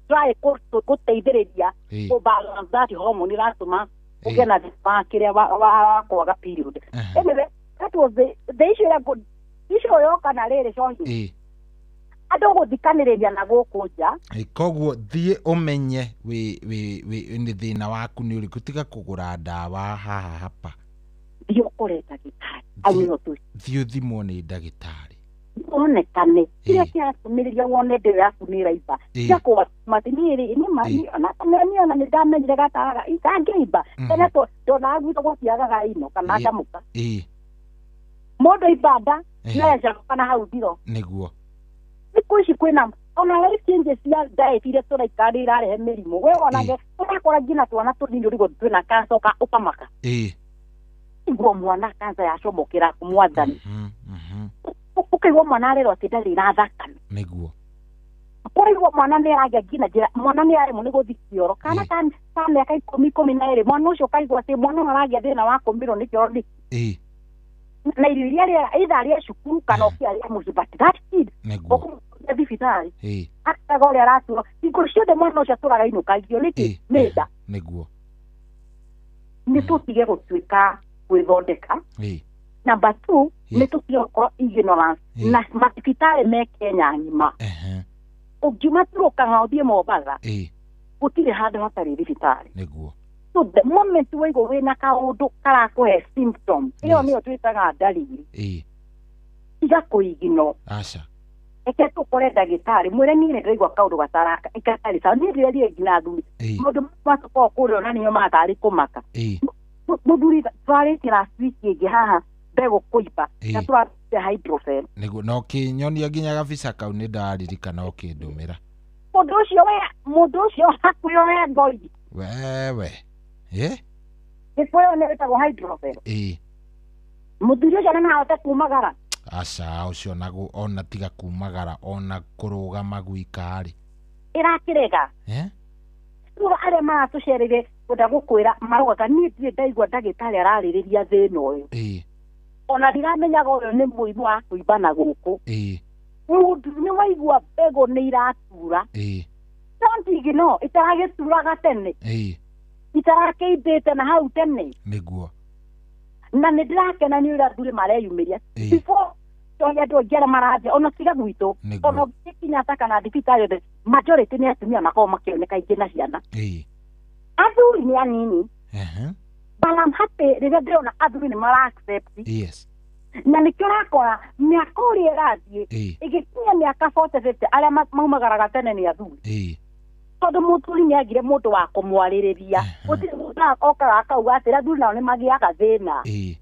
try gũteithĩrĩria kũ balance that hormone iratũma ũgĩe na thĩna kĩrĩa wa kwaga period. Anyway, that was the issue ĩrĩa issue yoka na rĩrĩ cohi. Andũ gũthikanĩrĩria na gũkũ nja.
Koguo thiĩ ũmenye wĩ nĩ thĩna waku nĩ ũrĩkũ, tiga kũgũra ndawa haha hapa.
Thiĩ ũkore ndagĩtarĩ. Au
thiĩ ũthimwo nĩ ndagĩtarĩ.
Wonekane kĩrĩa kĩratũmĩrĩria wone ndĩyo yaku nĩ ĩraimba. Tiga kũmatĩ niĩ rĩ niĩ ona nĩ ndamenyire gataraga itangĩimba. Tene ndonaga gwitũ gũtiagaga ino kana ndamũka. Mũndũ aimba nda no enjaga na hau thiro.
Nĩguo.
Thikũ ici kwĩna ona life changes cia diet iria tũraikara irarehe mĩrimũ. We wonage ũrakora nginya twana tũnini ũrigwo twĩna cancer ũkamaka. Igua mwana cancer yacomokera mwathani. Ũkaigua mwana arerwo atĩ ndarĩ na thakame.
Nĩguo.
Ũraigua mwana nĩ aragĩa nginya njĩra, mwana nĩ aremwo nĩ gũthiĩ kĩoro. Kana ka mĩaka 10, 12, mwana ũcio ũkaigua atĩ mwana ũyũ aragĩa thĩna wa kũmĩrwo nĩ kĩoro nĩkĩ. Na irio iria arĩaga either arĩe cukuru kana oke arĩe mũciĩ, but that kid ũkũmũtwara thibitarĩ akaga ũrĩa araturwo. Hingo ciothe mwana ũcio atũraga ainũkagio nĩkĩ? Nĩ nda.
Nĩguo.
Nĩ tũtige gũtuĩka gwĩthondeka. Number 2, nĩ tũtige gũkorwo ignorance na mathibitarĩ me Kenya ng'ima. Ũngiuma Turkana ũthiĩ Mombatha, gũtirĩ handũ hatarĩ thibitarĩ.
Nĩguo.
So the moment waigua wĩna kaũndũ karakũhe symptom, ĩyo nĩyo twĩtaga ndariri. Tiga kũigino.
Aca.
Reke tũkore ndagĩtarĩ mwĩre niĩ nĩndĩraigua kaũndũ gatarĩ sawa. Niĩ ndĩrerire nginya athuri. Maũndũ matũkoragwo kũrĩa ona nĩo matarĩ kũmaka. Mũthuri twarĩtie last week ĩngĩ haha mbegũ kũimba na tũrarute hydrophel.
Nĩguo, na ũkĩnyonia nginya gabica kau nĩ ndaririkana ũkĩndũmĩra.
Mũndũ ũcio we, mũndũ ũcio hakuhĩ we ngoi.
Wewe.
Gĩkũyũ nĩ wĩtagwo hydrophel. Mũthuri ũcio no ahote kumagara.
Aca, ũcio ona tiga kumagara, ona kũrũgama gwika rĩ.
Ĩrakĩrega. Rĩu arĩa maratũcereire kwenda gũkwĩra maraugaga niĩ ndirĩ ndaigua ndagĩtarĩ ararĩrĩria thĩna ũyũ. Ona ndiramenyaga ũyũ nĩ mũrimũ wa kũimba na gũkũ. Mũndũ nĩ waigua mbegũ nĩ iratura. Don't ignore, itaragĩturaga tene. Itarakĩimbĩte na hau tene.
Nĩguo.
Na nĩ ndĩrakena nĩ ũrĩa athuri mareyumĩria. Before tondũ andũ aingĩ arĩa marathiĩ ona tiga gwitũ, ona ũngĩthiĩ Kenyatta kana thibitarĩ yothe, majority nĩ atumia makoragwo makĩoneka aingĩ na ciana. Athuri nĩ anini. But I'm happy rĩrĩa ndĩrona athuri nĩ mara accept.
Yes.
Na nĩkĩo ũrakora mĩaka ũrĩa ĩrathiĩ ĩgĩkinya mĩaka 40, 50 arĩa maumagaraga tene nĩ athuri. Tondũ mũthuri nĩ agire mũndũ wa kũmwarĩrĩria. Gũtirĩ mũndũ okaga akauga atĩrĩ athuri nao nĩ magĩaga thĩna.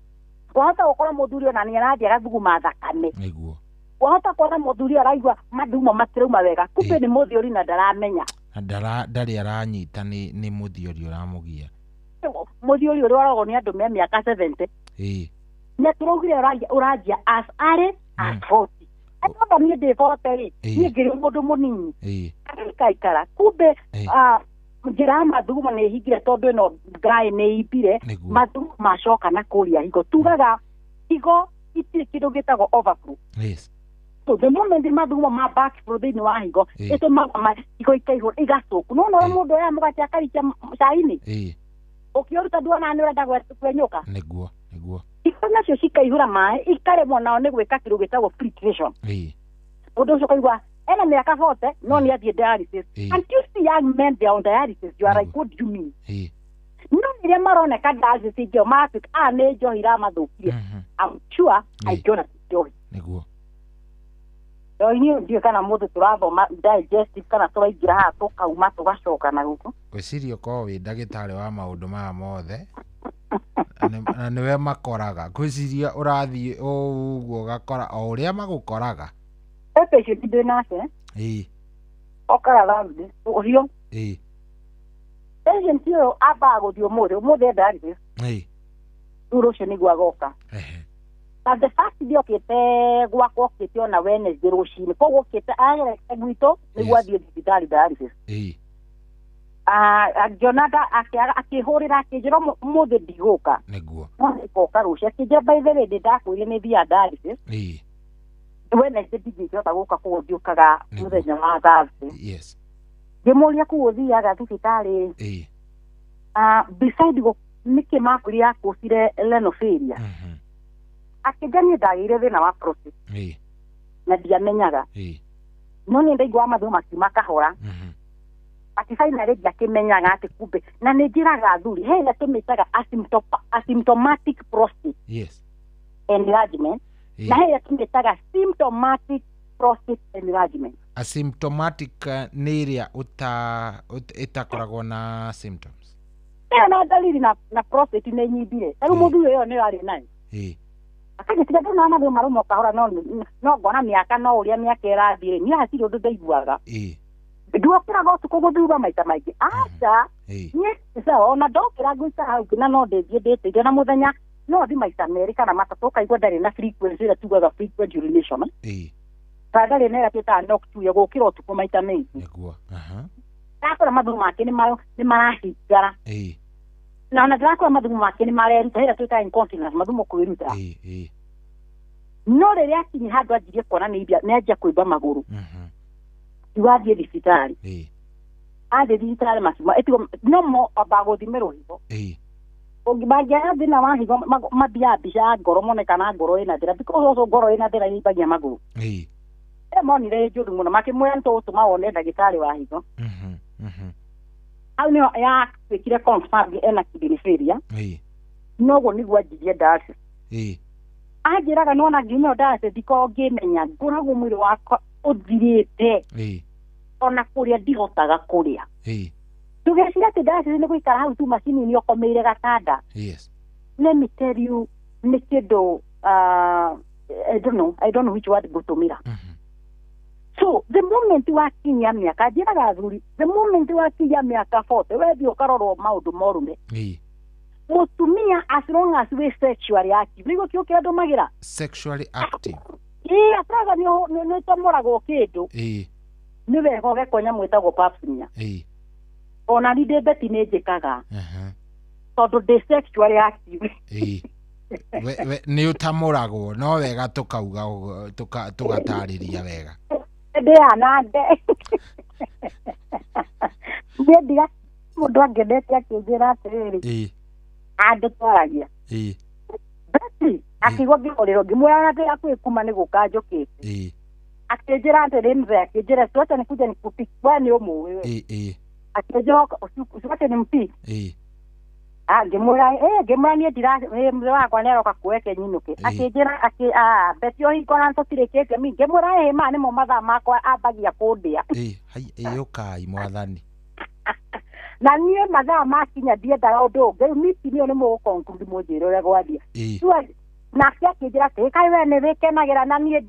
Wahota gũkora mũthuri ona nĩ arathiĩ agathuguma thakame.
Nĩguo.
Wahota kuona mũthuri araigua mathugumo matirauma wega, kumbe nĩ mũthiori na ndaramenya.
Ndarĩ aranyita nĩ mũthiori ũramũgia.
Mũthiori ũrĩa ũragwo nĩ andũ me mĩaka 70. Na tũraugire ũranjia as early as 40. Atondo niĩ ndĩ 40 rĩ, niĩ ngĩrĩ mũndũ mũnini. Ngaikara kumbe njĩra ya mathugumo nĩ ĩhingire tondũ ĩno ngaĩ nĩ ĩimbire, mathugumo macoka na kũrĩa higo. Tugaga higo itirĩ kĩndũ gĩtagwo overflow.
Yes.
So the moment mathugumo ma backflow thĩinĩ wa higo, ĩtũmaga higo ikaihũra igacũku. No ũrĩa mũndũ oyaga mũgate akarikia cai-inĩ. Ũkĩũruta nduonaga nĩ ũrenda kwenyũka.
Nĩguo, nĩguo.
Higo nacio cikaihũra maĩ ikaremwo nao nĩ gwĩka kĩndũ gĩtagwo filtration. Mũndũ ũcio ũkaigua ena mĩaka 40 no nĩ athiĩ dialysis. And you see young men they are on dialysis, you are like, what do you mean? No rĩrĩa maroneka dialysis ingĩ matuĩka nĩ njohi iramathũkirie. I'm sure aingĩona ti njohi.
Nĩguo.
Njohi niĩ ndiũĩ kana mũthĩ tũrathoma digestive kana tũraingĩra haha tũkauma tũgacoka na gũkũ.
Ngwĩciria ũkorwo wĩ ndagĩtarĩ wa maũndũ maya mothe na nĩwe makoraga. Ngwĩciria ũrathiĩ ũguo ũgakora o ũrĩa magũkoraga.
He patient ndĩ nake.
Ĩĩ.
Okaga Thursday ũcio.
Ĩĩ.
Patient ũyũ ambaga gũthiĩ ũmũthĩ e dialysis.
Ĩĩ.
Rĩu rũciũ nĩguo agoka. Na the first day okĩte gwakwa okĩte ona Wednesday rũcinĩ, koguo okĩte agerete gwitũ nĩguo athiĩ thibitarĩ dialysis.
Ĩĩ.
Angĩona akĩhũrĩra akĩnjĩra ũmũthĩ ndigũka.
Nĩguo.
No nĩngoka rũciũ. Akĩnjĩra by the way ndĩ ndakwĩrire nĩ thiaga dialysis.
Ĩĩ.
Wednesday ndingĩhota gũka koguo ndiũkaga mũthenya wa Thursday.
Yes.
Ngĩmũria kũu ũthiaga thibitarĩ.
Ĩĩ.
Beside nĩkĩ makwĩrire yakũcire renal failure. Akĩnjĩra niĩ ndagĩire thĩna wa prostate.
Ĩĩ.
Na ndiamenyaga.
Ĩĩ.
No niĩ ndaiguaga mathugumo makiuma kahora. Atĩ finally ndiakĩmenyaga atĩ kumbe na nĩ njĩraga athuri he ĩrĩa tũmĩtaga asymptomatic prostate.
Yes.
Enlargement. Na he ĩrĩa tũmĩtaga symptomatic prostate enlargement.
Asymptomatic nĩ ĩrĩa ĩtakoragwo na symptoms.
Ĩyo na dalili na prostate nĩ nyimbire. Rĩu mũthuri ũyũ nĩyo arĩ nayo.
Ĩĩ.
Akagĩtiga ndona mathugumo maruma kahora no ngona mĩaka no ũrĩa mĩaka ĩrathiĩ niĩ hatirĩ ũndũ ndaiguaga.
Ĩĩ.
Ndiokĩraga ũtukũ gũthura maita maingĩ. Aca. Niĩ sawa ona ndokĩra ngũikara hau na no ndĩthiĩ ndĩtĩire na mũthenya no thi maita merĩ kana matatũ ũkaigua ndarĩ na frequency ĩrĩa tugaga frequent urination.
Ĩĩ.
Kana ndarĩ na ĩrĩa twĩtaga nocturia gũkĩra ũtukũ maita maingĩ.
Nĩguo.
Ndakora mathugumo make nĩ marahingara.
Ĩĩ.
Na ona ndĩrakora mathugumo make nĩ mareruta ĩrĩa twĩtaga incontinence mathugumo kwĩruta.
Ĩĩ. Ĩĩ.
No rĩrĩa akinyi handũ anjirie kuona nĩ anjia kũimba magũrũ. Iwathiĩ thibitarĩ.
Ĩĩ.
Athiĩ thibitarĩ makiuma ĩtigo no mo amba gũthimĩrwo higo.
Ĩĩ.
Mangĩaga thĩna wa higo mathiaga mbica ya ngoro mone kana ngoro ĩna thĩna because also ngoro ĩna thĩna ĩimbagia magũrũ.
Ĩĩ.
Ĩ monire ĩ njũru mũno makĩmwĩra nĩtũgũtũma wone ndagĩtarĩ wa higo. Hau nĩho yatuĩkire confirmed ena kidney failure.
Ĩĩ.
Noguo nĩguo anjirie dialysis.
Ĩĩ.
Anjĩraga nĩwona ngiuma dialysis ndikoragwo ngĩmenya ngoragwo mwĩrĩ wakwa ũthirĩte.
Ĩĩ.
Ona kũrĩa ndihotaga kũrĩa.
Ĩĩ.
Ndũgecirie atĩ dialysis nĩ gũikara hau tu macini-inĩ ũkomeire gatanda.
Yes.
Let me tell you nĩ kĩndũ I don't know which word ngũtũmĩra. So the moment wakinyia mĩaka njĩraga athuri the moment wakinyia mĩaka 40 wethiĩ ũkarorwo maũndũ ma ũrũme.
Ĩĩ.
Mũtumia as long as wĩ sexually active nĩguo kĩo kĩrĩa ndũmagĩra.
Sexually active.
Ĩĩ as long as nĩ ũtomoragwo kĩndũ.
Ĩĩ.
Nĩ wega ũgekwo nyamũ ĩtagwo pap smear.
Ĩĩ.
Ona niĩ ndĩ Betty nĩ njĩkaga. Tondũ ndĩ sexually active.
Ĩĩ. Nĩ ũtamũragwo no wega tũkauga tũgatarĩria wega.
Ndĩ nde. Niĩ ndiga mũndũ angendete akĩnjĩra atĩrĩrĩ.
Ĩĩ.
Andũ twaragia.
Ĩĩ.
Betty akĩigua ngĩhũrĩrwo ngĩmwĩra atĩ hakuhĩ kuma nĩ gũka njũkĩte.
Ĩĩ.
Akĩnjĩra atĩrĩ mzee akĩnjĩra siwache nikuje nikupike we nĩ ũmũĩ we.
Ĩĩ. Ĩĩ.
Akĩnjĩra siwache nimupike.
Ĩĩ.
Ngĩmwĩra ngĩmwĩra niĩ ndira mzee wakwa nĩaroka kuweke nyinũke. Akĩnjĩra Betty ũhingo na tũtirĩkĩtie mi ngĩmwĩra ĩĩ maya nĩmo mathaa makwa ambagia kũndĩa.
Ĩĩ hai ũkai mwathani.
Na niĩ mathaa makinya ndiendaga ũndũ ũngĩ rĩu meeting ĩyo nĩ mũgũ-conclude mũnjĩre ũrĩa gwathiĩ.
Ĩĩ.
Nake akĩnjĩra atĩ kaĩ we nĩ wĩkenagĩra na niĩ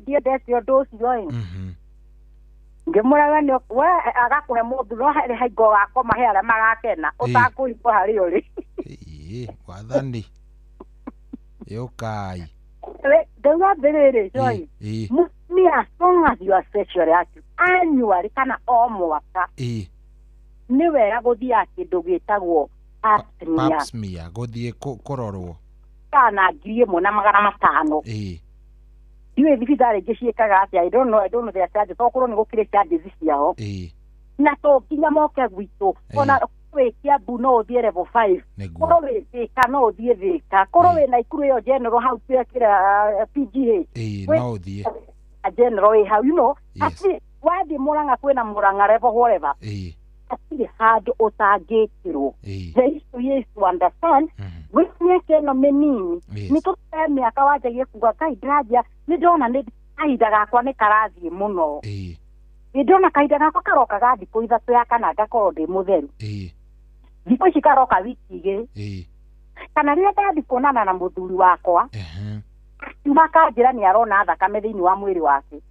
ndiendete ũndũ ũcio ĩ. Ngĩmwĩra we agakũhe mũndũ no harĩ haingo ũgakoma he arĩa magakena ũtakũhingwo harĩa ũrĩ.
Ĩĩ wathani. Yũkai.
Ndauga atĩrĩrĩ Joy. Mũtumia as long as you are sexually active annually kana o mwaka.
Ĩĩ.
Nĩ wega gũthiaga kĩndũ gĩtagwo pap smear.
Pap smear gũthiĩ kũrorwo.
Kana 1500.
Ĩĩ.
Ndiũĩ thibitarĩ ingĩ ciĩkaga atĩa I don't know their charges okorwo nĩ gũkĩrĩ charges ciao.
Ĩĩ.
Na to nginya moke gwitũ ona wĩ Kiambu no ũthiĩ level 5 korwo wĩ Thĩka no ũthiĩ Thĩka korwo wĩ Naikuru ĩyo general hau kĩrĩa PGH.
Ĩĩ no ũthiĩ.
General ĩ hau you know. Atĩ wathiĩ Murang'a kwĩna Murang'a level whatever.
Ĩĩ.
Gũtirĩ handũ ũtangĩkĩrwo. The issue is to understand gwĩ mĩaka ĩno mĩnini nĩ tũte mĩaka wanjagie kuga kai ndĩranjia nĩ ndona nĩ kahinda gakwa nĩ karathiĩ mũno. Nĩ ndona kahinda gakwa karoka ga thikũ 3 ya kana ngakorwo ndĩ mũtheru. Thikũ ici karoka wiki 2. Kana rĩrĩa ndathiĩ kuonana na mũthuri wakwa akiuma akanjĩra nĩ arona thakame thĩinĩ wa mwĩrĩ wake.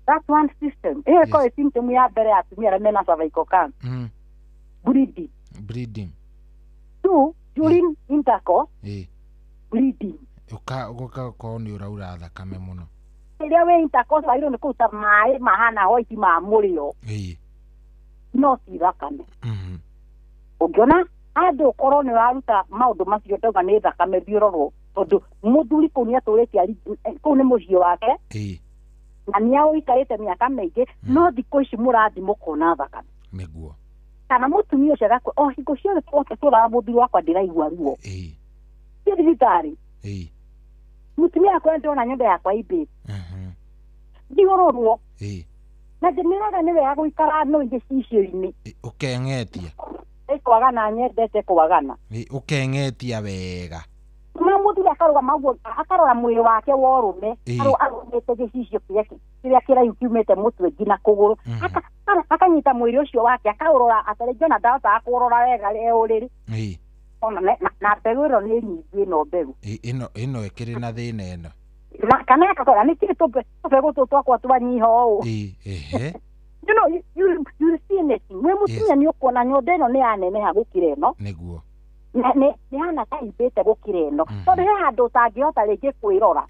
That's one system. Ĩyo ĩkorwo ĩ symptom ya mbere ya atumia arĩa mena cervical cancer. Bleeding.
Bleeding.
2, during intercourse. Bleeding.
Ũgakorwo nĩ ũraura thakame mũno.
Rĩrĩa wĩ intercourse wagĩrĩirwo nĩ kũruta maĩ mahana white ma mũrĩo. No ti thakame. Ũngĩona handũ ũkorwo nĩ ũraruta maũndũ macio ndauga nĩ thakame thiũrũrwo tondũ mũthuri kũu nĩatũrĩte kũu nĩ mũciĩ wake na nĩ aũikarĩte mĩaka mĩingĩ no thikũ ici mũrathiĩ mũkona thakame.
Nĩguo.
Kana mũtumia ũcio agakua o hingo ciothe tũraga mũthuri wakwa ndĩraigua ruo. Thiĩ thibitarĩ. Mũtumia wakwa ndĩrona nyũmba yakwa imbĩte. Thiũrũrwo. Na ndĩmĩraga nĩ wega gũikara no gĩcicio-inĩ.
Ũkeng'etia.
Kwagana nyendete kwagana.
Ũkeng'etia wega.
Na mũthuri akarũgama ũguo akarora mwĩrĩ wake wa ũrũme arũgamĩte gĩcicio kĩrĩa kĩraihu kiumĩte mũtwe nginya kũgũrũ. Akanyita mwĩrĩ ũcio wake akaũrora atarĩ ona ndahotaga kũũrora wega e ũrĩrĩ. Ona na mbegũ ĩno nĩ nyingĩ ĩno mbegũ.
Ĩno ĩkĩrĩ na thĩna ĩno.
Kana akakora nĩ kĩrĩ tũbegũ tũtũ twakwa twanyiha ũũ. You know, you see anything. We mũtumia nĩ ũkuona nyondo ĩno nĩ yaneneha gũkĩra ĩno.
Nĩguo.
Nĩ hana ta imbĩte gũkĩra ĩno. Tondũ he handũ ũtangĩhota rĩngĩ kwĩrora.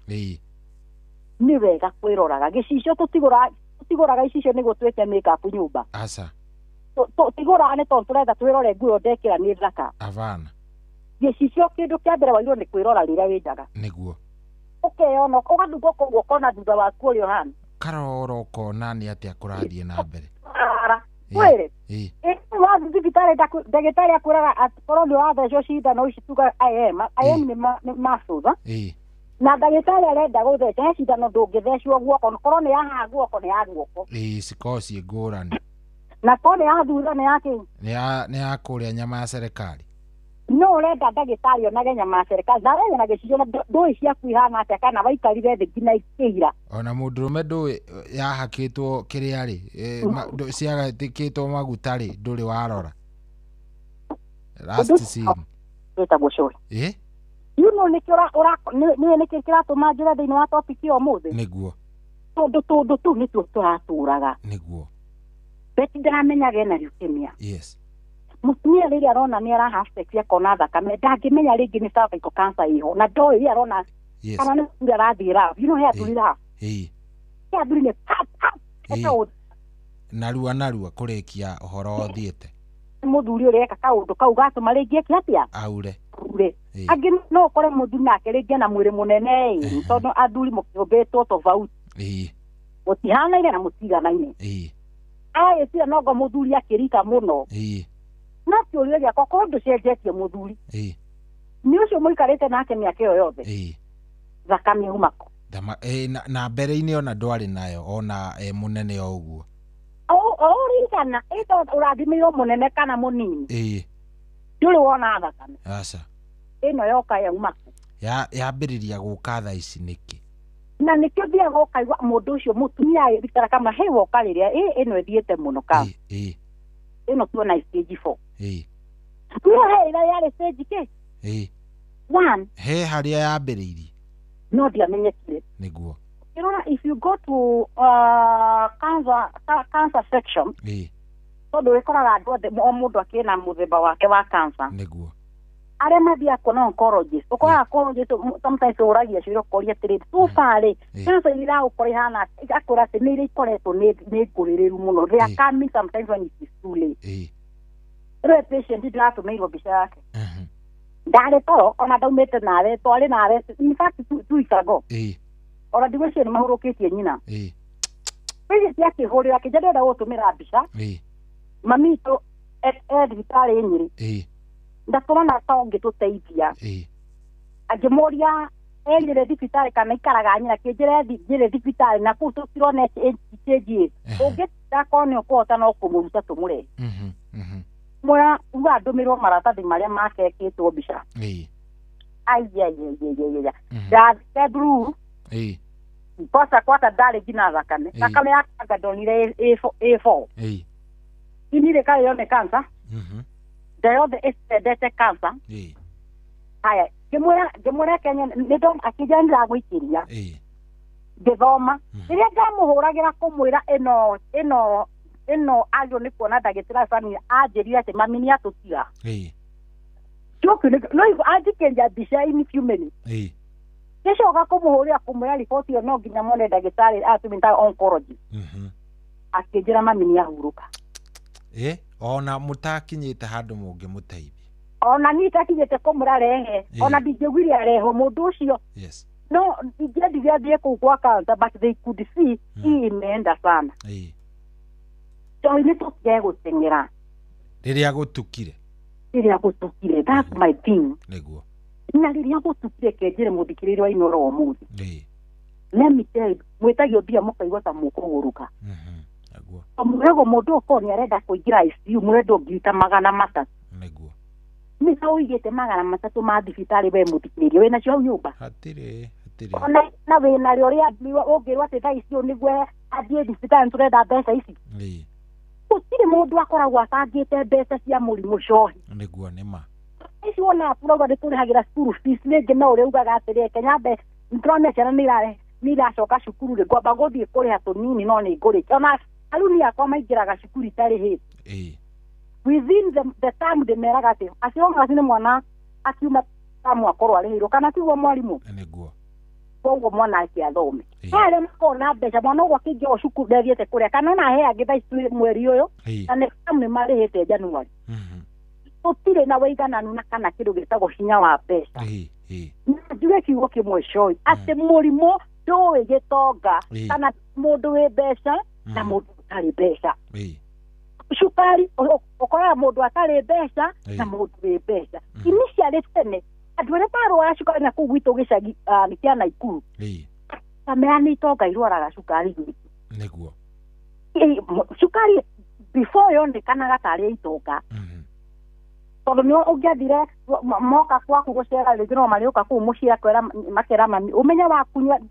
Nĩ wega kwĩroraga. Gĩcicio tũtigũraga icicio nĩguo twĩke make-up nyũmba.
Aca.
Tũtigũraga nĩ tondũ tũretha twĩrore nguo ĩyo ndekĩra nĩ thaka.
Abana.
Gĩcicio kĩndũ kĩa mbere wagĩrĩirwo nĩ kwĩrora rĩrĩa wĩ njaga.
Nĩguo.
Ũkeyona ũgathungwo kũguo ũkona thutha waku ũrĩa ũhana.
Karora ũkona nĩ atĩa kũrathiĩ na mbere.
Kwĩrĩ. Wathiĩ thibitarĩ ndagĩtarĩ akwĩraga korwo nĩ ũrathecwo cindano ici tuga IM. IM nĩ muscles. Na ndagĩtarĩ arenda gũtheca he cindano ndũngĩthecwo guoko korwo nĩ ya haha guoko nĩ ya guoko.
Cikoragwo ciĩ ngũrani.
Na korwo nĩ ya thutha nĩ ya kĩ?
Nĩ ya kũrĩa nyama ya serikali.
No ũrenda ndagĩtarĩ onage nyama ya serikali na arenya na gĩcicio na ndũĩ ciaku ihana atĩa kana waikarire thĩ nginya ikĩira.
Ona mũndũrũme ndũĩ yahakĩtwo kĩrĩa rĩ ciahakĩtwo maguta rĩ ndũrĩ warora. Last scene.
Wĩtagwo cũrĩ. You know nĩkĩo nĩkĩ kĩratũma njĩre thĩinĩ wa topic ĩyo ũmũthĩ?
Nĩguo.
Tondũ tũndũ tũu nĩtuo tũratũraga.
Nĩguo.
Beti ndaramenyaga ena leukemia.
Yes.
Mũtumia rĩrĩa arona nĩ ara have sex akona thakame ndangĩmenya rĩngĩ nĩ cervical cancer ĩho na ndoĩ rĩrĩa arona kana nĩ mũthuri arathiĩ rabu. You know he athuri rabu. He athuri nĩ pap pap.
Narua narua kũrĩkia ũhoro ũthiĩte.
Mũthuri ũrĩa eka kaũndũ kau gatũma rĩngĩ eke atĩa?
Aure.
Angĩ no ũkore mũthuri nake rĩngĩ ena mwĩrĩ mũnene tondũ athuri mũkĩũmbĩtwo tofauti. Mũtihanaine na mũtiganaine. Agĩtira nongo mũthuri akĩrika mũno. No kĩũria gĩakwa korwo ndũcenjetie mũthuri nĩ ũcio mũikarĩte nake mĩaka ĩyo yothe thakame yauma kũ?
Na mbere-inĩ ona ndwarĩ nayo ona mũnene o ũguo.
O ũrigana ũrathimĩirwo mũnene kana mũnini ndũrĩ wona thakame.
Aca.
Ĩno yoka yauma kũ?
Yambĩrĩria gũka thaa ici nĩkĩ?
Na nĩkĩo thiaga ũkaigua mũndũ ũcio mũtumia agĩthikara kama he woka rĩrĩa ĩno ĩthiĩte mũno ka ĩno tuona stage 4. No he ĩrĩa yarĩ stage kĩ? 1.
He harĩa yambĩrĩirie.
No ndiamenyekire.
Nĩguo.
Ũkĩrora if you go to cancer section tondũ wĩkoraga andũ othe o mũndũ akĩrĩ na mũthemba wake wa cancer.
Nĩguo.
Arĩa mathiaga kuona oncologist ũkoraga oncologist sometimes ũragia ciũria ũkoria atĩrĩrĩ so far rĩ cancer iria iragũkora ihana akũra atĩ nĩ iria ikoretwo nĩ ngũrĩrĩru mũno. They are coming sometimes when it is too late. Rĩu patient ndĩratũmĩirwo mbica yake ndarĩ toro ona ndaumĩte nawe twarĩ nawe in fact 2 weeks ago ona ndigwĩciria nĩ mahurũkĩtie nyina. Patient akĩhũrĩra akĩnja ndĩrenda gũtũmĩra mbica mami witũ e thibitarĩ Nyĩrĩ ndatũrona ta ũngĩtũteithia. Angĩmũria Enyire thibitarĩ kana ikaraga nyina kĩnjĩre njĩre thibitarĩ na kũu tũtirona change ũngĩtinda korwo nĩ ũkũhota no kũmũruta tũmũrehe. Mwĩra uga ndũmĩrwo maratathi marĩa make ekĩtwo mbica. Aiaiaiaiaia ndathire blue mpoca kwata ndarĩ nginya thakame thakame yakanga ndonire A4 ini rĩkarĩo nĩ cancer nda yothe ĩcendete cancer. Haya ngĩmwĩra Kenya nĩ akĩnjĩra nĩndagũikĩria ngĩthoma rĩrĩa ndamũhũragĩra kũmwĩra ĩno ĩno ĩno agĩrĩirwo nĩ kuona ndagĩtarĩ fulani anjĩrire atĩ mami nĩ atũtiga no anjikĩria mbica in few minutes ngĩcoka kũmũhũrĩra kũmwĩra riboti ĩyo no nginya mone ndagĩtarĩ atũmĩtaga oncology akĩnjĩra mami nĩ ahurũka.
Ona mũtakinyĩte handũ mũngĩmũteithia
ona niĩ itakinyĩte kũmũra rehe ona ndingĩugire arehwo mũndũ ũcio no ingĩendire athiĩ kũu kwa cancer but they could see hii imeenda sana. Tondũ nĩ tũtige gũteng'era
rĩrĩa gũtukire
that's my thing.
Nĩguo
na rĩrĩa gũtukire kenjĩre mũthikĩrĩria wa Inooro ũmũthĩ. Let me tell you mwĩtagio mbia mũkaigua ta mũkũgũrũka. Mũrego mũndũ ũkorwo nĩ arenda kũingĩra ICU mũrendwo ngiri ta 300.
Nĩguo
nĩ ta ũigĩte 300 ma thibitarĩ we mũthikĩrĩria wĩna cio hau nyũmba
hatirĩ
ona na wĩna rĩo rĩa ũngĩrwo atĩ thaa icio nĩguo athiĩ thibitarĩ nĩtũrenda mbeca ici. Gũtirĩ mũndũ akoragwo abangĩte mbeca cia mũrimũ cohi.
Nĩguo nĩ ma
ici wona tũrauga nĩ tũrĩhagĩra cukuru fees rĩngĩ no ũrĩa ugaga atĩrĩ Kenya mbe nĩtũrona ciana nĩ iracoka cukuru rĩ ngwamba gũthiĩ kũrĩha tũnini no nĩ ngũrĩkia ona aruni akwa maingĩraga cukuru itarĩhĩte. Within the time ndĩmeraga atĩ acio nĩ mwana akiuma tamu akorwo arĩhĩirwo kana tiguo mwarimũ.
Nĩguo
koguo mwana ake athome he arĩa makoragwo na mbeca mwana ũguo akĩingĩra cukuru ndathiĩte kũrĩa kana ona he angĩ thaa ici mweri ũyũ na next term nĩ marĩhĩte January. Tũtirĩ na wĩigananu na kana kĩndũ gĩtagwo hinya wa mbeca. Na njuge kiugo kĩmwe coi atĩ mũrimũ ndũĩ gĩtonga kana mũndũ wĩ mbeca na mũndũ ũtarĩ mbeca. Cukari ũkoraga mũndũ atarĩ mbeca na mũndũ wĩ mbeca. Initially tene andũ arĩa marwaraga cukari na kũu gwitũ gĩcagi kĩa Naikuru kamera nĩ itonga irwaraga cukari gwitũ.
Nĩguo
cukari before yonekanaga tarĩ itonga tondũ nĩ ũngĩathire moka gwaku gũcera rĩngĩ no marĩũka kũu mũciĩ akwĩra makera mami ũmenye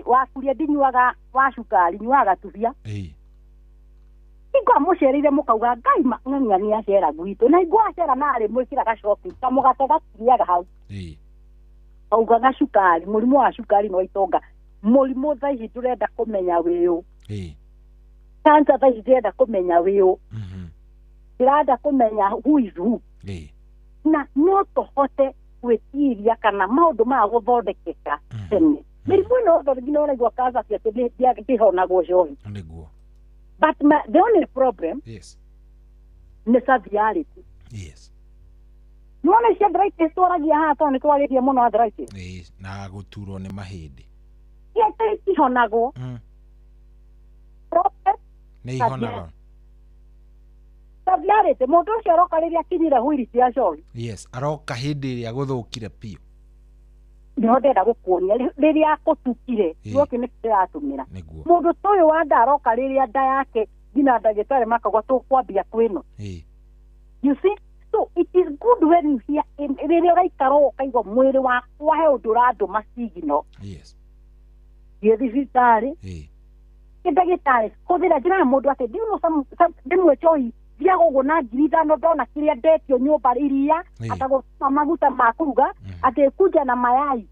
wakuria ndinyuaga wa cukari nyuaga gatubia. Ingwa mũcereire mũkauga Ngai ng'ania nĩ acera gwitũ na ingwa acera na arĩ mwĩkĩra gacoki kamũgate gatiriaga hau. Augaga cukari mũrimũ wa cukari no itonga mũrimũ thaa ici ndũrenda kũmenya wĩũ. Cancer thaa ici ndĩrenda kũmenya wĩũ. Ndĩrenda kũmenya who is who. Na no tũhote gwĩtiria kana maũndũ maya gũthondekeka tene. Mĩrimũ ĩno yothe nginya ũraigua cancer atĩ ndĩhonagwo cohi.
Nĩguo
But the only problem nĩ severity. Nĩwona ici arthritis twaragia haha tondũ nĩ twarĩtie mũno arthritis.
Na gũturwo nĩ mahĩndĩ.
Itihonagwo.
Nĩ ihonagwo.
Severity mũndũ ũcio aroka rĩrĩa akinyire wheel cia cohi.
Aroka hĩndĩ ĩrĩa gũthũkire biũ.
Nĩho ndĩrenda gũkuonia rĩrĩa gũtukire kiugo kĩu nĩkĩo ndĩratũmĩra. Mũndũ ta ũyũ wa nda aroka rĩrĩa nda yake nginya ndagĩtarĩ makauga tũkwambia kwĩno. You see, so it is good when you hear rĩrĩa ũraikara ũũ ũkaigua mwĩrĩ wakwa he ũndũ ũrandũma signal. Thiĩ thibitarĩ ndagĩtarĩ hũthĩra njĩra ya mũndũ atĩ ndĩmwe cohi thiaga ũguo na 5,000 ndona kĩrĩa ndetio nyũmba iria atagũtũma maguta ma kũruga atĩ kunja na mayai.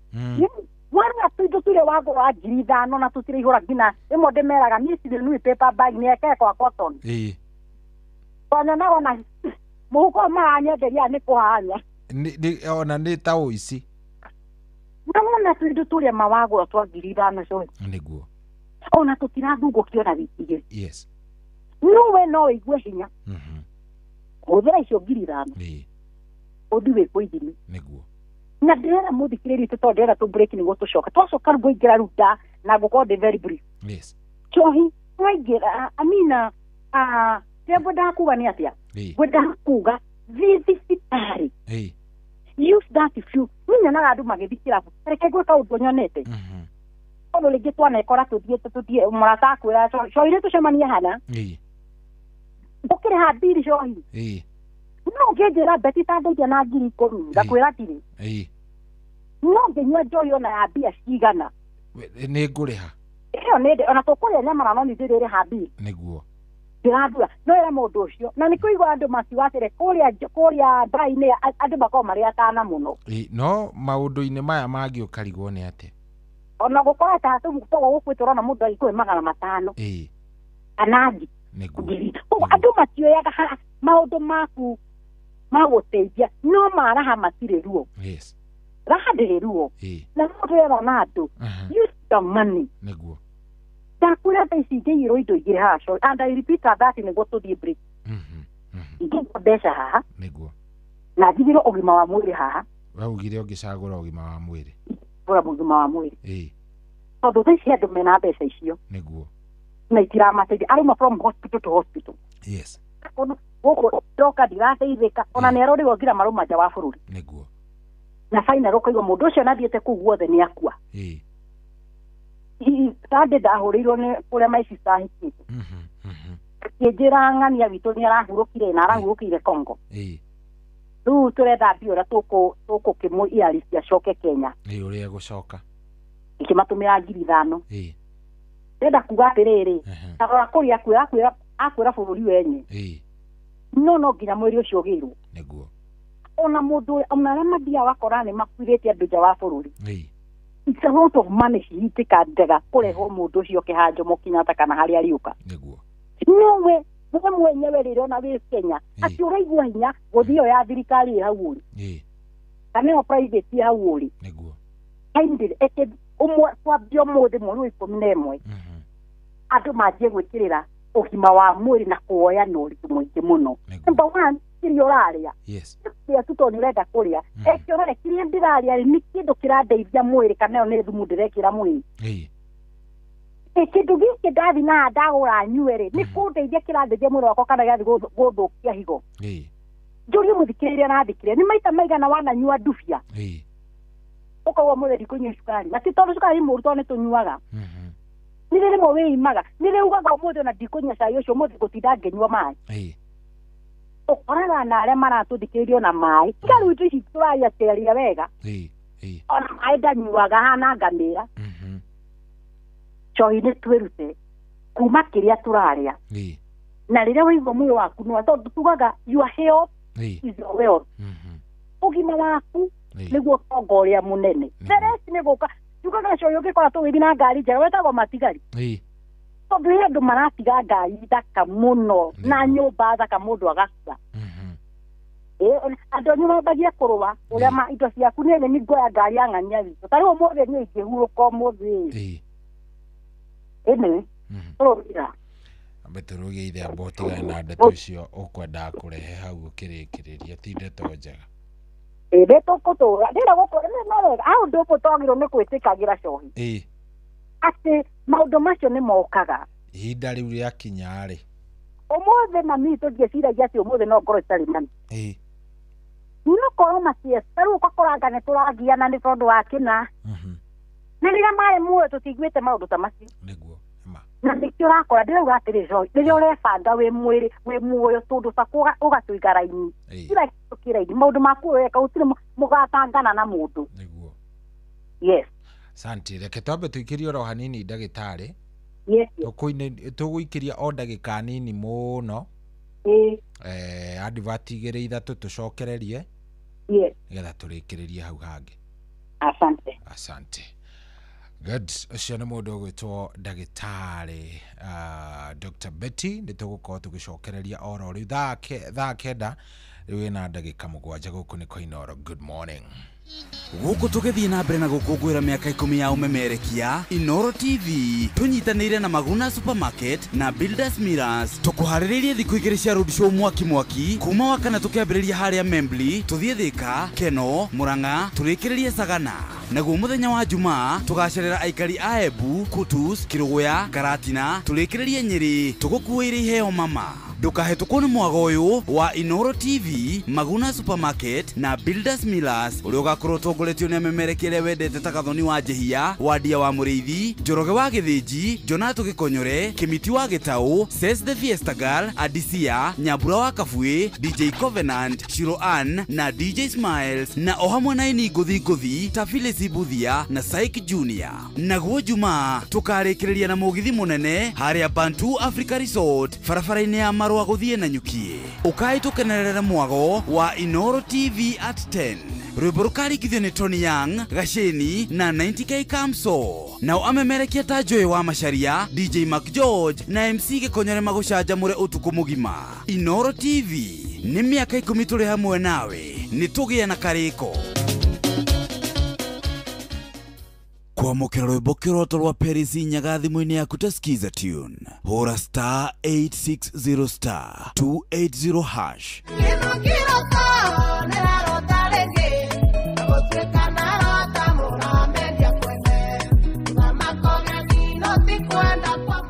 Wana tũindo tũrĩa wagũra 5,000 na tũtiraihũra nginya rĩmwe ndĩmeraga niĩ cirĩ paper bag nĩ eke kwa cotton. Twanyonaga ona mũhuko maranyenderia nĩ kũhanya
ona nĩ ta ũici.
Na wona tũindo tũrĩa mawagũra twa 5,000 cohi.
Nĩguo
ona tũtirathungũkio na wiki igĩrĩ. No we no ũigue hinya hũthĩra icio 5,000 ũthiĩ wĩkwo ithimi.
Nĩguo
na ndĩrera mũthikĩrĩria witũ tondũ ndĩrenda tũ break nĩguo tũcoke twacoka rĩu ngũingĩra rĩu nda na ngũkorwo ndĩ very brief. Cohi twaingĩra amina kĩrĩa ngwendaga kuga nĩ atĩa ngwendaga kuga thiĩ thibitarĩ use that few Niĩ nyonaga andũ magĩthiĩ kĩrabu reke ngwĩka ũndũ nyonete tondũ rĩngĩ twanekora tũthiĩ mũrata akwĩra cohi rĩ tũcemanie hana ngũkĩrĩha mbiri cohi no ũngĩnjĩra Beti ta ndeithia na 10,000 ngakwĩra ndirĩ no ngĩnyua njohi ona ya mbia cigana
nĩ ngũrĩha
ĩyo nĩ ona tũkũrĩa nyama na no nĩ ndĩrĩrĩha mbiri
nĩguo
ndĩrathura no ĩra mũndũ ũcio na nĩ kũigua andũ makiuga atĩrĩ kũrĩa mbainĩ andũ makoragwo marĩ atana mũno
no maũndũ-inĩ maya mangĩ ũkarigwo nĩ atĩa
ona gũkora ta tũgũkorwo gũkũ tũrona mũndũ agĩkũhe 500 kana ngiri. Koguo andũ matioyaga maũndũ maku ma gũteithia no maraha matirĩ ruo.
Yes.
Raha ndĩrĩ ruo na mũndũ erona andũ use the money
nĩguo
ndakwĩra thaa ici ingĩiyĩrwo indo igĩrĩ haha sorry, and I repeat that nĩguo tũthiĩ break. Ingĩigwo mbeca haha
nĩguo
na njigĩrwo ũgima wa mwĩrĩ haha.
Waugire ũngĩcagũra ũgima wa mwĩrĩ
gũra ũgima wa mwĩrĩ tondũ thaa ici andũ mena mbeca icio
nĩguo
na itiramateithia aruma from hospital to hospital.
Yes.
Gũkũ ndoka ndirateithĩka ona nĩ arorĩrwo nginya maruma nja wa bũrũri
nĩguo
na final ũkaigua mũndũ ũcio nathiĩte kũu guothe nĩ akua. Sande ndahũrĩirwo nĩ kũrĩa my sister ahikĩte akĩnjĩra ng'ania witũ nĩ arahurũkire na arahurũkire Congo. Rĩu tũretha mbia ũrĩa tũkũkĩmũiarithia acoke Kenya
ũrĩa egũcoka
ikĩmatũmĩra 5,000. Ndĩrenda kuga atĩrĩrĩ tarora kũrĩa akwĩra bũrũri wenyu no nginya mwĩrĩ ũcio ũgĩrwo
nĩguo
ona mũndũ ona arĩa mathiaga wakora nĩ makuithĩtie andũ nja wa bũrũri. It's a lot of money ciitĩka ndega kũrehwo mũndũ ũcio kĩha Jomo Kenyatta kana harĩa arĩũka
nĩguo
no we mwenyewe rĩrĩa ona wĩ Kenya atĩ ũraigua hinya gũthiĩ ĩyo ya thirikari ĩ hau ũrĩ kana ĩyo private ĩ hau ũrĩ
nĩguo
kindly eke ũmwe kwambia ũmũthĩ mweri wa 11 andũ manjie gwĩkĩrĩra ũgima wa mwĩrĩ na kuoya na ũritũ mũingĩ mũno. Number one, kĩrĩa ũrarĩa kĩrĩa tu tondũ nĩ ũrenda kũrĩa eke ũrore kĩrĩa ndĩrarĩa nĩ kĩndũ kĩrandeithia mwĩrĩ kana ĩyo nĩ thumu ndĩrekĩra mwĩrĩ. Kĩndũ gĩkĩ ndathi na ndagũra nyue rĩ nĩ kũndeithia kĩrandeithia mwĩrĩ wakwa kana gĩathiĩ gũthũkia higo. Njũrie mũthikĩrĩria na thikĩrĩria nĩ maita maigana wananyua ndubia ũkauga ũmũthĩ ndikũnyua cukari na ti tondũ cukari mũru tondũ nĩ tũnyuaga nĩ rĩmwe wĩimaga nĩ rĩ ugaga ũmũthĩ ona ndikũnyua cai ũcio ũmũthĩ ngũtinda ngĩnyua maĩ. Ũkoraga na arĩa maratũthikĩrĩria ona maĩ tiga rĩu indo ici tũraria tĩaria wega ona maĩ ndanyuaga hana ngamĩra. Njohi nĩ twĩrute kuma kĩrĩa tũrarĩa na rĩrĩa waigua mwĩrĩ waku nĩ tondũ tugaga your health is your wealth. Ũgima waku nĩguo ũtonga ũrĩa mũnene. The rest nĩ gũka tugaga cohi ũngĩkora tũgĩthiĩ na ngari njega wetagwo matigari tondũ he andũ maratiga ngari thaka mũno na nyũmba thaka mũndũ agakua. Andũ anyu mambagia kũrũa ũrĩa ma indo ciaku nĩ nĩ ngoya ngari ya ng'ania witũ ta rĩu ũmũthĩ niĩ ingĩhurũka ũmũthĩ ĩnĩ tũrũgĩra
ambe tũrũge ithe amba ũtigane na ndeto icio ũkwendaga kũrehe hau ũkĩrĩkĩrĩria ti ndeto njega.
Ĩndĩ tũkũtũra ndĩra gũkũ no wega au ũndũ ũmwe twagĩrĩirwo nĩ gwĩtĩkagĩra cohi atĩ maũndũ macio nĩ mokaga
ihinda rĩu rĩakinya rĩ
ũmũthĩ mami witũ ndieciragia atĩ ũmũthĩ no ngorwo itarĩ mami no korwo matie ta rĩu ũgakoranga nĩ tũragiana nĩ tondũ wa kĩna na rĩrĩa marĩ muoyo tũtiguĩte maũndũ ta macio
nĩguo
na nĩkĩo ũrakora ndĩrauga atĩrĩ cohi rĩrĩa ũrebanga wĩ mwĩrĩ wĩ muoyo tũndũ taku ũgatũiga raini kila kĩndũ kĩ raini maũndũ maku ũreka gũtirĩ mũgatangana na mũndũ.
Nĩguo.
Yes.
Asante reke twambe tũikĩrie oro hanini ndagĩtarĩ.
Yes.
Tũgũikĩria o ndagĩka nini mũno advert 2 3 tũcokererie
Yes.
nĩgetha tũrĩkĩrĩrie hau hangĩ.
Asante.
Asante. Good. Ũcio nĩ mũndũ ũgwĩtwo ndagĩtarĩ Dr. Betty nĩ tũgũkorwo tũgĩcokereria oro rĩu thaa 9 rĩu ĩna ndagĩka 7 gũkũ nĩ kwa Inooro. Good morning.
Gũkũ tũgĩthiĩ na mbere na gũkũngũĩra mĩaka 10 ya ũmemerekia Inooro TV tũnyitanĩire na Maguna Supermarket na Builders Mirrors tũkũharĩrĩirie thikũ 2 cia road show mwaki mwaki kuma wa kana tũkĩambĩrĩria harĩa Membli tũthiĩ Thika Keno Murang'a tũrĩkĩrĩrie Sagana naguo mũthenya wa Jumaa tũgacerera aikari a Embu Kutus Kĩrũgũya Karatina tũrĩkĩrĩrie Nyĩrĩ tũgũkuĩire iheo mama Ndũkahĩtũkwo nĩ mwago ũyũ wa Inoro TV, Maguna Supermarket na Builders Millers, ũrĩa ũgakorwo ũtongoretio nĩ amemerekia arĩa wendete ta Gathoni wa Njehia, Wandia wa Mũrĩithi, Njoroge wa Gĩthĩnji, Jonato Gĩkonyore, Kĩmiti wa Gĩtaũ, Ses the Fiesta Girl, Adisia, Nyambura wa Kabuĩ, DJ Covenant, Shiro Ann na DJ Smiles, na o hamwe na aini ngũthi ngũthi ta Phyllis Buthia na Syke Junior. Naguo Jumaa tũkarĩkĩrĩria na mũgithi mũnene harĩa Bantu Africa Resort, barabara-inĩ ya Marũa gũthiĩ na Nyukie. Ũkai tũkenerere mwago wa Inoro TV at 10. Rwĩmbo rũkarigithio nĩ Tony Young, Gasheni na 90K Kamso. Nao amemerekia ta Joy wa Macharia, DJ Mac George na MC Gĩkonyore magũcanjamũre ũtukũ mũgima. Inoro TV nĩ mĩaka 10 tũrĩ hamwe nawe, nĩ tũgĩe na karĩko. Kwamũkĩra rwĩmbo kĩroto rwa Paris Nyaga thimũ-inĩ yaku ta Skiza Tune. Hũra star 860 star 280 hash.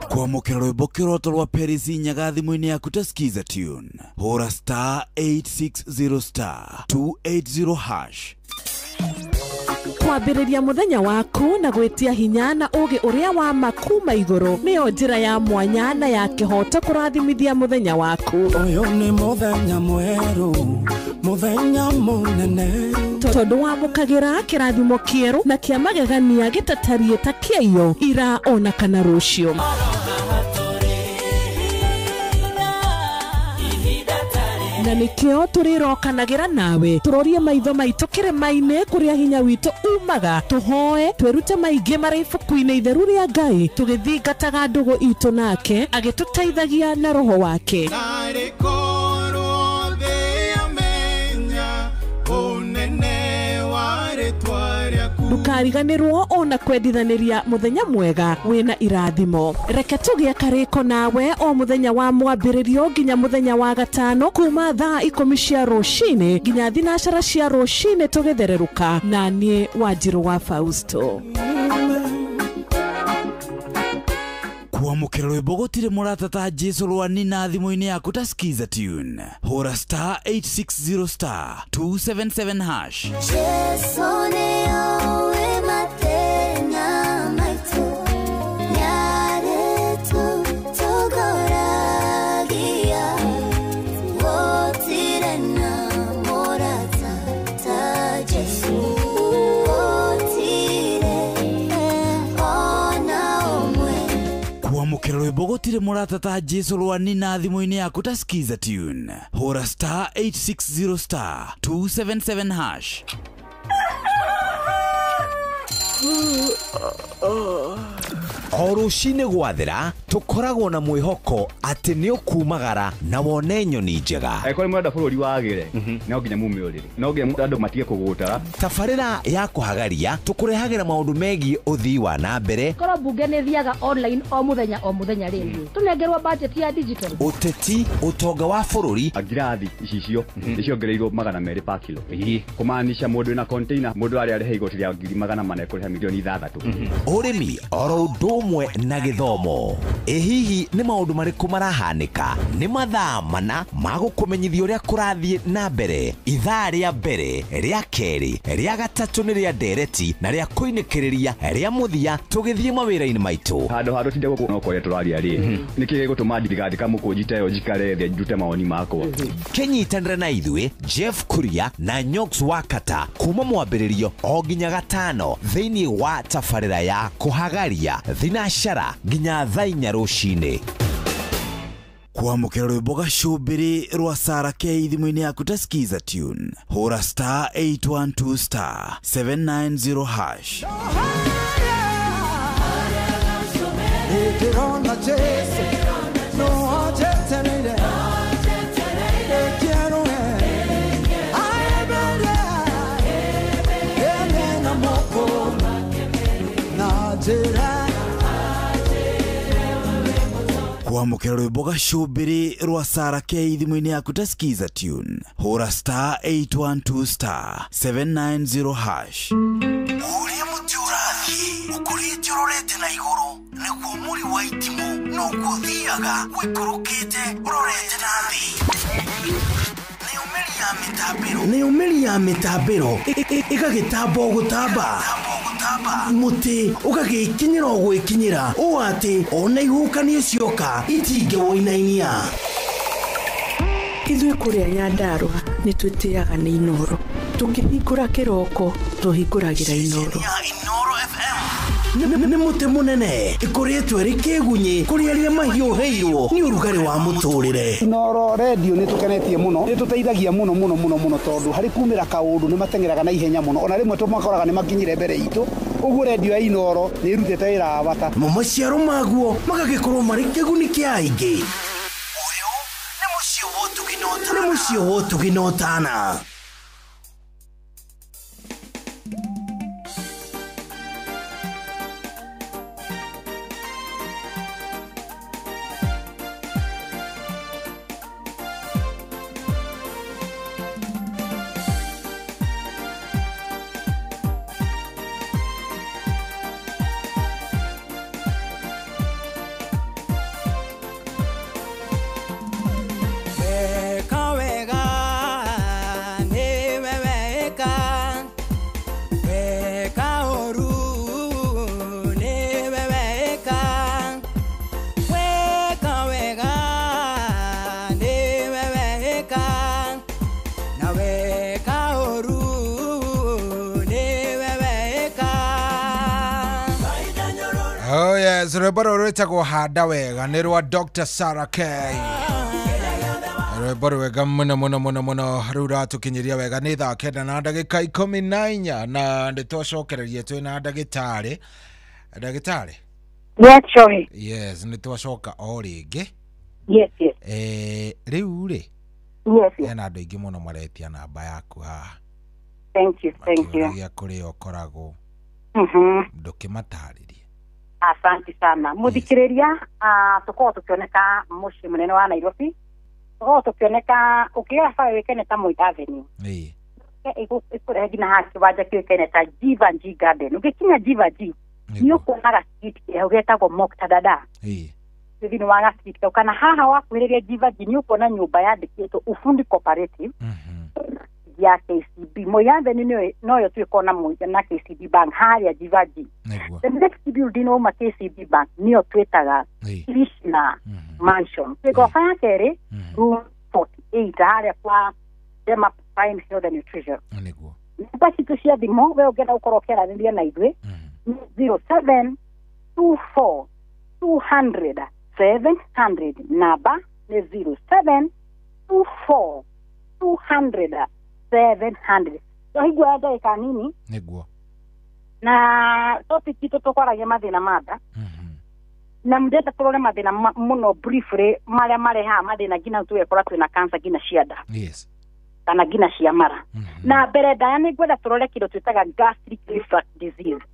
Kwamũkĩra rwĩmbo kĩroto rwa Paris Nyaga thimũ-inĩ yaku ta Skiza Tune. Hũra star 860 star 280 hash.
Kwambĩrĩria mũthenya waku na gwĩtia hinya na ũgĩ ũrĩa wa makuma igũrũ nĩyo njĩra ya mwanya na ya kĩhoto kũrathimithia mũthenya waku.
Ũyũ nĩ mũthenya mwerũ, mũthenya mũnene,
tondũ wamũkagĩra kĩrathimo kĩerũ na kĩa magegania gĩtatariĩ ta kĩaiyo ira ona kana rũciũ. Na nĩkĩo tũrĩrokanagĩra nawe tũrorie maitho maitũ kĩrĩma-inĩ kũrĩa hinya witũ umaga, tũhoe twĩrute maingĩ marĩ ibuku-inĩ itheru rĩa Ngai, tũgĩthingataga ndũgũ itũ nake agĩtũteithagia na roho wake. Ndũkariganĩrwo ona kwendithanĩria mũthenya mwega wĩna irathimo. Reke tũgĩe karĩko nawe o mũthenya wa mwambĩrĩrio nginya mũthenya wa gatano kuma thaa 10 cia rũcinĩ nginya 12 cia rũcinĩ tũgĩthererũka, na niĩ Wanjirũ wa Fausto.
Kwamũkĩra rwĩmbo gũtirĩ mũrata ta Jesu rwa Nina thimũ-inĩ yaku ta Skiza Tune. Hũra star 860 star 277 hash.
Jesu nĩoĩ mathĩna maitũ, nĩarĩtũtongoragia, gũtirĩ na mũrata ta Jesu, gũtirĩ ona ũmwe.
Kwamũkĩra rwĩmbo gũtirĩ mũrata ta Jesu rwa Nina thimũ-inĩ yaku ta Skiza Tune. Hũra star 860 star 277 hash.
O rũcinĩ gwathera tũkoragwo na mwĩhoko atĩ nĩ ũkumagara na wone nyoni njega.
Angĩkorwo nĩ mũrenda bũrũri wagĩre, no nginya mume ũrĩrĩ, no nginya andũ matige kũgũtara.
Tabarĩra ya kũhagaria tũkũrehagĩra maũndũ megiĩ ũthii wa na mbere.
Korwo mbunge nĩ thiaga online o mũthenya rĩngĩ, tũnengerwo budget ya digital.
Ũteti, ũtonga wa bũrũri.
Ngirathi icicio nĩ ciongereirwo 200 pa kilo, kũmaanisha mũndũ wĩna container mũndũ arĩa arĩhe igoti rĩa 400,000 ekũrĩha milioni 6.
Ũrĩmi oro ũndũ ũmwe na gĩthomo. Ĩ hihi nĩ maũndũ marĩkũ marahanĩka? Nĩ mathaa mana ma gũkũmenyithia ũrĩa kũrathiĩ na mbere. Ithaa rĩa mbere, rĩa kerĩ, rĩa gatatũ nĩ rĩa ndereti na rĩa kũinĩkĩrĩria rĩa mũthia tũgĩthiĩ mawĩra-inĩ maitũ.
Handũ ha tũtinde gũkũ no kũrĩa tũraria rĩ, nĩkĩ gĩgũtũma ndigandĩka mũkũnji ta ĩyo njikare thĩ ndute mawoni makwa?
Kĩnyitanĩre na ithuĩ Jeff Kuria na Nyox Wakata kuma mwambĩrĩrio o nginya gatano thĩinĩ wa tabarĩra ya kũhagaria thinashara nginya thaa 4 rũcinĩ.
Kwamũkĩra rwĩmbo gacũmbĩrĩ rwa Sarah K thimũ-inĩ yaku ta Skiza Tune. Hũra star 812 star 790 hash.
Ndĩrona Jesu no anjetereire,
Kwamũkĩra rwĩmbo gacũmbĩrĩ rwa Sarah K thimũ-inĩ yaku ta Skiza Tune. Hũra star 812 star 790 hash.
Ũrĩa mũtĩ ũrathiĩ ũkũrĩte ũrorete na igũrũ nĩguo mũri wa itimũ Noguo thiaga wikũrũkĩte ũrorete na thĩ. Nayo mĩri ya mĩtambĩro ĩgagĩtamba o gũtamba, mũtĩ ũgagĩkinyĩra o gwĩkinyĩra ũũ atĩ ona ihuhũkanio cioka itingĩwũinainia.
Ithuĩ kũrĩa Nyandarũa nĩ twĩtĩaga nĩ Inooro. Tũkĩhingũra kĩroko tũhingũragĩra Inooro.
Nĩ mũtĩ mũnene ĩkoretwo ĩrĩ kĩgunyĩ kũrĩ arĩa mahiũhĩirwo nĩ ũrugarĩ wa mũtũrĩre.
Inooro redio nĩ tũkenetie mũno, nĩ tũteithagia mũno mũno mũno mũno tondũ harĩ kumĩra kaũndũ nĩ mateng'eraga na ihenya mũno, ona rĩmwe tũmakoraga nĩ makinyire mbere itũ. Ũguo redio ya Inooro nĩ ĩrutĩte wĩra wa bata.
Namo maciaro maguo magagĩkorwo marĩ kĩguni kĩa aingĩ. Ũyũ nĩ mũciĩ wa ũtugi na ũtana.
Rwĩmbo rũrũ rwĩtagwo Handa Wega nĩ rwa Dr. Sarah K. Rwĩmbo rwega mũno mũno mũno mũno rĩu ratũkinyĩria wega nĩ thaa 9:14 na nĩ twacokereria twĩ na ndagĩtarĩ. Ndagĩtarĩ?
Yes, sorry.
Yes, nĩ twacoka o rĩngĩ.
Yes, yes.
Rĩu rĩ?
Yes, yes.
Hena andũ aingĩ mũno maretia namba yaku haha.
Thank you, thank you.
Makĩũragia kũrĩa ũkoragwo. Ndũkĩmatarĩrie.
Asante sana. Muthikiriria, tukorwo tukioneka muciĩ munene wa Nairobi. Tukorwo tukioneka ukigera bara yũĩkaine ta Moi Avenue. Ĩkũrehe nginya haha kĩwanja kĩũĩkaine ta Jivanjee Garden. Ũgĩkinya Jivanjee nĩ ũkuona ga-street keho getagwo Mokta Dada. Thĩinĩ wa ga-street kau kana haha wakuhĩrĩria Jivanjee nĩ ũkuona nyũmba yandĩkĩtwo Ufundi Cooperative ya KCB. Moi Avenue noyo twĩkona na KCB Bank harĩa Jivanjee. The next building uma KCB Bank niyo twĩtaga Krishna Mansion. Twĩgoba ya kerĩ room 48 harĩa kwa Dema Prime Health and Nutrition. Namba citũ cia thimũ we ũngĩenda gũkorwo ũkĩaranĩria na ithuĩ 0724 200 700. Namba nĩ 0724 200 700. Twahingũra ndagĩka nini
nĩguo
na topic itũ tũkwaragia mathĩna ma nda na ndenda tũrore mathĩna mũno briefly marĩa marehaga mathĩna nginya tũgekora twĩna cancer nginya cia nda.
Yes.
Kana nginya cia mara. Na mbere ndaya nĩ ngwenda tũrore kĩndũ twĩtaga gastric reflux disease.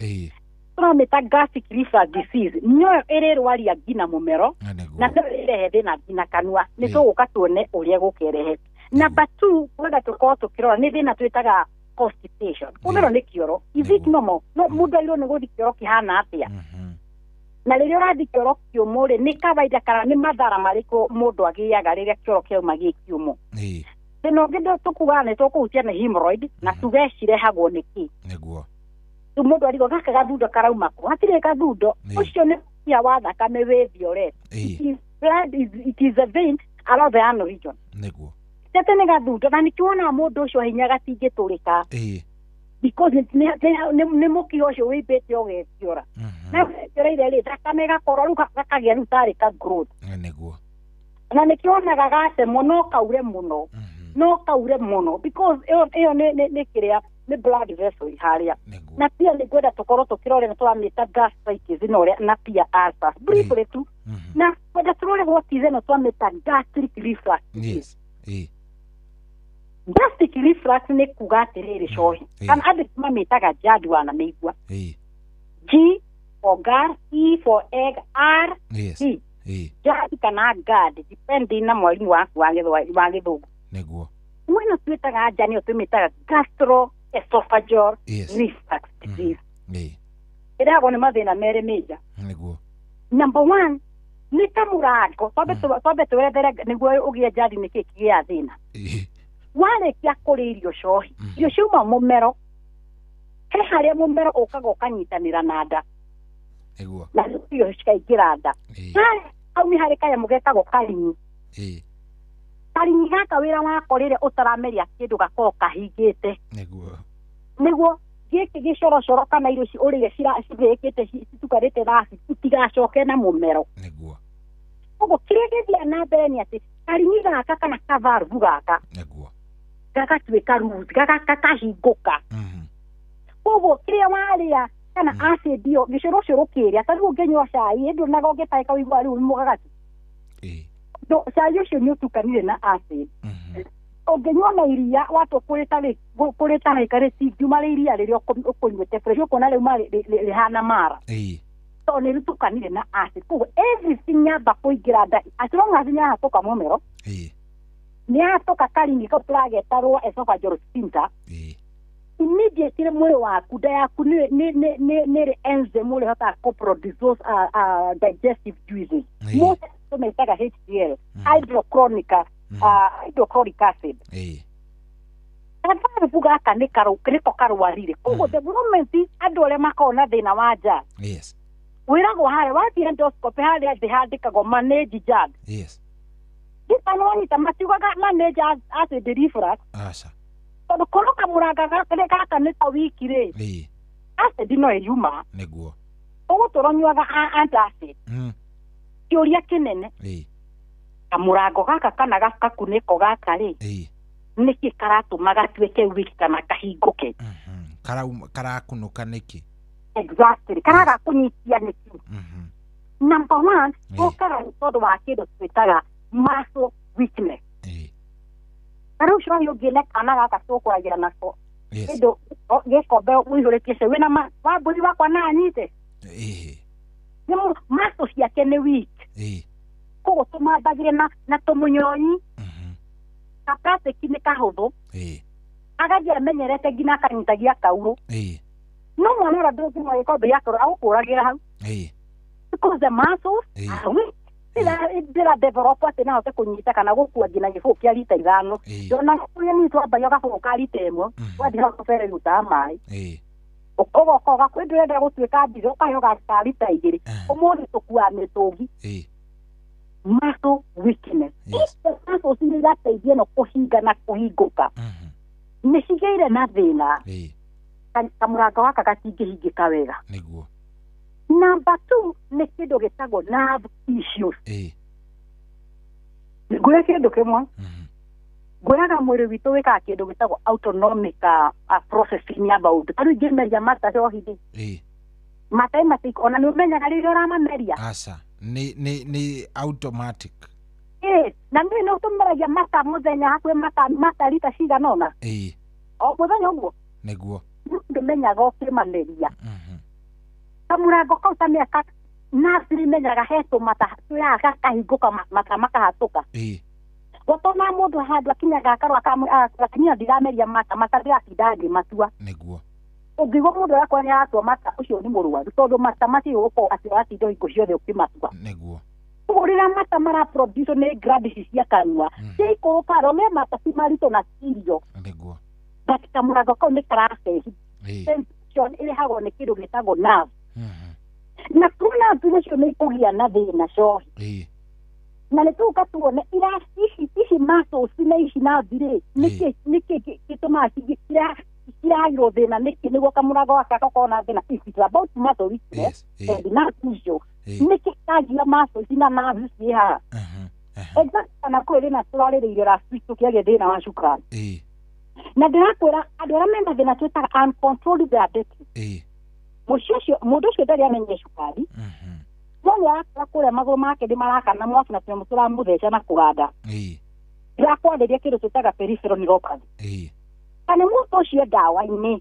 Tũramĩta gastric reflux disease nĩyo ĩrĩrwaria nginya mũmero na nĩyo ĩrehe thĩna nginya kanua. Nĩ tũgũka tuone ũrĩa gũkĩrehe. Number 2, kwenda tũkorwo tũkĩrora nĩ thĩna twĩtaga constipation. Kũmĩrwo nĩ kĩoro. Is it normal? No mũndũ agĩrĩirwo nĩ gũthiĩ kĩoro kĩhana atĩa? Na rĩrĩa ũrathiĩ kĩoro kĩũmũ rĩ, nĩ kawaida kana nĩ mathara marĩkũ mũndũ agĩaga rĩrĩa kĩoro kĩauma gĩ kĩũmũ? Thĩna ũngĩ tũkugaga nĩ tũkũhutia nĩ hemorrhoid na tuge cirehagwo nĩ kĩ?
Nĩguo.
Rĩu mũndũ arigwo gaka gathundo karauma kũ? Hatirĩ gathundo. Ũcio nĩ mũkiha wa thakame wĩthiorete. It is a vein around the anal region.
Nĩguo.
Tete nĩ gathundo na nĩkĩo mũndũ ũcio hinya gatingĩtũrĩka. Because nĩ mũkiha ũcio wĩimbĩte ũgethiora. Na wetioreire rĩ, thakame ĩgakorwo rĩu gakagĩa rĩu tarĩ ka growth.
Nĩguo.
Na nĩkĩo wonaga gatemwo no kaure mũno. No kaure mũno because ĩyo nĩ kĩrĩa nĩ blood vessel harĩa. Na pia nĩ ngwenda tũkorwo tũkĩrora na tũramĩta gastritis na ũrĩa na pia ulcers. Briefly tu. Na kwenda tũrore what is ĩno twamĩta gastric reflux.
Yes.
Gastric reflux nĩ kuga atĩrĩrĩ cohi. Kana andũ mamĩtaga GERD wanamĩigua. G for gar, E for egg, R, D. GERD kana GERD depending na mwarimũ waku wa gĩthũngũ.
Nĩguo.
Mwena twĩtaga nja nĩyo twĩmĩtaga gastroesophageal reflux disease. Ĩrehagwo nĩ mathĩna merĩ major.
Nĩguo.
Number 1 Nĩ kamũrango twambe twerethere nĩguo ũgĩe njari nĩkĩ kĩgĩa thĩna. Warĩkia kũrĩa irio cohi, irio ciauma mũmero, he harĩa mũmero ũkaga ũkanyitanĩra na nda.
Nĩguo.
Na irio cikaingĩra nda. Hau nĩ harĩ kanyamũ getagwo karinyi. Karinyi gaka wĩra wako rĩrĩa ũtarameria kĩndũ gakoragwo kahingĩte.
Nĩguo.
Nĩguo gĩkĩ gĩcorocoro kana irio ici ũrĩire cithĩĩkĩte citukanĩte na acid itigacoke na mũmero.
Nĩguo.
Koguo kĩrĩa gĩthiaga na mbere nĩ atĩ karinyi gaka kana kavalvu gaka
nĩguo
gagatuĩka loose, gakahingũka. Koguo kĩrĩa warĩa kana acid ĩyo gĩcũrũcũrũ kĩrĩa ta rĩu ũngĩnyua cai ĩndĩ onaga ũngĩtahĩka ũigua rĩu nĩ mũgagatu. Cai ũcio nĩ ũtukanire na acid. Ũngĩnyua na iria watua kũrĩtahĩka rĩtingiuma rĩ iria rĩrĩa ũkũnyuĩte fresh ũkona rĩuma rĩhana mara. Tondũ nĩ rĩtukanire na acid. Koguo everything yamba kũingĩra nda as long as nĩyahatũka mũmero, nĩyahatũka karinyi kau tũrageta rwa esophageal sphincter, immediately mwĩrĩ waku nda yaku nĩ enzyme ũrĩa ĩhotaga kũ-produce those digestive juices. Most tũmĩtaga HCl, hydrochloric acid. Kavalvu gaka nĩko karwarire. Koguo the moment andũ arĩa makoragwo na thĩna wa GERD, wĩragwo harĩa wathiĩ endoscopy harĩa thĩ handĩkagwo manage GERD. Gĩtano wanyita matiugaga manage acid reflux.
Aca.
Tondũ korwo kamũranga gaka nĩko wiki rĩ, acid no ĩriuma.
Nĩguo.
Ũgũtũra ũnyuaga antacid. Kĩũria kĩnene, kamũrango gaka kana gakunĩko gaka rĩ, nĩkĩ karatũma gatuĩke wiki kana kahingũke?
Karakunũka nĩkĩ?
Exactly. Karaga kũnyitia nĩkĩ? Number one, ũkaga nĩ tondũ wa kĩndũ twĩtaga muscle weakness. Ta rĩu cohi ũngĩne kana gaka tũkũragira nako kĩndũ gĩkombe ũihũrĩtie cai wĩna wa mbũri wakwa na anyite, nĩ muscle ciake nĩ weak. Koguo tũmambagĩre na tũmũnyonyi ka plastic nĩ kahũthũ, agathiĩ amenyerete nginya akanyitagia kaurũ. No mwana ũrĩa ndũngĩmũhe gĩkombe gĩa kaurũ agũkũragĩra hau because the muscles are weak. Ndĩra develop atĩ no ahote kũnyita kana gũkua nginya gĩbũyũ kĩa rita 5. Ndona kũrĩa niĩ twambagia gabũyũ ka rita 1, wathiĩ hau kabere rutaga maĩ, ũgoka ũgakwĩ ndũrenda gũtuĩka mbithe ũkaheo ka rita 2. Ũmũthĩ tũkuaga mĩtũngi. Muscle weakness. Muscles iria irateithia ĩno kũhinga na kũhingũka nĩ cigĩire na thĩna, kamũrango gaka gatingĩhingĩka wega.
Nĩguo.
Number 2 nĩ kĩndũ gĩtagwo nerve issues. Ngwĩre kĩndũ kĩmwe, ngwĩraga mwĩrĩ witũ wĩkaga kĩndũ gĩtagwo autonomic processing ya maũndũ. Ta rĩu ingĩmeria mata cohi rĩ, mata mati ona nĩ ũmenyaga rĩrĩa ũramameria?
Aca, nĩ automatic.
Na nĩ no tũmeragia mata mũthenya hakuhĩ mata rita cigana ũna o mũthenya ũguo.
Nĩguo.
Ndũmenyaga ũkĩmameria. Kamũrango kau ta mĩaka nerves nĩmenyaga he tũmata tũyaga gakahingũka mata makahatũka. Gũtona mũndũ handũ akinyaga akarwa akakinya ndirameria mata mata ndĩratinda ngĩmatua.
Nĩguo.
Ũngĩigua mũndũ arakora nĩaratua mata ũcio nĩ mũrwaru tondũ mata macio gũkorwo atĩ ũratinda hingo ciothe ũkĩmatua.
Nĩguo.
Koguo rĩrĩa mata maraproduce nĩ gland ici cia kanua ciaikũrũka rome mata ti maritũ na ti irio.
Nĩguo.
But kamũrango kau nĩ karacenjia. Tension ĩrehagwo nĩ kĩndũ gĩtagwo nerve. Na kuona nerve icio nĩ ikũgĩa na thĩna cohi. Na nĩ tũka tuone ici muscles na ici nerve rĩ, nĩkĩ gĩtũmaga ciragĩrwo thĩna nĩkĩ nĩguo kamũrango gaka gakorwo na thĩna. If it's about muscle weakness and nerve issue, nĩkĩ kĩragia muscles na nerves ciĩ haha? Exactly. Kana kwĩ thĩna tũrarĩrĩirie last week tũkĩaria thĩna wa cukari. Na ndĩrakwĩra andũ arĩa mena thĩna twĩtaga uncontrolled diabetes, mũndũ ũcio ndarĩ amenye cukari, no nĩ arakora kũrĩa magũrũ make nĩ marakana mwaki na tũnyamũ tũramũtheca na kũganda. Ndĩrakwarĩria kĩndũ twĩtaga peripheral neuropathy. Kana mũndũ ũcio ndawa-inĩ,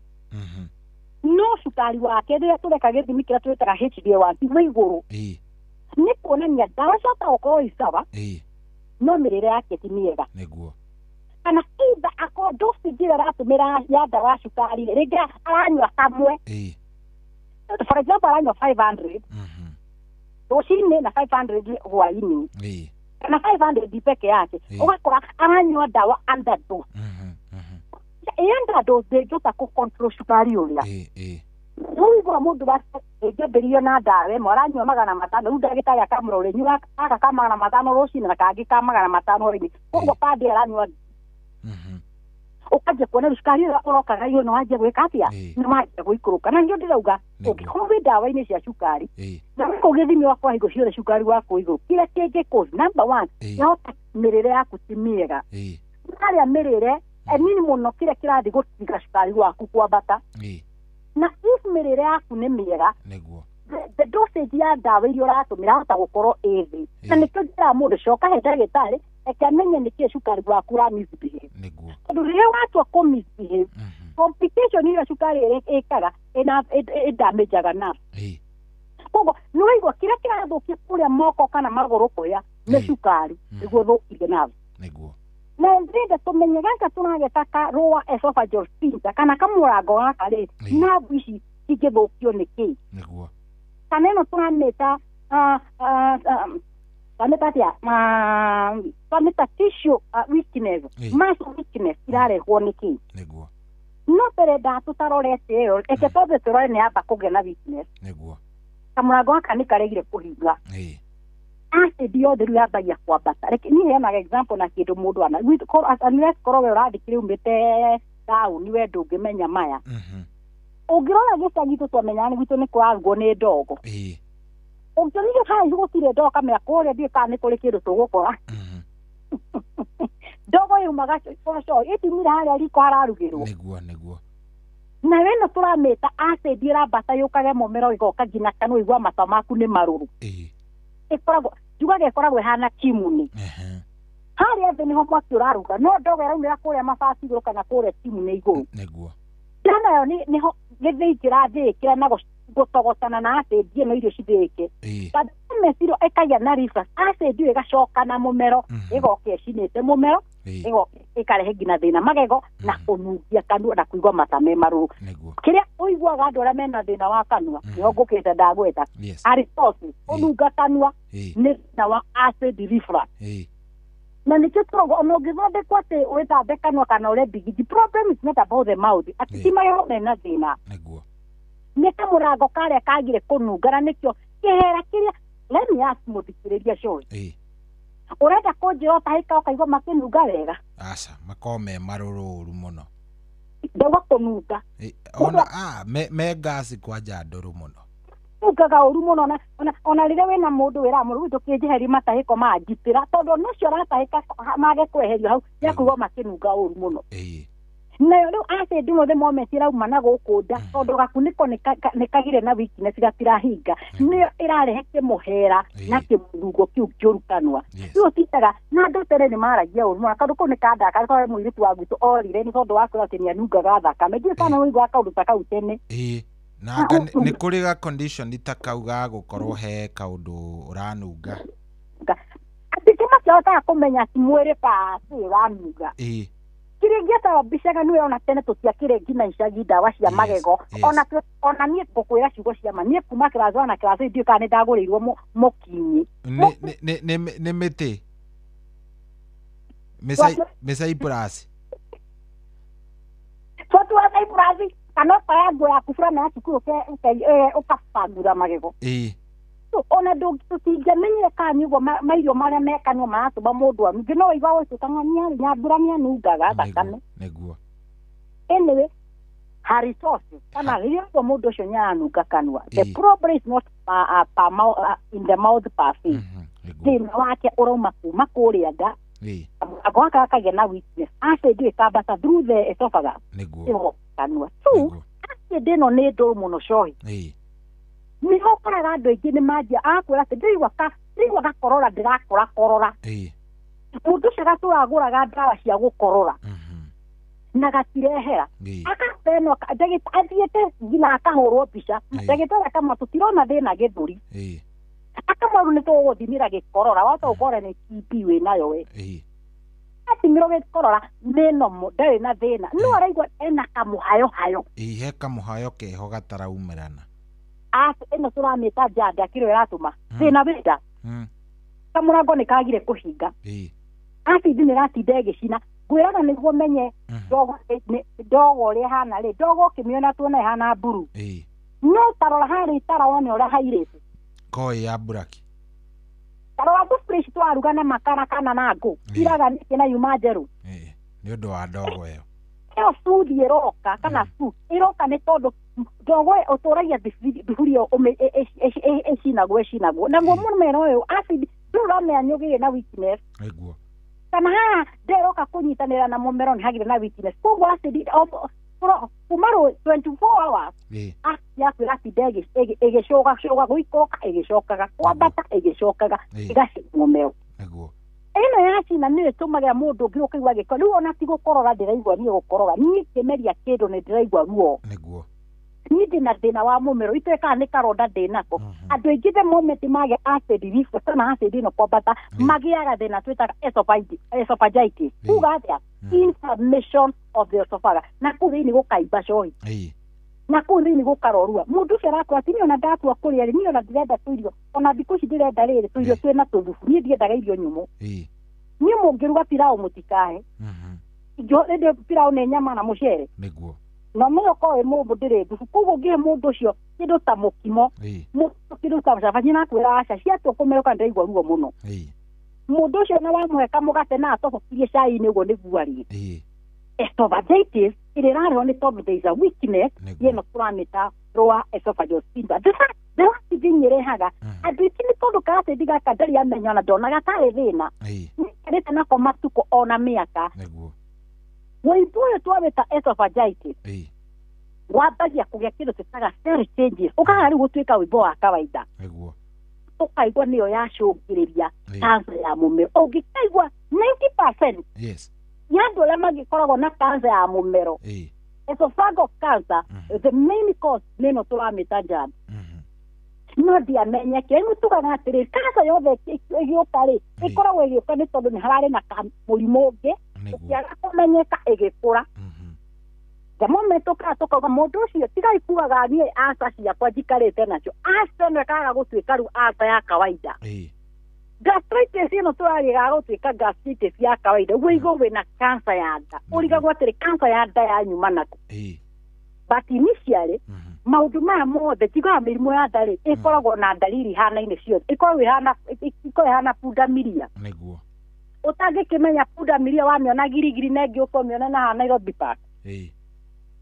no cukari wake rĩrĩa tũreka gĩthimi kĩrĩa twĩtaga HbA1c wĩ igũrũ, nĩ kuonania ndawa ciahota gũkorwo i sawa, no mĩrĩre yake ti mĩega.
Nĩguo.
Kana either akorwo dosage ĩrĩa aratũmĩra ya ndawa ya cukari rĩngĩ aranyua kamwe, for example aranyua 500, Rũcinĩ na 500 hwaĩ-inĩ. Kana 500 peke yake. Ũgakora aranyua ndawa underdose. Ĩ underdose ndĩngĩhota kũ control cukari ũrĩa. Rĩu mũndũ wangĩambĩrĩrio na ndawa ĩmwe aranyua 500, rĩu ndagĩtarĩ akamũra ũrĩnyua gaka ka 500 rũcinĩ na kangĩ ka 500 hwaĩ-inĩ. Koguo pande aranyua ũkanjia kuona rĩu cukari ũrĩa ũrokaga igũrũ nĩ wanjia gwĩka atĩa, nĩ wanjia gũikũrũka. Na nĩkĩo ndĩrauga ũngĩkorwo wĩ ndawa-inĩ cia cukari na wĩkũ gĩthimi wakwa hingo ciothe cukari waku igũrũ, kĩrĩa kĩngĩkũ number 1 yahota mĩrĩre yaku ti mĩega. Harĩa mĩrĩre nini mũno kĩrĩa kĩrathiĩ gũtiga cukari waku kwambata. Na if mĩrĩre yaku nĩ mĩega, the dosage ya ndawa iria ũratũmĩra hota gũkorwo ĩ thĩ. Na nĩkĩo njĩraga mũndũ coka he ndagĩtarĩ eke amenye nĩkĩĩ cukari waku ũra misbehave. Tondũ rĩrĩa watua kũ misbehave, complication iria cukari ĩkaga ĩndamageaga nerve. Koguo nĩ waigua kĩrĩa kĩrathũkia kũrĩa moko kana magũrũ kũrĩa nĩ cukari nĩguo ũthũkirie nerve. Na ndĩrenda tũmenye gaka tũrageta ka lower esophageal sphincter kana kamũrango gaka rĩ, nerve ici cingĩthũkio nĩ kĩ? Kana ĩno tũramĩta twamĩta atĩa? Twamĩta tissue weakness, muscle weakness irarehwo nĩ kĩ? No mbere nda tũtarorete ĩyo, reke twambe tũrore nĩ yamba kũgĩa na weakness. Kamũrango gaka nĩ karegire kũhinga. Acid yothe rĩu yambagia kwambata. Reke niĩ heanaga example na kĩndũ mũndũ ana unless korwo we ũrathikĩrĩria umĩte taũni we ndũngĩmenya maya. Ũngĩrora gĩcagi tũtwamenyaga nĩ gwitũ nĩ kũrarugwo nĩ ndogo. Ũngĩonire haha gũtirĩ ndogo kamenya kũrĩa ndiũĩ kana nĩ kũrĩ kĩndũ tũgũkora. Ndogo yumaga coco ĩtumire harĩa riko hararugĩrwo.
Nĩguo.
Na ĩno tũramĩta acid ĩrambata yũkage mũmero ĩgoka nginya kanua igua mata maku nĩ marũrũ. Ĩkoragwo njugaga ĩkoragwo ĩhana chimney. Harĩa thĩ nĩho mwaki ũraruga, no ndogo ĩraumĩra kũrĩa mabati igũrũ kana kũrĩa chimney igũrũ. Na nayo nĩho gĩthĩi kĩrathĩĩkĩra na gũtogotana na acid ĩno irio cithĩĩke. Meciro ĩkagĩa na reflux, acid ĩyo ĩgacoka na mũmero, ĩgoka ĩcinĩte mũmero, ĩgoka ĩkarehe nginya thĩna magego na kũnungia kanua na kũigua mata me marũrũ. Kĩrĩa ũiguaga andũ arĩa mena thĩna wa kanua, nĩho ngũkĩte ndagweta, halitosis, kũnunga kanua nĩ thĩna wa acid reflux. Na nĩkĩo tũrauga ona ũngĩthondekwo atĩ wĩthambe kanua kana ũrĩe mbigiji, problem is not about the mouth, atĩ ti magego mena thĩna. Nĩ kamũrango karĩa kagire kũnunga, na nĩkĩo kĩhera kĩrĩa let me ask mũthikĩrĩria coĩ. Ũrenda kũnjĩra ũtahĩka ũkaigua makĩnunga wega?
Aca, makoragwo me marũrũ ũru mũno.
Ndauga kũnunga.
Ona me ngasi kwanja ndũrũ mũno.
Nungaga ũru mũno ona rĩrĩa wĩna mũndũ wĩraga mũndũ ndũkĩnjeherie matahĩko manjitĩra, tondũ ona ũcio aratahĩka mage kweherio hau nĩakũigua makĩnunga ũru mũno. Nayo rĩu acid mothe moment ĩrauma na gũkũ nda, tondũ gakunĩko nĩ kagire na weakness gatirahinga, nĩyo ĩrarehe kĩmũhera na kĩmũnungo kĩu kĩũru kanua. Rĩu ũtindaga na andũ tene nĩ maragia ũru mũno, kaũndũ kau nĩ kandaka tondũ mũirĩtu wa gwitũ orire nĩ tondũ wa kwĩrwo atĩ nĩanungaga thakame. Ndiũĩ kana nĩũiguaga kaũndũ ta kau tene.
Na nĩ kũrĩ ga condition ta kau ga gũkorwo he kaũndũ ũranunga.
Atĩ kĩmakĩhotaga kũmenya ti mwĩrĩ pasi ũranunga. Kĩrĩa gĩacababicaga nĩwe ona tene tũtiakĩrĩ nginya icagi ndawa cia magego. Ona niĩ ngũkwĩra ciugo cia ma, niĩ kuma class 1 na class 2 ndiũĩ kana nĩ ndagũrĩirwo mũkinyi.
Nĩ mĩtĩ mĩcaipurasi.
Twatua cypress kana ũkoya nguo yaku burana ya cukuru ũkabangura magego. Ona tũtingĩamenyire kana nĩ ũguo mairio marĩa me kanua maratũma mũndũ anunge, no waigua gũtuĩka ng'ania nyambura nĩanungaga thakame. Anyway, halitosis kana rĩrĩa ũguo mũndũ ũcio nĩaranunga kanua, the problem is not in the mouth per se. Thĩna wake ũrauma kuma kũrĩa nda, kamũrango gaka gakagĩa na weakness, acid ĩkambata through the esophagus ĩgoka kanua. So acid ĩno nĩ ndũrũ mũno cohi. Nĩho ũkoraga andũ aingĩ nĩ manjia akwĩra atĩ ndĩraigua gakorora ndĩrakora korora. Mũndũ ũcio agatũra agũraga ndawa cia gũkorora na gatirehera. Akahenwo athiĩte nginya akahũrwo mbica, ndagĩtarĩ akamwĩra tũtirona thĩna gĩthũri. Akamwĩra nĩ tũgũgũthimĩra gĩkorora, wahota gũkorwo nĩ TB wĩnayo we. Athimĩrwo gĩkorora nĩ normal, ndarĩ na thĩna, no araigua ena kamũhayohayo.
He kamũhayo keho gataraumĩrana.
Ĩno tũramĩta njanda kĩrĩa ĩratũma thĩna wĩnda kamũrango nĩ kagire kũhinga. Acid nĩ ĩratinda ĩgĩcina. Ngwĩraga nĩguo menye ndogo ũrĩa ĩhana rĩ, ndogo ũkĩmĩona tuona ĩhana mburu. No tarora harĩa itara wone ũrĩa hairĩte.
Koi ya buraki.
Tarora thuburia ici twaruga na makara kana na ngũ. Iraga nĩkĩ na yuma njerũ.
Nĩ ũndũ wa ndogo ĩyo.
Ĩyo cuthi ĩroka kana ĩroka nĩ tondũ ndogo ũtũragia thuburia ĩcinagwo ĩcinagwo. Naguo mũmera ũyũ acid rĩu ũramenya nĩ ũgĩire na weakness.
Nĩguo.
Kana haha ndĩroka kũnyitanĩra na mũmero nĩ hagĩire na weakness. Koguo acid kuma 24 hours acid yaku ĩratinda ĩgĩcũgacũga gũikũrũka ĩgĩcokaga kwambata ĩgĩcokaga ĩgacina mũmero.
Nĩguo.
Ĩno yacina nĩyo ĩtũmaga mũndũ ũngĩ ũkaigua gĩko. Rĩu ona ti gũkorora ndĩraigua niĩ gũkorora, niĩ ngĩmeria kĩndũ nĩ ndĩraigua ruo.
Nĩguo.
Niĩ ndĩna thĩna wa mũmero ituĩkaga nĩ karonda ndĩnako. Andũ aingĩ the moment magĩa acid reflux kana acid ĩno kwambata magĩaga thĩna twĩtaga esophagitis. Kuga atĩa? Inflammation of the esophagus. Na kũu thĩinĩ gũkaimba cohi. Na kũu thĩinĩ gũkarorua. Mũndũ ũcio arakũra atĩ niĩ ona ndatua kũrĩa rĩ, niĩ ona ndirenda tũirio, ona thikũ ici ndĩrenda rĩrĩ tũirio twĩna tũthubu, niĩ ndiendaga irio nyũmũ. Niĩ mũngĩruga pilau mũtikahe. Ĩndĩ pilau nĩ nyama na mũcere.
Nĩguo.
Na no ũkorwo wĩ mũndũ ndĩrĩ thubu. Koguo ũngĩhe mũndũ ũcio kĩndũ ta mũkimo, kĩndũ ta cabaci na akwĩra aca, ciatua kũmerũka ndĩraigua ruo mũno. Mũndũ ũcio na wamũhe kamũgate na atobokirie cai-inĩ ũguo nĩguo arĩe. Esophagitis ĩrĩa ĩrarehwo nĩ tondũ there is a weakness ĩno tũramĩta lower esophageal sphincter. The last thing ĩrehaga andũ aingĩ nĩ tondũ ka-acid gaka ndarĩ amenya ona ndonaga tarĩ thĩna. Nĩaikarĩte nako matukũ ona mĩaka. Mũrimũ ũyũ twawĩta esophagitis wambagia kũgĩa kĩndũ twĩtaga cell changes, ũkaga rĩu gũtuĩka wĩimbo wa kawaida. Ũkaigua nĩyo yacũngĩrĩria cancer ya mũmero. Ũngĩkaigua 90% ya andũ arĩa magĩkoragwo na cancer ya mũmero, esophageal cancer, the main cause nĩ ĩno tũramĩta GERD. No ndiamenyeke. Rĩu tugaga atĩrĩrĩ, cancer yothe ĩgĩũka rĩ, ĩkoragwo ĩgĩũka nĩ tondũ nĩ hararĩ na mũrimũ ũngĩ ũkĩaga kũmenyeka ĩgĩkũra. The moment ũkaga tũkauga mũndũ ũcio tigai kugaga niĩ asa ciakwa njikarĩte nacio, asa ĩno ĩkaga gũtuĩka rĩu asa ya kawaida. Gastritis ĩno tũrarĩgaga gũtuĩka gastritis ya kawaida, ũguo wĩna cancer ya nda. Ũrigagwo atĩrĩ cancer ya nda yanyuma nakũ. But initially maũndũ maya mothe tigaga mĩrimũ ya nda rĩ, ĩkoragwo na ndariri ihanaine ciothe, ĩkoragwo ĩhana pundamilia.
Nĩguo.
Ũtangĩkĩmenya pundamilia wamĩona girigiri na ĩngĩ ũkamĩona na haha Nairobi Park.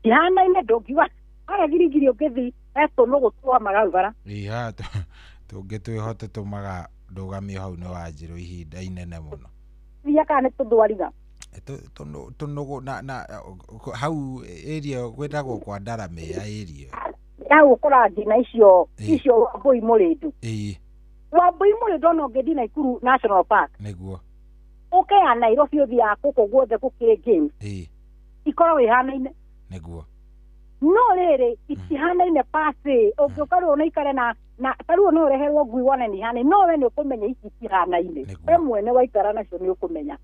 Ihanaine ndũngiuga harĩa girigiri ũngĩthiĩ he tũnũgũ tũamaga bara.
Haha tũngĩ twĩho tũtũmaga ndũgamio hau nĩ Wanjirũ ihinda inene mũno.
Thia kana nĩ tũthwariga.
Tũnũgũ na hau area gwĩtagwo kwa Ndaramĩa area.
Hau ũkoraga nginya icio Wambui Mũrĩndu. Wambui Mũrĩndu ona ũngĩthiĩ Naikuru National Park.
Nĩguo.
Ũke ya Nairobi ũthiaga gũkũ guothe gũkĩrĩ games. Ikoragwo ihanaine.
Nĩguo.
No rĩrĩ itihanaine pasi ũngĩũka rĩu ũnaikare na ta rĩu no ũreherwo ngui wone nĩ ihanaine, no we nĩ ũkũmenya ici itihanaine. We mwene waikara nacio nĩ ũkũmenya.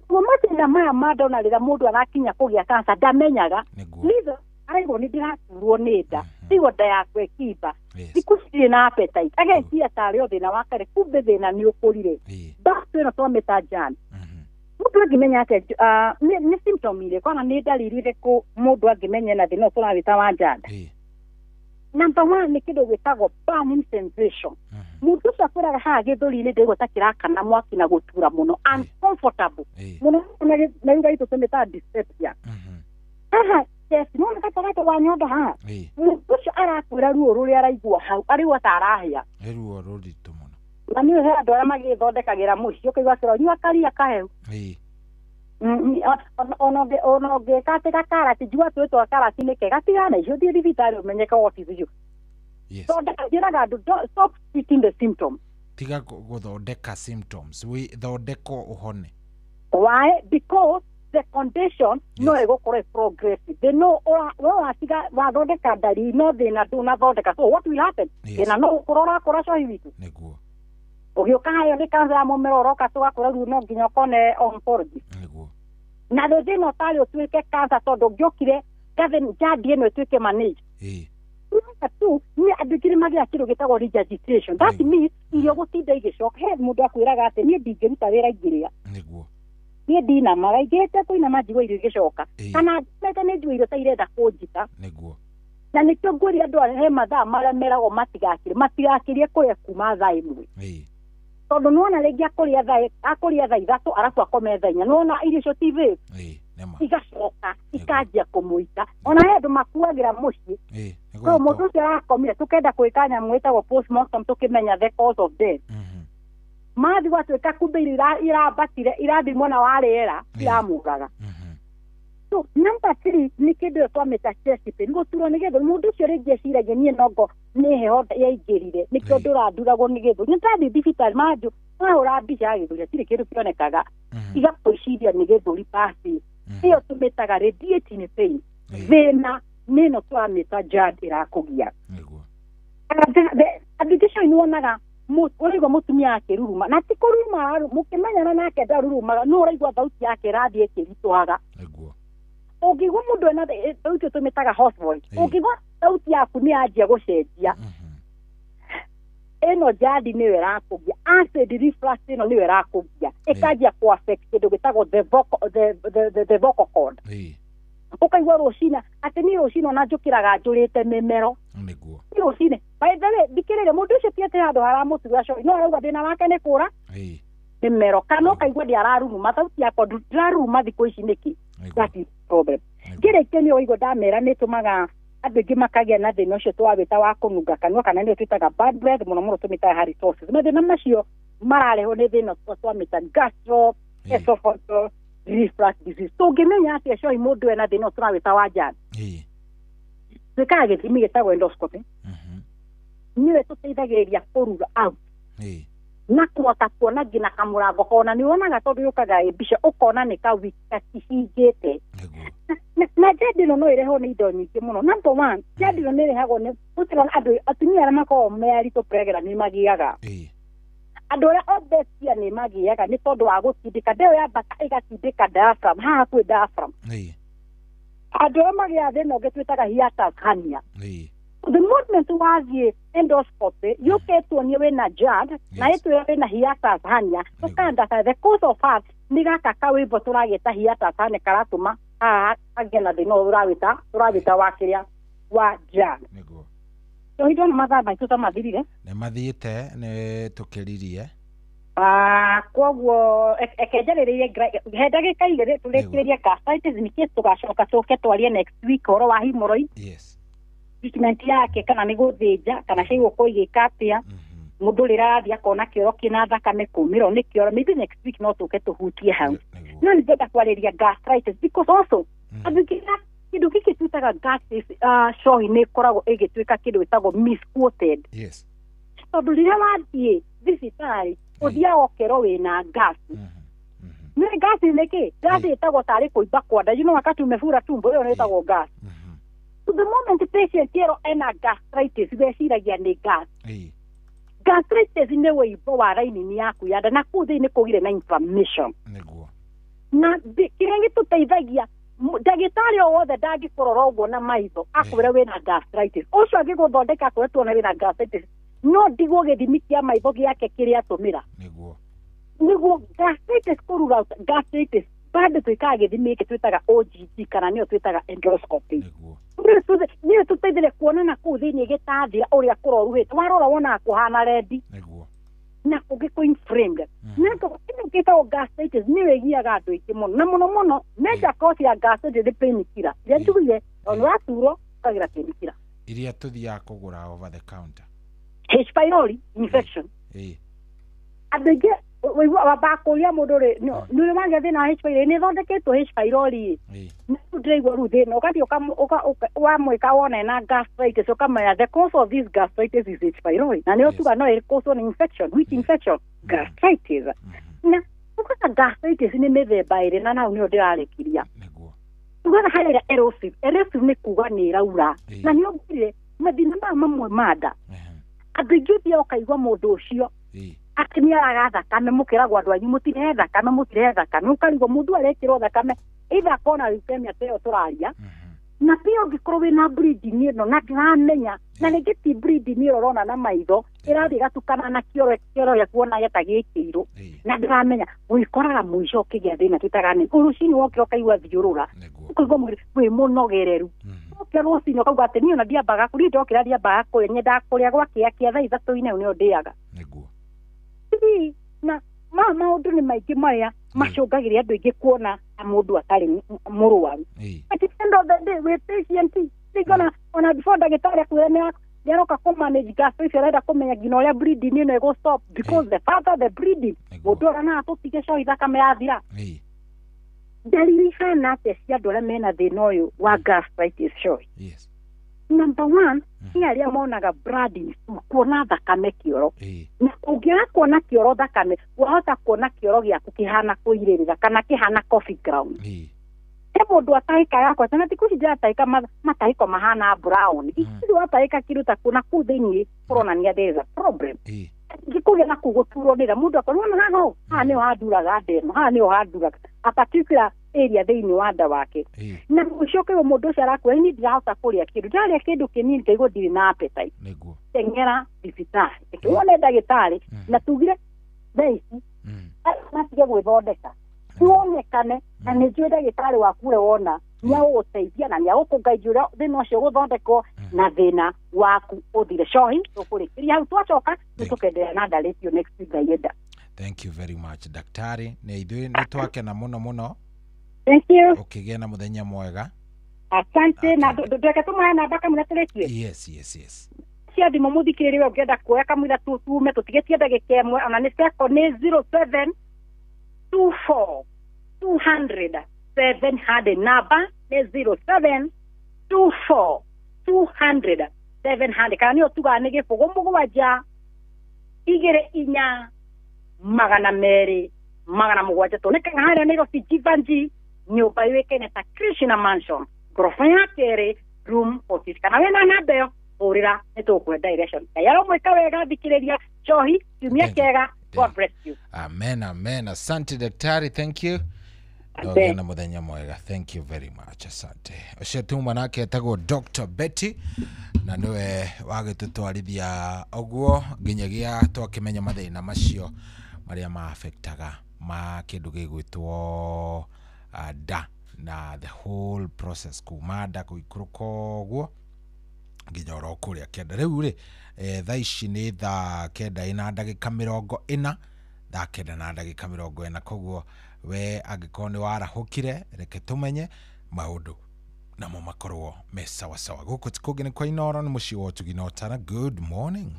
Guo mathĩna maya ma nda ona rĩrĩa mũndũ arakinya kũgĩa cancer ndamenyaga. Nitho araigua nĩ ndĩraturwo nĩ nda, ndigua nda yakwa ĩkimba, thikũ ici ndirĩ na appetite, ageciria tarĩ o thĩna wa kare, kumbe thĩna nĩ ũkũrire. Back ĩno twamĩta GERD. Mũndũ angĩmenya atĩa nĩ symptom irĩkũ kana nĩ ndariri irĩkũ mũndũ angĩmenya na thĩna ũyũ tũrawĩta wa GERD? Number one nĩ kĩndũ gĩtagwo burning sensation. Mũndũ ũcio akwĩraga haha gĩthũri-inĩ ndĩraigua ta kĩrakana mwaki na gũtura mũno, uncomfortable mũno, na ruga itũ tũmĩtaga dyspepsia. Haha chest, nĩwona gatagatĩ wa nyondo haha, mũndũ ũcio arakwĩra ruo rũrĩa araigua hau, araigua ta arahĩa.
Nĩ ruo rũritũ mũno.
Na nĩ he andũ arĩa magĩthondekagĩra mũciĩ ũkaigua akĩrwo nyua karia kahehu. Ona ũngĩka atĩ gakarati, njua twĩ twa karati nĩ kega, tigana icio ũthiĩ thibitarĩ ũmenyeke what is you. Thondeka, njĩraga andũ stop treating the symptoms.
Tiga gũthondeka symptoms, wĩthondekwo ũhone.
Why? Because the condition no ĩgũkorwo ĩ progressive. They know we watiga wathondeka ndariri no thĩna ndũnathondeka. So what will happen? Thĩna no ũkũra ũrakũra cohi witũ.
Nĩguo.
Ũgĩũka hayo nĩ cancer ya mũmero ũroka tũgakũra rĩu no nginya ũkone oncologist.
Nĩguo.
Na thĩna ũtarĩ ũtuĩke cancer tondũ ũngĩokire GERD ĩno ĩtuĩke managed. Number two, nĩ andũ aingĩ nĩ magĩaga kĩndũ gĩtagwo regurgitation. That means irio gũtinda igĩcoka. He mũndũ akwĩraga atĩ niĩ ndingĩruta wĩra ingĩrĩa.
Nĩguo.
Niĩ ndinamaga, ingĩhĩte kũinama njigua irio igĩcoka. Kana ngomete nĩ njigua irio ta irenda kũnjita.
Nĩguo.
Na nĩkĩo ngwĩria andũ arĩa he mathaa marĩa meragwo matigakĩrie kũrĩa kuma thaa 1. Tondũ nĩwona rĩngĩ akũrĩa thaa 3 arabu akome thaa 4. Nĩwona irio icio ti vague. Igacoka ikanjia kũmũita. Ona he andũ makuagĩra mũciĩ. So mũndũ ũcio arakomire tũkenda gwĩka nyamũ ĩtagwo postmortem tũkĩmenya the cause of death. Mathi gwatuĩka kumbe irio irambatire irathiĩ mwena wa rĩera iramũraga. So number 3 nĩ kĩndũ ĩyo twamĩta chest pain, gũturwo nĩ gĩthũri. Mũndũ ũcio rĩngĩ eciragia niĩ nongo nĩ heho yaingĩrire nĩkĩo ndũranduragwo nĩ gĩthũri. Nĩ ndathiĩ thibitarĩ manjũ mahũra mbica ya gĩthũri hatirĩ kĩndũ kĩonekaga, igakwĩciria nĩ gĩthũri basi. Ĩyo tũmĩtaga radiating pain. Thĩna nĩ ĩno tũramĩta GERD ĩrakũgia. Andũ aingĩ nĩ wonaga ũraigua mũtumia akĩruruma, na ti kũruruma, mũkĩmenyana nake ndarurumaga, no ũraigua thauti yake ĩrathiĩ ĩkĩritũhaga. Ũngĩigua mũndũ ena thauti tũmĩtaga hoarse voice, ũngĩigua thauti yaku nĩ yanjia gũcenjia, ĩno GERD nĩyo ĩrakũgia, acid reflux ĩno nĩyo ĩrakũgia, ĩkanjia kũ affect kĩndũ gĩtagwo the vocal cord. Ũkaigua rũcinĩ atĩ niĩ rũcinĩ ona njũkĩraga njũrĩte mĩmero.
Nĩguo.
Niĩ rũcinĩ by the way thikĩrĩria mũndũ ũcio ti atĩ handũ haramũtura cori, no arauga thĩna wake nĩ kũra mĩmero, kana ũkaigua ndĩararuruma, thauti yakwa ndĩraruruma thikũ ici nĩkĩ? That is problem. Ngĩrĩkia nĩ ũigua ndamera nĩ ĩtũmaga andũ aingĩ makagĩa na thĩna ũcio twawĩta wa kũnunga kanua, kana nĩyo twĩtaga bad breath, mũno mũno tũmĩtaga halitosis. Mathĩna macio mararehwo nĩ thĩna twamĩta gastro esophageal reflux disease. Tũngĩmenya atĩa coi mũndũ ena thĩna ũyũ tũrawĩta wa GERD? Twĩkaga gĩthimi gĩtagwo endoscopy. Nĩyo ĩtũteithagĩrĩria kũrura out na kũhota kuona nginya kamũrango kona. Nĩ wonaga tondũ yũkaga ĩ mbica ũkona nĩ ka gakĩhingĩte. Na GERD ĩno no ĩrehwo nĩ indo nyingĩ mũno. Number 1, GERD ĩno nĩ ĩrehagwo nĩ gũtirona andũ atumia arĩa makoragwo me aritũ pregnant nĩ magĩaga. Andũ arĩa obese nĩ magĩaga nĩ tondũ wa gũtindĩka ndeo yambata ĩgatindĩka diaphragm, haha kwĩ diaphragm. Andũ arĩa magĩaga thĩna ũngĩ twĩtaga hiatus hernia. The moment wathiĩ endoscopy yũke ĩtuonie wĩna GERD na ĩtwĩre wĩna hiatus hernia, tũkandaka the cause of heart nĩ gaka kawĩmbo tũragĩta hiatus hernia karatũma haha agĩe na thĩna ũyũ tũrawĩta wa kĩrĩa wa GERD. So hĩndĩ ĩno mathaa maitũ ta mathirire?
Nĩ mathiĩte, nĩ tũkĩririe.
Koguo ekenjarĩrĩrie he ndagĩka 2 tũrĩkĩrĩrie gastritis nĩkĩ tũgacoka tũke twarie next week ũhoro wa hemorrhoid. Treatment yake kana nĩ gũthĩnja kana cigũkorwo igĩka atĩa. Mũndũ rĩrĩa arathiĩ akona kĩoro kĩna thakame kũmĩrwo nĩ kĩoro, maybe next week no tũke tũhutie hau. No nĩ ndĩrenda kwarĩria gastritis because also andũ aingĩ kĩndũ gĩkĩ twĩtaga gastritis cohi nĩ ĩkoragwo ĩgĩtuĩka kĩndũ gĩtagwo misquoted. Tondũ rĩrĩa wathiĩ thibitarĩ ũthiaga ũkerwo wĩna gas. Nĩ gas nĩ kĩ? Gas ĩtagwo tarĩ kũimba kwa nda, you know wakati umefura tumbo, ĩyo nĩ ĩtagwo gas. So the moment patient ĩrwo ena gastritis weciragia nĩ gas. Gastritis nĩ wũimbo wa rainini yaku ya nda na kũu thĩinĩ kũgire na inflammation. Na kĩrĩa gĩtũteithagia ndagĩtarĩ o wothe ndangĩkũrora ũguo na maitho akwĩre wĩna gastritis. Ũcio angĩgũthondeka akwĩre tuone wĩna gastritis, no ndigwo gĩthimi kĩa maitho gĩake kĩrĩa atũmĩra. Nĩguo gastritis kũrura out gastritis bado twĩkaga gĩthimi gĩkĩ twĩtaga OGT kana nĩyo twĩtaga endoscopy. Nĩyo tũteithĩrĩria kuona na kũu thĩinĩ gĩtathira ũrĩa kũroruhĩte. Warora wonaga kũhana rendi na kũngĩ kũ inflamed. Na kĩndũ gĩtagwo gastritis nĩyo ĩgiaga andũ aingĩ mũno, na mũno mũno major cause ya gastritis nĩ painkiller. Iria njugire ona waturwo ũkagĩra painkiller
iria tũthiaga kũgũra over the counter.
H pylori infection. Andũ aingĩ wambaga kũũria mũndũ rĩ, nĩ ũrĩ wagĩa thĩna wa H pylori? Nĩ ĩthondeketwo H pylori ĩ, na rĩu ndĩraigua rĩu thĩna ũgathiĩ wamwĩka wona ena gastritis ũkamenya the cause of this gastritis is H pylori, na nĩ ũtuga no ĩkũcwo nĩ infection. Which infection? Gastritis. Na ũkoraga gastritis nĩ mĩthemba ĩrĩ, na nau nĩyo ndĩrarĩkiria. Tugaga harĩ ĩrĩa erosive. Erosive nĩ kuga nĩ ĩraura, na nĩ ũngire mathĩna maya mamwe ma nda. Andũ aingĩ ũthiaga ũkaigua mũndũ ũcio atĩ nĩ araga thakame, mũkĩragwo andũ anyu mũtirehe thakame, mũtirehe thakame, ũkarigwo mũndũ arekĩrwo thakame either akona leukemia ta ĩyo tũraria, Na pia ũngĩkorwo wĩna bleeding ĩno na ndũramenya, na rĩngĩ ti bleeding ĩyo ũrona na maitho, ĩrathiĩ ĩgatukana na kĩoro gĩaku ona gĩta gĩkĩirũ, na ndũramenya, wĩkoraga mũico ũkĩgĩa thĩna twĩtaga nĩ rũcinĩ wokĩra ũkaigua thiũrũra, ũkaigua mwĩrĩ wĩ mũnogereru. Ũkĩra rũcinĩ ũkauga atĩ niĩ ona ndiambaga kũrĩa, ndokĩra ndiambaga kũrĩa, nyendaga kũrĩa gwakĩa kĩa thaa 3 nĩyo ndĩaga. Na maũndũ nĩ maingĩ marĩa macũngagĩrĩria andũ aingĩ kuona ta mũndũ atarĩ mũrwaru. At the end of the day wĩ patient, rĩngĩ ona before ndagĩtarĩ akwĩre nĩaroka kũ manage gastritis, arenda kũmenya nginya ũrĩa bleeding ĩno ĩgũ stop, because the further the bleeding, mũndũ aranaga tũtige cohi thakame yathira. Ndariri ihana atĩa cia andũ arĩa mena thĩna ũyũ wa gastritis cohi? Number 1, nĩ arĩa monaga blood in stool, kuona thakame kĩoro. Na ũngĩaga kuona kĩoro thakame, wahota kuona kĩoro gĩaku kĩhana kũirĩrĩra kana kĩhana coffee ground. He mũndũ atahĩkaga kwata, na thikũ ici ndĩratahĩka matahĩko mahana brown. Ici watahĩka kĩndũ ta kũu na kũu thĩinĩ kũronania there is a problem. Ngĩkũgĩa na kũu gũturwo nĩ nda, mũndũ akorwo wona haha haha nĩho handuraga nda ĩno, haha nĩho handuraga a particular area thĩinĩ wa nda wake. Na mũico ũkaigua mũndũ ũcio arakwĩra niĩ ndirahota kũrĩa kĩndũ, ndarĩa kĩndũ kĩnini ngaigua ndirĩ na appetite. Teng'era thibitarĩ, reke wone ndagĩtarĩ, na tugire thaa ici matige gwĩthondeka, tuonekane, na nĩ njũĩ ndagĩtarĩ waku ũrĩa wona nĩagũgũteithia na nĩagũkũngaithia ũrĩa thĩna ũcio ũgũthondekwo na thĩna waku ũthire. Cohi tũkũrĩkĩria hau, twacoka nĩtũkenderea na ndarĩtio next week Ngai enda.
Thank you very much daktari, nĩ ithuĩ nĩ twakena mũno mũno.
Thank you.
Ũkĩgĩa na mũthenya mwega.
Asante. Na ndweke tũmahe namba kamũira tũrĩkie.
Yes, yes, yes.
Cia thimũ mũthikĩrĩria we ũngĩenda kuoya kamũira tume tũtigĩtie ndagĩka ĩmwe, ona nĩ seko nĩ 0724 200 700. Namba nĩ 0724 200 700. Kana nĩyo tugaga nĩ 0 7 2 4 200 700. Tuonekaga harĩa Nairobi Jivanji, nyũmba yũĩkaine ta Krishna Mansion, ngoroba ya kerĩ, room 40. Kana wĩna namba ĩyo hũrĩra, nĩtũgũkũhe direction. Ngai aromwĩka wega thikĩrĩria Cohi, kiumia kĩega. God bless you.
Amen, amen. Asante daktari, thank you. Ndogĩa na mũthenya mwega. Thank you very much. Asante. Ũcio tuma nake etagwo Dr. Betty, na nĩwe wagĩtũtwarithia ũguo nginyagia twakĩmenya mathĩna macio marĩa ma-affectaga ma kĩndũ gĩgwĩtwo nda, na the whole process kuma nda gũikũrũka ũguo nginya oro kũrĩa kĩanda. Rĩu rĩ, thaa ici nĩ thaa 9:40, thaa 9:40. Koguo we angĩkorwo nĩ warahũkire, reke tũmenye maũndũ namo makorwo me sawasawa. Gũkũ ti kũngĩ nĩ kwa Inooro, nĩ mũciĩ wa ũtugi na ũtara. Good morning.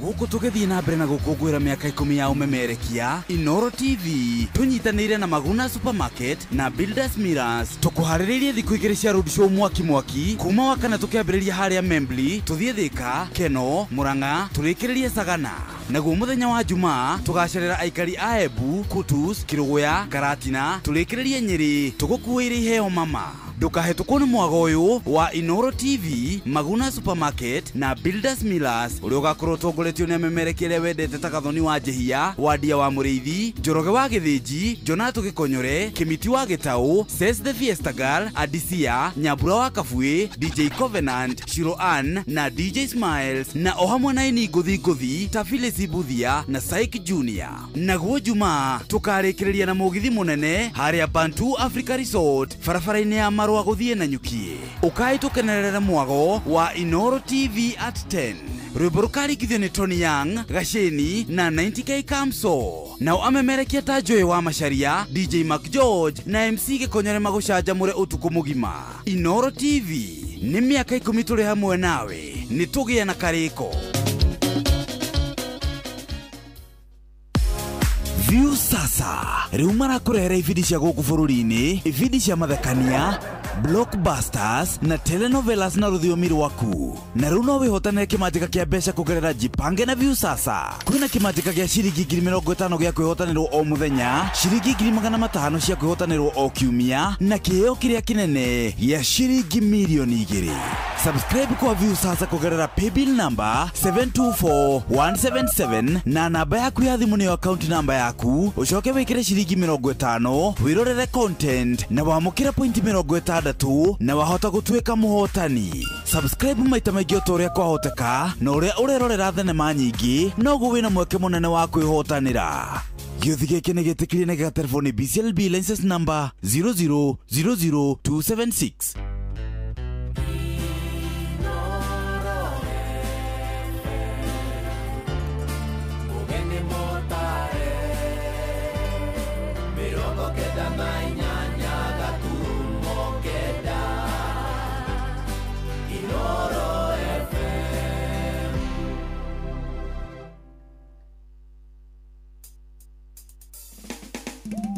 Gũkũ tũgĩthiĩ na mbere na gũkũngũĩra mĩaka 10 ya ũmemerekia, Inooro TV tũnyitanĩire na Maguna Supermarket na Builders Mirrors. Tũkũharĩrĩirie thikũ 2 cia road show mwaki mwaki, kuma wakana tũkĩambĩrĩria harĩa Membli, tũthiĩ Thika, Keno, Murang'a, tũrĩkĩrĩrie Sagana. Naguo mũthenya wa Jumaa tũgacerera aikari a Embu, Kutus, Kĩrũgũya, Karatina, tũrĩkĩrĩrie Nyĩrĩ, tũgũkuĩire iheo mama. Ndũkahĩtũkwo nĩ mwago ũyũ wa Inooro TV, Maguna Supermarket na Builders Millers, ũrĩa ũgakorwo ũtongoretio nĩ amemerekia arĩa wendete ta Gathoni wa Njehia, Wandia wa Mũrĩithi, Njoroge wa Gĩthĩnji, Jonato Gĩkonyore, Kĩmiti wa Gĩtaũ, Ses the Fiesta Girl, Adisia, Nyambura wa Kabuĩ, DJ Covenant, Shiro Ann na DJ Smiles, na o hamwe na aini ngũthi ngũthi ta Phyllis Buthia na Saik Junior. Naguo Jumaa tũkarĩkĩrĩria na mũgithi mũnene harĩa Bantu Africa Resort, barabara-inĩ ya Marũa gũthiĩ na Nyukie. Ũkai tũkenerere mwago wa Inooro TV at 10. Rwĩmbo rũkarigithio nĩ Tony Young, Gaceni na 90K Kamso. Nao amemerekia ta Joy wa Macharia, DJ Mac George na MC Gĩkonyore magũcanjamũre ũtukũ mũgima. Inooro TV nĩ mĩaka 10 tũrĩ hamwe nawe, nĩ tũgĩe na karĩko. View sasa rĩu marakũrehera ibindi cia gũkũ bũrũri-inĩ, ibindi cia mathekania, blockbusters na telenovelas na rũthiomi rwaku. Na rĩu no wĩhotanĩre kĩmanjĩka kĩa mbeca kũgerera Jipange na View sasa. Kwĩna kĩmanjĩka gĩa ciringi 50,000 gĩa kwĩhotanĩrwo o mũthenya, ciringi 500,000 cia kwĩhotanĩrwo o kiumia, na kĩheo kĩrĩa kĩnene gĩa ciringi 2,000,000. Subscribe kwa View sasa kũgerera paybill number 724177 na namba yaku ya thimũ nĩyo account number yaku, ũcoke wĩkĩre ciringi 50 wĩrorere content na wamũkĩre point 50 6 na wahota gũtuĩka mũhotani. Subscribe maita maingĩ o ta ũrĩa kwahoteka, na ũrĩa ũrerorera thenema nyingĩ noguo wĩna mweke mũnene wa kwĩhotanĩra. Gĩũthi gĩkĩ nĩ gĩtĩkĩrie na gĩgaterwo nĩ BCLB license number 0000276.
Yeah.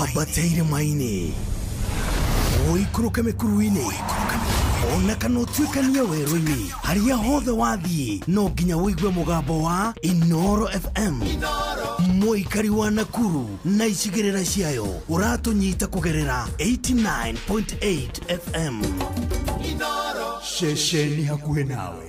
Wambate irĩma-inĩ, ũikũrũke mĩkuru-inĩ, ona kana ũtuĩkanie werũ-inĩ, harĩa hothe wathiĩ no nginya ũigue mũgambo wa Inoro FM. Mũikari wa Nakuru na icigĩrĩra ciayo ũratũnyita kũgerera 89.8 FM. Ceceni hakuhĩ nawe.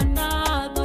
Ganado.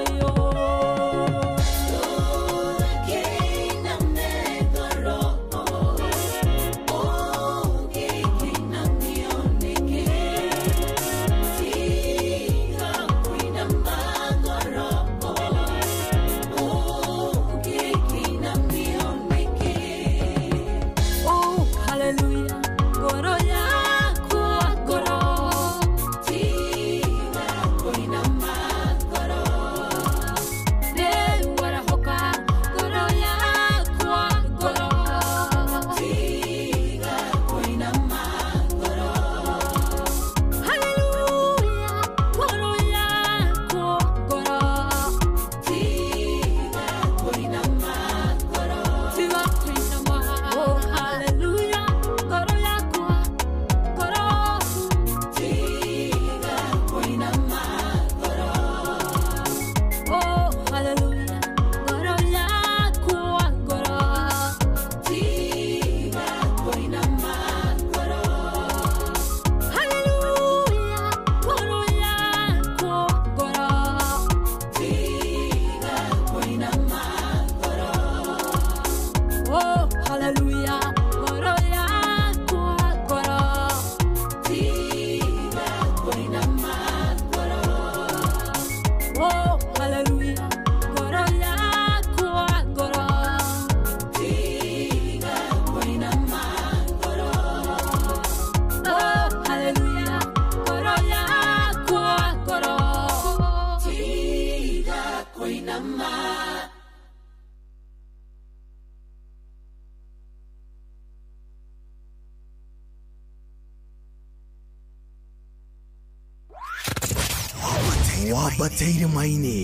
Wambate irĩma-inĩ,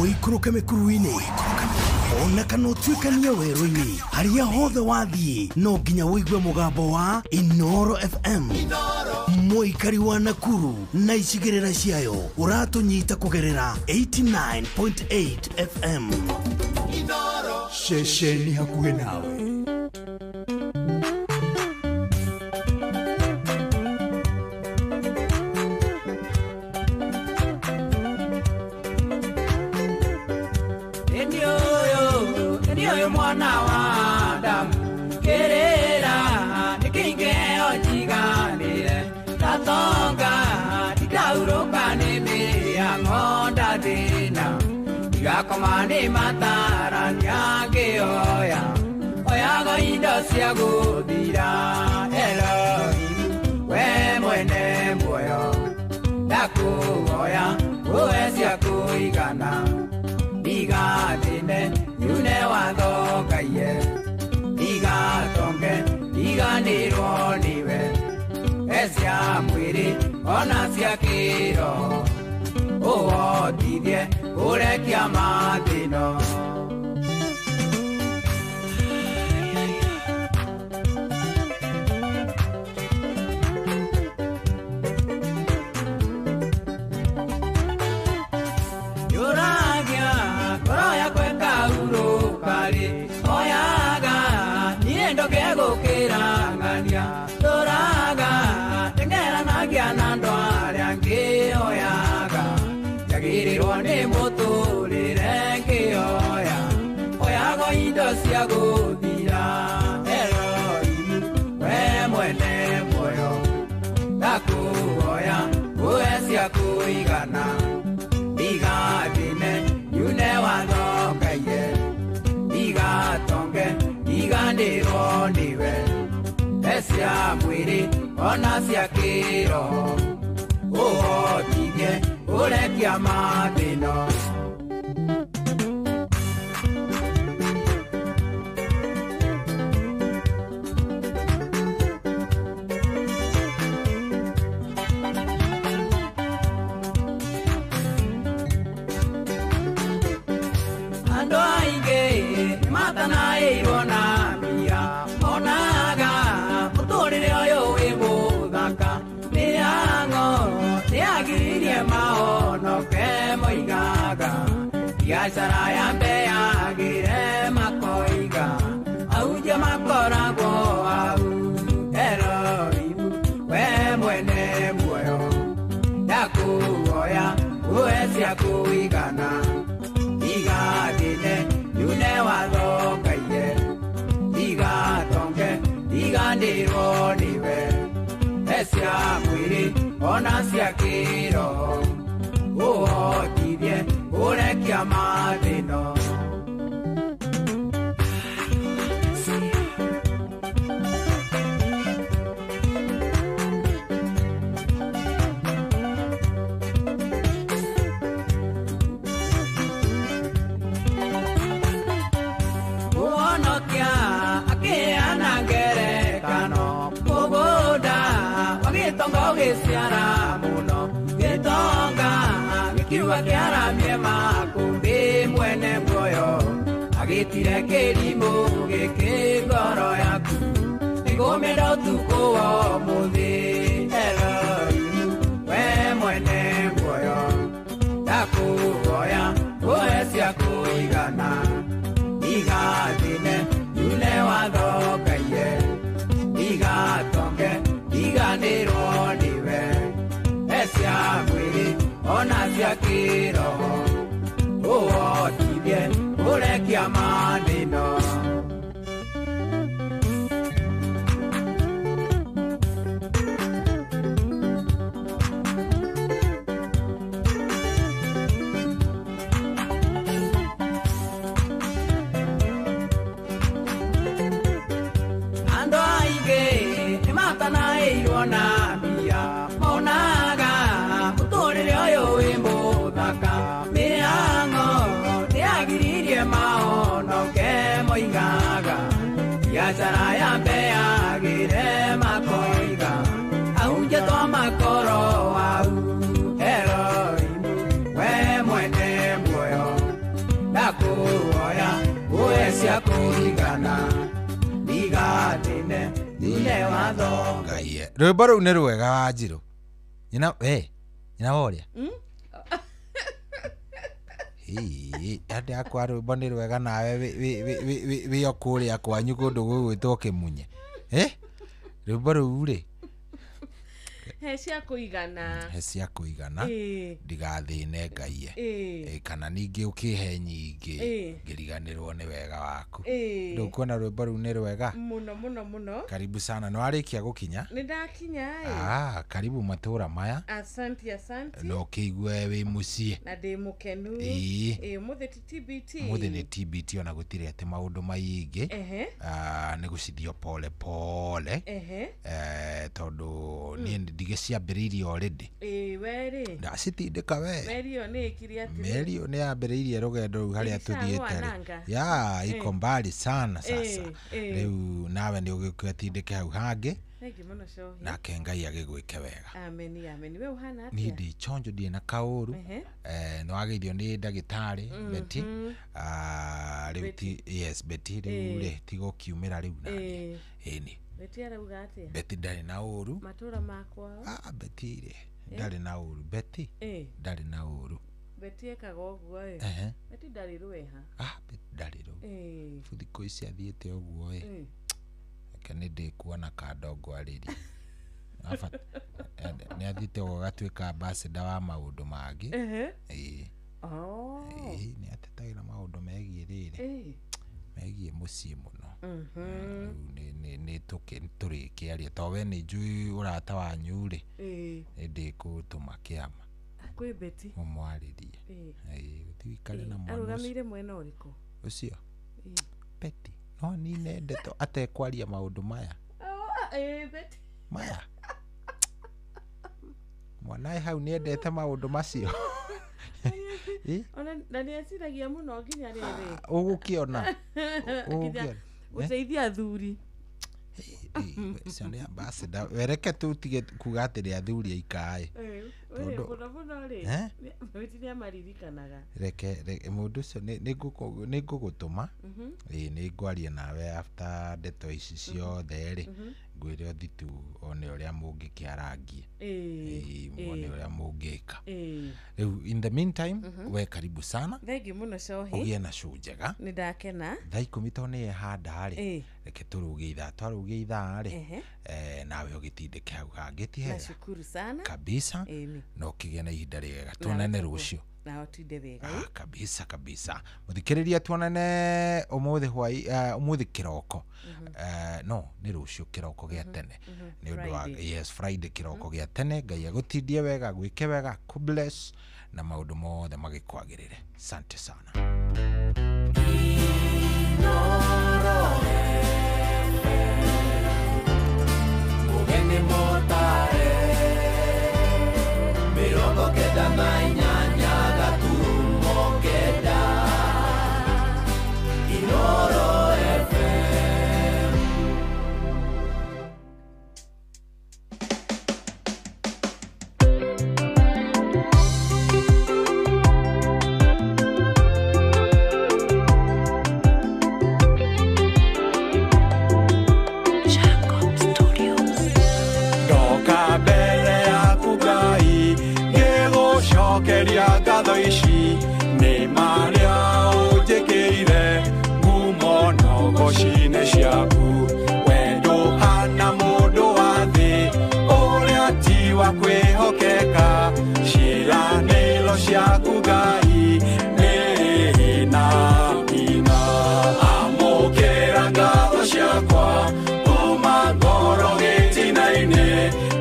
ũikũrũke mĩkuru-inĩ, ona kana ũtuĩkanie werũ-inĩ, harĩa hothe wathiĩ no nginya ũigue mũgambo wa Inoro FM. Mũikari wa Nakuru na icigĩrĩra ciayo ũratũnyita kũgerera 89.8 FM. Ceceni hakuhĩ nawe.
Mwana wa Adamu kerera nikingeo njiganire tatonga ndikauruka nĩ mĩhang'o ndathĩna ndigakoma nĩ matarania ngĩoya oyaga indo cia gũthira Elohimu we mwene muoyo ndakũhoya ũhe cia kũigana ndigathĩne yune watho ngaiye ndigatonge ndiganĩrwo nĩwe cia mwĩrĩ ona cia kĩroho ũhotithie kũrekia mathĩna. Yũragia ngoro yakwa ĩkaurũka-rĩ oyaga niĩ ndoke gũkĩrang'ania tũraga teng'eranagia na andũ arĩa angĩ oyaga njagĩrĩrwo nĩ mũtũrĩre ngĩoya oyago indo cia gũthira Elohimu we mwene muoyo ndakũhoya ũhe cia kũigana ndigathĩne yune watho ngaiye ndigatonge ndiganĩrwo nĩwe cia mwĩrĩ ona cia kĩroho ũhotithie ũrekia mathĩna. Andũ aingĩ nĩmatanaĩirwo na mbia monaga mũtũrĩre ũyũ wĩ mũthaka mĩhang'o nĩyagiririe mahonoke moigaga biacara yambe yagĩre makoiga ahunjia makoragwo hau Elohimu we mwene muoyo ndakũhoya ũhe cia kũigana ndigathĩne yune watho ngaiye ndigatonge ndiganĩrwo nĩwe cia mwĩrĩ ona cia kĩroho ũhotithie ũrekia mathĩna. Ũhonokia akĩheana ngerekano mũgũnda wa gĩtonga ũgĩciara mũno gĩtonga gĩkiuga kĩaramie makũmbĩ mwene muoyo agĩtire kĩrimũ gĩkĩ ngoro yaku nĩngũmĩenda ũtukũ wa ũmũthĩ Elohimu we mwene muoyo ndakũhoya ũhe cia kũigana ndigathĩne yune watho ngaiye ndigatonge ndiganĩrwo nĩwe cia mwĩrĩ ona cia kĩroho ũhotithie ũrekia mathĩna. Andũ aingĩ nĩmatanaĩirwo na mbia monaga mũtũrĩre ũyũ wĩ mũthaka mĩhang'o nĩyagiririe mahonoke moigaga biacara yambe yagĩre makoiga ahunjia twa makoro hau Elohimu kũigana ndigathĩne thune watho
Ngai rwĩmbo rũu nĩ rwega wa Njirũ nyina nyina woria andĩ akwa rwĩmbo nĩ rwega nawe wĩ o kũrĩa kwanyu kũndũ gũgwĩtwo Kĩmunye rwĩmbo rũu rĩ
he cia kũigana
he cia kũigana ndigathĩne Ngai kana ningĩ ũkĩhe nyingĩ ngĩriganĩrwo nĩ wega waku ndũkuona rwĩmbo rũu nĩ rwega
mũno mũno mũno
karibu sana nĩ warĩkia gũkinya
nĩ ndakinya
karibu matũra maya
asante asante
no kĩigue wĩ mũciĩ
na ndĩ mũkenu mũthĩ ti TBT
mũthĩ nĩ TBT ona gũtirĩ atĩ maũndũ maingĩ nĩ gũcithio pole pole tondũ niĩ ndigĩciambĩrĩirie already
weri
ndacitindĩka we
merio nĩ ĩkire atĩrĩ
merio nĩ yambĩrĩirie rũgendo rũu harĩa tũthiĩte ya iko mbali sana sasa rĩu nawe nĩ ũgĩũke hau hangĩ
thengi mũno Cohi
nake Ngai agĩgwĩke wega
amen amen we ũhana atĩa
niĩ ndĩ chonjo ndirĩ na kaũru nĩ wageithio nĩ ndagĩtarĩ Betty rĩu ti yes Betty rĩu rĩ tigũkiumĩra rĩu naniĩ ĩni
Betty arauga atĩa
Betty ndarĩ na ũru
matũra makwao
Betty rĩ ndarĩ na ũru Betty ndarĩ na ũru
Betty ekaga ũguo Betty ndarĩ rweha
Betty ndarĩ rũu thikũ ici athiĩte ũguo reke nĩ ndĩkuona kando ngwarĩrie nĩ athiĩte ũguo agatuĩka ambassador wa maũndũ mangĩ nĩ atetagĩra maũndũ megiĩ rĩrĩ megiĩ mũciĩ mũno nĩ tũrĩkĩaria to we nĩ njũĩ ũrata wanyu rĩ nĩ ndĩkũtũma kĩama
kwĩ Betty
mũmwarĩrie gũthiĩ wĩikare na mwana
arũgamĩire mwena ũrĩkũ
ũcio Betty no nine ndeto atekwaria maũndũ maya
Betty
maya mwanae hau nĩendete maũndũ macio
ona na nĩeciragia mũno nginya rĩrĩ
ũgũkĩona
gũteithia athuri
ũcio nĩ ambassador wereke tũtige kuga atĩ nĩ athuri aikaĩ
tondũ mũno mũno rĩ Betty nĩamaririkanaga
reke mũndũ ũcio nĩ ngũgũtũma nĩ ngwaria nawe after ndeto ici ciothe rĩ ngwĩre ũthi tu one ũrĩa mũngĩkĩarangia muone ũrĩa mũngĩka rĩu in the meantime we karibu sana
thengi mũno Cohi
ũgĩe na show njega
nĩ ndakena
thaa 10 tondũ nĩ yehanda rĩ reke tũrũge ithaa twarũge ithaa rĩ nawe ũgĩtindĩke hau hangĩ ti hega
nashukuru sana
kabisa na ũkĩgĩe na ihinda rĩega tuonane rũciũ
na ũtinde wega
kabisa kabisa mũthikĩrĩria tuonane ũmũthĩ hwai ũmũthĩ kĩroko no nĩ rũciũ kĩroko gĩa tene nĩ ũndũ wa yes Friday kĩroko gĩa tene Ngai agũtindie wega gwĩke wega ku bless na maũndũ mothe magĩkwagĩrĩre asante sana
Mirongo kenda na inyanya gaturumo kenda Inoro FM.
Jacob Studios.
Ndoka mbere yaku Ngai ngĩgũcokeria ngatho ici nĩ marĩa ũnjĩkĩire ngumo na ũgoci-inĩ ciaku we ndũhana mũndũ wa thĩ ũrĩa ti wa kwĩhokeka ciĩranĩro ciaku Ngai nĩ na hinya amũkĩra ngatho ciakwa kuma ngoro gĩtina-inĩ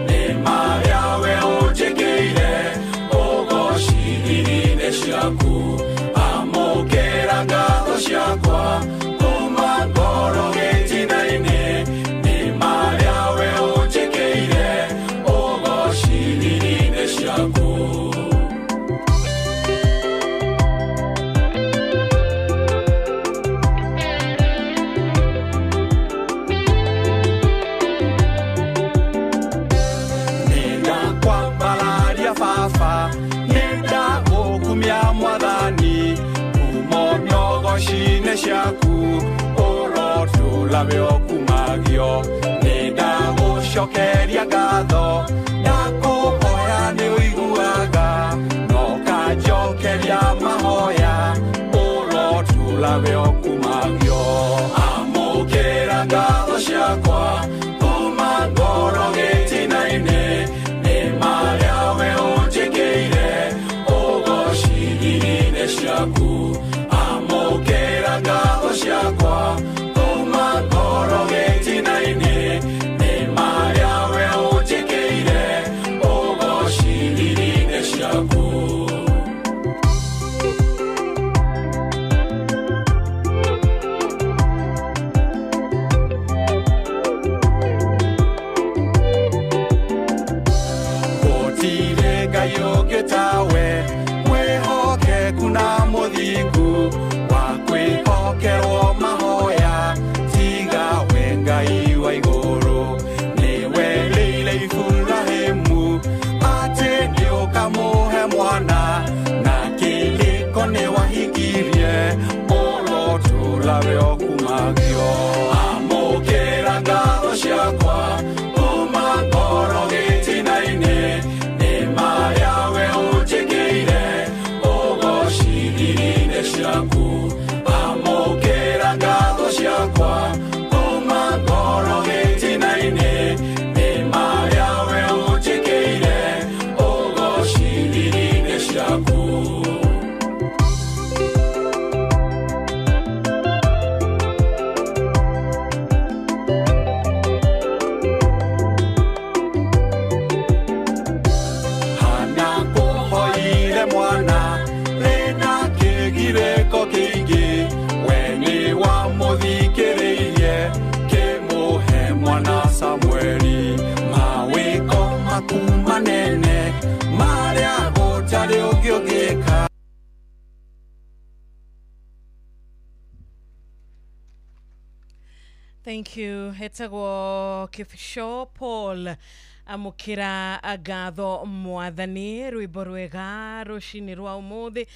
nĩ marĩa we ũnjĩkĩire ũgoci-inĩ ciaku amũkĩra ngatho ciakwa kuma ngoro ũrotũra we ũkumagio nĩ ndagũcokeria ngatho ndakũhoya nĩ ũiguaga no kanjokeria mahoya ũrotũra we ũkumagio amũkĩra ngatho ciakwa kuma ngoro gĩtina-inĩ nĩ marĩa we ũnjĩkĩire ũgocithiri-inĩ ciaku amũkĩra ngatho ciakwa kuma ngoro gĩtina-inĩ nĩ marĩa we ũnjĩkĩire ũgocithiri-inĩ ciaku. Tawe mwihokeku na muthingu wa kwihokerwo mahoya tiga we Ngai wa igũrũ nĩwe rĩire Iburahĩmu atĩ nĩũkamũhe mwana na kĩrĩko nĩwahingirie ũrotũra we ũkumagio amũkĩra ngatho ciakwa kuma ngoro gĩtina-inĩ nĩ marĩa we ũnjĩkĩire ũgocithiri-inĩ ciaku amũkĩra ngatho ciakwa kuma ngoro gĩtina-inĩ nĩ marĩa we ũnjĩkĩire ũgocithiri-inĩ ciaku. Samueli mawĩko maku manene marĩa gũtarĩ ũngĩ ũngĩka.
Thank you. Etagwo Kifisho Paul amukira ngatho mwathani rwimbo rwega rucini rwa umuthi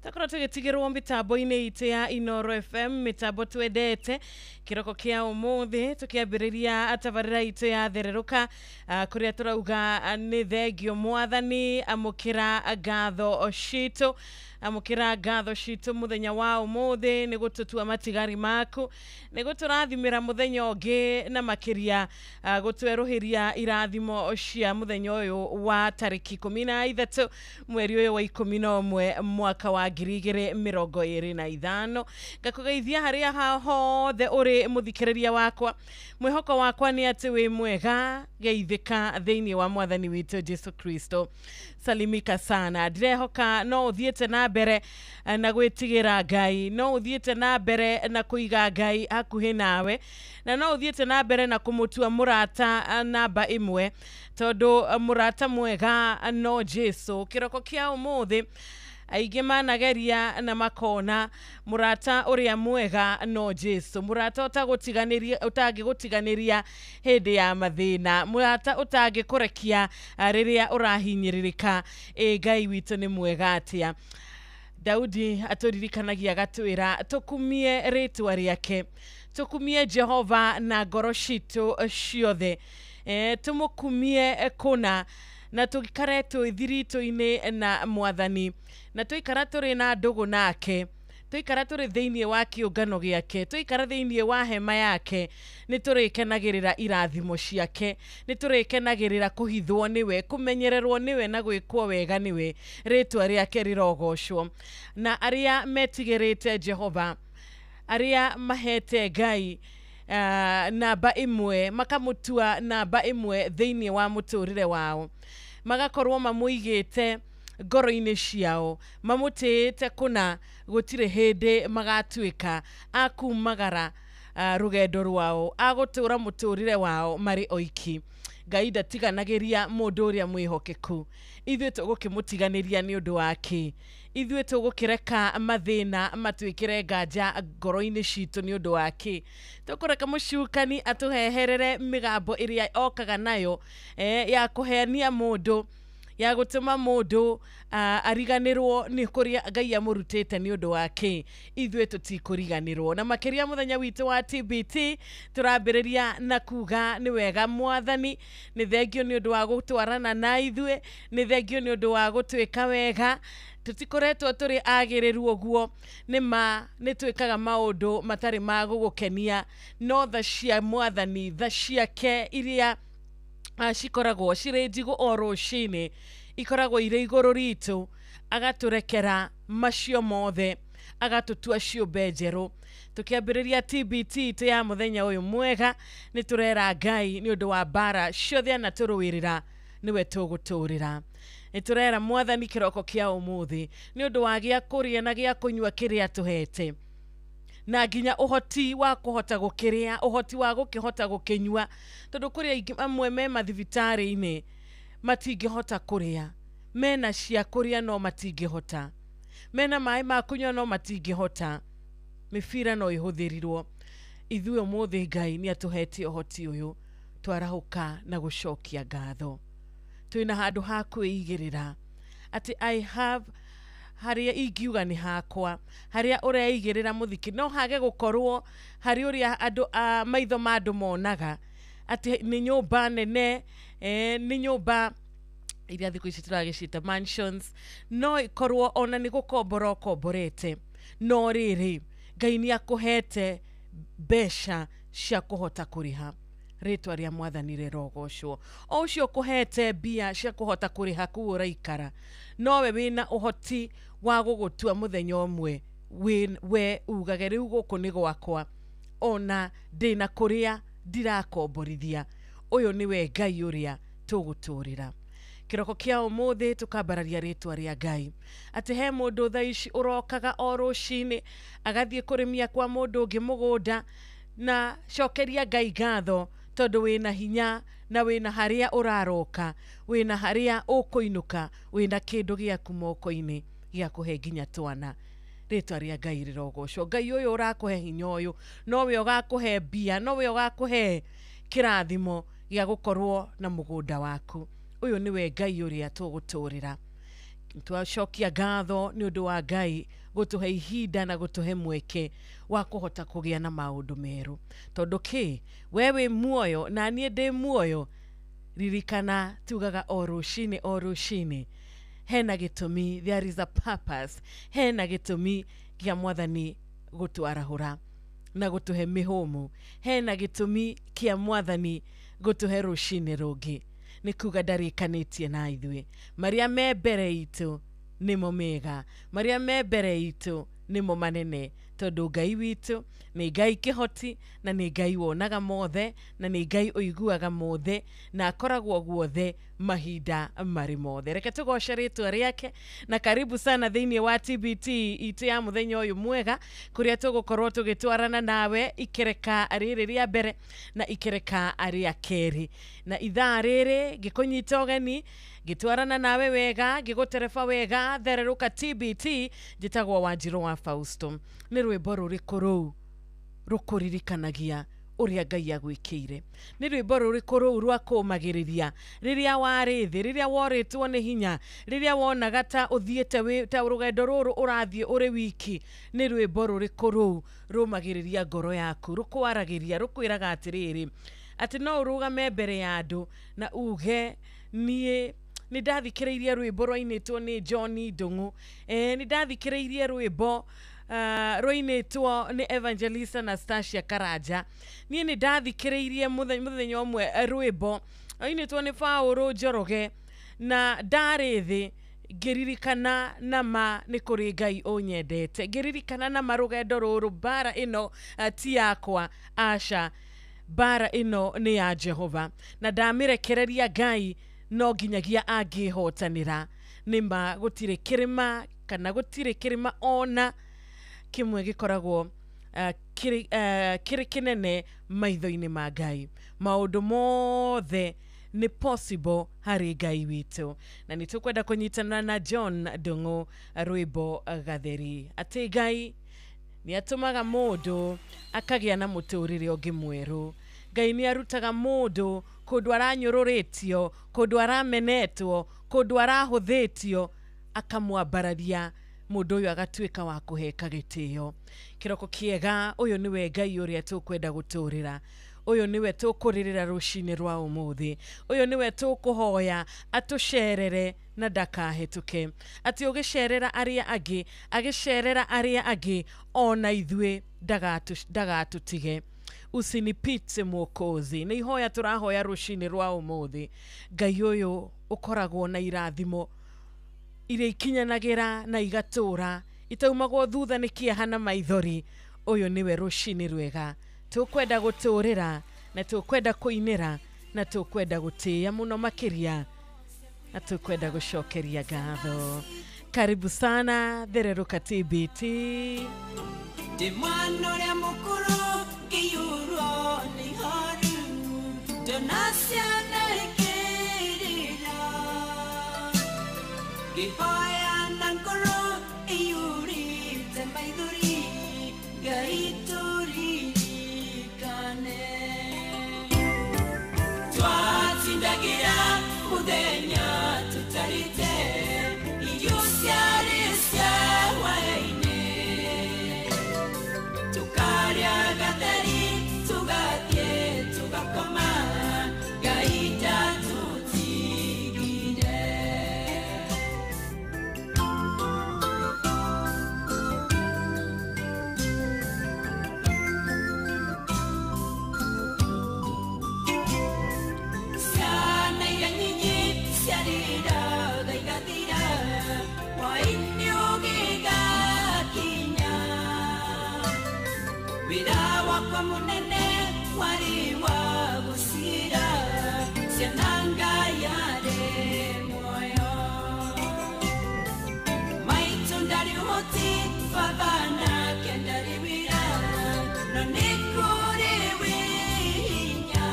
takorwo tugitigirwo mitambo-inĩ itũ ya Inoro FM mitambo twendete kiroko kia umuthi tukiambĩrĩria tabarĩra itũ ya thererũka kũrĩa tũrauga nĩ thengio mwathani amũkĩra ngatho citũ amũkĩra ngatho citũ mũthenya wa umuthi nĩ gũtũtua matigari maku nĩ gũtũrathimĩra mũthenya ũngĩ na makĩria gũtwerũhĩria irathimo cia mũthenya ũyũ wa tarĩki 13 mweri ũyũ wa 11 mwaka wa 2025 ngakũgeithia harĩa hothe ũrĩ mũthikĩrĩria wakwa mwĩhoko wakwa nĩ atĩ wĩ mwega geithĩka thĩinĩ wa mwathani witũ Jesu Kristo salimika sana ndirehoka no ũthiĩte na mbere na gwĩtigĩra Ngai no ũthiĩte na mbere na kũiga Ngai hakuhĩ nawe na no ũthiĩte na mbere na kũmũtua mũrata namba ĩmwe tondũ mũrata mwega no Jesu kĩroko kĩa ũmũthĩ aingĩ manageria na makona mũrata ũrĩa mwega no Jesu mũrata ũtagũtiganĩria ũtangĩgũtiganĩria hĩndĩ ya mathĩna mũrata ũtangĩkũrekia rĩrĩa ũrahinyĩrĩrĩka. Ĩ Ngai witũ nĩ mwega atĩa. Daudi atũririkanagia agatwĩra tũkumie rĩtwa rĩake tũkumie Jehova na ngoro citũ ciothe tũmũkumie kũna na tũikare twĩ thiritũ-inĩ na mwathani na tũikara tũrĩ na ndũgũ nake tũikara tũrĩ thĩinĩ wa kĩũngano gĩake tũikara thĩinĩ wa hema yake nĩ tũrĩkenagĩrĩra irathimo ciake nĩ tũrĩkenagĩrĩra kũhithwo nĩwe kũmenyererwo nĩwe na gwĩkwo wega nĩwe rĩtwa rĩake rĩrogocwo na arĩa metigĩrĩte Jehova arĩa mahete Ngai namba ĩmwe makamũtua namba ĩmwe thĩinĩ wa mũtũrĩre wao magakorwo mamũigĩte ngoro-inĩ ciao mamũtĩĩte kũna gũtirĩ hĩndĩ magatuĩka akumagara rũgendo rwao agũtũra mũtũrĩre wao marĩ oiki. Ngai ndatiganagĩria mũndũ ũrĩa mwĩhokeku ithuĩ tũgũkĩmũtiganĩria nĩ ũndũ wa kĩ ithuĩ tũgũkĩreka mathĩna matwĩkĩre nganja ngoro-inĩ citũ nĩ ũndũ wa kĩ tũkũreka mũcukani atũheherere mĩgambo ĩrĩa okaga nayo ya kũheania mũndũ ya gũtũma mũndũ ariganĩrwo nĩ kũrĩa Ngai amũrutĩte nĩ ũndũ wake. Ithuĩ tũtikũriganĩrwo. Na makĩria mũthenya witũ wa TBT tũrambĩrĩria na kuga nĩ wega mwathani, nĩ thengio nĩ ũndũ wa gũtwarana na ithuĩ, nĩ thengio nĩ ũndũ wa gũtwĩka wega. Tũtikoretwo tũrĩ agĩrĩru ũguo, nĩ ma nĩ twĩkaga maũndũ matarĩ ma gũgũkenia, no tha cia mwathani, tha ciake iria cikoragwo cirĩ njigũ o rũcinĩ, ikoragwo irĩ igũrũ ritũ, agatũrekera macio mothe, agatũtua ciũmbe njerũ. Tũkĩambĩrĩria TBT itũ ya mũthenya ũyũ mwega, nĩ tũrera Ngai nĩ ũndũ wa mbara ciothe anatũrũĩrĩra, nĩwe tũgũtũrĩra. Nĩ tũrera mwathani kĩroko kĩa ũmũthĩ nĩ ũndũ wa gĩa kũrĩa na gĩa kũnyua kĩrĩa tũhete, na nginya ũhoti wa kũhota gũkĩrĩa, ũhoti wa gũkĩhota gũkĩnyua, tondũ kũrĩ aingĩ amwe me mathibitarĩ-inĩ matingĩhota kũrĩa, mena cia kũrĩa no matingĩhota, mena maĩ ma kũnyua no matingĩhota, mĩbira no ĩhũthĩrirwo. Ithuĩ ũmũthĩ Ngai nĩ atũhete ũhoti ũyũ, twarahũka na gũcokia ngatho. Twĩna handũ ha kwĩigĩrĩra atĩ I have, harĩa ingiuga nĩ hakwa, harĩa ũreigĩrĩra mũthiki no hage gũkorwo harĩ ũrĩa andũ a maitho ma andũ monaga atĩ nĩ nyũmba nene, nĩ nyũmba iria thikũ ici tũragĩciĩta mansions, no ikorwo ona nĩ gũkombora ũkomborete, no rĩrĩ Ngai nĩ akũhete mbeca cia kũhota kũrĩha. Rĩtwa rĩa mwathani rĩrogocwo. O ũcio ũkũhete mbia cia kũhota kũrĩha kũu ũraikara, nowe wĩna ũhoti wa gũgũtua mũthenya ũmwe we ugage rĩu gũkũ nĩ gwakwa, ona ndĩna kũrĩa ndirakomborithia. Ũyũ nĩwe Ngai ũrĩa tũgũtũrĩra. Kĩroko kĩa ũmũthĩ tũkambararia rĩtwa rĩa Ngai atĩ he mũndũ thaa ici ũrokaga o rũcinĩ agathiĩ kũrĩmia kwa mũndũ ũngĩ mũgũnda, na cokeria Ngai ngatho tondũ wĩna hinya na wĩna harĩa ũraroka, wĩna harĩa ũkũinũka, wĩna kĩndũ gĩaku moko-inĩ gĩa kũhe nginya twana. Rĩtwa rĩa Ngai rĩrogocwo. Ngai ũyũ ũrakũhe hinya ũyũ nowe ũgakũhe mbia, nowe ũgakũhe kĩrathimo gĩa gũkorwo na mũgũnda waku. Ũyũ nĩwe Ngai ũrĩa tũgũtũrĩra. Twacokia ngatho nĩ ũndũ wa Ngai gũtũhe ihinda na gũtũhe mweke wa kũhota kũgĩa na maũndũ merũ, tondũ kĩ we wĩ muoyo na niĩ ndĩ muoyo. Ririkana tugaga o rũcinĩ o rũcinĩ hena gĩtũmi, there is a purpose, hena gĩtũmi kĩa mwathani gũtwarahũra na gũtũhe mĩhũmũ, hena gĩtũmi kĩa mwathani gũtũhe rũcinĩ rũngĩ. Nĩ kuga ndarĩkanĩtie na ithuĩ, marĩa me mbere itũ nĩmo mega, marĩa me mbere itũ nĩmo manene, tondũ Ngai witũ nĩ Ngai kĩhoti, na nĩ Ngai wonaga mothe, na nĩ Ngai ũiguaga mothe, na akoragwo guothe mahinda marĩ mothe. Reke tũgoce rĩtwa rĩake, na karibu sana thĩinĩ wa TBT itũ ya mũthenya ũyũ mwega, kũrĩa tũgũkorwo tũgĩtwarana nawe ikereka rĩrĩ rĩa mbere na ikereka rĩa kerĩ, na ithaa rĩrĩ ngĩkũnyita ũgeni ngĩtwarana nawe wega, ngĩgũtereba wega. Thererũka TBT. Njĩtagwo Wanjirũ wa Fausto. Nĩ rwĩmbo rũrĩkũ rũu rũkũririkanagia ũrĩa Ngai agwĩkĩire? Nĩ rwĩmbo rũrĩkũ rũu rwakũmagĩrĩria rĩrĩa warĩ thĩ, rĩrĩa worĩtwo nĩ hinya, rĩrĩa wonaga ta ũthiĩte ta rũgendo rũrũ ũrathiĩ ũrĩ wiki? Nĩ rwĩmbo rũrĩkũ rũu rũmagĩrĩria ngoro yaku, rũkwaragĩria, rũkwĩraga atĩrĩrĩ atĩ no ũrũgame mbere ya andũ na uge niĩ nĩ ndathikĩrĩirie rwĩmbo rwainĩtwo nĩ John Ndung'u, nĩ ndathikĩrĩirie rwĩmbo rwainĩtwo nĩ Evangelist Anastasia Karanja, niĩ nĩ ndathikĩrĩirie mũthenya ũmwe rwĩmbo rwainĩtwo nĩ Paũlũ Njoroge, na ndarĩ thĩ ngĩririkana nama nĩ kũrĩ Ngai ũnyendete, ngĩririkana nama rũgendo rũrũ, mbara ĩno ti yakwa, aca, mbara ĩno nĩ ya Jehova, na ndamĩrekereria Ngai no nginyagia angĩhotanĩra. Nĩma gũtirĩ kĩrĩma kana gũtirĩ kĩrĩma ona kĩmwe gĩkoragwo kĩrĩ kĩnene maitho-inĩ ma Ngai. Maũndũ mothe nĩ possible harĩ Ngai witũ, na nĩ tũkwenda kũnyitana na John Ndung'u rwĩmbo gatheri atĩ Ngai nĩ atũmaga mũndũ akagĩa na mũtũrĩre ũngĩ mwerũ. Ngai nĩ arutaga mũndũ kũndũ aranyũrũrĩtio, kũndũ aramenetwo, Kũndũ arahũthĩtio akamwambararia mũndũ ũyũ agatuĩka wa kũheka gĩtĩo. Kĩroko kĩega, ũyũ nĩwe Ngai ũrĩa tũkwenda gũtũrĩra. Ũyũ nĩwe tũkũrĩrĩra rũcinĩ rwa ũmũthĩ. Ũyũ nĩwe tũkũhoya atũcerere na ndakahĩtũke. Atĩ ũgĩcerera arĩa angĩ, agĩcerera arĩa angĩ, ona ithuĩ ndagatũtige. Usinipite Mwokozi. Nĩ ihoya tũrahoya rũcinĩ rwa ũmũthĩ. Ngai ũyũ ũkoragwo na irathimo iria ikinyanagĩra na igatũra itaumagwo thutha nĩ kĩeha na maithori. Ũyũ nĩwe rũcinĩ rwega tũkwenda gũtũrĩra na tũkwenda kũinĩra na tũkwenda gũtĩĩa mũno makĩria na tũkwenda gũcokeria ngatho. Karibu sana Thererũka TBT.
Ndĩ mwana ũrĩa mũkũrũ ngĩiyũrwo nĩ ihoru, ndona ciana ikĩrĩra, ngĩhoya na ngoro ĩiyũrĩte maithori, Ngai tũririkane. Twatindagĩra mũthenya tũtarĩte irio ciarĩ cia hwaĩ-inĩ, tũkarĩa gatheri tũgathiĩ tũgakoma, Ngai ndatũtigire. Ciana iria nyinyi ciarĩraga igathira, hwaĩ-inĩ ũgĩgakinya. Wĩra wakwa mũnene warĩ wa gũcira, ciana Ngai arĩ muoyo. Maitũ ndarĩ ũhoti, baba nake ndarĩ wĩra, no nĩ kũrĩ wĩ hinya.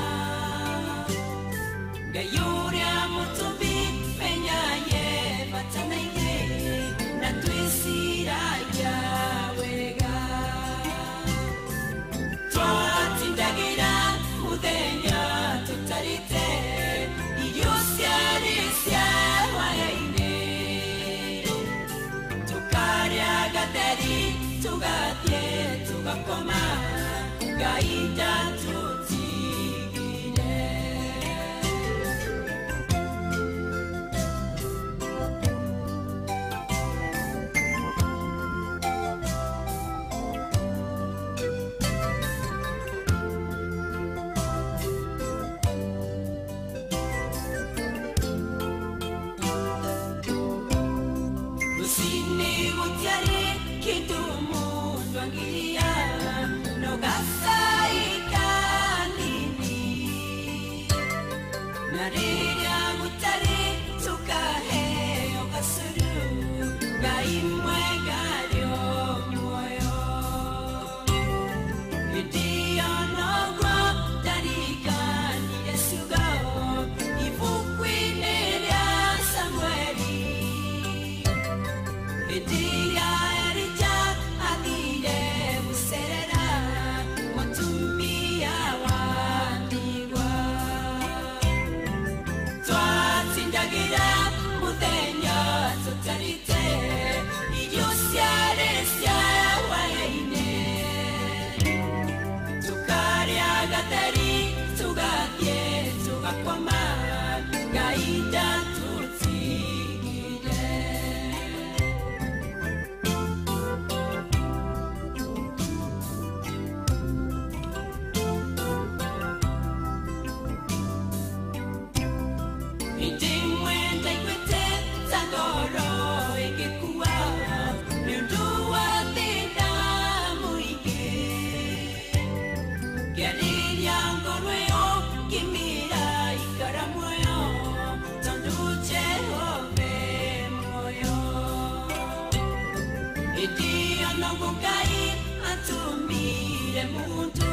Ngai ũrĩa mũtũmbi menyaye bata na ithuĩ, na twĩciragia wega. Twatindagĩra mũthenya tũtarĩte irio ciarĩ cia hwaĩ-inĩ, tũkarĩa gatheri tũgathiĩ tũgakoma, Ngai ndatũtigire. Rũcinĩ gũtiarĩ kĩndũ mũndũ angĩrĩa, no gacai kanini. Na rĩrĩa gũtarĩ tũkaheo gacũrũ, Ngai mwega arĩ o muoyo. Hĩndĩ ĩyo noguo ndariganire ciugo ibuku-inĩ rĩa Samueli. Hĩndĩ ĩrĩa Elija athire gũcerera mũtumia wa ndigwa. Twatindagĩra mũthenya tũtarĩte irio ciarĩ cia hwaĩ-inĩ, tũkarĩa gatheri tũgathiĩ tũgakoma, Ngai ndatũtigire. Hĩndĩ ĩmwe ndaiguĩte ta ngoro ĩgĩkua nĩ ũndũ wa thĩna mũingĩ, ngĩarĩria ngoro ĩyo ngĩmĩra ikara muoyo, tondũ Jehova e muoyo. Hĩndĩ ĩyo noguo Ngai atũmire mũndũ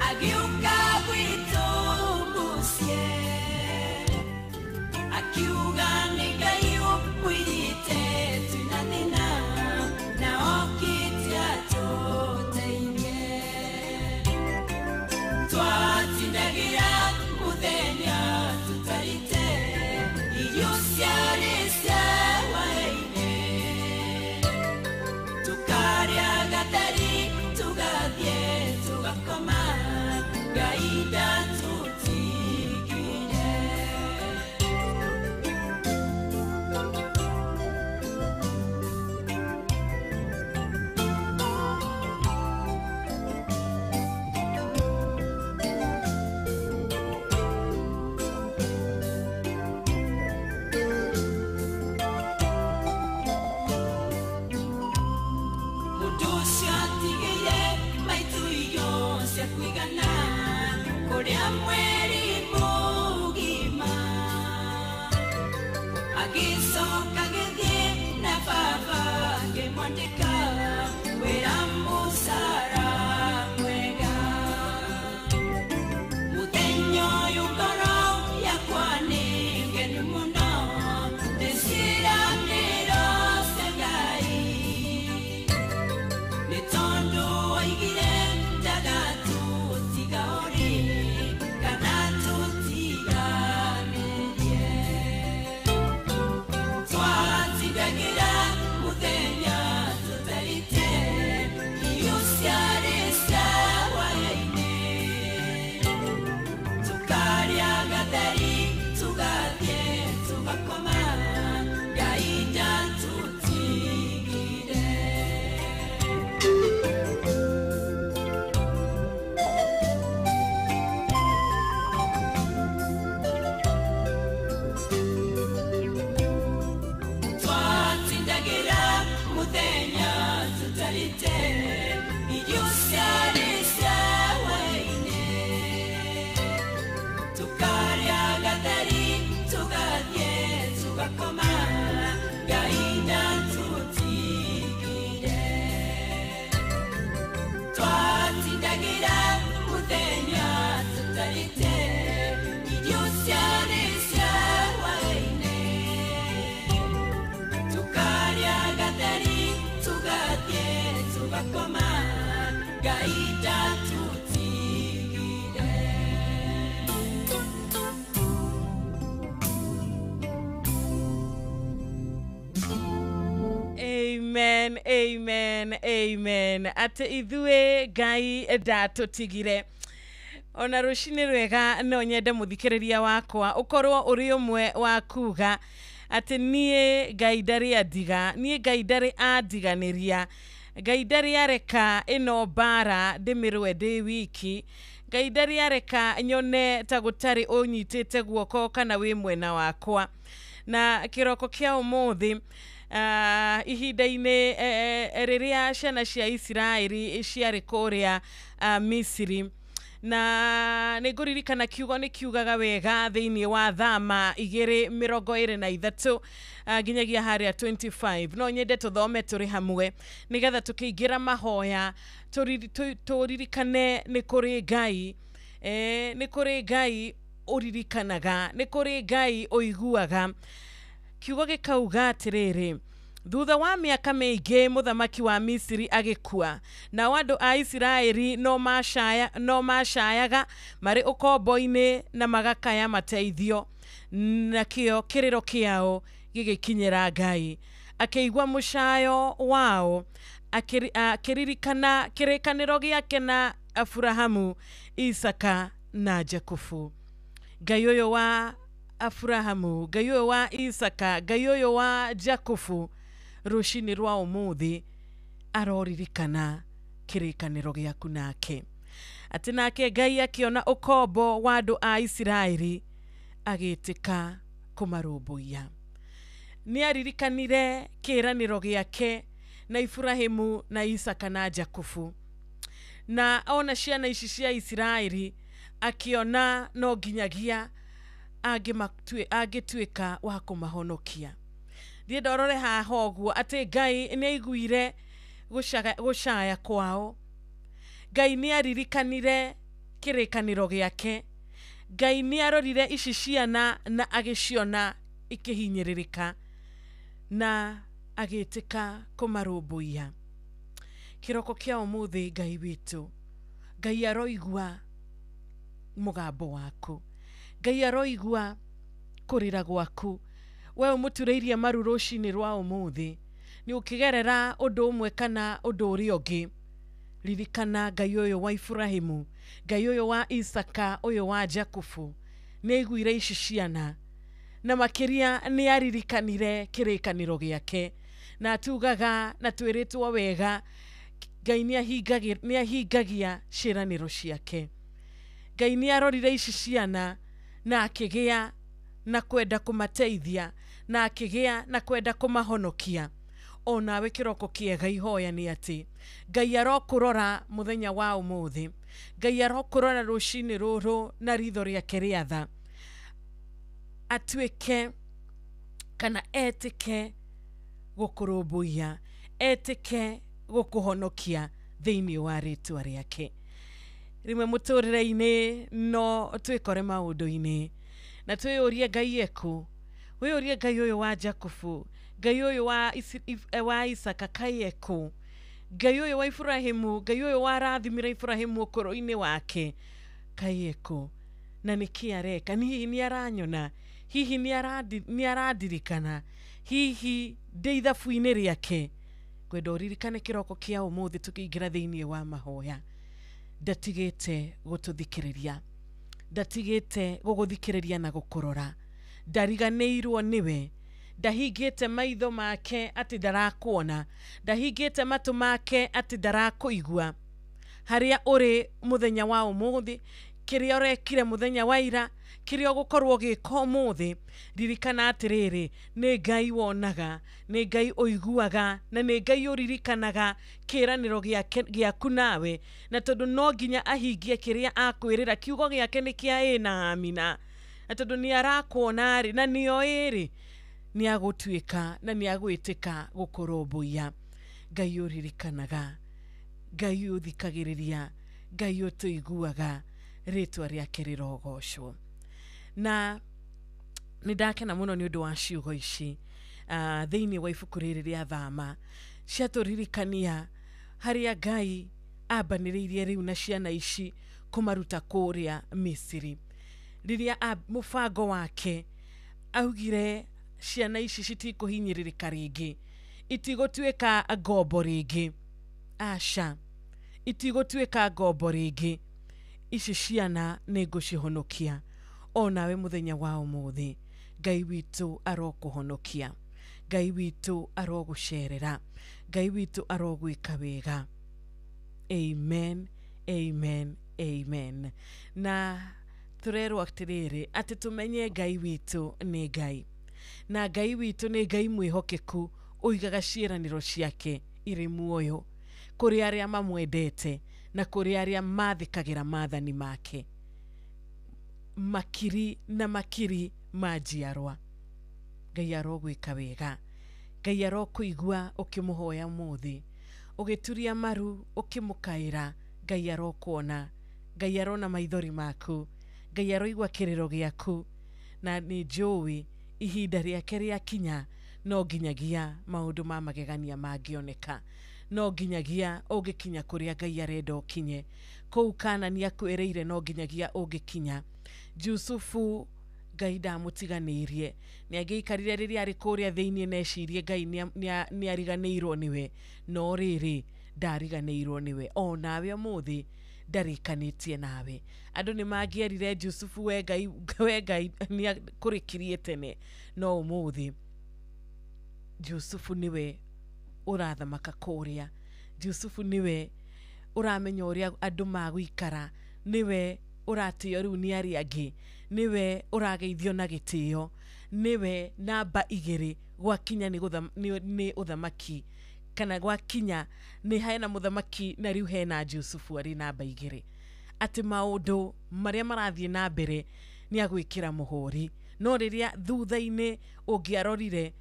agĩũka gwitũ mũciĩ, akiuga nĩ Ngai ũmwĩrĩte twĩna thĩna na okĩte atũteithie. Twatindagĩra mũthenya tũtarĩte irio Kũrĩa mweri mũgima Agĩcoka gĩthiĩ na baba Ngĩmwandĩka wĩra mũcara mwega Mũthenya ũyũ ngoro yakwa nĩ ngenu mũno Ndĩciranĩro cia Ngai Nĩ tondũ oigire ndagatũtiga ũrĩ kana tũtiganĩrie Twatindagĩra mũthenya tũtarĩte irio ciarĩ cia hwaĩ-inĩ Tũkarĩa gatheri tũgathiĩ tũgakoma Ngai ndatũtigire Twatindagĩra mũthenya tũtarĩte irio ciarĩ cia hwaĩ-inĩ Tũkarĩa gatheri tũgathiĩ tũgakoma Ngai ndatũtigire Twatindagĩra mũthenya tũtarĩte irio ciarĩ cia hwaĩ-inĩ Tũkarĩa gatheri tũgathiĩ tũgakoma Ngai ndatũtigire
Amen, amen, amen. Atĩ ithuĩ Ngai ndatũtigire. Ona rũcinĩ rwega no nyende mũthikĩrĩria wakwa ũkorwo ũrĩ ũmwe wa kuga atĩ niĩ Ngai ndarĩ andiga, niĩ Ngai ndarĩ andiganĩria, Ngai ndarĩ areka ĩno mbara ndĩmĩrũe ndĩ wiki, Ngai ndarĩ areka nyone ta gũtarĩ ũnyitĩte guoko kana wĩ mwena wakwa. Na kĩroko kĩa ũmũthĩ ihinda-inĩ rĩrĩa ciana cia Isiraeli ciarĩ kũrĩa Misiri na nĩ ngũririkana kiugo nĩ kiugaga wega thĩinĩ wa Thama 2:23 nginyagia harĩa 25 no nyende tũthome tũrĩ hamwe nĩgetha tũkĩingĩra mahoya tũririkane nĩ kũrĩ Ngai nĩ kũrĩ Ngai ũririkanaga nĩ kũrĩ Ngai ũiguaga. Kiugo gĩkauga atĩrĩrĩ, thutha wa mĩaka mĩingĩ mũthamaki wa Misiri agĩkua, nao andũ a Isiraeli no macayaga marĩ ũkombo-inĩ na magakaya mateithio, nakĩo kĩrĩro kĩao gĩgĩkinyĩra Ngai. Akĩigua mũcayo wao, akĩririkana kĩrĩkanĩro gĩake na Aburahamu, Isaka na Jakubu. Ngai ũyũ wa Aburahamu, Ngai ũyũ wa Isaka, Ngai ũyũ wa Jakubu, rũcinĩ rwa ũmũthĩ aroririkana kĩrĩkanĩro gĩaku nake. Atĩ nake Ngai akĩona ũkombo wa andũ a Isiraeli agĩtĩka kũmarũmbũiya. Nĩ aririkanire kĩĩranĩro gĩake na Iburahimu na Isaka na Jakubu. Na ona ciana ici cia Isiraeli akĩona no nginyagia angĩtuĩka wa kũmahonokia. Thiĩ ndorore haha ũguo atĩ Ngai nĩ aiguire gũcaya kwao. Ngai nĩ aririkanire kĩrĩkanĩro gĩake. Ngai nĩ arorire ici ciana na agĩciona ikĩhinyĩrĩrĩka na agĩtĩka kũmarũmbũiya. Kĩroko kĩa ũmũthĩ Ngai witũ, Ngai aroigua mũgambo waku, Ngai aroigua kũrĩra gwaku. We ũmũturĩirie maru rũcinĩ rwa ũmũthĩ nĩ ũkĩgerera ũndũ ũmwe kana ũndũ ũrĩa ũngĩ. Ririkana Ngai ũyũ wa Iburahimu, Ngai ũyũ wa Isaka, ũyũ wa Jakubu nĩ aiguire ici ciana na makĩria nĩ aririkanire kĩrĩkanĩro gĩake. Na tugaga na twĩrĩtwo wega Ngai nĩ ahingagia ciĩranĩro ciake. Ngai nĩ arorire ici ciana na akĩgĩa na kwenda kũmateithia na akĩgĩa na kwenda kũmahonokia. Onawe kĩroko kĩega ihoya nĩ atĩ Ngai arokũrora mũthenya wa ũmũthĩ. Ngai arokũrora rũcinĩ rũrũ na ritho rĩake rĩa tha, atuĩke kana etĩke gũkũrũmbũiya, etĩke gũkũhonokia thĩinĩ wa rĩtwa rĩake. Rĩmwe mũtũrĩre-inĩ no twĩkore maũndũ-inĩ na twĩyũrie Ngai ekũ, wĩyũrie Ngai ũyũ wa Jakubu, Ngai ũyũ wa Isaka kaĩ ekũ, Ngai ũyũ wa Ibrahimu, Ngai ũyũ warathimire Ibrahimu ũkũrũ-inĩ wake kaĩ ekũ, na nĩkĩ areka? Hihi nĩ aranyona? Hihi nĩ arandirikana? Hihi ndĩ ithabu-inĩ rĩake? Ngwenda ũririkane kĩroko kĩa ũmũthĩ tũkĩingĩra thĩinĩ wa mahoya, ndatigĩte gũtũthikĩrĩria, ndatigĩte gũgũthikĩrĩria na gũkũrora, ndariganĩirwo nĩwe, ndahingĩte maitho make atĩ ndarakuona, ndahingĩte matũ make atĩ ndarakũigua. Harĩa ũrĩ mũthenya wa ũmũthĩ, kĩrĩa ũrekire mũthenya wa ira, kĩrĩa ũgũkorwo ũgĩka ũmũthĩ, ririkana atĩrĩrĩ, nĩ Ngai wonaga, nĩ Ngai ũiguaga, na nĩ Ngai ũririkanaga kĩĩranĩro gĩaku nawe, na tondũ no nginya ahingie kĩrĩa akwĩrĩra, kiugo gĩake nĩ kĩa ĩĩ na amina, na tondũ nĩ arakuona rĩ, na nĩoĩ rĩ, nĩ agũtuĩka na nĩ agwĩtĩka gũkũrũmbũiya. Ngai ũririkanaga, Ngai ũthikagĩrĩria, Ngai ũtũiguaga, rĩtwa rĩake rĩrogocwo. Na nĩ ndakena mũno nĩ ũndũ wa ciugo ici thĩinĩ wa ibuku rĩrĩ rĩa Thama, ciatũririkania harĩa Ngai ambanĩrĩirie rĩu na ciana ici kũmaruta kũrĩa Misiri. Rĩrĩa mũbango wake augire ciana ici citikũhinyĩrĩrĩka rĩngĩ, itigũtuĩka ngombo rĩngĩ, aca, itigũtuĩka ngombo rĩngĩ, ici ciana nĩ ngũcihonokia. O nawe mũthenya wa ũmũthĩ, Ngai witũ arokũhonokia, Ngai witũ arogũcerera, Ngai witũ arogwĩka wega. Amen, amen, amen. Na tũrerwo atĩrĩrĩ, atĩ tũmenye Ngai witũ nĩ Ngai, na Ngai witũ nĩ Ngai mwĩhokeku, ũigaga ciĩranĩro ciake irĩ muoyo kũrĩ arĩa mamwendete na kũrĩ arĩa mathĩkagĩra maathani make, makiri na makiri ma njiarwa. Ngai arogwĩka wega, Ngai arokũigua ũkĩmũhoya ũmũthĩ, ũgĩturia maru ũkĩmũkaĩra, Ngai arokuona, Ngai arona maithori maku, Ngai aroigua kĩrĩro gĩaku, na nĩ njũĩ ihinda rĩake rĩakinya no nginyagia maũndũ ma magegania mangĩoneka, no nginyagia ũngĩkinya kũrĩa Ngai arenda ũkinye. Kũu Kanani akwĩrĩire no nginyagia ũngĩkinya. Jusufu Ngai ndamũtiganĩirie, nĩ angĩikarire rĩrĩa arĩ kũrĩa thĩinĩ na ecirie Ngai nĩ ariganĩirwo nĩwe, no rĩrĩ ndariganĩirwo nĩwe. O nawe ũmũthĩ ndarĩkanĩtie nawe. Andũ nĩ mangĩerire Jusufu, we Ngai, we Ngai nĩ akũrĩkirie tene, no ũmũthĩ Jusufu nĩwe ũrathamaka kũrĩa, Jusufu nĩwe ũramenya ũrĩa andũ magũikara, nĩwe ũratĩo rĩu nĩ arĩa angĩ, nĩwe ũrageithio na gĩtĩo, nĩwe namba 2 gwakinya nĩ ũthamaki, kana gwakinya nĩ hena mũthamaki na rĩu hena Jusufu arĩ namba 2. Atĩ maũndũ marĩa marathiĩ na mbere nĩ agwĩkĩra mũhũri, no rĩrĩa thutha-inĩ ũngĩarorire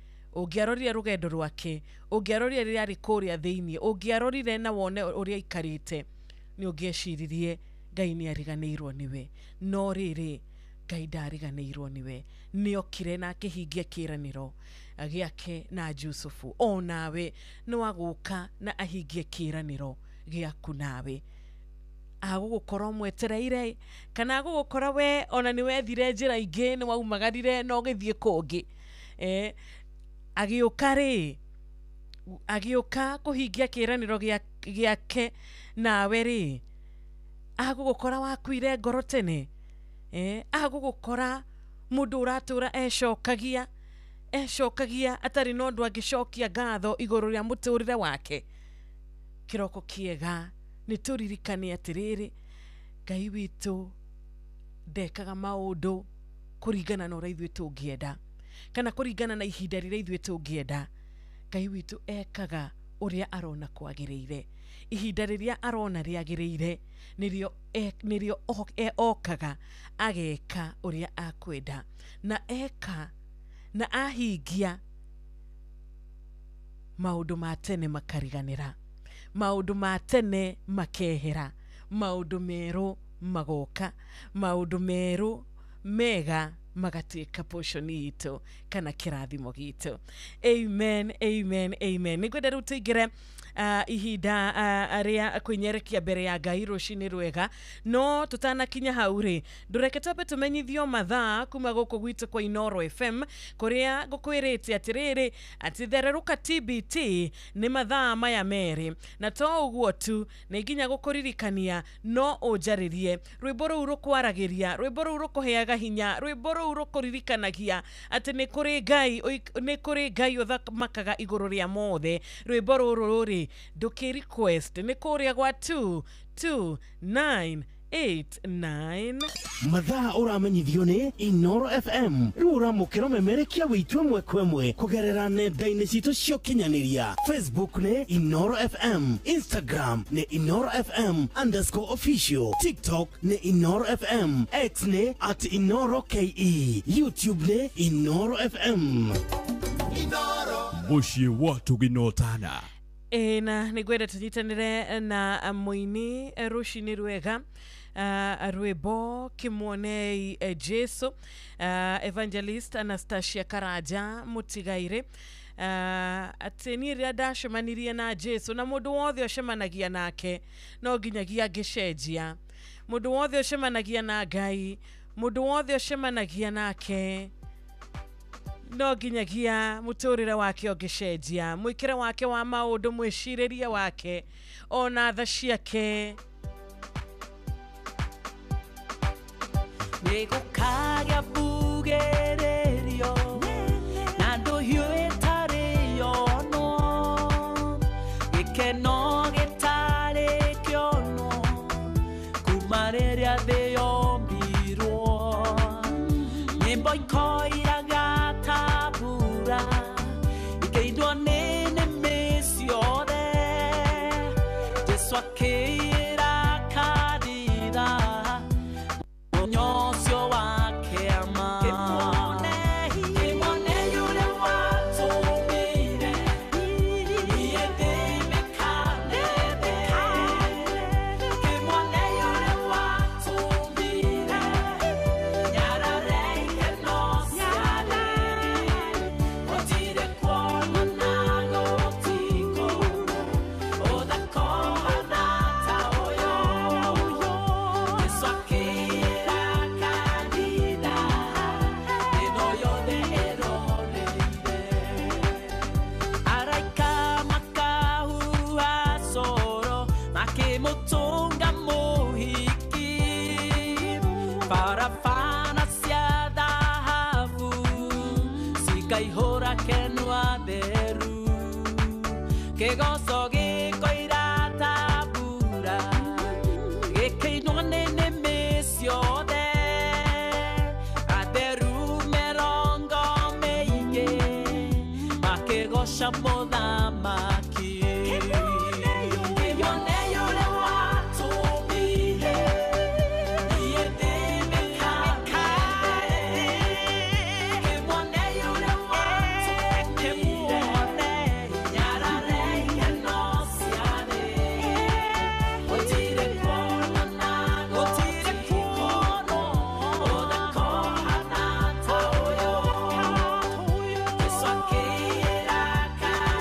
rũgendo rwake, ũngĩarorire rĩrĩa arĩ kũrĩa thĩinĩ, ũngĩarorire na wone ũrĩa aikarĩte, nĩ ũngĩeciririe Ngai nĩ ariganĩirwo nĩwe. No rĩrĩ, Ngai ndariganĩirwo nĩwe, nĩ okire na akĩhingia kĩĩranĩro gĩake na Jusufu. O nawe no agũka na ahingie kĩĩranĩro gĩaku nawe. Agũgũkora ũmwetereire, kana agũgũkora we ona nĩ wethire njĩra ingĩ, nĩ waumagarire na ũgĩthiĩ kũngĩ. Agĩũka rĩ, agĩũka kũhingia kĩĩranĩro gĩake nawe rĩ, agũgũkora wakuire ngoro tene, agũgũkora mũndũ ũratũra ecokagia atarĩ na ũndũ angĩcokia ngatho igũrũ rĩa mũtũrĩre wake. Kĩroko kĩega nĩ tũririkane atĩrĩrĩ, Ngai witũ ndekaga maũndũ kũringana na ũrĩa ithuĩ tũngĩenda, kana kũringana na ihinda rĩrĩa ithuĩ tũngĩenda. Ngai witũ ekaga Ũrĩa arona kwagĩrĩire, ihinda rĩrĩa arona rĩagĩrĩire nĩrĩo okaga ageka ũrĩa akwenda, na eka na ahingia maũndũ ma tene makariganĩra, maũndũ ma tene makehera, maũndũ merũ magoka, maũndũ merũ mega magatuĩka portion itũ kana kĩrathimo gitũ. Amen, amen, amen. Nĩngwenda rĩu tũingĩre ihinda rĩa kwĩnyerekia mbere ya Ngai rũcinĩ rwega, no tũtanakinya hau rĩ, ndũreke twambe tũmenyithio mathaa kuma gũkũ gwitũ kwa Inooro FM, kũrĩa ngũkwĩrĩte atĩrĩrĩ atĩ thererũka TBT nĩ mathaa maya merĩ, na to ũguo tu, nĩ nginya gũkũririkania no ũnjarĩrie rwĩmbo rũu rũkwaragĩria, rwĩmbo rũu rũkũheaga hinya, rwĩmbo rũu rũkũririkanagia atĩ nĩ kũrĩ Ngai, nĩ kũrĩ Ngai ũthamakaga igũrũ rĩa mothe. Rwĩmbo rũrũ rĩ, ndũkĩ request nĩ kũrĩa gwa 2 2 9 8 9.
Mathaa ũramenyithio nĩ Inooro FM. Rĩu ũramũkĩra ũmemerekia wĩitũ ĩmwe kwa ĩmwe kũgerera nenda-inĩ citũ cia ũkinyanĩria. Facebook nĩ Inooro FM, Instagram nĩ Inooro FM underscore official, TikTok nĩ Inooro FM, X nĩ at Inooro KE, YouTube nĩ Inooro FM.
Mũciĩ wa tũginotana.
Ĩna nĩngwenda tũnyitanĩre na mũini rũcinĩ rwega, rwĩmbo kĩmuonei Jesu, Evangelist Anastasia Karanja Mũtigairĩ. Atĩ niĩ rĩrĩa ndacemanirie na Jesu, na mũndũ wothe ũcemanagia nake no nginyagia angĩcenjia, mũndũ wothe ũcemanagia na Ngai, mũndũ wothe ũcemanagia nake no nginyagia mũtũrĩre wake ũngĩcenjia, mwĩkĩre wake wa maũndũ, mwĩcirĩrie wake, ona tha ciake.
Nĩgũkagĩa mbugĩrĩrio na ndũhiũ ĩtarĩ yonwo, gĩkeno gĩtarĩ kĩonwo kuma rĩrĩa thĩ yombirwo, nyĩmbo ikoiraga ta mbura ikĩindwo nĩ nĩmĩ ciothe, Jesũ akĩĩra kanitha ũcio wake ama. Kĩmwone ũrĩa watũmire niĩ ndĩmĩkanĩre, kĩmwone ũrĩa watũmire nyarare ikeno ciarĩ, gũtirĩ kuonana gũtikũ ũthakũhana ta ũyũ, Jesũ akĩĩra kanitha ĩno yothe ĩroreire, araika makahuha coro makĩmũtũnga mũhiki, barabara cia thahabu cikaihũra kenwa theru, kĩgoco gĩkoira ta mbura gĩkĩinwo nĩ nĩmĩ ciothe, atheru mĩrongo mĩingĩ makĩgoca mũthamaki. Kĩmwone ũrĩa watũmire niĩ ndĩmĩkanĩre, kĩmwone ũrĩa watũmire nyarare ikeno ciarĩ, gũtirĩ kuonana gũtirĩ kuonwo ũthakũhana ta ũyũ, Jesũ akĩĩra kanitha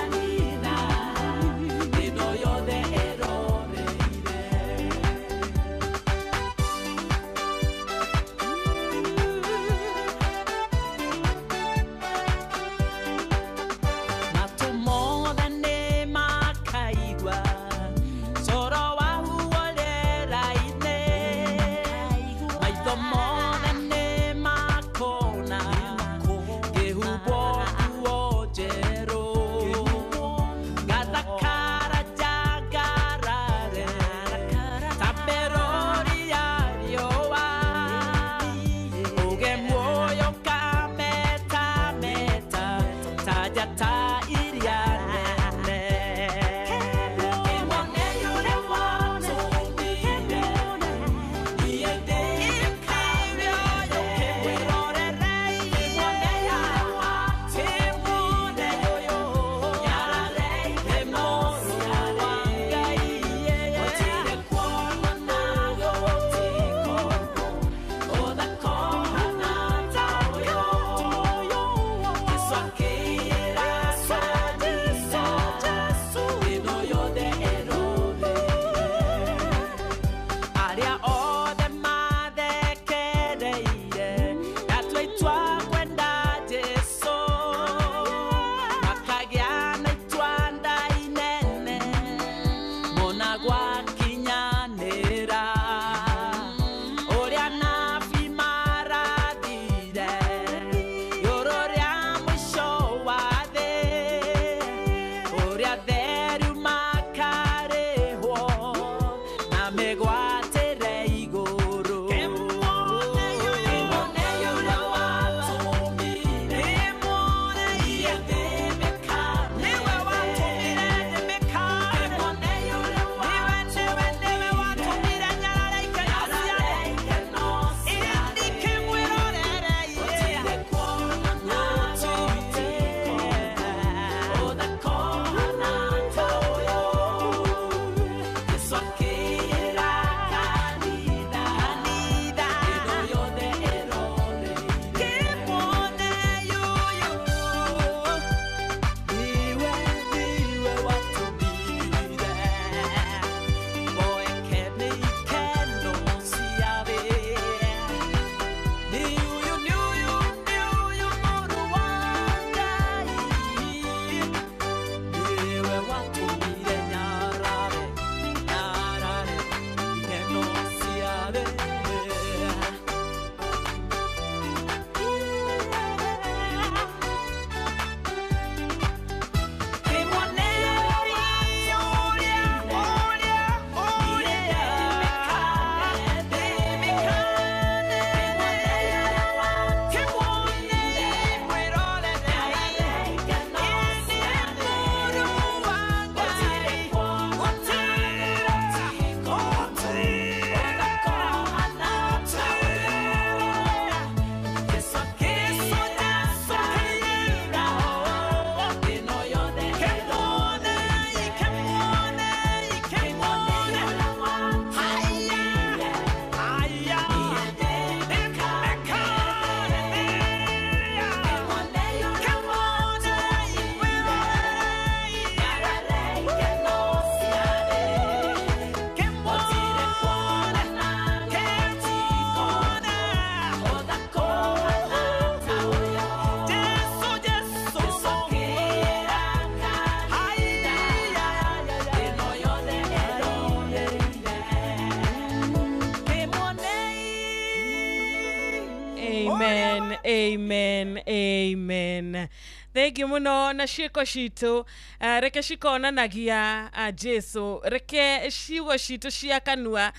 Amen, amen, amen. Thank you muno na ciĩko citũ, reke cikonanagia Jesu, reke ciugo citũ cia kanua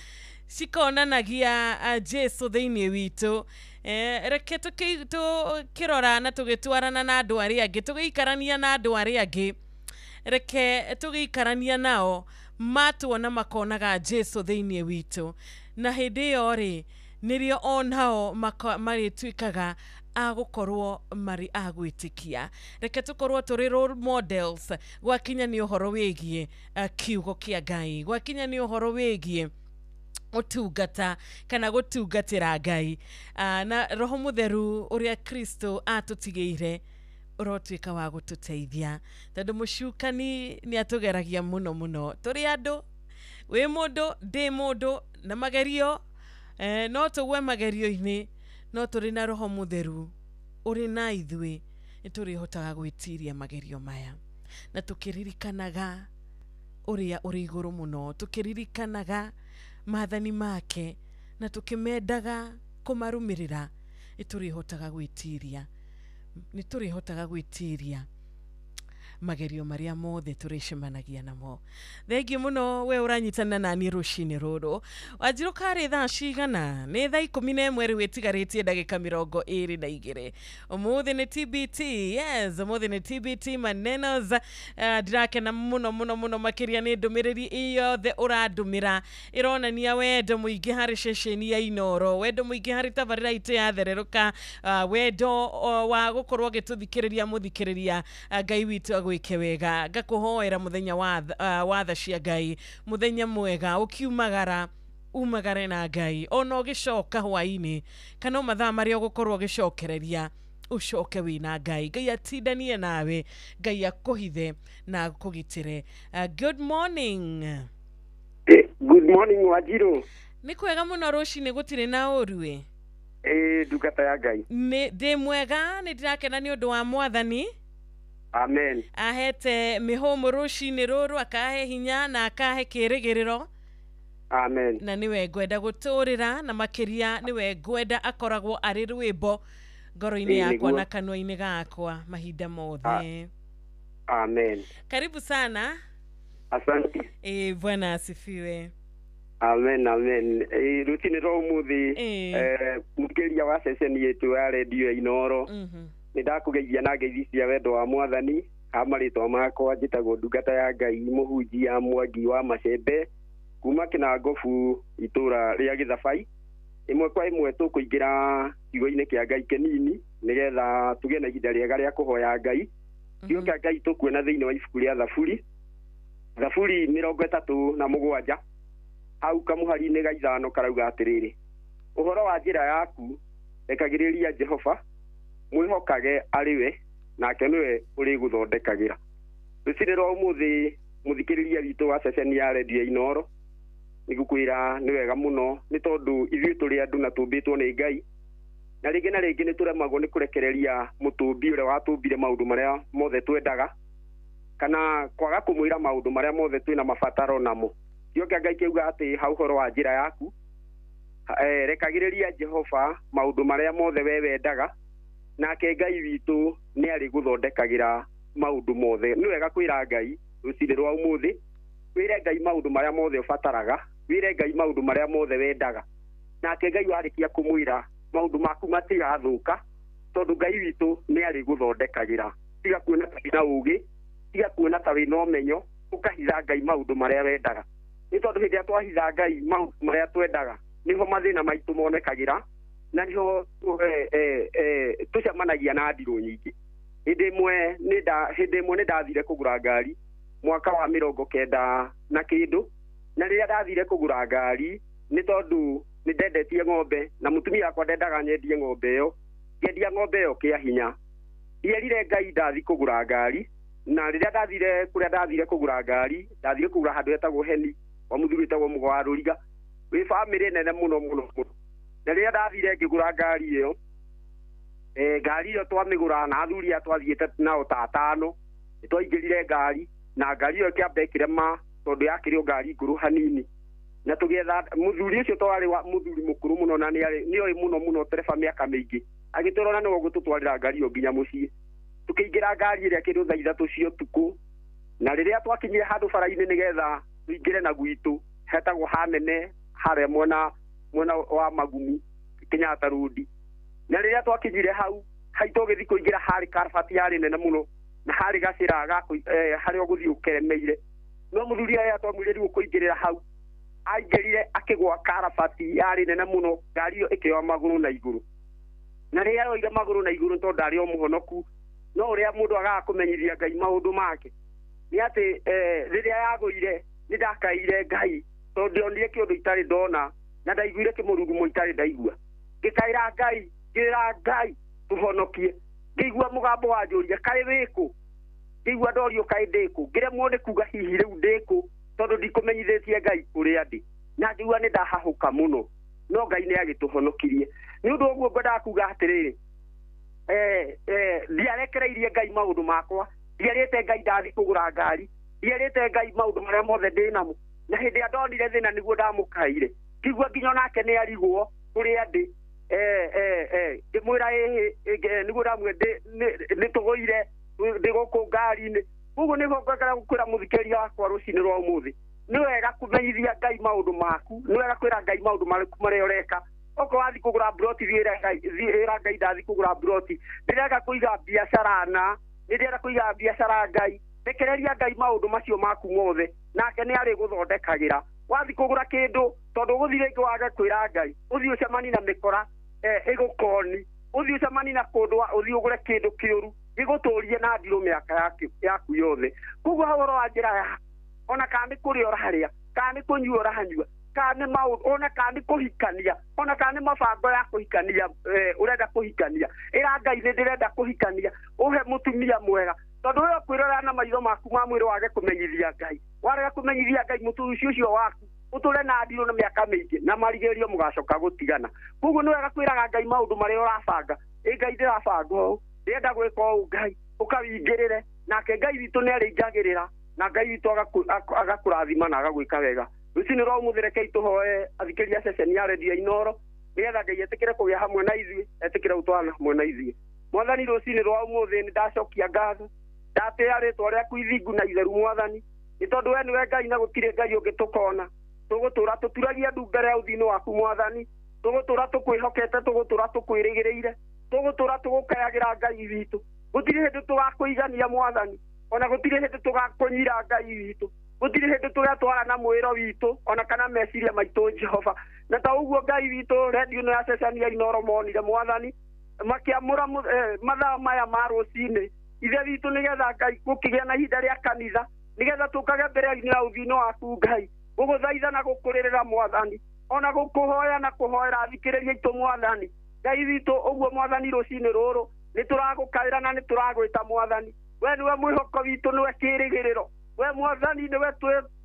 cikonanagia Jesu thĩinĩ witũ. Reke tũkĩrora na tũgĩtwarana na andũ arĩa angĩ, tũgĩikarania na andũ arĩa angĩ, reke tũgĩikarania nao matuona makonaga Jesu thĩinĩ witũ, na hĩndĩ ĩyo rĩ nĩrĩo onao marĩtuĩkaga a gũkorwo marĩ a gwĩtĩkia. Reke tũkorwo tũrĩ role models gwakinya nĩ ũhoro wĩgiĩ kiugo kĩa Ngai, gwakinya nĩ ũhoro wĩgiĩ ũtungata kana gũtungatĩra Ngai, na Roho Mũtheru ũrĩa Kristo atũtigĩire ũrotuĩka wa gũtũteithia, tondũ mũcukani nĩ atũgeragia mũno mũno. Tũrĩ andũ, wĩ mũndũ, ndĩ mũndũ, na magerio no tũgwe magerio-inĩ, no tũrĩ na Roho Mũtheru ũrĩ na ithuĩ nĩ tũrĩhotaga gwĩtiria magerio maya, na tũkĩririkanaga ũrĩa ũrĩ igũrũ mũno, tũkĩririkanaga maathani make na tũkĩmendaga kũmarũmĩrĩra, nĩ tũrĩhotaga gwĩtiria, nĩ tũrĩhotaga gwĩtiria magerio marĩa mothe tũrĩcemanagia namo. Thengiũ mũno we ũranyitanĩra naniĩ rũcinĩ rũrũ. Wanjirũ karĩ thaa cigana? Nĩ thaa 11 rĩu ĩtigarĩtie ndagĩka 22. Ũmũthĩ nĩ TBT. Yes, ũmũthĩ nĩ TBT manenos. Ndirakena mũno mũno mũno makĩria nĩ ndũmĩrĩri yothe ũrandũmĩra ĩronania wendo mũingĩ harĩ ceceni ya Inoro, wendo mũingĩ harĩ tabarĩra itũ ya Thererũka, wendo wa gũkorwo ũgĩtũthikĩrĩria mũthikĩrĩria. Ngai witũ agwĩke wega. Ngakũhoera mũthenya wa tha cia Ngai, mũthenya mwega, ũkiumagara umagare na Ngai, ona ũgĩcoka hwaĩ-inĩ kana mathaa marĩa ũgũkorwo ũgĩcokereria ũcoke wĩna Ngai. Ngai atindanie nawe, Ngai akũhithe na akũgitĩre. Good morning.
Good morning Wanjirũ.
Nĩ kwega mũno rũcinĩ, gũtirĩ na ũru ĩ.
Ndungata ya Ngai.
Nĩ ndĩ mwega, nĩ ndĩrakena nĩ ũndũ wa Mwathani.
Amen.
Ahete mĩhũmũ rũcinĩ rũrũ, akahe hinya na akahe kĩrĩgĩrĩro.
Amen.
Na nĩwe ngwenda gũtũrĩra, na makĩria nĩwe ngwenda akoragwo arĩ rwĩmbo ngoro-inĩ yakwa na kanua-inĩ gakwa mahinda mothe.
Amen.
Karibu sana.
Asante.
Bwana asifiwe.
Amen, amen. Rũcinĩ rwa ũmũthĩ, mũkĩria wa ceceni yetu ya redio ya Inoro, nĩ ndakũgeithia na ngeithi cia wendo wa Mwathani. Ha marĩtwa makwa njĩtagwo ndungata ya Ngai mũhunjia Mwangi wa Macembe kuma Kĩnangobu itũra rĩa Gĩthabai. Ĩmwe kwa ĩmwe tũkũingĩra kiugo-inĩ kĩa Ngai kĩnini nĩgetha tũgĩe na ihinda rĩega rĩa kũhoya Ngai. Kiugo kĩa Ngai tũkuona thĩinĩ wa ibuku rĩa Thaburi, Thaburi 37 hau kamũhari-inĩ ga 5 karauga atĩrĩrĩ, ũhoro wa njĩra yaku rekagĩrĩria Jehova, mwĩhokage arĩ we, nake nĩwe ũrĩgũthondekagĩra. Rũcinĩ rwa ũmũthĩ mũthikĩrĩria witũ wa ceceni ya redio ya Inoro, nĩngũkwĩra nĩ wega mũno, nĩ tondũ ithuĩ tũrĩ andũ na tũmbĩtwo nĩ Ngai, na rĩngĩ na rĩngĩ nĩ tũremagwo nĩ kũrekereria mũtũmbi ũrĩa watũmbire maũndũ marĩa mothe twendaga, kana kwaga kũmwĩra maũndũ marĩa mothe twĩna mabataro namo. Kiugo kĩa Ngai kĩuga atĩ ha ũhoro wa njĩra yaku, rekagĩrĩria Jehova maũndũ marĩa mothe we wendaga, nake Ngai witũ nĩ arĩgũthondekagĩra maũndũ mothe. Nĩ wega kwĩra Ngai rũcinĩ rwa ũmũthĩ, wĩre Ngai maũndũ marĩa mothe ũbataraga, wĩre Ngai maũndũ marĩa mothe wendaga, nake Ngai warĩkia kũmwĩra maũndũ maku matigathũka, tondũ Ngai witũ nĩ arĩgũthondekagĩra. Tiga kuona ta wĩna ũũgĩ, tiga kuona ta wĩna ũmenyo, ũkahitha Ngai maũndũ marĩa wendaga. Nĩ tondũ hĩndĩ ĩrĩa twahitha Ngai maũndũ marĩa twendaga, nĩho mathĩna maitũ monekagĩra, na nĩho tũcemanagia na ndirũ nyingĩ. Hĩndĩ ĩmwe nĩ ndathire kũgũra ngari mwaka wa 90 na kĩndũ, na rĩrĩa ndathire kũgũra ngari nĩ tondũ nĩ ndendetie ng'ombe, na mũtumia wakwa ndendaga nyendie ng'ombe ĩyo, ngĩendia ng'ombe ĩyo kĩa hinya. Ndierire Ngai ndathi kũgũra ngari, na rĩrĩa ndathire kũrĩa ndathire kũgũra ngari, ndathire kũgũra handũ hetagwo Heni kwa mũthuri wĩtagwo Mũgo wa Rũriga, wĩ bamĩrĩ nene mũno mũno mũno. Na rĩrĩa ndathire ngĩgũra ngari ĩyo, ngari ĩyo twamĩgũra na athuri aya twathiĩte nao ta atano, nĩ twaingĩrire ngari, na ngari ĩyo ĩkĩamba ĩkĩrema tondũ yakĩrĩ o ngari ngũrũ hanini. Na tũgĩetha mũthuri ũcio twarĩ wa mũthuri mũkũrũ mũno na nĩoĩ mũno mũno tereba mĩaka mĩingĩ. Agĩtwĩra ona nĩwe ũgũtũtwarĩra ngari ĩyo nginya mũciĩ. Tũkĩingĩra ngari ĩrĩa kĩndũ thaa 3 cia ũtukũ. Na rĩrĩa twakinyire handũ bara-inĩ nĩgetha tũingĩre na gwitũ, hetagwo hanene harĩa mwena wa Magumu, Kenyatta Road. Na rĩrĩa twakinyire hau, haitũ ũgĩthiĩ kũingĩra harĩ karabati yarĩ nene mũno na harĩ gacĩra harĩa ũgũthiĩ ũkeremeire. No mũthuri aya twamwĩrire rĩu ũkũingĩrĩra hau, aingĩrire akĩgwa karabati yarĩ nene mũno, ngari ĩyo ĩkĩoya magũrũ na igũrũ. Na rĩrĩa yoire magũrũ na igũrũ tondũ ndarĩ o mũhonoku, no ũrĩa mũndũ agaga kũmenyithia Ngai maũndũ make nĩ atĩ rĩrĩa yagũire nĩ ndakaire Ngai tondũ ndionire kĩũndũ itarĩ ndona na ndaiguire kĩmũrugumo itarĩ ndaigua. Ngĩkaĩra Ngai, ngĩra Ngai tũhonokie. Ngĩigua mũgambo wanjũria kaĩ wĩkũ? Ngĩigua ndorio kaĩ ndĩkũ? Ngĩremwo nĩ kuga hihi rĩu ndĩkũ tondũ ndikũmenyithĩtie Ngai kũrĩa ndĩ. Na ngĩigua nĩ ndahahũka mũno, no Ngai nĩ agĩtũhonokirie. Nĩ ũndũ ũguo ngwendaga kuga atĩrĩrĩ, ndiarekereirie Ngai maũndũ makwa, ndiarĩte Ngai ndathi kũgũra ngari, ndiarĩte Ngai maũndũ marĩa mothe ndĩnamo. Na hĩndĩ ĩrĩa ndonire thĩna nĩguo ndamũkaire. Ngĩigua nginya onake nĩ arigwo kũrĩa ndĩ. Ngĩmwĩra ĩhĩ, nĩguo ndamwĩra nĩ tũgũire ndĩ gũkũ ngari-inĩ. Koguo nĩguo ngwendaga gũkwĩra mũthikĩrĩria wakwa rũcinĩ rwa ũmũthĩ, nĩ wega kũmenyithia Ngai maũndũ maku, nĩ wega kwĩra Ngai maũndũ maku marĩa ũreka. Okorwo wathiĩ kũgũra mburoti, ĩra Ngai ndathiĩ kũgũra mburoti, ndĩrenda kũiga biacara na nĩndĩrenda kũiga biacara Ngai. Rekereria Ngai maũndũ macio maku mothe, nake nĩ arĩgũthondekagĩra. Wathiĩ kũgũra kĩndũ, tondũ ũgũthiĩ rĩngĩ wage kwĩra Ngai, ũthiĩ ũcemanie na mĩkora ĩgũkoni, ũthiĩ ũcemanie na kũndũ, ũthiĩ ũgũre kĩndũ kĩũru gĩgũtũrie na ndirũ mĩaka yaku yothe. Koguo ũhoro wa njĩra yaku, ona kana nĩ kũrĩa ũrarĩa, kana nĩ kũnyua ũranyua, kana nĩ maũndũ, ona kana nĩ kũhikania, ona kana nĩ mabango ya kũhikania, ũrenda kũhikania, ĩra Ngai nĩ ndĩrenda kũhikania, ũhe mũtumia mwega. Tondũ we ũkwĩrora na maitho maku ma mwĩrĩ wage kũmenyithia Ngai, warega kũmenyithia Ngai mũtũrũci ũcio waku ũtũre na ndirũ na mĩaka mĩingĩ na marigĩrĩrio mũgacoka gũtigana. Koguo nĩ wega kwĩraga Ngai maũndũ marĩa ũrabanga. Ĩ Ngai ndĩrabanga ũũ, ndĩrenda gwĩka ũũ Ngai, ũkawingĩrĩre. Nake Ngai witũ nĩ arĩingagĩrĩra, na Ngai witũ agakũrathima na agagwĩka wega. Rũcinĩ rwa ũmũthĩ rekei tũhoe athikĩrĩria ceceni ya redio ya Inooro nĩgetha Ngai etĩkĩre kũgĩa hamwe na ithuĩ, etĩkĩre gũtwarana hamwe na ithuĩ. Mwathani, rũcinĩ rwa ũmũthĩ nĩ ndacokia ngatho, ndatĩĩa rĩtwa rĩaku ithingu na itheru Mwathani, nĩ tondũ we nĩwe Ngai na gũtirĩ Ngai ũngĩ tũkona. Tũgũtũra tũturagia ndu mbere ya ũthiũ waku Mwathani, tũgũtũra tũkwĩhokete, tũgũtũra tũkwĩrĩgĩrĩire, tũgũtũra tũgũkayagĩra Ngai witũ. Gũtirĩ hĩndĩ tũgakũigania Mwathani, ona gũtirĩ hĩndĩ tũgakũnyira Ngai witũ, gũtirĩ hĩndĩ tũgatwara na mwĩro witũ ona kana meciria maitũ Jehova. Na ta ũguo Ngai witũ, redio ĩno ya ceceni ya Inooro monire Mwathani makĩamũra mathaa maya ma rũcinĩ, Ithe witũ, nĩgetha Ngai gũkĩgĩa na ihinda rĩa kanitha, nĩgetha tũkage mbere ya ũthiũ waku Ngai, gũgũthaitha na gũkũrĩrĩra Mwathani, ona gũkũhoya na kũhoera athikĩrĩria aitũ Mwathani. Ngai witũ, ũguo Mwathani rũcinĩ rũrũ nĩ tũragũkaĩra na nĩ tũragwĩta Mwathani. We nĩwe mwĩhoko witũ, nĩwe kĩĩrĩgĩrĩro. We Mwathani nĩwe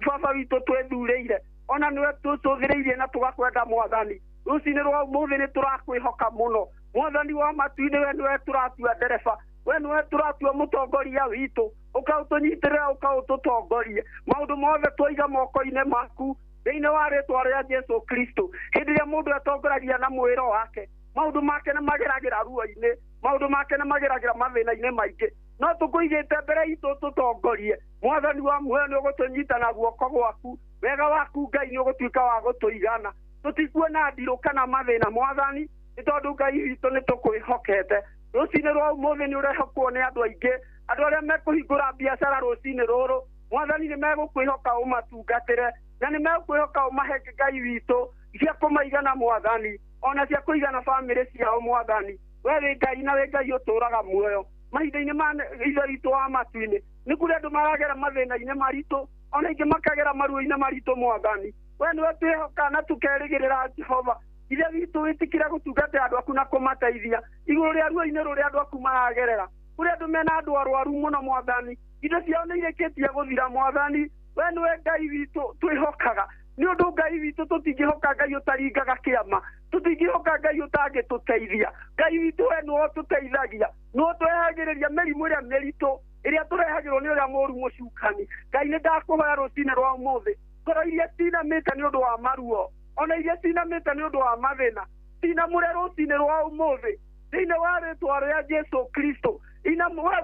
baba witũ twĩthurĩire, ona nĩwe tũcũthĩrĩirie na tũgakwenda Mwathani. Rũcinĩ rwa ũmũthĩ nĩ tũrakwĩhoka mũno Mwathani wa matu-inĩ, we nĩwe tũratua ndereba, we nĩwe tũratua mũtongoria witũ, ũkaũtũnyitĩrĩra, ũkaũtũtongorie maũndũ mothe twaiga moko-inĩ maku thĩinĩ wa rĩtwa rĩa Jesu Kristo. Hĩndĩ ĩrĩa mũndũ atongoragia na mwĩro wake, maũndũ make nĩ mageragĩra ruo-inĩ, maũndũ make nĩ mageragĩra mathĩna-inĩ maingĩ, no tũkũigĩte mbere itũ tũtongorie. Mwathani wa muoyo nĩ ũgũtũnyita na guoko gwaku, wega waku Ngai nĩ ũgũtuĩka wa gũtũigana, tũtikuona ndirũ kana mathĩna Mwathani, nĩ tondũ Ngai witũ nĩ tũkwĩhokete. Rũcinĩ rwa ũmũthĩ nĩ ũrehokwo nĩ andũ aingĩ, andũ arĩa mekũhingũra biacara rũcinĩ rũrũ Mwathani nĩ megũkwĩhoka ũmatungatĩre, na nĩ megũkwĩhoka ũmahe Ngai witũ cia kũmaigana Mwathani, ona cia kũigana bamĩrĩ ciao Mwathani. We wĩ Ngai na wĩ Ngai ũtũũraga muoyo mahinda-inĩ ma Ithe witũ wa matu-inĩ. Nĩ kũrĩ andũ maragera mathĩna-inĩ maritũ, ona ingĩ makagera maruo-inĩ maritũ Mwathani. We nĩwe twĩhoka na tũkerĩgĩrĩra Jehova. Ithe witũ wĩtĩkĩre gũtungatĩra andũ aku na kũmateithia igũrũ rĩa ruo-inĩ rũrĩa andũ aku maragerera. Kũrĩ andũ mena andũ arwaru mũno Mwathani, indo ciao nĩ irĩkĩtie gũthira Mwathani. We nĩwe Ngai witũ twĩhokaga, nĩ ũndũ Ngai witũ tũtingĩhoka Ngai ũtaringaga kĩama, tũtingĩhoka Ngai ũtangĩtũteithia. Ngai witũ we nĩwe ũtũteithagia, nĩwe ũtwehagĩrĩria mĩrimũ ĩrĩa mĩritũ ĩrĩa tũrehagĩrwo nĩ ũrĩa mũũru mũcukani. Ngai nĩ ndakũhoya rũcinĩ rwa ũmũthĩ Ngoro iria cinamĩte nĩ ũndũ wa maruo, ona iria cinamĩte nĩ ũndũ wa mathĩna, cinamũre rũcinĩ rwa ũmũthĩ thĩinĩ wa rĩtwa rĩa Jesu Kristo. We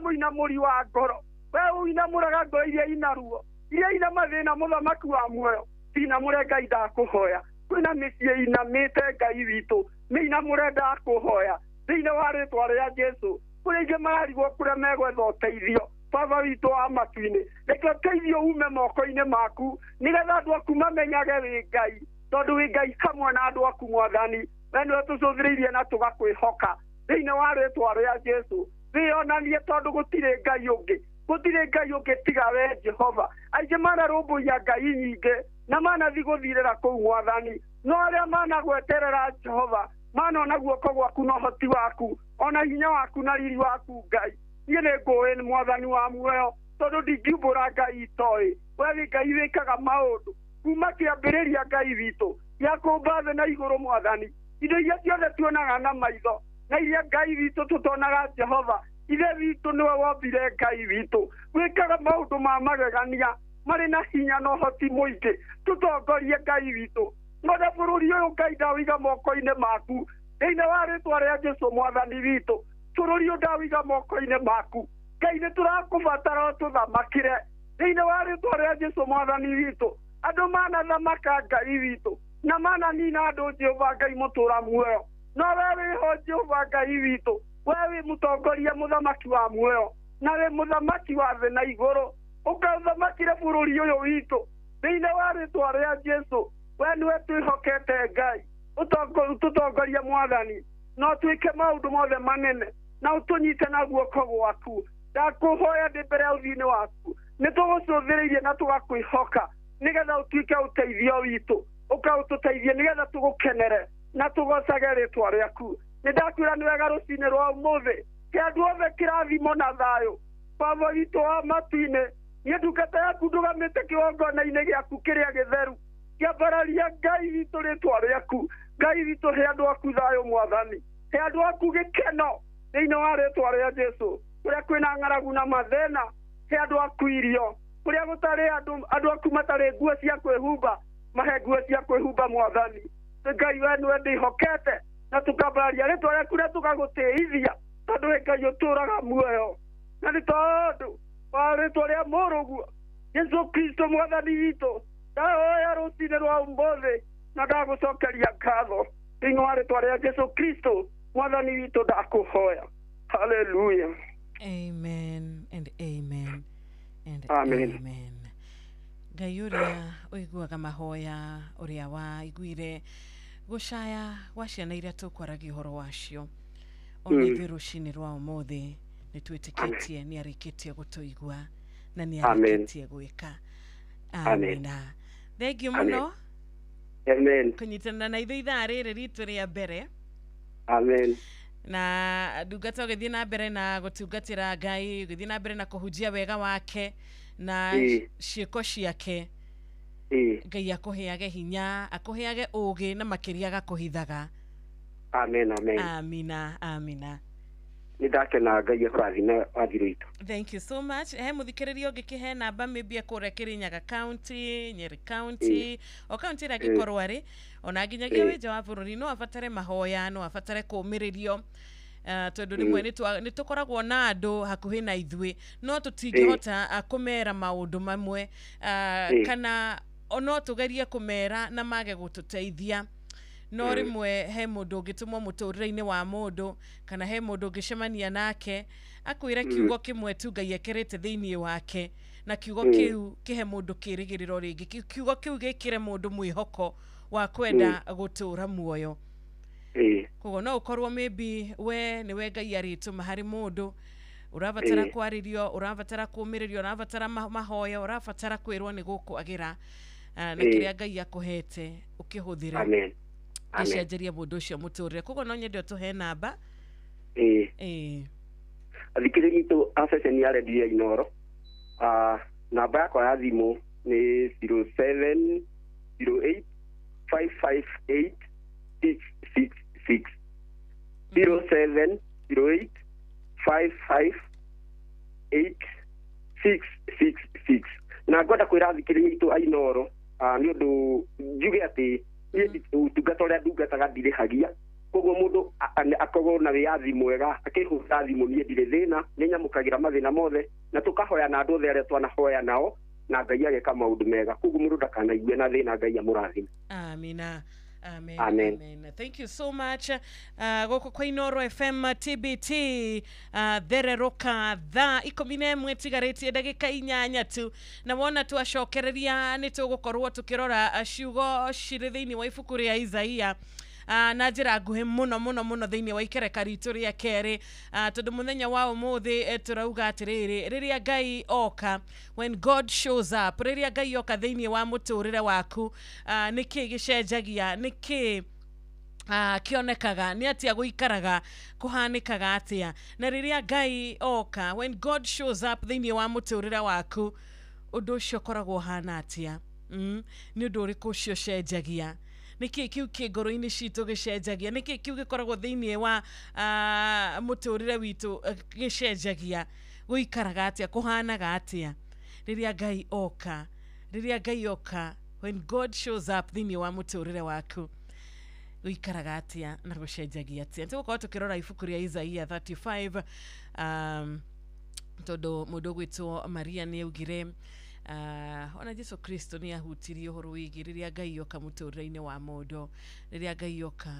mũinamũri wa ngoro, we ũinamũraga ngoro iria ina ruo, iria ina mathĩna, mũthamaki wa muoyo, cinamũre Ngai ndakũhoya. Kwĩna mĩciĩ inamĩte Ngai witũ, mĩinamũre ndakũhoya thĩinĩ wa rĩtwa rĩa Jesu. Kũrĩa ingĩ mararigwo kũrĩa megwetha ũteithio, Baba witũ wa matu-inĩ, reke ũteithio ume moko-inĩ maku, nĩgetha andũ aku mamenyage wĩ Ngai, tondũ wĩ Ngai hamwe na andũ aku Mwathani. We nĩwe tũcũthĩrĩirie na tũgakwĩhoka thĩinĩ wa rĩtwa rĩa Jesu. Wĩyonanie tondũ gũtirĩ Ngai ũngĩ, gũtirĩ Ngai ũngĩ tiga we Jehova. Aingĩ manarũmbũiya Ngai nyingĩ na manathi gũthirĩra kũu Mwathani, no arĩa managweterera Jehova manona guoko gwaku na ũhoti waku ona hinya waku na riri waku Ngai. Niĩ nĩ ngũĩ nĩ Mwathani wa muoyo, tondũ ndingiumbũra Ngai itoĩ. We wĩ Ngai wĩkaga maũndũ kuma kĩambĩrĩria Ngai witũ gĩa kũmba thĩ na igũrũ Mwathani. Indo iria ciothe tuonaga na maitho na iria Ngai witũ tũtonaga Jehova, Ithe witũ nĩwe wombire Ngai witũ. Wĩkaga maũndũ ma magegania marĩ na hinya na ũhoti mũingĩ. Tũtongorie Ngai witũ. Ngona bũrũri ũyũ Ngai ndawiga moko-inĩ maku thĩinĩ wa rĩtwa rĩa Jesu Mwathani witũ. Bũrũri ũyũ ndawiga moko-inĩ maku Ngai, nĩ tũrakũbatara ũtũthamakĩre thĩinĩ wa rĩtwa rĩa Jesu Mwathani witũ. Andũ manathamaka Ngai witũ na mananina andũ Jehova Ngai mũtũra muoyo, no we wĩho Jehova Ngai witũ. We wĩ mũtongoria mũthamaki wa muoyo na wĩ mũthamaki wa thĩ na igũrũ. Ũkaũthamakĩre bũrũri ũyũ witũ thĩinĩ wa rĩtwa rĩa Jesu. We nĩwe twĩhokete Ngai, ũtũtongorie Mwathani, na ũtuĩke maũndũ mothe manene na ũtũnyite na guoko gwaku. Ndakũhoya ndĩ mbere ya ũthiũ-inĩ waku, nĩ tũgũcũthĩrĩirie na tũgakwĩhoka nĩgetha ũtuĩke ũteithio witũ, ũkaũtũteithie nĩgetha tũgũkenere na tũgocage rĩtwa rĩaku. Nĩ ndakwĩra nĩ wega rũcinĩ rwa ũmũthĩ, kĩ andũ othe kĩrathimo na thayũ. Baba witũ wa matu-inĩ, niĩ ndungata yaku ndũgamĩte kĩgongona-inĩ gĩaku kĩrĩa gĩtheru, kĩambararia Ngai witũ rĩtwa rĩaku. Ngai witũ, he andũ aku thayũ Mwathani, he andũ aku gĩkeno thĩinĩ wa rĩtwa rĩa Jesu. Kũrĩa kwĩna ng'aragu na mathĩna, he andũ aku irio. Kũrĩa gũtarĩ andũ aku matarĩ nguo cia kwĩhumba, mahe nguo cia kwĩhumba Mwathani. Ngai we nĩwe ndĩhokete na tũkambararia rĩtwa rĩaku na tũgagũtĩithia, tondũ wĩ Ngai ũtũũraga muoyo, na nĩ tondũ wa rĩtwa rĩa Mũrũguo Jesu Kristo Mwathani witũ, ndahoya rũcinĩ rwa ũmũthĩ na ndagũcokeria ngatho thĩinĩ wa rĩtwa rĩa Jesu Kristo Mwathani witũ, ndakũhoya. Hallelujah.
Amen and amen and
amen.
Amen. Ngai ũrĩa ũiguaga mahoya, ũrĩa waiguire gũcaya gwa ciana iria tũkwaragia ũhoro wacio, ona ithuĩ rũcinĩ rwa ũmũthĩ nĩ twĩtĩkĩtie nĩ arĩkĩtie gũtũigua na nĩ arĩkĩtie gwĩka. Amina. Thank you mũno.
Amen.
Kũnyitanĩra na ithuĩ ithaa rĩrĩ ritũ rĩa mbere.
Amen.
Na ndungata ũgĩthiĩ na mbere na gũtungatĩra Ngai, ũgĩthiĩ na mbere na kũhunjia wega wake na ciĩko ciake. Ngai akũheage hinya, akũheage ũũgĩ na makĩria agakũhithaga.
Amen, amen.
Amina, amina.
Nĩ ndakena Ngai akũrathime wathirũ witũ.
Thank you so much. He mũthikĩrĩria ũngĩ kĩhe namba maybe kũrĩa Kirinyaga County, Nyeri County, o county ĩrĩa angĩkorwo arĩ, ona nginyagia wĩ nja wa bũrũri, no abatare mahoya, no abatare kũũmĩrĩrio. Tondũ rĩmwe nĩ tũkoragwo na andũ hakuhĩ na ithuĩ, no tũtingĩhota kũmera maũndũ mamwe, kana no tũgerie kũmera na mage gũtũteithia. No rĩmwe he mũndũ ũngĩtũmwo mũtũrĩre-inĩ wa mũndũ, kana he mũndũ ũngĩcemania nake akwĩre kiugo kĩmwe tu Ngai ekĩrĩte thĩinĩ wake, na kiugo kĩu kĩhe mũndũ kĩrĩgĩrĩro rĩngĩ, kiugo kĩu gĩkĩre mũndũ mwĩhoko wa kwenda gũtũra muoyo. Koguo no ũkorwo maybe we nĩwe Ngai arĩtũma harĩ mũndũ ũrabatara kwarĩrio, ũrabatara kũũmĩrĩrio, ũrabatara mahoya, ũrabatara kwĩrwo nĩ gũkwagĩra, na kĩrĩa Ngai akũhete ũkĩhũthĩre.
Amen.
Gĩcenjerie mũndũ ũcio mũtũrĩre. Koguo no nyende ũtũhe namba.
Athikĩrĩria itũ a ceceni ya redio ya Inooro, namba yakwa ya thimũ nĩ 0708 558 666. 0708 558 666. Na ngwenda kwĩra athikĩrĩria itũ a Inooro Nĩ ũndũ njuge atĩ niĩ ũtungata ũrĩa ndungataga ndirĩhagia, koguo mũndũ akorwo na wĩyathi mwega akĩhũra thimũ, niĩ ndirĩ thĩna, nĩ nyamũkagĩra mathĩna mothe na tũkahoya na andũ othe arĩa twanahoya nao na Ngai ageka maũndũ mega. Koguo mũndũ ndakanaigue na thĩna, Ngai amũrathime.
Amina. Amen.
Amen.
Amen. Thank you so much. Gũkũ kwa Inoro FM TBT thererũka thaa 11 tigarĩtie ndagĩka 8 tu, na wona twacokereria nĩ tũgũkorwo tũkĩrora ciugo cirĩ thĩinĩ wa ibuku rĩa Isaia na njĩra nguhĩ mũno mũno mũno thĩinĩ wa ikereka ritũ rĩa kerĩ, tondũ mũthenya wa ũmũthĩ tũrauga atĩrĩrĩ, rĩrĩa Ngai oka, when God shows up, rĩrĩa Ngai oka thĩinĩ wa mũtũrĩre waku, nĩkĩ gĩcenjagia, nĩkĩ kĩonekaga, nĩ atĩa gũikaraga, kũhanĩkaga atĩa, na rĩrĩa Ngai oka, when God shows up thĩinĩ wa mũtũrĩre waku, ũndũ ũcio ũkoragwo ũhana atĩa? Nĩ ũndũ ũrĩkũ ũcio ũcenjagia? Nĩkĩ kĩu kĩ ngoro-inĩ citũ gĩcenjagia? Nĩkĩ kĩu gĩkoragwo thĩinĩ wa mũtũrĩre witũ gĩcenjagia? Gũikaraga atĩa, kũhanaga atĩa rĩrĩa Ngai oka? Rĩrĩa Ngai oka, when God shows up thĩinĩ wa mũtũrĩre waku, gũikaraga atĩa na gũcenjagia atĩa? Tũgũkorwo tũkĩrora ibuku rĩa Isaia 35, tondũ mũndũ ũgwĩtwo Maria nĩ augire ona Jesu Kristo nĩ ahutirie ũhoro wĩgiĩ rĩrĩa Ngai oka mũtũrĩre-inĩ wa mũndũ, rĩrĩa Ngai oka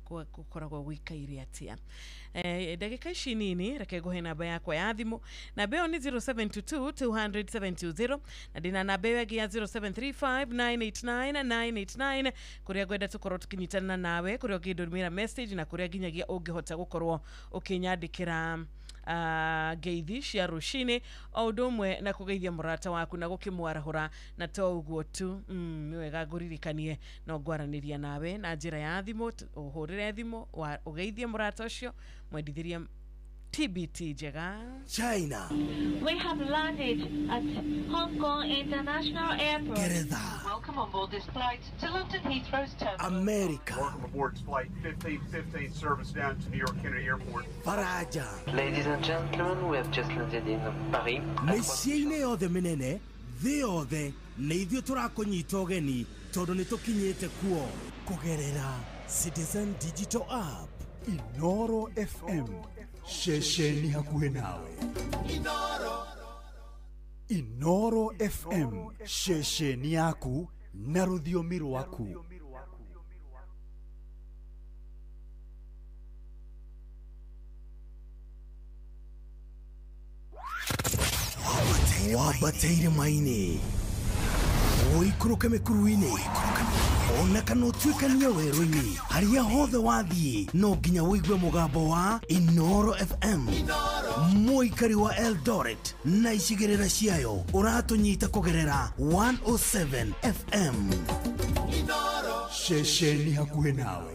gũkoragwo gũikaire atĩa. Ndagĩka ici nini reke ngũhe namba yakwa ya thimũ. Namba ĩyo nĩ 0722 200 720, na ndĩna namba ĩyo ĩngĩ ya 0735 989 989, kũrĩa ngwenda tũkorwo tũkĩnyitana nawe, kũrĩa ũngĩndũmĩra message na kũrĩa nginyagia ũngĩhota gũkorwo ũkĩnyandĩkĩra ngeithi cia rũcinĩ, o ũndũ ũmwe na kũgeithia mũrata waku na gũkĩmwarahũra. Na to ũguo tu, nĩ wega ngũririkanie no ngwaranĩria nawe na njĩra ya thimũ, ũhũrĩre thimũ ũgeithie mũrata ũcio, mwendithĩrie TBT njega.
China.
We have landed at Hong Kong International Airport.
Geretha.
Welcome on board this flight to London Heathrow's terminal.
America.
Welcome aboard flight 1515 service down to New York Kennedy Airport.
Faraja.
Ladies and gentlemen, we have just landed in Paris.
Mĩciĩ-inĩ yothe mĩnene thĩ yothe nĩ ithuĩ tũrakũnyita ũgeni tondũ nĩ tũkinyĩte kuo kũgerera Citizen Digital App.
Inoro FM, ceceni hakuhĩ nawe. Inoro FM, ceceni yaku na rũthiomi rwaku. Wambateire maini, ũikũrũke mĩkuru-inĩ, ona kana ũtuĩkanie werũ-inĩ, harĩa hothe wathiĩ no nginya ũigue mũgambo wa Inoro FM. Mũikari wa Eldoret na icigĩrĩra ciayo ũratũnyita kũgerera 107 FM. Ceceni hakuhĩ nawe.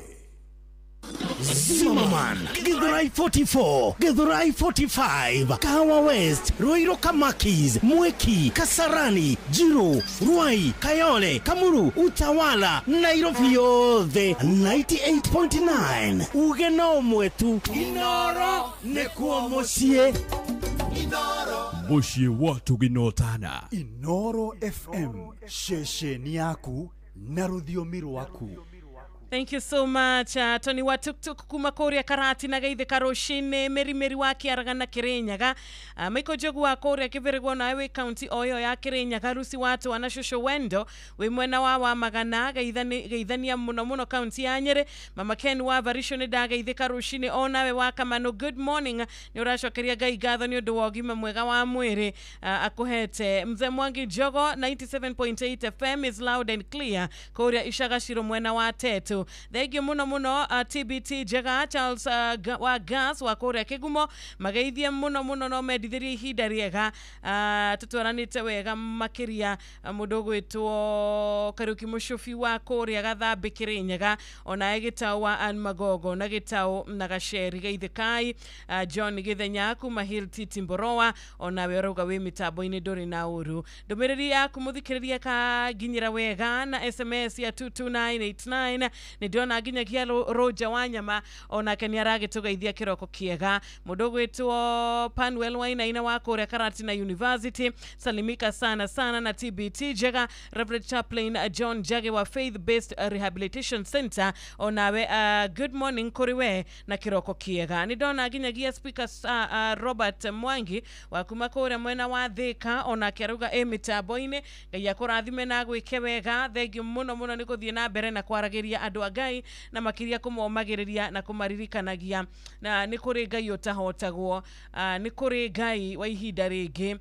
Zimmerman, Githurai 44, Githurai 45, Kahawa West, Ruiru Kamakis, Mwiki, Kasarani, Jiru, Ruai, Kayole, Kamuru, Utawala, Nairobi yothe 98.9. Uge no mwetu Inoro nĩkuo mũciĩ.
Mũciĩ wa tũginotana.
Inoro FM, ceceni yaku na rũthiomi rwaku.
Thank you so much. Tony wa tuk-tuk kuma kũrĩa Karati na geithĩka rũcinĩ, Meri Meri wa Kĩaraga na Kĩrĩnyaga, Michael Njogu wa kũrĩa Kĩbĩrĩgwo nawe wĩ kaunti o ĩyo ya Kĩrĩnyaga, Rusi wa Twana Shosho Wendo wĩ mwena wa Wamagana, geithania mũno mũno kaunti ya Nyĩrĩ, Mama Ken wa Varisho nĩ ndageithĩka rũcinĩ, o nawe wa Kamano, good morning, nĩ ũracokeria Ngai ngatho nĩ ũndũ wa ũgima mwega wa mwĩrĩ akũhete. Mzee Mwangi Njogo 97.8 FM is loud and clear kũrĩa Icagaciro mwena wa Tetu. Thengiũ mũno mũno TBT njega. Charles wa Gas wa kũrĩa Kĩgumo, mageithie mũno mũno no mendithĩrie ihinda rĩega, tũtwaranĩte wega makĩria. Mũndũ ũgwĩtwo Kariũki Mũcubi wa kũrĩa Gathambĩ Kĩrĩnyaga, onawe Gĩtaũ wa Ann Magogo na Gĩtaũ na Gaceri geithĩkai. John Gĩthenya kuma Hill Titi Mboroa, onawe ũrauga wĩ mĩtambo-inĩ ndũrĩ na ũru. Ndũmĩrĩri yaku mũthikĩrĩria kanginyĩra wega na SMS ya 22989. Nĩ ndĩrona nginyagia Roger Wanyama onake nĩ aragĩtũgeithia kĩroko kĩega. Mũndũ ũgwĩtwo Panuel Wainaina wa kũrĩa Karatina University, salimika sana sana na TBT njega. Reverend Chaplain John Jage wa Faith Based Rehabilitation Center, onawe good morning kũrĩ we na kĩroko kĩega. Nĩ ndona nginyagia Speaker Robert Mwangi wa kuma kũrĩa mwena wa Thika, onake arauga ĩ mĩtambo-inĩ. Ngai akũrathime na agwĩke wega. Thengiũ mũno mũno nĩ gũthiĩ na mbere na kwaragĩria andũ a Ngai na makĩria kũmomagĩrĩria na kũmaririkanagia na nĩ kũrĩ Ngai ũtahotagwo, nĩ kũrĩ Ngai wa ihinda rĩngĩ,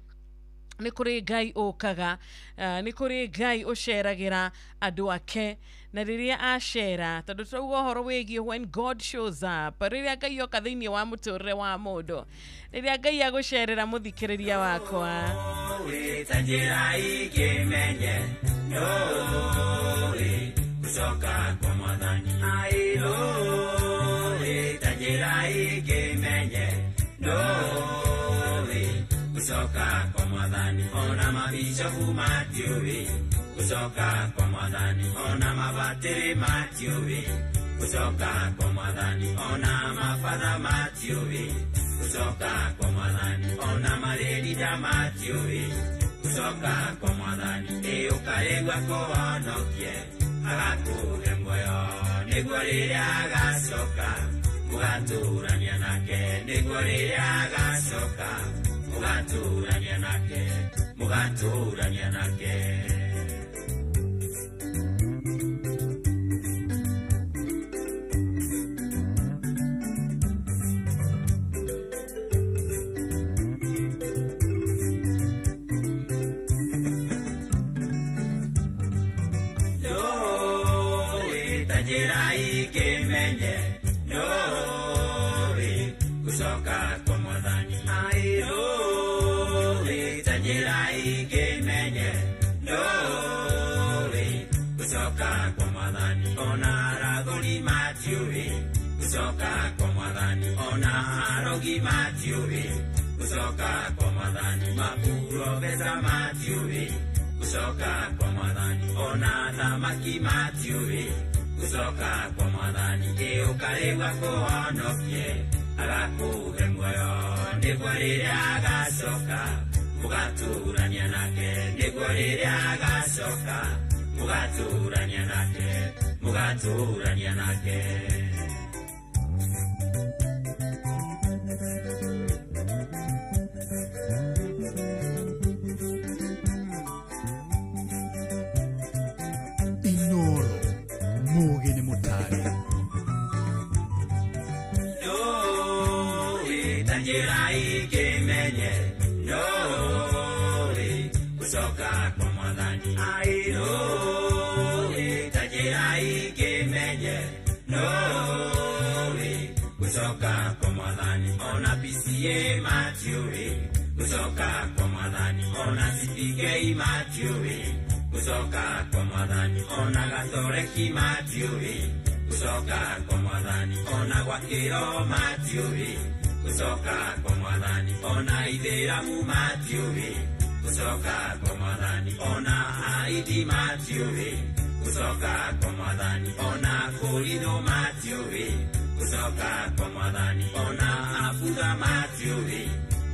nĩ kũrĩ Ngai ũkaga, nĩ kũrĩ Ngai ũceragĩra andũ ake, na rĩrĩa acera, tondũ tũrauga ũhoro wĩgiĩ when God shows up, rĩrĩa Ngai oka thĩinĩ wa mũtũrĩre wa mũndũ, rĩrĩa Ngai agũcerera mũthikĩrĩria wakwa.
Ta njĩra ingĩmenye nũĩ gũcoka kwa Mwathani, nũĩ ta njĩra ingĩmenye nũĩ gũcoka kwa Mwathani, ona mabicobu matiũĩ gũcoka kwa Mwathani, ona mabatĩrĩ matiũĩ gũcoka kwa Mwathani, ona mabatha matiũĩ gũcoka kwa Mwathani, ona marĩrida matiũĩ gũcoka kwa Mwathani. Ĩ ũkarĩgua kũhonokie agakũhe muoyo, nĩguo rĩrĩa agacoka mũgatũrania nake, nĩguo rĩrĩa agacoka mũgatũrania nake, mũgatũrania nake. Nũĩ ta njĩra ingĩmenye nũĩ gũcoka kwa Mwathani, nũĩ ta njĩra ingĩmenye nũĩ gũcoka kwa Mwathani, ona arathũri matiũĩ gũcoka kwa Mwathani, ona arogi matiũĩ gũcoka kwa Mwathani, mapurobesa matiũĩ gũcoka kwa Mwathani, ona athamaki matiũĩ gũcoka kwa Mwathani. Ĩ ũkarĩgua kũhonokie agakũhe muoyo, nĩguo rĩrĩa agacoka mũgatũrania nake, nĩguo rĩrĩa agacoka mũgatũrania nake, mũgatũrania nake.
Inoro mugi nĩ mũtare.
Nũĩ ta njĩra ingĩmenye nũĩ gũcoka kwa Mwathani, nũĩ ta njĩra ingĩmenye nũĩ gũcoka kwa Mwathani, ona PCA matiũĩ gũcoka kwa Mwathani, ona CPK matiũĩ gũcoka kwa Mwathani, ona gatoreki matiũĩ gũcoka kwa Mwathani, ona gwakĩro matiũĩ gũcoka kwa Mwathani, ona ithĩramu matiũĩ gũcoka kwa Mwathani, ona aidi matiũĩ gũcoka kwa Mwathani, ona kũrithũ matiũĩ gũcoka kwa Mwathani, ona abutha matiũĩ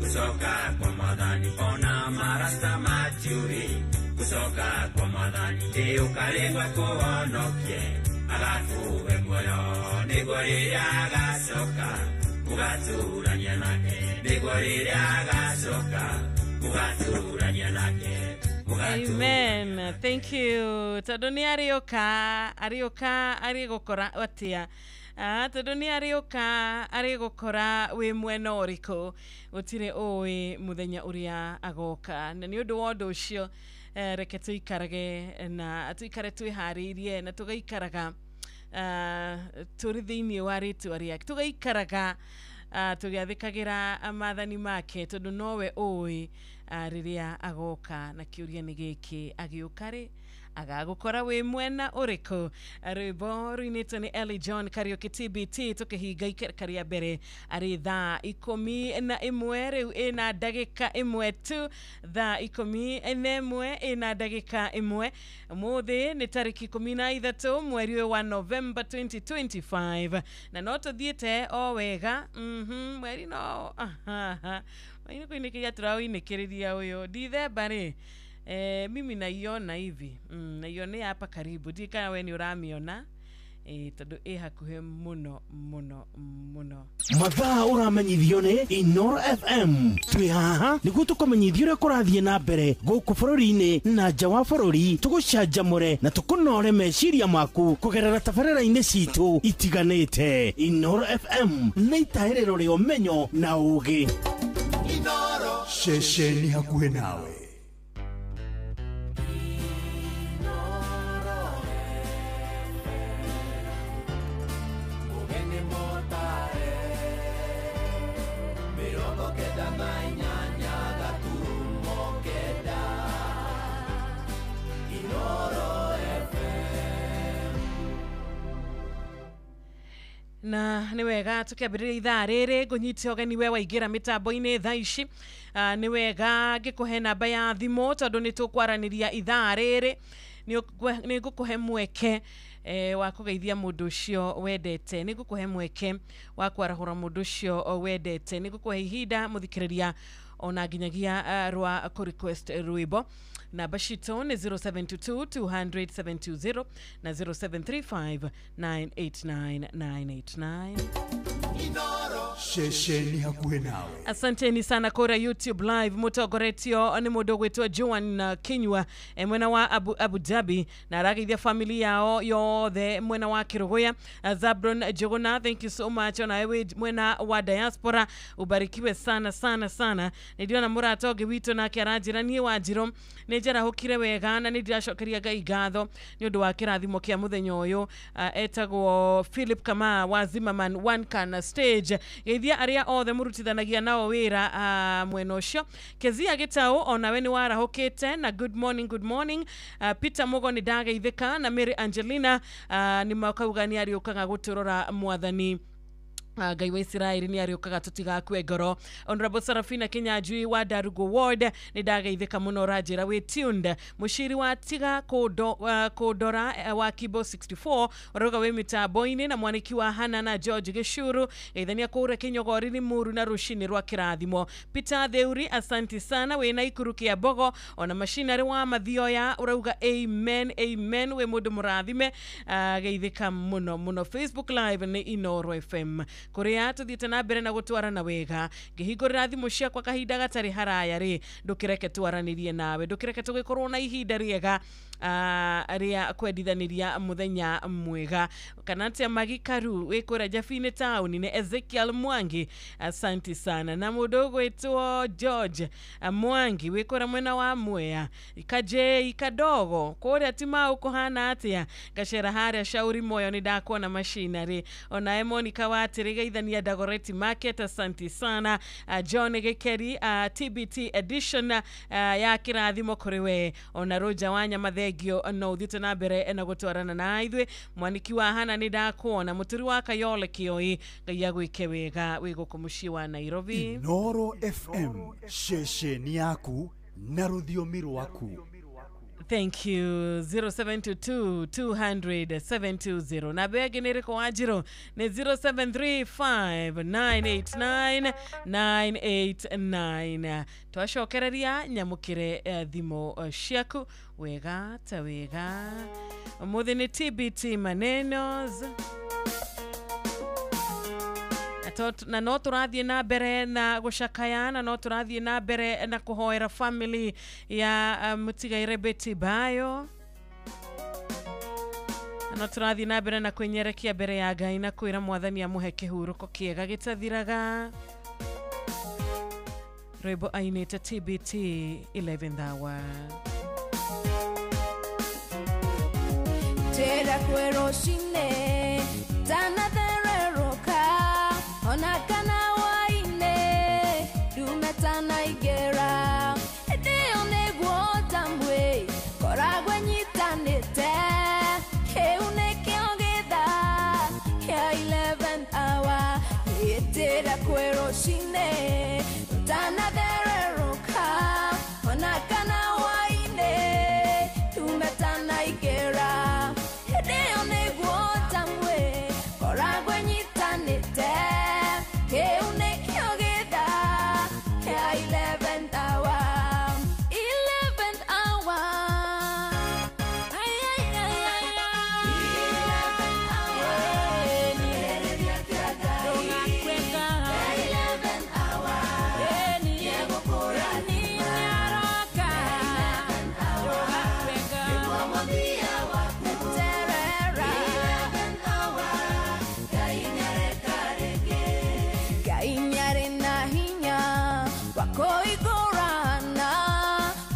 gũcoka kwa Mwathani, ona marasta matiũĩ gũcoka kwa Mwathani. Ĩ ũkarĩgua kũhonokie agakũhe muoyo, nĩguo rĩrĩa agacoka mũgatũrania nake, nĩguo rĩrĩa agacoka mũgatũrania nake.
Amen. Thank you. Tondũ nĩ arĩũka, arĩũka arĩgũkora atĩa? Tondũ nĩ arĩũka arĩgũkora wĩ mwena ũrĩkũ? Gũtirĩ ũĩ mũthenya ũrĩa agoka. Na nĩ ũndũ wa ũndũ ũcio, reke tũikarage na tũikare twĩharĩirie na tũgaikaraga tũrĩ thĩinĩ wa rĩtwa rĩake, tũgaikaraga tũgĩathĩkagĩra maathani make, tondũ nowe ũĩ rĩrĩa agoka. Na kĩũria nĩ gĩkĩ, agĩũka rĩ Agagukora wi mwena uriku. Rwimbo ruinitwo ni Ellie John Kariuki TBT tukihinga karia mbere ari thaa 11 riu ina ndagika 1 tu thaa 11 ina ndagika 1 umuthi ni tariki 13 mweri wa November 2025 na no tuthiite o wega mweri no mweri kuinikiria turawinikiria uyu Dithemba ri mimi naiona hivi naiona hapa karibu ndi kana we ni uramiona tondu ĩ hakuhĩ mũno mũno mũno.
Mathaa ũramenyithio nĩ Inooro FM. Twĩ haha nĩguo tũkũmenyithie ũrĩa kũrathiĩ na mbere gũkũ bũrũri-inĩ na nja wa bũrũri, tũgũcanjamũre na tũkũnore meciria maku kũgerera tabarĩra-inĩ citũ itiganĩte. Inooro FM nĩ itahĩrĩro rĩa ũmenyo na ũũgĩ.
Ceceni hakuhĩ nawe.
Na nĩ wega tũkĩambĩrĩria ithaa rĩrĩ ngũnyite ũgeni we waingĩra mĩtambo-inĩ thaa ici. Nĩ wega ngĩkũhe namba ya thimũ tondũ nĩ tũkwaranĩria ithaa rĩrĩ. Nĩ ngũkũhe mweke wa kũgeithia mũndũ ũcio wendete, nĩ ngũkũhe mweke wa kwarahũra mũndũ ũcio wendete, nĩ ngũkũhe ihinda mũthikĩrĩria ona nginyagia rwa kũ request rwĩmbo. Namba citũ nĩ 0722 200 720 na 0735 989 989.
Ceceni hakuhĩ nawe.
Asanteni sana kora YouTube live mutongoretio ni mundu gwitwo Joan Kinyua mwena wa Abu Dhabi na arageithia family yao yothe mwena wa Kiruguya. Zabron Jogona, thank you so much. Ona wewe mwena wa diaspora ubarikiwe sana sana sana. Ndirona murata ũngĩ witũ nake aranjĩra niĩ Wanjirũ nĩ njarahũkire wega na nĩ ndĩracokeria Ngai ngatho nĩ ũndũ wa kĩrathimo kĩa mũthenya ũyũ. Etagwo Philip Kama wa Zimmerman One Can Stage. Geithia arĩa othe mũrutithanagia nao wĩra mwena ũcio. Kezia Gĩtaũ onawe nĩ warahũkĩte na good morning, good morning. Peter Mugo nĩ ndageithĩka na Mary Angelina nĩ makauga nĩ arĩũkaga gũtũrora mwathani Ngai wa Isiraeli nĩ arĩũkaga tũtigakue ngoro. Honorable Sarafina Kinyanjui wa Darugo Ward nĩ ndageithĩka mũno ranjĩra wĩ tuned. Mũciri wa tiga kũndora wa Kibo 64 ũrauga wĩ mĩtambo-inĩ na mwaniki wa Hana na George Gĩcuru geithania kũũrĩa Kĩnyogori nĩ mũru na rũcinĩ rwa kĩrathimo. Peter Theuri asanti sana wĩ Naikuru Kĩambogo ona macinarĩ wa Mathioya ũrauga amen amen wĩ mũndũ mũrathime. Geithĩka mũno mũno. Facebook live nĩ Inooro FM kuria tuthiĩte na mbere na gũtwarana wega. Ngĩhingũrĩra thimũ ciakwa kahinda gatarĩ haraya rĩ, ndũkĩreke twaranĩrie nawe, ndũkĩreke tũgĩkorwo na ihinda rĩega rĩa kwendithanĩria mũthenya mwega. Kana atĩa Magikaru wĩ kũrĩa Jabinĩ taũni nĩ Ezekiel Mwangi, asanti sana. Na mũndũ ũgwĩtwo George Mwangi wĩ kũrĩa mwena wa Mwea Kajei Kadogo kũrĩa Timau kũhana atĩa ngacera harĩa Shauri Moyo nĩ ndakuona macinarĩ. Onawe Monica Watĩrĩ geithania Dagoretti Market, asanti sana. John Gĩkeri TBT edition ya kĩrathimo kũrĩ we. Ona Roger wa Nyamathengio no ũthiĩte na mbere na gũtwarana na ithuĩ. Mwaniki wa Hana nĩ ndakuona. Mũturi wa Kayole Kĩoi Ngai agwĩke wega wĩ gũkũ mũciĩ wa Nairobi.
Inooro FM ceceni yaku na rũthiomi rwaku.
Thank you. 0722 200 720. Namba ĩngĩ nĩ ĩrĩkũ Wanjirũ? Nĩ 0735 989 989. Twacokereria nyamũkĩre thimũ ciaku wega ta wega. Ũmũthĩ nĩ TBT manenos na no tũrathiĩ na mbere na gũcakaya na no tũrathiĩ na mbere na kũhoera family ya mũtigaire Betty Bayo. Na no tũrathiĩ na mbere na kwĩnyerekia mbere ya Ngai na kwĩra mwathani amũhe kĩhurũko kĩega gĩtathiraga. Rwĩmbo ainĩte TBT 11th hour.
Tera kwerocine tanathererũka ona kana waine ndumetana igera ĩndĩ ĩyo nĩguo ta mwĩ koragwe nyitanĩte. Hĩndĩ ĩrĩa kwĩ rũcinĩ rũtanathererũka ona kana hwaĩ-inĩ tumetanaingĩra hĩndĩ ĩyo nĩguo tamwe koragwo ĩnyitanĩte kĩu nĩkĩo gĩthaa kĩa 11th hour 11th hour Ay, ay, ay, ay, ay. 11th hour 11th hour Ngai nĩarĩ na hinya wa kũigũrana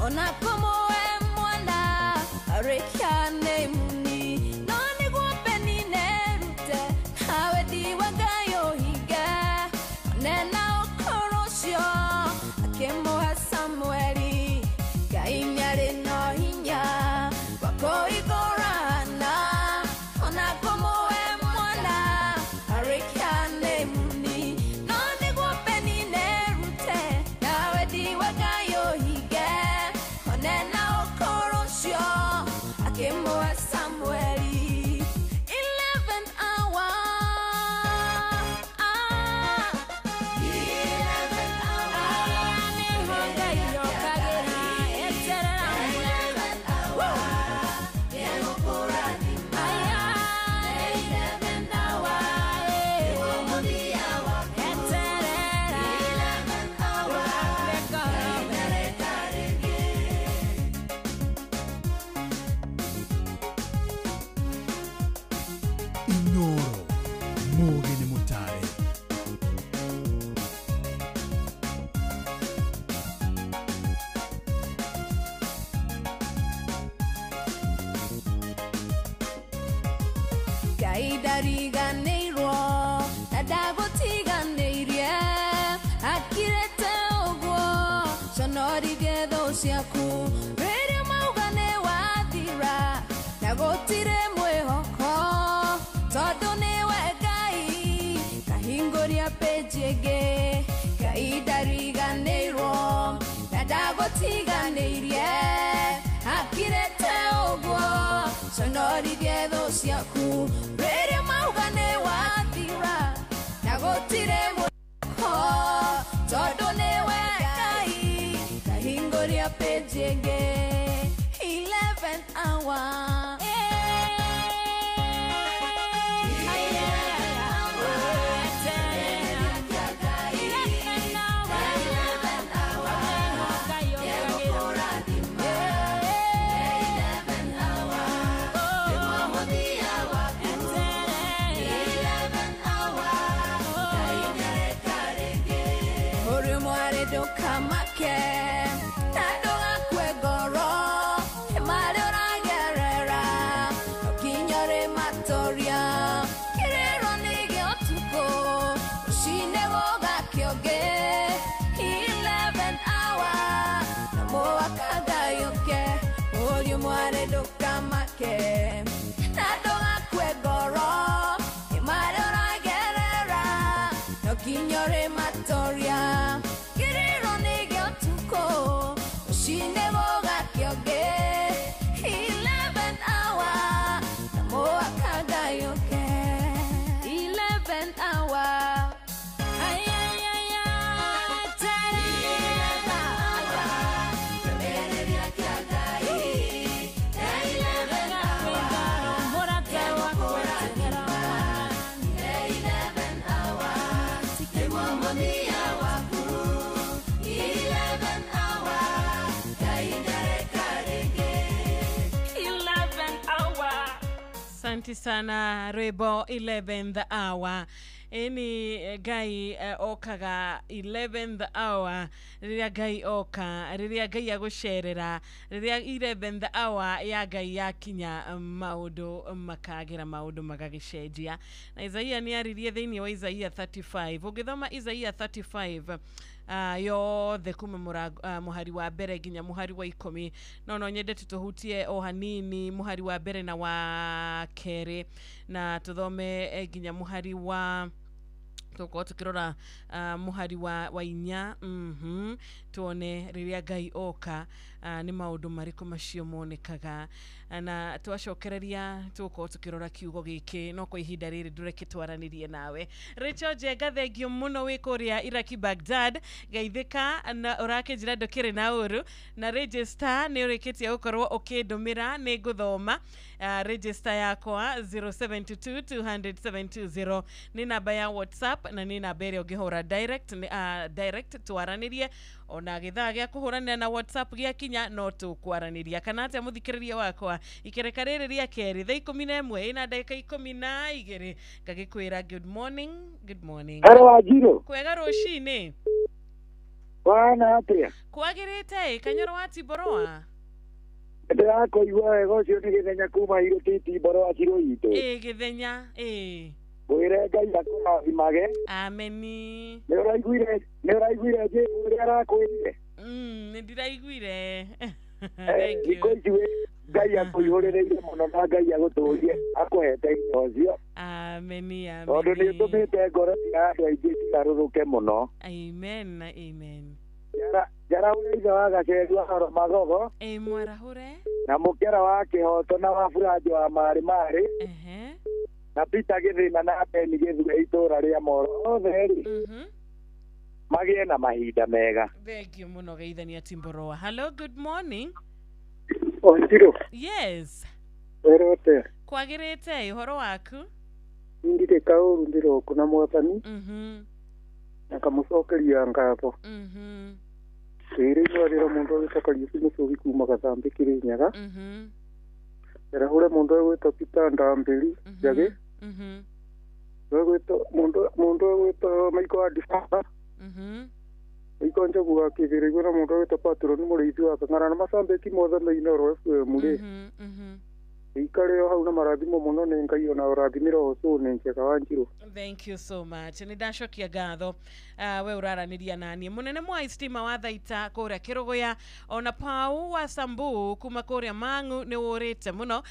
ona kũmũhe mwana arĩkia nĩ muni no nĩguo Penina erute nawe ndiwa Ngai ũhinge onena ũkũrũ ũcio akĩmũhe Samueli Ngai nĩarĩ na hinya wa kũigũrana ona kũmũhe mwana arĩkia nĩ muni no nĩguo Penina erute nawe ndiwa Ngai ũhinge onena ũkũrũ ũcio akĩmũhe Samueli 11th hour ah 11th hour 11th hour 11th hour 11th hour
Inoro mũũgĩ nĩ mũtare.
Ngai ndariganĩirwo na ndagũtiganĩirie akirĩte ũguo conorithie thũ ciaku rĩrĩa mauga nĩ wathira na gũtirĩ mwĩhoko tondũ nĩwe Ngai kahingũria pĩnji ĩngĩ Ngai ndariganĩirwo na ndagũtiganĩirie akirĩte ũguo conorithie thũ ciaku rĩrĩa mauga nĩ wathira na gũtirĩ mwĩhoko tondũ nĩwe Ngai kahingũria pĩnji ĩngĩ 11th hour Ũrĩ mwarĩ ndũkamake na ndũgakue ngoro nĩ marĩa ũragerera no nginya ũrĩmatoria kĩrĩro nĩ gĩa ũtukũ rũcinĩ gũgakĩongĩ 11th hour na mũhaka Ngai ũke ũrĩ mwarĩ ndũkamake na ndũgakue ngoro nĩ marĩa ũragerera no nginya ũrĩmatoria kĩrĩro nĩ gĩa ũtukũ rũcinĩ gũgakĩongĩ 11th hour na mũhaka Ngai ũke 11th hour Ay, ay, ay, ay, 11th hour
Asante sana rwĩmbo 11th hour ĩni Ngai okaga 11th hour rĩrĩa Ngai oka rĩrĩa Ngai agũcerera rĩrĩa 11th hour ya Ngai yakinya maũndũ makagĩra maũndũ magagĩcenjia na Isaia nĩ aririe thĩinĩ wa Isaia 35 ũngĩthoma Isaia 35 yothe kuma mũhari wa mbere nginya mũhari wa 10 no nyende tũhutie o hanini mũhari wa mbere na wa kerĩ na tũthome nginya mũhari wa Tũkorwo tũkĩrora mũhari wa inya, tuone rĩrĩa Ngai oka, nĩ maũndũ marĩkũ macio monekaga, na twacokereria tũgũkorwo tũkĩrora kiugo gĩkĩ, no kwa ihinda rĩrĩ ndũreke twaranĩrie nawe. Rachel Njenga, thengio mũno wĩ kũrĩa Iraki Baghdad, geithĩka na ũrakĩnjĩra ndũkĩrĩ na ũru, na register nĩ ũrĩkĩtie gũkorwo ũkĩndũmĩra, nĩ ngũthoma register yakwa 072 200 720 nĩ namba ya WhatsApp, na nĩ namba ĩrĩa ũngĩhũra direct, direct twaranĩrie, ona gĩthaa gĩa kũhũranĩra na WhatsApp gĩakinya no tũkwaranĩria. Kana atĩa mũthikĩrĩria wakwa, ikereka rĩrĩ rĩa kerĩ thaa 11 ĩna ndagĩka 12 ngagĩkwĩra good morning, good morning.
Hello, Wanjiru.
Kwega rũcinĩ.
Wana atĩa?
Kwagĩrĩte Kanyoro wa Timboroa.
Ndĩrakũigua wega, ũcio nĩ Gĩthenya kuma Irũti Timboroa Cirũ itũ.
Ĩ Gĩthenya, ĩ.
Ngwĩre Ngai akũrathimage.
Ameni.
Nĩ ũraiguire Jesũ ũrĩa arakwĩrire?
Nĩ ndĩraiguire.
Thikũ ici Ngai akũihũrĩrĩire mũno na Ngai agũtũrie akũhete hinya ũcio.
Ameni, ameni.
Tondũ nĩ ũtũmĩte ngoro cia andũ aingĩ cigarũrũke mũno.
Amen, amen.
Njarahũre ithe wa Gaceri wa Horo Magogo.
Ĩ mwarahũre.
Na mũkera wa Kĩhoto na wa Buranjo wa Marĩ Marĩ. Na Peter Gĩthĩna na Ben Gĩthuge itũũra rĩa Moro othe rĩ, magĩe na mahinda mega.
Thank you mũno geithania Timboroa. Hello, good morning.
Wanjiru.
Yes.
Wero atĩa?
Kwagĩrĩte, ũhoro waku?
Ndirĩ kaũru, ndĩroku na Mwathani. Na kamũcokeria ngatho. Twĩrĩ mwarĩra mũndũ agĩtwo Kariũki Mũcũgi kuma Gathambĩ Kĩrĩnyaga. Njarahũre mũndũ agwĩtwo Peter Ndambĩri Njagĩ. Mũndũ agwĩtwo Michael wa Difaba. Michael Njogu wa Kĩthĩrĩgũ na mũndũ agwĩtwo Patron Mũrĩithi wa Kang'ara na macambĩki mothe me Inooro FM rĩ. Ikare o hau na marathimo mũno nĩ Ngai ona ũrathimĩra ũcũ nĩ njega Wanjiru.
Thank you so much. Nĩ ndacokia ngatho we ũraranĩria naniĩ. Mũnene mwa Stima wa Thaita kũrĩa Kĩrũgũya, ona Pau wa Sambu kuma kũrĩa Mang'u nĩ wũrĩte mũno.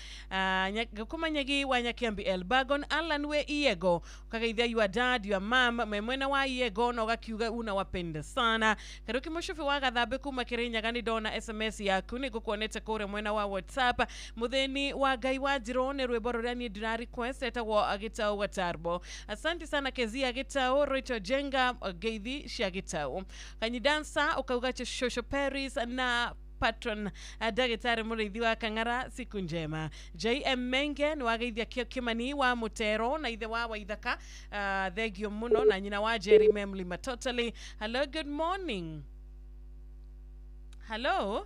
Ngũkũmanyagi wa Nyakiambi Elbagon, Alan we Iego, ũkageithia your dad, your mom me mwena wa Iego na ũgakiuga unawapenda sana. Kariũki Mũcubi wa Gathambĩ kuma Kĩrĩnyaga, nĩ ndona SMS yaku, nĩ ngũkuonete kũrĩa mwena wa WhatsApp. Mũthĩni wa Ngai wa Njirũ nĩ rwĩmbo rũrĩa niĩ ndĩra request etagwo Gĩtaũ Gatarbo. Asante sana Kezia Gĩtaũ, Rachel Jenga, ngeithi cia Gĩtaũ. Kanyidansa ukauga Shosho Paris na patron ndagĩtarĩ Mũrĩithi wa Kang'ara, siku njema. JM Menge nĩ wageithia Kĩmani wa Mũtero na ithe wa Waithaka, thengio mũno, na nyina wa Jerry Memlima totally. Hello, good morning. Hello.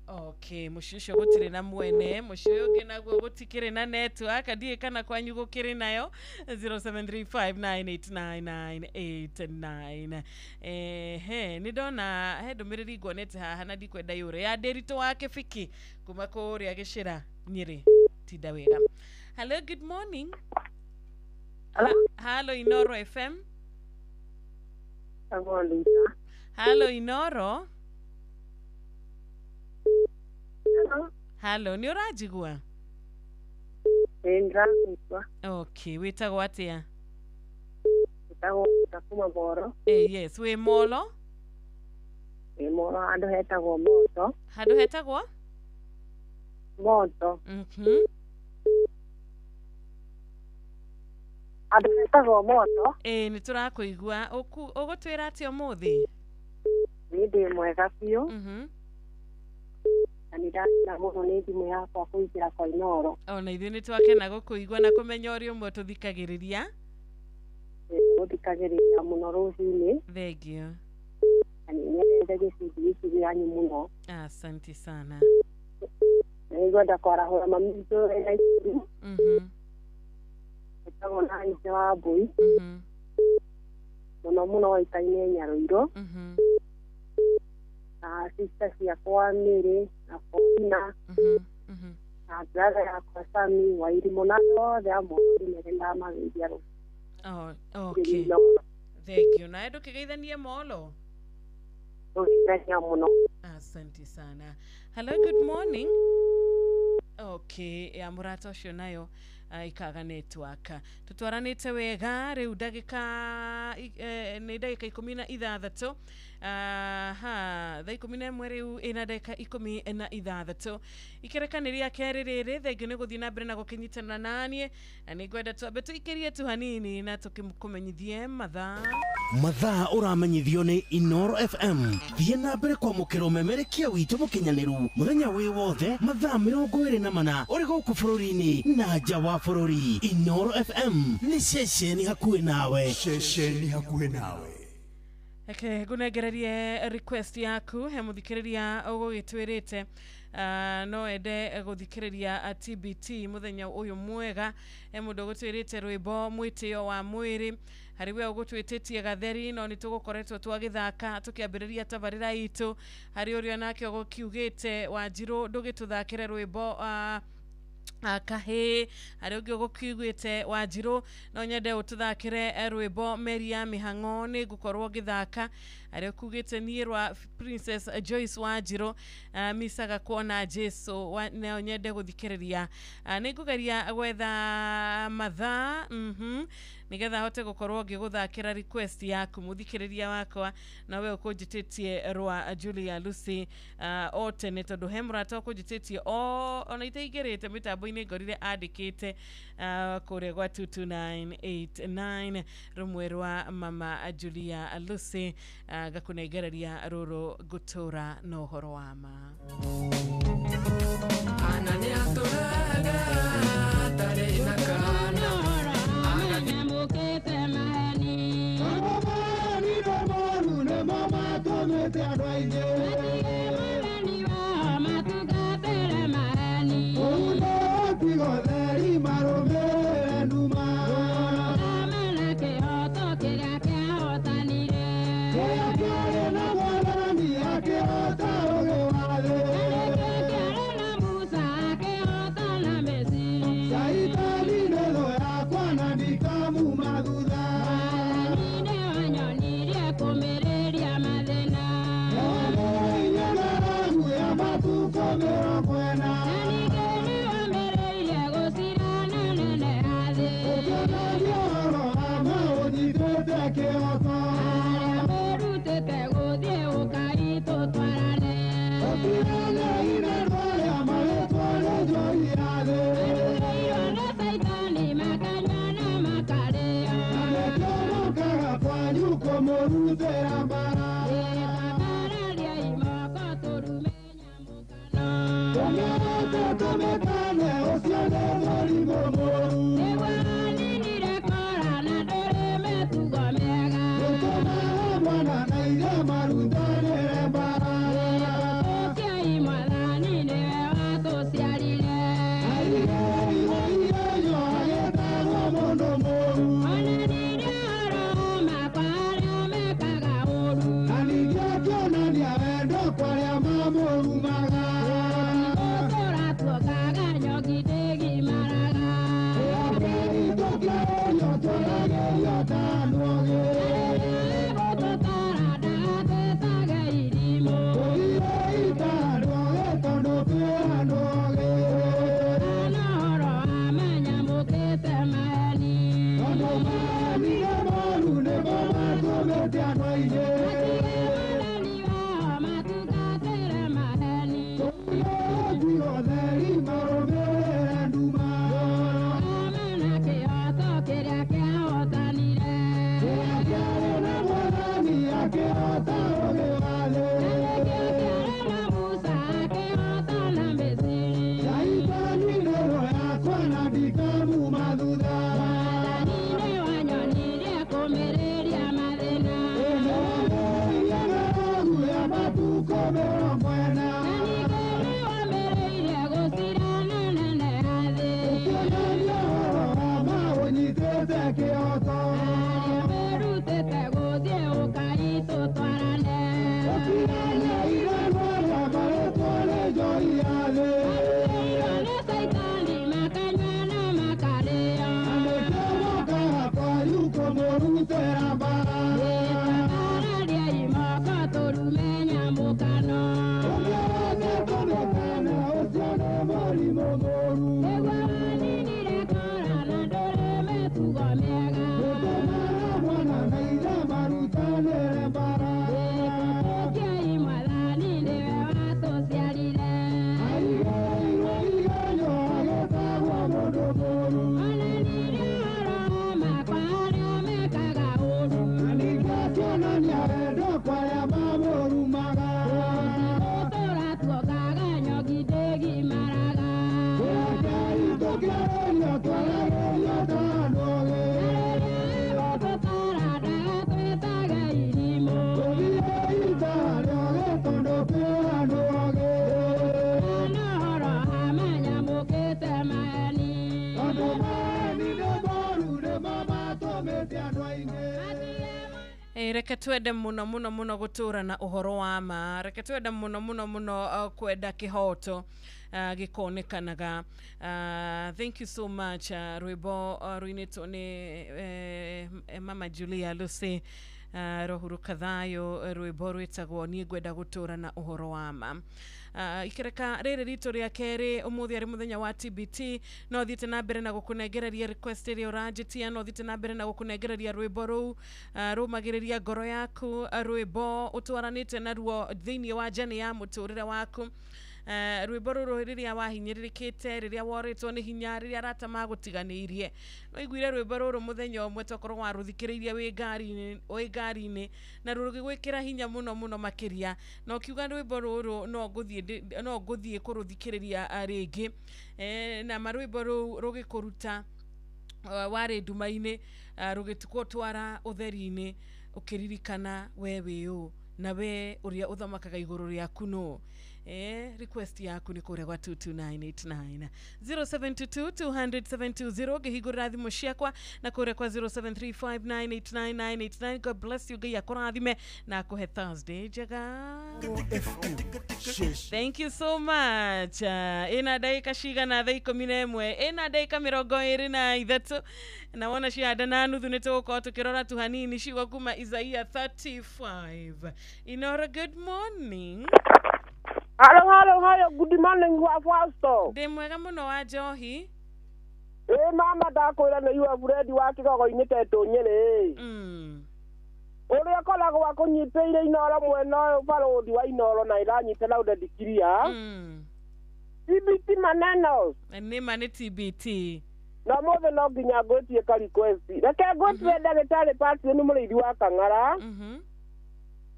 Okay, mũciĩ ũcio gũtirĩ na mwene, mũciĩ ũyũ ũngĩ naguo gũtikĩrĩ na network, ndiũĩ kana kwanyu gũkĩrĩ nayo. 0735989989. Ehe, nĩ ndona he ndũmĩrĩri nguonete haha na ndikwenda yũre ya Ndĩritũ wa Kĩbiki kuma kũrĩa Gĩcĩra Nyĩrĩ. Tinda wega. Hello, good morning. Hello Inooro FM. Hello Inooro. Hello, nĩ ũranjigua?
Ĩ ndĩrakũigua.
Okay, wĩtagwo atĩa?
Wĩtagwo kuma Moro.
Ĩ yes, wĩ Molo?
Wĩ Molo, handũ hetagwo Moto.
Handũ hetagwo?
Moto. Handũ hetagwo Moto.
Ĩ nĩ tũrakũigua. Ũgũtwĩra atĩa ũmũthĩ?
Niĩ ndĩ mwega biũ. Na nĩ ndakena mũno nĩ thimũ yakwa kũingĩra kwa Inooro.
Ona ithuĩ nĩ twakena gũkũigua na kũmenya ũrĩ ũmwe tũthikagĩrĩria.
Gũthikagĩrĩria mũno rũcinĩ.
Thengio.
Na nĩ nyendete gĩbindi gĩkĩ gĩanyu mũno.
Asante sana.
Na nĩngwenda kwarahũra mami witũ wĩ Naikuru. Etagwo Nancy wa Mbui. Mũno mũno oĩkaine Nyaroirũ. Na sister ciakwa Mary na Fina na brother yakwa Sami wa Irimũ na andũ othe a Moro ndĩmere ndamageithia rũciũ.
Oh, okay. Thank you. Na ndũkĩgeithanie Molo.
Tũgeithania mũno.
Asante sana. Hello, good morning. Okay, ya mũrata ũcio nayo ikaga network tutwaranite wega riu ndagika ni ndagika 16 aha thaa 11 riu ina ndagika 16 ikerekaniria keri riri thengi ni guthii na mbere na gukinyitana nanie na ni ngwenda twambe tuikirie tu hanini na tukikumenyithie mathaa
mathaa uramenyithio ni Inoro FM thie na mbere kwamukira umemerekia witu mukinyaniru muthenya wi wothe mathaa 24 uri guku bururi-ini na nja wa bururi. Inoro FM ni ceceni hakuhi nawe,
ceceni hakuhi nawe.
Eke ngunengererie request yaku he muthikiriria ugugitwirite no ende guthikiriria TBT muthenya uyu mwega he mundu ugutwirite rwimbo mwitio wa mwiri hari we ugutwititie gatheri no ni tugukoretwo twagithaka tukiambiriria tabarira itu hari uria nake ugukiugite Wanjiru ndugituthakire rwimbo kahe hari ungi ugukiugite Wanjiru no nyende ututhakire rwimbo Meri ya mihango ni ngukorwo ngithaka hari ukugite nie rwa Princess Joyce Wanjiru misaga kuona Jesu no nyende guthikiriria ni ngugeria gwetha mathaa nigetha hote gukorwo ngiguthakira request yaku muthikiriria wakwa na we ukunjititie rwa Julia Lucy o tene tondu he murata ukunjititie o ona itaingirite mitambo-ini ngorire andikite kuria gwa 22989 rumwe rwa mama Julia Lucy ngakunengereria ruru ngutura na uhoro wa ma
Anania turaga tare na kana
Thank you.
Reke twende muno muno muno gutura na uhoro wa ma, reke twende muno muno muno kwenda kihoto gikonekanaga. Thank you so much. Rwimbo ruinĩtwo nĩ Mama Julia Lucy rohuruka thayo, rwimbo rwĩtagwo niĩ ngwenda gũtũra na ũhoro wa ma. Ikereka rĩrĩ ritũ rĩa kerĩ ũmũthĩ arĩ mũthenya wa TBT, no thiĩte na mbere na gũkũnengereria request ĩrĩa ũranjĩtia, no thiĩte na mbere na gũkũnengereria rwĩmbo rũu rũmagĩrĩria ngoro yaku, rwĩmbo ũtwaranĩte naruo thĩinĩ wa njani ya mũtũrĩre waku. Rwĩmbo rũrũ rĩrĩa wahinyĩrĩrĩkĩte, rĩrĩa worĩtwo nĩ hinya, rĩrĩa arata magũtiganĩirie, no iguire rwĩmbo rũrũ mũthenya ũmwe tokorwo warũthikĩrĩirie wĩ ngari-inĩ na rũgĩgwĩkĩra hinya mũno mũno makĩria, na ũkiuga rwĩmbo rũrũ no ngũthiĩ kũrũthikĩrĩria rĩngĩ. Na marwĩmbo rũu rũgĩkũruta warĩ nduma-inĩ, rũgĩgũtwara ũtheri-inĩ, ũkĩririkana we wĩ ũ na we ũrĩa ũthamakaga igũrũ rĩaku nũ. Request yaku ni kũrĩa gwa 22989 0722 200 720 ngĩhingũrĩra thimũ ciakwa na kũrĩa kwa 0735989989. God bless you, Ngai akũrathime na akũhe Thursday njega. Thank you so much. Ĩna ndagĩka cigana? Thaa 11 ĩna ndagĩka 23 na wona cianda na nuthu nĩ tũgũkorwo tũkĩrora tu hanini ciugo kuma Isaiah 35. Inoro, good morning.
Hello, hello, hello. Good morning, Wafasto.
Ndĩ mwega mũno wa njohi.
Mama ndakwĩra nĩ iwe buredi wa kĩgogo-inĩ tetũ Nyĩrĩ. Ũrĩa ũkoragwo akũnyitĩire Inoro mwena ũyũ barũthi wa Inoro na ĩranyita na ũndendikiria. TBT maneno.
Nĩ ma nĩ TBT.
Na mũthĩ no nginya ngwĩtie ka request. Reke ngwĩtie ndagĩtarĩ Patrick nĩ mũrĩithi wa Kang'ara.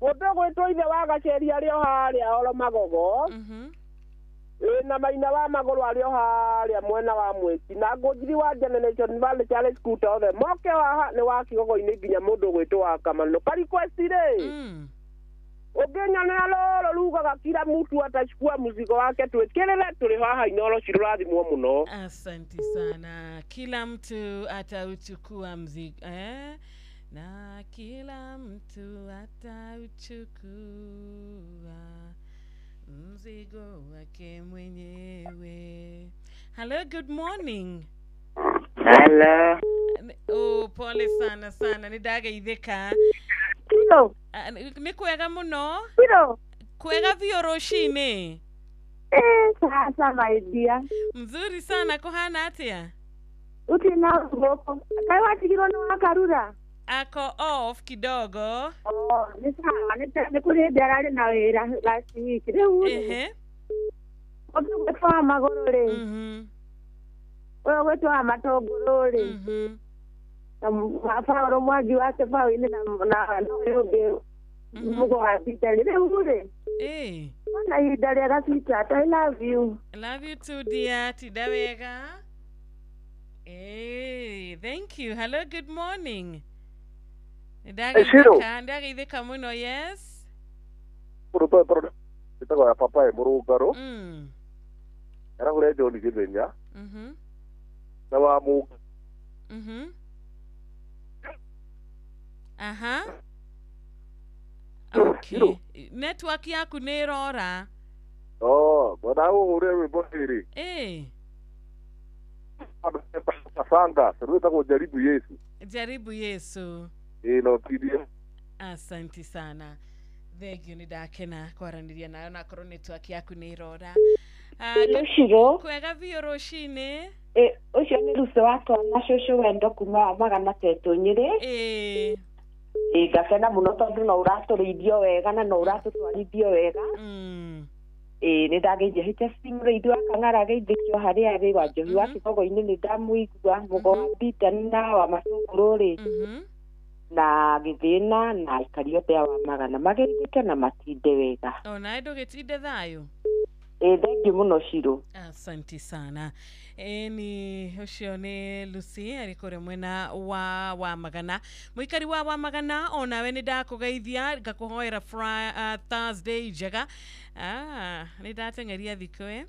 Mũndũ gwĩtwo ithe wa Gaceri arĩ o harĩa oro Magogo. Na maina wa magũrũ arĩ o harĩa mwena wa Mwĩki, na Ngũnjiri wa Generation Valley Charles Scooter othe moke haha nĩ wa kĩgogo-inĩ nginya mũndũ gwĩtwo wa Kamano. Ka request rĩ, ũngĩnyonera rũrũ rugaga kila mtu atachukua mzigo wake, twĩkĩrĩre tũrĩ haha Inoro cirũrathimwo mũno.
Asante sana. Kila mtu atauchukua mzigo na kila mtu atauchukua mzigo wake mwenyewe. Hello, good morning.
Hello.
Oh, pole sana sana, nĩndageithĩka. Nĩ kwega mũno. Kwega biũ rũcinĩ.
Sasa my dear.
Mzuri sana, kũhana atĩa?
Uti na gũkũ. Kaĩ watigirwo nĩ wakarura?
Ako off kidogo.
Oh, nĩ sawa, nĩ kũrĩ hĩndĩ ararĩ na wĩra last week. Rĩu rĩ, ũndũ gwĩtwo wa magũrũ rĩ, ũyũ gwĩtwo wa matũngũrũ rĩ, na Paũlũ Mwangi wa kĩbaũ-inĩ na ũyũ ũngĩ mũgo wa Peter. Rĩu rĩ, ona ihinda rĩega sweetheart, I love you.
Love you too dear, tinda wega. Thank you. Hello, good morning. Ndageithĩka mũno. Yes.
Ĩtagwo ya papaĩ mũrũngarũ. Arahũre John Gĩthenya. Na wa Mũnga.
Aha. Okay. Network yaku nĩ ĩrora.
Oh, bwana ũhũre rwĩmbo rĩrĩ. Asanga, rwĩtagwo Jaribu Yesu.
Jaribu Yesu.
No tirie.
Asante sana. Thank you, nĩ ndakena kwaranĩria nayo na korwo network yaku nĩ ĩrora.
Shiro.
Kwega biũ rũcinĩ.
Ũcio nĩ Lucy wa twana cũcũ wendo kuma wa Magana Tetũ Nyĩrĩ. Ngakena mũno tondũ no ũratũrĩithio wega na no ũratũtwarithio wega. Nĩ ndageithia HFC mũrĩithi wa Kang'ara geithĩkio harĩa arĩ, wa Njohi wa kĩgogo-inĩ nĩ ndamũigua, mũgo wa Peter na wa matũngũrũ rĩ, na Gĩthĩna na aikari othe a wa Magana mageithĩke na matinde wega.
Onawe ndũgĩtinde thayũ.
Thank you mũno Shiro.
Asante sana. Ni ucio ni Lucy ari kuria mwena wa Magana. Muikari wa Magana onawe ni ndakugeithia ngakuhoera Thursday njega. Ni ndateng'eria thikũ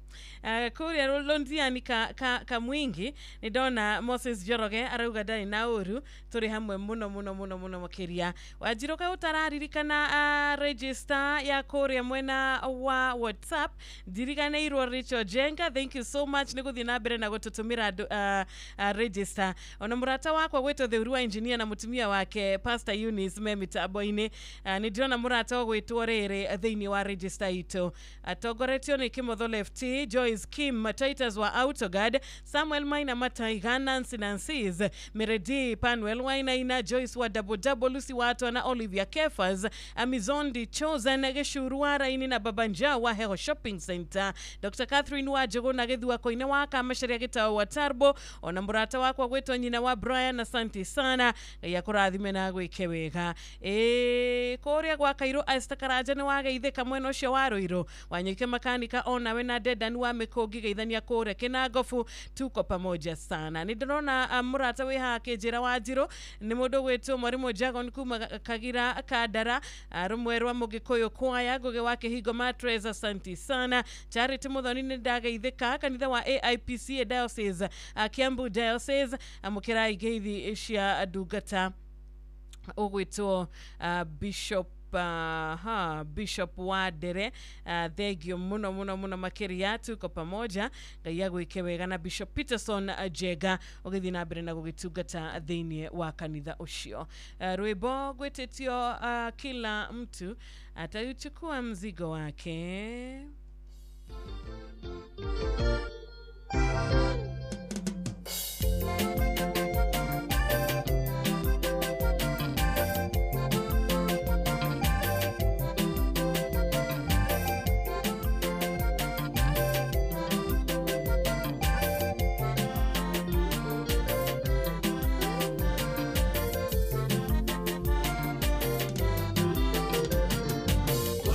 kuria Londiani ka mwingi ni ndona Moses Njoroge arauga ndarĩ na ũru, tũrĩ hamwe mũno mũno mũno mũno makĩria. Wanjiruka ũtararirikana register ya kuria mwena wa WhatsApp, ndiriganĩirwo Rachel Jenga, thank you so much nĩ gũthiĩ na mbere na gũtũtũmĩra register. Ona mũrata wakwa gwĩtwo Theuru wa engineer na mũtumia wake Pastor Eunice me mĩtambo-inĩ, nĩ ndĩrona mũrata ũgwĩtwo rĩrĩ thĩinĩ wa register itũ atongoretio nĩ Kimotho Lefty, Joyce Kim, Titus wa Autoguard, Samuel Maina Mataiga, Nancy Nancy's, Meredi Panuel Wainaina, Joyce wa Double Double, Lucy Watwa na Olivia Kefas, Amizondi Chosen, Gĩcuru wa Raini na Babanja wa Heho Shopping Center, Dr. Catherine wa Njũgũ na Gĩthua Koine wa Kamacaria Gĩtao wa Tarbo, ona mũrata wakwa gwĩtwo nyina wa Brian, asante sana, Ngai akũrathime na gwĩke wega. Kũrĩa gwa Kairũ Esther Karanja nĩ wageithĩka mwena ũcio wa Ruiru, Wanyike Makanika onawe na Dedan wa Mĩkũngi geithania kũrĩa Kĩnangobu, tuko pamoja sana. Nĩ ndĩrona mũrata wĩ haha akĩnjĩra Wanjirũ nĩ mũndũ gwĩtwo Mwarimũ Jagon kuma Kagira Kandara, rũmwe rwa Mũgĩkũyũ kwaya, Ngũgĩ wa Kĩhingo Matres, asante sana. Charity Muthoni nĩ ndageithĩka, kanitha wa AIPCA Diocese, Kiambu Diocese, amũkĩrai ngeithi cia ndungata ũgwĩtwo Bishop Bishop Wadere, thengio muno muno muno makiria, tuko pamoja, Ngai agwike wega. Na Bishop Peterson Jega ũgĩthiĩ na mbere na gũgĩtungata thĩinĩ wa kanitha ũcio. Rwĩmbo gwĩtĩtio kila mtu atauchukua mzigo wake.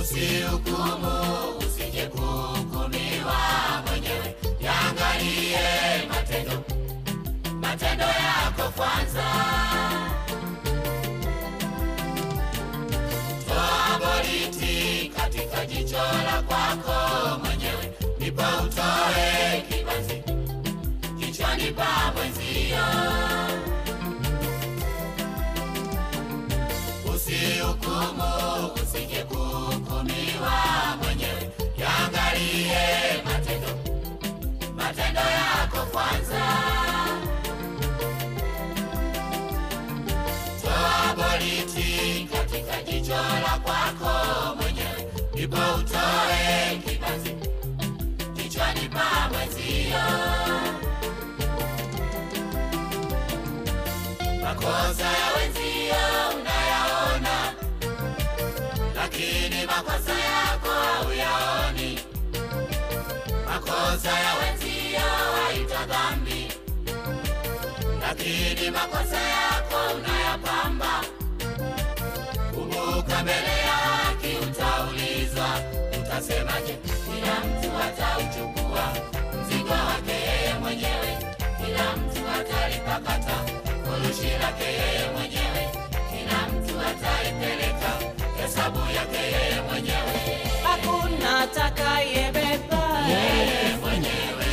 Usihukumu, usije kuhukumiwa mwenyewe. Yaangalie matendo, matendo yako kwanza. Toa boriti katika jicho la kwako mwenyewe, ndipo utoe kibanzi kichwani pa mwenzio. Usihukumu, usije kuhukumiwa mwenyewe. Yaangalie matendo, matendo yako kwanza. Toa boriti katika jicho la kwako mwenyewe, ndipo utoe kibanzi kichwani pa mwenzio. Makosa ya wenzio unayaona, lakini makosa yako hauyaoni. Makosa ya wenzio haita dhambi, lakini makosa yako unayapamba. Kumbuka mbele ya haki utaulizwa, utasemaje? Kila mtu atauchukua mzigo wake yeye mwenyewe, kila mtu atalipakata furushi lake yeye mwenyewe, kila mtu ataipeleka hesabu yake yeye mwenyewe.
Hakuna atakayebeba
yeye mwenyewe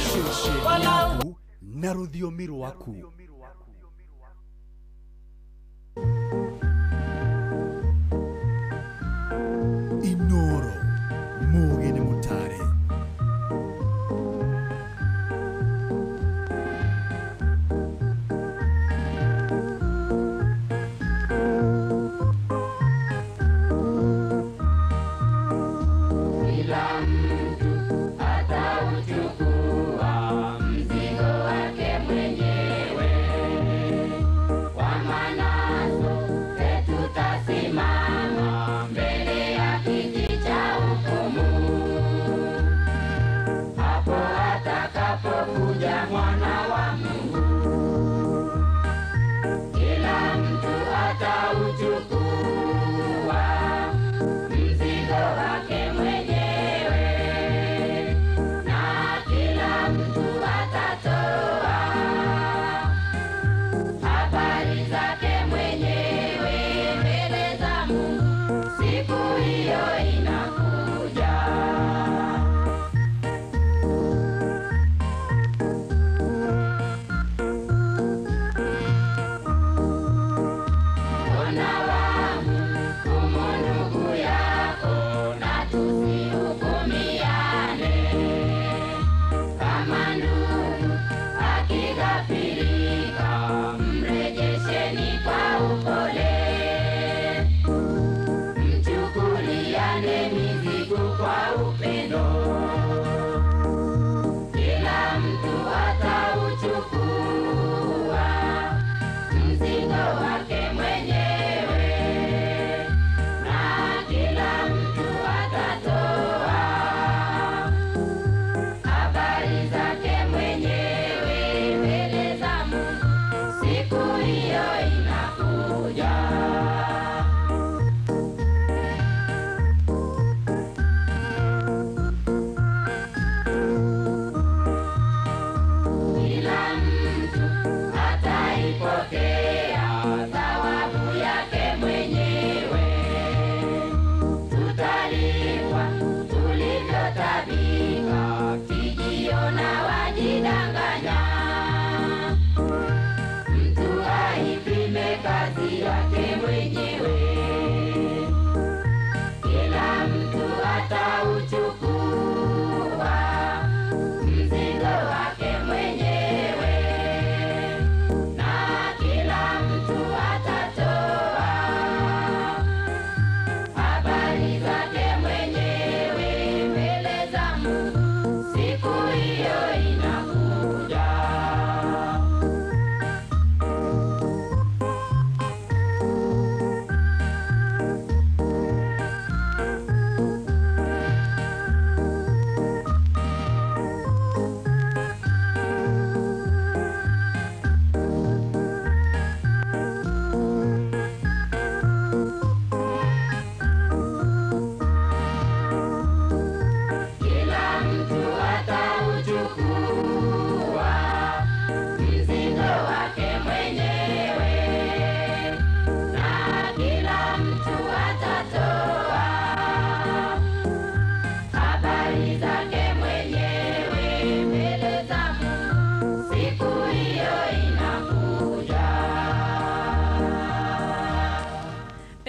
wala
na rũthiomi rwaku. Inoro Mũgĩ nĩ mũtare.
Kila mtu atauchukua mzigo wake mwenyewe.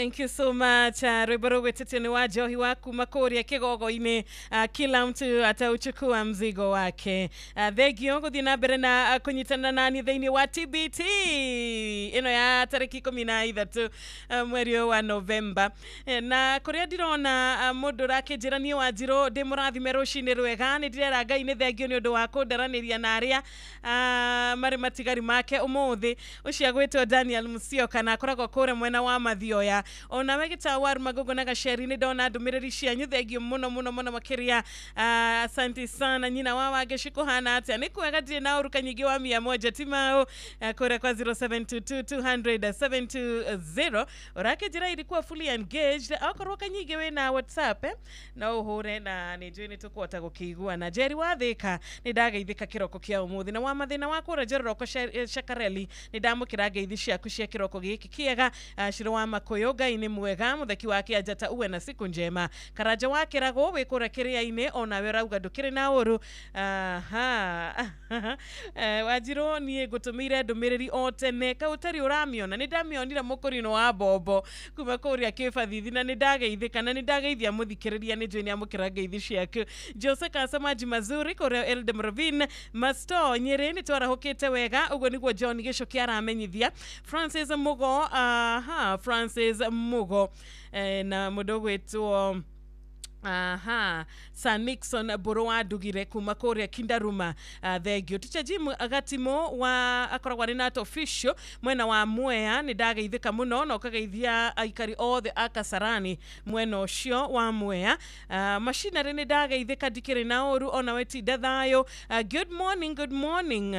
Thank you so much. Rwimbo rũgwĩtĩtio nĩ wa Njohi wa kuma kũrĩa kĩgogo-inĩ. Kila mtu atauchukua mzigo wake. Thengio gũthiĩ na mbere na kũnyitana nani thĩinĩ wa TBT ĩno ya tarĩki 13 mweri ũyũ wa Novemba. Na kũrĩa ndĩrona mũndũ ũrakĩnjĩra niĩ Wanjirũ ndĩ mũrathime rũcinĩ rwega, nĩ ndĩrera Ngai nĩ thengio nĩ ũndũ wa kũndaranĩria na arĩa marĩ matigari make ũmũthĩ. Ũcio agwĩtwo Daniel Musyoka na akoragwo kũrĩa mwena wa Mathioya. Onawe Gĩtaũ wa Magongo na Gaceri nĩ ndona ndũmĩrĩri cianyu, thengio mũno mũno mũno makĩria. Asante sana. Nyina wa Wangeci kũhana atĩa? Nĩ kwega, ndirĩ na ũru kanyingĩ wa 100 ti mau. Kũrĩa kwa 0722 200 720 ũrakĩnjĩra ilikuwa fully engaged. Okorwo kanyingĩ wĩna WhatsApp no ũhũre na nĩ njũĩ nĩ tũkũhota gũkĩiguana. Njeri wa Thĩka nĩ ndageithĩka kĩroko kĩa ũmũthĩ, na wa mathĩna wa kũrĩa Njororoko Shakareli nĩ ndamũkĩra ngeithi ciaku cia kĩroko gĩkĩ kĩega. Ciro wa Makũyũ, Ngai nĩ mwega, mũtheki wa Kĩanjata uwe na siku njema. Karanja wa Kĩragũ wĩ kũrĩa kĩrĩa-inĩ, onawe ũrauga ndũkĩrĩ na ũru. Aha. Wanjirũ niĩ ngũtũmĩire ndũmĩrĩri o tene kau ũtarĩ ũramĩona, nĩ ndamĩonire mũkũrinũ wa mbombo kuma kũrĩa kĩbathithi na nĩ ndageithĩka na nĩ ndageithia mũthikĩrĩria, nĩ njũĩ nĩ amũkĩra ngeithi ciaku. Jose Kasamaji Mazuri kũrĩa Eldem Ravine Masto Nyĩrĩ nĩ twarahũkĩte wega, ũguo nĩguo John Gĩcũkĩ aramenyithia. Francis Mugo, aha, Francis Mugo na mũndũ ũgwĩtwo aha Sir Nixon Mbũrũ wa Ndugire kuma kũrĩa Kindaruma. Thengio. Ticha Jim Gatimo wa akoragwo arĩ nat official mwena wa Mwea, nĩ ndageithĩka mũno na ũkageithia aikari othe a Kasarani mwena ũcio wa Mwea. Macinarĩ nĩ ndageithĩka, ndikĩrĩ na ũru, onawe tinda thayũ. Good morning, good morning.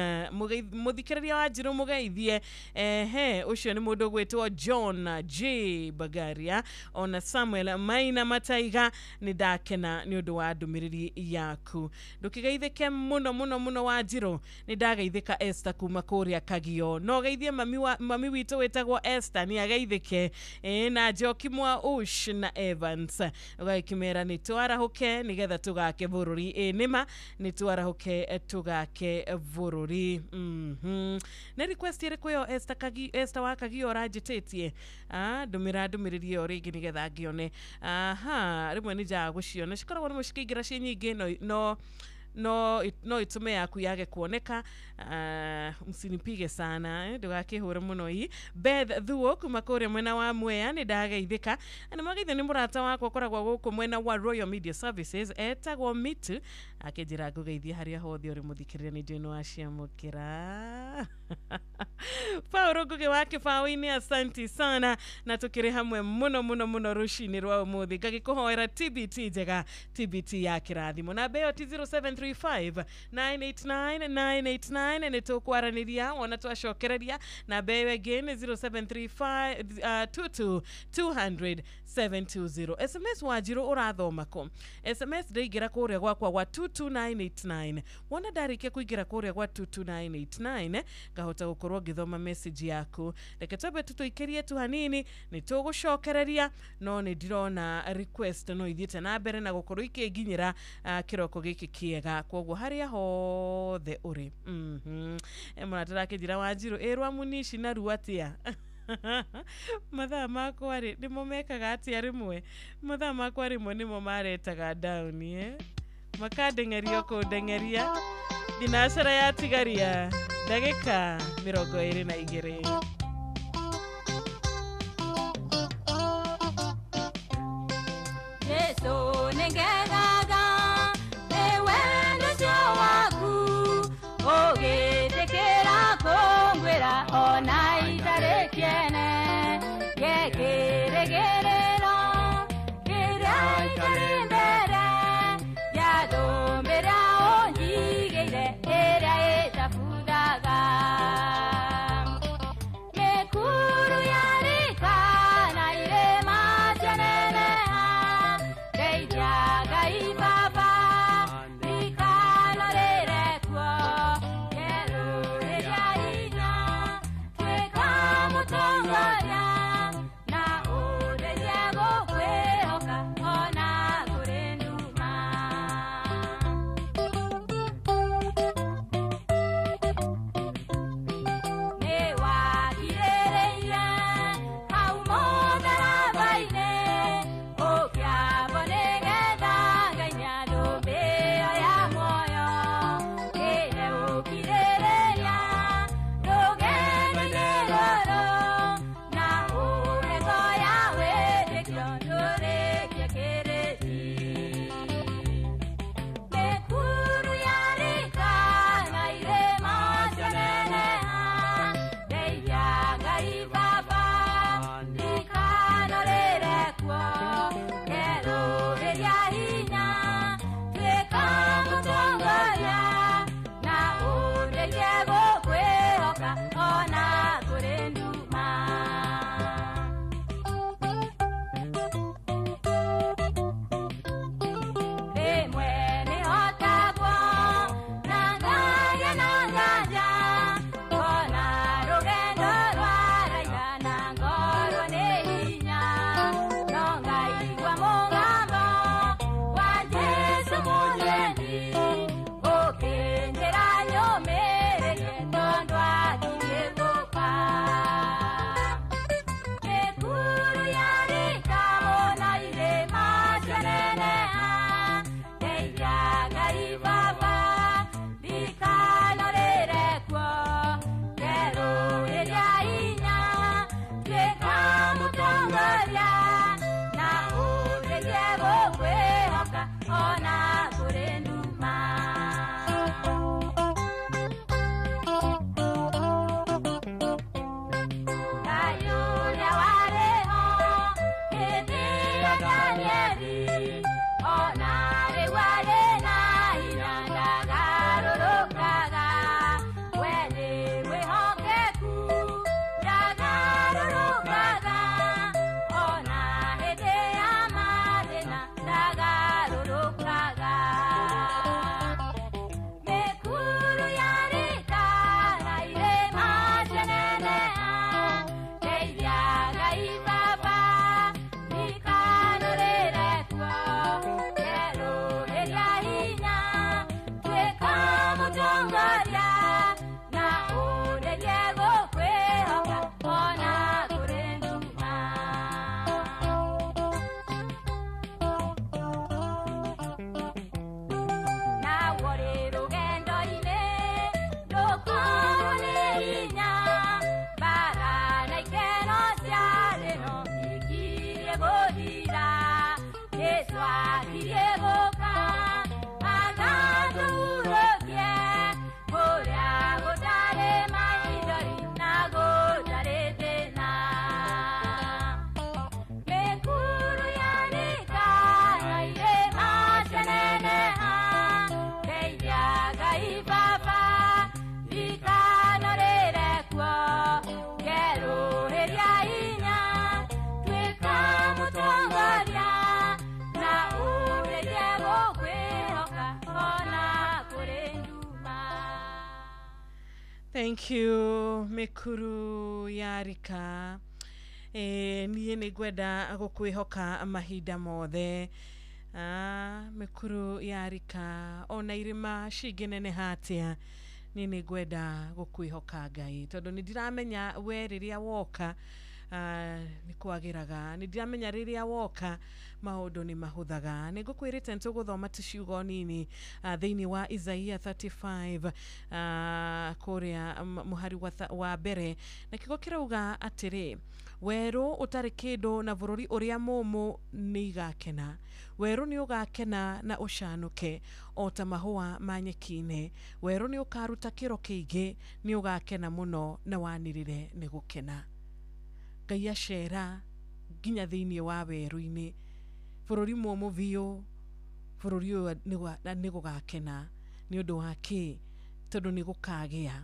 Mũthikĩrĩria wa Njirũ mũgeithie. Ehe, ũcio nĩ mũndũ ũgwĩtwo John J Bagaria ona Samuel Maina Mataiga, nĩ ndakena nĩ ũndũ wa ndũmĩrĩri yaku. Ndũkĩgeithĩke mũno mũno mũno Wanjirũ, nĩ ndageithĩka Esther kuma kũrĩa Kagio. No geithie mami witũ wĩtagwo Esther nĩ ageithĩke, na Njoki mwa Ush na Evans, ũgagĩkĩmera nĩ twarahũke nĩgetha tũgake bũrũri. Nĩma nĩ twarahũke tũgake bũrũri. Nĩ request ĩrĩkũ ĩyo Esther wa Kagio ũranjĩtĩtie? Ndũmĩra ndũmĩrĩri ĩyo rĩngĩ nĩgetha ngĩone. Aha, rĩmwe nĩ njaga gũciona, cikoragwo nĩmo cikĩingĩra ciĩ nyingĩ, no itume yaku yage kuoneka. Msinipige sana, ndũgakĩhũre mũno. I Beth Thuo kuma kũrĩa mwena wa Mwea nĩ ndageithĩka, na mageithio nĩ mũrata wakwa ũkoragwo gũkũ mwena wa Royal Media Services etagwo Mitu, akĩnjĩra ngũgeithie harĩa hothe ũrĩ mũthikĩrĩria, nĩ njũĩ nĩ waciamũkĩra. Paul Ngugi wa kĩbaũ-inĩ, asanti sana, na tũkĩrĩ hamwe mũno mũno mũno rũcinĩ rwa ũmũthĩ. Ngagĩkũhoera TBT njega, TBT ya kĩrathimo. Namba ĩyo ti 0735 989 989 nĩ tũkwaranĩria wona twacokereria. Namba ĩyo ĩngĩ nĩ 0735 22 200 720. SMS Wanjirũ ũrathoma kũ? SMS ndaingĩra kũrĩa gwakwa gwa 22989. Wona ndarĩkia kũingĩra kũrĩa gwa 22989 ngahota gũkorwo ngĩthoma message yaku. Reke twambe tũtũikĩrie tu hanini, nĩ tũgũcokereria, no nĩ ndĩrona request no ithiĩte na mbere na gũkorwo ikĩnginyĩra kĩroko gĩkĩ kĩega, kwoguo harĩa hothe ũrĩ. Mũrata arakĩnjĩra Wanjirũ ĩrwa Munishi na ruo atĩa? Mathaa makwa rĩ nĩmo mekaga atĩa? Rĩmwe mathaa makwa rĩmwe nĩmo maretaga down, makandeng'eria kũndeng'eria. Thinacara yatigaria ndagĩka 22.
Jesu nĩngegaga nĩ wendo ũcio waku, ũgĩtĩkĩra kũngwĩra ona itarĩ kĩene, ngekĩrĩgĩrĩro kĩrĩa itarĩ mbere, gĩa ndũmĩrĩa ũnjigĩire ĩrĩa ĩtabuthaga. Ndikanorĩre kuo ngerũhĩria hinya tuĩka mũtongoria na ũndeithie gũkwĩhoka ona kũrĩ nduma. Rĩmwe nĩhotagwo na ngagĩa na nganja ona rũgendo rwaraiha na ngorwo nĩ hinya no ngaigua mũgambo wa Jesũ mũnyendi ũkĩnjĩra nyũmĩrĩrie tondũ akirie gũka. Mĩkuru yarĩkamo na irĩma cianeneha ndeithia Ngai Baba ndikanorĩre kuo ngerũhĩria hinya tuĩka mũtongoria na ũndeithie gũkwĩhoka ona kũrĩ nduma. Ngai ũrĩa warĩ ho hĩndĩ ya Danieli ona rĩu arĩ na hinya ndagarũrũkaga we nĩ mwĩhokeku ndagarũrũkaga ona hĩndĩ ya mathĩna ndagarũrũkaga. Mĩkuru yarĩka na irĩma cianeneha ndeithia Ngai Baba ndikanorĩre kuo ngerũhĩria hinya tuĩka mũtongoria na ũndeithie gũkwĩhoka ona kũrĩ nduma. Naguo rĩ rũgendo-inĩ ndũkorwo nĩ hinya mbara na ikeno cia thĩ no ikirie gũthira Jesũ akirie gũka agatũhurũkie kũrĩa gũtarĩ maithori na gũtarĩ thĩna. Mĩkuru yarĩka na irĩma cianeneha ndeithia Ngai Baba ndikanorĩre kuo ngerũhĩria hinya tuĩka mũtongoria na ũndeithie gũkwĩhoka ona kũrĩ nduma.
Thank you Mĩkuru yarika. Niĩ nĩ ngwenda gũkwĩhoka mahinda mothe. Mĩkuru yarika ona irĩma cingĩneneha atĩa niĩ nĩ ngwenda gũkwĩhoka Ngai tondũ nĩ ndiramenya we rĩrĩa woka nĩ kwagĩraga nĩ ndiramenya rĩrĩa woka maũndũ nĩ mahũthaga. Nĩ ngũkwĩrĩte nĩtũgũthoma tũciugo nini thĩinĩ wa Isaia 35 kũrĩa mũhari wa mbere na kiugo kĩrauga atĩrĩ werũ ũtarĩ kĩndũ na bũrũri ũrĩa mũũmũ nĩ igakena werũ nĩ ũgakena na ũcanũke o ta mahũa ma nyeki-inĩ werũ nĩ ũkaruta kĩro kĩingĩ nĩ ũgakena mũno na wanĩrĩre nĩ gũkena. Ngai acera nginya thĩinĩ wa werũ-inĩ bũrũri mũũmũ biũ bũrũri ũyũ nĩ gũgakena nĩ ũndũ wa kĩ tondũ nĩ gũkagĩa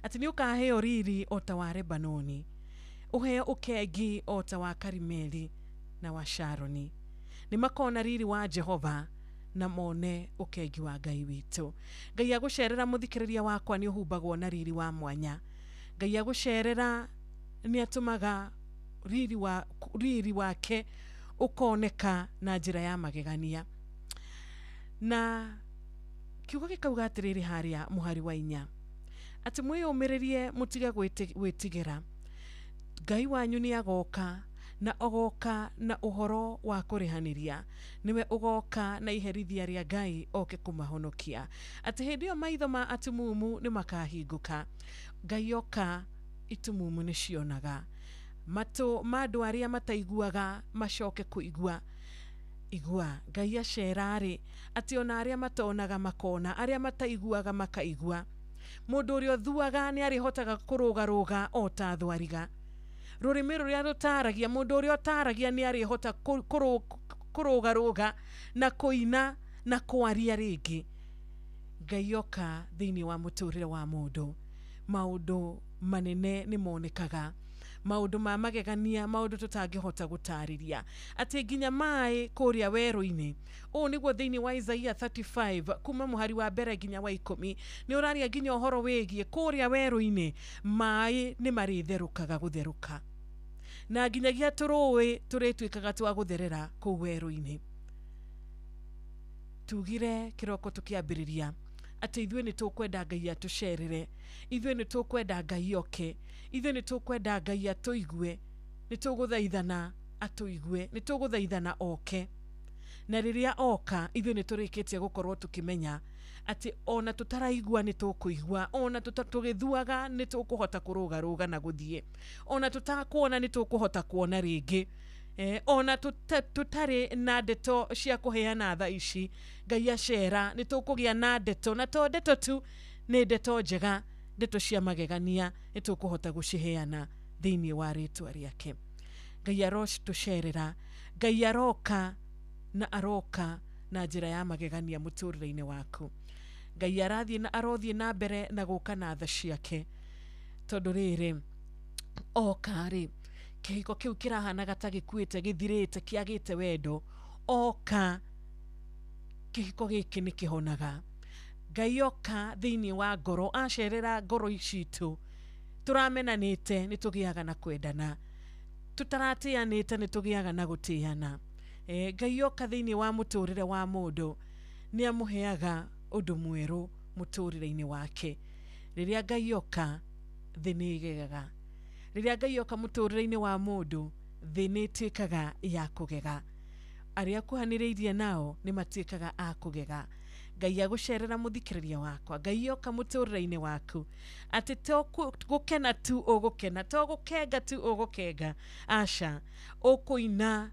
atĩ nĩ ũkaheo riri o ta wa Lebanoni ũheo ũkengi o ta wa Karimeli na wa Sharoni nĩ makona riri wa Jehova na mone ũkengi wa Ngai witũ. Ngai agũcerera mũthikĩrĩria wakwa nĩ ũhumbagwo na riri wa mwanya. Ngai agũcerera nĩ atũmaga riri wake ũkoneka na njĩra ya magegania. Na kiugo gĩkauga atĩrĩrĩ harĩa mũhari wa 4 atĩ mwĩyũmĩrĩrie mũtige gwĩtigĩra Ngai wanyu nĩ agoka na ogoka na ũhoro wa kũrĩhanĩria nĩwe ũgoka na iherithia rĩa Ngai oke kũmahonokia atĩ hĩndĩ ĩyo maitho ma atumumu nĩ makahingũka. Ngai oka itumumu nĩ cionaga matũ ma andũ arĩa mataiguaga macoke kũigua. Igua Ngai acerarĩ atĩ ona arĩa matonaga makona arĩa mataiguaga makaigua. Mũndũ ũrĩa ũthuaga nĩ arĩhotaga kũrũgarũga o ta thwariga. Rũrĩmĩ rũrĩa rũtaragia, mũndũ ũrĩa ũtaragia nĩ arĩhota kũrũgarũga na kũina na kwaria rĩngĩ. Ngai oka thĩinĩ wa mũtũrĩre wa mũndũ, maũndũ manene nĩ monekaga, maũndũ ma magegania, maũndũ tũtangĩhota gũtarĩria, atĩ nginya maĩ kũrĩa werũ-inĩ. Ũũ nĩguo thĩinĩ wa Isaiah 35 kuma mũhari wa mbere nginya wa 10 nĩ ũraria nginya ũhoro wĩgiĩ kũrĩa werũ-inĩ maĩ nĩ marĩtherũkaga gũtherũka, na nginyagia tũrũĩ tũrĩtuĩkaga twa gũtherera kũu werũ-inĩ. Tugire kĩroko tũkĩambĩrĩria atĩ ithuĩ nĩ tũkwenda Ngai atũcerere, ithuĩ nĩ tũkwenda Ngai oke, ithuĩ nĩ tũkwenda Ngai atũigue, nĩ tũgũthaithana atũigue, nĩ tũgũthaithana oke. Na rĩrĩa oka ithuĩ nĩ tũrĩkĩtie gũkorwo tũkĩmenya atĩ ona tũtaraigua nĩ tũkũigua, ona tũgĩthuaga nĩ tũkũhota kũrũgarũga na gũthiĩ, ona tũtakuona nĩ tũkũhota kuona rĩngĩ, ona tũtarĩ na ndeto cia kũheana thaa ici, Ngai acera nĩ tũkũgĩa na ndeto, na to ndeto tu, nĩ ndeto njega, ndeto cia magegania nĩ tũkũhota gũciheana thĩinĩ wa rĩtwa rĩake. Ngai arotũcerera, Ngai aroka na aroka na njĩra ya magegania mũtũrĩre-inĩ waku. Ngai arathiĩ na arothiĩ na mbere na gũka na tha ciake, tondũ rĩrĩ oka rĩ, kĩhiko kĩu kĩrahanaga ta gĩkuĩte, gĩthirĩte, kĩagĩte wendo, oka kĩhiko gĩkĩ nĩ kĩhonaga. Ngai oka thĩinĩ wa ngoro, acerera ngoro citũ, tũramenanĩte nĩ tũgĩaga na kwendana, tũtaratĩanĩte nĩ tũgĩaga na gũtĩana. Ngai oka thĩinĩ wa mũtũrĩre wa mũndũ nĩ amũheaga ũndũ mwerũ mũtũrĩre-inĩ wake. Rĩrĩa Ngai oka thĩ nĩ ĩgegaga, rĩrĩa Ngai oka mũtũrĩre-inĩ wa mũndũ thĩ nĩ ĩtuĩkaga ya kũgega, arĩa akuhanĩrĩirie nao nĩ matuĩkaga a kũgega. Ngai agũcerera mũthikĩrĩria wakwa, Ngai oka mũtũrĩre-inĩ waku, atĩ to gũkena tu ũgũkena, to gũkenga tu ũgũkenga, aca, ũkũina,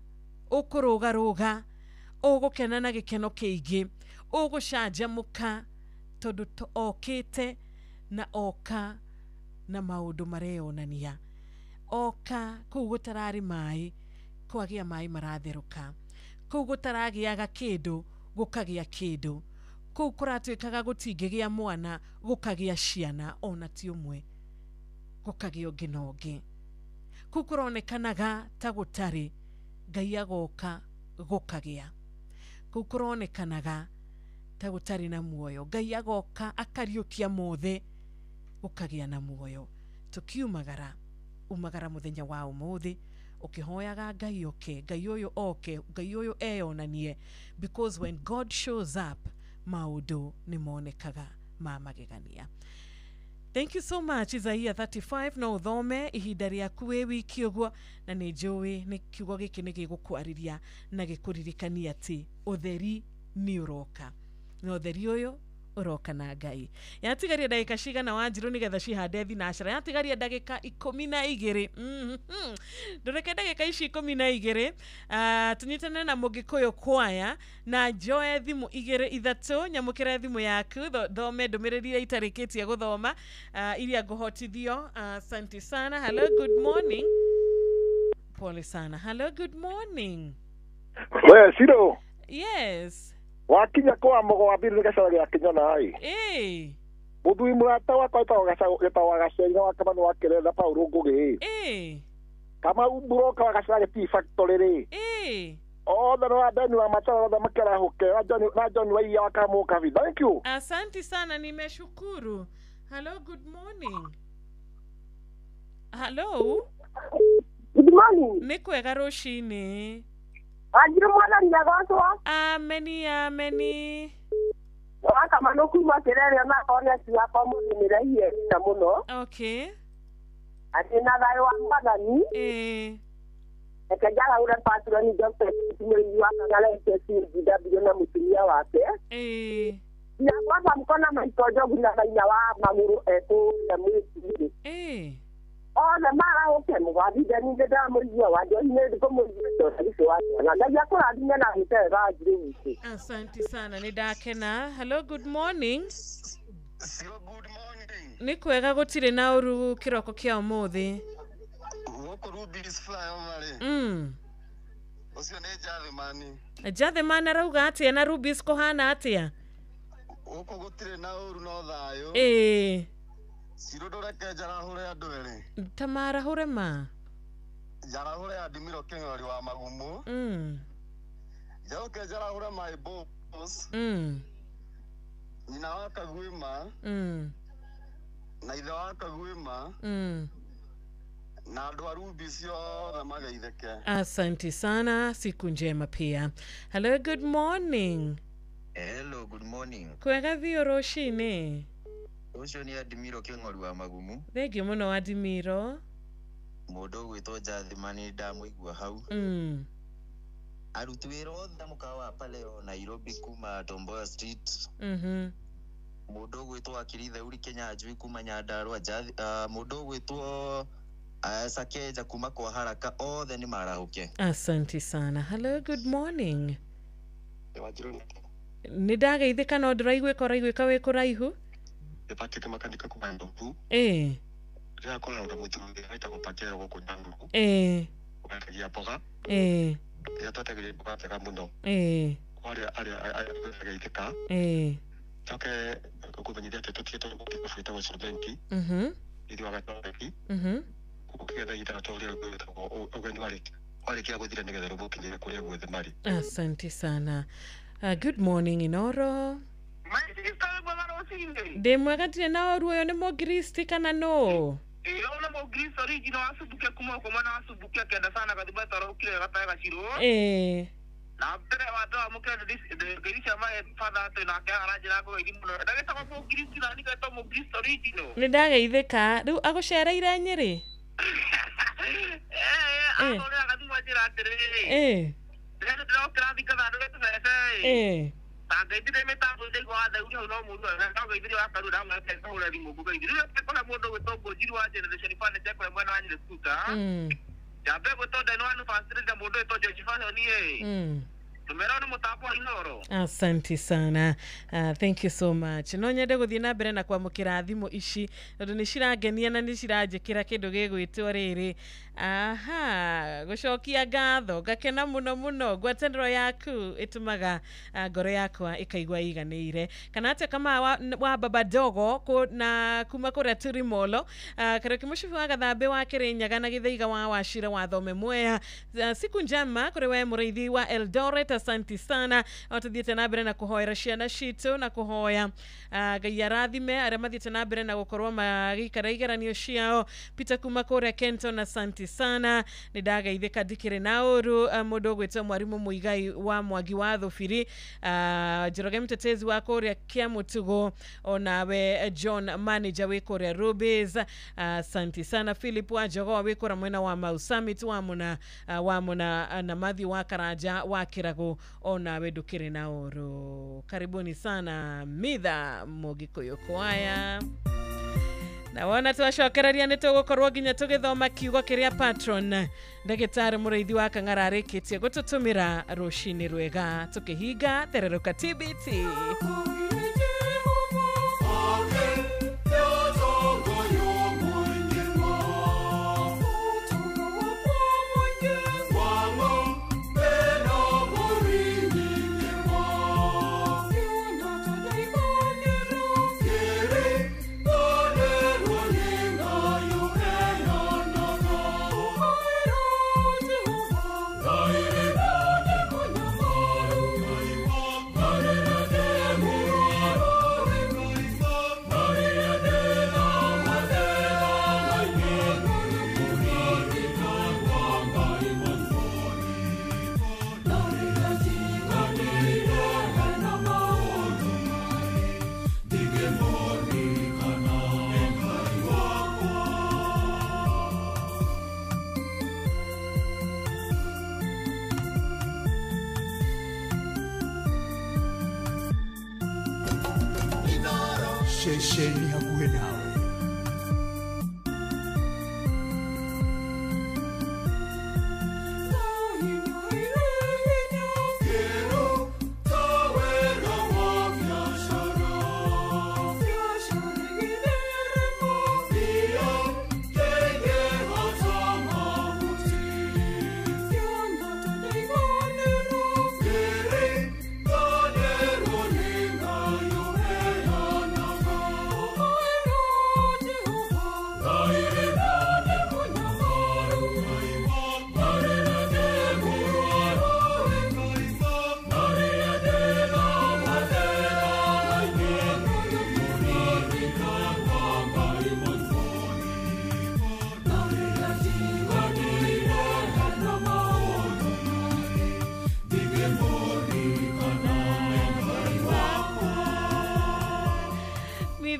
ũkũrũgarũga, ũgũkena na gĩkeno kĩingĩ, ũgũcanjamũka, tondũ okĩte na oka na maũndũ mareyonania. Oka kũu gũtararĩ maĩ, kwagĩa maĩ maratherũka, kũu gũtaragĩaga kĩndũ gũkagĩa kĩndũ, kũu kũratuĩkaga gũtingĩgĩa mwana gũkagĩa ciana, ona ti ũmwe, gũkagĩa ũngĩ na ũngĩ. Kũu kũronekanaga ta gũtarĩ, Ngai agoka gũkagĩa. Kũu kũronekanaga ta gũtarĩ na muoyo, Ngai agoka akariũkia mothe, gũkagĩa na muoyo. Tũkiumagara, umagara mũthenya wa ũmũthĩ ũkĩhoyaga Ngai oke, Ngai ũyũ oke, Ngai ũyũ eyonanie, because when God shows up maũndũ nĩ monekaga ma magegania. Thank you so much. Isaiah 35 no ũthome ihinda rĩaku wĩ wiki ũguo, na nĩ njũĩ nĩ kiugo gĩkĩ nĩ gĩgũkwarĩria na gĩkũririkania atĩ ũtheri nĩ ũroka, na ũtheri ũyũ ũroka na Ngai. Yatigaria ndagĩka cigana Wanjirũ nĩgetha cihande thinacara? Yatigaria ndagĩka 12. Ndũreke ndagĩka ici 12 tũnyitane na Mũgĩkũyũ kwaya na njoe thimũ 2 3, nyamũkĩre thimũ yaku, thome ndũmĩrĩri iria itarĩkĩtie gũthoma, iria ngũhotithio. Asante sana. Hello, good morning. Pole sana. Hello, good morning.
We Ciro.
Yes.
Wakinya kwa mũgwambi nĩ gacara gĩa Kĩnyona ĩ. Mũthuri mũrata wakwa wĩtagwo Gaceri na wa Kamanu wa Kĩrenda Paul Ngũgĩ ĩ. Kamau Mburoka wa Gacara Tea Factory rĩ. Othe nĩ wa Beni wa Matara othe makĩarahũke, na John Waiya wa Kamũkabi. Thank you.
Asante sana, nimeshukuru. Hello, good morning. Hello.
Good morning.
Nĩ kwega rũcinĩ.
Wanjirũ mwathani agocwo.
Ameni, ameni.
Wakamano kuma Kĩrere ona akorwo nĩ aciari akwa mũthĩ nĩ raihie na mũno.
Okay.
Atĩ na thayũ wa mwathani. Reke njaraũre patroni Dr. Mũrĩithi wa Kang'ara HSGW na mũtumia wake. Na kwanza mkona Maitũ Njogu na Maina wa Magũrũ ekũrĩa mwĩtiri. Othe marahũke mũgathithe ningĩ ndamũigua wa Njohi nĩ ngũmũigua tondũ wa ciana. Ngai akũrathime na agĩte wega Wanjirũ witũ.
Asante sana, nĩ ndakena. Hello, good morning. Nĩ kwega gũtirĩ na ũru kĩroko kĩa ũmũthĩ.
Gũkũ Rubis Flyover rĩ. Ũcio nĩ Jathimani.
Jathimani arauga atĩa na Rubis kũhana atĩa?
Gũkũ gũtirĩ na ũru no thayũ.
Ĩĩ.
Cirũ ndũreke njarahũre andũ erĩ.
Ta marahũre ma.
Njarahũre Adimiro Kĩng'ori wa Magumu. Njoke njarahũre my boss. Nyina wa Kaguĩma. Na ithe wa Kaguĩma. Na andũ a Rubis othe mageithĩke.
Asante sana, siku njema pia. Hello, good morning.
Hello, good morning.
Kwega biũ rũcinĩ.
Ũcio nĩ Adimiro Kĩng'ori wa Magumu.
Thengiũ mũno Adimiro.
Mũndũ ũgwĩtwo Jathimani ndamũigua hau. Aruti wĩra othe mũkawa wa Paleo Nairobi kuma Tom Mboya Street. Mũndũ ũgwĩtwo Akiri Theuri Kĩnyanjui kuma Nyandarua. Mũndũ ũgwĩtwo Sakeja kuma kwa Haraka othe nĩ marahũke.
Asante sana. Hello, good morning. Nĩ ndageithĩka no ndĩraiguĩka ũraiguĩka wĩ kũraihu.
Patrick Makanika kuma Ndovu.
Ĩĩ.
Ndĩrakorwo na mũthuri wĩtagwo Pakero gũkũ Nyahururu.
Ĩĩ.
Ũgatagia mboga.
Ĩĩ.
Rĩrĩa twatagĩria mboga njega mũno.
Ĩĩ.
Kwa arĩa ageithĩka.
Ĩĩ.
Njoke ngũmenyithia atĩ tũtigĩtwo nĩ mũkĩbu wĩtagwo Solventi. Ithuĩ wa Gatoreki. Ũkĩgetha ihinda ta ũrĩa rwĩtagwo ũgeni warĩkia gũthira nĩgetha rũmũkinyĩre kũrĩa guothe marĩ.
Asante sana. Good morning Inoro. Ndĩ mwega ndirĩ na ũru. Ũyũ nĩ mũngiristi kana nũ?
Ĩĩ ũyũ nĩ mũngiristi original wa Subukia kuma gũkũ mwena wa Subukia kenda sana gathimba tarokire gatae gacirũ.
Ĩĩ.
Na mbere wa andũ amũkĩra ngeithi cia my father atĩ nake aranjĩra ngũgeithi mũno. Ndagĩtagwo mũngiristi na nigetwo mũngiristi original.
Nĩ ndageithĩka. Rĩu agũcereire Nyĩrĩ?
Ĩĩ ahũrĩra gathimũ anjĩra atĩrĩrĩ.
Ĩĩ.
Ndĩrokĩra thika thandũre tũbebe.
Ĩĩ.
Tangeithire mĩtambo ndaigua watheuri hau no mũndũ ndageithirie wa Karura ndamwĩra ngahũra thimũ ngũgeithie. Rĩu kũrĩ mũndũ ũgwĩtwo Ngũnjiru wa Generation Furniture kũrĩa mwena wa Nyĩrĩ Scooter. Njambe gwĩtwo Deno wa Nufasiri na mũndũ ũgwĩtwo George Fashion ĩ. Tumera nĩ mũtambo wa Inoro.
Asante sana. Thank you so much. No nyende gũthiĩ na mbere na kwamũkĩra thimũ ici tondũ nĩ cirangenia na nĩ ciranjĩkĩra kĩndũ gĩgwĩtwo rĩrĩ. Aha, gũcokia ngatho ngakena mũno mũno. Ngwatanĩro yaku ĩtũmaga ngoro yakwa ĩkaigua ĩiganĩire. Kana atĩa kama wa baba dogo na kuma kũrĩa Turimolo. Kariũki mũcibi wa Gathambĩ wa Kĩrĩnyaga na Gĩthaiga wa Wachira wa Thome Mwea. Siku njema kũrĩ we mũrĩithi wa Eldoret. Asante sana. Tũthiĩte na mbere na kũhoera ciana citũ na kũhoya Ngai arathime arĩa mathiĩte na mbere na gũkorwo magĩikara igeranio ciao. Peter kuma kũrĩa Kenton, asante sana. Nĩ ndageithĩka ndikĩrĩ na ũru. Mũndũ ũgwĩtwo mwarimũ Mũigai wa Mwangi wa Thũbiri, Njoroge Mtetezi wa kũrĩa Kĩamũtugo, onawe John manager wĩ kũrĩa Rubis, asante sana. Philip wa Jogoo wĩ kũrĩa mwena wa Mau Summit wa Muna na Mathi wa Karanja wa Kĩrago, onawe ndũkĩrĩ na ũru. Karibuni sana Mitha Mũgĩkũyũ kwaya. Na wona twacokereria nĩ tũgũkorwo nginya tũgĩthoma kiugo kĩrĩa patron ndagĩtarĩ mũrĩithi wa Kang'ara arĩkĩtie gũtũtũmĩra rũcinĩ rwega tũkĩhinga thererũka TBT.
Ceceni hakuhĩ nawe.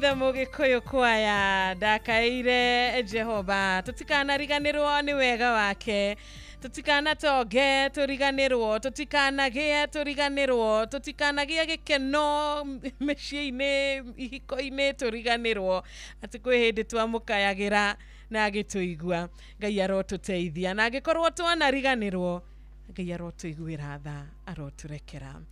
The Mũgĩkũyũ kwaya ndakaire Jehova tũtikanariganĩrwo nĩ wega wake tũtikanatonge tũriganĩrwo tũtikanagĩe tũriganĩrwo tũtikanagĩe gĩkeno mĩciĩ-inĩ ihiko-inĩ tũriganĩrwo atĩ kwĩ hĩndĩ twamũkayagĩra na agĩtũigua. Ngai arotũteithia na angĩkorwo twanariganĩrwo Ngai arotũiguĩra tha arotũrekera.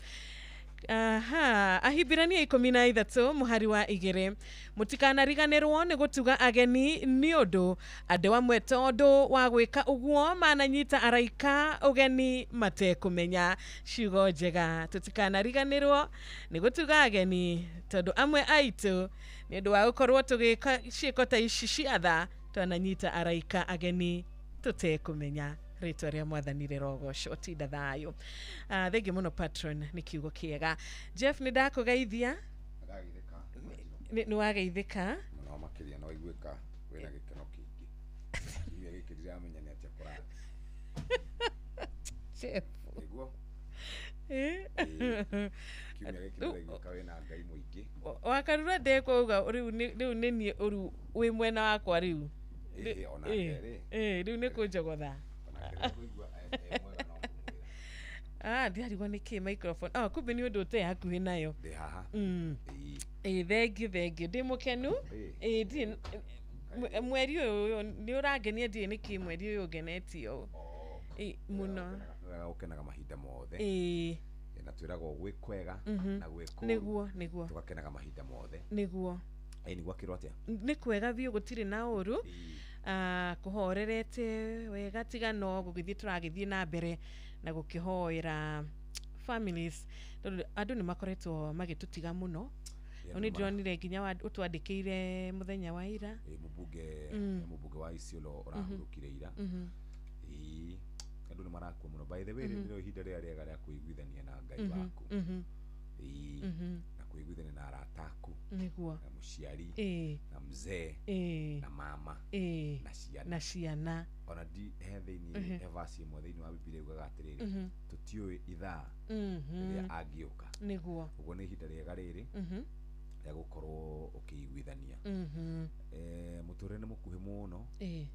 Aha, Ahibirania 13 mũhari wa 2 mũtikanariganĩrwo nĩ gũtuga ageni nĩ ũndũ andũ amwe tondũ wa gwĩka ũguo mananyita araika ũgeni matekũmenya. Ciugo njega, tũtikanariganĩrwo nĩ gũtuga ageni tondũ amwe aitũ nĩ ũndũ wa gũkorwo tũgĩka ciĩko ta ici cia tha twananyita araika ageni tũtekũmenya. Rĩtwa rĩa mwathani rĩrogocwo tinda thayũ. Thengi mũno patron nĩ kiugo kĩega. Jeff nĩ ndakũgeithia. Nĩ wageithĩka
mũno makĩria no iguĩka wĩna gĩkeno kĩingĩ. Kiumia gĩkĩ ndiramenya nĩ atĩa kũrathiĩ.
Jeff
nĩguo kiumia gĩkĩ ndĩraiguĩka wĩna Ngai mũingĩ.
Wakarura ndekũuga rĩu nĩ niĩ ũru wĩ mwena wakwa rĩu. Rĩu nĩ kũnjogotha. Ndiarigwo nĩ kĩ microphone. Kumbe nĩ ũndũ ũte hakuhĩ nayo.
Ndĩ haha.
Thengi thengi ndĩ mũkenu. Ndirĩ mweri ũyũ nĩ ũrangenia ndirĩ nĩkĩ mweri ũyũ ũngenetie ũũ mũno.
Wega gũkenaga mahinda mothe. Na twĩragwo gwĩ kwega na gwĩ kũũru.
Nĩguo nĩguo.
Tũgakenaga mahinda mothe.
Nĩguo.
Nĩguo akĩrwo atĩa?
Nĩ kwega biũ gũtirĩ na ũru. Kũhorerete wega tiga no gũgĩthiĩ tũragĩthiĩ na mbere na gũkĩhoera families tondũ andũ nĩ makoretwo magĩtũtiga mũno. Nĩ ndĩronire nginya ũtwandĩkĩire mũthenya wa ira.
Mũmbunge wa Isiolo ũrahurũkire ira. Andũ nĩ marakua mũno. By the way nĩrĩo ihinda rĩrĩa rĩega rĩa kũiguithania na Ngai waku. Na kũiguithania na arata aku.
Nĩguo.
Na mũciari. Na mzee. Na mama. Na ciana.
Na ciana.
Ona ndi he thĩinĩ he verse ĩmwe thĩinĩ wa Bibilia yugaga atĩrĩrĩ tũtiũĩ ithaa rĩrĩa angĩũka.
Nĩguo.
Ũguo nĩ ihinda rĩega rĩrĩ rĩa gũkorwo ũkĩiguithania. Mũtũrĩre nĩ mũkuhĩ mũno.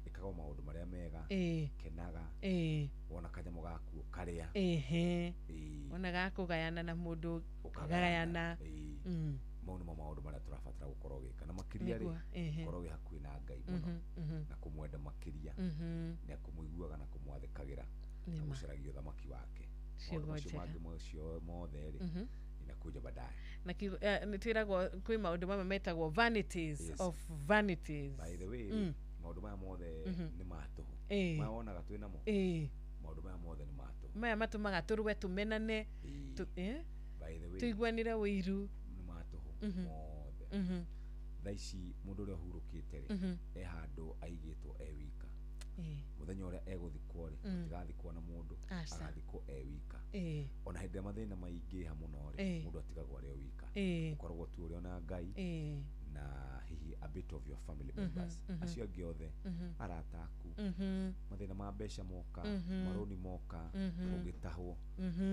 Ĩkaga maũndũ marĩa mega. Kenaga. Wona kanyamũ gaku ũkarĩa.
Wona gakũgayana na mũndũ ũkagayana.
Mau nĩmo maũndũ marĩa tũrabatara gũkorwo ũgĩka na makĩria rĩ gũkorwo wĩ hakuhĩ na Ngai mũno na kũmwenda makĩria na kũmũiguaga na kũmwathĩkagĩra na gũcaragia ũthamaki wake. Maũndũ macio mangĩ macio mothe rĩ inakuja baadaye.
Na nĩ twĩragwo kwĩ maũndũ mamwe metagwo vanities of vanities.
By the way maũndũ maya mothe nĩ ma tũhũ. Maya wonaga twĩ namo. Maũndũ maya mothe nĩ ma tũhũ.
Maya matũmaga tũrũe tũmenane.
By the way
tũiguanĩre ũiru.
Nĩ ma tũhũ mothe. Thaa ici mũndũ ũrĩa ũhurũkĩte rĩ e handũ aigĩtwo e wika. Mũthenya ũrĩa egũthikwo rĩ gũtigathikwo na mũndũ agathikwo e wika. Ona hĩndĩ ĩrĩa mathĩna maingĩha mũno rĩ mũndũ atigagwo arĩ o wika. Ũkoragwo tu ũrĩ ona Ngai na hihi a bit of your family members. Acio angĩ othe arata aku mathĩna ma mbeca moka marũni moka ũngĩtahwo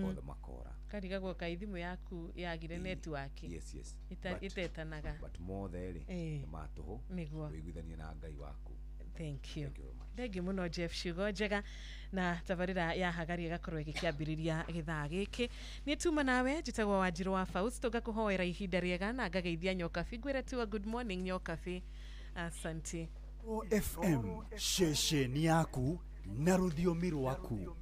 othe makora.
Karigagwo kaĩ thimũ yaku yagire network.
Yes yes.
Itetanaga.
But mothe rĩ nĩ ma tũhũ. Wĩiguithanie na Ngai waku.
Thank you. Thank you mũno Jeff ciugo njega na tabarĩra ya Hagari ĩgakorwo ĩgĩkĩambĩrĩria gĩthaa gĩkĩ. Niĩ tuma nawe njĩtagwo Wanjirũ wa Faust ngakũhoera ihinda rĩega na ngageithia Nyokabi ngwĩre tuwa good morning Nyokabi. Asante.
FM ceceni yaku na rũthiomi rwaku.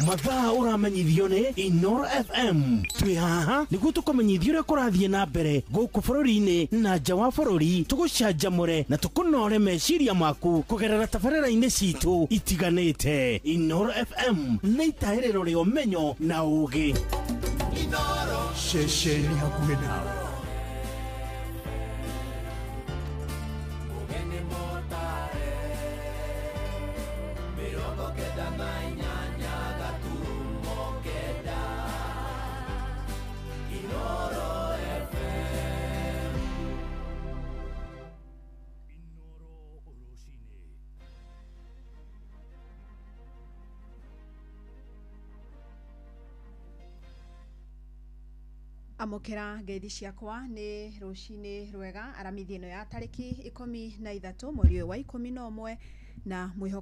Mathaa ũramenyithio nĩ Inoro FM. Twĩ haha nĩguo tũkũmenyithie ũrĩa kũrathiĩ na mbere gũkũ bũrũri-inĩ na nja wa bũrũri, tũgũcanjamũre na tũkũnore meciria maku kũgerera tabarĩra-inĩ citũ itiganĩte. Inoro FM nĩ itahĩrĩro rĩa ũmenyo na ũũgĩ.
Ceceni hakuhĩ nawe.
Amũkĩra ngeithi ciakwa nĩ rũcinĩ rwega aramithi ĩno ya tarĩki 13 mweri ũyũ wa 11 na mwĩhoko.